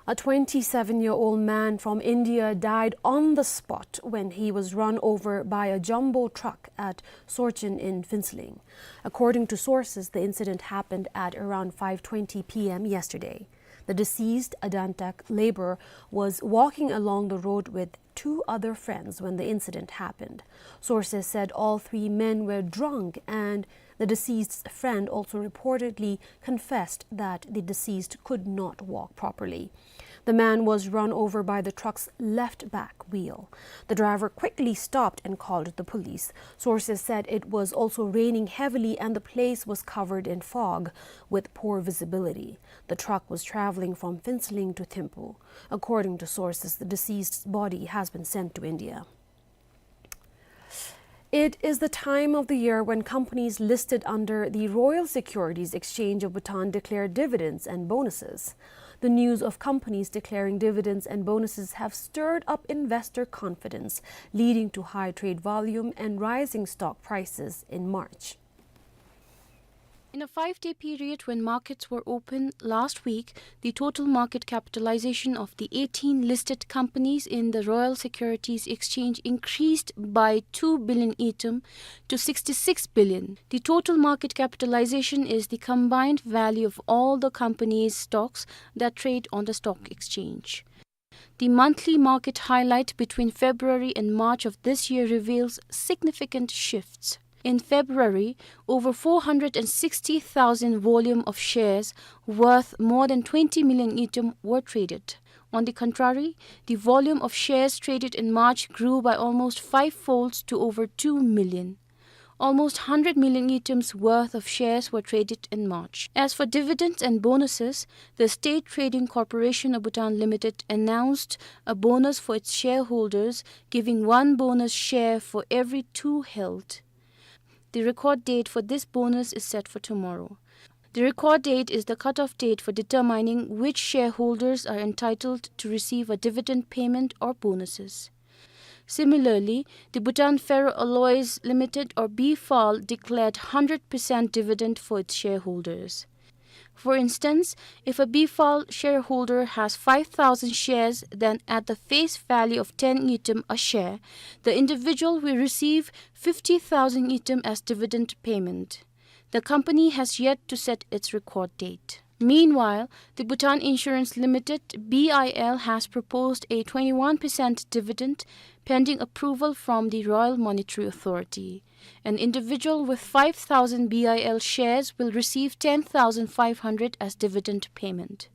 A twenty-seven-year-old man from India died on the spot when he was run over by a jumbo truck at Sorchin in Phuentsholing. According to sources, the incident happened at around five twenty p m yesterday. The deceased, a Dantak laborer, was walking along the road with two other friends when the incident happened. Sources said all three men were drunk, and the deceased's friend also reportedly confessed that the deceased could not walk properly. The man was run over by the truck's left back wheel. The driver quickly stopped and called the police. Sources said it was also raining heavily and the place was covered in fog with poor visibility. The truck was traveling from Phuentsholing to Thimphu. According to sources, the deceased's body has been sent to India. It is the time of the year when companies listed under the Royal Securities Exchange of Bhutan declare dividends and bonuses. The news of companies declaring dividends and bonuses have stirred up investor confidence, leading to high trade volume and rising stock prices in March. In a five-day period when markets were open last week, the total market capitalization of the eighteen listed companies in the Royal Securities Exchange increased by two billion ngultrum to sixty-six billion. The total market capitalization is the combined value of all the companies' stocks that trade on the stock exchange. The monthly market highlight between February and March of this year reveals significant shifts. In February, over four hundred and sixty thousand volume of shares worth more than twenty million ngultrum were traded. On the contrary, the volume of shares traded in March grew by almost five folds to over two million. Almost hundred million ngultrum's worth of shares were traded in March. As for dividends and bonuses, the State Trading Corporation of Bhutan Limited announced a bonus for its shareholders, giving one bonus share for every two held. The record date for this bonus is set for tomorrow. The record date is the cutoff date for determining which shareholders are entitled to receive a dividend payment or bonuses. Similarly, the Bhutan Ferroalloys Limited, or B F A L, declared hundred percent dividend for its shareholders. For instance, if a B F A L shareholder has five thousand shares, then at the face value of ten ngultrum a share, the individual will receive fifty thousand ngultrum as dividend payment. The company has yet to set its record date. Meanwhile, the Bhutan Insurance Limited, B I L, has proposed a twenty-one percent dividend pending approval from the Royal Monetary Authority. An individual with five thousand B I L shares will receive ten thousand five hundred as dividend payment.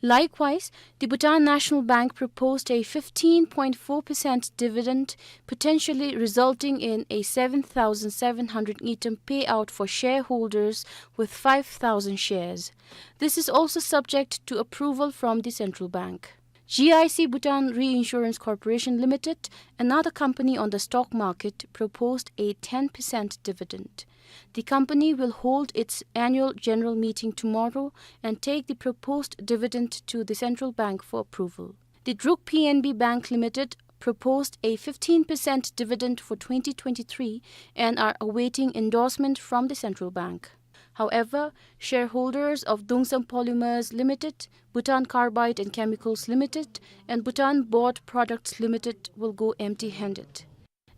Likewise, the Bhutan National Bank proposed a fifteen point four percent dividend, potentially resulting in a seven thousand seven hundred ngultrum payout for shareholders with five thousand shares. This is also subject to approval from the central bank. G I C Bhutan Reinsurance Corporation Limited, another company on the stock market, proposed a ten percent dividend. The company will hold its annual general meeting tomorrow and take the proposed dividend to the central bank for approval. The Druk P N B Bank Limited proposed a fifteen percent dividend for twenty twenty-three and are awaiting endorsement from the central bank. However, shareholders of Dungsam Polymers Limited, Bhutan Carbide and Chemicals Limited, and Bhutan Board Products Limited will go empty-handed.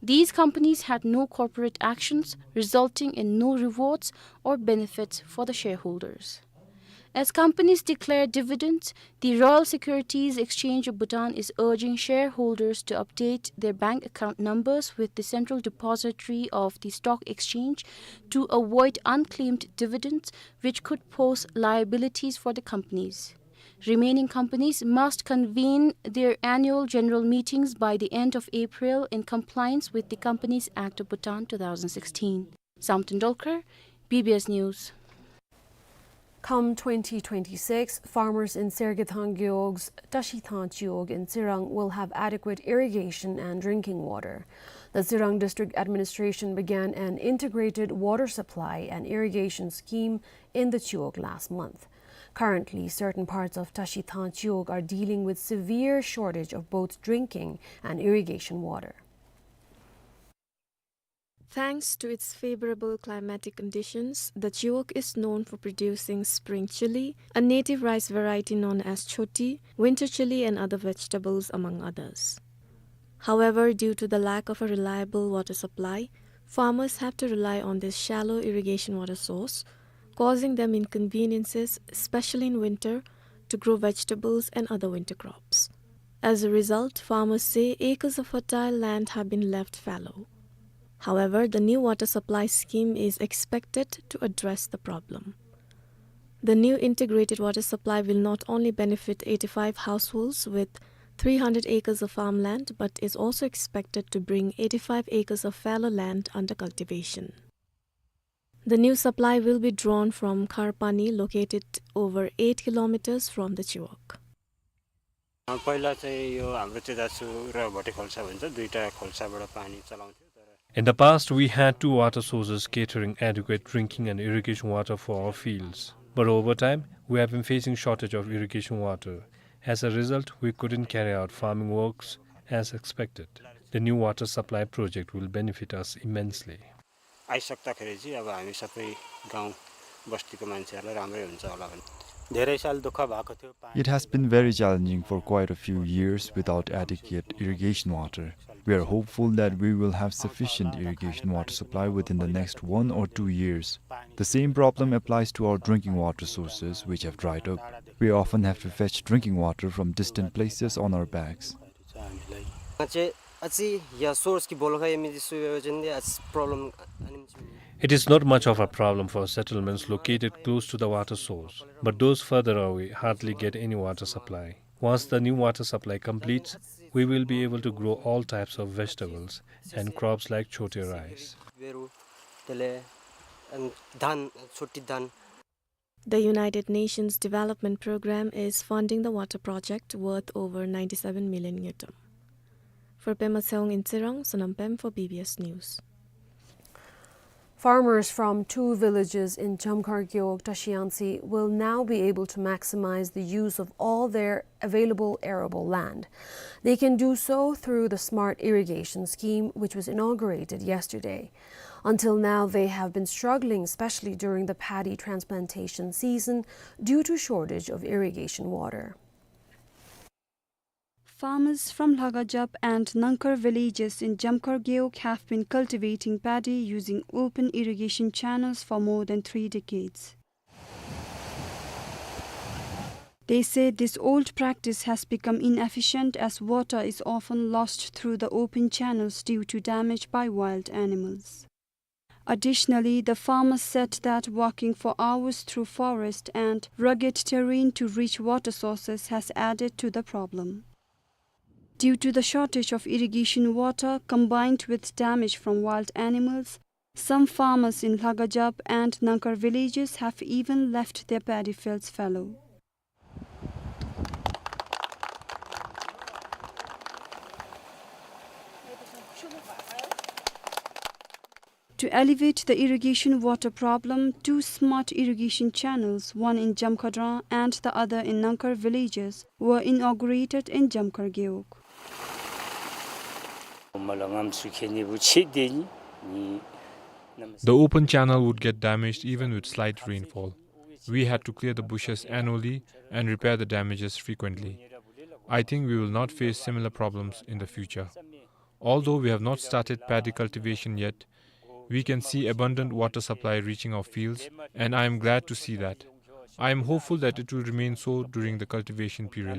These companies had no corporate actions, resulting in no rewards or benefits for the shareholders. As companies declare dividends, the Royal Securities Exchange of Bhutan is urging shareholders to update their bank account numbers with the Central Depository of the Stock Exchange to avoid unclaimed dividends, which could pose liabilities for the companies. Remaining companies must convene their annual general meetings by the end of April in compliance with the Companies Act of Bhutan two thousand sixteen. Samten Dolkar, B B S News. Come twenty twenty-six, farmers in Sergethang Gewog's Tashithang Chiwog in Tsirang will have adequate irrigation and drinking water. The Tsirang District Administration began an integrated water supply and irrigation scheme in the Chiwog last month. Currently, certain parts of Tashithang Chiwog are dealing with severe shortage of both drinking and irrigation water. Thanks to its favorable climatic conditions, the Chiwog is known for producing spring chili, a native rice variety known as choti, winter chili, and other vegetables, among others. However, due to the lack of a reliable water supply, farmers have to rely on this shallow irrigation water source, causing them inconveniences, especially in winter, to grow vegetables and other winter crops. As a result, farmers say acres of fertile land have been left fallow. However, the new water supply scheme is expected to address the problem. The new integrated water supply will not only benefit eighty-five households with three hundred acres of farmland, but is also expected to bring eighty-five acres of fallow land under cultivation. The new supply will be drawn from Kharpani, located over eight kilometers from the Chiwog. अ, पहिला चाहिँ यो हाम्रो तेजासु र भोटे खोल्सा भन्छ, दुईटा खोल्साबाट पानी चलाउँथ्यो, तर In the past, we had two water sources catering adequate drinking and irrigation water for our fields. But over time, we have been facing shortage of irrigation water. As a result, we couldn't carry out farming works as expected. The new water supply project will benefit us immensely. आइसक्दाखेरि चाहिँ अब हामी सबै गाउँ बस्तीको मान्छेहरूलाई राम्रै हुन्छ होला भन्ने। धेरै साल दुःख भएको थियो, पानी It has been very challenging for quite a few years without adequate irrigation water. We are hopeful that we will have sufficient irrigation water supply within the next one or two years. The same problem applies to our drinking water sources, which have dried up. We often have to fetch drinking water from distant places on our backs. चाहिँ अझै या सोर्स कि बोलो खै एमएजी सुबे चाहिँ अझ प्रब्लम अनि It is not much of a problem for settlements located close to the water source, but those further away hardly get any water supply. Once the new water supply completes, we will be able to grow all types of vegetables and crops like chote rice. वेरु तेले अनि धान, छोटी धान। The United Nations Development Programme is funding the water project worth over ninety-seven million ngultrum. For Pema Tshewang in Tsirang, Sonam Pem for B B S News. Farmers from two villages in Jamkhar Gewog, Tashiyangtse will now be able to maximize the use of all their available arable land. They can do so through the Smart Irrigation Scheme, which was inaugurated yesterday. Until now, they have been struggling, especially during the paddy transplantation season, due to shortage of irrigation water. Farmers from Lhagajap and Nangkhar villages in Jamkhar Gewog have been cultivating paddy using open irrigation channels for more than three decades. They say this old practice has become inefficient as water is often lost through the open channels due to damage by wild animals. Additionally, the farmers said that walking for hours through forest and rugged terrain to reach water sources has added to the problem. Due to the shortage of irrigation water combined with damage from wild animals, some farmers in Lhagajap and Nangkhar villages have even left their paddy fields fallow. To alleviate the irrigation water problem, two smart irrigation channels, one in Jamkhadran and the other in Nangkhar villages, were inaugurated in Jamkhar Gewog. The open channel would get damaged even with slight rainfall. We had to clear the bushes annually and repair the damages frequently. I think we will not face similar problems in the future. Although we have not started paddy cultivation yet, we can see abundant water supply reaching our fields, and I am glad to see that. I am hopeful that it will remain so during the cultivation period.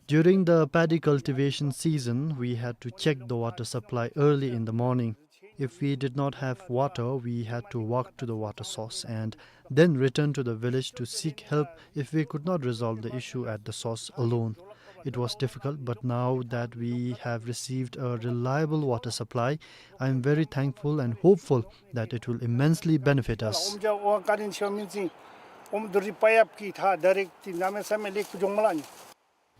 During the paddy cultivation season, we had to check the water supply early in the morning. If we did not have water, we had to walk to the water source and then return to the village to seek help if we could not resolve the issue at the source alone. It was difficult, but now that we have received a reliable water supply, I am very thankful and hopeful that it will immensely benefit us.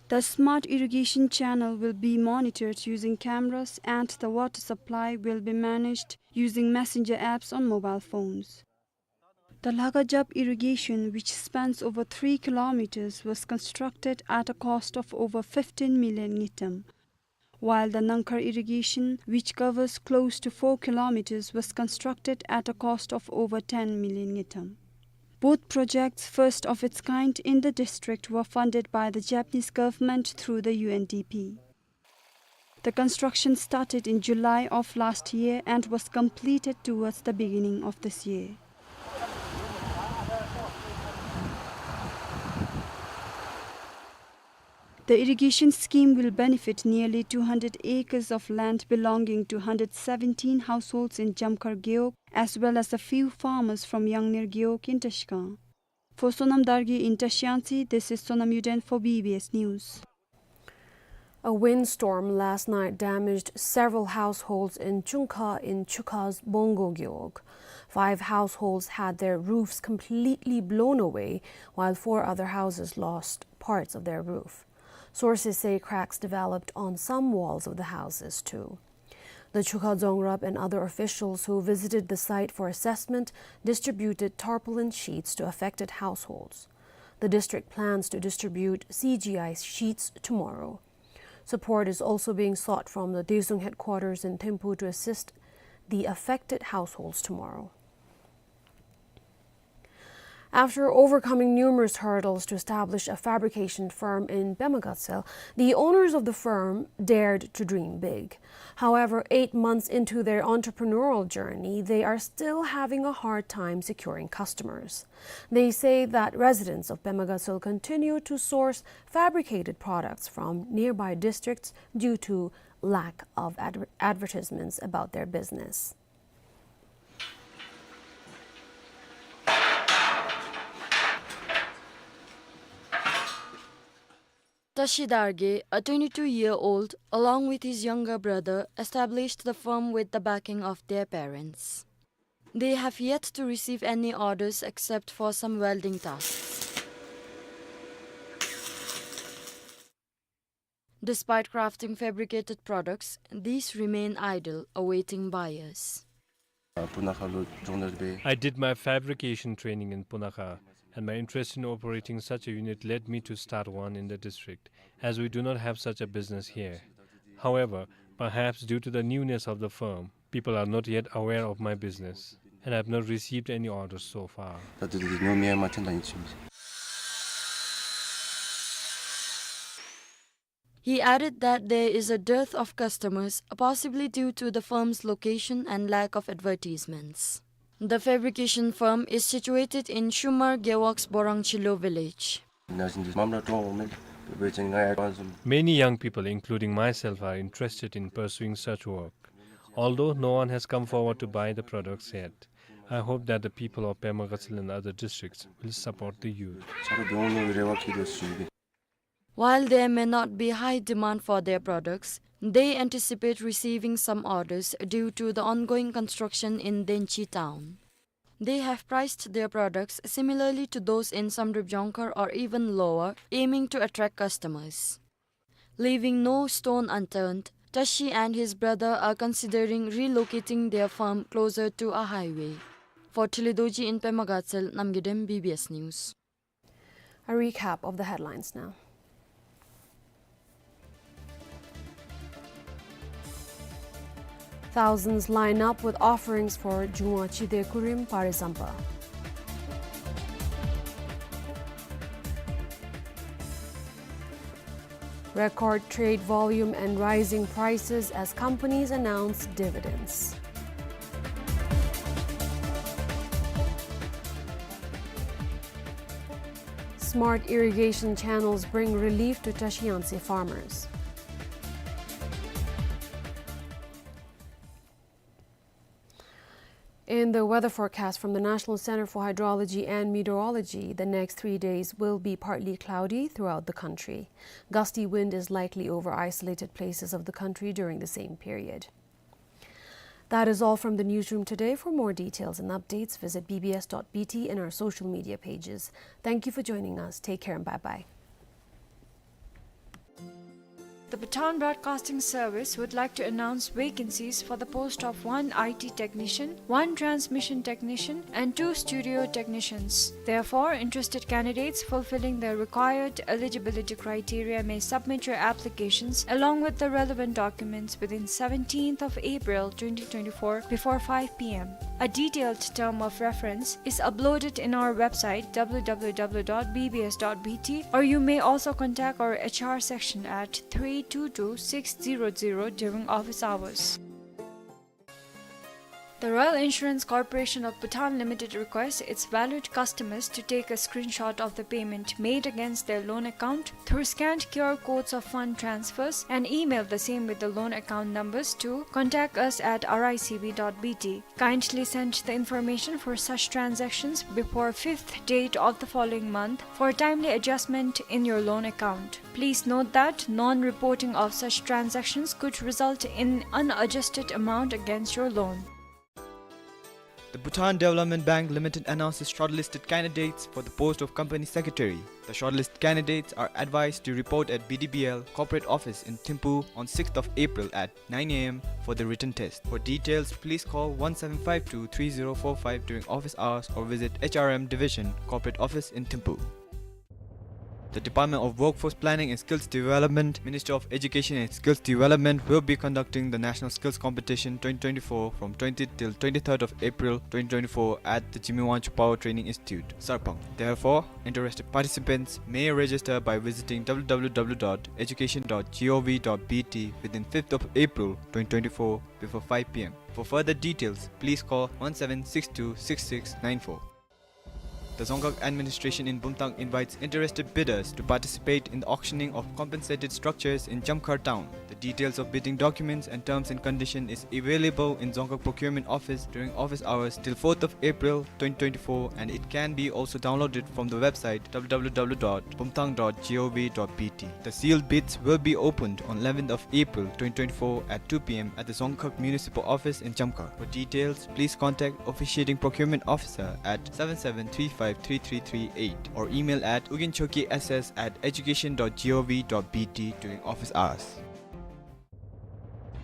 The smart irrigation channel will be monitored using cameras and the water supply will be managed using messenger apps on mobile phones. The Lhagajap irrigation, which spans over three kilometers, was constructed at a cost of over fifteen million ngultrum, while the Nangkhar irrigation, which covers close to four kilometers, was constructed at a cost of over ten million ngultrum. Both projects, first of its kind in the district, were funded by the Japanese government through the U N D P. The construction started in July of last year and was completed towards the beginning of this year. The irrigation scheme will benefit nearly two hundred acres of land belonging to hundred seventeen households in Jamkhar Gewog, as well as a few farmers from Yangner Gewog in Trashigang. For Sonam Dargye in Trashiyangtse, this is Sonam Yuden for B B S News. A windstorm last night damaged several households in Chungkha in Chukha's Bongo Gewog. Five households had their roofs completely blown away, while four other houses lost parts of their roof. Sources say cracks developed on some walls of the houses too. The Chukha Dzongrab and other officials who visited the site for assessment distributed tarpaulin sheets to affected households. The district plans to distribute C G I sheets tomorrow. Support is also being sought from the Dezung headquarters in Thimphu to assist the affected households tomorrow. After overcoming numerous hurdles to establish a fabrication firm in Pema Gatshel, the owners of the firm dared to dream big. However, eight months into their entrepreneurial journey, they are still having a hard time securing customers. They say that residents of Pema Gatshel continue to source fabricated products from nearby districts due to lack of adver-, advertisements about their business. Tashi Dargye, a twenty-two-year-old, along with his younger brother, established the firm with the backing of their parents. They have yet to receive any orders except for some welding tasks. Despite crafting fabricated products, these remain idle, awaiting buyers. I did my fabrication training in Punakha, and my interest in operating such a unit led me to start one in the district, as we do not have such a business here. However, perhaps due to the newness of the firm, people are not yet aware of my business, and I have not received any orders so far. He added that there is a dearth of customers, possibly due to the firm's location and lack of advertisements. The fabrication firm is situated in Shumar Gewog's Borangchilo village. Many young people, including myself, are interested in pursuing such work. Although no one has come forward to buy the products yet, I hope that the people of Pema Gatshel and other districts will support the youth. While there may not be high demand for their products, they anticipate receiving some orders due to the ongoing construction in Denchi town. They have priced their products similarly to those in Samdrup Jongkhar or even lower, aiming to attract customers. Leaving no stone unturned, Tashi and his brother are considering relocating their farm closer to a highway. For Thilidorji in Pema Gatshel, Namgay Dem, B B S News. A recap of the headlines now. Thousands line up with offerings for Jungwa Chide Kurim Pare Sampa. Record trade volume and rising prices as companies announce dividends. Smart irrigation channels bring relief to Trashiyangtse farmers. In the weather forecast from the National Center for Hydrology and Meteorology, the next three days will be partly cloudy throughout the country. Gusty wind is likely over isolated places of the country during the same period. That is all from the newsroom today. For more details and updates, visit B B S dot B T and our social media pages. Thank you for joining us. Take care and bye-bye. The Bhutan Broadcasting Service would like to announce vacancies for the post of one I T technician, one transmission technician, and two studio technicians. Therefore, interested candidates fulfilling the required eligibility criteria may submit your applications along with the relevant documents within seventeenth of April twenty twenty-four before five p m. A detailed term of reference is uploaded in our website, w w w dot b b s dot b t, or you may also contact our H R section at three two two six zero zero during office hours. The Royal Insurance Corporation of Bhutan Limited requests its valued customers to take a screenshot of the payment made against their loan account through scanned Q R codes of fund transfers and email the same with the loan account numbers to contact us at r i c b dot b t. Kindly send the information for such transactions before fifth date of the following month for timely adjustment in your loan account. Please note that non-reporting of such transactions could result in unadjusted amount against your loan. The Bhutan Development Bank Limited announces shortlisted candidates for the post of company secretary. The shortlisted candidates are advised to report at B D B L corporate office in Thimphu on sixth of April at nine a m for the written test. For details, please call one seven five two three zero four five during office hours or visit H R M Division, corporate office in Thimphu. The Department of Workforce Planning and Skills Development, Ministry of Education and Skills Development, will be conducting the National Skills Competition twenty twenty-four from twentieth till twenty-third of April twenty twenty-four at the Jigme Wangchuck Power Training Institute, Sarpang. Therefore, interested participants may register by visiting w w w dot education dot g o v dot b t within fifth of April twenty twenty-four before five p m. For further details, please call one seven six two six six nine four. The Dzongkhag administration in Bumthang invites interested bidders to participate in the auctioning of compensated structures in Jamkhar town. The details of bidding documents and terms and condition is available in Dzongkhag procurement office during office hours till fourth of April twenty twenty-four, and it can be also downloaded from the website w w w dot bumthang dot g o v dot b t. The sealed bids will be opened on eleventh of April twenty twenty-four at two p m at the Dzongkhag Municipal Office in Jamkhar. For details, please contact officiating procurement officer at seven seven three five three three three eight or email at uginchoki s s at education dot g o v dot b t during office hours.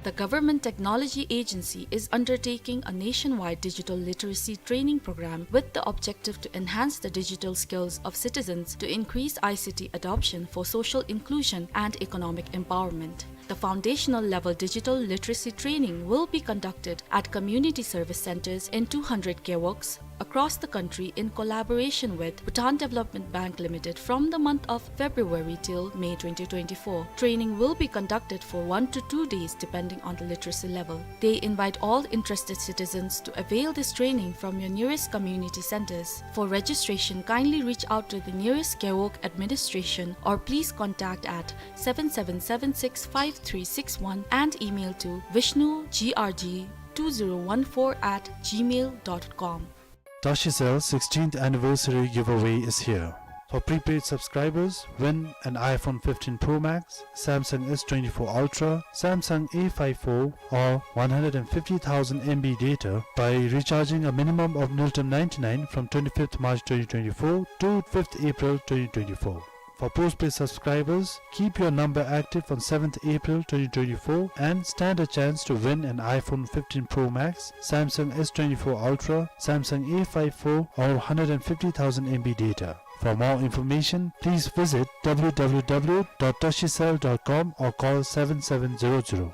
The Government Technology Agency is undertaking a nationwide digital literacy training program with the objective to enhance the digital skills of citizens to increase I C T adoption for social inclusion and economic empowerment. The foundational level digital literacy training will be conducted at community service centers in two hundred gewogs across the country in collaboration with Bhutan Development Bank Limited from the month of February till May twenty twenty-four. Training will be conducted for one to two days depending on the literacy level. They invite all interested citizens to avail this training from your nearest community centers. For registration, kindly reach out to the nearest gewog administration or please contact at seven seven seven six five three six one and email to vishnu g r g two zero one four at gmail dot com. Tashicel sixteenth anniversary giveaway is here. For prepaid subscribers, win an iPhone fifteen Pro Max, Samsung S twenty-four Ultra, Samsung A five four, or one hundred and fifty thousand M B data by recharging a minimum of Ngultrum ninety-nine from twenty-fifth March twenty twenty-four to fifth April twenty twenty-four. For postpaid subscribers, keep your number active on seventh April twenty twenty-four and stand a chance to win an iPhone fifteen Pro Max, Samsung S twenty-four Ultra, Samsung A five four, or hundred and fifty thousand M B data. For more information, please visit w w w dot tashicel dot com or call seven seven zero zero.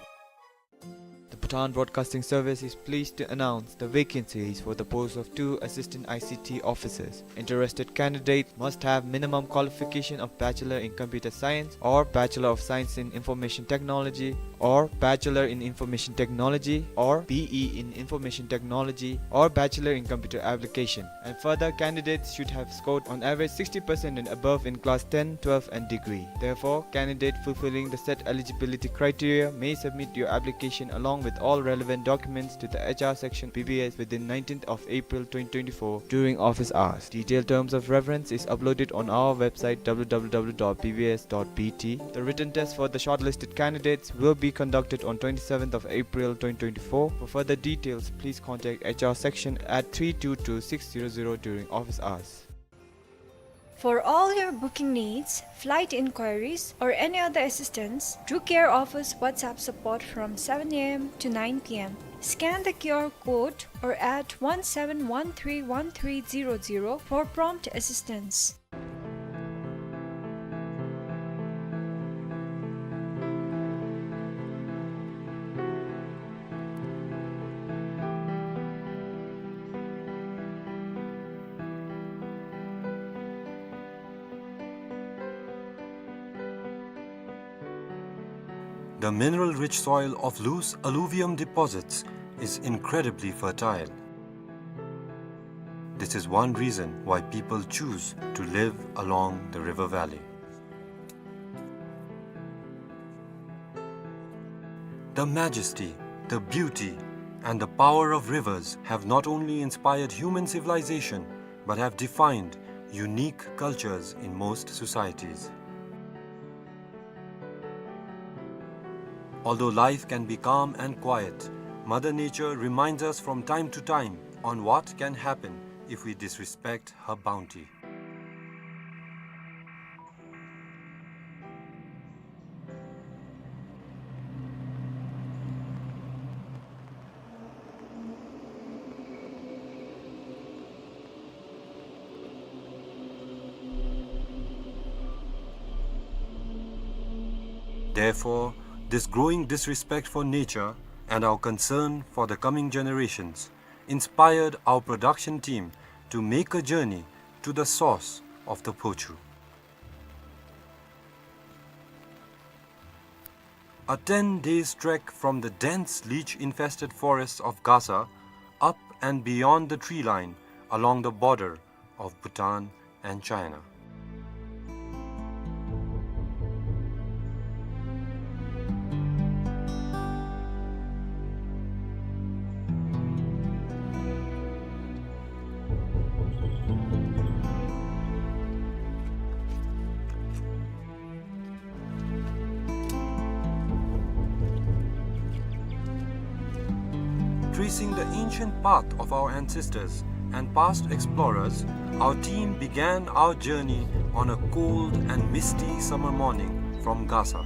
The Bhutan Broadcasting Service is pleased to announce the vacancies for the post of two assistant I C T officers. Interested candidates must have minimum qualification of Bachelor in Computer Science or Bachelor of Science in Information Technology or Bachelor in Information Technology or B E in Information Technology or Bachelor in Computer Application. And further, candidates should have scored on average sixty percent and above in class ten, twelve and degree. Therefore, candidate fulfilling the said eligibility criteria may submit your application along with all relevant documents to the H R section B B S within nineteenth of April twenty twenty-four during office hours. Detailed terms of reference is uploaded on our website w w w dot b b s dot b t. The written test for the shortlisted candidates will be conducted on twenty-seventh of April twenty twenty-four. For further details, please contact H R section at three two two six zero zero during office hours. For all your booking needs, flight inquiries, or any other assistance, Drew Care offers WhatsApp support from seven A M to nine P M. Scan the Q R code or at one seven one three one three zero zero for prompt assistance. The mineral-rich soil of loose alluvium deposits is incredibly fertile. This is one reason why people choose to live along the river valley. The majesty, the beauty, and the power of rivers have not only inspired human civilization, but have defined unique cultures in most societies. Although life can be calm and quiet, Mother Nature reminds us from time to time on what can happen if we disrespect her bounty. Therefore, this growing disrespect for nature and our concern for the coming generations inspired our production team to make a journey to the source of the Phochu. A ten days trek from the dense leech-infested forests of Gasa, up and beyond the tree line, along the border of Bhutan and China. Tracing the ancient path of our ancestors and past explorers, our team began our journey on a cold and misty summer morning from Gasa.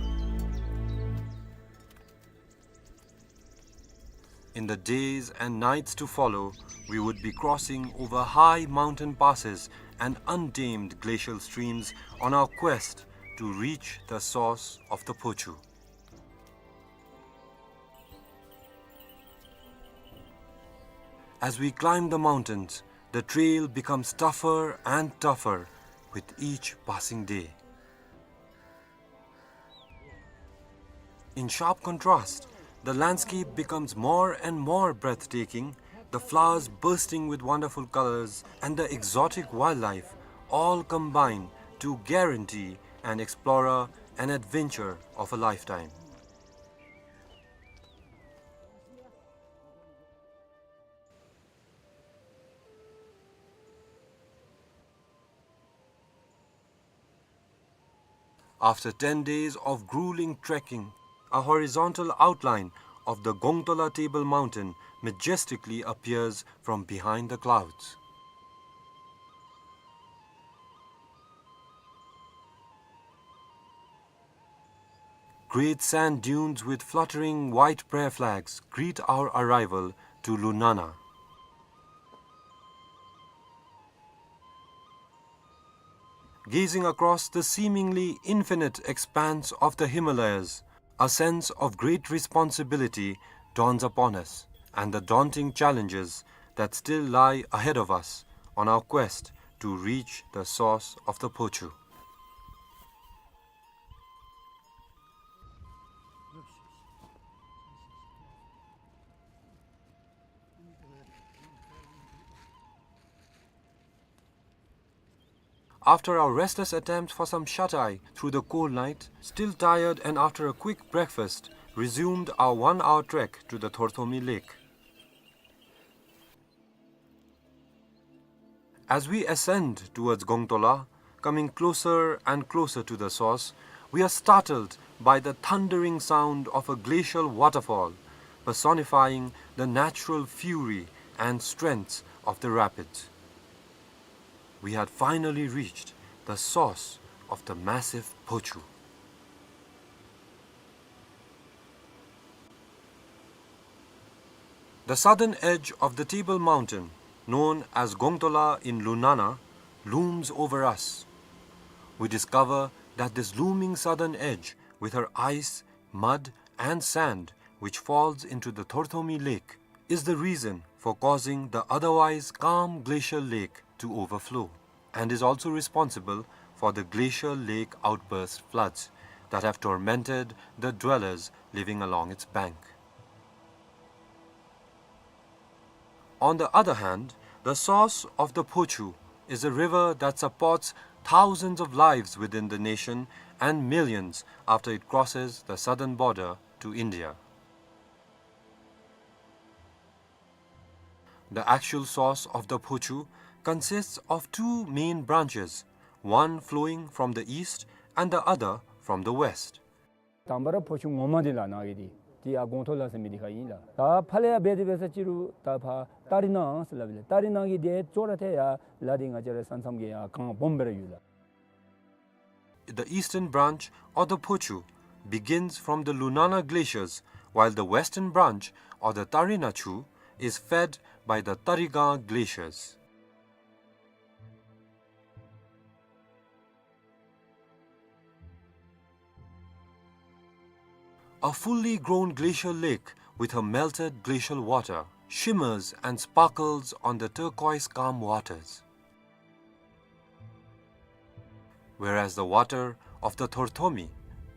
In the days and nights to follow, we would be crossing over high mountain passes and untamed glacial streams on our quest to reach the source of the Phochu. As we climb the mountains, the trail becomes tougher and tougher with each passing day. In sharp contrast, the landscape becomes more and more breathtaking, the flowers bursting with wonderful colors and the exotic wildlife all combine to guarantee an explorer an adventure of a lifetime. After ten days of grueling trekking, a horizontal outline of the Gongtola Table Mountain majestically appears from behind the clouds. Great sand dunes with fluttering white prayer flags greet our arrival to Lunana. Gazing across the seemingly infinite expanse of the Himalayas, a sense of great responsibility dawns upon us, and the daunting challenges that still lie ahead of us on our quest to reach the source of the Phochu. After our restless attempt for some shut-eye through the cold night, still tired and after a quick breakfast, resumed our one-hour trek to the Thorthomi Lake. As we ascend towards Gongtola, coming closer and closer to the source, we are startled by the thundering sound of a glacial waterfall, personifying the natural fury and strength of the rapids. We had finally reached the source of the massive Phochu. The southern edge of the Table Mountain, known as Gongtola in Lunana, looms over us. We discover that this looming southern edge, with her ice, mud, and sand, which falls into the Thorthomi Lake, is the reason for causing the otherwise calm glacial lake to overflow, and is also responsible for the glacial lake outburst floods that have tormented the dwellers living along its bank. On the other hand, the source of the Phochu is a river that supports thousands of lives within the nation and millions after it crosses the southern border to India. The actual source of the Phochu consists of two main branches, one flowing from the east and the other from the west. དང་པ་ར་ཕོ་ཆུ་ངོ་མ་འདི་ལགས་ནཱ་གི་འདི་འདི་ཡར་སྒོང་ཐོག་ལ་ཟེར་མི་འདི་ཁར་ཨིན་ལགས། ད་ཕར་ལས་ཡར་འབད་དེ་འབད་ས་ཅིག་རུང་ད་ཕར་ཏ་རི་ནང་ཟེར་སླབ་ཨིན་ལགས། ཏ་རི་ནང་གི་འདི་ཅོག་ར་འཐདཔ་ཡར་ལ་འདི་ང་བཅས་ར་ས་མཚམས་ཀྱི་ཡར་གངས་སྦོམ་སྦེ་ར་ཡོད་ལགས། The eastern branch of the Phochu begins from the Lunana glaciers, while the western branch of the Tarina Chu is fed by the Tarigang glaciers. A fully grown glacial lake with her melted glacial water shimmers and sparkles on the turquoise calm waters. Whereas the water of the Thorthomi,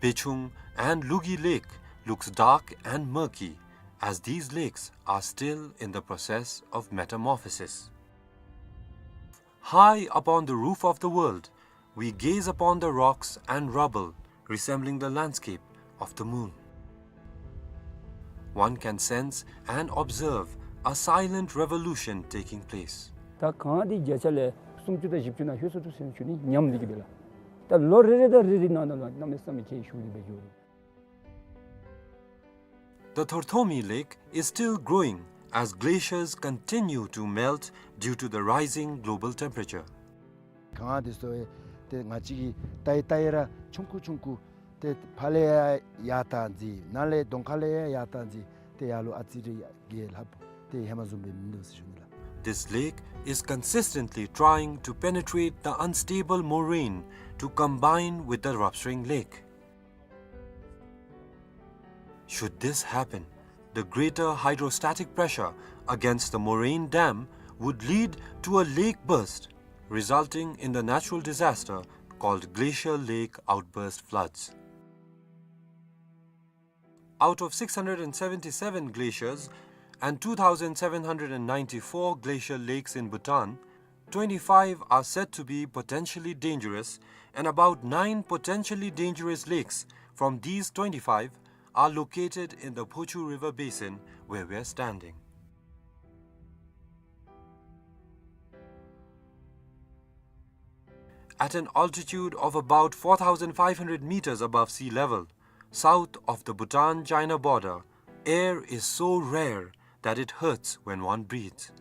Bechung, and Lugi Lake looks dark and murky, as these lakes are still in the process of metamorphosis. High upon the roof of the world, we gaze upon the rocks and rubble resembling the landscape of the moon. One can sense and observe a silent revolution taking place. ད་གངས་འདི་བརྒྱ་ཆ་ལས་སུམ་ཅུ་དང་བཞི་བཅུ་ནང་ལྷོད་སོ་ནུག་ཟེར་ཞུ་ནི་ཉམས་འདི་གིས་འབད་ལགས། ད་ལོ་རེ་རེ་དང་རེ་རེ་ནང་ན་ལུ་གནམ་མེད་ས་མེད་ཁྱད་ཞུགས་ཏེ་འབད་འགྱོ་རུང་The Thorthomi Lake is still growing as glaciers continue to melt due to the rising global temperature. གངས་འདི་ཚུ་ཏེ་ང་བཅས་ཀྱིས་བལྟ་ཡི་བལྟ་ཡི་ར་ཆུང་ཀུ་ཆུང་ཀུ་ཏེ་ཕར་ལས་ཡར་ཡར་བཏང་ཅི་ནཱ་ལས་གདོང་ཁ་ལས་ཡར་ཡར་བཏང་ཅི་ཏེ་ཡར་ལུ་ཨ་ཙི་རེ་ཡར་ལྷགཔ་ཏེ་ཧེ་མ་བཟུམ་སྦེ་མིན་འདུག་ཟེར་ཞུ་ནི་ལགས། This lake is consistently trying to penetrate the unstable moraine to combine with the Ravsring Lake. Should this happen, the greater hydrostatic pressure against the moraine dam would lead to a lake burst, resulting in the natural disaster called glacial lake outburst floods. Out of six hundred and seventy-seven glaciers and two thousand seven hundred and ninety-four glacial lakes in Bhutan, twenty-five are said to be potentially dangerous, and about nine potentially dangerous lakes from these twenty-five are located in the Phochu River basin where we are standing. At an altitude of about four thousand five hundred meters above sea level, south of the Bhutan-China border, air is so rare that it hurts when one breathes.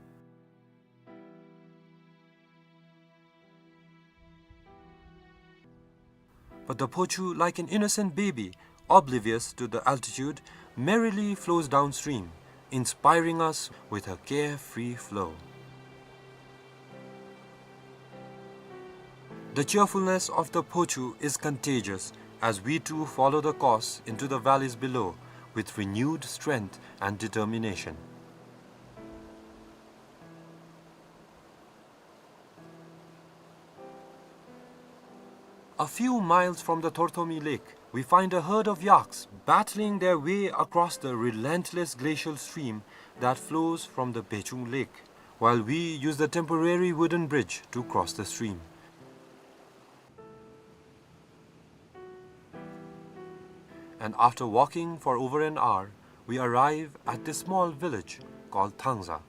But the Phochu, like an innocent baby, oblivious to the altitude, merrily flows downstream, inspiring us with her carefree flow. The cheerfulness of the Phochu is contagious as we too follow the course into the valleys below with renewed strength and determination. A few miles from the Thorthomi Lake, we find a herd of yaks battling their way across the relentless glacial stream that flows from the Bechung Lake, while we use the temporary wooden bridge to cross the stream. And after walking for over an hour, we arrive at this small village called Thangza.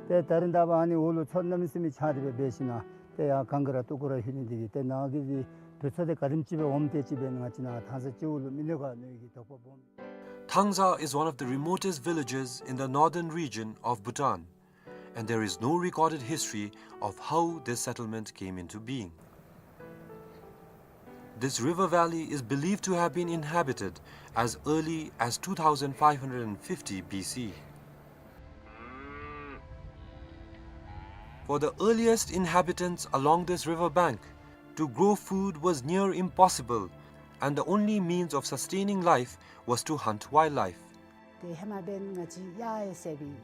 ཏེ་ད་རིས་ད་འབདན་ཨ་ནི་འོག་ལུ་མཚོ་གནམ་མེད་ས་མེད་ཆགས་ཏེ་སྦེ་འབད་ཞིནམ་ཏེ་ཡར་གངས་ཀྱི་ར་ཏོག་ཀུ་ར་ལྷོད་ནི་འདི་གིས་ཏེ་ནཱ་གི་འདི་བུ་ཚ་འདི་ག་དེམ་ཅིག་སྦེ་འོངམ་དེ་ཅིག་སྦེ་ང་བཅས་ནཱ་ཐང་ས་སྤྱི་བོ་ལུ་མི་གནོད་ག་མནོ་ནི་གི་དོགས་པ་སྦོམ། Thangza is one of the remotest villages in the northern region of Bhutan, and there is no recorded history of how this settlement came into being. This river valley is believed to have been inhabited as early as two thousand five hundred fifty B C. For the earliest inhabitants along this river bank, to grow food was near impossible, and the only means of sustaining life was to hunt wildlife. ཏེ་ཧེ་མ་འབདན་ང་བཅས་གཡག་ཡང་བསད་པས།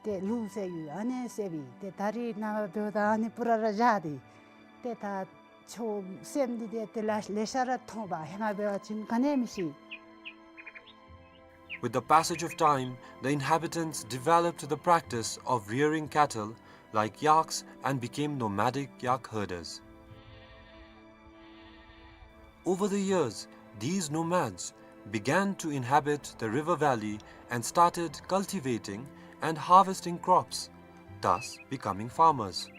ཏེ་ལུག་བསད་ཡོད། ཨ་ནི་བསད་པས། ཏེ་ད་རིས་ནངས་པ་འབདཝ་ད་ཨ་ནི་པུ་ར་ར་བཞག་སྟེ། ཏེ་ད་ཆོས་སེམས་འདི་ཏེ་ཏེ་ལ་ལེ་ཤ་ར་མཐོང་པ། ཧེ་མ་འབད་བ་ཅིན་ག་ནི་མི་ཤེས། With the passage of time, the inhabitants developed the practice of rearing cattle like yaks and became nomadic yak herders. Over the years, these nomads began to inhabit the river valley and started cultivating and harvesting crops, thus becoming farmers.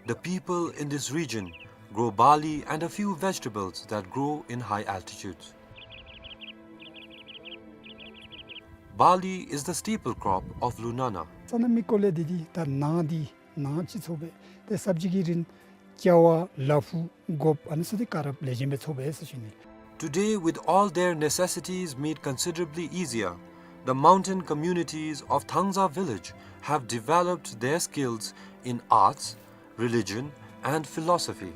The people in this region grow barley and a few vegetables that grow in high altitudes. Barley is the staple crop of Lunana. ས་གནས་མི་སྐོར་ལས་འདི་འདི་ད་ནཱ་འདི་ནཱ་ཅིག་འཚོ་བས། ཏེ་སབ་ཇི་གི་རིན་ཀྱ་བ་ལ་ཕུག་གོབ་ཨ་ནི་ཚུ་འདི་ག་ར་ལེགས་ཤོམ་སྦེ་འཚོ་བས་ཟེར་ཞུ་ནི། Today, with all their necessities made considerably easier, the mountain communities of Thangza village have developed their skills in arts, religion, and philosophy.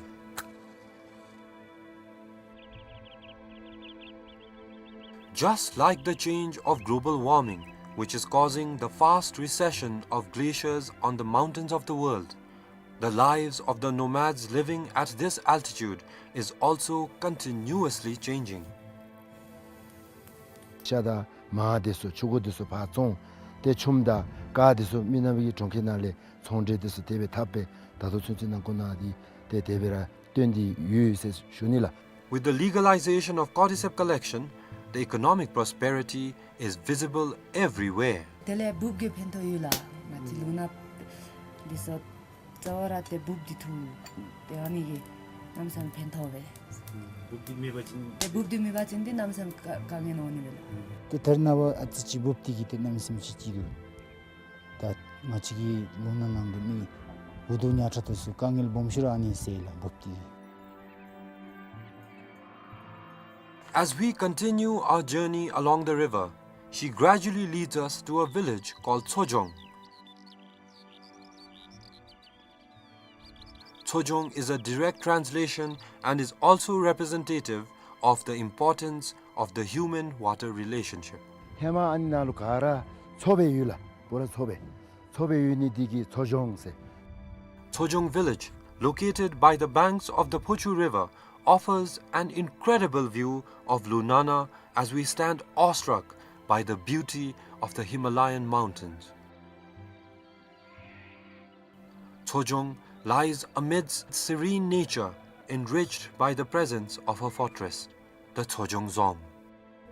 Just like the change of global warming, which is causing the fast recession of glaciers on the mountains of the world, the lives of the nomads living at this altitude is also continuously changing. ཤ་དང་མར་འདི་ཚུ་ཕྱུར་ཀོ་འདི་ཚུ་ཕར་བཙོང་། ཏེ་ཆུམ་དང་ཀར་འདི་ཚུ་མི་ནག་པའི་གྲོང་ཁྱེར་ནང་ལས་ཚོང་འབྲེལ་འདི་ཚུ་དེ་སྦེ་འཐབ་སྦེ་ད་ལྟོ་ཚུན་ཚོད་ནང་འཁོད་ནང་འདི་ཏེ་དེ་སྦེ་ར་སྟོན་ཏེ་ཡོད་ཟེར་ཞུ་ནི་ལགས། With the legalization of cordyceps collection, the economic prosperity is visible everywhere. དེ་ལས་འབུཔ་གི་ཕན་ཐོགས་ཡོད་ལགས། ང་བཅས་ལུང་ནག་འདི་ཚུ་རྩ་བ་ར་ཏེ་འབུཔ་འདི་འཐུ། ཏེ་ཨ་ནི་གིས་གནམ་མེད་ས་མེད་ཕན་ཐོགས་པས། འབུཔ་འདི་མེད་པ་ཅིན་ཏེ་འབུཔ་འདི་མེད་པ་ཅིན་ཏེ་གནམ་མེད་ས་མེད་དཀའ་དཀའ་ངལ་འོང་ནི་པས་ལགས། ཏེ་ད་རེས་ནངས་པ་ཨ་ཙི་ཅིག་འབུཔ་འདི་གིས་ཏེ་གནམ་མེད་ས་མེད་ཅིག་སྐྱིད་འདུག། ད་ང་བཅས་ཀྱི་ལུང་ནག་ནང་གི་མི་འུ་སྡུག་ཉམ་ཐག་འདི་ཚུ་དཀའ་ངལ་སྦོམ་ཤོས་ར་ཨ་ནི་སེལ་ལགས་འབུཔ་འདི་གིས། As we continue our journey along the river, she gradually leads us to a village called Tsojong. Tsojong is a direct translation and is also representative of the importance of the human-water relationship. ཧེ་མ་ཨ་ནི་ནང་ལུ་ག་ར་མཚོ་སྦེ་ཡོད་ལགས། པུ་ར་མཚོ་སྦེ། མཚོ་སྦེ་ཡོད་ནི་འདི་གིས་མཚོ་ལྗོངས་ཟེར། Tsojong village, located by the banks of the Phochu River, offers an incredible view of Lunana as we stand awestruck by the beauty of the Himalayan mountains. Tsojong lies amidst serene nature, enriched by the presence of her fortress, the Tsojong Dzong.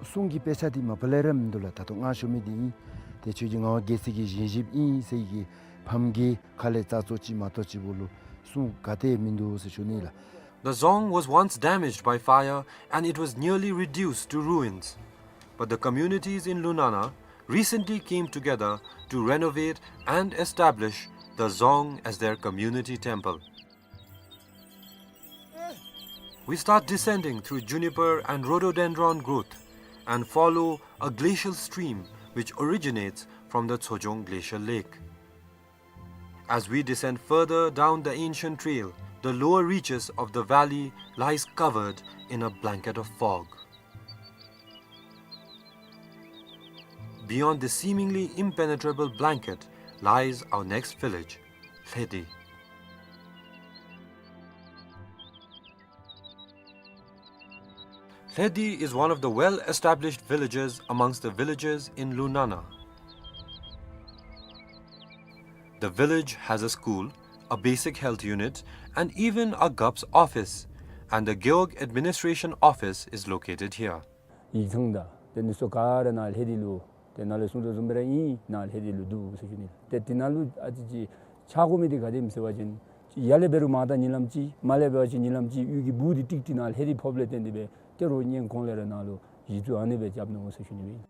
གསུང་གི་དཔེ་ཆ་འདི་མ་པ་ལས་ར་མིན་འདུག་ལགས། ད་ལྟོ་ང་ཞུ་མི་འདི་ཨིན། ཏེ་ཁྱོད་ཀྱི་ངག་དབང་རྒྱལ་མཚན་གྱི་བཞེངས་གཞིཔ་ཨིན་ཟེར་གྱི་ཕམ་གྱི་ཁ་ལས་རྩ་ཚོ་ཅིག་མ་གཏོགས་ཅིག་པོ་ལུ་གསུང་ག་ཏེ་མིན་འདུག་ཟེར་ཞུ་ནི་ལགས། The Dzong was once damaged by fire and it was nearly reduced to ruins. But the communities in Lunana recently came together to renovate and establish the Dzong as their community temple. We start descending through juniper and rhododendron growth and follow a glacial stream which originates from the Tsojong Glacial Lake. As we descend further down the ancient trail, the lower reaches of the valley lies covered in a blanket of fog. Beyond this seemingly impenetrable blanket lies our next village, Lhedi. Lhedi is one of the well-established villages amongst the villages in Lunana. The village has a school, a basic health unit, and even a GUPS office, and the Gewog Administration Office is located here. ཡིག་ཚང་དང་དེ་ནི་སོ་ག་ར་ནཱ་ལྷེ་དི་ལུ་དེ་ནཱ་ལུ་གསུང་དོ་བཟུམ་སྦེ་ར་ཨིན། ནཱ་ལྷེ་དི་ལུ་འདུག་ཟེར་ཞུ་ནི། ཏེ་དེ་ནང་ལུ་ཨ་ཙི་ཅིག་ཆགས་དགོ་མི་འདི་ག་དེམ་ཟེར་བ་ཅིན་ཡར་ལས་འབད་རུང་མར་ད་ཉིན་ལམ་ཅིག་མར་ལས་འབད་བ་ཅིན་ཉིན་ལམ་ཅིག་གཡུས་ཀྱི་སྦུག་འདི་ཀྲིག་ཀྲི་ནཱ་ལྷེ་དི་ཕོགཔ་ལས་བརྟེན་ཏེ་སྦེ་ཏེ་རོགས་ཉན་གོང་ལས་ར་ནཱ་ལུ་གཞི་བཙུགས་ཨ་ནི་སྦེ་རྐྱབ་ནུག་ཟེར་ཞུ་ནི་ཨིན།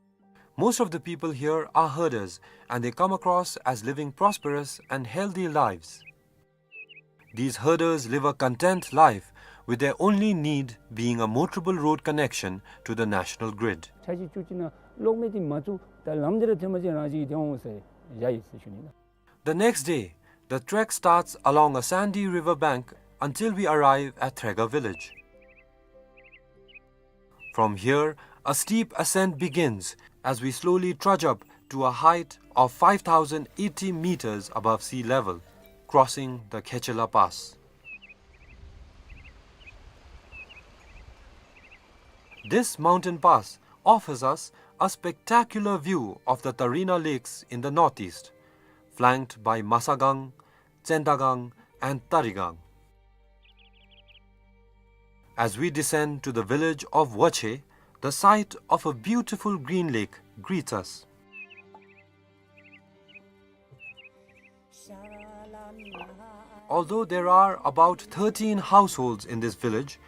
Most of the people here are herders and they come across as living prosperous and healthy lives. These herders live a content life with their only need being a motorable road connection to the national grid. ཆ་ཅིག་ཅུ་ཅིག་ནང་གློག་མེ་འདི་མ་བཙུགས་ད་ལམ་འདི་ར་ཐོན་མ་ཅིག་རང་ཅིག་གིས་དེ་འོང་ཟེར་བཞག་ཡི་ཟེར་ཞུ་ནི་ལགས། The next day, the trek starts along a sandy river bank until we arrive at Threga village. From here, a steep ascent begins as we slowly trudge up to a height of five thousand eighty meters above sea level, crossing the Khechela Pass. This mountain pass offers us a spectacular view of the Tarina Lakes in the northeast, flanked by Masagang, Tsendagang, and Tarigang. As we descend to the village of Wache, the sight of a beautiful green lake greets us. Although there are about thirteen households in this village,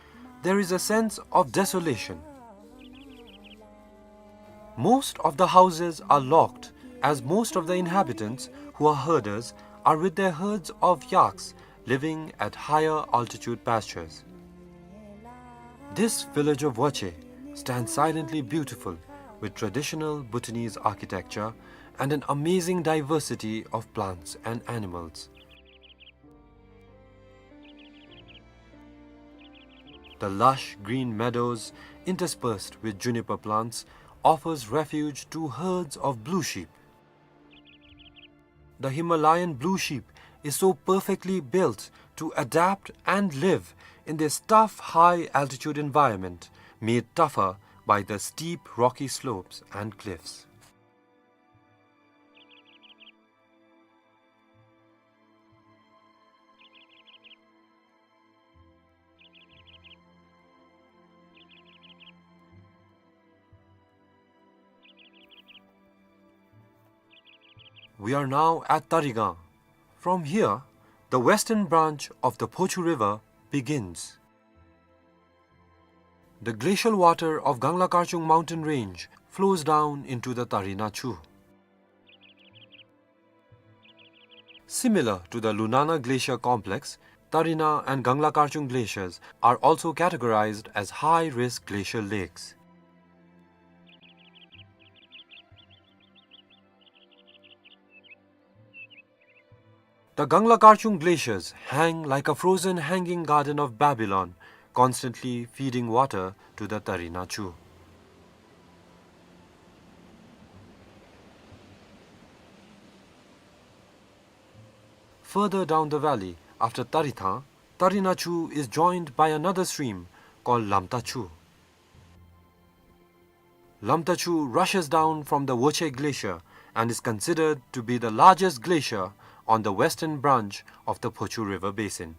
there is a sense of desolation. Most of the houses are locked, as most of the inhabitants, who are herders, are with their herds of yaks living at higher altitude pastures. This village of Wache stands silently beautiful, with traditional Bhutanese architecture and an amazing diversity of plants and animals. The lush green meadows, interspersed with juniper plants, offers refuge to herds of blue sheep. The Himalayan blue sheep is so perfectly built to adapt and live in this tough high-altitude environment, made tougher by the steep rocky slopes and cliffs. We are now at Tarigang. From here, the western branch of the Phochu River begins. The glacial water of Gangla Karchung mountain range flows down into the Tarina Chu. Similar to the Lunana Glacier complex, Tarina and Gangla Karchung glaciers are also categorized as high-risk glacial lakes. The Gangla Karchung glaciers hang like a frozen hanging garden of Babylon, constantly feeding water to the Tarina Chu. Further down the valley, after Tarithang, Tarina Chu is joined by another stream called Lamta Chu. Lamta Chu rushes down from the Woche Glacier and is considered to be the largest glacier on the western branch of the Phochu River basin.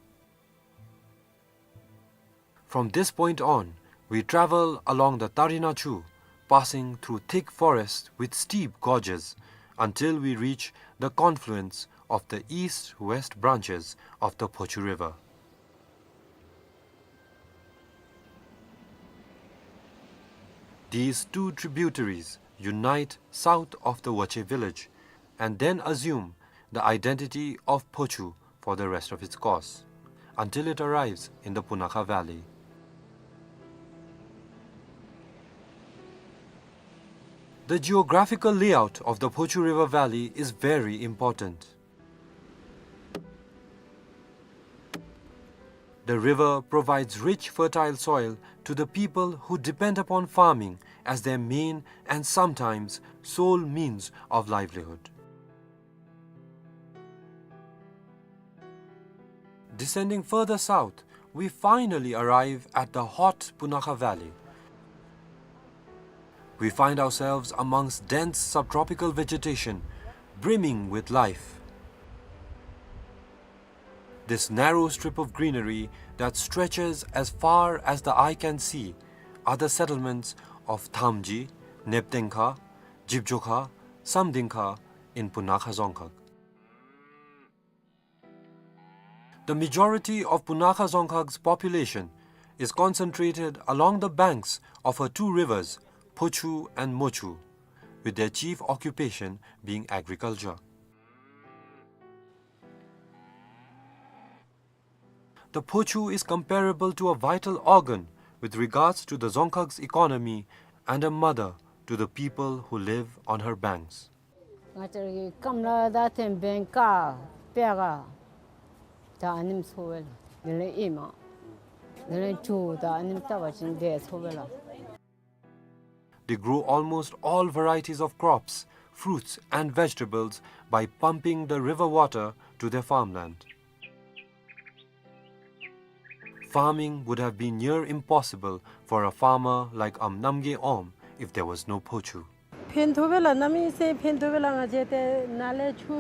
From this point on, we travel along the Tarina Chu, passing through thick forests with steep gorges, until we reach the confluence of the east-west branches of the Phochu River. These two tributaries unite south of the Woche village and then assume the identity of Phochu for the rest of its course, until it arrives in the Punakha Valley. The geographical layout of the Phochu River Valley is very important. The river provides rich, fertile soil to the people who depend upon farming as their main and sometimes sole means of livelihood. Descending further south, we finally arrive at the hot Punakha Valley. We find ourselves amongst dense subtropical vegetation, brimming with life. This narrow strip of greenery that stretches as far as the eye can see are the settlements of Thamji, Neptengkha, Jibjokha, Samdingkha in Punakha Dzongkhag. The majority of Punakha Dzongkhag's population is concentrated along the banks of her two rivers, Phochu and Mochu, with their chief occupation being agriculture. The Phochu is comparable to a vital organ with regards to the Dzongkhag's economy and a mother to the people who live on her banks. ང་བཅས་ར་གི་སྐམ་ལ་ད་ཐེམ་བེང་ཀ་པེ་ག་ད་ཨ་ནེམ་འཚོ་བས་ལགས། དེ་ལས་ཨེ་མ་དེ་ལས་ཇོ་ད་ཨ་ནེམ་བཏབ་པ་ཅིན་དེ་འཚོ་བས་ལགས། They grow almost all varieties of crops, fruits and vegetables by pumping the river water to their farmland. Farming would have been near impossible for a farmer like Amp Namgay Om if there was no Phochu. ཕན་ཐོགས་པས་ལགས། གནམ་མེད་ས་མེད་ཕན་ཐོགས་པས་ལགས། ང་བཅས་ཏེ་ནཱ་ལས་ཆུ་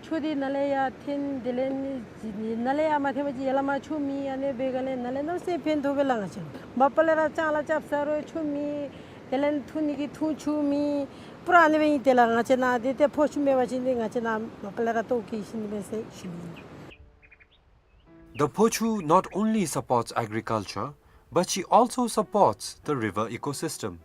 ཆུ་འདི་ནཱ་ལས་ཡར་འཐེན། དེ་ལས་ནི་ནཱ་ལས་ཡར་མ་འཐེན་པ་ཅིན་ཡར་ལས་མར་ཆུ་མེད། ཨ་ནི་འབད་ག་ལས་ནཱ་ལས་གནམ་མེད་ས་མེད་ཕན་ཐོགས་པས་ལགས། ང་བཅས་མ་པ་ལས་ར་ལྕང་ལ་རྐྱབ་ཟ་རུང་ཆུ་མེད། དེ་ལས་འཐུང་ནི་གི་འཐུང་ཆུ་མེད། པུ་ར་ཨ་ནི་སྦེ་ཨིན། དེ་ལས་ང་བཅས་ནཱ་འདི་ཏེ་ཕོ་ཆུ་མེད་པ་ཅིན་འདི་ང་བཅས་ནཱ་མ་པ་ལས་ར་ལྟོཝ་བཀྱེས་ཤི་ནི་མས་ཟེར་ཞུ་ནི་ཨིན། The Phochu not only supports agriculture, but she also supports the river ecosystem.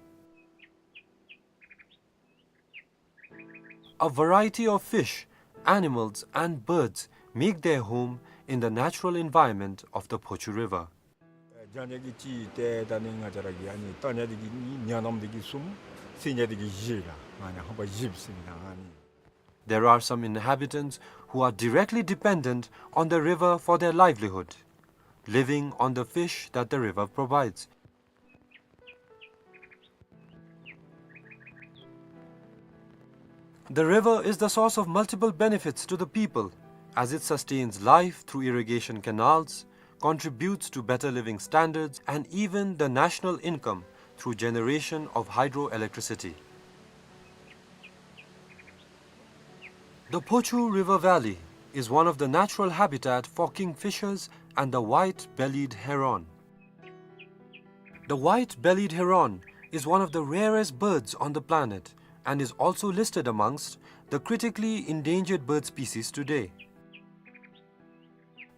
A variety of fish, animals, and birds make their home in the natural environment of the Phochu River. རྒྱ་ནག་གི་ཅི་ཏེ་ད་ནི་ང་བཅས་ར་གི་ཨ་ནི་ཏ་ཉ་འདི་གིས་གཉིས། ཉ་ནམ་འདི་གིས་གསུམ། སེང་ཉ་འདི་གིས་བཞི་ལགས། ང་ནི་ཧམ་པ་བཞི་ཟེར་ན་ཨ་ནི། There are some inhabitants who are directly dependent on the river for their livelihood, living on the fish that the river provides. The river is the source of multiple benefits to the people, as it sustains life through irrigation canals, contributes to better living standards, and even the national income through generation of hydroelectricity. The Phochu River Valley is one of the natural habitat for kingfishers and the white-bellied heron. The white-bellied heron is one of the rarest birds on the planet and is also listed amongst the critically endangered bird species today.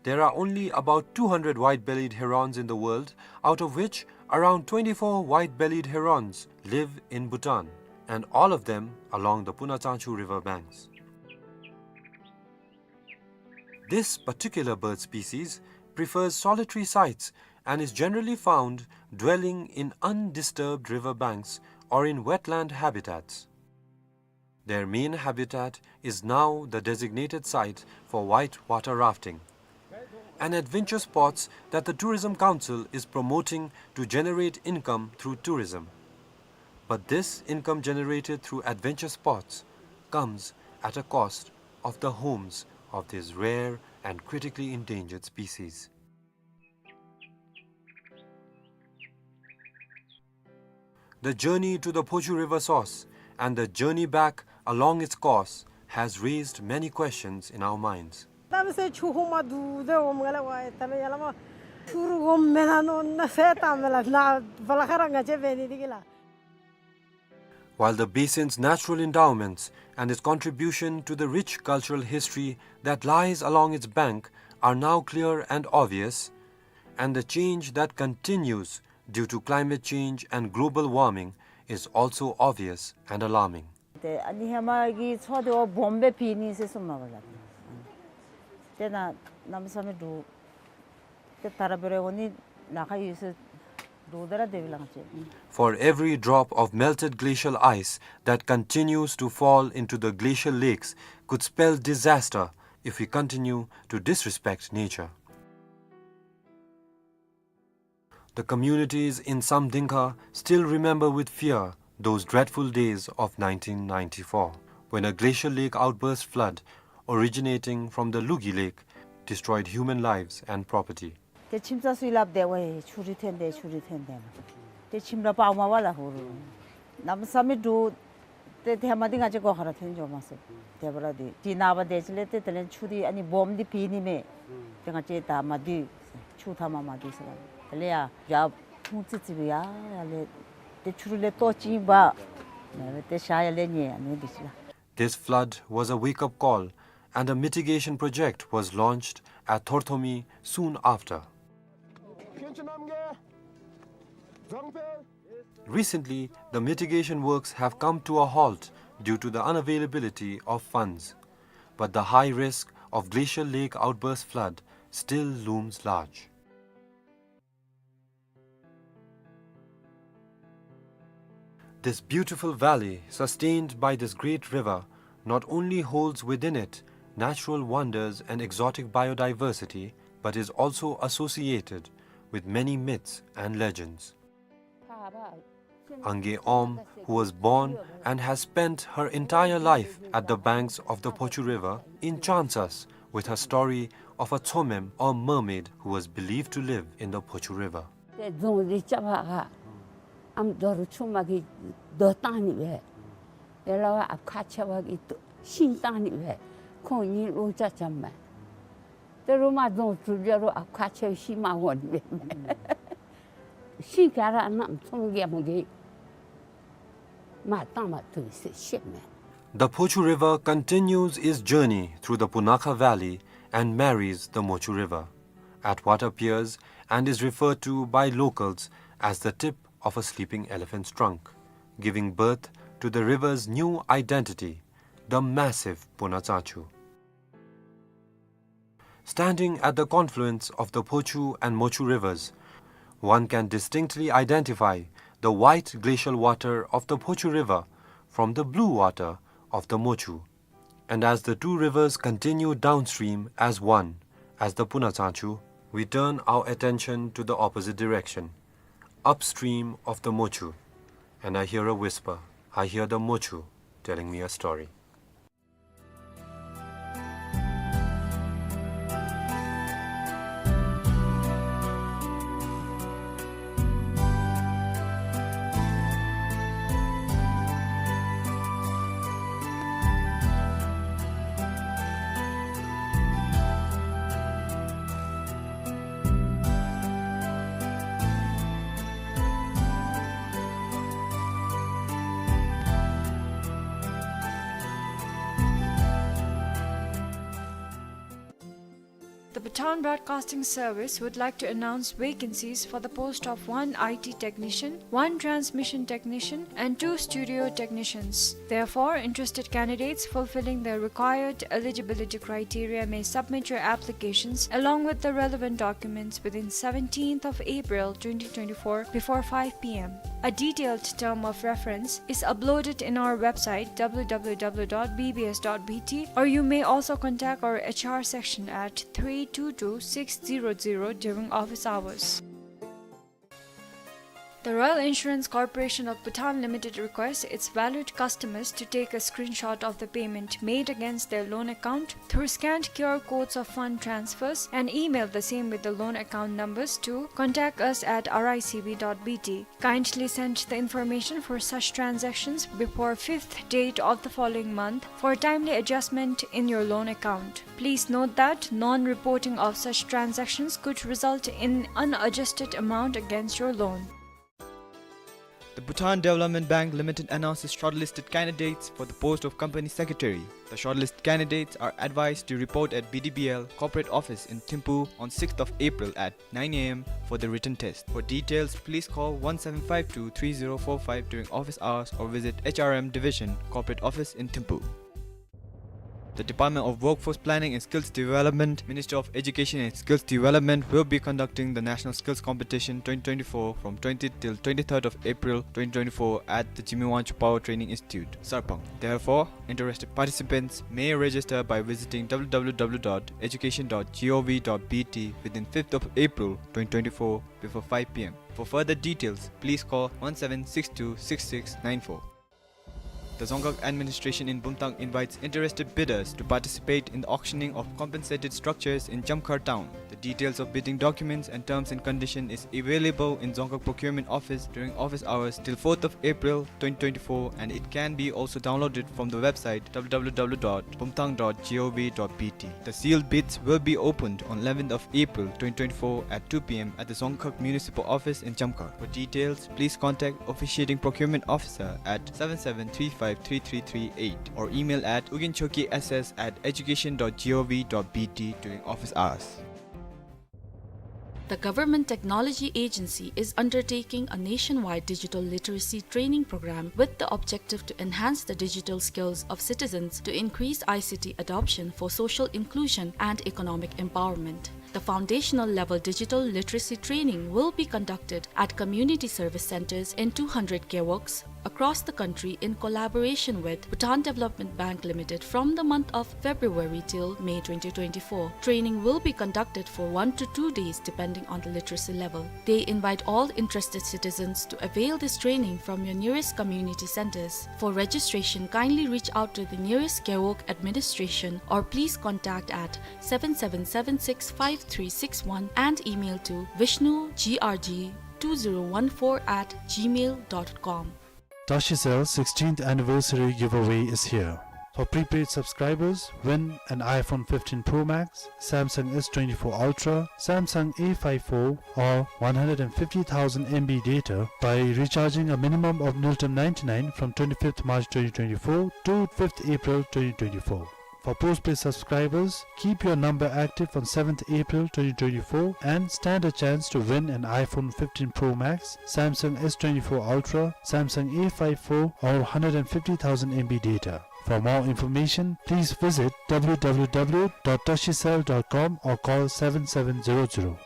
There are only about two hundred white-bellied herons in the world, out of which around twenty-four white-bellied herons live in Bhutan, and all of them along the Puna Tsangchu river banks. This particular bird species prefers solitary sites and is generally found dwelling in undisturbed river banks or in wetland habitats. Their main habitat is now the designated site for white water rafting, an adventure sports that the Tourism Council is promoting to generate income through tourism. But this income generated through adventure sports comes at a cost of the homes of these rare and critically endangered species. The journey to the Phochu River source and the journey back along its course has raised many questions in our minds. ད་མི་སེར་ཆུ་ཧོ་མ་དུ་དེ་འོ་མ་ལ་ཝའི་ད་མི་ཡ་ལ་མ་ཆུ་རུ་འོ་མེ་ན་ནོ་ན་ཧེ་ད་མེ་ལ་ན་བ་ལ་ཁ་ར་ང་ཅེ་བེ་ནི་དི་གི་ལ། While the basin's natural endowments and its contribution to the rich cultural history that lies along its bank are now clear and obvious, and the change that continues due to climate change and global warming is also obvious and alarming. ཏེ་ཨ་ནི་ཧེ་མ་གི་ཚོ་དེ་བ་སྦོམ་སྦེ་ཕི་ནི་ཟེར་གསུངམ་མས་པ་ལགས། ཏེ་ན་གནམ་མེད་ས་མེད་འདྲོག། ཏེ་ད་ར་འབད་རུང་འོ་ནི་ལཱ་ཁག་ཡོད་ཟེར་འདྲོག་ད་ར་དེ་སྦེ་ལགས་ཅིག། For every drop of melted glacial ice that continues to fall into the glacial lakes could spell disaster if we continue to disrespect nature. The communities in Samdingkha still remember with fear those dreadful days of nineteen ninety-four, when a glacial lake outburst flood originating from the Lugi Lake destroyed human lives and property. ཏེ་ཁྱིམ་ཚང་ཚུ་གིས་སླབ་དེས་ཝའི་ཆུ་རུད་ཐོན་དེས་ཆུ་རུད་ཐོན་དེས་ལགས། ཏེ་ཁྱིམ་ར་པར་མ་པ་ལགས་ཧུ་རུ། གནམ་མེད་ས་མེད་འདྲོག། ཏེ་ཧེ་མ་འདི་ང་བཅས་སྒོ་ཁར་ར་ཐོན་འགྱོ་མས་ཟེར། དེ་འབད་ར་འདི་ཏེ་ནངས་པ་དེ་ཅིག་ལས་ཏེ་དེ་ལས་ཆུ་འདི་ཨ་ནི་སྦོམ་འདི་ཕི་ནི་མས། ཏེ་ང་བཅས་ད་མ་སྡོད་ཟེར། ཆུ་མཐའ་མ་མ་སྡོད་ཟེར་ལགས། དེ་ལས་ཡར་ཡར་ཕུང་ཙི་ཙི་སྦེ་ཡར་ཡར་ལས་ཏེ་ཆུ་རུད་ལས་ལྟོ་ཅིག་འབག། ཏེ་ཤ་ཡར་ལས་ཉལ་ཨ་ནི་འདི་ཅིག་ལགས། This flood was a wake-up call, and a mitigation project was launched at Thorthomi soon after. Recently, the mitigation works have come to a halt due to the unavailability of funds. But the high risk of glacial lake outburst flood still looms large. This beautiful valley, sustained by this great river, not only holds within it natural wonders and exotic biodiversity, but is also associated with many myths and legends. Ange Om, who was born and has spent her entire life at the banks of the Phochu River, enchants us with her story of a Tsomem, or mermaid, who was believed to live in the Phochu River. ཏེ་རྫོང་འདི་རྐྱབ་པར་ཨམ་རྡོ་རུ་ཆུང་མ་གིས་རྡོ་བཏང་ནི་སྦེ། དེ་ལས་ཨཔ་ཁ་ཆེ་བ་གིས་ཤིང་བཏང་ནི་སྦེ། ཁོང་གཉིས་ལོ་ཅིག་འཁྱམས་མས། ཏེ་རུང་མར་རྫོང་གྲུབ་རྒྱུ་རུང་ཨཔ་ཁ་ཆེ་བའི་ཤིང་མར་འོང་ནི་སྦེ། ཤིང་ག་ར་གནམ་མེད་ས་མེད་མར་བཏང་མ་བཏུབ་ཟེར་བཤད་མས། The Phochu River continues its journey through the Punakha Valley and marries the Mochu River at what appears and is referred to by locals as the tip of a sleeping elephant's trunk, giving birth to the river's new identity, the massive Puna Tsachu. Standing at the confluence of the Phochu and Mochu rivers, one can distinctly identify the white glacial water of the Phochu River from the blue water of the Mochu. And as the two rivers continue downstream as one, as the Puna Tsachu, we turn our attention to the opposite direction, upstream of the Mochu, and I hear a whisper. I hear the Mochu telling me a story. The Bhutan Broadcasting Service would like to announce vacancies for the post of one I T technician, one transmission technician, and two studio technicians. Therefore, interested candidates fulfilling the required eligibility criteria may submit your applications along with the relevant documents within seventeenth of April twenty twenty-four before five P M. A detailed term of reference is uploaded in our website, W W W dot B B S dot B T, or you may also contact our H R section at three two two six zero zero during office hours. The Royal Insurance Corporation of Bhutan Limited requests its valued customers to take a screenshot of the payment made against their loan account through scanned Q R codes of fund transfers and email the same with the loan account numbers to contact us at R I C B dot B T. Kindly send the information for such transactions before fifth date of the following month for timely adjustment in your loan account. Please note that non-reporting of such transactions could result in unadjusted amount against your loan. The Bhutan Development Bank Limited announces shortlisted candidates for the post of Company Secretary. The shortlisted candidates are advised to report at B D B L Corporate Office in Thimphu on sixth of April at nine A M for the written test. For details, please call one seven five two three zero four five during office hours or visit H R M Division, Corporate Office in Thimphu. The Department of Workforce Planning and Skills Development, Ministry of Education and Skills Development, will be conducting the National Skills Competition twenty twenty-four from twentieth till twenty-third of April twenty twenty-four at the Jigme Wangchuck Power Training Institute, Sarpang. Therefore, interested participants may register by visiting W W W dot education dot G O V dot B T within fifth of April twenty twenty-four before five P M. For further details, please call one seven six two six six nine four. The Dzongkhag administration in Bumthang invites interested bidders to participate in the auctioning of compensated structures in Jamkhar town. The details of bidding documents and terms and condition is available in Dzongkhag Procurement Office during office hours till fourth of April twenty twenty-four, and it can be also downloaded from the website W W W dot bumthang dot G O V dot B T. The sealed bids will be opened on eleventh of April twenty twenty-four at two P M at the Dzongkhag Municipal Office in Jamkhar. For details, please contact Officiating Procurement Officer at seven seven three five three three three eight or email at uginchoki S S at education dot G O V dot B T during office hours. The Government Technology Agency is undertaking a nationwide digital literacy training program with the objective to enhance the digital skills of citizens to increase I C T adoption for social inclusion and economic empowerment. The foundational level digital literacy training will be conducted at community service centers in two hundred gewogs across the country in collaboration with Bhutan Development Bank Limited from the month of February till May twenty twenty-four. Training will be conducted for one to two days depending on the literacy level. They invite all interested citizens to avail this training from your nearest community centers. For registration, kindly reach out to the nearest gewog administration or please contact at seven seven seven six five three six one and email to vishnu g r g two zero one four at gmail dot com. Tashicel sixteenth anniversary giveaway is here. For prepaid subscribers, win an iPhone fifteen Pro Max, Samsung S twenty-four Ultra, Samsung A five four, or one hundred fifty thousand M B data by recharging a minimum of Ngultrum ninety-nine from twenty-fifth March twenty twenty-four to fifth April twenty twenty-four. For postpaid subscribers, keep your number active on seventh April twenty twenty-four and stand a chance to win an iPhone fifteen Pro Max, Samsung S twenty-four Ultra, Samsung A five four, or hundred and fifty thousand M B data. For more information, please visit w w w dot tashicel dot com or call seven seven zero zero.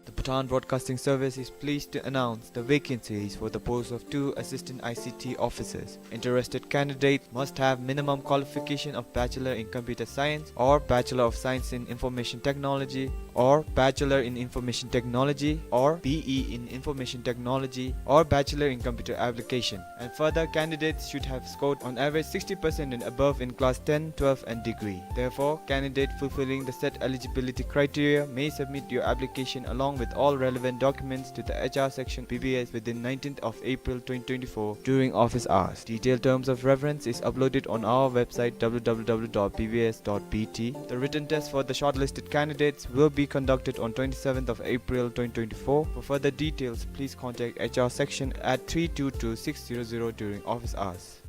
The Bhutan Broadcasting Service is pleased to announce the vacancies for the post of two assistant I C T officers. Interested candidates must have minimum qualification of Bachelor in Computer Science or Bachelor of Science in Information Technology or Bachelor in Information Technology or B E in Information Technology or Bachelor in Computer Application. And further, candidates should have scored on average sixty percent and above in class ten, twelve and degree. Therefore, candidate fulfilling the set eligibility criteria may submit your application along with all relevant documents to the H R section B B S within nineteenth of April twenty twenty-four during office hours. Detailed terms of reference is uploaded on our website w w w dot b b s dot b t. The written test for the shortlisted candidates will be conducted on twenty-seventh of April twenty twenty-four. For further details, please contact H R section at three two two six zero zero during office hours.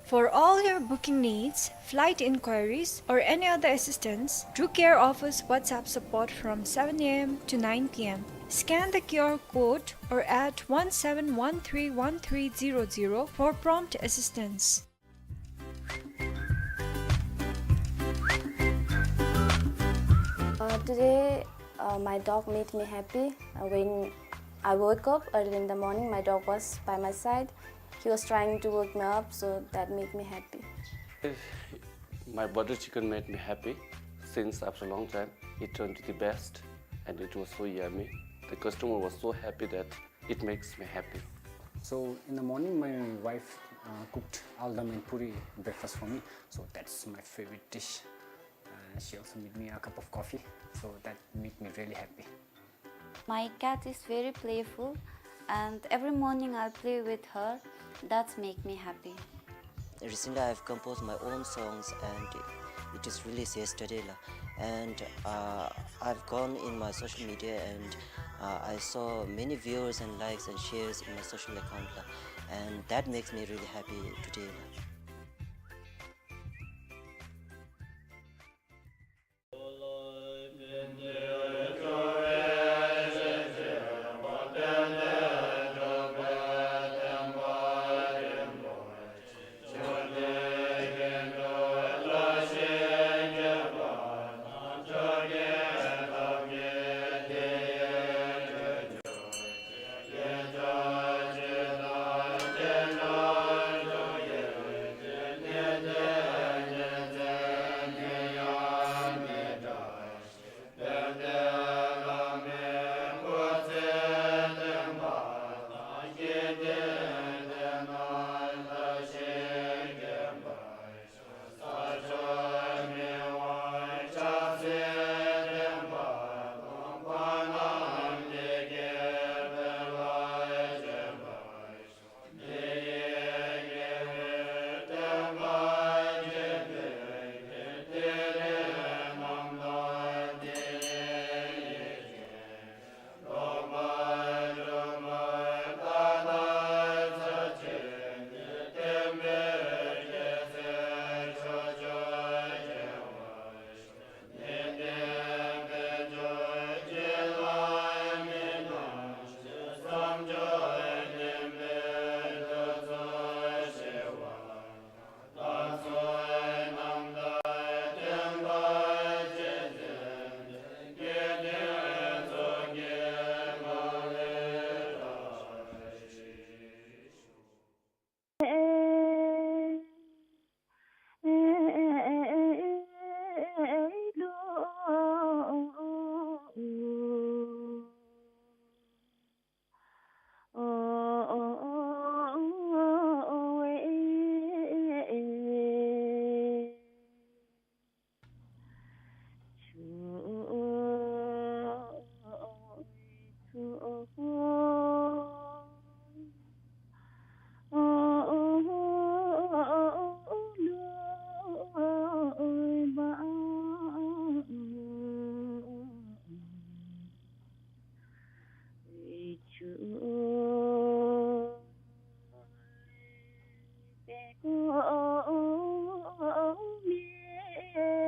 For all your booking needs, flight inquiries, or any other assistance, Drew Care offers WhatsApp support from seven a m to nine p m. Scan the Q R code or at one seven one three one three zero zero for prompt assistance. Uh, today, uh, my dog made me happy. Uh, when I woke up early in the morning, my dog was by my side. He was trying to wake me up, so that made me happy. My butter chicken made me happy since after a long time. It turned to the best, and it was so yummy. The customer was so happy that it makes me happy. So in the morning, my wife, uh, cooked aldam and puri breakfast for me. So that's my favorite dish. Uh, she also made me a cup of coffee. So that made me really happy. My cat is very playful, and every morning I play with her. That's make me happy. Recently, I've composed my own songs and it is released yesterday, la. And, uh, I've gone in my social media and, uh, I saw many viewers and likes and shares in my social account, la. And that makes me really happy today, la.